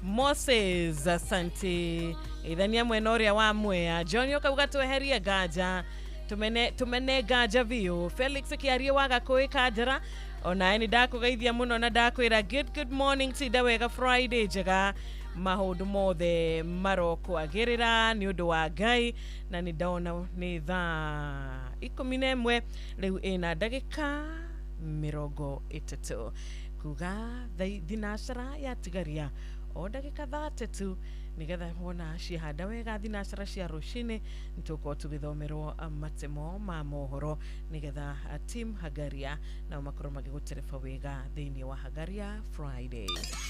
Moses, asante. Ithania mwena ũrĩa wa Mwea. John ũkauga tweherie nganja, tumene nganja biũ. Felix Kĩarie wa Gakũĩ Kanjara, onawe nĩ ndakũgeithia mũno na ndakwĩra good morning, tinda wega, Friday njega. Maũndũ mothe marokwagĩrĩra nĩ ũndũ wa Ngai. Na nĩ ndona nĩ thaa 11 rĩu ĩna ndagĩka 30, kuga thinacara yatigaria o ndagĩka 3 nigetha wona ciahanda wega thinacara cia rũcinĩ nĩtũkorwo tũgĩthomerwo matemo ma mohoro nigetha team Hagaria nao makorwo magĩgũtereba wega thĩinĩ wa Hagaria Friday.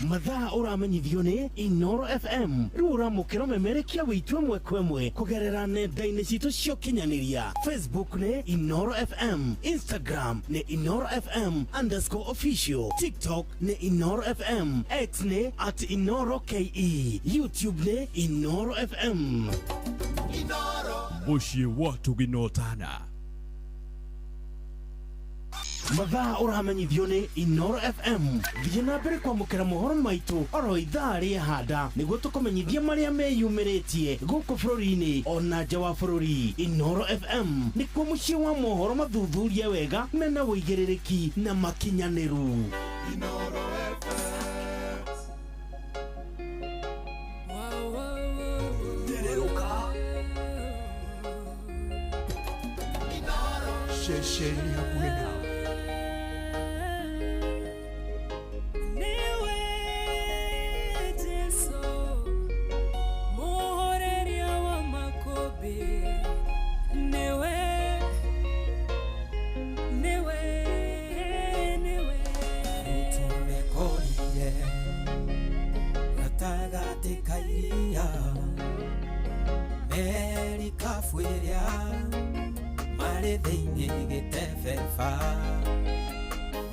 Mathaa ũramenyithio nĩ Inoro FM. Rĩu ũramũkĩra memerekia witũ ĩmwe kwa ĩmwe kũgerera nenda-inĩ citũ cia ũkinyanĩria. Facebook nĩ Inoro FM, Instagram nĩ Inoro FM _official, TikTok nĩ Inoro FM, X nĩ @InoroKE, YouTube nĩ Inoro FM. Mũciĩ wa Tũginotana. Mathaa ũramenyithio nĩ Inoro FM. Thiĩ na mbere kwamũkĩra mohoro maitũ oro ithaa rĩahanda nĩguo tũkũmenyithia marĩa meyumĩrĩtie gũkũ bũrũri-inĩ ona nja wa bũrũri. Inoro FM nĩkuo mũciĩ wa mohoro mathuthurie wega mena ũigĩrĩrĩki na makinyanĩru. Inoro FM. Ceceni hakuhĩ nawe. Niwe Jesu muhoreria wa makũmbĩ, niwe niwe niwe. Tũmekorire gatagatĩ ka iria, merikabu ĩrĩa marĩ thĩinĩ gĩtebeba,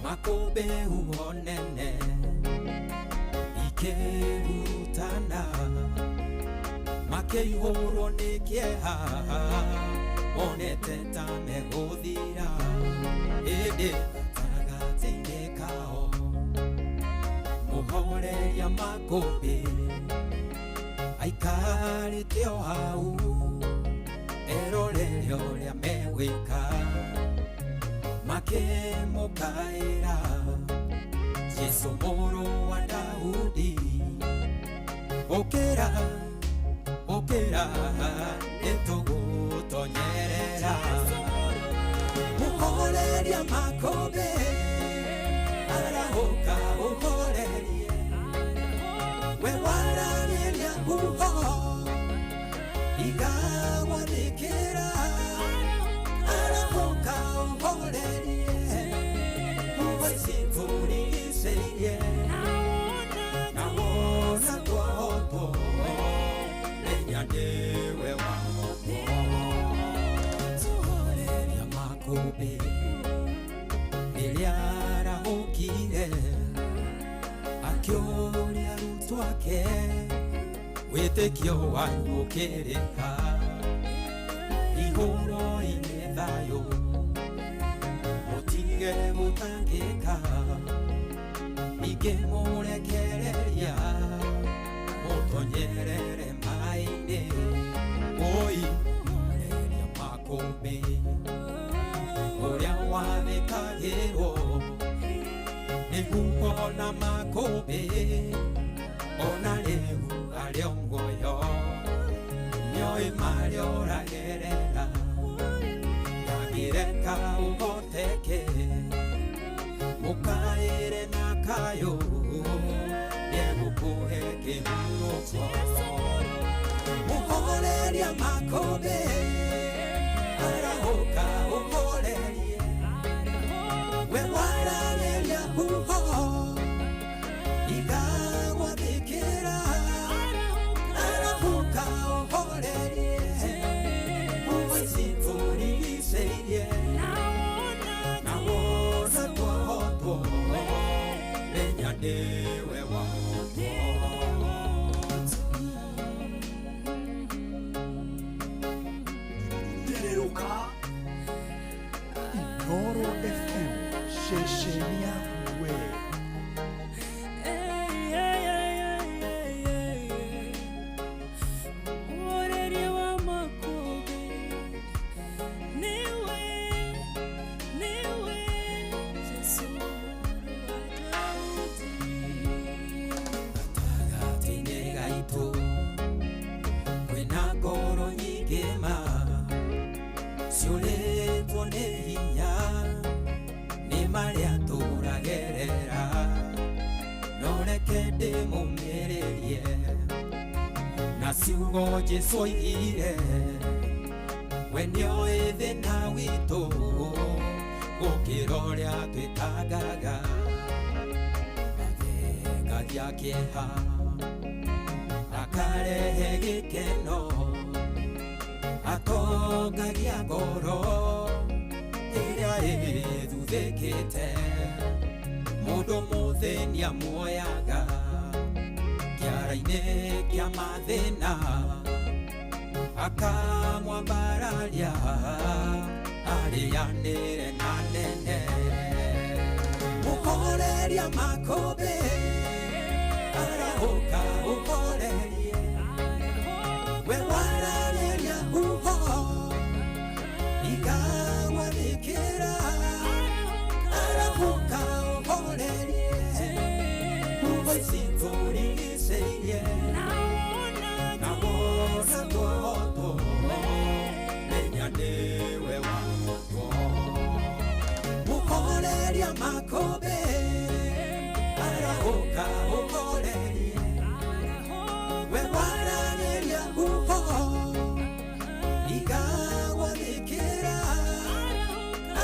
makũmbĩ huho nene ikĩhutana, makĩihũrwo nĩ kĩeha monete ta megũthira, ĩndĩ gatagatĩ-inĩ kao mũhoreria makũmbĩ aikarĩte o hau erorere ũrĩa megwĩka, makĩmũkaĩra Jesu mũrũ wa Daudi, ũkĩra ũkĩra nĩtũgũtonyerera. Mũhoreria makũmbĩ arahũka ũhorerie, we wararĩria huho igagwathĩkĩra, arahũka ũhorerie huho ici tũrigicĩirie, na wona twahotwo menya nĩwe wahotwo. makũmbĩ rĩrĩa arahũkire akĩũria arutwo ake wĩtĩkio wanyu ũkĩrĩ ha igũrũ-inĩ thayũ mũtige gũtangĩka ningĩ mũrekereria mũtonyerere maĩ-inĩ oi mũhoreria makũmbĩ ũrĩa wathĩkagĩrwo nĩ huho na makũmbĩ ona rĩu arĩ o muoyo nĩoĩ marĩa ũragerera ndangĩreka ũhoteke mũkaĩre na kayũ nĩegũkũhe kĩhurũko mũhoreria makũmbĩ arahũka ũhorerie we wararĩria huho ikagwathĩkĩra arahũka ũhorerie huho ici tũrigicĩirie na wona twahotwo menya nĩwe wahotwo. Ndereruka Inoro FM ceceni yaku we. Mũhoreria wa makũmbĩ nĩwe, nĩwe Jesũ mũrũ wa Daudi. Gatagatĩ-inĩ gaitũ kwĩna ngoro nyingĩ ma ciũrĩtwo nĩ hinya nĩ marĩa tũragerera no reke ndĩmũmĩrĩrie na ciugo Jesũ oigire we nĩoĩ thĩna witũ gũkĩra ũrĩa twĩtangaga athengagia kĩeha akarehe gĩkeno atongagia ngoro ĩrĩa ĩthuthĩkĩte mũndũ mũthĩni amuoyaga kĩara-inĩ kĩa mathĩna akamwambararia arĩanĩre na nene mũhoreria makũmbĩ arahũka ũhorerie we wararĩria huho ikagwathĩkĩra arahũka ũhorerie huho ici tũrigicĩirie na wona twahotwo menya nĩwe wahotwo mũhoreria makũmbĩ arahũka ũhorerie we wararĩria huho ikagwathĩkĩra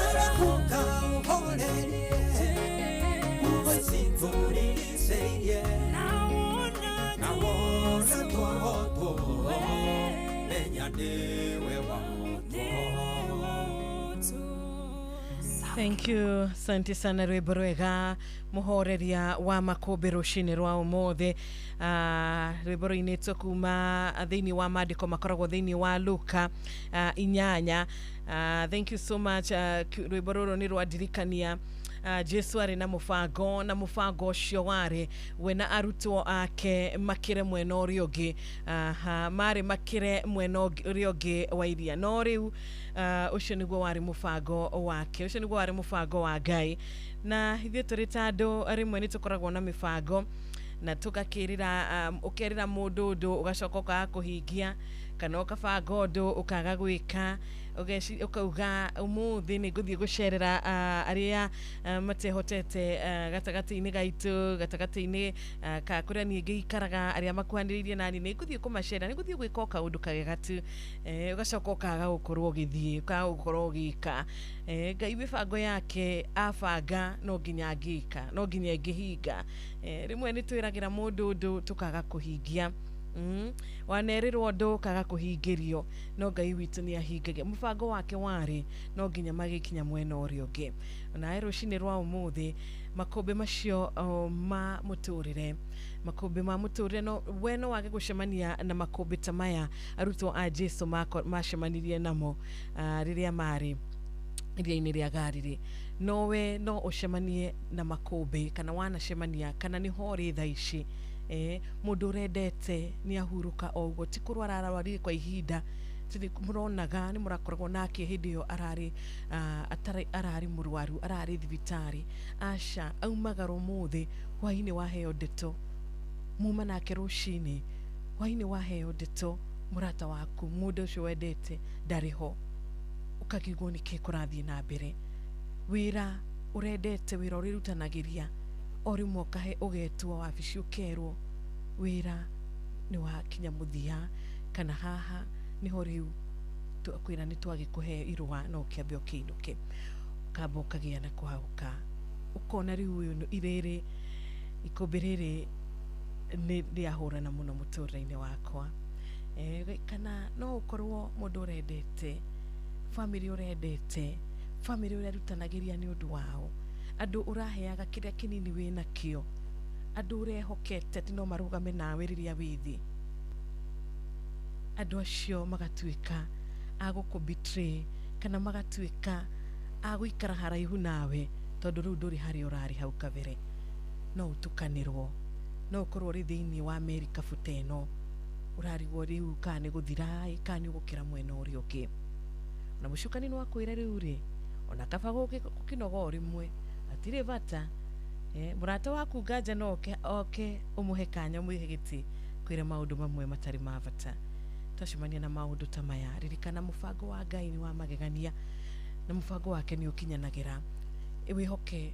arahũka ũhorerie huho ici tũrigicĩirie na wona twahotwo menya nĩwe wahotwo. Thank you, asante sana rwĩmbo rwega mũhoreria wa makũmbĩ rũcinĩ rwa ũmũthĩ. Rwĩmbo rũinĩtwo kuma thĩinĩ wa maandĩko makoragwo thĩinĩ wa Luka 8. Thank you so much. Rwĩmbo rũrũ nĩ rwandirikania Jesu arĩ na mũbango na mũbango ũcio warĩ we na arutwo ake makĩre mwena ũrĩa ũngĩ. Marĩ makĩre mwena ũrĩa ũngĩ wa iria no rĩu ũcio nĩguo warĩ mũbango wake, ũcio nĩguo warĩ mũbango wa Ngai. Na ithuĩ tũrĩ ta andũ rĩmwe nĩ tũkoragwo na mĩbango na tũgakĩrĩra ũkerĩra mũndũ ũndũ ũgacoka ũkaga kũhingia kana ũkabanga ũndũ ũkaga gwĩka ũkauga ũmũthĩ nĩ ngũthiĩ gũcerera arĩa matehotete gatagatĩ-inĩ gaitũ gatagatĩ-inĩ ka kũrĩa niĩ ngĩikaraga arĩa makuhanĩrĩirie nani nĩ ngũthiĩ kũmacerera nĩ ngũthiĩ gwĩka o kaũndũ kagega tu ũgacoka ũkaga gũkorwo ũgĩthiĩ ũkaga gũkorwo ũgĩka. Ngai mĩbango yake abanga no nginya angĩka no nginya ĩngĩhinga. Rĩmwe nĩ twĩragĩra mũndũ ũndũ tũkaga kũhingia. Wanerĩrwo ũndũ ũkaga kũhingĩrio, no Ngai witũ nĩ ahingagia mũbango wake warĩ no nginya magĩkinya mwena ũrĩa ũngĩ. Nawe rũcinĩ rwa ũmũthĩ makũmbĩ macio ma mũtũrĩre, makũmbĩ ma mũtũrĩre, no we no wage gũcemania na makũmbĩ ta maya arutwo a Jesu macemanirie namo rĩrĩa marĩ iria-inĩ rĩa Galili. No we no ũcemanie na makũmbĩ, kana wanacemania, kana nĩ ho ũrĩ thaa ici. Mũndũ ũrendete nĩ ahurũka o ũguo, ti kũrwara ararwarire kwa ihinda, mũronaga nĩ mũrakoragwo nake hĩndĩ ĩyo ararĩ ararĩ mũrwaru, ararĩ thibitarĩ. Aca, aumagara ũmũthĩ hwainĩ waheo ndeto, muma nake rũcinĩ hwainĩ waheo ndeto, mũrata waku mũndũ ũcio wendete ndarĩ ho, ũkagigwo nĩkĩ kũrathiĩ na mbere. Wĩra ũrendete, wĩra ũrĩrutanagĩria, o rĩmwe ũkahe ũgetwo wabici ũkerwo wĩra nĩ wakinya mũthia, kana haha nĩho rĩu kwĩra nĩ twagĩkũhe irũa no ũkĩambe ũkĩinũke. Ũkamba ũkagĩa na kũhagũka, ũkona rĩu ũyũ irĩrĩ ikũmbĩ rĩrĩ nĩ rĩahũrana mũno mũtũrĩre-inĩ wakwa. Kana no ũkorwo mũndũ ũrendete, bamĩrĩ ũrendete, bamĩrĩ ũrerutanagĩria nĩ ũndũ wao, andũ ũraheaga kĩrĩa kĩnini wĩnakĩo, andũ ũrehokete atĩ no marũgame nawe rĩrĩa wĩ thĩ, andũ acio magatuĩka a gũkũ betray, kana magatuĩka a gũikara haraihu nawe, tondũ rĩu ndũrĩ harĩa ũrarĩ hau kabere. No ũtukanĩrwo, no ũkorwo ũrĩ thĩinĩ wa merikabu ta ĩno, ũrarigwo rĩu kana nĩ gũthira kana nĩ ũgũkĩra mwena ũrĩa ũngĩ. Na mũcukani no akwĩre rĩu rĩ, ona kaba gũkĩnoga o rĩmwe, hatirĩ bata. Mũrata waku nganja no oke ũmũhe kanya, ũmũhe gĩtĩ, kwĩre maũndũ mamwe matarĩ ma bata. Twacemania na maũndũ ta maya, ririkana mũbango wa Ngai nĩ wa magegania, na mũbango wake nĩ ũkinyanagĩra. Wĩhoke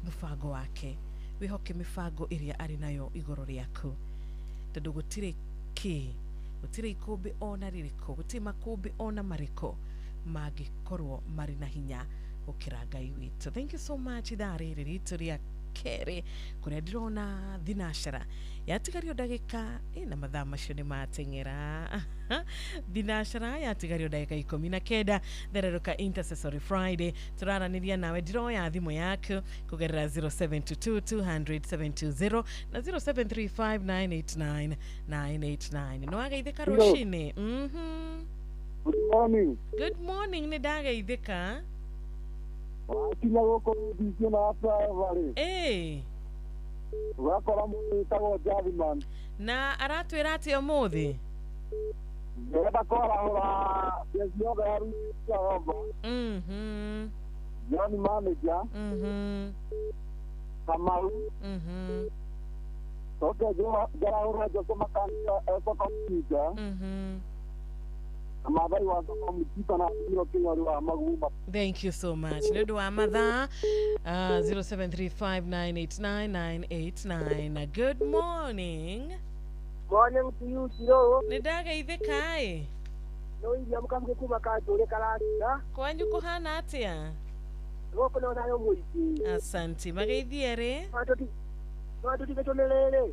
mũbango wake, wĩhoke mĩbango ĩrĩa arĩ nayo igũrũ rĩaku, tondũ gũtirĩ kĩ, gũtirĩ ikũmbĩ ona rĩrĩkũ, gũtirĩ makũmbĩ ona marĩkũ mangĩkorwo marĩ na hinya gũkĩra Ngai witũ. Thank you so much. Ithaa rĩrĩ ritũ rĩa kerĩ kũrĩa ndĩrona thinacara yatigario ndagĩka na mathaa macio nĩ mateng'era. Thinacara yatigario ndagĩka 19 thererũka Intercessory Friday. Tũraranĩria nawe, ndiroya thimũ yaku kũgerera 0722 200 720 na 0735 989 989. Nĩ wageithĩka rũcinĩ? Good morning. Good morning, nĩ ndageithĩka. Wakinya gũkũ rũthingo na primary. Ũgakora mũndũ wĩtagwo Jasmine. Na aratwĩra atĩ ũmũthĩ? Ndĩrenda kwarahũra ciothe ya Rũthingo. John manager. Kamau. Coke njarahũra Jose makanika soko Mtinga. Mathai wa soko Mtinga na Biro Kĩnyori wa Maguma. Thank you so much. Nĩ ũndũ wa mathaa 0735989989. Good morning. Morning to you, Chiro. Nĩ ndageithĩka ĩ. No iria mũkamũke kuma kanjũrĩ karacira. Kwanyu kũhana atĩa? Gũkũ no thayũ mũingĩ. Asante. Mageithie rĩ? Twatũtigĩtwo nĩ rĩrĩ.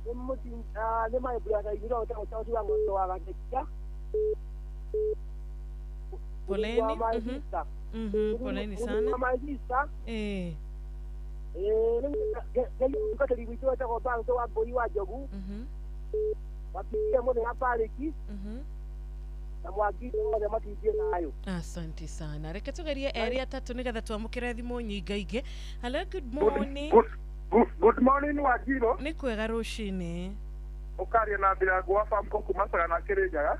Nĩ my brother inyuĩ ũtagwo Charles wa Ng'ondo wa Gathekia. Poleni. Poleni sana. My sister. Rĩu gwitũ wetagwo Barũtũ wa Mbũri wa Njogu. Wakinyire mũthenya pariki. Na mwangi othe matingie thayũ. Asante sana. Reke tugerie erĩ atatũ nĩgetha twamũkĩre thimũ nyingaingĩ. Hello, good morning. Good morning Wanjirũ. Nĩ kwega rũcinĩ. Ũkaria na Ndirangu wa Famco kuma Sagana Kĩrĩnyaga.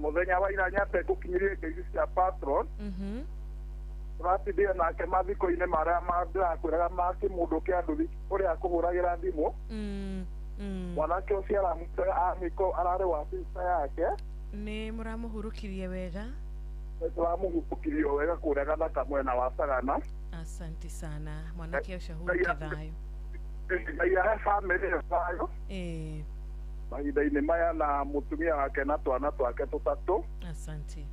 Mũthenya wa ira nyambe ngũkinyĩrie ngeithi cia patron. Tũratindire nake mathiko-inĩ marĩa ndĩrakwĩraga ma kĩmũndũ kĩa nduthi ũrĩa akũhũragĩra thimũ. Mwanake ũcio aramĩko ararĩ wa sister yake. Nĩ mũramũhurũkirie wega? Tũramũhurũkirie wega kũrĩa Gathaka mwena wa Sagana. Asante sana. Mwanake ũcio ahurũke thayũ. Ngai ahe bamĩrĩ ĩyo thayũ. Mahinda-inĩ maya na mũtumia wake na twana twake tũtatũ. Asante.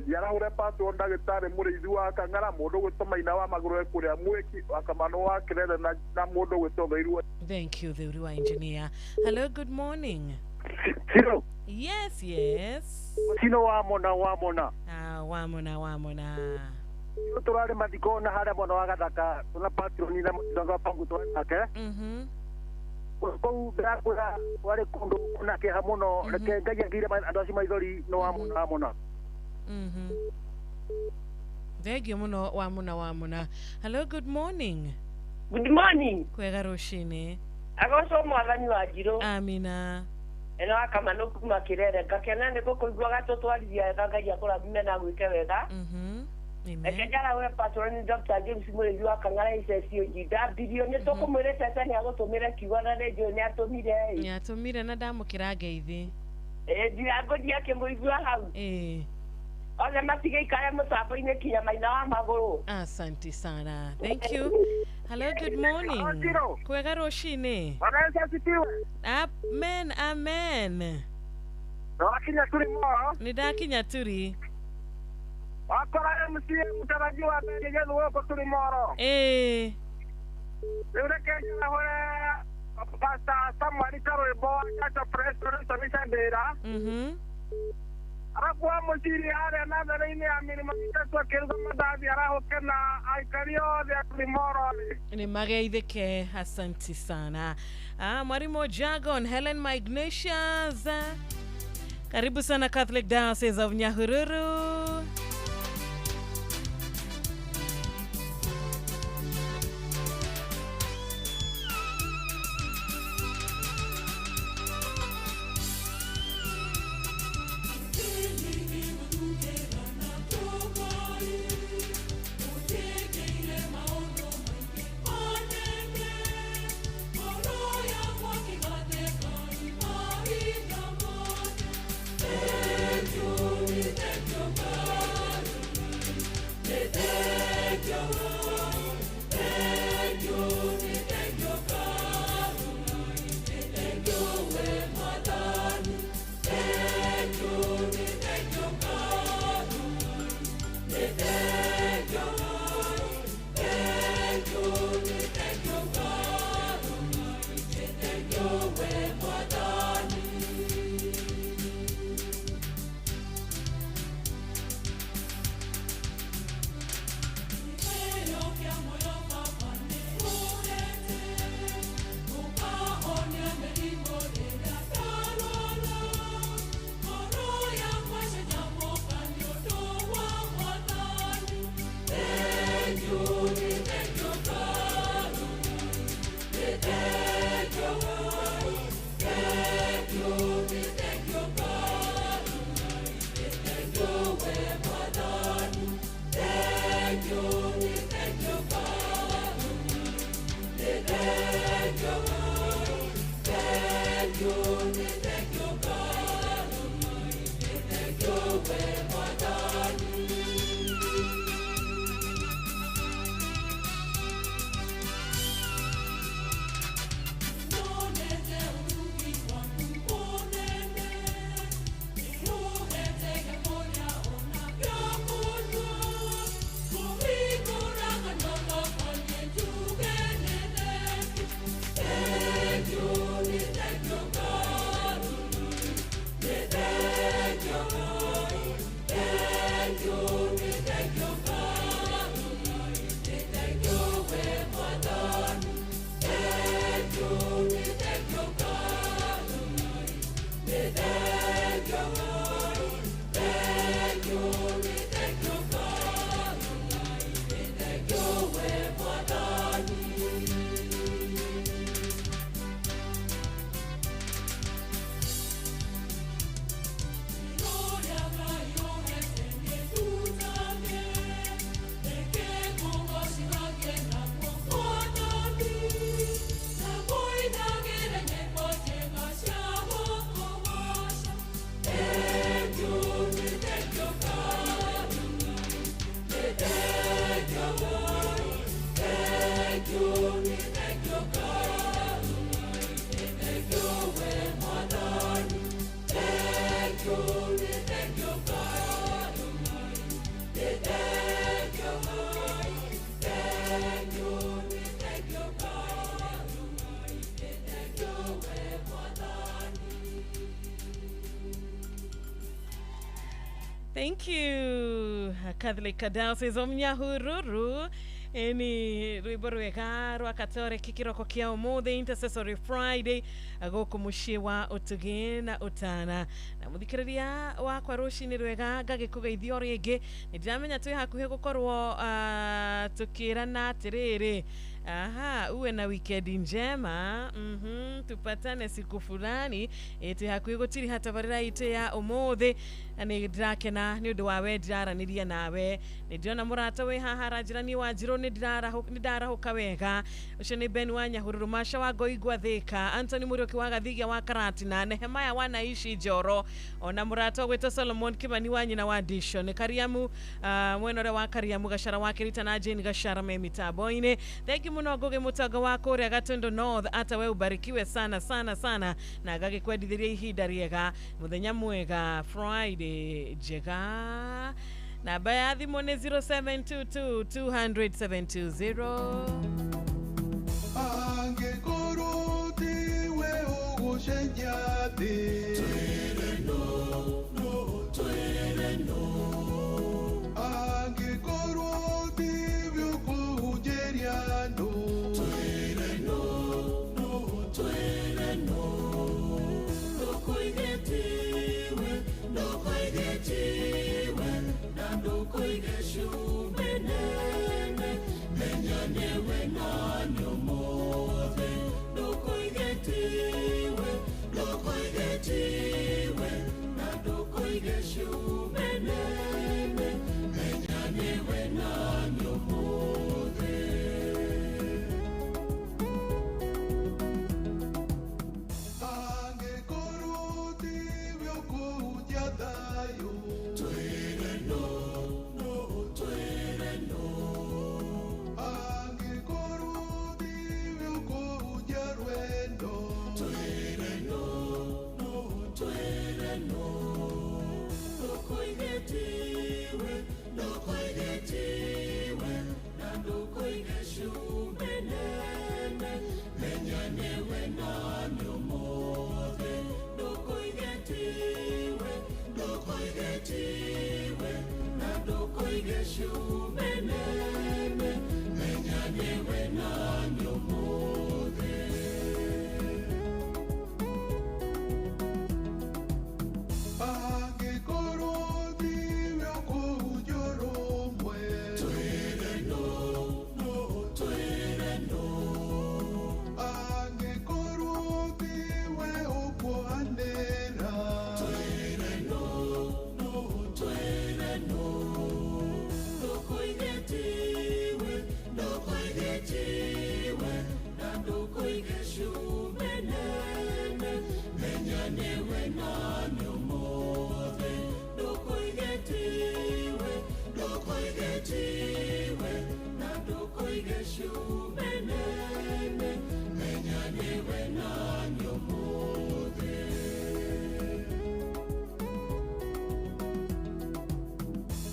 Njarahũre patron ndagĩtarĩ mũrĩithi wa Kang'ara, mũndũ gwĩtwo Maina wa Magũrũ kũrĩa Mwĩki wa Kamano wa Kĩrere na mũndũ gwĩtwo Thairu. Thank you, the Uriwa engineer. Hello, good morning. Ciro. Yes, yes. Sino wamona wamona. Ah, wamona wamona. Yo turare mathiko na haria mwana wa gathaka tuna patroni na mutanga wa pangu twanake. Kuu ndirakwira wari kundu kuna kieha muno reke Ngai agire andu acio maithori no wamona wamona. Thengio muno wamona wamona. Hello, good morning. Good morning. Kwega rucini. Agocwo mwathani wa Njirũ. Amina. Eno akamano kuma kirere ngakena nĩ gũkũigua gatũtwarithia wega Ngai akũrathime na agwĩke wega. Reke njarawe patroni Dr. James Mũrĩithi wa Kang'ara ICCOG ndambirio nĩ tũkũmwĩrĩte atĩ nĩ agũtũmĩre kiugo na nĩ njũĩ nĩ atũmire ĩ. Nĩ atũmire na ndamũkĩra ngeithi. Ĩ ndirangũthiĩ akĩmũigua hau. Ĩ. Othe matigĩikare mũtambo-inĩ kinya maina wa magũrũ. Asante sana. Thank you. Hello, good morning. Kwega rũcinĩ. Bwana Yesu asifiwe. Amen, amen. Nĩwakinya turi moro? Nĩ ndakinya turi. Wakora MCA mũtarajiwa mbere gũkũ turi moro. Ĩĩ. Rĩu reke njahũre Pastor Samuel Karwĩmbo wa Church of Restoration Ndĩra. Arabu wa mũciri harĩa natharĩ-inĩ ya mĩrĩma mĩtatũ akĩruga mandathi arahũke na aikari othe a Tulimoro rĩ. Nĩ mageithĩke. Asante sana. Mwalimu Jagon, Helen Ignatius. Karibu sana Catholic Diocese of Nyahururu. Thank you. Catholic Diocese of Nyahururu. Ni rwimbo rwega rwa Katoreki kiroko kia umuthi, Intercessory Friday, guku muciĩ wa ũtugi na ũtana. Na mũthikĩrĩria wakwa, rũcinĩ rwega, ngagĩkũgeithia o rĩngĩ. Nĩ ndĩramenya twĩ hakuhĩ gũkorwo tũkĩrana atĩrĩrĩ, aha, uwe na wikendi njema. Tupatane siku fulani. Twĩ hakuhĩ gũtiriha tabarĩra itũ ya ũmũthĩ, na nĩ ndĩrakena nĩ ũndũ wa we ndĩraranĩria nawe. Nĩ ndĩrona mũrata wĩ haha aranjĩra niĩ Wanjirũ nĩ ndarahũka wega. Ũcio nĩ Ben wa Nyahururu, Masha wa Ngoigwa Thika, Anthony Mũriũki wa Gathigia wa Karatina, Nehemaya wa Naishi Njoro, ona mũrata ũgwĩtwo Solomon Kimani wa nyina wa Dishon Kariamu, mwena ũrĩa wa Kariamu, Gashara wa Kĩrita na Jane Gashara me mitambo-inĩ. Thank you mũno Ngũgĩ Mũtongo wa kũrĩa Gatundu North, ata we ubarikiwe sana sana sana, na ngagĩkwendithĩria ihinda rĩega, mũthenya mwega, Friday njega. Namba ya thimũ nĩ 0722 200 720. Angĩkorwo tiwe ũgũcenjia thĩ, twĩre no, no, twĩre no. Angĩkorwo tiwe ũkũhunjĩria andũ, twĩre no, no, twĩre no. Ndũkoige tiwe, ndũkoige tiwe, na ndũkoige cumbĩ nene, menya nĩwe nani ũmũthĩ. Ndũkoige tiwe, ndũkoige tiwe, na ndũkoige cumbĩ nene, menya nĩwe nani ũmũthĩ. Angĩkorwo tiwe ũkũhunjia thayũ, twĩre no, no, twĩre no. Angĩkorwo tiwe ũkũhunjia rwendo, twĩre no, no, twĩre no. Ndũkoige tiwe, ndũkoige tiwe, na ndũkoige cumbĩ nene, menya nĩwe nani ũmũthĩ. Ndũkoige tiwe, ndũkoige tiwe, na ndũkoige cumbĩ nene, menya nĩwe nani ũmũthĩ. Angĩkorwo tiwe ũkũhunjia ũrũmwe, twĩre no, no, twĩre no. Angĩkorwo tiwe ũkuohanĩra, twĩre no, no, twĩre no. Ndũkoige tiwe, ndũkoige tiwe, na ndũkoige cumbĩ nene, menya nĩwe nani ũmũthĩ. Ndũkoige tiwe, ndũkoige tiwe, na ndũkoige cumbĩ nene, menya nĩwe nani ũmũthĩ.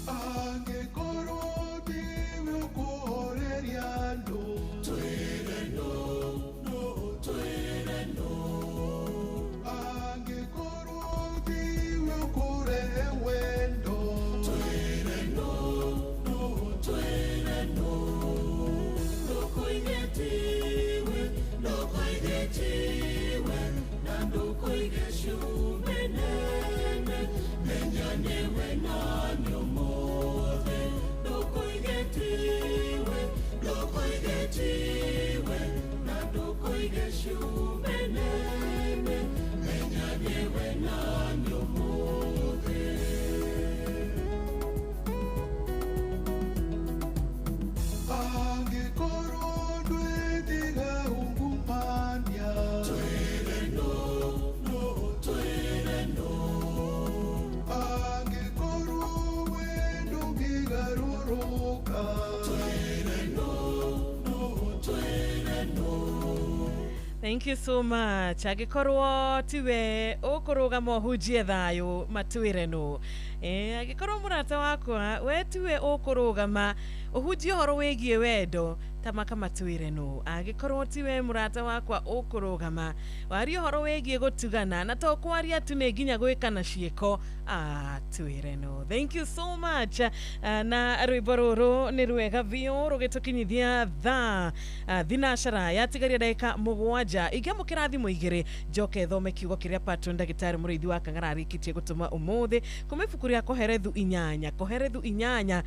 Angĩkorwo tiwe ũkũhoreria andũ, twĩre no, no, twĩre no. Angĩkorwo tiwe ũkũrehe wendo, twĩre no, no, twĩre no. Ndũkoige tiwe, ndũkoige tiwe, na ndũkoige cumbĩ nene, menya nĩwe nani ũmũthĩ. Ndũkoige tiwe, ndũkoige tiwe, na ndũkoige cumbĩ nene, menya nĩwe nani ũmũthĩ. Angĩkorwo ndwĩtiga ungumania, twĩre no, no, twĩre no. Angĩkorwo we ndũngĩgarũrũka, twĩre no, no, twĩre no. Thank you so much. Angĩkorwo tiwe ũkũrũgama ũhunjie thayũ, matwĩre no. Angĩkorwo mũrata wakwa we tiwe ũkũrũgama ũhunjie ũhoro wĩgiĩ wendo, Ta makamatwire no angĩkorwo ti we mũrata wakwa ũkũrũgama warie ũhoro wĩgiĩ gũtugana na to kwaria tu nĩ nginya gwĩka na ciĩko atwĩre no. Thank you so much. Na rwĩmbo rũrũ nĩ rwega biũ rũgĩtũkinyithia thaa thinacara yatigaria ndagĩka 7. Ingĩamũkĩra thimũ 2 njoke thome kiugo kĩrĩa patron ndagĩtarĩ Mũrĩithi wa Kang'ara arĩkĩtie gũtũma ũmũthĩ kuma ibuku rĩa Koherethu 8 Koherethu 8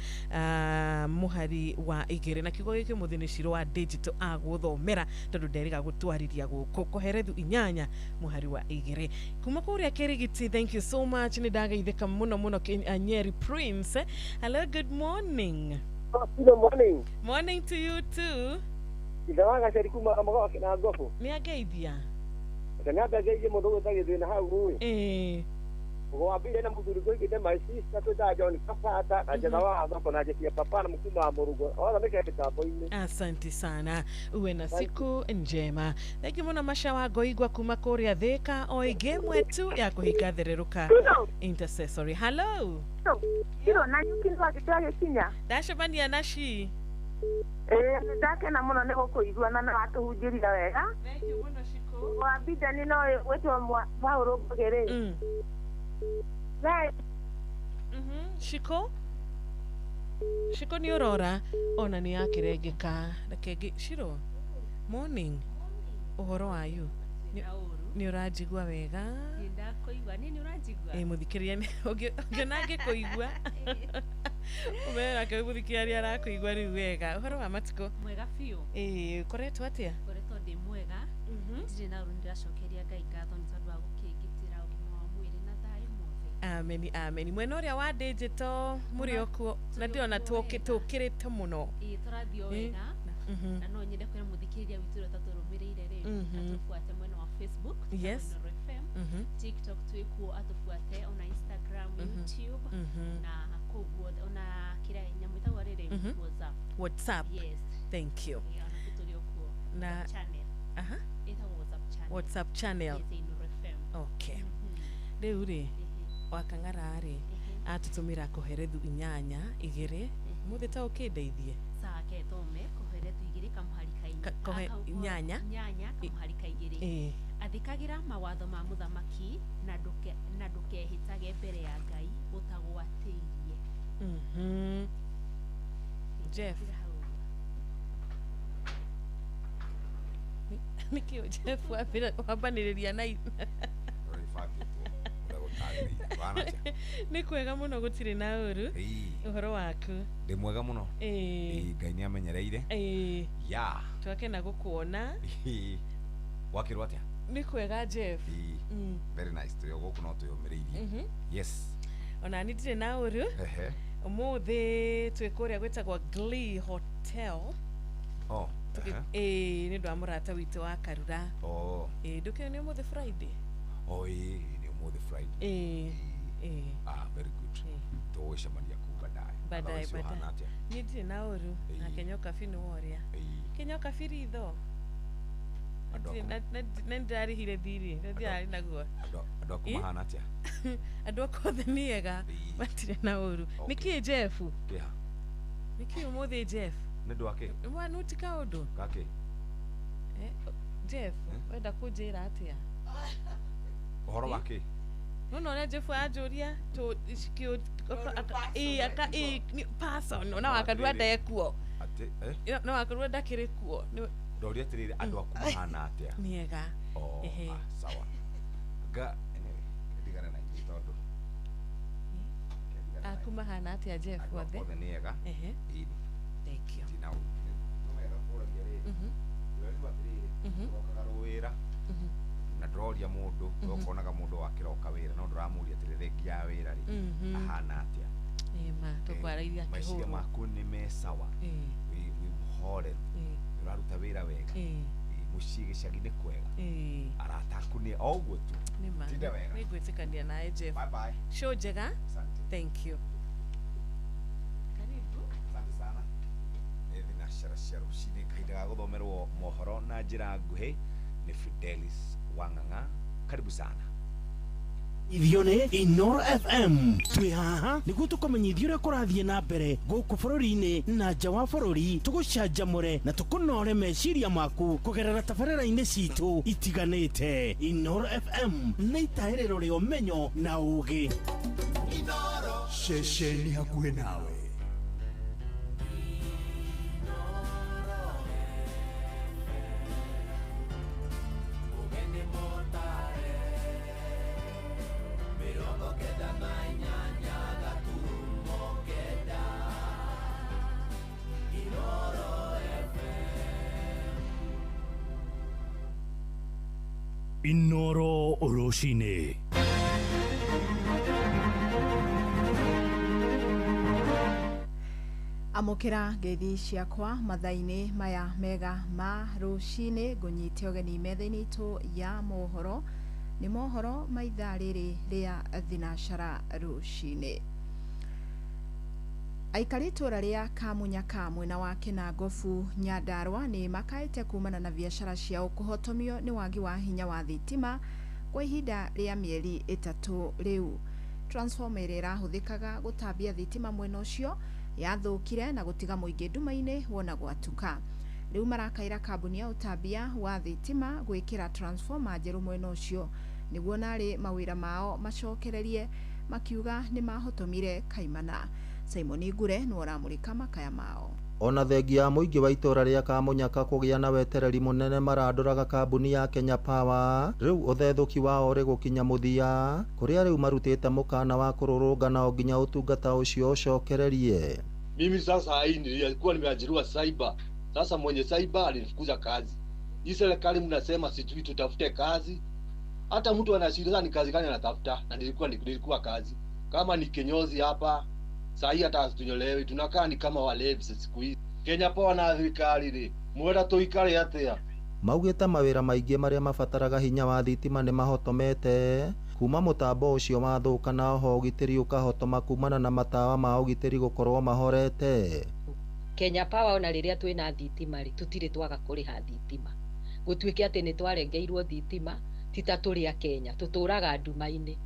mũhari wa 2 na kiugo gĩkĩ ũmũthĩ nĩ Ciro wa digital agũthomera tondũ nderĩga gũtwarĩria gũkũ. Koherethu 8 mũhari wa 2 kuma kũrĩa Kĩrigiti. Thank you so much, nĩ ndageithĩka mũno mũno. Nyeri Prince, hello, good morning. Good morning. Morning to you too. Ithe wa Gaceri kuma Mũgoka na Ngobo. Nĩ angeithia. Nĩangeithie mũndũ ũgwĩta na hau rĩ. Ĩĩ. Gwambire na mũthuri ngũigĩte my sister twĩtaga John Kabata na Njetha wa thoko na Jekia Papa na Mukuma wa Mũrũgo othe nĩke mĩtambo-inĩ. Asante sana, uwe na siku njema. Thank you mũno Masha wa Ngoigwa kuma kũrĩa Thĩka o ĩngĩ ĩmwe tu ya kũhinga thererũka intercessory. Hello. Kiro na nyuki twagĩkinya. Ndacemania na ci. Ĩĩ ndakena mũno nĩ gũkũigua na nĩwatũhunjĩria wega. Thank you mũno Shiko. Wambinda nĩ no gwĩtwo Paũlũ Mbũgĩ rĩ. Shiko Shiko nĩ ũrora ona nĩ yakĩrengeka reke Shiro. Morning. Ũhoro wayu nĩ ũranjigua wega? Ndakũigua. Nĩ ũranjigua? Ĩ mũthikĩrĩria ũngĩona angĩkũigua ũmerake mũthikĩrĩria arakũigua rĩu wega. Ũhoro wa matukũ? Mwega biũ. Ĩ ũkoretwo atĩa? Ngoretwo ndĩ mwega. Ndirĩ na ũru, nĩndĩracokeria Ngai ngatho nĩ tondũ wa gũkĩngitĩra ũgima wa mwĩrĩ na thayũ mothe. Ameni ameni. Mwena ũrĩa wa digital mũrĩ okuo na ndĩrona tũkĩrĩte mũno. Ĩ tũrathiĩ o wega. Na no nyende kwĩra mũthikĩrĩria witũ ũrĩa ũtatũrũmĩrĩire rĩ atũbuate mwena wa Facebook, yes. Inooro FM, TikTok twĩkuo, atũbuate ona Instagram, YouTube na kũu guothe, ona kĩrĩa nyamũ ĩtagwo rĩrĩ WhatsApp. Yes. Thank you. Ona kũu tũrĩ okuo. Na channel. Aha. Ĩtagwo WhatsApp channel. WhatsApp channel. Yes, Inooro FM. Okay. Rĩu rĩ Wakang'ara rĩ atũtũmĩra Koherethu 8 2 mũthĩ ta ũkĩndeithie. Sawa, ke thome Koherethu 2 kamuhari ka inya kamuhari ka 2. Athĩkagĩra mawatho ma mũthamaki na ndũkehĩtage mbere ya Ngai ũtagwatĩirie. Jeff nĩkĩo Jeff wambanĩrĩria na nĩ kwega mũno gũtirĩ na ũru. Ũhoro waku? Ndĩ mwega mũno. Ngai nĩ amenyereire. Ya twakena gũkuona. Wakĩrwo atĩa? Nĩ kwega Jeff. Very nice. Tũrĩ o gũkũ no twĩyũmĩrĩirie. Yes. Ona niĩ ndirĩ na ũru. Ũmũthĩ twĩ kũrĩa gwĩtagwo Glee Hotel. Oh. Ĩĩ nĩ ũndũ wa mũrata witũ wa Karura. Ĩĩ ndũkĩũĩ nĩ ũmũthĩ Friday? Oh ĩĩ nĩ ũmũthĩ Friday. Ĩĩ. Ah, very good. Tũgũcemania kuu baadaye. Baadaye baadaye. Niĩ ndirĩ na ũru na Kenya Kabi nĩ woria. Kenya Kabi ritho. Na ndirarĩhire thirĩ, na ndirarĩ naguo. Andũ aku mahana atĩa? Andũ aku othe nĩ ega, matirĩ na ũru. Nĩkĩĩ Jeff? Kĩha. Nĩkĩĩ ũmũthĩ Jeff? Nĩ ũndũ wa kĩ? Mwana ti kaũndũ. Gakĩ? Jeff, wenda kũnjĩra atĩa? Ũhoro wa kĩ? No ũrĩa Jeff anjũria person no wakarua ndekuo. No wakarua ndakĩrĩ kuo. Ndoria atĩrĩrĩ andũ aku mahana atĩa? Nĩ ega. Oh, sawa. Ga anyway, ndigana na inyuĩ tondũ aku mahana atĩa Jeff othe? Othe nĩ ega. Ĩĩ. Thank you. Ndina ũru. No wega kũragia rĩrĩ. Ndĩrerwo atĩrĩrĩ, ũrokaga wĩra na ndĩroria mũndũ, ũkonaga mũndũ wakĩroka wĩra no ndũramũria atĩrĩrĩ thengia ya wĩra rĩ ahana atĩa. Ĩma tũkwarairia kĩhũrũ. Meciria maku nĩ me sawa. Wĩ mũhoreru. Ũraruta wĩra wega. Mũciĩ gĩcagi nĩ kwega. Arata aku nĩ o ũguo tu. Tinda wega. Nĩngwĩtĩkania nawe Jeff. Bye bye. Show njega. Asante. Thank you. Karibu. Asante sana. Thinacara cia rũcinĩ kahinda ga gũthomerwo mohoro na njĩra nguhĩ nĩ Fidelis Wang'ang'a. Karibu sana. Ithio nĩ Inoro FM twĩ haha nĩguo tũkũmenyithia ũrĩa kũrathiĩ na mbere gũkũ bũrũri-inĩ na nja wa bũrũri, tũgũcanjamũre na tũkũnore meciria maku kũgerera tabarĩra-inĩ citũ itiganĩte. Inoro FM nĩ itahĩrĩro rĩa ũmenyo na ũũgĩ. Ceceni hakuhĩ nawe. Inoro rũcinĩ. Amũkĩra ngeithi ciakwa mathaa-inĩ maya mega ma rũcinĩ, ngũnyite ũgeni metha-inĩ itũ ya mohoro. Nĩ mohoro ma ithaa rĩrĩ rĩa thinacara rũcinĩ. Aikari itũra rĩa Kamunyaka mwena wa Kĩnangobu Nyandarua nĩ makaĩte kumana na biacara ciao kũhotomio nĩ wagi wa hinya wa thitima kwa ihinda rĩa mĩeri 3 rĩu. Transformer ĩrĩa ĩrahũthĩkaga gũtambia thitima mwena ũcio yathũkire na gũtiga mũingĩ nduma-inĩ wona gwatuka. Rĩu marakaĩra kambuni ya ũtambia wa thitima gwĩkĩra transformer njerũ mwena ũcio nĩguo narĩ mawĩra mao macokererie, makiuga nĩ mahotomire kaimana. Simon Ngure nĩwe ũramũrĩka makaya mao. Ona thengia ya mũingĩ wa itũra rĩa Kamunyaka kũgĩa na wetereri mũnene marandũraga kambuni ya Kenya Power, rĩu ũthethũki wao ũrĩ gũkinya mũthia kũrĩa rĩu marutĩte mũkana wa kũrũrũngana o nginya ũtungata ũcio ũcokererie. Mimi sasa hii nilikuwa nimeajiriwa cyber. Sasa mwenye cyber alinifukuza kazi. Hii serikali mnasema sijui tutafute kazi. Hata mtu anashinda ni kazi gani anatafuta, na nilikuwa kazi. Kama ni kinyozi hapa saa hii hata hatunyolewi, tunakaa ni kama walevi siku hizi. Kenya Power na thirikari rĩ, mwenda tuikare atia? Maugĩte mawĩra maingĩ marĩa mabataraga hinya wa thitima nĩ mahotomete kuma mũtambo ũcio wathũka, na oho ũgitĩri ũkahotoma kumana na matawa ma ũgitĩri gũkorwo mahorete. Kenya Power ona rĩrĩa twĩna thitima rĩ, tũtirĩ twaga kũrĩha thitima. Gũtuĩke atĩ nĩ twarengeirwo thitima, ti ta tũrĩ a Kenya, tũtũraga nduma-inĩ.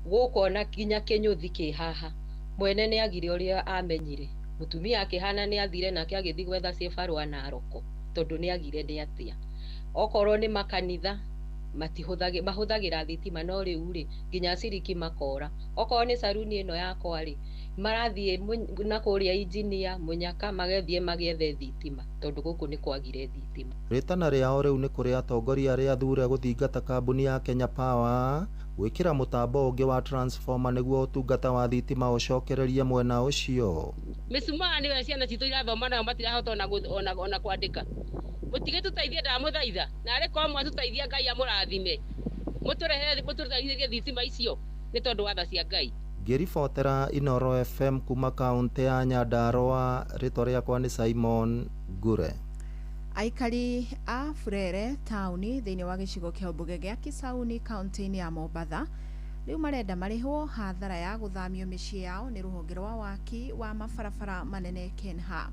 Gũkũ ona nginya kĩnyũthi kĩ haha, mwene nĩ agire ũrĩa amenyire. Mũtumia akĩhana nĩ athire nake agĩthiĩ gwetha cibarũa na aroko, tondũ nĩ agire nĩ atĩa. Okorwo nĩ makanitha, mahũthagĩra thitima, no rĩu rĩ, nginya aciriki makora. Okorwo nĩ saruni ĩno yakwa rĩ, marathiĩ na kũrĩa injinia Mũnyaka magethiĩ magĩethe thitima, tondũ gũkũ nĩ kwagire thitima. Rĩtana rĩao rĩu nĩ kũrĩ atongoria arĩa athure gũthingata kambuni ya Kenya Power gwĩkĩra mũtambo ũngĩ wa transformer nĩguo ũtungata wa thitima ũcokererie mwena ũcio. Mĩcumaa nĩyo ciana citũ irathoma nayo matirahota ona kwandĩka. Mũtige tũteithie, ndamũthaitha, na arĩ korwo mwatũteithia Ngai amũrathime, mũtũrehere mũtũteithĩrie thitima icio nĩ tondũ wa tha cia Ngai. Ngĩribotera Inoro FM kuma kaũntĩ ya Nyandarua, rĩtwa rĩakwa nĩ Simon Ngure. Aikari a Furere taũni thĩinĩ wa gĩcigo kĩa ũmbunge gĩa Kisauni kaũntĩ-inĩ ya Mombatha rĩu marenda marĩhwo hathara ya gũthamio mĩciĩ yao nĩ rũhonge rwa waki wa mabarabara manene KENHA.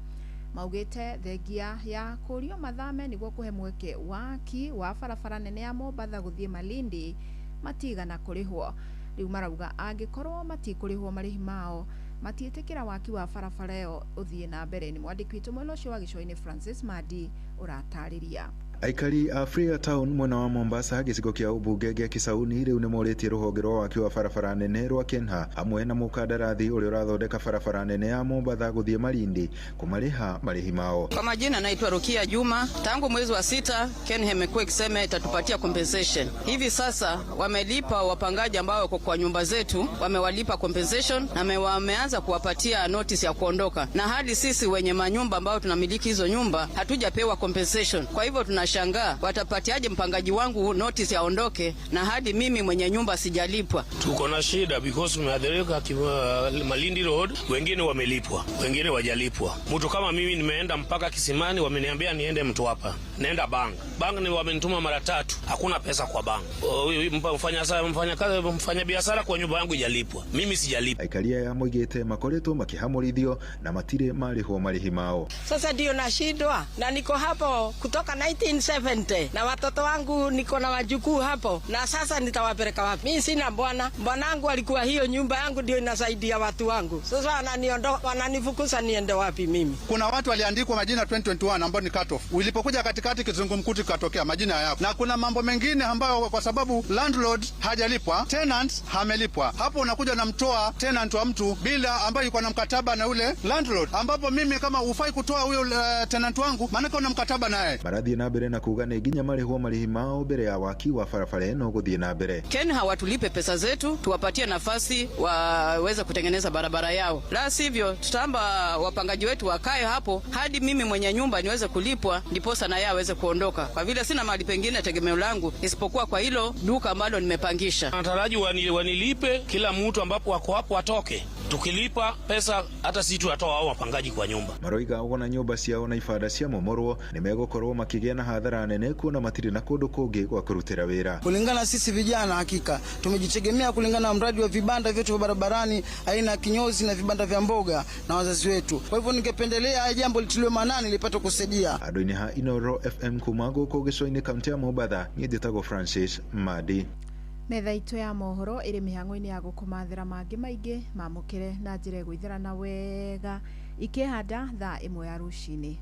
Maugĩte thengia ya kũrio mathame nĩguo kũhe mweke waki wa barabara nene ya Mombatha gũthiĩ Malindi matigana kũrĩhwo. Rĩu marauga angĩkorwo matikũrĩhwo marĩhi mao matiĩtĩkĩra waki wa barabara ĩyo ũthiĩ na mbere. Nĩ mwandĩki witũ mwena ũcio wa gĩcũa-inĩ Francis Madi ũratarĩria. Aikari a Freya Town mwena wa Mombasa gĩcigo kĩa ũmbunge gĩa Kisauni rĩu nĩ morĩtie rũhonge rwa waki wa barabara nene rwa KENHA hamwe na mũkandarathi ũrĩa ũrathondeka barabara nene ya Mombatha gũthiĩ Malindi kũmarĩha marĩhi mao. Kwa majina naitwa Rukia Juma. Tangu mwezi wa 6 KENHA imekuwa ikisema itatupatia compensation. Hivi sasa wamelipa wapangaji ambao wako kwa nyumba zetu, wamewalipa compensation na wameanza kuwapatia notice ya kuondoka. Na hadi sisi wenye manyumba ambao tunamiliki hizo nyumba hatujapewa compensation. Kwa hivyo tunashangaa watapatiaje mpangaji wangu notice aondoke na hadi mimi mwenye nyumba sijalipwa. Tuko na shida because tumeathirika Malindi Road, wengine wamelipwa, wengine wajalipwa. Mtu kama mimi nimeenda mpaka Kisimani, wameniambia niende Mtwapa, naenda bank. Bank ni wamenituma mara 3, hakuna pesa kwa bank. Mfanya biashara kwa nyumba yangu ijalipwa, mimi sijalipwa. Aikaria ya moigite makoretwo makihamurithio na matire marĩhwo marĩhi mao. Sasa ndio nashindwa na niko hapo kutoka 1970 na watoto wangu niko na wajukuu hapo, na sasa nitawapeleka wapi? Mimi sina bwana, bwanangu alikuwa hiyo nyumba yangu ndio inasaidia watu wangu, sasa wananiondoa, wananifukuza, niende wapi mimi? Kuna watu waliandikwa majina 2021 ambao ni cut off. Ulipokuja katikati kizungumkuti kikatokea majina hayapo, na kuna mambo mengine ambayo kwa sababu landlord hajalipwa, tenant hamelipwa, hapo unakuja unamtoa tenant wa mtu bila ambayo yuko na mkataba na ule landlord, ambapo mimi kama hufai kutoa huyo tenant wangu, maanake una mkataba naye. Marathiĩ na mbere na kuga nĩ nginya marĩhwo marĩhi mao mbere ya waki wa barabara ĩno gũthiĩ na mbere. KENHA watulipe pesa zetu, tuwapatie nafasi waweze kutengeneza barabara yao, la sivyo tutaomba wapangaji wetu wakae hapo hadi mimi mwenye nyumba niweze kulipwa, ndiposa na yeye aweze kuondoka, kwa vile sina mahali pengine tegemeo langu isipokuwa kwa hilo duka ambalo nimepangisha. Nataraji wanilipe kila mtu ambapo wako hapo watoke. Tukilipa pesa hata sisi tunatoa hao wapangaji kwa nyumba. Maroiga ona nyũmba ciao na ibanda cia momorwo nĩ megũkorwo makĩgĩa na hathara nene kuona matirĩ na kũndũ kũngĩ gwa kũrutĩra wĩra. Kulingana sisi vijana hakika tumejitegemea kulingana na mradi wa vibanda vyetu vya barabarani aina ya kinyozi na vibanda vya mboga na wazazi wetu. Kwa hivyo ningependelea haya jambo litiliwe maanani lipate kusaidia. Andũ-inĩ ha Inoro FM kuma gũkũ gĩcũa-inĩ kaunti ya Mombatha, niĩ njĩtagwo Francis Madi. Metha itũ ya mohoro ĩrĩ mĩhang'o-inĩ ya gũkũmathĩra mangĩ maingĩ mamũkĩre na njĩra ĩgũitherana wega ikĩhanda thaa 1 ya rũcinĩ.